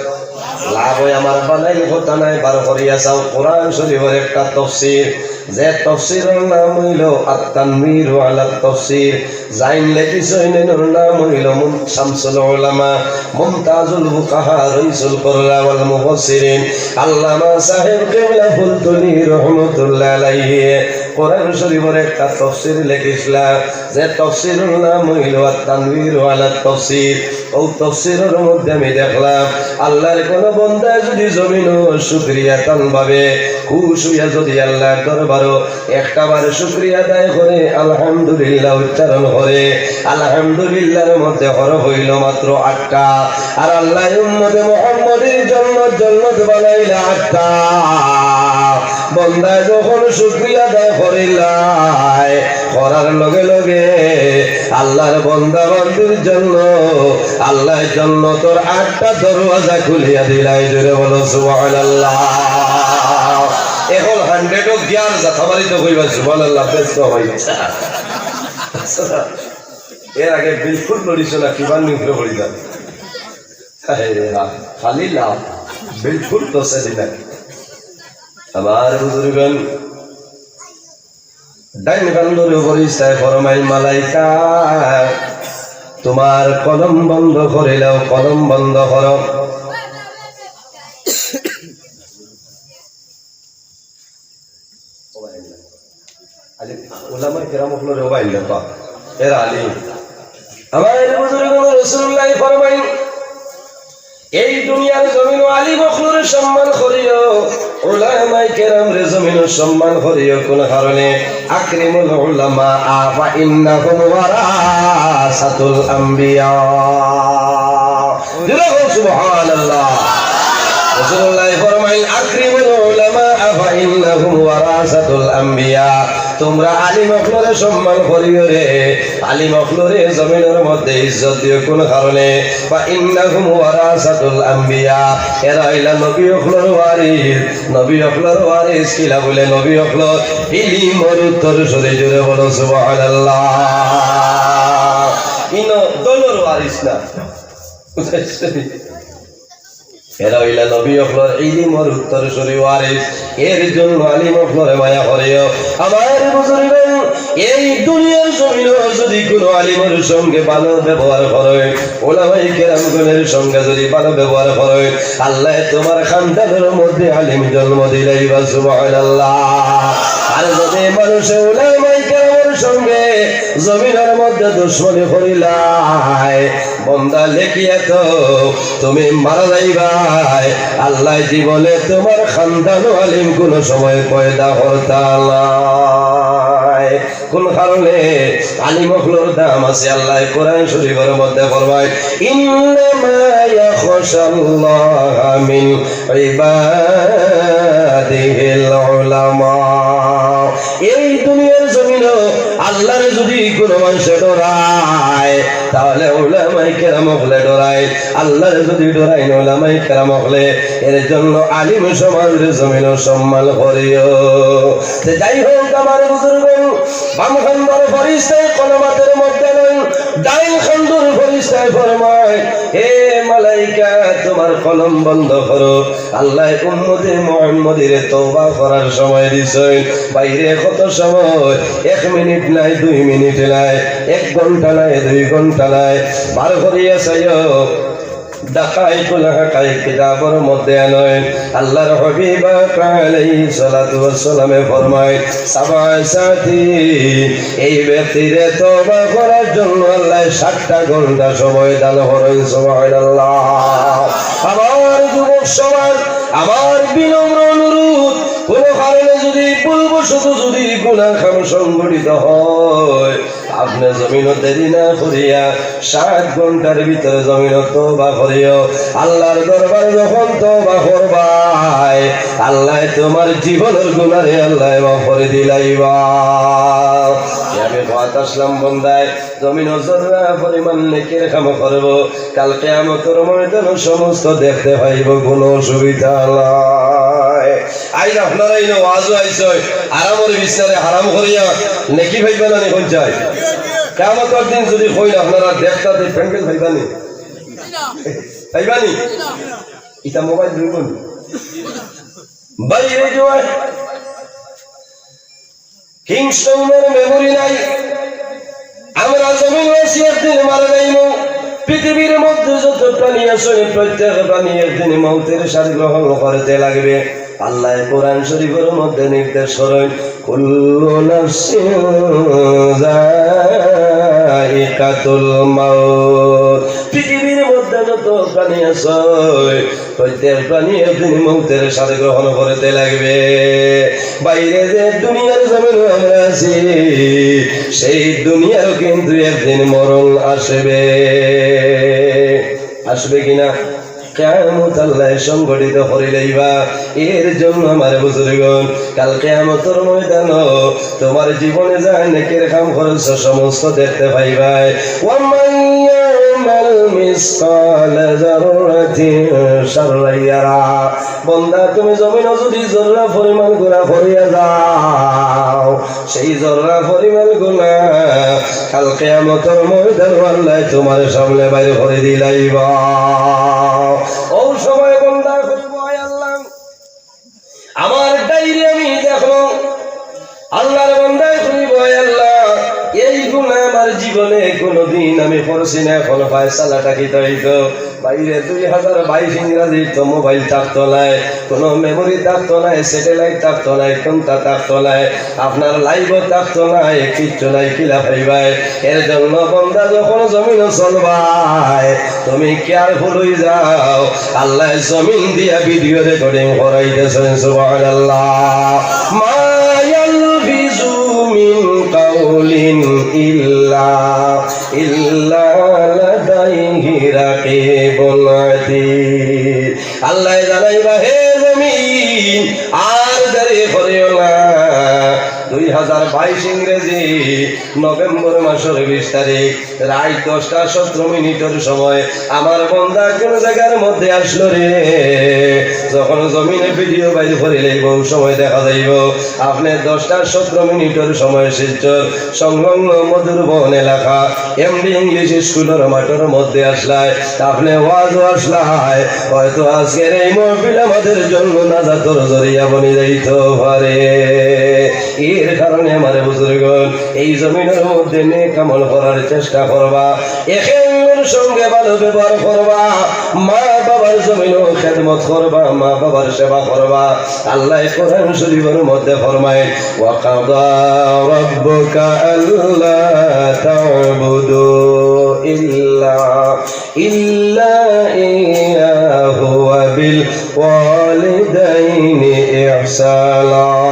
লাভ অয় আমার বানাইল কথা নায়, বার করিয়া চাও কোরআন শরীফর একটা তফসির, যে তফসিরর নাম অইলো আত-তানবীরু আলাত তাফসীর। যাইন লেখিছইন এনর নাম অইলো মুন-, শামসুল উলামা, মুমতাজুল ফুকাহা, রইসুল কুররা ওয়াল মুফাসসিরিন, আল্লামা সাহেব কিবলা ফুলতলি রহমতুল্লাহ আলাইহি কোরআন শরীফর একটা তফসির লেখিছলা, যে তফসিরর নাম অইলো আত-তানবীরু আলাত তাফসীর। অউ তফসিরর মধ্যে আমি দেখলাম, আল্লার কুনু বন্দায় যুদি জমিনো শুকরিয়া তান ভাবে খুশ অইয়া যুদি আল্লার দরবারো একটা বার শুকরিয়া আদায় করে, আলহামদুলিল্লাহ উচ্চারণ করে, আলহামদুলিল্লাহর মধ্যে হরফ অইলো মাত্র আটটা, আর আল্লায় উম্মতে মুহাম্মদীর জন্নত জন্নত বানাইলা আটটা। বন্দায় যখন শুকরিয়া আদায় করিলায়, করার লগে লগে আল্লার বন্দা বান্দির জন্য আল্লায় জন্নতর আটটা দরওয়াজা খুলিয়া দিলায়। জোরে বলো সুবহানাল্লাহ। এখন হান্ড্রেডো গিয়ার যাতা মারি তো কইবা সুবহানাল্লাহ, ব্যস্ত অইতা। এর আগে বিলকুল লড়িছ না, কিমান নিউট্রে পড়ি যান। আরে রা, খালি লাভ, বিলকুল তো সেদিন না। আমার বুজুর্গান, ডাইন কান্দরে ফিরিস্তায় ফরমাইল, "মালাইকা, তুমার কলম বন্ধ করিলাও, কলম বন্ধ করো।" আলিম, উলামায়ে কেরাম অকলরে ওবা আইন না তো, এরা আলিম। আমার বুজুর্গ রাসূলুল্লাহ ফরমাইন, এই দুনিয়ার জমিনো আলিম অকলরে সম্মান করিও, উলামায়ে কেরামরে জমিনো সম্মান করিও। কোন কারণে? আকরিমুল উলামা ফা ইন্নাহুম ওয়ারাসাতুল আম্বিয়া। জোরে কও সুবহানাল্লাহ। রাসূলুল্লাহ ফরমাইন, "আকরিমুল উলামা ফা ইন্নাহুম ওয়ারাসাতুল আম্বিয়া।" তুমরা আলিম অকলরে সম্মান করিও রে, আলিম অকলরে জমিনর মধ্যে ইজ্জত দিও। কোন কারণে? "ফা ইন্নাহুম ওয়ারাসাতুল আম্বিয়া।" এরা অইলা নবী অকলর ওয়ারিস। নবী অকলর ওয়ারিস কিলা বুলে? নবী অকলর ইলিমর উত্তরসূরি। জোরে বলো সুবহানাল্লাহ। ইনো দলর ওয়ারিস না। এরা অইলা নবী অকলর ইলিমর উত্তরসূরি ওয়ারিস। এর জন্য আলিম অকলরে মায়া করিও। আমার বুজুর্গ, এই দুনিয়ার জমিনো যুদি কুনু আলিমর সঙ্গে ভালো ব্যবহার করো, উলামায়ে কেরামগণের সঙ্গে যুদি ভালো ব্যবহার করো, আল্লায় তুমার খানদানর মধ্যে আলিম জন্ম দিলাইবা। সুবহানাল্লাহ। আর যুদি মানুষে উলামায়ে কেরামর সঙ্গে জমিনর মধ্যে দুশমনি করিলায়, বন্দা লেখিয়া থও, তুমি মারা যাইবায়, আল্লায় জীবনে তুমার খানদানো আলিম কুনু সময় পয়দা করতা নায়। কোন কারণে? আলিম অকলর দাম আছে। আল্লায় কোরআন শরীফর মধ্যে ফরমায়, "ইন্নামা ইয়াখশাল্লাহা মিন ইবাদিহিল উলামা।" এই দুনিয়ার জমিনো আল্লারে যুদি কুনু মানষে ডরায়, তাহলে উলামায়ে কেরাম অকলে ডরায়। আল্লারে যুদি ডরাইন উলামায়ে কেরাম অকলে, এর জন্য আলিম সমাজরে জমিনো সম্মান করিও। তে যাই হোক, আমার বুজুর্গ, বাম খানদানর ফিরিস্তায় কলম আতর মধ্যে লইন, ডাইন খানদানর ফিরিস্তায় ফরমায়, "হে মালাইকা, তুমার কলম বন্ধ করো।" আল্লায় উম্মতে মুহাম্মদীরে তওবা করার সময় দিছইন। বাইরে কত সময়? এক মিনিট নায়, দুই মিনিট নায়, এক ঘন্টা নায়, দুই ঘন্টা নায়। বার করিয়া চাইও, দাকাইকুল হাকাইক কিতাবর মধ্যে আনইন। আল্লাহর হাবিব পাক আলাইহিস সালাতু ওয়াস সালামে ফরমায়, "সাবা সাথী, এই ব্যক্তিরে তওবা করার জন্য আল্লায় সাতটা ঘন্টা সময় দান করইন।" সুবহানাল্লাহ। আমার যুবক সমাজ, আমার বিনম্র অনুরোধ, কোনো কারণে যদি ভুলবশত যদি গুনাহ কাম সংঘটিত হয়, আপনে জমিনো দেরি না করিয়া সাত ঘন্টার ভিতরে জমিনো তওবা করিও। আল্লাহর দরবারে যখন তওবা করবায়, আল্লায় তুমার জীবনর গুনারে আল্লায় মাফ করি দিলাইবা। এ আমি কওয়াত আসলাম বন্দায়, জমিনো যতটা পরিমাণ নেকির কাম করবো, কাল কিয়ামতর ময়দানো সমস্ত দেখতে পাইবো, কোনো অসুবিধা নাই। আইজ আপনারা ইনো ওয়াজো আইছইন, আরামর বিছনারে হারাম করিয়া নেকি পাইবা না নি? কইন চাই, কিয়ামতর দিন যদি কইন আপনারা দেখতা, তে প্যান্ডেল পাইবা নি? পাইবা নি? ইতা মোবাইল ধরব নি? বাইরে জোয়ান, কিংস্টনের মেমোরি নাই। আমরা জমিন আছি, একদিন মারা যাইমু। পৃথিবীর মধ্যে যত প্রাণী আছে, প্রত্যেক প্রাণী একদিন মৌতের স্বাদ গ্রহণ করতে লাগবে। আল্লাহ কোরআন শরীফের মধ্যে নির্দেশ করেন, "কুল্লু নাফসিন যায়িকাতুল মাউত।" পৃথিবীর মধ্যে যত প্রাণী আছে, প্রত্যেক প্রাণী একদিন মৌতের স্বাদ গ্রহণ করতে লাগবে। বাইরে যে দুনিয়ার জমিনে আমরা আছি, সেই দুনিয়ারও কিন্তু একদিন মরণ আসবে। আসবে কিনা? কিয়ামত আল্লাহ সংগঠিত করি লইবা। এর জন্য আমার বুজুর্গণ, কাল কিয়ামতর ময়দানো তোমার জীবনে যা নেকির কাম করছো, সমস্ত দেখতে পাইবায়। ওয়ামান ইয়ামাল মিসকালা যাররাতিন শাররান ইয়ারা। বন্দা, তুমি জমিনো যদি জর্রা পরিমাণ গুনাহ করিয়া যাও, সেই জর্রা পরিমাণ গুনাহ কাল কিয়ামতর ময়দানো আল্লাহ তোমার সামনে বাইর করি দিলাইবা। ওই সময় বন্দা কইবো, "আয় আল্লাহ, আমার ডায়েরি আমি দেখমু।" আল্লাহর বন্দায় কইবো, "আয় আল্লাহ, এই গুনাহ আমার জীবনে কোনোদিন আমি করছি না, এখন ফয়সালাটা কিতা অইতো?" বাইরে দুই হাজার বাইশ ইংরাজি তো মোবাইল থাকতো নায়, কোনো মেমোরি থাকতো নায়, স্যাটেলাইট থাকতো নায়, কোনটা থাকতো নায়, আপনার লাইভও থাকতো নায়, কিচ্ছু নাই, কিলা পাইবায়? এর জন্য বন্দা যখন জমিনো চলবায়, তুমি কেয়ারফুল অই যাও, আল্লাহ জমিন দিয়া ভিডিও রেকর্ডিং করাইতেছেন। সুবহানাল্লাহ। মা ইয়ালফিজু মিন কাউলিন ইল্লা, ইল্লা লাদাইহি রাকিবুন আতীদ। আল্লাহ জানাইবা, হে জমিন, আর দেরি করিও না। দুই হাজার বাইশ ইংরেজি নভেম্বর মাসের বিশ তারিখ রাইত দশটা সতেরো মিনিটের সময় আমার বন্দা কোন জায়গার মধ্যে আসলো রে। যখন জমিনে ভিডিও বাইর করি লইব, ওই সময় দেখা যাইব আপনি দশটা সতেরো মিনিটের সময় শিলচর সংলগ্ন মধুরবন এলাকা এমডি ইংলিশ স্কুলের মাঠের মধ্যে আসলায়, আপনি ওয়াজও আসলায়, হয়তো আজকের এই মহফিল আমাদের জন্য নাজাতর জরিয়া বনি যাইতে পারে। এর কারণে আমার বুজুর্গণ, এই জমিনের মধ্যে নেক আমল করার চেষ্টা করবা, একে অন্যের সঙ্গে ভালো ব্যবহার করবা, মা বাবার জমিনও খেদমত করবা, মা বাবার সেবা করবা। আল্লাহ কোরআন শরীফের মধ্যে ফরমায়, "ওয়া কাদা রাব্বুকা আল্লা তা'বুদু ইল্লা, ইল্লা ইয়াহু ওয়া বিল ওয়ালিদাইনি ইহসানা।"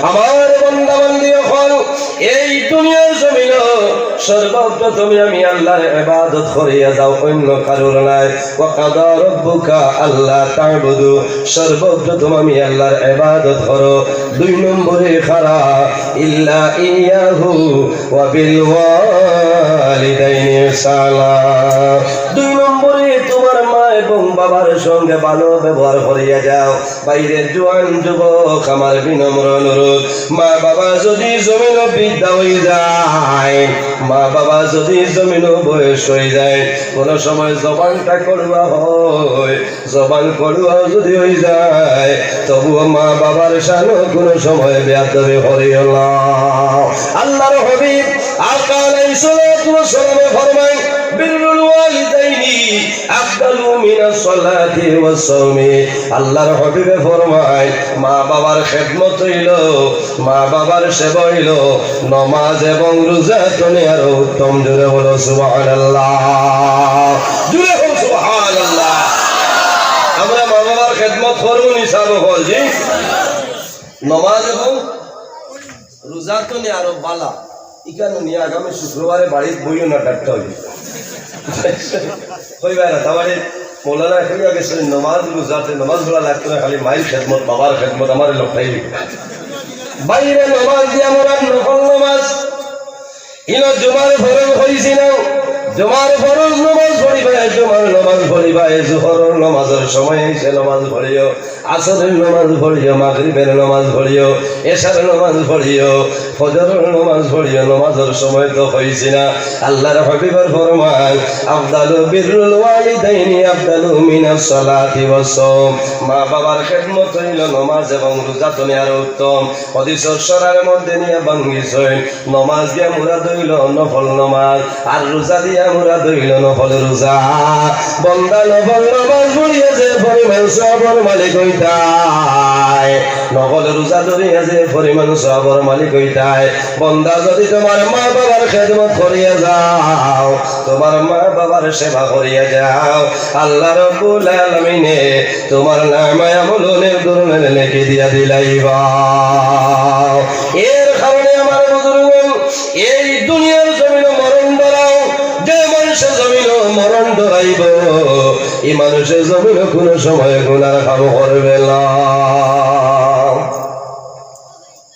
আমার বান্দা বান্দি অকল, এই দুনিয়ার জমিনো সর্বপ্রথমে আমি আল্লাহর ইবাদত করিয়া যাও, অন্য কারোর নায়। ওয়া কাদা রাব্বুকা আল্লা তা'বুদু, সর্বপ্রথম আমি আল্লাহর ইবাদত করো। দুই নম্বরে কারা, ইল্লা ইয়াহু ওয়া বিল ওয়ালিদাইনি ইহসানা। দুই নম্বরে তোমার মা এবং বাবার সঙ্গে ভালো ব্যবহার করিয়া যাও। বাইরে জোয়ান যুবক, আমার বিনম্র অনুরোধ, মা বাবা যদি জমিনো বৃদ্ধা অই যায়, মা বাবা যদি জমিনো বয়স অই যায়, কোনো সময় জবানটা কড়ুয়া হয়, জবান কড়ুয়াও যদি অই যায়, তবুও মা বাবার শানো কোনো সময় বেয়াদবি করিও না। আল্লাহর হাবিব আকা আলাইহিস সালাতু ওয়াস সালামে ফরমায়, "বিররুল ওয়ালিদাইনি আফদালু মিনাস সালাতি ওয়াস সাওমি।" আল্লাহর হাবিবে ফরমায়, মা বাবার খেদমত অইলো, মা বাবার সেবা অইলো নমাজ এবং রোজা তনে আরো উত্তম। জোরে বলো সুবহানাল্লাহ, জোরে বলো সুবহানাল্লাহ। আমরা মা বাবার খেদমত করবো নি সাব অকল, জি? নমাজ এবং রোজা তনে আরো বালা। ইখান নিয়া আগামী শুক্রবারে বাড়িত বইও না, ডাক্তার অইবে। কইবা না, তার মানে মৌলানা কইয়া গেছে, নমাজ রোজাতে নমাজ পড়া লাগতো না, খালি মায়ের খেদমত, বাবার খেদমত, আমার লোকটাই লিখবে। বাইরে নমাজ দিয়া মরার নফল নমাজ, ইনো জুমার ফরজ কইছি না, জুমার ফরজ নমাজ পড়িবা, জুমার নমাজ পড়িবা, এই জোহরর নমাজের সময় অইছে, নমাজ পড়িও। আসরের নামাজ পড়িও, মাগরিবের নামাজ পড়িও, এশার নামাজ পড়িও, ফজরের নামাজ পড়িও, নামাজের সময় তো হইছে না। আল্লাহর হাবিবে ফরমান, "আফদালু বিররুল ওয়ালিদাইনি আফদালু মিনাস সালাতি ওয়াস সাওম।" মা বাবার খেদমত হইল নামাজ এবং রোজা তো নিয়ে আরো উত্তম। হাদিসের সরার মধ্যে নিয়ে ভাঙ্গিছইন, নামাজ দিয়া মুরাদ হইল নফল নামাজ, আর রোজা দিয়া মুরাদ হইল নফল রোজা। বন্দা নফল নামাজ পড়িয়া যে পরিমাণ সওয়াবর মালিক হইতায়, নফল রোজা ধরিয়া যে পরিমাণ সওয়াবর মালিক হইতায়, বন্দা যদি তোমার মা বাবার খেদমত করিয়া যাও, তোমার মা বাবার সেবা করিয়া যাও, আল্লাহ রব্বুল আলামিনে তোমার নামায়ে আমল অনেক ধরনের নেকি দিয়া দিলাইবা। এর কারণে আমার বুজুর্গ, এই দুনিয়ার জমিনো মরণ ডরাও, যে মানুষে জমিনো মরণ ডরাইব, এই মানুষে জমিনো কোনো সময় গুনার কাম করবে না।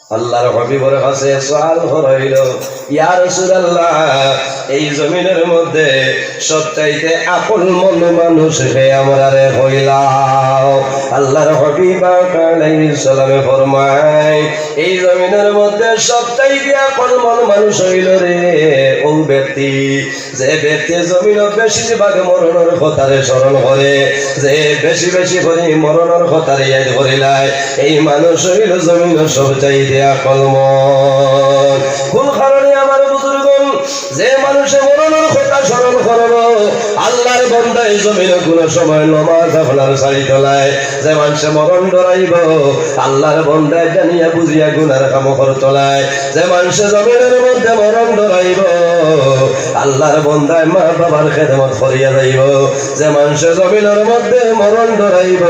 আল্লাহর হাবিবর কাছে সওয়াল করা হইল, "ইয়া রাসূলুল্লাহ, এই জমিনের মধ্যে সবচাইতে আকলমন্দ মানুষ কে আমরারে কইলাও।" আল্লাহর হাবিব পাক আলাইহিস সালামে ফরমায়, "এই জমিনের মধ্যে সবচাইতে আকলমন্দ মানুষ হইল রে, ও ব্যক্তি, যে ব্যক্তি জমিনো বেশিরভাগ মরণর কথারে স্মরণ করে, যে বেশি বেশি করি মরণর কথারে ইয়াদ করিলায়, এই মানুষ হইল জমিনো সবচাইতে আকলমন্দ।" কোন কারণে আমার বুজুর্গ, যে মানুষে মরণর কথা স্মরণ করব, আল্লাহর বন্দায় জমিনো কোনো সময় নমাজ আপনার ছাড়িত নায়। যে মানুষে মরণ ডরাইব, আল্লাহর বন্দায় জানিয়া বুঝিয়া গুনার কাম করত নায়। যে মানুষে জমিনের মধ্যে মরণ ডরাইব, আল্লাহর বন্দায় মা বাবার খেদমত করিয়া যাইব। যে মানুষে জমিনের মধ্যে মরণ ডরাইব,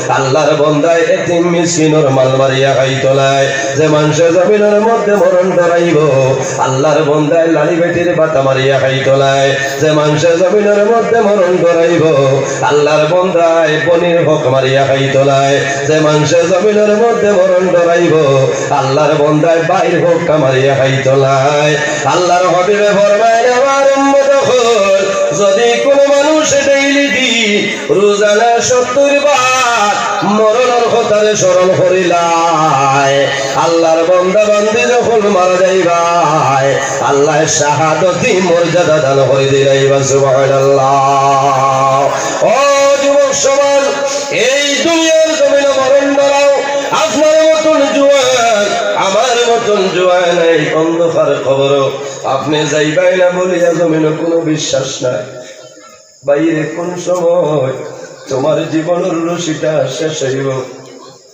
আল্লাহর বন্দায় এতিম মিসকিনর মাল মারিয়া খাইত নায়। যে মানুষে জমিনের মধ্যে মরণ ডরাইব, আল্লাহর বন্দায় লাড়ি বেটির বাতা মারিয়া খাইত নায়। যে মানুষে জমিনের মধ্যে মরণ ডরাইব, আল্লাহর বন্দায় বনির হক মারিয়া খাইত নায়। যে মানুষে জমিনের মধ্যে মরণ ডরাইব, আল্লাহর বন্দায় বাইর হক মারিয়া খাইত নায়। আল্লাহর হাবিবে ফরমায়, আমার উম্মত অকল, যদি কোনো মানুষ ডেইলি দি রোজানা সত্তর বার মরণর কথারে স্মরণ করিলায়, আল্লাহর বন্দা বান্দি যখন মারা যাইবায়, আল্লাহ শাহাদতি মর্যাদা দান করি দিলাইবা। সুবহানাল্লাহ। ও যুবক সমাজ, এই দুনিয়ার জমিনো মরণ ডরাও। আপনার মতন জুয়ান, আমার মতন জুয়ান, এই অন্ধকার কবরো আপনি যাইবায় না বলিয়া জমিনো কোনো বিশ্বাস নাই। বাইরে কোন সময় তোমার জীবনের রশিটা শেষ হইব?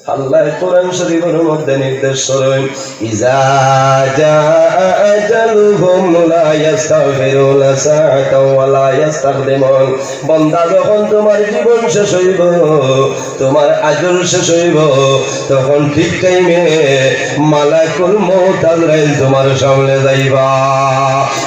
আল্লাহ কোরআন শরীফের মধ্যে নির্দেশ করেন, "ইজা জা আজালুহুম লা ইয়াস্তাগফিরুনা সাআতাও ওয়া লা ইয়াস্তাকদিমুন।" বন্দা, যখন তোমার জীবন শেষ হইব, তোমার আজল শেষ হইব, তখন ঠিক টাইমে মালাকুল মউত আজরাইল তোমার সামনে যাইবা।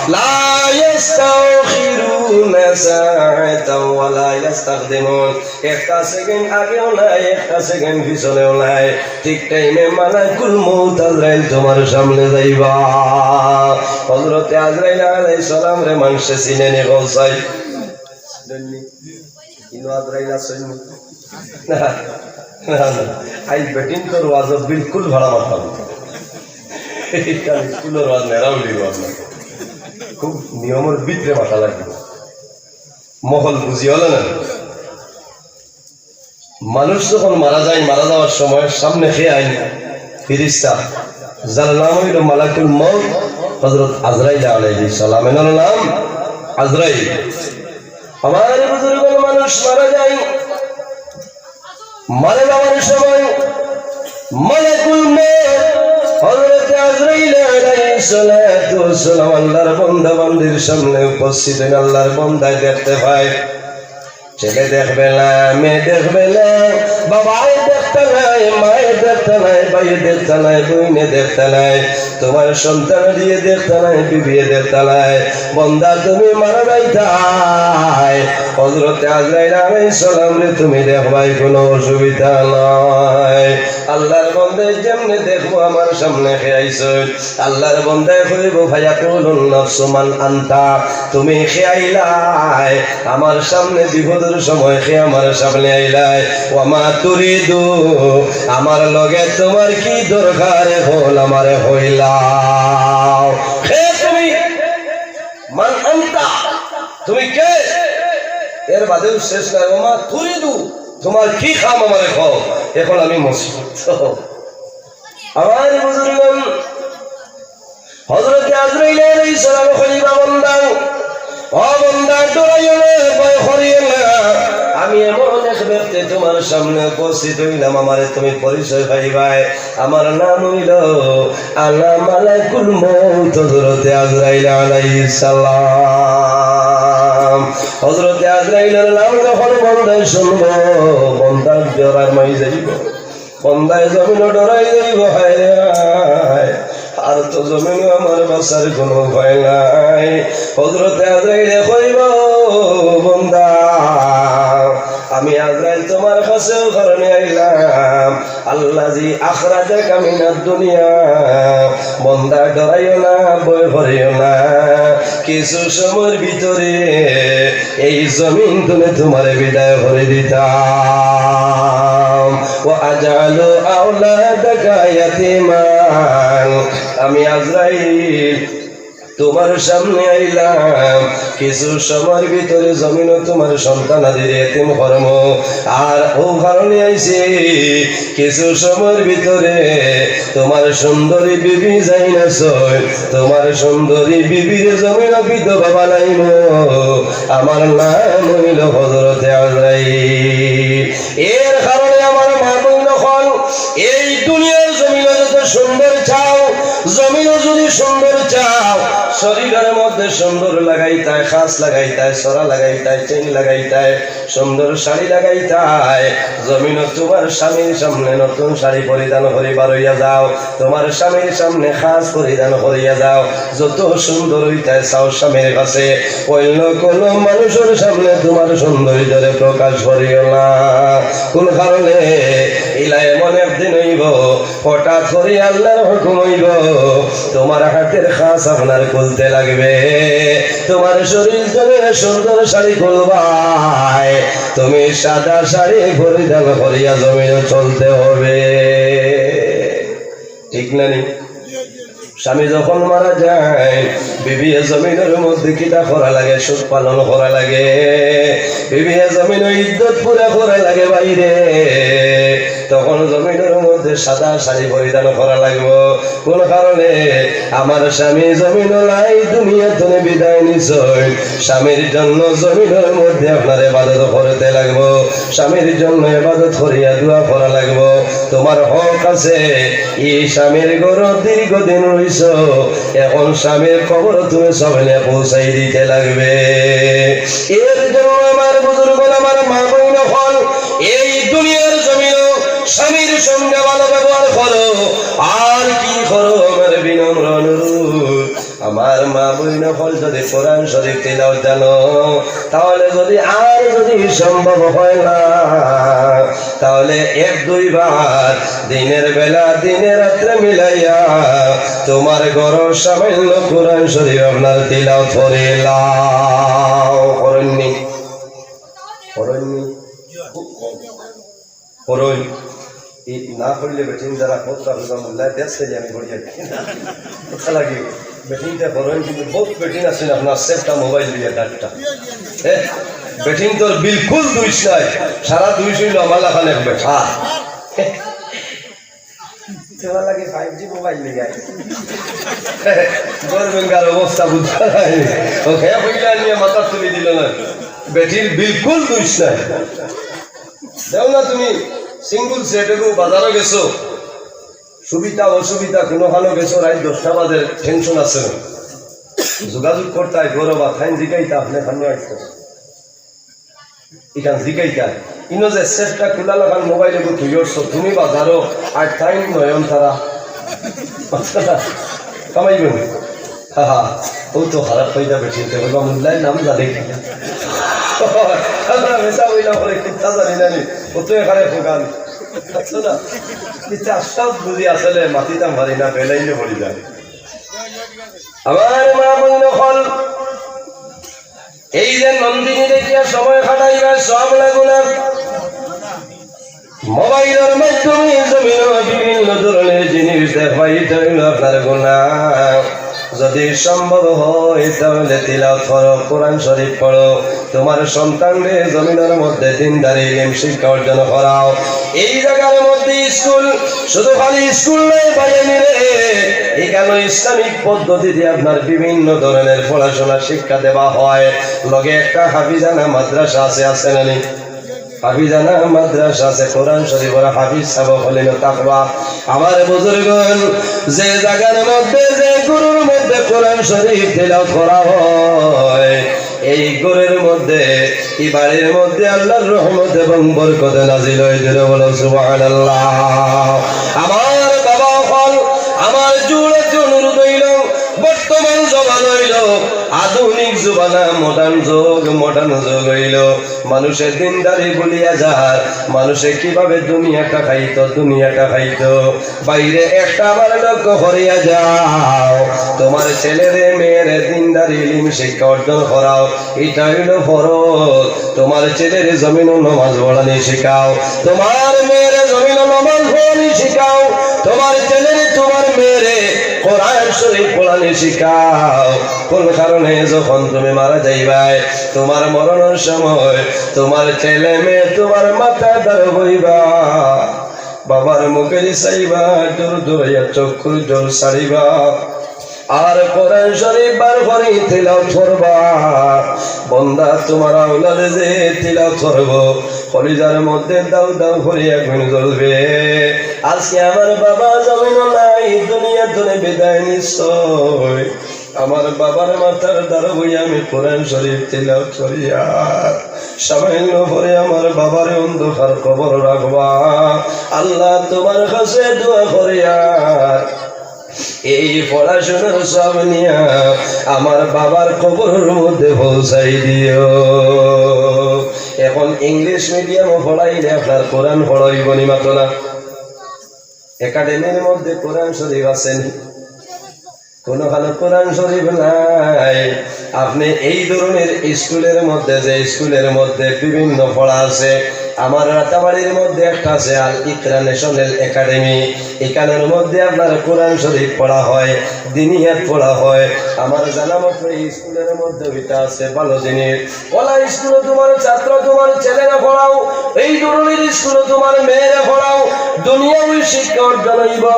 লা ইয়াস্তাখিরুনা সাআতাও ওয়া লা ইয়াস্তাকদিমুন। একটা সেকেন্ড আগেও নাই, একটা সেকেন্ড পিছনেও নাই, ঠিক টাইমে মালাকুল মউত আজরাইল তোমার সামনে যাইবা। হযরতে আজরাইল আলাইহিস সালামরে মানষে চিনে নি? ইনো আজরাইল আছইন নি? না, না, না। আইজ বেটিন্তর ওয়াজো বিলকুল ভাড়া মারতাম না। ইটা স্কুলর ওয়াজ, নেরাউলির ওয়াজ না। খুব নিয়মর ভিতরে মাতা লাগবো। মহল বুঝি অইলো না? মানুষ যখন মারা যায়, মারা যাওয়ার সময় সামনে কে আইন? ফিরিস্তা, যার নাম হইল মালাকুল মউত, হযরত আজরাইল আলাইহিস সালাম। এনার নাম আজরাইল। আমার বুজুর্গ, মানুষ মারা যায়, মারা যাওয়ার সময় মালাকুল মউত হযরত আজরাইল আলাইহিস সালাতু ওয়াস সালাম আল্লাহর বান্দা বান্দির সামনে উপস্থিত হইন। আল্লাহর বান্দায় দেখতে পায়, ছেলে দেখবে না, মেয়ে দেখবে না, বাবায় দেখতা নায়, মায়ে দেখতা নায়, ভাইয়ে দেখতা নায়, বইনে দেখতা নায়, তোমার সন্তান দিয়ে দেখতা নায়, বিবিয়ে দেখতা নায়। বন্দা, তুমি মারা যাইতায়, হযরতে আজরাইল আলাইহিস সালামরে তুমি দেখবায়, কোনো অসুবিধা নাই। আল্লাহর বন্দায় যেমনে দেখবো আমার সামনে কে আইছইন, আল্লাহর বন্দায় কইবো, "ফায়াকুলুন নাফসু মান আনতা?" তুমি কে আইলায়? আমার সামনে বিপদর সময় কে আমার সামনে আইলায়? "ওয়া মা তুরিদু?" আমার লগে তুমার কি দরকার, অখন আমারে কইলাও। কে তুমি? মান আনতা? তুমি কে? এর বাদেও শেষ নাই। "ওয়া মা তুরিদু?" তুমার কি কাম আমারে কও, অখন আমি মসজিদ। আমার বুজুর্গগণ, হযরতে আজরাইল আলাইহিস সালাম কইবা, "বন্দা, ও বন্দা, ডরাইও না, ভয় করিও না। আমি এমন এক ব্যক্তি তুমার সামনে উপস্থিত অইলাম, আমারে তুমি পরিচয় পাইবায়। আমার নাম অইলো আনা মালাকুল মউত হযরতে আজরাইল আলাইহিস সালাম।" হযরতে আজরাইলর নাম যখন বন্দায় শুনবো, বন্দার ডর আর মাই যাইবো। বন্দায় জমিনো ডরাই যাইবো, হায় রে হায়, আর তো জমিনো আমার বাঁচার কুনু উপায় নাই। হযরতে আজরাইলে কইবো, "বন্দা, আমি আজরাইল তুমার কাছে অউ কারণে আইলাম, আল্লাযী আখরাজাকা মিনাদ দুনিয়া।" বন্দা, ডরাইও না, ভয় করিও না, কিছু সময়র ভিতরে এই জমিন থনে তুমারে বিদায় করি দিতাম। "ওয়া আজআলু আওলাদাকা ইয়াতীমান।" আমি আজরাইল তুমার সামনে আইলাম, কিছু সময়র ভিতরে জমিনো তুমার সন্তানাদিরে এতিম করমু। আর অউ কারণে আইছি, কিছু সময়র ভিতরে তুমার সুন্দরী বিবি যেইন আছইন, তুমার সুন্দরী বিবিরে জমিনো বিধবা বানাইমু। আমার নাম অইলো হযরতে আজরাইল। এর কারণে আমার মা বইন অকল, এই দুনিয়ার জমিনো যত সুন্দর চাও, জমিনো যুদি সুন্দর চাও, শরীলর মধ্যে সুন্দর লাগাইতায়, খাস লাগাইতায়, ছড়া লাগাইতায়, চেইন লাগাইতায়, সুন্দর শাড়ি লাগাইতায়, জমিনো তুমার স্বামীর সামনে নতুন শাড়ি পরিধান করি বারইয়া যাও, তুমার স্বামীর সামনে খাস পরিধান করিয়া যাও। যত সুন্দর অইতায় চাও স্বামীর কাছে, অইন্য কুনু মানুষর সামনে তুমার সৌন্দর্যরে প্রকাশ করিও না। কুন কারণে? ইলা এমন একদিন অইবো, হঠাৎ করি আল্লাহর হুকুম অইবো, তুমার হাতের খাস আপনার খুলতে লাগবে, তুমার শরীল থনে সুন্দর শাড়ি খুলবায়, তুমি সাদা শাড়ি পরিধান করিয়া জমিনো চলতে হবে। ঠিক না নি? স্বামী যখন মারা যায়, বিবিয়ে জমিনর মধ্যে কিতা করা লাগে? সুখ পালন করা লাগে। বিবিয়ে জমিনর ইদ্দত পুরা করা লাগে বাইরে। তখন জমিনর মধ্যে সাদা শাড়ি পরিধান করা লাগবো। কোন কারণে? আমার স্বামী জমিনো নাই, দুনিয়া থনে বিদায় নিছইন। স্বামীর জন্য জমিনর মধ্যে আপনার ইবাদত করতে লাগবো, স্বামীর জন্য ইবাদত করিয়া দোয়া করা লাগবো। তোমার হক আছে, ই স্বামীর ঘরো দীর্ঘদিন রইছো, এখন স্বামীর কবর তুমি সবেনে পৌঁছাই দিতে লাগবে। এর জন্য আমার বুজুর্গ, আমার মা বইন অকল, এই দুনিয়ার জমিনো স্বামীর সঙ্গে ভালো ব্যবহার করো, আর কি করো, আমার বিনম্র অনুরোধ। আমার মা বইন অকল যদি কোরআন শরীফ তিলাওয়াত জানো, তাহলে যদি আর যদি সম্ভব হয় না, তাহলে এক দুইবার দিনের বেলা, দিনে রাত্রে মিলাইয়া তোমার ঘরো সামান্য কোরআন শরীফ আপনার তিলাওয়াত করিলাও। করইননি? করইননি? করইন। এই না করলে বেটিন যারা খোঁজ রাখবে, মোল্লায় দেশ থেকে আমি করিয়া দিই। কথা লাগে, বেটিনটা করইন, কিন্তু বহুত বেটিন আছে না, আপনার সেটটা মোবাইল দিয়া ডাকটা। হ্যাঁ, বেটিন তোর বিলকুল দুষ নাই, সারা দুষ অইলো আমার লাখান এক বেটা। তোমার লাগে ফাইভ জি মোবাইল নিয়ে আয়। গভর্নমেন্ট আর অবস্থা বুঝা যায়। ওকে, বুঝলে নিয়ে মাথা তুলি দিল না। বেটির বিলকুল দুষ নাই। দেও না তুমি সিঙ্গেল সেট, এগু বাজারো গেছো, সুবিধা অসুবিধা কোনোখানো গেছো, রাইত দশটা বাজে, টেনশন আছে না। যোগাযোগ করতায়, ঘরো বা থাইন জিকাইতা, আপনে খানো আইতো। ইখান জিকাইতা। ইনো যে সেটটা খোলা লাখান মোবাইল এগু তুই উঠছো, তুমি বাজারো, আর তাইন নয়ন তারা। কামাইবো নি? হা হা, ও তো খারাপ পাইতা বেটিনতে, বলবা মোল্লায় নাম জানে কি? আমরা মিছা বইলা করে কিতা জানি না নি, ও তো এখানে ফোকান। বুঝছো না? ইতা আশ্বাস বুঝি আসলে মাতিতাম পারি না, বেলাইলে পড়ি যায়। আমার মা বইন অকল, এই যে নন্দিনী দেখিয়া সময় কাটাইবা, সব লাগু না। মোবাইলর মাধ্যমে জমিনর বিভিন্ন ধরনের জিনিস দেখবা, ইটা অইলো আপনার গুনাহ। যদি সম্ভব হয়, তাহলে তিলাওয়াত করো, কোরআন শরীফ পড়ো, তোমার সন্তানরে জমিনর মধ্যে দিনদারি ইলিম শিক্ষা অর্জন করাও। এই জাগার মধ্যে স্কুল, শুধু খালি স্কুল নয় ভাইয়াইন রে, ইখানো ইসলামিক পদ্ধতিতে আপনার বিভিন্ন ধরনের পড়াশোনা শিক্ষা দেওয়া হয়। লগে একটা হাফিজানা মাদ্রাসা আছে, আছে না নি? হাফিজানা মাদ্রাসা আছে, কোরআন শরীফর হাফিজ সাব অকল ইনো থাকবা। আমার বুজুর্গন, যে জাগার মধ্যে, যে ঘরর মধ্যে কোরআন শরীফ তিলাওয়াত করা হয়, এই ঘরর মধ্যে, এই বাড়ির মধ্যে আল্লাহর রহমত এবং বরকত নাজিল অয়। জোরে বলো সুবহানাল্লাহ। আমার বাবা অকল, আমার জোড়াতে অনুরোধ অইলো, বর্তমান জমানা অইলো আধুনিক জমানা, মডার্ন যুগ, মডার্ন যুগ অইলো। মানুষে দিনদারি ভুলিয়া যার, মানুষে কিভাবে দুনিয়াটা খাইতো, দুনিয়াটা খাইতো। ভাইরে, একটা বার লক্ষ্য করিয়া যাও, তোমার ছেলেরে মেয়েরে দিনদারি ইলিম শিক্ষা অর্জন করাও, ইটা অইলো ফরজ। তোমার ছেলেরে জমিনো নমাজ পড়ানি শিখাও, তোমার মেয়েরে জমিনো নমাজ পড়ানি শিখাও, তোমার ছেলেরে তোমার মেয়েরে কোরআন শরীফ পড়ানি শিখাও। কোন কারণে যখন তুমি মারা যাইবায়, তোমার মরণর সময় তোমার ছেলে মেয়ে তোমার মাথার দারো বইবা, বাবার মুখেদি চাইবা, জোর জোরাইয়া চক্ষুর জল ছাড়িবা। আর কোরআন শরীফ বার করি তিলাওয়াত করবা। বন্দা, তোমার আওলাদে যে তিলাওয়াত করবো, কলিজার মধ্যে দাউ দাউ করি আগুন জ্বলবে। আজকে আমার বাবা জমিনো নাই, দুনিয়া থনে বিদায় নিছইন। আমার বাবার মাথার দারো বইয়া আমি কোরআন শরীফ তিলাওয়াত করিয়ার সামান্য পরে আমার বাবারে অন্ধকার কবর রাখবা। আল্লাহ, তোমার কাছে দোয়া করিয়ার এই পড়াশোনার সব নিয়া আমার বাবার কবরর মধ্যে পৌঁছাই দিও। এখন ইংলিশ মিডিয়ামো পড়াইলে আপনার কোরআন পড়া অইবো নি, মাতো না? একাডেমির মধ্যে কোরআন শরীফ আছে নি? কোনোখানো কোরআন শরীফ নাই। আপনে এই ধরনের স্কুলের মধ্যে, যে স্কুলের মধ্যে বিভিন্ন পড়া আছে, আমার রাতাবাড়ির মধ্যে একটা আছে আল ইকরা ন্যাশনাল একাডেমি, ইখানর মধ্যে আপনার কোরআন শরীফ পড়া হয়, দিনিয়াত পড়া হয়। আমার জানা মতো এই স্কুলের মধ্যে ওইটা আছে, ভালো জিনিস। অলা স্কুলো তোমার ছাত্র, তোমার ছেলেরে পড়াও, এই ধরনের স্কুলো তোমার মেয়েরে পড়াও, দুনিয়াবি শিক্ষা অর্জন অইবো।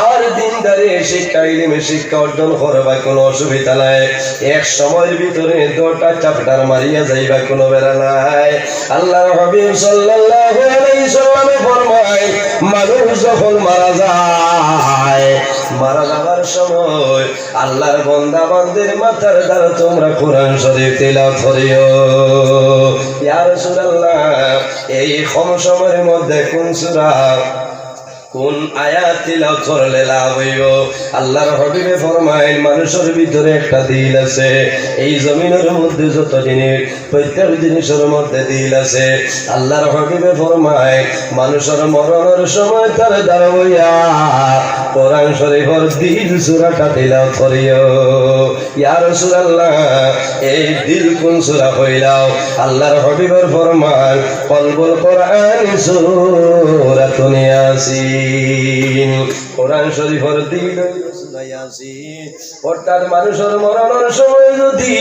আর দিনদারি শিক্ষা, ইলিমি শিক্ষা অর্জন করবা, কোনো অসুবিধা নাই। এক সময়র ভিতরে দুইটা chapter মারিয়া যাইবা, কোনো বেড়া নাই। আল্লাহর হাবিব সাল্লাল্লাহু আলাইহি সাল্লামে ফরমায়, মানুষ যখন মারা যায়, মারা যাবার সময় আল্লাহর বন্দা বান্দির মাথার দারো তোমরা কোরআন শরীফ তিলাওয়াত করিও। ইয়া রাসূলুল্লাহ, এই কম সময়র মধ্যে কোন সূরা, কোন আয়াত তিলাওয়াত করলে লাভ অইবো? আল্লাহর হাবিবে ফরমাইন, মানুষর ভিতরে একটা দিল আছে, এই জমিনর মধ্যে যত জিনিস, প্রত্যেক জিনিসর মধ্যে দিল আছে। আল্লাহর হাবিবে ফরমাইন, মানুষর মরণর সময় তার দারো বইয়া কোরআন শরীফর দিল সূরাটা তিলাওয়াত করিও। ইয়া রাসূলুল্লাহ, এই দিল কোন সূরা কইলাও? আল্লাহর হাবিবর ফরমান, কলবুল কোরআন সূরাতুন ইয়াসিন। কোরআন শরীফর দিল অইলো সূরা ইয়াসিন। অর্থাৎ মানুষর মরণর সময় যদি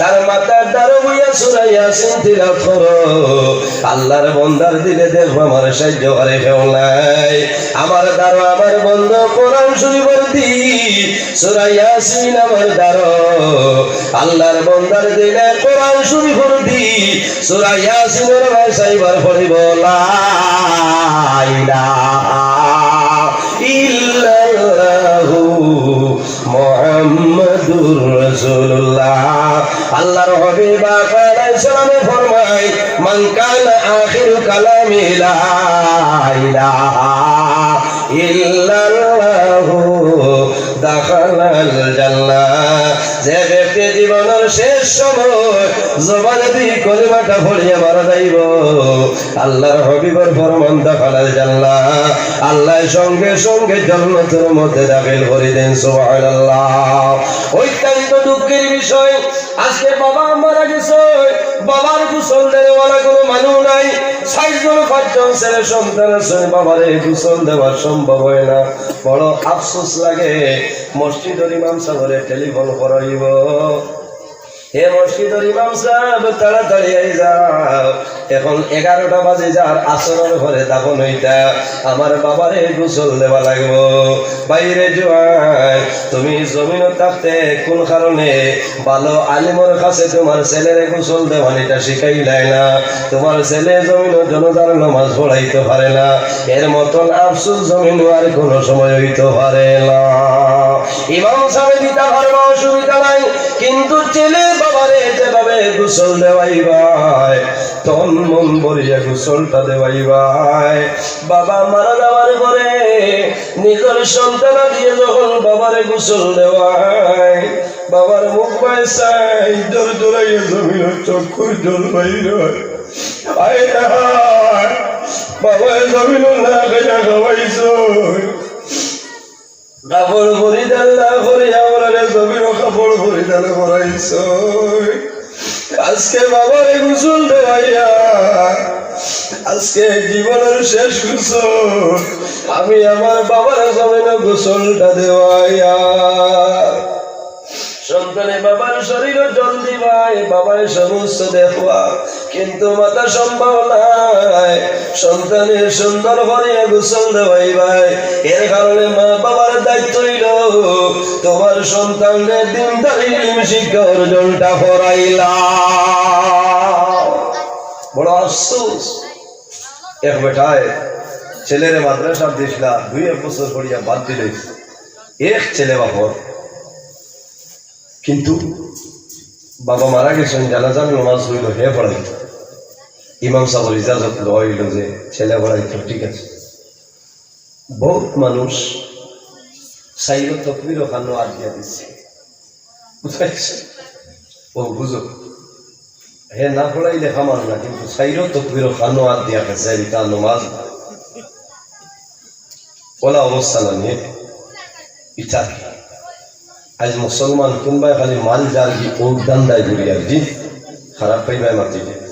তার মাথার দারো বইয়া সূরা ইয়াসিন তিলাওয়াত করো, আল্লাহর বন্দার দিলে দেখবা আমার সাহায্য করে কেউ নাই। আমার দারো আমার বন্ধ কোরআন শরীফর দিল, সূরা ইয়াসিন আমার দারো। আল্লাহর বন্দার দিলে কোরআন শরীফর দিল, সূরা ইয়াসিনর ভাষায় বার পড়িবো, লা ইলাহা ইল্লাল্লাহু মুহাম্মাদুর রাসূলুল্লাহ। আল্লাহর হাবিব আকা আলাইহিস সালামে ফরমায়, মান কানা আখিরু কালামিহি লা ইলাহা ইল্লাল্লাহু দাখালাল জান্নাহ। যে ব্যক্তি জীবনর শেষ সময় জবানেদি কলিমাটা পড়িয়া মারা যাইবো, আল্লাহর হাবিবর ফরমান, দাখালাল জান্নাহ, আল্লাহ সঙ্গে সঙ্গে জান্নাতের মধ্যে দাখিল করি দেন। সুবহানাল্লাহ। অত্যন্ত দুঃখের বিষয়, আজকে বাবা মারা গেছে, বাবার গোসল দেওয়ালা কোনো মানুষ নাই। চাইরজন পাঁচজন ছেলে সন্তান আছে, বাবারে গোসল দেওয়া সম্ভব হয় না। বড় আফসোস লাগে। মসজিদর ইমাম সাবরে টেলিফোন করাইবো, "হে মসজিদর ইমাম সাব, তাড়াতাড়ি আই যাও, এখন এগারোটা বাজি যার, আসরর পরে দাফন অইতা, আমার বাবারে গোসল দেওয়া লাগবো।" বাইরে জোয়ান, তুমি জমিনো থাকতে কোন কারণে ভালো আলিমর কাছে তোমার ছেলেরে গোসল দেওয়ানিটা শিখাইলায় না? তোমার ছেলে জমিনো জনাজার নামাজ পড়াইতে পারে না, এর মতন আফসোস জমিনো আর কোনো সময় অইতে পারে না। ইমাম সাবে দিতা পারবা, অসুবিধা নাই, কিন্তু ছেলে বাবারে যেভাবে গোসল দেওয়াইবায়, তন মন ভরিয়া গোসলটা দেওয়াইবায়। বাবা মারা যাওয়ার পরে নিজর সন্তানাদিয়ে যখন বাবারে গোসল দেওয়ায়, বাবার মুখ বায় চাই, জোর জোরাইয়া জমিনর চক্ষুর জল বাইর হয়। আয় হায়, বাবায় জমিনর না খাইয়া খাওয়াইছো। কাপড় পরিধান না করি আমরারে জমিনো কাপড় পরিধান করাইছো। আজকে বাবারে গোসল দেওয়াইয়া, আজকে জীবনর শেষ গোসল, আমি আমার বাবারে জমিনো গোসলটা দেওয়াইয়া। সন্তানে বাবার শরীরো জল দিবায়, বাবায় সমস্ত দেখবা, কিন্তু মাতা সম্ভব নায়। সন্তানে সুন্দর করিয়া গোসল দেওয়াইবায়, এর কারণে মা বাবার দায়িত্ব অইলো তোমার সন্তানরে দিনদারি ইলম শিক্ষা অর্জনটা করাইলা। বড় আফসোস, এক বেটায় ছেলেরে মাদ্রাসাত দিছলা, দুই এক বছর পড়িয়া বাদ দিলে, এক ছেলে বাপর, কিন্তু বাবা মারা গেছইন, জানাজার নামাজ অইলো, হে পড়াইতো। ইমাম সাবর ইজাজত লওয়া অইলো যে ছেলে পড়াইতো, ঠিক আছে। বউত মানুষ চাইরো তকবিরো কানো আত দিয়া দিছে, বুঝাইছে? ও বুঝো, হে না পড়াইলে কাম অর না, কিন্তু চাইরো তকবিরো কানো আত দিয়া গেছে, ইটা নামাজ না। অলা অবস্থা নানি ইটা। আইজ মুসলমান কুনবায় খালি মাল যার কি ও ধান্দায় ঘুরি আর কি, খারাপ পাইবায় মাতিলে।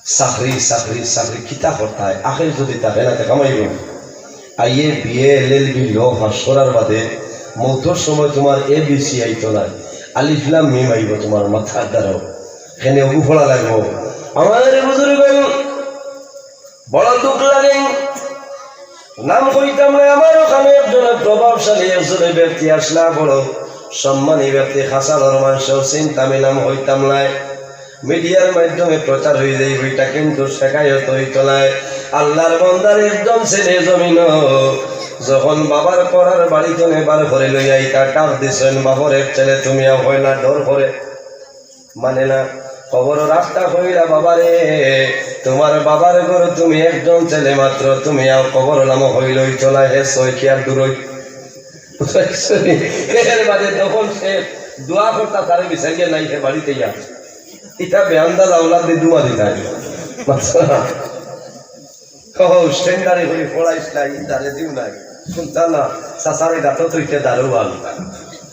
চাকরি, চাকরি, চাকরি, কিতা করতায়? আখের যদি থাকে না, তে কামাইবো। আইএ, বিএ, এলএলবি, ল পাস করার বাদে মৌতর সময় তোমার এবিসি আইতো না, আলিফ লাম মিম আইবো তোমার মাথার দ্বারা। এখানে অগু পড়া লাগবো। আমার বুজুর্গ, বড় দুঃখ লাগে। নাম কইতাম নায়, আমার ওখানে একজন প্রভাবশালী একজন ব্যক্তি আছলা, বড় সম্মানী ব্যক্তি, খাসালর মানষেও চিনতা, আমি নাম কইতাম নায়। মিডিয়ার মাধ্যমে প্রচার অই যাইবো ইটা, কিন্তু শেকায়ত অইতো নায়। আল্লার বান্দার একজন ছেলে জমিনো যখন বাবার কবর বাড়ি থনে বার করি লইয়া আইতা, ডাক দিছইন, "বাপর এক ছেলে, তুমি আও।" কয় না, ডর করে। মানে না, কবরো রাখতা কইরা, "বাবারে, তোমার বাবার ঘর, তুমি একজন ছেলে মাত্র, তুমি আও।" কবরো নামো কইলো, "অইতো নায়, হে ছয় কিয়ার দূরই।" এর বাদে তখন সে দোয়া করতা, তারে বিচারিয়া নাই, হে বাড়িত ইয়া। ইটা বেআন্দাজ আওলাদরে দোয়া দিতা। ও, স্ট্যান্ডারে করি পড়াইস নাই, ইতারে দিও নাই। শুনতা না, চাচারে গাতো তুইতে দারোয়ান।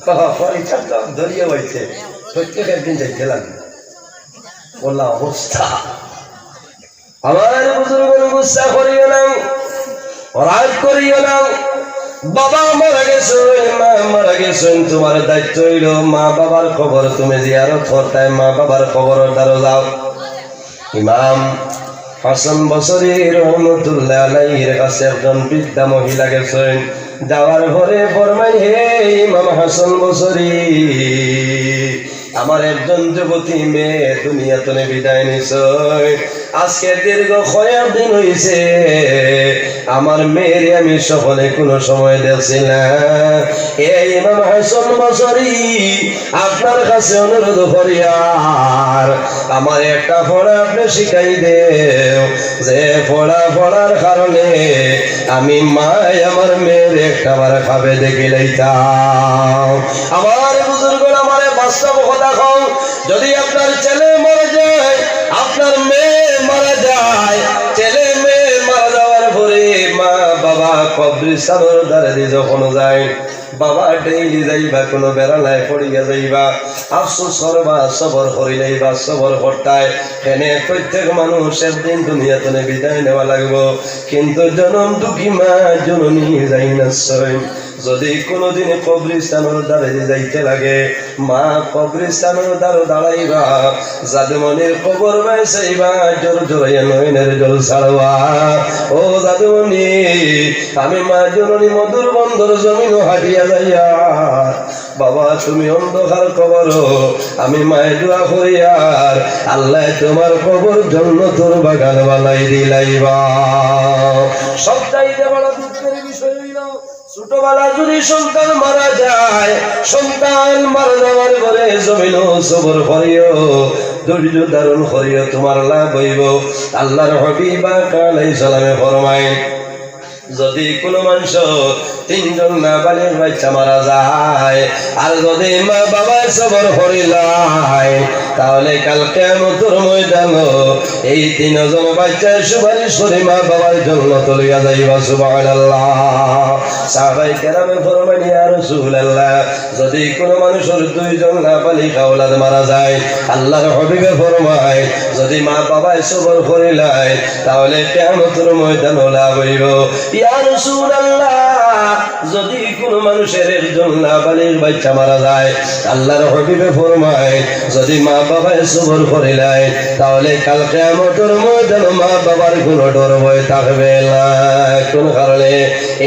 ও, পরীক্ষা তো ধরিয়া হইছে, প্রত্যেক একদিন যাইতে লাগে। অলা অবস্থা। আমার বুজুর্গ, গুসা করিও না, রাগ করিও না। বাবা মারা গেছইন, মা মারা গেছইন, তোমার দায়িত্ব অইলো মা বাবার কবর তুমি জিয়ারত করতায়, মা বাবার কবরর দ্বারো যাও। ইমাম হাসান বসরি রহমতুল্লাহ আলাইহির কাছে একজন বৃদ্ধা মহিলা গেছইন। যাওয়ার পরে ফরমাইন, "হে ইমাম হাসান বসরি, আমার একজন যুবতী মেয়ে দুনিয়া থনে বিদায় নিছইন। আজকে দীর্ঘ কয়েক দিন হইছে, আমার মেয়েরে আমি স্বপনে কোনো সময় দেখছি না। এ ইমাম হাসান বসরি, আপনার কাছে অনুরোধ করিয়ার, আমার একটা পড়া আপনে শিখাই দেও, যে পড়া পড়ার কারণে আমি মায় আমার মেয়েরে একটা বার খাবে দেখি লাইতাম। আমার বুজুর্গ, আমারে বাস্তব কথা কও, যদি আপনার ছেলে মারা যায়, আপনার মেয়ে মারা যায়, ছেলে মেয়ে মারা যাওয়ার পরে মা বাবা কবরস্থানর ধারেদি যখন যায়, বাবা ডেইলি যাইবা, কোনো বেড়ালায় পড়িয়া যাইবা, আফসোস করবা, সবর করি লাইবা, সবর করতায়। এনে প্রত্যেক মানুষ একদিন দুনিয়া তনে বিদায় নেওয়া লাগবো, কিন্তু জনম দুঃখী মা জননী যাই না সই। যদি কোনোদিন কবরস্থানর ধারেদি যাইতে লাগে, মা কবরস্থানর ধারো দাঁড়াইবা, জাদুমণির কবর বায় চাইবা, জোর জোরাইয়া নয়নের জল ছাড়বা। ও জাদুমণি, আমি মা জননী মধুর বন্দর জমিনও হাঁটিয়া যাইয়া, বাবা তুমি অন্ধকার কবরো, আমি মায় দোয়া করিয়ার, আল্লায় তোমার কবর জন্নতর বাগান বানাই দিলাইবা। সবচাইতে বড় দুঃখের বিষয় হইল, ছোটবেলা যদি সন্তান মারা যায়, সন্তান মারা যাওয়ার পরে জমিনও সবর করিও, ধৈর্য ধারণ করিও, তোমার লাভ হইব। আল্লাহর হাবিব পাক আলাইহিস সালামে ফরমায়, যদি কোনো মানুষ তিনজন নাবালিগ বাচ্চা মারা যায়, আর যদি মা বাবায় সবর করিলায়, তাহলে কাল কিয়ামতর ময়দানো এই তিনজন বাচ্চায় সুপারিশ করি মা বাবার জন্নতো লইয়া যাইবা। সুবহানাল্লাহ। সাহাবায়ে কেরামে ফরমাইন, ইয়া রাসূলুল্লাহ, যদি কোনো মানুষর দুইজন নাবালিগ আওলাদ মারা যায়, আল্লাহর হাবিবে ফরমায়, যদি মা বাবায় সবর করিলায়, তাহলে কিয়ামতর ময়দানো লাভ হইব। ইয়া রাসূলুল্লাহ, যদি কোনো মানুষর একজন নাবালিগ বাচ্চা মারা যায়, আল্লাহর হাবিবে ফরমায়, যদি মা বাবায় সবর করিলায়, তাহলে কাল কিয়ামতর ময়দানো মা বাবার কোনো ডর ভয় থাকবে না। কোন কারণে?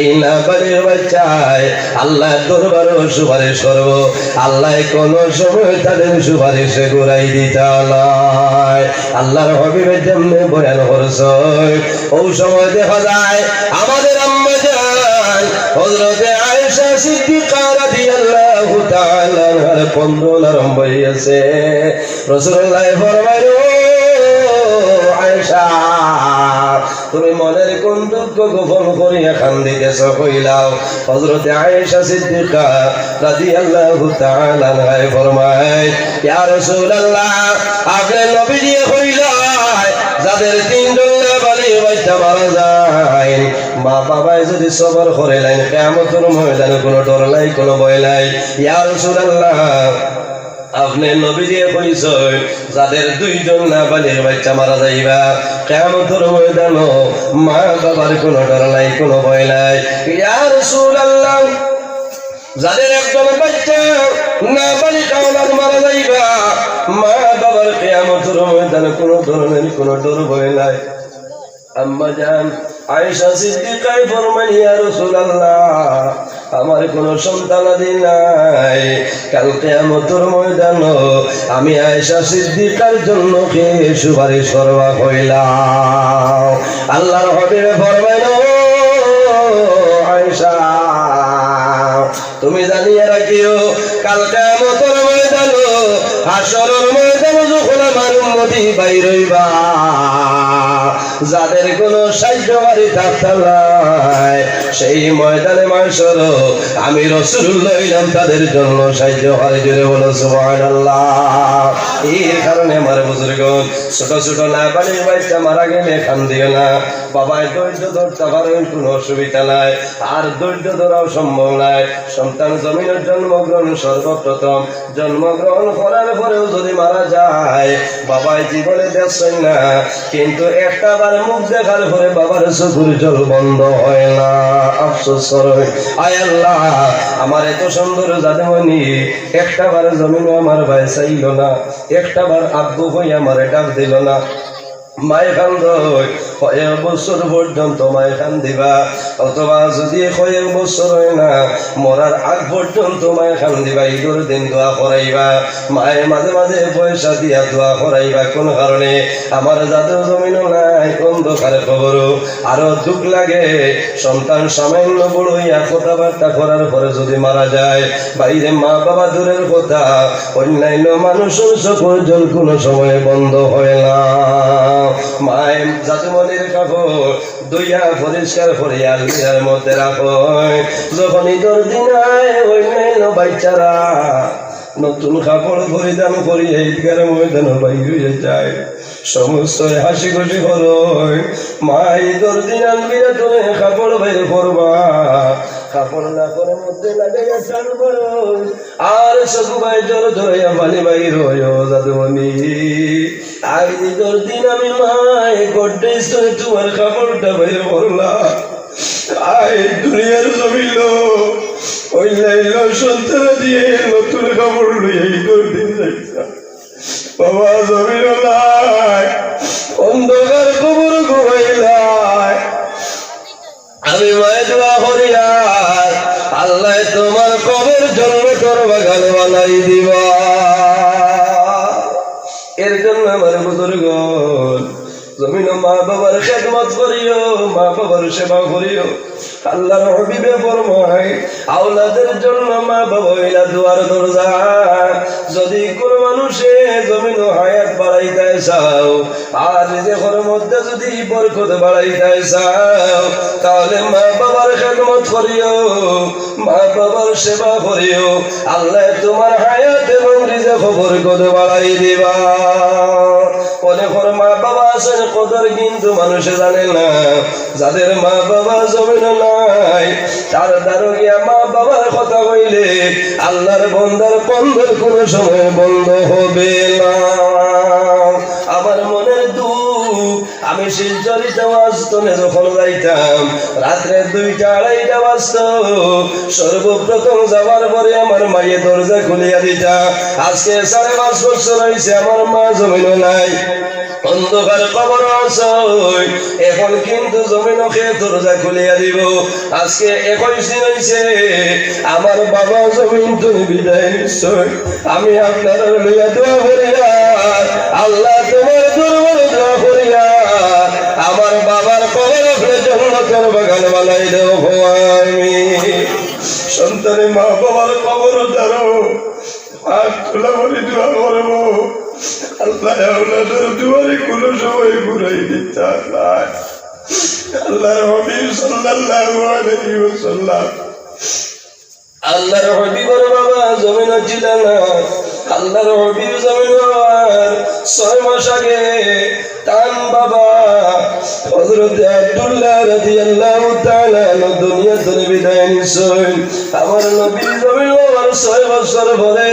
এই নাবালিগ বাচ্চায় আল্লাহর দরবারো সুপারিশ করব, আল্লায় কোনো সময় তাদের সুপারিশে ঘুরাই দিতা নায়। আল্লাহর হাবিবে যেমনে বয়ান করছইন, ওই সময় দেখা যায় আমাদের আম্মা জান হযরতে আয়েশা সিদ্দিকা রাদিয়াল্লাহু তাআলা আনহার কান্দন আরম্ভ হইছে। রাসূলুল্লাহ ফরমাইন, ও আয়েশা, তুমি মনের কোন দুঃখ গোপন করিয়া কান্দিতেছ কইলাও। হযরতে আয়েশা সিদ্দিকা রাদিয়াল্লাহু তাআলা আনহায় ফরমায়, ইয়া রাসূলুল্লাহ, আপনে নবীজিয়ে কইলায়, যাদের তিনজন নাবালিগ বাচ্চা মারা যায়, মা বাবায় যদি সবর করিলাইন, কিয়ামতর ময়দানো কোনো ডর নাই, কোনো ভয় নাই। ইয়া রাসূলুল্লাহ, আপনে নবীজিয়ে কইছইন, যাদের দুইজন নাবালিগ বাচ্চা মারা যাইবা, কিয়ামতর ময়দানো মা বাবার কোনো ডর নাই, কোনো ভয় নাই। ইয়া রাসূলুল্লাহ, যাদের একজন বাচ্চা নাবালিগ আওলাদ মারা যাইবা, মা বাবার কিয়ামতর ময়দানো কোনো ধরনের কোনো ডর ভয় নাই। আম্মা জান আয়েশা সিদ্দিকায় ফরমাইন, ইয়া রাসূলুল্লাহ, আমার কোনো সন্তানাদি নাই, কাল কিয়ামতর ময়দানো আমি আয়েশা সিদ্দিকার জন্য কে সুপারিশ করবা কইলাও। আল্লাহর হাবিবে ফরমাইন, ও আয়েশা, তুমি জানিয়া রাখিও, কাল কিয়ামতর ময়দানো, হাশরর ময়দানো যখন আমার উম্মতি বাইর হইবা, যাদের কোনো সাহায্যকারী থাকতা নায়, সেই ময়দানে মাহশরো আমি রাসূলুল্লাহ অইলাম তাদের জন্য সাহায্যকারী। জোরে বলো সুবহানাল্লাহ। এর কারণে আমার বুজুর্গণ, ছোট ছোট নাবালিগ বাচ্চা মারা গেলে কান্দিও না। বাবায় ধৈর্য ধরতা পারইন, কোনো অসুবিধা নাই। আর ধৈর্য ধরাও সম্ভব নায়। সন্তান জমিনো জন্মগ্রহণ সর্বপ্রথম, জন্মগ্রহণ করার পরেও যদি মারা যায়, বাবায় জীবনে দেখছইন না, কিন্তু একটা বার মুখ দেখার পরে বাবার চকুর জল বন্ধ হয় না। আফসোস করইন, আয় আল্লাহ, আমার এত সুন্দর জাদুমণি, একটা বার জমিনো আমার বায় চাইল না, একটা বার আব্বু কই আমারে ডাক দিল না। মায় কান্দইন, কয়েক বছর পর্যন্ত মায় কান্দিবা, অথবা যদি কয়েক বছর অয় না, মরার আগ পর্যন্ত মায় কান্দিবা, ইদর দিন দোয়া করাইবা। মায় মাঝে মাঝে পয়সা দিয়া দোয়া করাইবা। কোন কারণে? আমার জাদু জমিনও নাই, অন্ধকার কবরও। আরো দুঃখ লাগে, সন্তান সামান্য বড় অইয়া কথাবার্তা করার পরে যদি মারা যায়, বাইরে মা বাবা দূরের কথা, অন্যান্য মানুষর চকুর জল কোনো সময় বন্ধ হয় না। মায় জাদুমণির কাপড় ধুইয়া পরিষ্কার করিয়া আলমিরার মধ্যে রাখইন। যখন ইদর দিন আয়, অন্যান্য বাচ্চারা নতুন কাপড় পরিধান করিয়া ইদগার ময়দানো বাইর অইয়া যায়। সমস্ত হাসি খুশি করইন। মায় ইদর দিন আলমিরা তুলে কাপড় বাইর করবা, কাপড় না করে মধ্যে লাগাইয়া টান করইন। আর চকু বায় জোর ধরিয়া পানি বাইর অয়, ও জাদুমণি। আইজ ইদর দিন আমি মায় গড্রেজ থনে তুমার কাপড়টা বাইর করলাম। আইজ দুনিয়ার জমিনো অন্যান্য সন্তান দিয়া নতুন কাপড় লইয়া ইদর দিন যাইতাম। বাবা জমিনও নাই, অন্ধকার কবর ঘুমাইলায়। আমি মায় দোয়া করিয়ার, আল্লায় তুমার কবর জন্নতর বাগান বানাই দিবা। এর জন্য আমার বুজুর্গন, জমিনো মা বাবার খেদমত করিও, মা বাবার সেবা করিও। আল্লাহর হাবিবে ফরমায়, আওলাদের জন্য মা বাবা অইলা দোয়ার দরজা। যদি কোনো মানুষে জমিনো হায়াত বাড়াইতায় চাও, আর রিজিকর মধ্যে যদি বরকত বাড়াইতায় চাও, তাহলে মা বাবার খেদমত করিও, মা বাবার সেবা করিও। আল্লায় তুমার হায়াত এবং রিজিকো বরকত বাড়াই দিবা। অনেকর মা বাবা আছইন, কদর কিন্তু মানুষে জানে না। যাদের মা বাবা জমিনো নাই, তার দ্বারো গিয়া মা বাবার কথা কইলে আল্লাহর বন্দার কন্দর কোনো সময় বন্ধ হবে না। আমার মনের দুঃখ, আমি শিলচরিত ওয়াজ থনে যখন যাইতাম, রাত্রে দুইটা আড়াইটা বাজতো, সর্বপ্রথম যাওয়ার পরে আমার মায়ে দরজা খুলিয়া দিতা। আজকে সাড়ে পাঁচ বছর অইছে, আমার মা জমিনো নাই, অন্ধকার কবরো আছইন। এখন কিন্তু জমিনো কে দরজা খুলিয়া দিবো? আজকে একুশ দিন অইছে, আমার বাবা জমিন থনে বিদায় নিছইন। আমি আপনারারে লইয়া দোয়া করিয়ার, আল্লাহ তুমার দরবারো দোয়া করিয়ার, আমার বাবার কবর আপনে জন্নতর বাগান বানাই দেও, ও আমিন। সন্তানে মা বাবার কবরো দাঁড়াও, হাত তুলা করি দোয়া করবো। আল্লাহ আওলাদর দুয়ারে কোনো সময় ঘুরাই দিতা নায়। আল্লাহর হাবিব সাল্লাল্লাহু আলাইহি ওয়াসাল্লাম, আল্লাহর হাবিবর বাবা জমিনো ছিলা না। আল্লাহর হাবিব জমিনো আওয়ার ছয় মাস আগে তান বাবা হযরতে আব্দুল্লাহ রাদিয়াল্লাহু তাআলা আনহু দুনিয়া থনে বিদায় নিছইন। আমার নবী জমিনো আওয়ার ছয় বছর পরে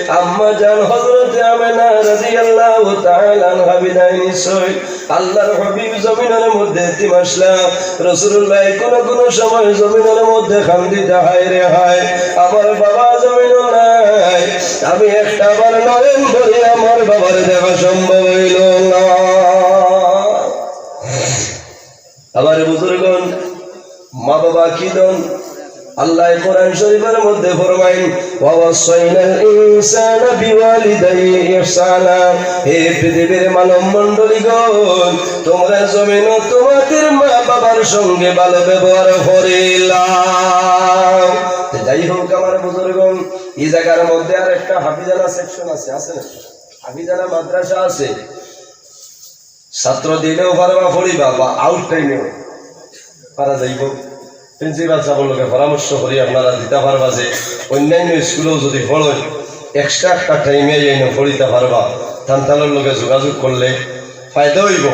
আম্মা জান হযরতে আমেনা রাদিয়াল্লাহু তাআলা আনহা বিদায় নিছইন। আল্লাহর হাবিব জমিনর মধ্যে এতিম আছলা। রাসূলুল্লাহ কোনো কোনো সময় জমিনর মধ্যে কান্দিতা, হায় রে হায়, আমার বাবা জমিনো নাই, আমি একটা বার নয়ন ভরি আমার বাবার দেখা সম্ভব অইলো না। আমার বুজুর্গন, মা বাবা কি ধন? আল্লাহ কোরআন শরীফর মধ্যে ফরমাইন, "ওয়া ওয়াসাইনাল ইনসানা বিওয়ালিদাইহি ইহসানা।" হে পৃথিবীর মানব মণ্ডলীগণ, তুমরা জমিনো তুমাদের মা বাবার সঙ্গে ভালো ব্যবহার করিলাও। তে যাই হোক, আমার বুজুর্গন, ই জাগার মধ্যে আর একটা হাফিজানা সেকশন আছে, আছে না? হাফিজানা মাদ্রাসা আছে। ছাত্র দিলেও পারবা পড়িবা বা আউট টাইমেও পারা যাইবো। প্রিন্সিপাল সাবর লগে পরামর্শ করি আপনারা দিতা পারবা যে অন্যান্য স্কুলেও যদি পড়ইন, এক্সট্রা একটা টাইমে আইয়া পড়িতা পারবা। তান তানর লগে যোগাযোগ করলে ফায়দা অইবো।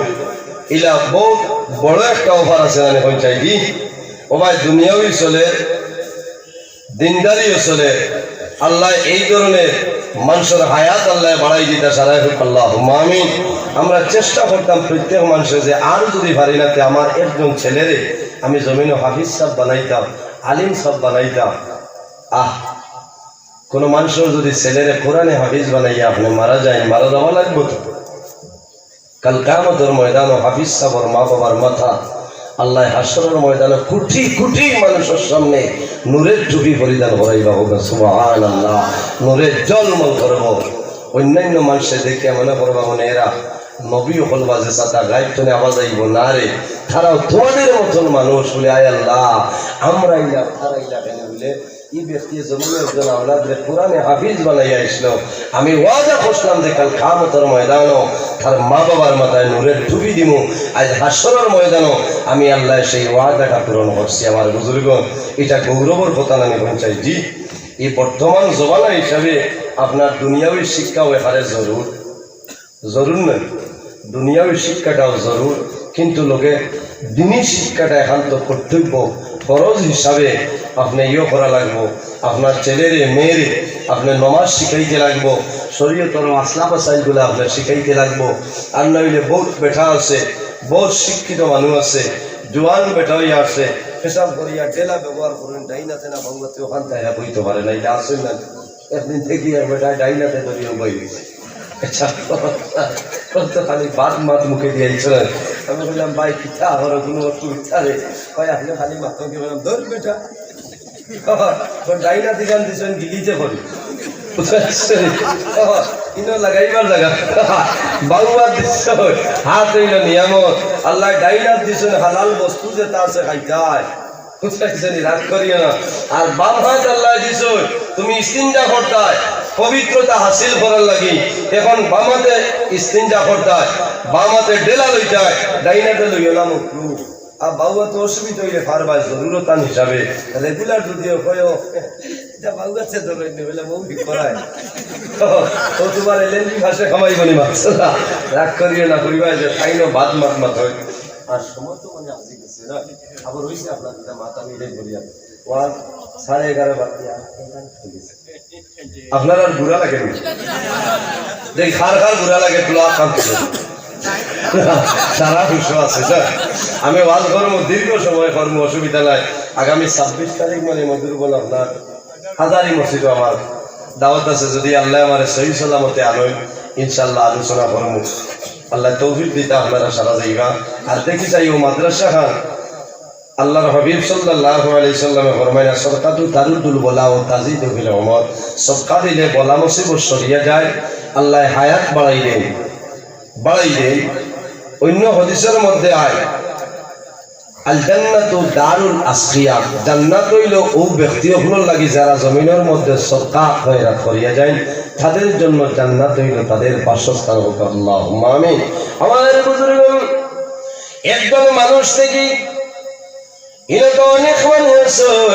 ইলা বউত বড় একটা অফার আছে, মানে পৌঁছাই দি। ও ভাই, দুনিয়াও চলে, দিনদারিও চলে। আল্লাহ এই ধরনের মানষর হায়াত আল্লাহ বাড়াই দিতা সারাই হোক, আল্লাহুম্মা আমিন। আমরা চেষ্টা করতাম প্রত্যেক মানষে যে আর যদি পারি না, তে আমার একজন ছেলেরে আমি জমিনো হাফিজ সাব বানাইতাম, আলিম সাব বানাইতাম। আহ, কোনো মানষর যদি ছেলেরে কোরআনে হাফিজ বানাইয়া আপনে মারা যাইন, মারা যাওয়া লাগবো তো। কাল কিয়ামতর ময়দানো হাফিজ সাবর মা বাবার মাথা আল্লায় হাশরর ময়দানো কোটি কোটি মানুষর সামনে নূরের টুপি পরিধান করাইবা। কউক্কা সুবহানাল্লাহ। নূরে ঝলমল করবো। অইন্যান্য মানষে দেখিয়া মনে করবা, মনে এরা নবী অকল বাজে ছাতা গাইব তনে আওয়াজ আইবো না রে, তারাও তোমাদের মতন মানুষ। বলে, আয় আল্লাহ, আমরা ইলা, তারা ইলা কেনে? বলে, ই ব্যক্তিয়ে জমিনো একজন আওলাদরে কোরআনে হাফিজ বানাইয়া আইছলো। আমি ওয়াদা করছিলাম যে কাল কিয়ামতর ময়দানো তার মা বাবার মাথায় নূরের টুপি দিমু। আইজ হাশরর ময়দানো আমি আল্লায় সেই ওয়াদাটা পূরণ করছি। আমার বুজুর্গ, ইটা গৌরবর কথা নানি? কইন চাই, জি। ই বর্তমান জমানা হিসাবে আপনার দুনিয়াবি শিক্ষাও এখানে জরুর, জরুর নায়, দুনিয়াবি শিক্ষাটাও জরুর, কিন্তু লগে দিনি শিক্ষাটা একান্ত কর্তব্য, ফরজ হিসাবে আপনে ইয়ে করা লাগবো। আপনার ছেলেরে, মেয়েরে আপনে নমাজ শিখাইতে লাগবো, শরীয়তর মাসলা মাসাইলগুলা আপনে শিখাইতে লাগবো। আর না অইলে বউত বেটা আছে, বউত শিক্ষিত মানুষ আছে, জোয়ান বেটা অইয়া আছে, পেশাব করিয়া ডেলা ব্যবহার করইন, ডাইন আতে না বাউ আতে, অখান থাকি কইতো পারে না, ইটা আছে না? একদিন দেখি এক বেটায় ডাইন আতে ধরিয়া উবাই দিছে। আচ্ছা, তো খালি বাদ মাত মুখে দিয়া আইছে না। আমি কইলাম, "ভাই, কিতা আমার কোনো অসুবিধা নেই।" কয়, "আপনে খালি মাত।" কি বললাম, "ধর বেটা।" তো ডাইন আতে গান দিছেন, গিলিতে করি। বুঝতে পারছেন? ইনো লাগাইবার জাগা। বাউ আত দিছে, হাত অইলো নিয়ামত। আল্লায় ডাইন আত দিছেন, হালাল বস্তু যেটা আছে খাইতায়। বুঝতে পারছেন? রাগ করিও না। আর বাম হাত আল্লায় দিছে, তুমি ইস্তিনজা করতায়, পবিত্রতা হাসিল করার লাগি। এখন বাম আতে ইস্তিনজা করতায়, বাম আতে ডেলা লইতায়, ডাইন আতে লইও না মকরু। আর বাউ আতে অসুবিধা অইলে পারবায় জরুরতান হিসাবে। রেগুলার যুদি কয়, "ইটা বাউ আতে ধরইন নি," বলে, "বউ ঠিক করায়।" ও তোমার এলএনজি ভাষা কামাইবো নি মাছ। রাগ করিও না, কইবায় যে তাইনও বাদ মাত মাত হয়। আর সময় তো মানে আজি গেছে না, আবার অইছে আপনার দুটা মাথা মিলে করিয়া। ওয়াজ সাড়ে এগারো বাজে, আর কয়টা হয়ে গেছে? আপনার আর গুড়া লাগে নি? দেখি, কার কার গুড়া লাগে, তুলা কাম করে। সারা হুশ আছে, স্যার। আমি ওয়াজ করমু, দীর্ঘ সময় করমু, অসুবিধা নাই। আগামী ছাব্বিশ তারিখ মানে মধুর বল আপনার হাজারি মসজিদও আমার দাওয়াত আছে। যদি আল্লায় আমারে সহি সালামতে আনইন, ইনশাআল্লাহ আলোচনা করমু। আল্লায় তৌফিক দিতা, আপনারা সারা যাইবা। আর দেখি চাই ও মাদ্রাসা খান, আল্লাহর হাবিব সাল্লাল্লাহু আলাইহি সাল্লামে ফরমাইলা, "সদকাতু তারুদ্দুল বালা ওয়া তাজিদু ফিল উমর।" সদকা দিলে বালা মুসিবত সরিয়া যায়, আল্লায় হায়াত বাড়াই দেইন, বাড়াই দেইন। অইন্য হাদিসর মধ্যে আয়, "আল জান্নাতু দারুল আসকিয়া।" জান্নাত অইলো অউ ব্যক্তি অকলর লাগি যারা জমিনর মধ্যে সদকা খয়রাত করিয়া যাইন, তাদের জন্য জান্নাত অইলো তাদের বাসস্থান। কউক্কা আল্লাহুম্মা আমিন। আমার বুজুর্গ, একজন মানুষ দেখি, ইনো তো অনেক মানুষ আছে,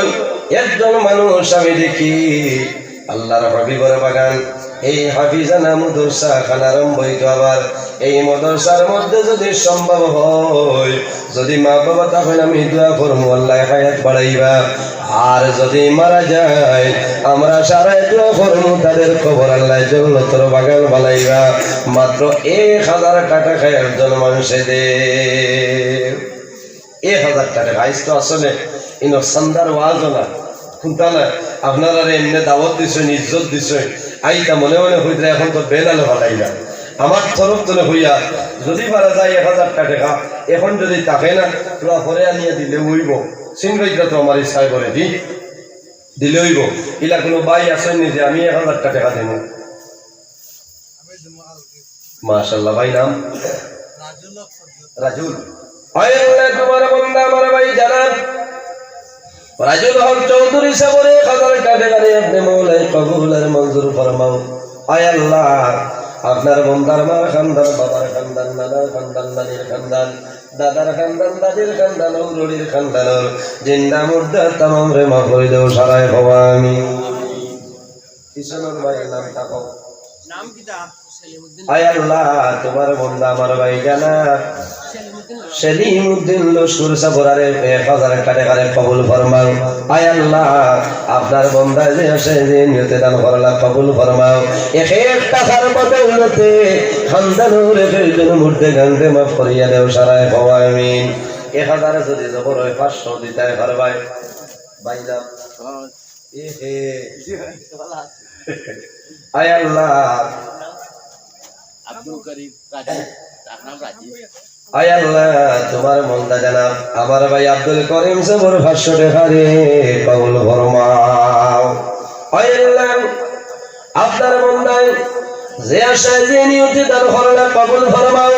একজন মানুষ আমি দেখি, আল্লাহর হাবিবর বাগান, এই হাফিজানা মাদ্রাসা খান আরম্ভ অইতো। আবার এই মাদ্রাসার মধ্যে যদি সম্ভব হয়, যদি মা বাবা থাকইন, আমি দোয়া করমু আল্লায় হায়াত বাড়াইবা। আর যদি মারা যায়, আমরা সারায় দোয়া করমু তাদের কবর আল্লায় জন্নতর বাগান বানাইবা। মাত্র এক হাজার টাকা খায় একজন মানুষে দে। এক হাজার টাকা। আইজ তো আসলে ইনো চান্দার ওয়াজও না, কুন্তা না, আপনারারে এমনে দাওয়াত দিছইন, ইজ্জত দিছইন, আইতা মনে মনে কইতরা, এখন তো বেনালে ফালাইলা। আমার তরফ তনে কইয়া, যদি পারা যায় এক হাজার টাকা, এখন যদি থাকে না, তোরা পরে আনিয়া দিলে অইবো, চিনবাইতরা তো আমার এই সাহেবরে দি দিলে অইবো। ইলা কোনো ভাই আছইন নি যে আমি এক হাজার টাকা দিমু? মাশাআল্লাহ, ভাই নাম? রাজুল। আয় আল্লাহ, তোমার বান্দা আমার ভাই জনাব রাজুল হক চৌধুরী সাহেবর এক হাজার টাকা আপনে মওলায় কবুল আর মঞ্জুর ফরমাও। আয় আল্লাহ, আপনার বান্দার মার খান্দান, বাবার খান্দান, নানার খান্দান, নানির খান্দান, দাদার খান্দান, দাদির খান্দান, ঔরড়ির খান্দান, জিন্দা মুর্দা তামামরে মাফ করি দেও, সারায় কও আমিন। কিশোরর ভাইর নামটা কও। নাম কিতা? সেলিমউদ্দিন। আয় আল্লাহ, তোমার বান্দা আমার ভাই জনাব সেলিমউদ্দিন লস্কর। সেলিমউদ্দিন লস্কর সাহেবর আরে এক হাজার টাকারে কবুল ফরমাও। আয় আল্লাহ, আপনার বান্দা যে আছে, যে নিয়তে দান করলা কবুল ফরমাও। এক এক টাকার বদৌলতে খান্দানর এক একজন মুর্দেগানরে মাফ করিয়া দেও, সারায় কও আমিন। এক হাজারে যদি জবর হয়, পাঁচশো দিতায় পারবায়। ভাই নাম? এ হে। আয় আল্লাহ। আব্দুল করিম রাজু। আয় আল্লাহ, তুমার বন্দা জনাব আমার ভাই আব্দুল করিম সাবর পাঁচশো টেকা রে কবুল ফরমাও। আয় আল্লাহ, আপনার বন্দায় যে আশায় যে নিয়তে দান করলা কবুল ফরমাও।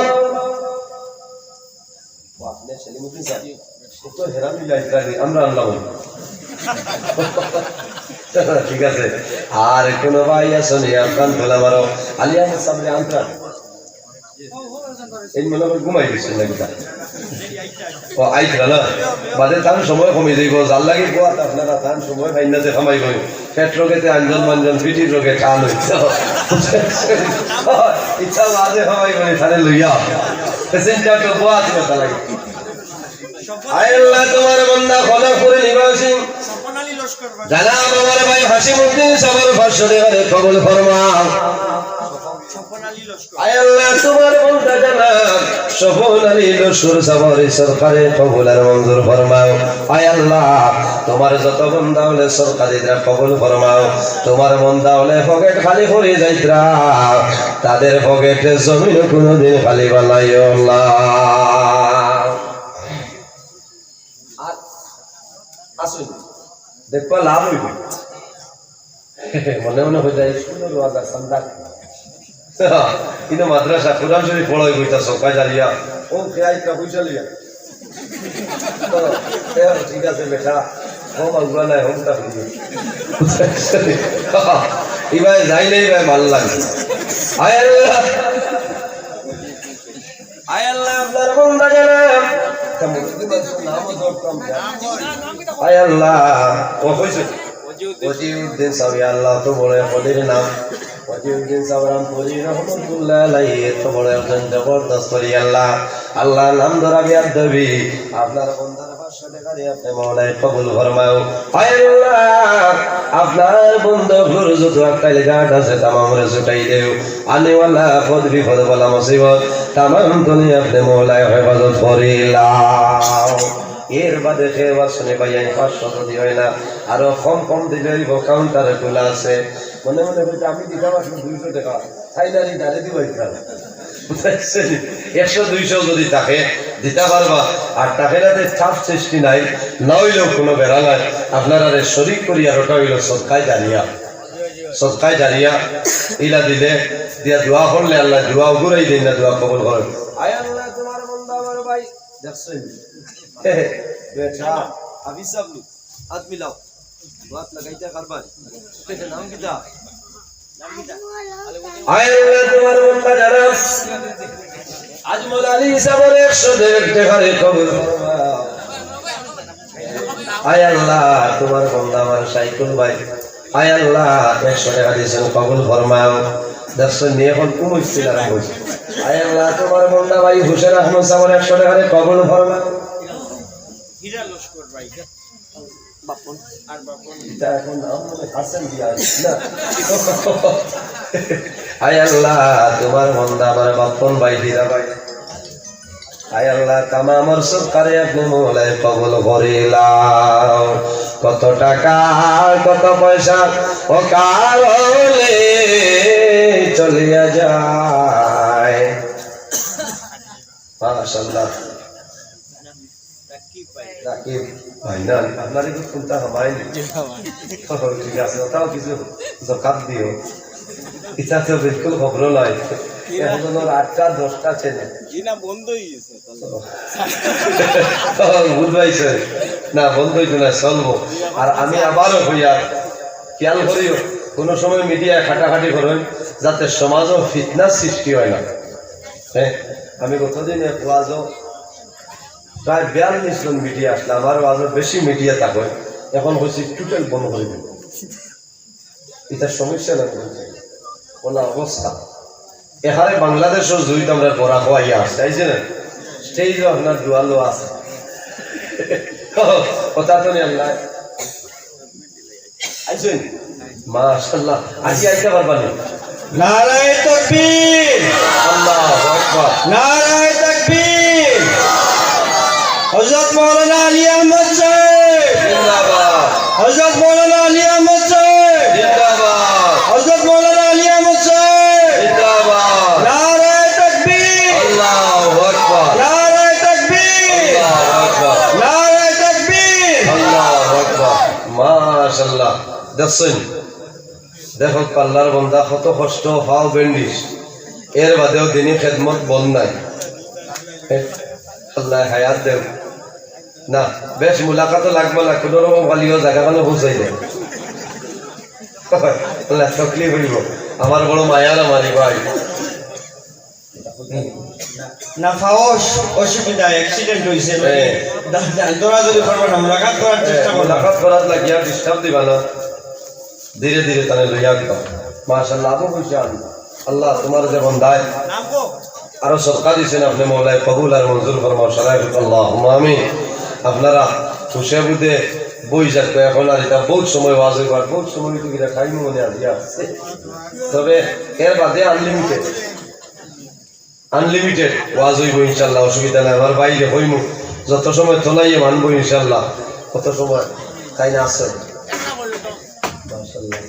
ও আপনি সেলিমুদ্দিন সাহেব, ও তো হেরান হইয়া ইসরায়েলি, আমরা আনলাম। ঠিক আছে, আর কোনো ভাই আছো নি? আপনার খোলা মারো, আলী আহমদ সাহেব আনতাম। এই মনে হয় ঘুমাই গেছেন নাকি তা? ও, আইতরা না? বাদে তান সময় কমে যাইব, যার লাগি কোয়া তা আপনারা তান সময় পাইন না যে কামাই করি। পেট রোগেতে আঞ্জন মাঞ্জন, পিঠির রোগে টান হইত। ইচ্ছা বাদে কামাই করি, তাহলে লইয়া। প্যাসেঞ্জার তো কোয়া আছে কথা লাগে। আয় আল্লাহ, তোমার বন্দা খোলাপুর নিবাসী জনাব আমার ভাই হাসিম উদ্দিন সাহেবের পাঁচশো টাকা রে কবুল ফরমাও। আয় আল্লাহ, তোমার বন্দা জনাব স্বপন আলী লস্কর সাহেবের সদকা রে কবুল আর মঞ্জুর ফরমাও। আয় আল্লাহ, তোমার যত বন্দা অকলে সদকা দিতরা কবুল ফরমাও। তোমার বন্দা অকলে পকেট খালি করি যাইতরা, তাদের পকেটে জমিন কোনোদিন খালি বানাইও না। আর আসুন, দেখবা লাভ হইবে। মনে মনে হয়ে যায়, স্কুলের ওয়াজ আর চান্দা। কিন্তু মাদ্রাসা, কোরআন শরীফ পড়াই বইতা সকাল জালিয়া। ও খেয়াই কা পয়সা লিয়া। তো, এ, ঠিক আছে বেটা, হোম আগুয়া নাই, হোম তা হইবে। ইবাই যাই নাই, ইবাই মাল লাগে। আয় আল্লাহ। আয় আল্লাহ, আপনার বন্দা জনাব। তা মুসলিম আছে, নামও ধরতাম না। আয় আল্লাহ, ও কইছে? ওজিউদ্দিন সাহেব, ইয়া আল্লাহ, তো বড় কলির নাম। ওজিউদ্দিন সাহেব রামপুরি রহমতুল্লাহ আলাইহি, এত বড় একজন জবরদস্ত কলি আল্লাহ। আল্লাহ, নাম ধরা বিয়াদবি। আপনার বন্দার পাঁচশো টাকা রে আপনি মৌলায় কবুল ফরমাও। আয় আল্লাহ, আপনার বন্দা অকলর যত আক্কাইল ঘাট আছে, তামামরে ছুটাই দেও। আনেওয়ালা, পদ বিপদ, বালা মুসিবত, তামাম দুনিয়া আপনি মৌলায় হেফাজত করিলাও। এর বাদে কেউ আর শুনে ভাই, আমি পাঁচশো যদি হয় না, আরো কম কম দিলে হইব, কাউন্টারে খোলা আছে। মনে মনে বলছে, আমি দিতাম আসলে দুইশো টাকা, ফাইনালি দাঁড়ে দিব একটা। বুঝছেন? একশো দুইশো যদি থাকে, দিতা পারবা। আর থাকে না, তো চাপ সৃষ্টি নাই, না হইলেও কোনো বেড়া নাই। আপনারা রে শরিক করি, আর ওটা হইল সদকায় জারিয়া। সদকায় জারিয়া ইলা দিলে, দিয়া দোয়া করলে আল্লাহ দোয়া উগুরাই দেন না, দোয়া কবুল করেন। আয় আল্লাহ, তোমার বন্দা আমার ভাই, দেখছেন? বেটা, হাফিজ সাহেব নি, হাত মিলাও। হাত লাগাইতে পারবা? নাম কিতা? আয় আল্লাহ, তোমার বন্দা যারা আজমল আলী সাহেবের একশো দেড় টাকারে কবুল ফরমাও। আয় আল্লাহ, তোমার বন্দা আমার সাইকুল ভাই, আয় আল্লাহ, একশো টাকা দিয়েছেন, কবুল ফরমাও। দেখছো নি, এখন কুমুর ছিল আরম্ভ হয়েছে। আয় আল্লাহ, তোমার বন্দা ভাই হুসেন আহমদ সাহেবের একশো টাকারে কবুল ফরমাও। হীরা লস্কর ভাই। বাপন। আর বাপন। এটা এখন নাম মনে হাসান দিয়া আছে না? আয় আল্লাহ, তোমার বন্দা আমার বাপন ভাই, হীরা ভাই। আয় আল্লাহ, তামামর সদকারে আপনি মৌলায় কবুল করিলাও। কত টাকা, কত পয়সা, ও কারণে চলিয়া যায়। মাশাআল্লাহ। রাকিব ভাই, না, আপনার একটু ফোনটা হামায়নি। জি, হামায়। ও, ঠিক আছে, ওটাও কিছু জকাত দিও। এটা তো বিলকুল খবর নয়। এখন ওর আটটা দশটা চ্যানেল। জি না, বন্ধ হয়ে গেছে। ও, বুঝবাইছে? না, বন্ধ হইতো না, চলবো। আর আমি আবারও কই, আর খেয়াল করিও, কোনো সময় মিডিয়ায় কাটাকাটি করেন, যাতে সমাজও ফিতনা সৃষ্টি হয় না। হ্যাঁ, আমি গতদিন এক ওয়াজও প্রায় বিয়াল্লিশ জন মিডিয়া আসলে, আমার ওয়াজও বেশি মিডিয়া থাকে, এখন হচ্ছে টোটাল বন্ধ করে দেব। এটা সমস্যা না, বলছে। ওলা অবস্থা। এখানে বাংলাদেশও জুইত আমরা বড়া খোয়াইয়া আছে, তাই যে না? স্টেজও আপনার দুয়ালো আছে। কথা তো নেই আল্লাহ। আইছেন? মাশাআল্লাহ। আজি আইতে পারবা নি? নারায়ে তাকবীর। আল্লাহু আকবার। নারায়ে তাকবীর। হযরত মাওলানা আলী আহমদ সাহেব। জিন্দাবাদ। হযরত মাওলানা আলী আহমদ সাহেব। জিন্দাবাদ। হযরত মাওলানা আলী আহমদ সাহেব। জিন্দাবাদ। নারায়ে তাকবীর। আল্লাহু দেখছইন, দেখো আল্লাহর বন্দা কত কষ্ট, পাও ব্যান্ডেজ, এর বাদেও দিনই খেদমত বন্ধ নাই। আল্লাহ হায়াত দেও। না, বেশ মুলাকাতও লাগবো না, কোনো রকম খালিও জায়গা খানো বুঝাই দেয়। আল্লাহ তকলিফ হইব। আমার বড় মায়ার আমার এই ভাই। না, পাও অস-, অসুবিধা, অ্যাক্সিডেন্ট হইছে। হ্যাঁ। দা-, দা-, দৌড়াদৌড়ি করবো না, মুলাকাত করার হ্যাঁ, চেষ্টা করবো। মুলাকাত করার লাগিয়া ডিস্টার্ব দিবা না। ধীরে ধীরে তানে লইয়া আনবা। মাশাআল্লাহ, আবু হুসেন, আল্লাহ তোমার যে বন্দায় আরো সদকা দিছেন আপনি, মৌলায় কবুল আর মঞ্জুর ফরমাও, সারায় আল্লাহুম্মা আমিন। আপনারা খুশি বুঝে বই যাক, এখন আর এটা বহুত সময় ওয়াজ হইবার, বহুত সময় তো কিনা টাইম মনে আজ ইয়া। তবে এর বাদে আনলিমিটেড, আনলিমিটেড ওয়াজ হইব ইনশাল্লাহ, অসুবিধা নাই। আমার বাইরে হইমু, যত সময় তোলাইয়ে মানবো ইনশাল্লাহ, কত সময় তাই না আছে। মাশাআল্লাহ।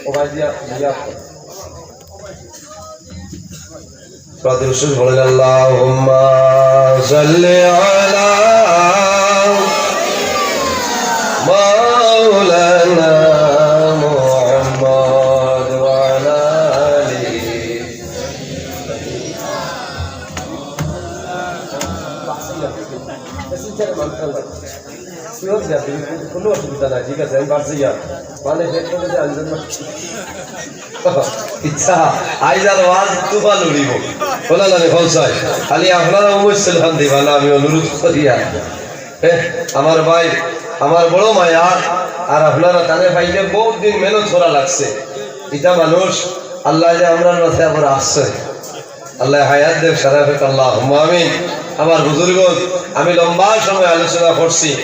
ও ভাই দিয়া, দিয়া। ব্রাদার শেষ বলেন, আল্লাহুম্মা সাল্লি আলা মাওলানা মুহাম্মদ ওয়া আলা আলিহি। কোনো অসুবিধা নাই, ঠিক আছে, আমি পারছি গিয়া। মানে, পেট করে যে আনবেন না। ইচ্ছা, আইজ আর ওয়াজ তুফান উড়িব। বলা লাগে, ফলসাই। খালি আপনারা অবশ্যই খান দিবা না, আমি অনুরোধ করি আর। এহ, আমার ভাই, আমার বড় মায়া, আর আপনারা তানে পাইলে বহুত দিন মেহনত করা লাগছে। ইটা মানুষ, আল্লাহ যে আমরার মাঝে আবার আসছে। আল্লাহ হায়াত দেখ, সারা ফেক, আল্লাহুম্মা আমিন। আমার বুজুর্গ, আমি লম্বা সময় আলোচনা করছি,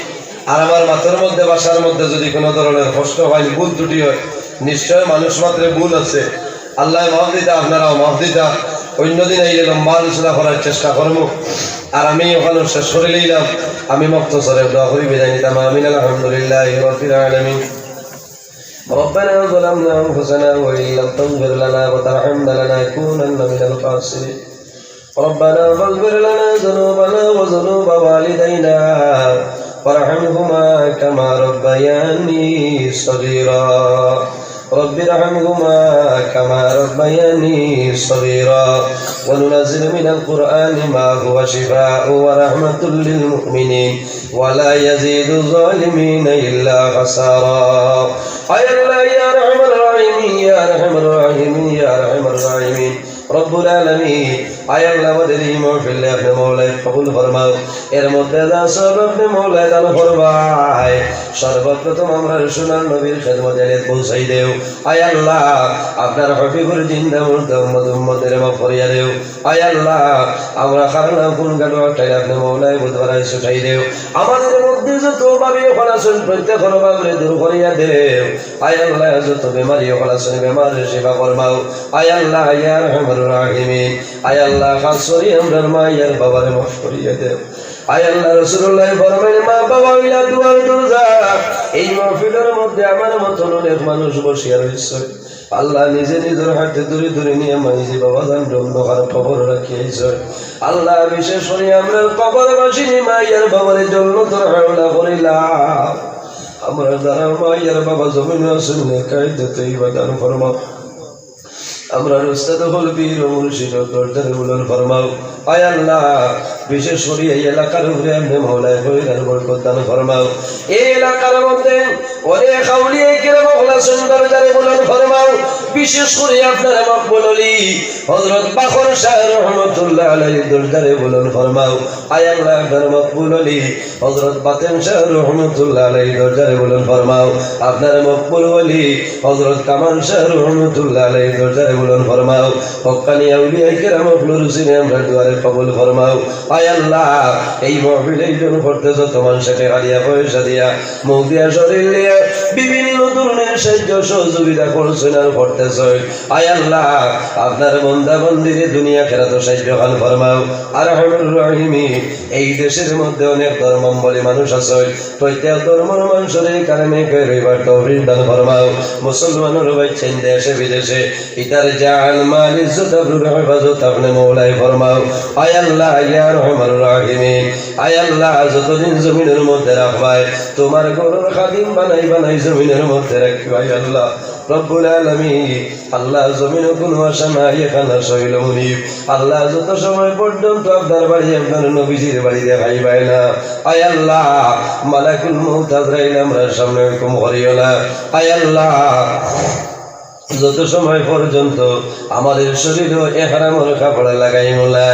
আর আমার মাথার মধ্যে, ভাষার মধ্যে যদি কোনো ধরনের কষ্ট হয়, ভুল ত্রুটি হয়, নিশ্চয় মানুষ মাত্রে ভুল আছে। আল্লাহ মাফ দিতা, আপনারাও মাফ দিতা। অন্যদিন আইলে লম্বা আলোচনা করার চেষ্টা করবো। আর আমি ওখানে শেষ করে নিলাম। আমি মুক্তসরে দোয়া করি বিদায় নিতাম। আমিন। আলহামদুলিল্লাহি রাব্বিল আলামিন। ربنا ظلمنا أنفسنا وإن لم تغفر لنا وترحمنا لنكونن من الخاسرين. ربنا فاغفر لنا ذنوبنا وذنوب والدينا وارحمهما كما ربياني صغيرا. رب ارحمهما كما ربياني صغيرا. وننزل من القرآن ما هو شفاء ورحمة للمؤمنين. ولا يزيد الظالمين إلا خسارا. আয় আল্লাহ, ইয়া আরহামার রাহিমিন, ইয়া আরহামার রাহিমিন, ইয়া আরহামার রাহিমিন। রব্বুল আলামিন, আয় আল্লাহ, আমাদের এই মাহফিল আপনি মওলায় কবুল ফরমাও। এর মধ্যে যা সওয়াব আপনি মওলায় দান ফরমায়। সর্বপ্রথম আমরার সোনার নবীর খেদমতে এনে পৌঁছাই দেও। আয় আল্লাহ, আপনার হাবিবর জিন্দা মুর্দা উম্মত উম্মতরে মাফ করিয়া দেও। আয় আল্লাহ, আমরা কারো না কোন গাড়ো আটকাইলে আপনি মওলায় বুধবারায় ছুটাই দেও। আমাদের মধ্যে যত অভাবী অকল আছইন, প্রত্যেকর অভাবরে দূর করিয়া দেও। আয় আল্লাহ, যত বেমারি অকল আছইন, বেমাররে শিফা ফরমাও। আয় আল্লাহ, ইয়া আরহামার রাহিমিন, আয় আল্লাহ, খাস করি আমরার মা ইয়ার বাবারে মাফ করিয়া দেও। আয় আল্লাহ, রাসূলুল্লাহ ফরমাইন, মা বাবা অইলা দুয়ার দরজা। এই মাহফিলর মধ্যে আমার মতন অনেক মানুষ বসিয়া রইছে। আল্লাহ নিজে নিজর হাতে ধরি ধরি নিয়া মাইজি বাবাজানরে অন্ধকার কবরো রাখি আইছইন। আল্লাহ বিশেষ করি আমরার কবরবাসিনী মা ইয়ার বাবারে জন্নতর হাওলা করিলাও। আমরার যারা মা ইয়ার বাবা জমিনো আছইন, নেক হায়াতে তৈবা দান ফরমাও। আমরার উস্তাদ অকল পীর ও মুর্শিদর দরজারে বুলন্দ ফরমাও। আয় আল্লাহ, বিশেষ করি এই এলাকার উপরে আপনে মওলায় খৈর আর বরকত দান ফরমাও। এই এলাকার মধ্যে অনেক আউলিয়া কেরাম অকল আছইন, দরজারে বুলন্দ ফরমাও। বিশেষ করি আপনার মকবুল ওলি হযরত বাখর শাহ রহমতুল্লাহ আলাইহির দরজারে বুলন্দ ফরমাও। আয় আল্লাহ, আপনার মকবুল ওলি হযরত বাতেন শাহ রহমতুল্লাহ আলাইহির দরজারে বুলন্দ ফরমাও। আপনার মকবুল ওলি হযরত কামাল শাহ রহমতুল্লাহ আলাইহির দরজারে বুলন্দ ফরমাও। হক্কানি আউলিয়া কেরাম অকলর উসিলায় আমরার দোয়ারে কবুল ফরমাও। আয় আল্লাহ, এই মাহফিল আয়োজন করতে যত মানষে টেকা দিয়া, পয়সা দিয়া, মুখ দিয়া, শরীর দিয়া, বিভিন্ন ধরনের সাহায্য সহযোগিতা করছইন আর করতেছ, আয় আল্লাহ, আপনার বন্দা বন্দিরে দুনিয়া আখেরাতো সাহায্য খান ফরমাও। আরহামুর রাহিমিন, এই দেশের মধ্যে অনেক ধর্মাবলম্বী মানুষ আছে, প্রত্যেক ধর্মর মানুষরে এই কালেমা কইয়া রইবার তৌফিক দান ফরমাও। মুসলমানর বাচ্চাইন দেশে বিদেশে, ইতার জান, মাল, ইজ্জত, আবরুর হেফাজত আপনে মৌলায় ফরমাও। আয় আল্লাহ, ইয়া আরহামার রাহিমিন, আয় আল্লাহ, যতদিন জমিনর মধ্যে রাখবায়, তুমার ঘরর খাদিম বানাই বানাই জমিনর মধ্যে রাখবায়, আয় আল্লাহ। রব্বুল আলামিন, আল্লাহ, জমিনো কুনু আশা নাই, এখান আশা অইলো মুনিব। আল্লাহ, যত সময় পর্যন্ত আপনার বাড়ি, আপনার নবীজির বাড়ি দেখাইবায় না, আয় আল্লাহ, মালাকুল মউত আজরাইল আমরার সামনে হুকুম করিও না। আয় আল্লাহ, যত সময় পর্যন্ত আমাদের শরীরো এহরামর কাপড় লাগাইমু না,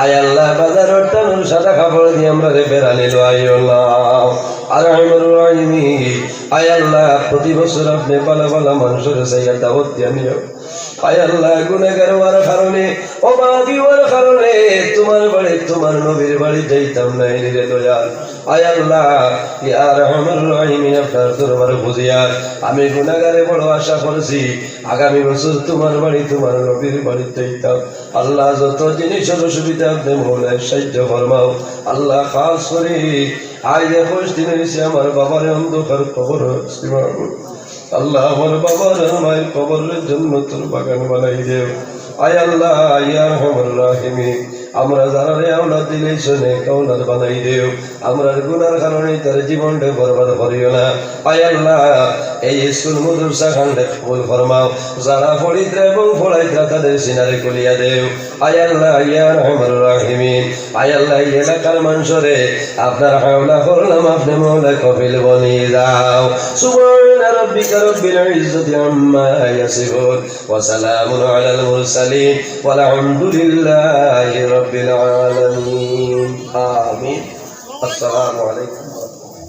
আয় আল্লাহ, বাজারর টানোর সাদা কাপড় দি আমরারে বেড়ানি লইও না। আরহামুর রাহিমিন, আয় আল্লাহ, প্রতি বছর আপনে ভালা ভালা মানুষরে চাইয়া দাওয়াত দিয়া নিও। আয় আল্লাহ, গুনাগার অওয়ার কারণে, অভাগী অওয়ার কারণে তুমার বাড়ি, তুমার নবীর বাড়ি যাইতাম নায় রে দয়াল। আয় আল্লাহ, ইয়া আরহামার রাহিমিন, আপনার দরবার বুঝিয়া আমি গুনাগারে বড় আশা করছি, আগামী বছর তুমার বাড়ি, তুমার নবীর বাড়ি যাইতাম। আল্লাহ, যত জিনিসর অসুবিধা আপনে মৌলায় সাহায্য ফরমাও। আল্লাহ, খাস করি আইজ একুশ দিন অইছে আমার বাবারে অন্ধকার কবর রাখছি মাবুদ। আল্লাহ, আমার বাবার আর মায়ের কবররে জান্নাতুল বাগান বানাই দেও। আয় আল্লাহ, ইয়া আরহামার রাহিমিন, আমরা যারারে আওলাদ দিলাইছো, নেক আওলাদ বানাই দেও। আমরার গুনার কারণে তার জীবনরে বরবাদ করিও না। আয় আল্লাহ, এই স্কুল মাদ্রাসা খানরে কবুল ফরমাও। যারা পড়িতরা এবং পড়াইতরা, তাদের সিনারে খুলিয়া দেও। আয় আল্লাহ, ইয়া আরহামার রাহিমিন, আয় আল্লাহ, এই এলাকার মানুষরে আপনার হাওলা করলাম, আপনে মৌলা কফিল বনি যাও। سبحان ربك رب العزة عما يصفون، وسلام على المرسلين، والحمد لله رب العالمين. آمين. السلام عليكم ورحمة الله.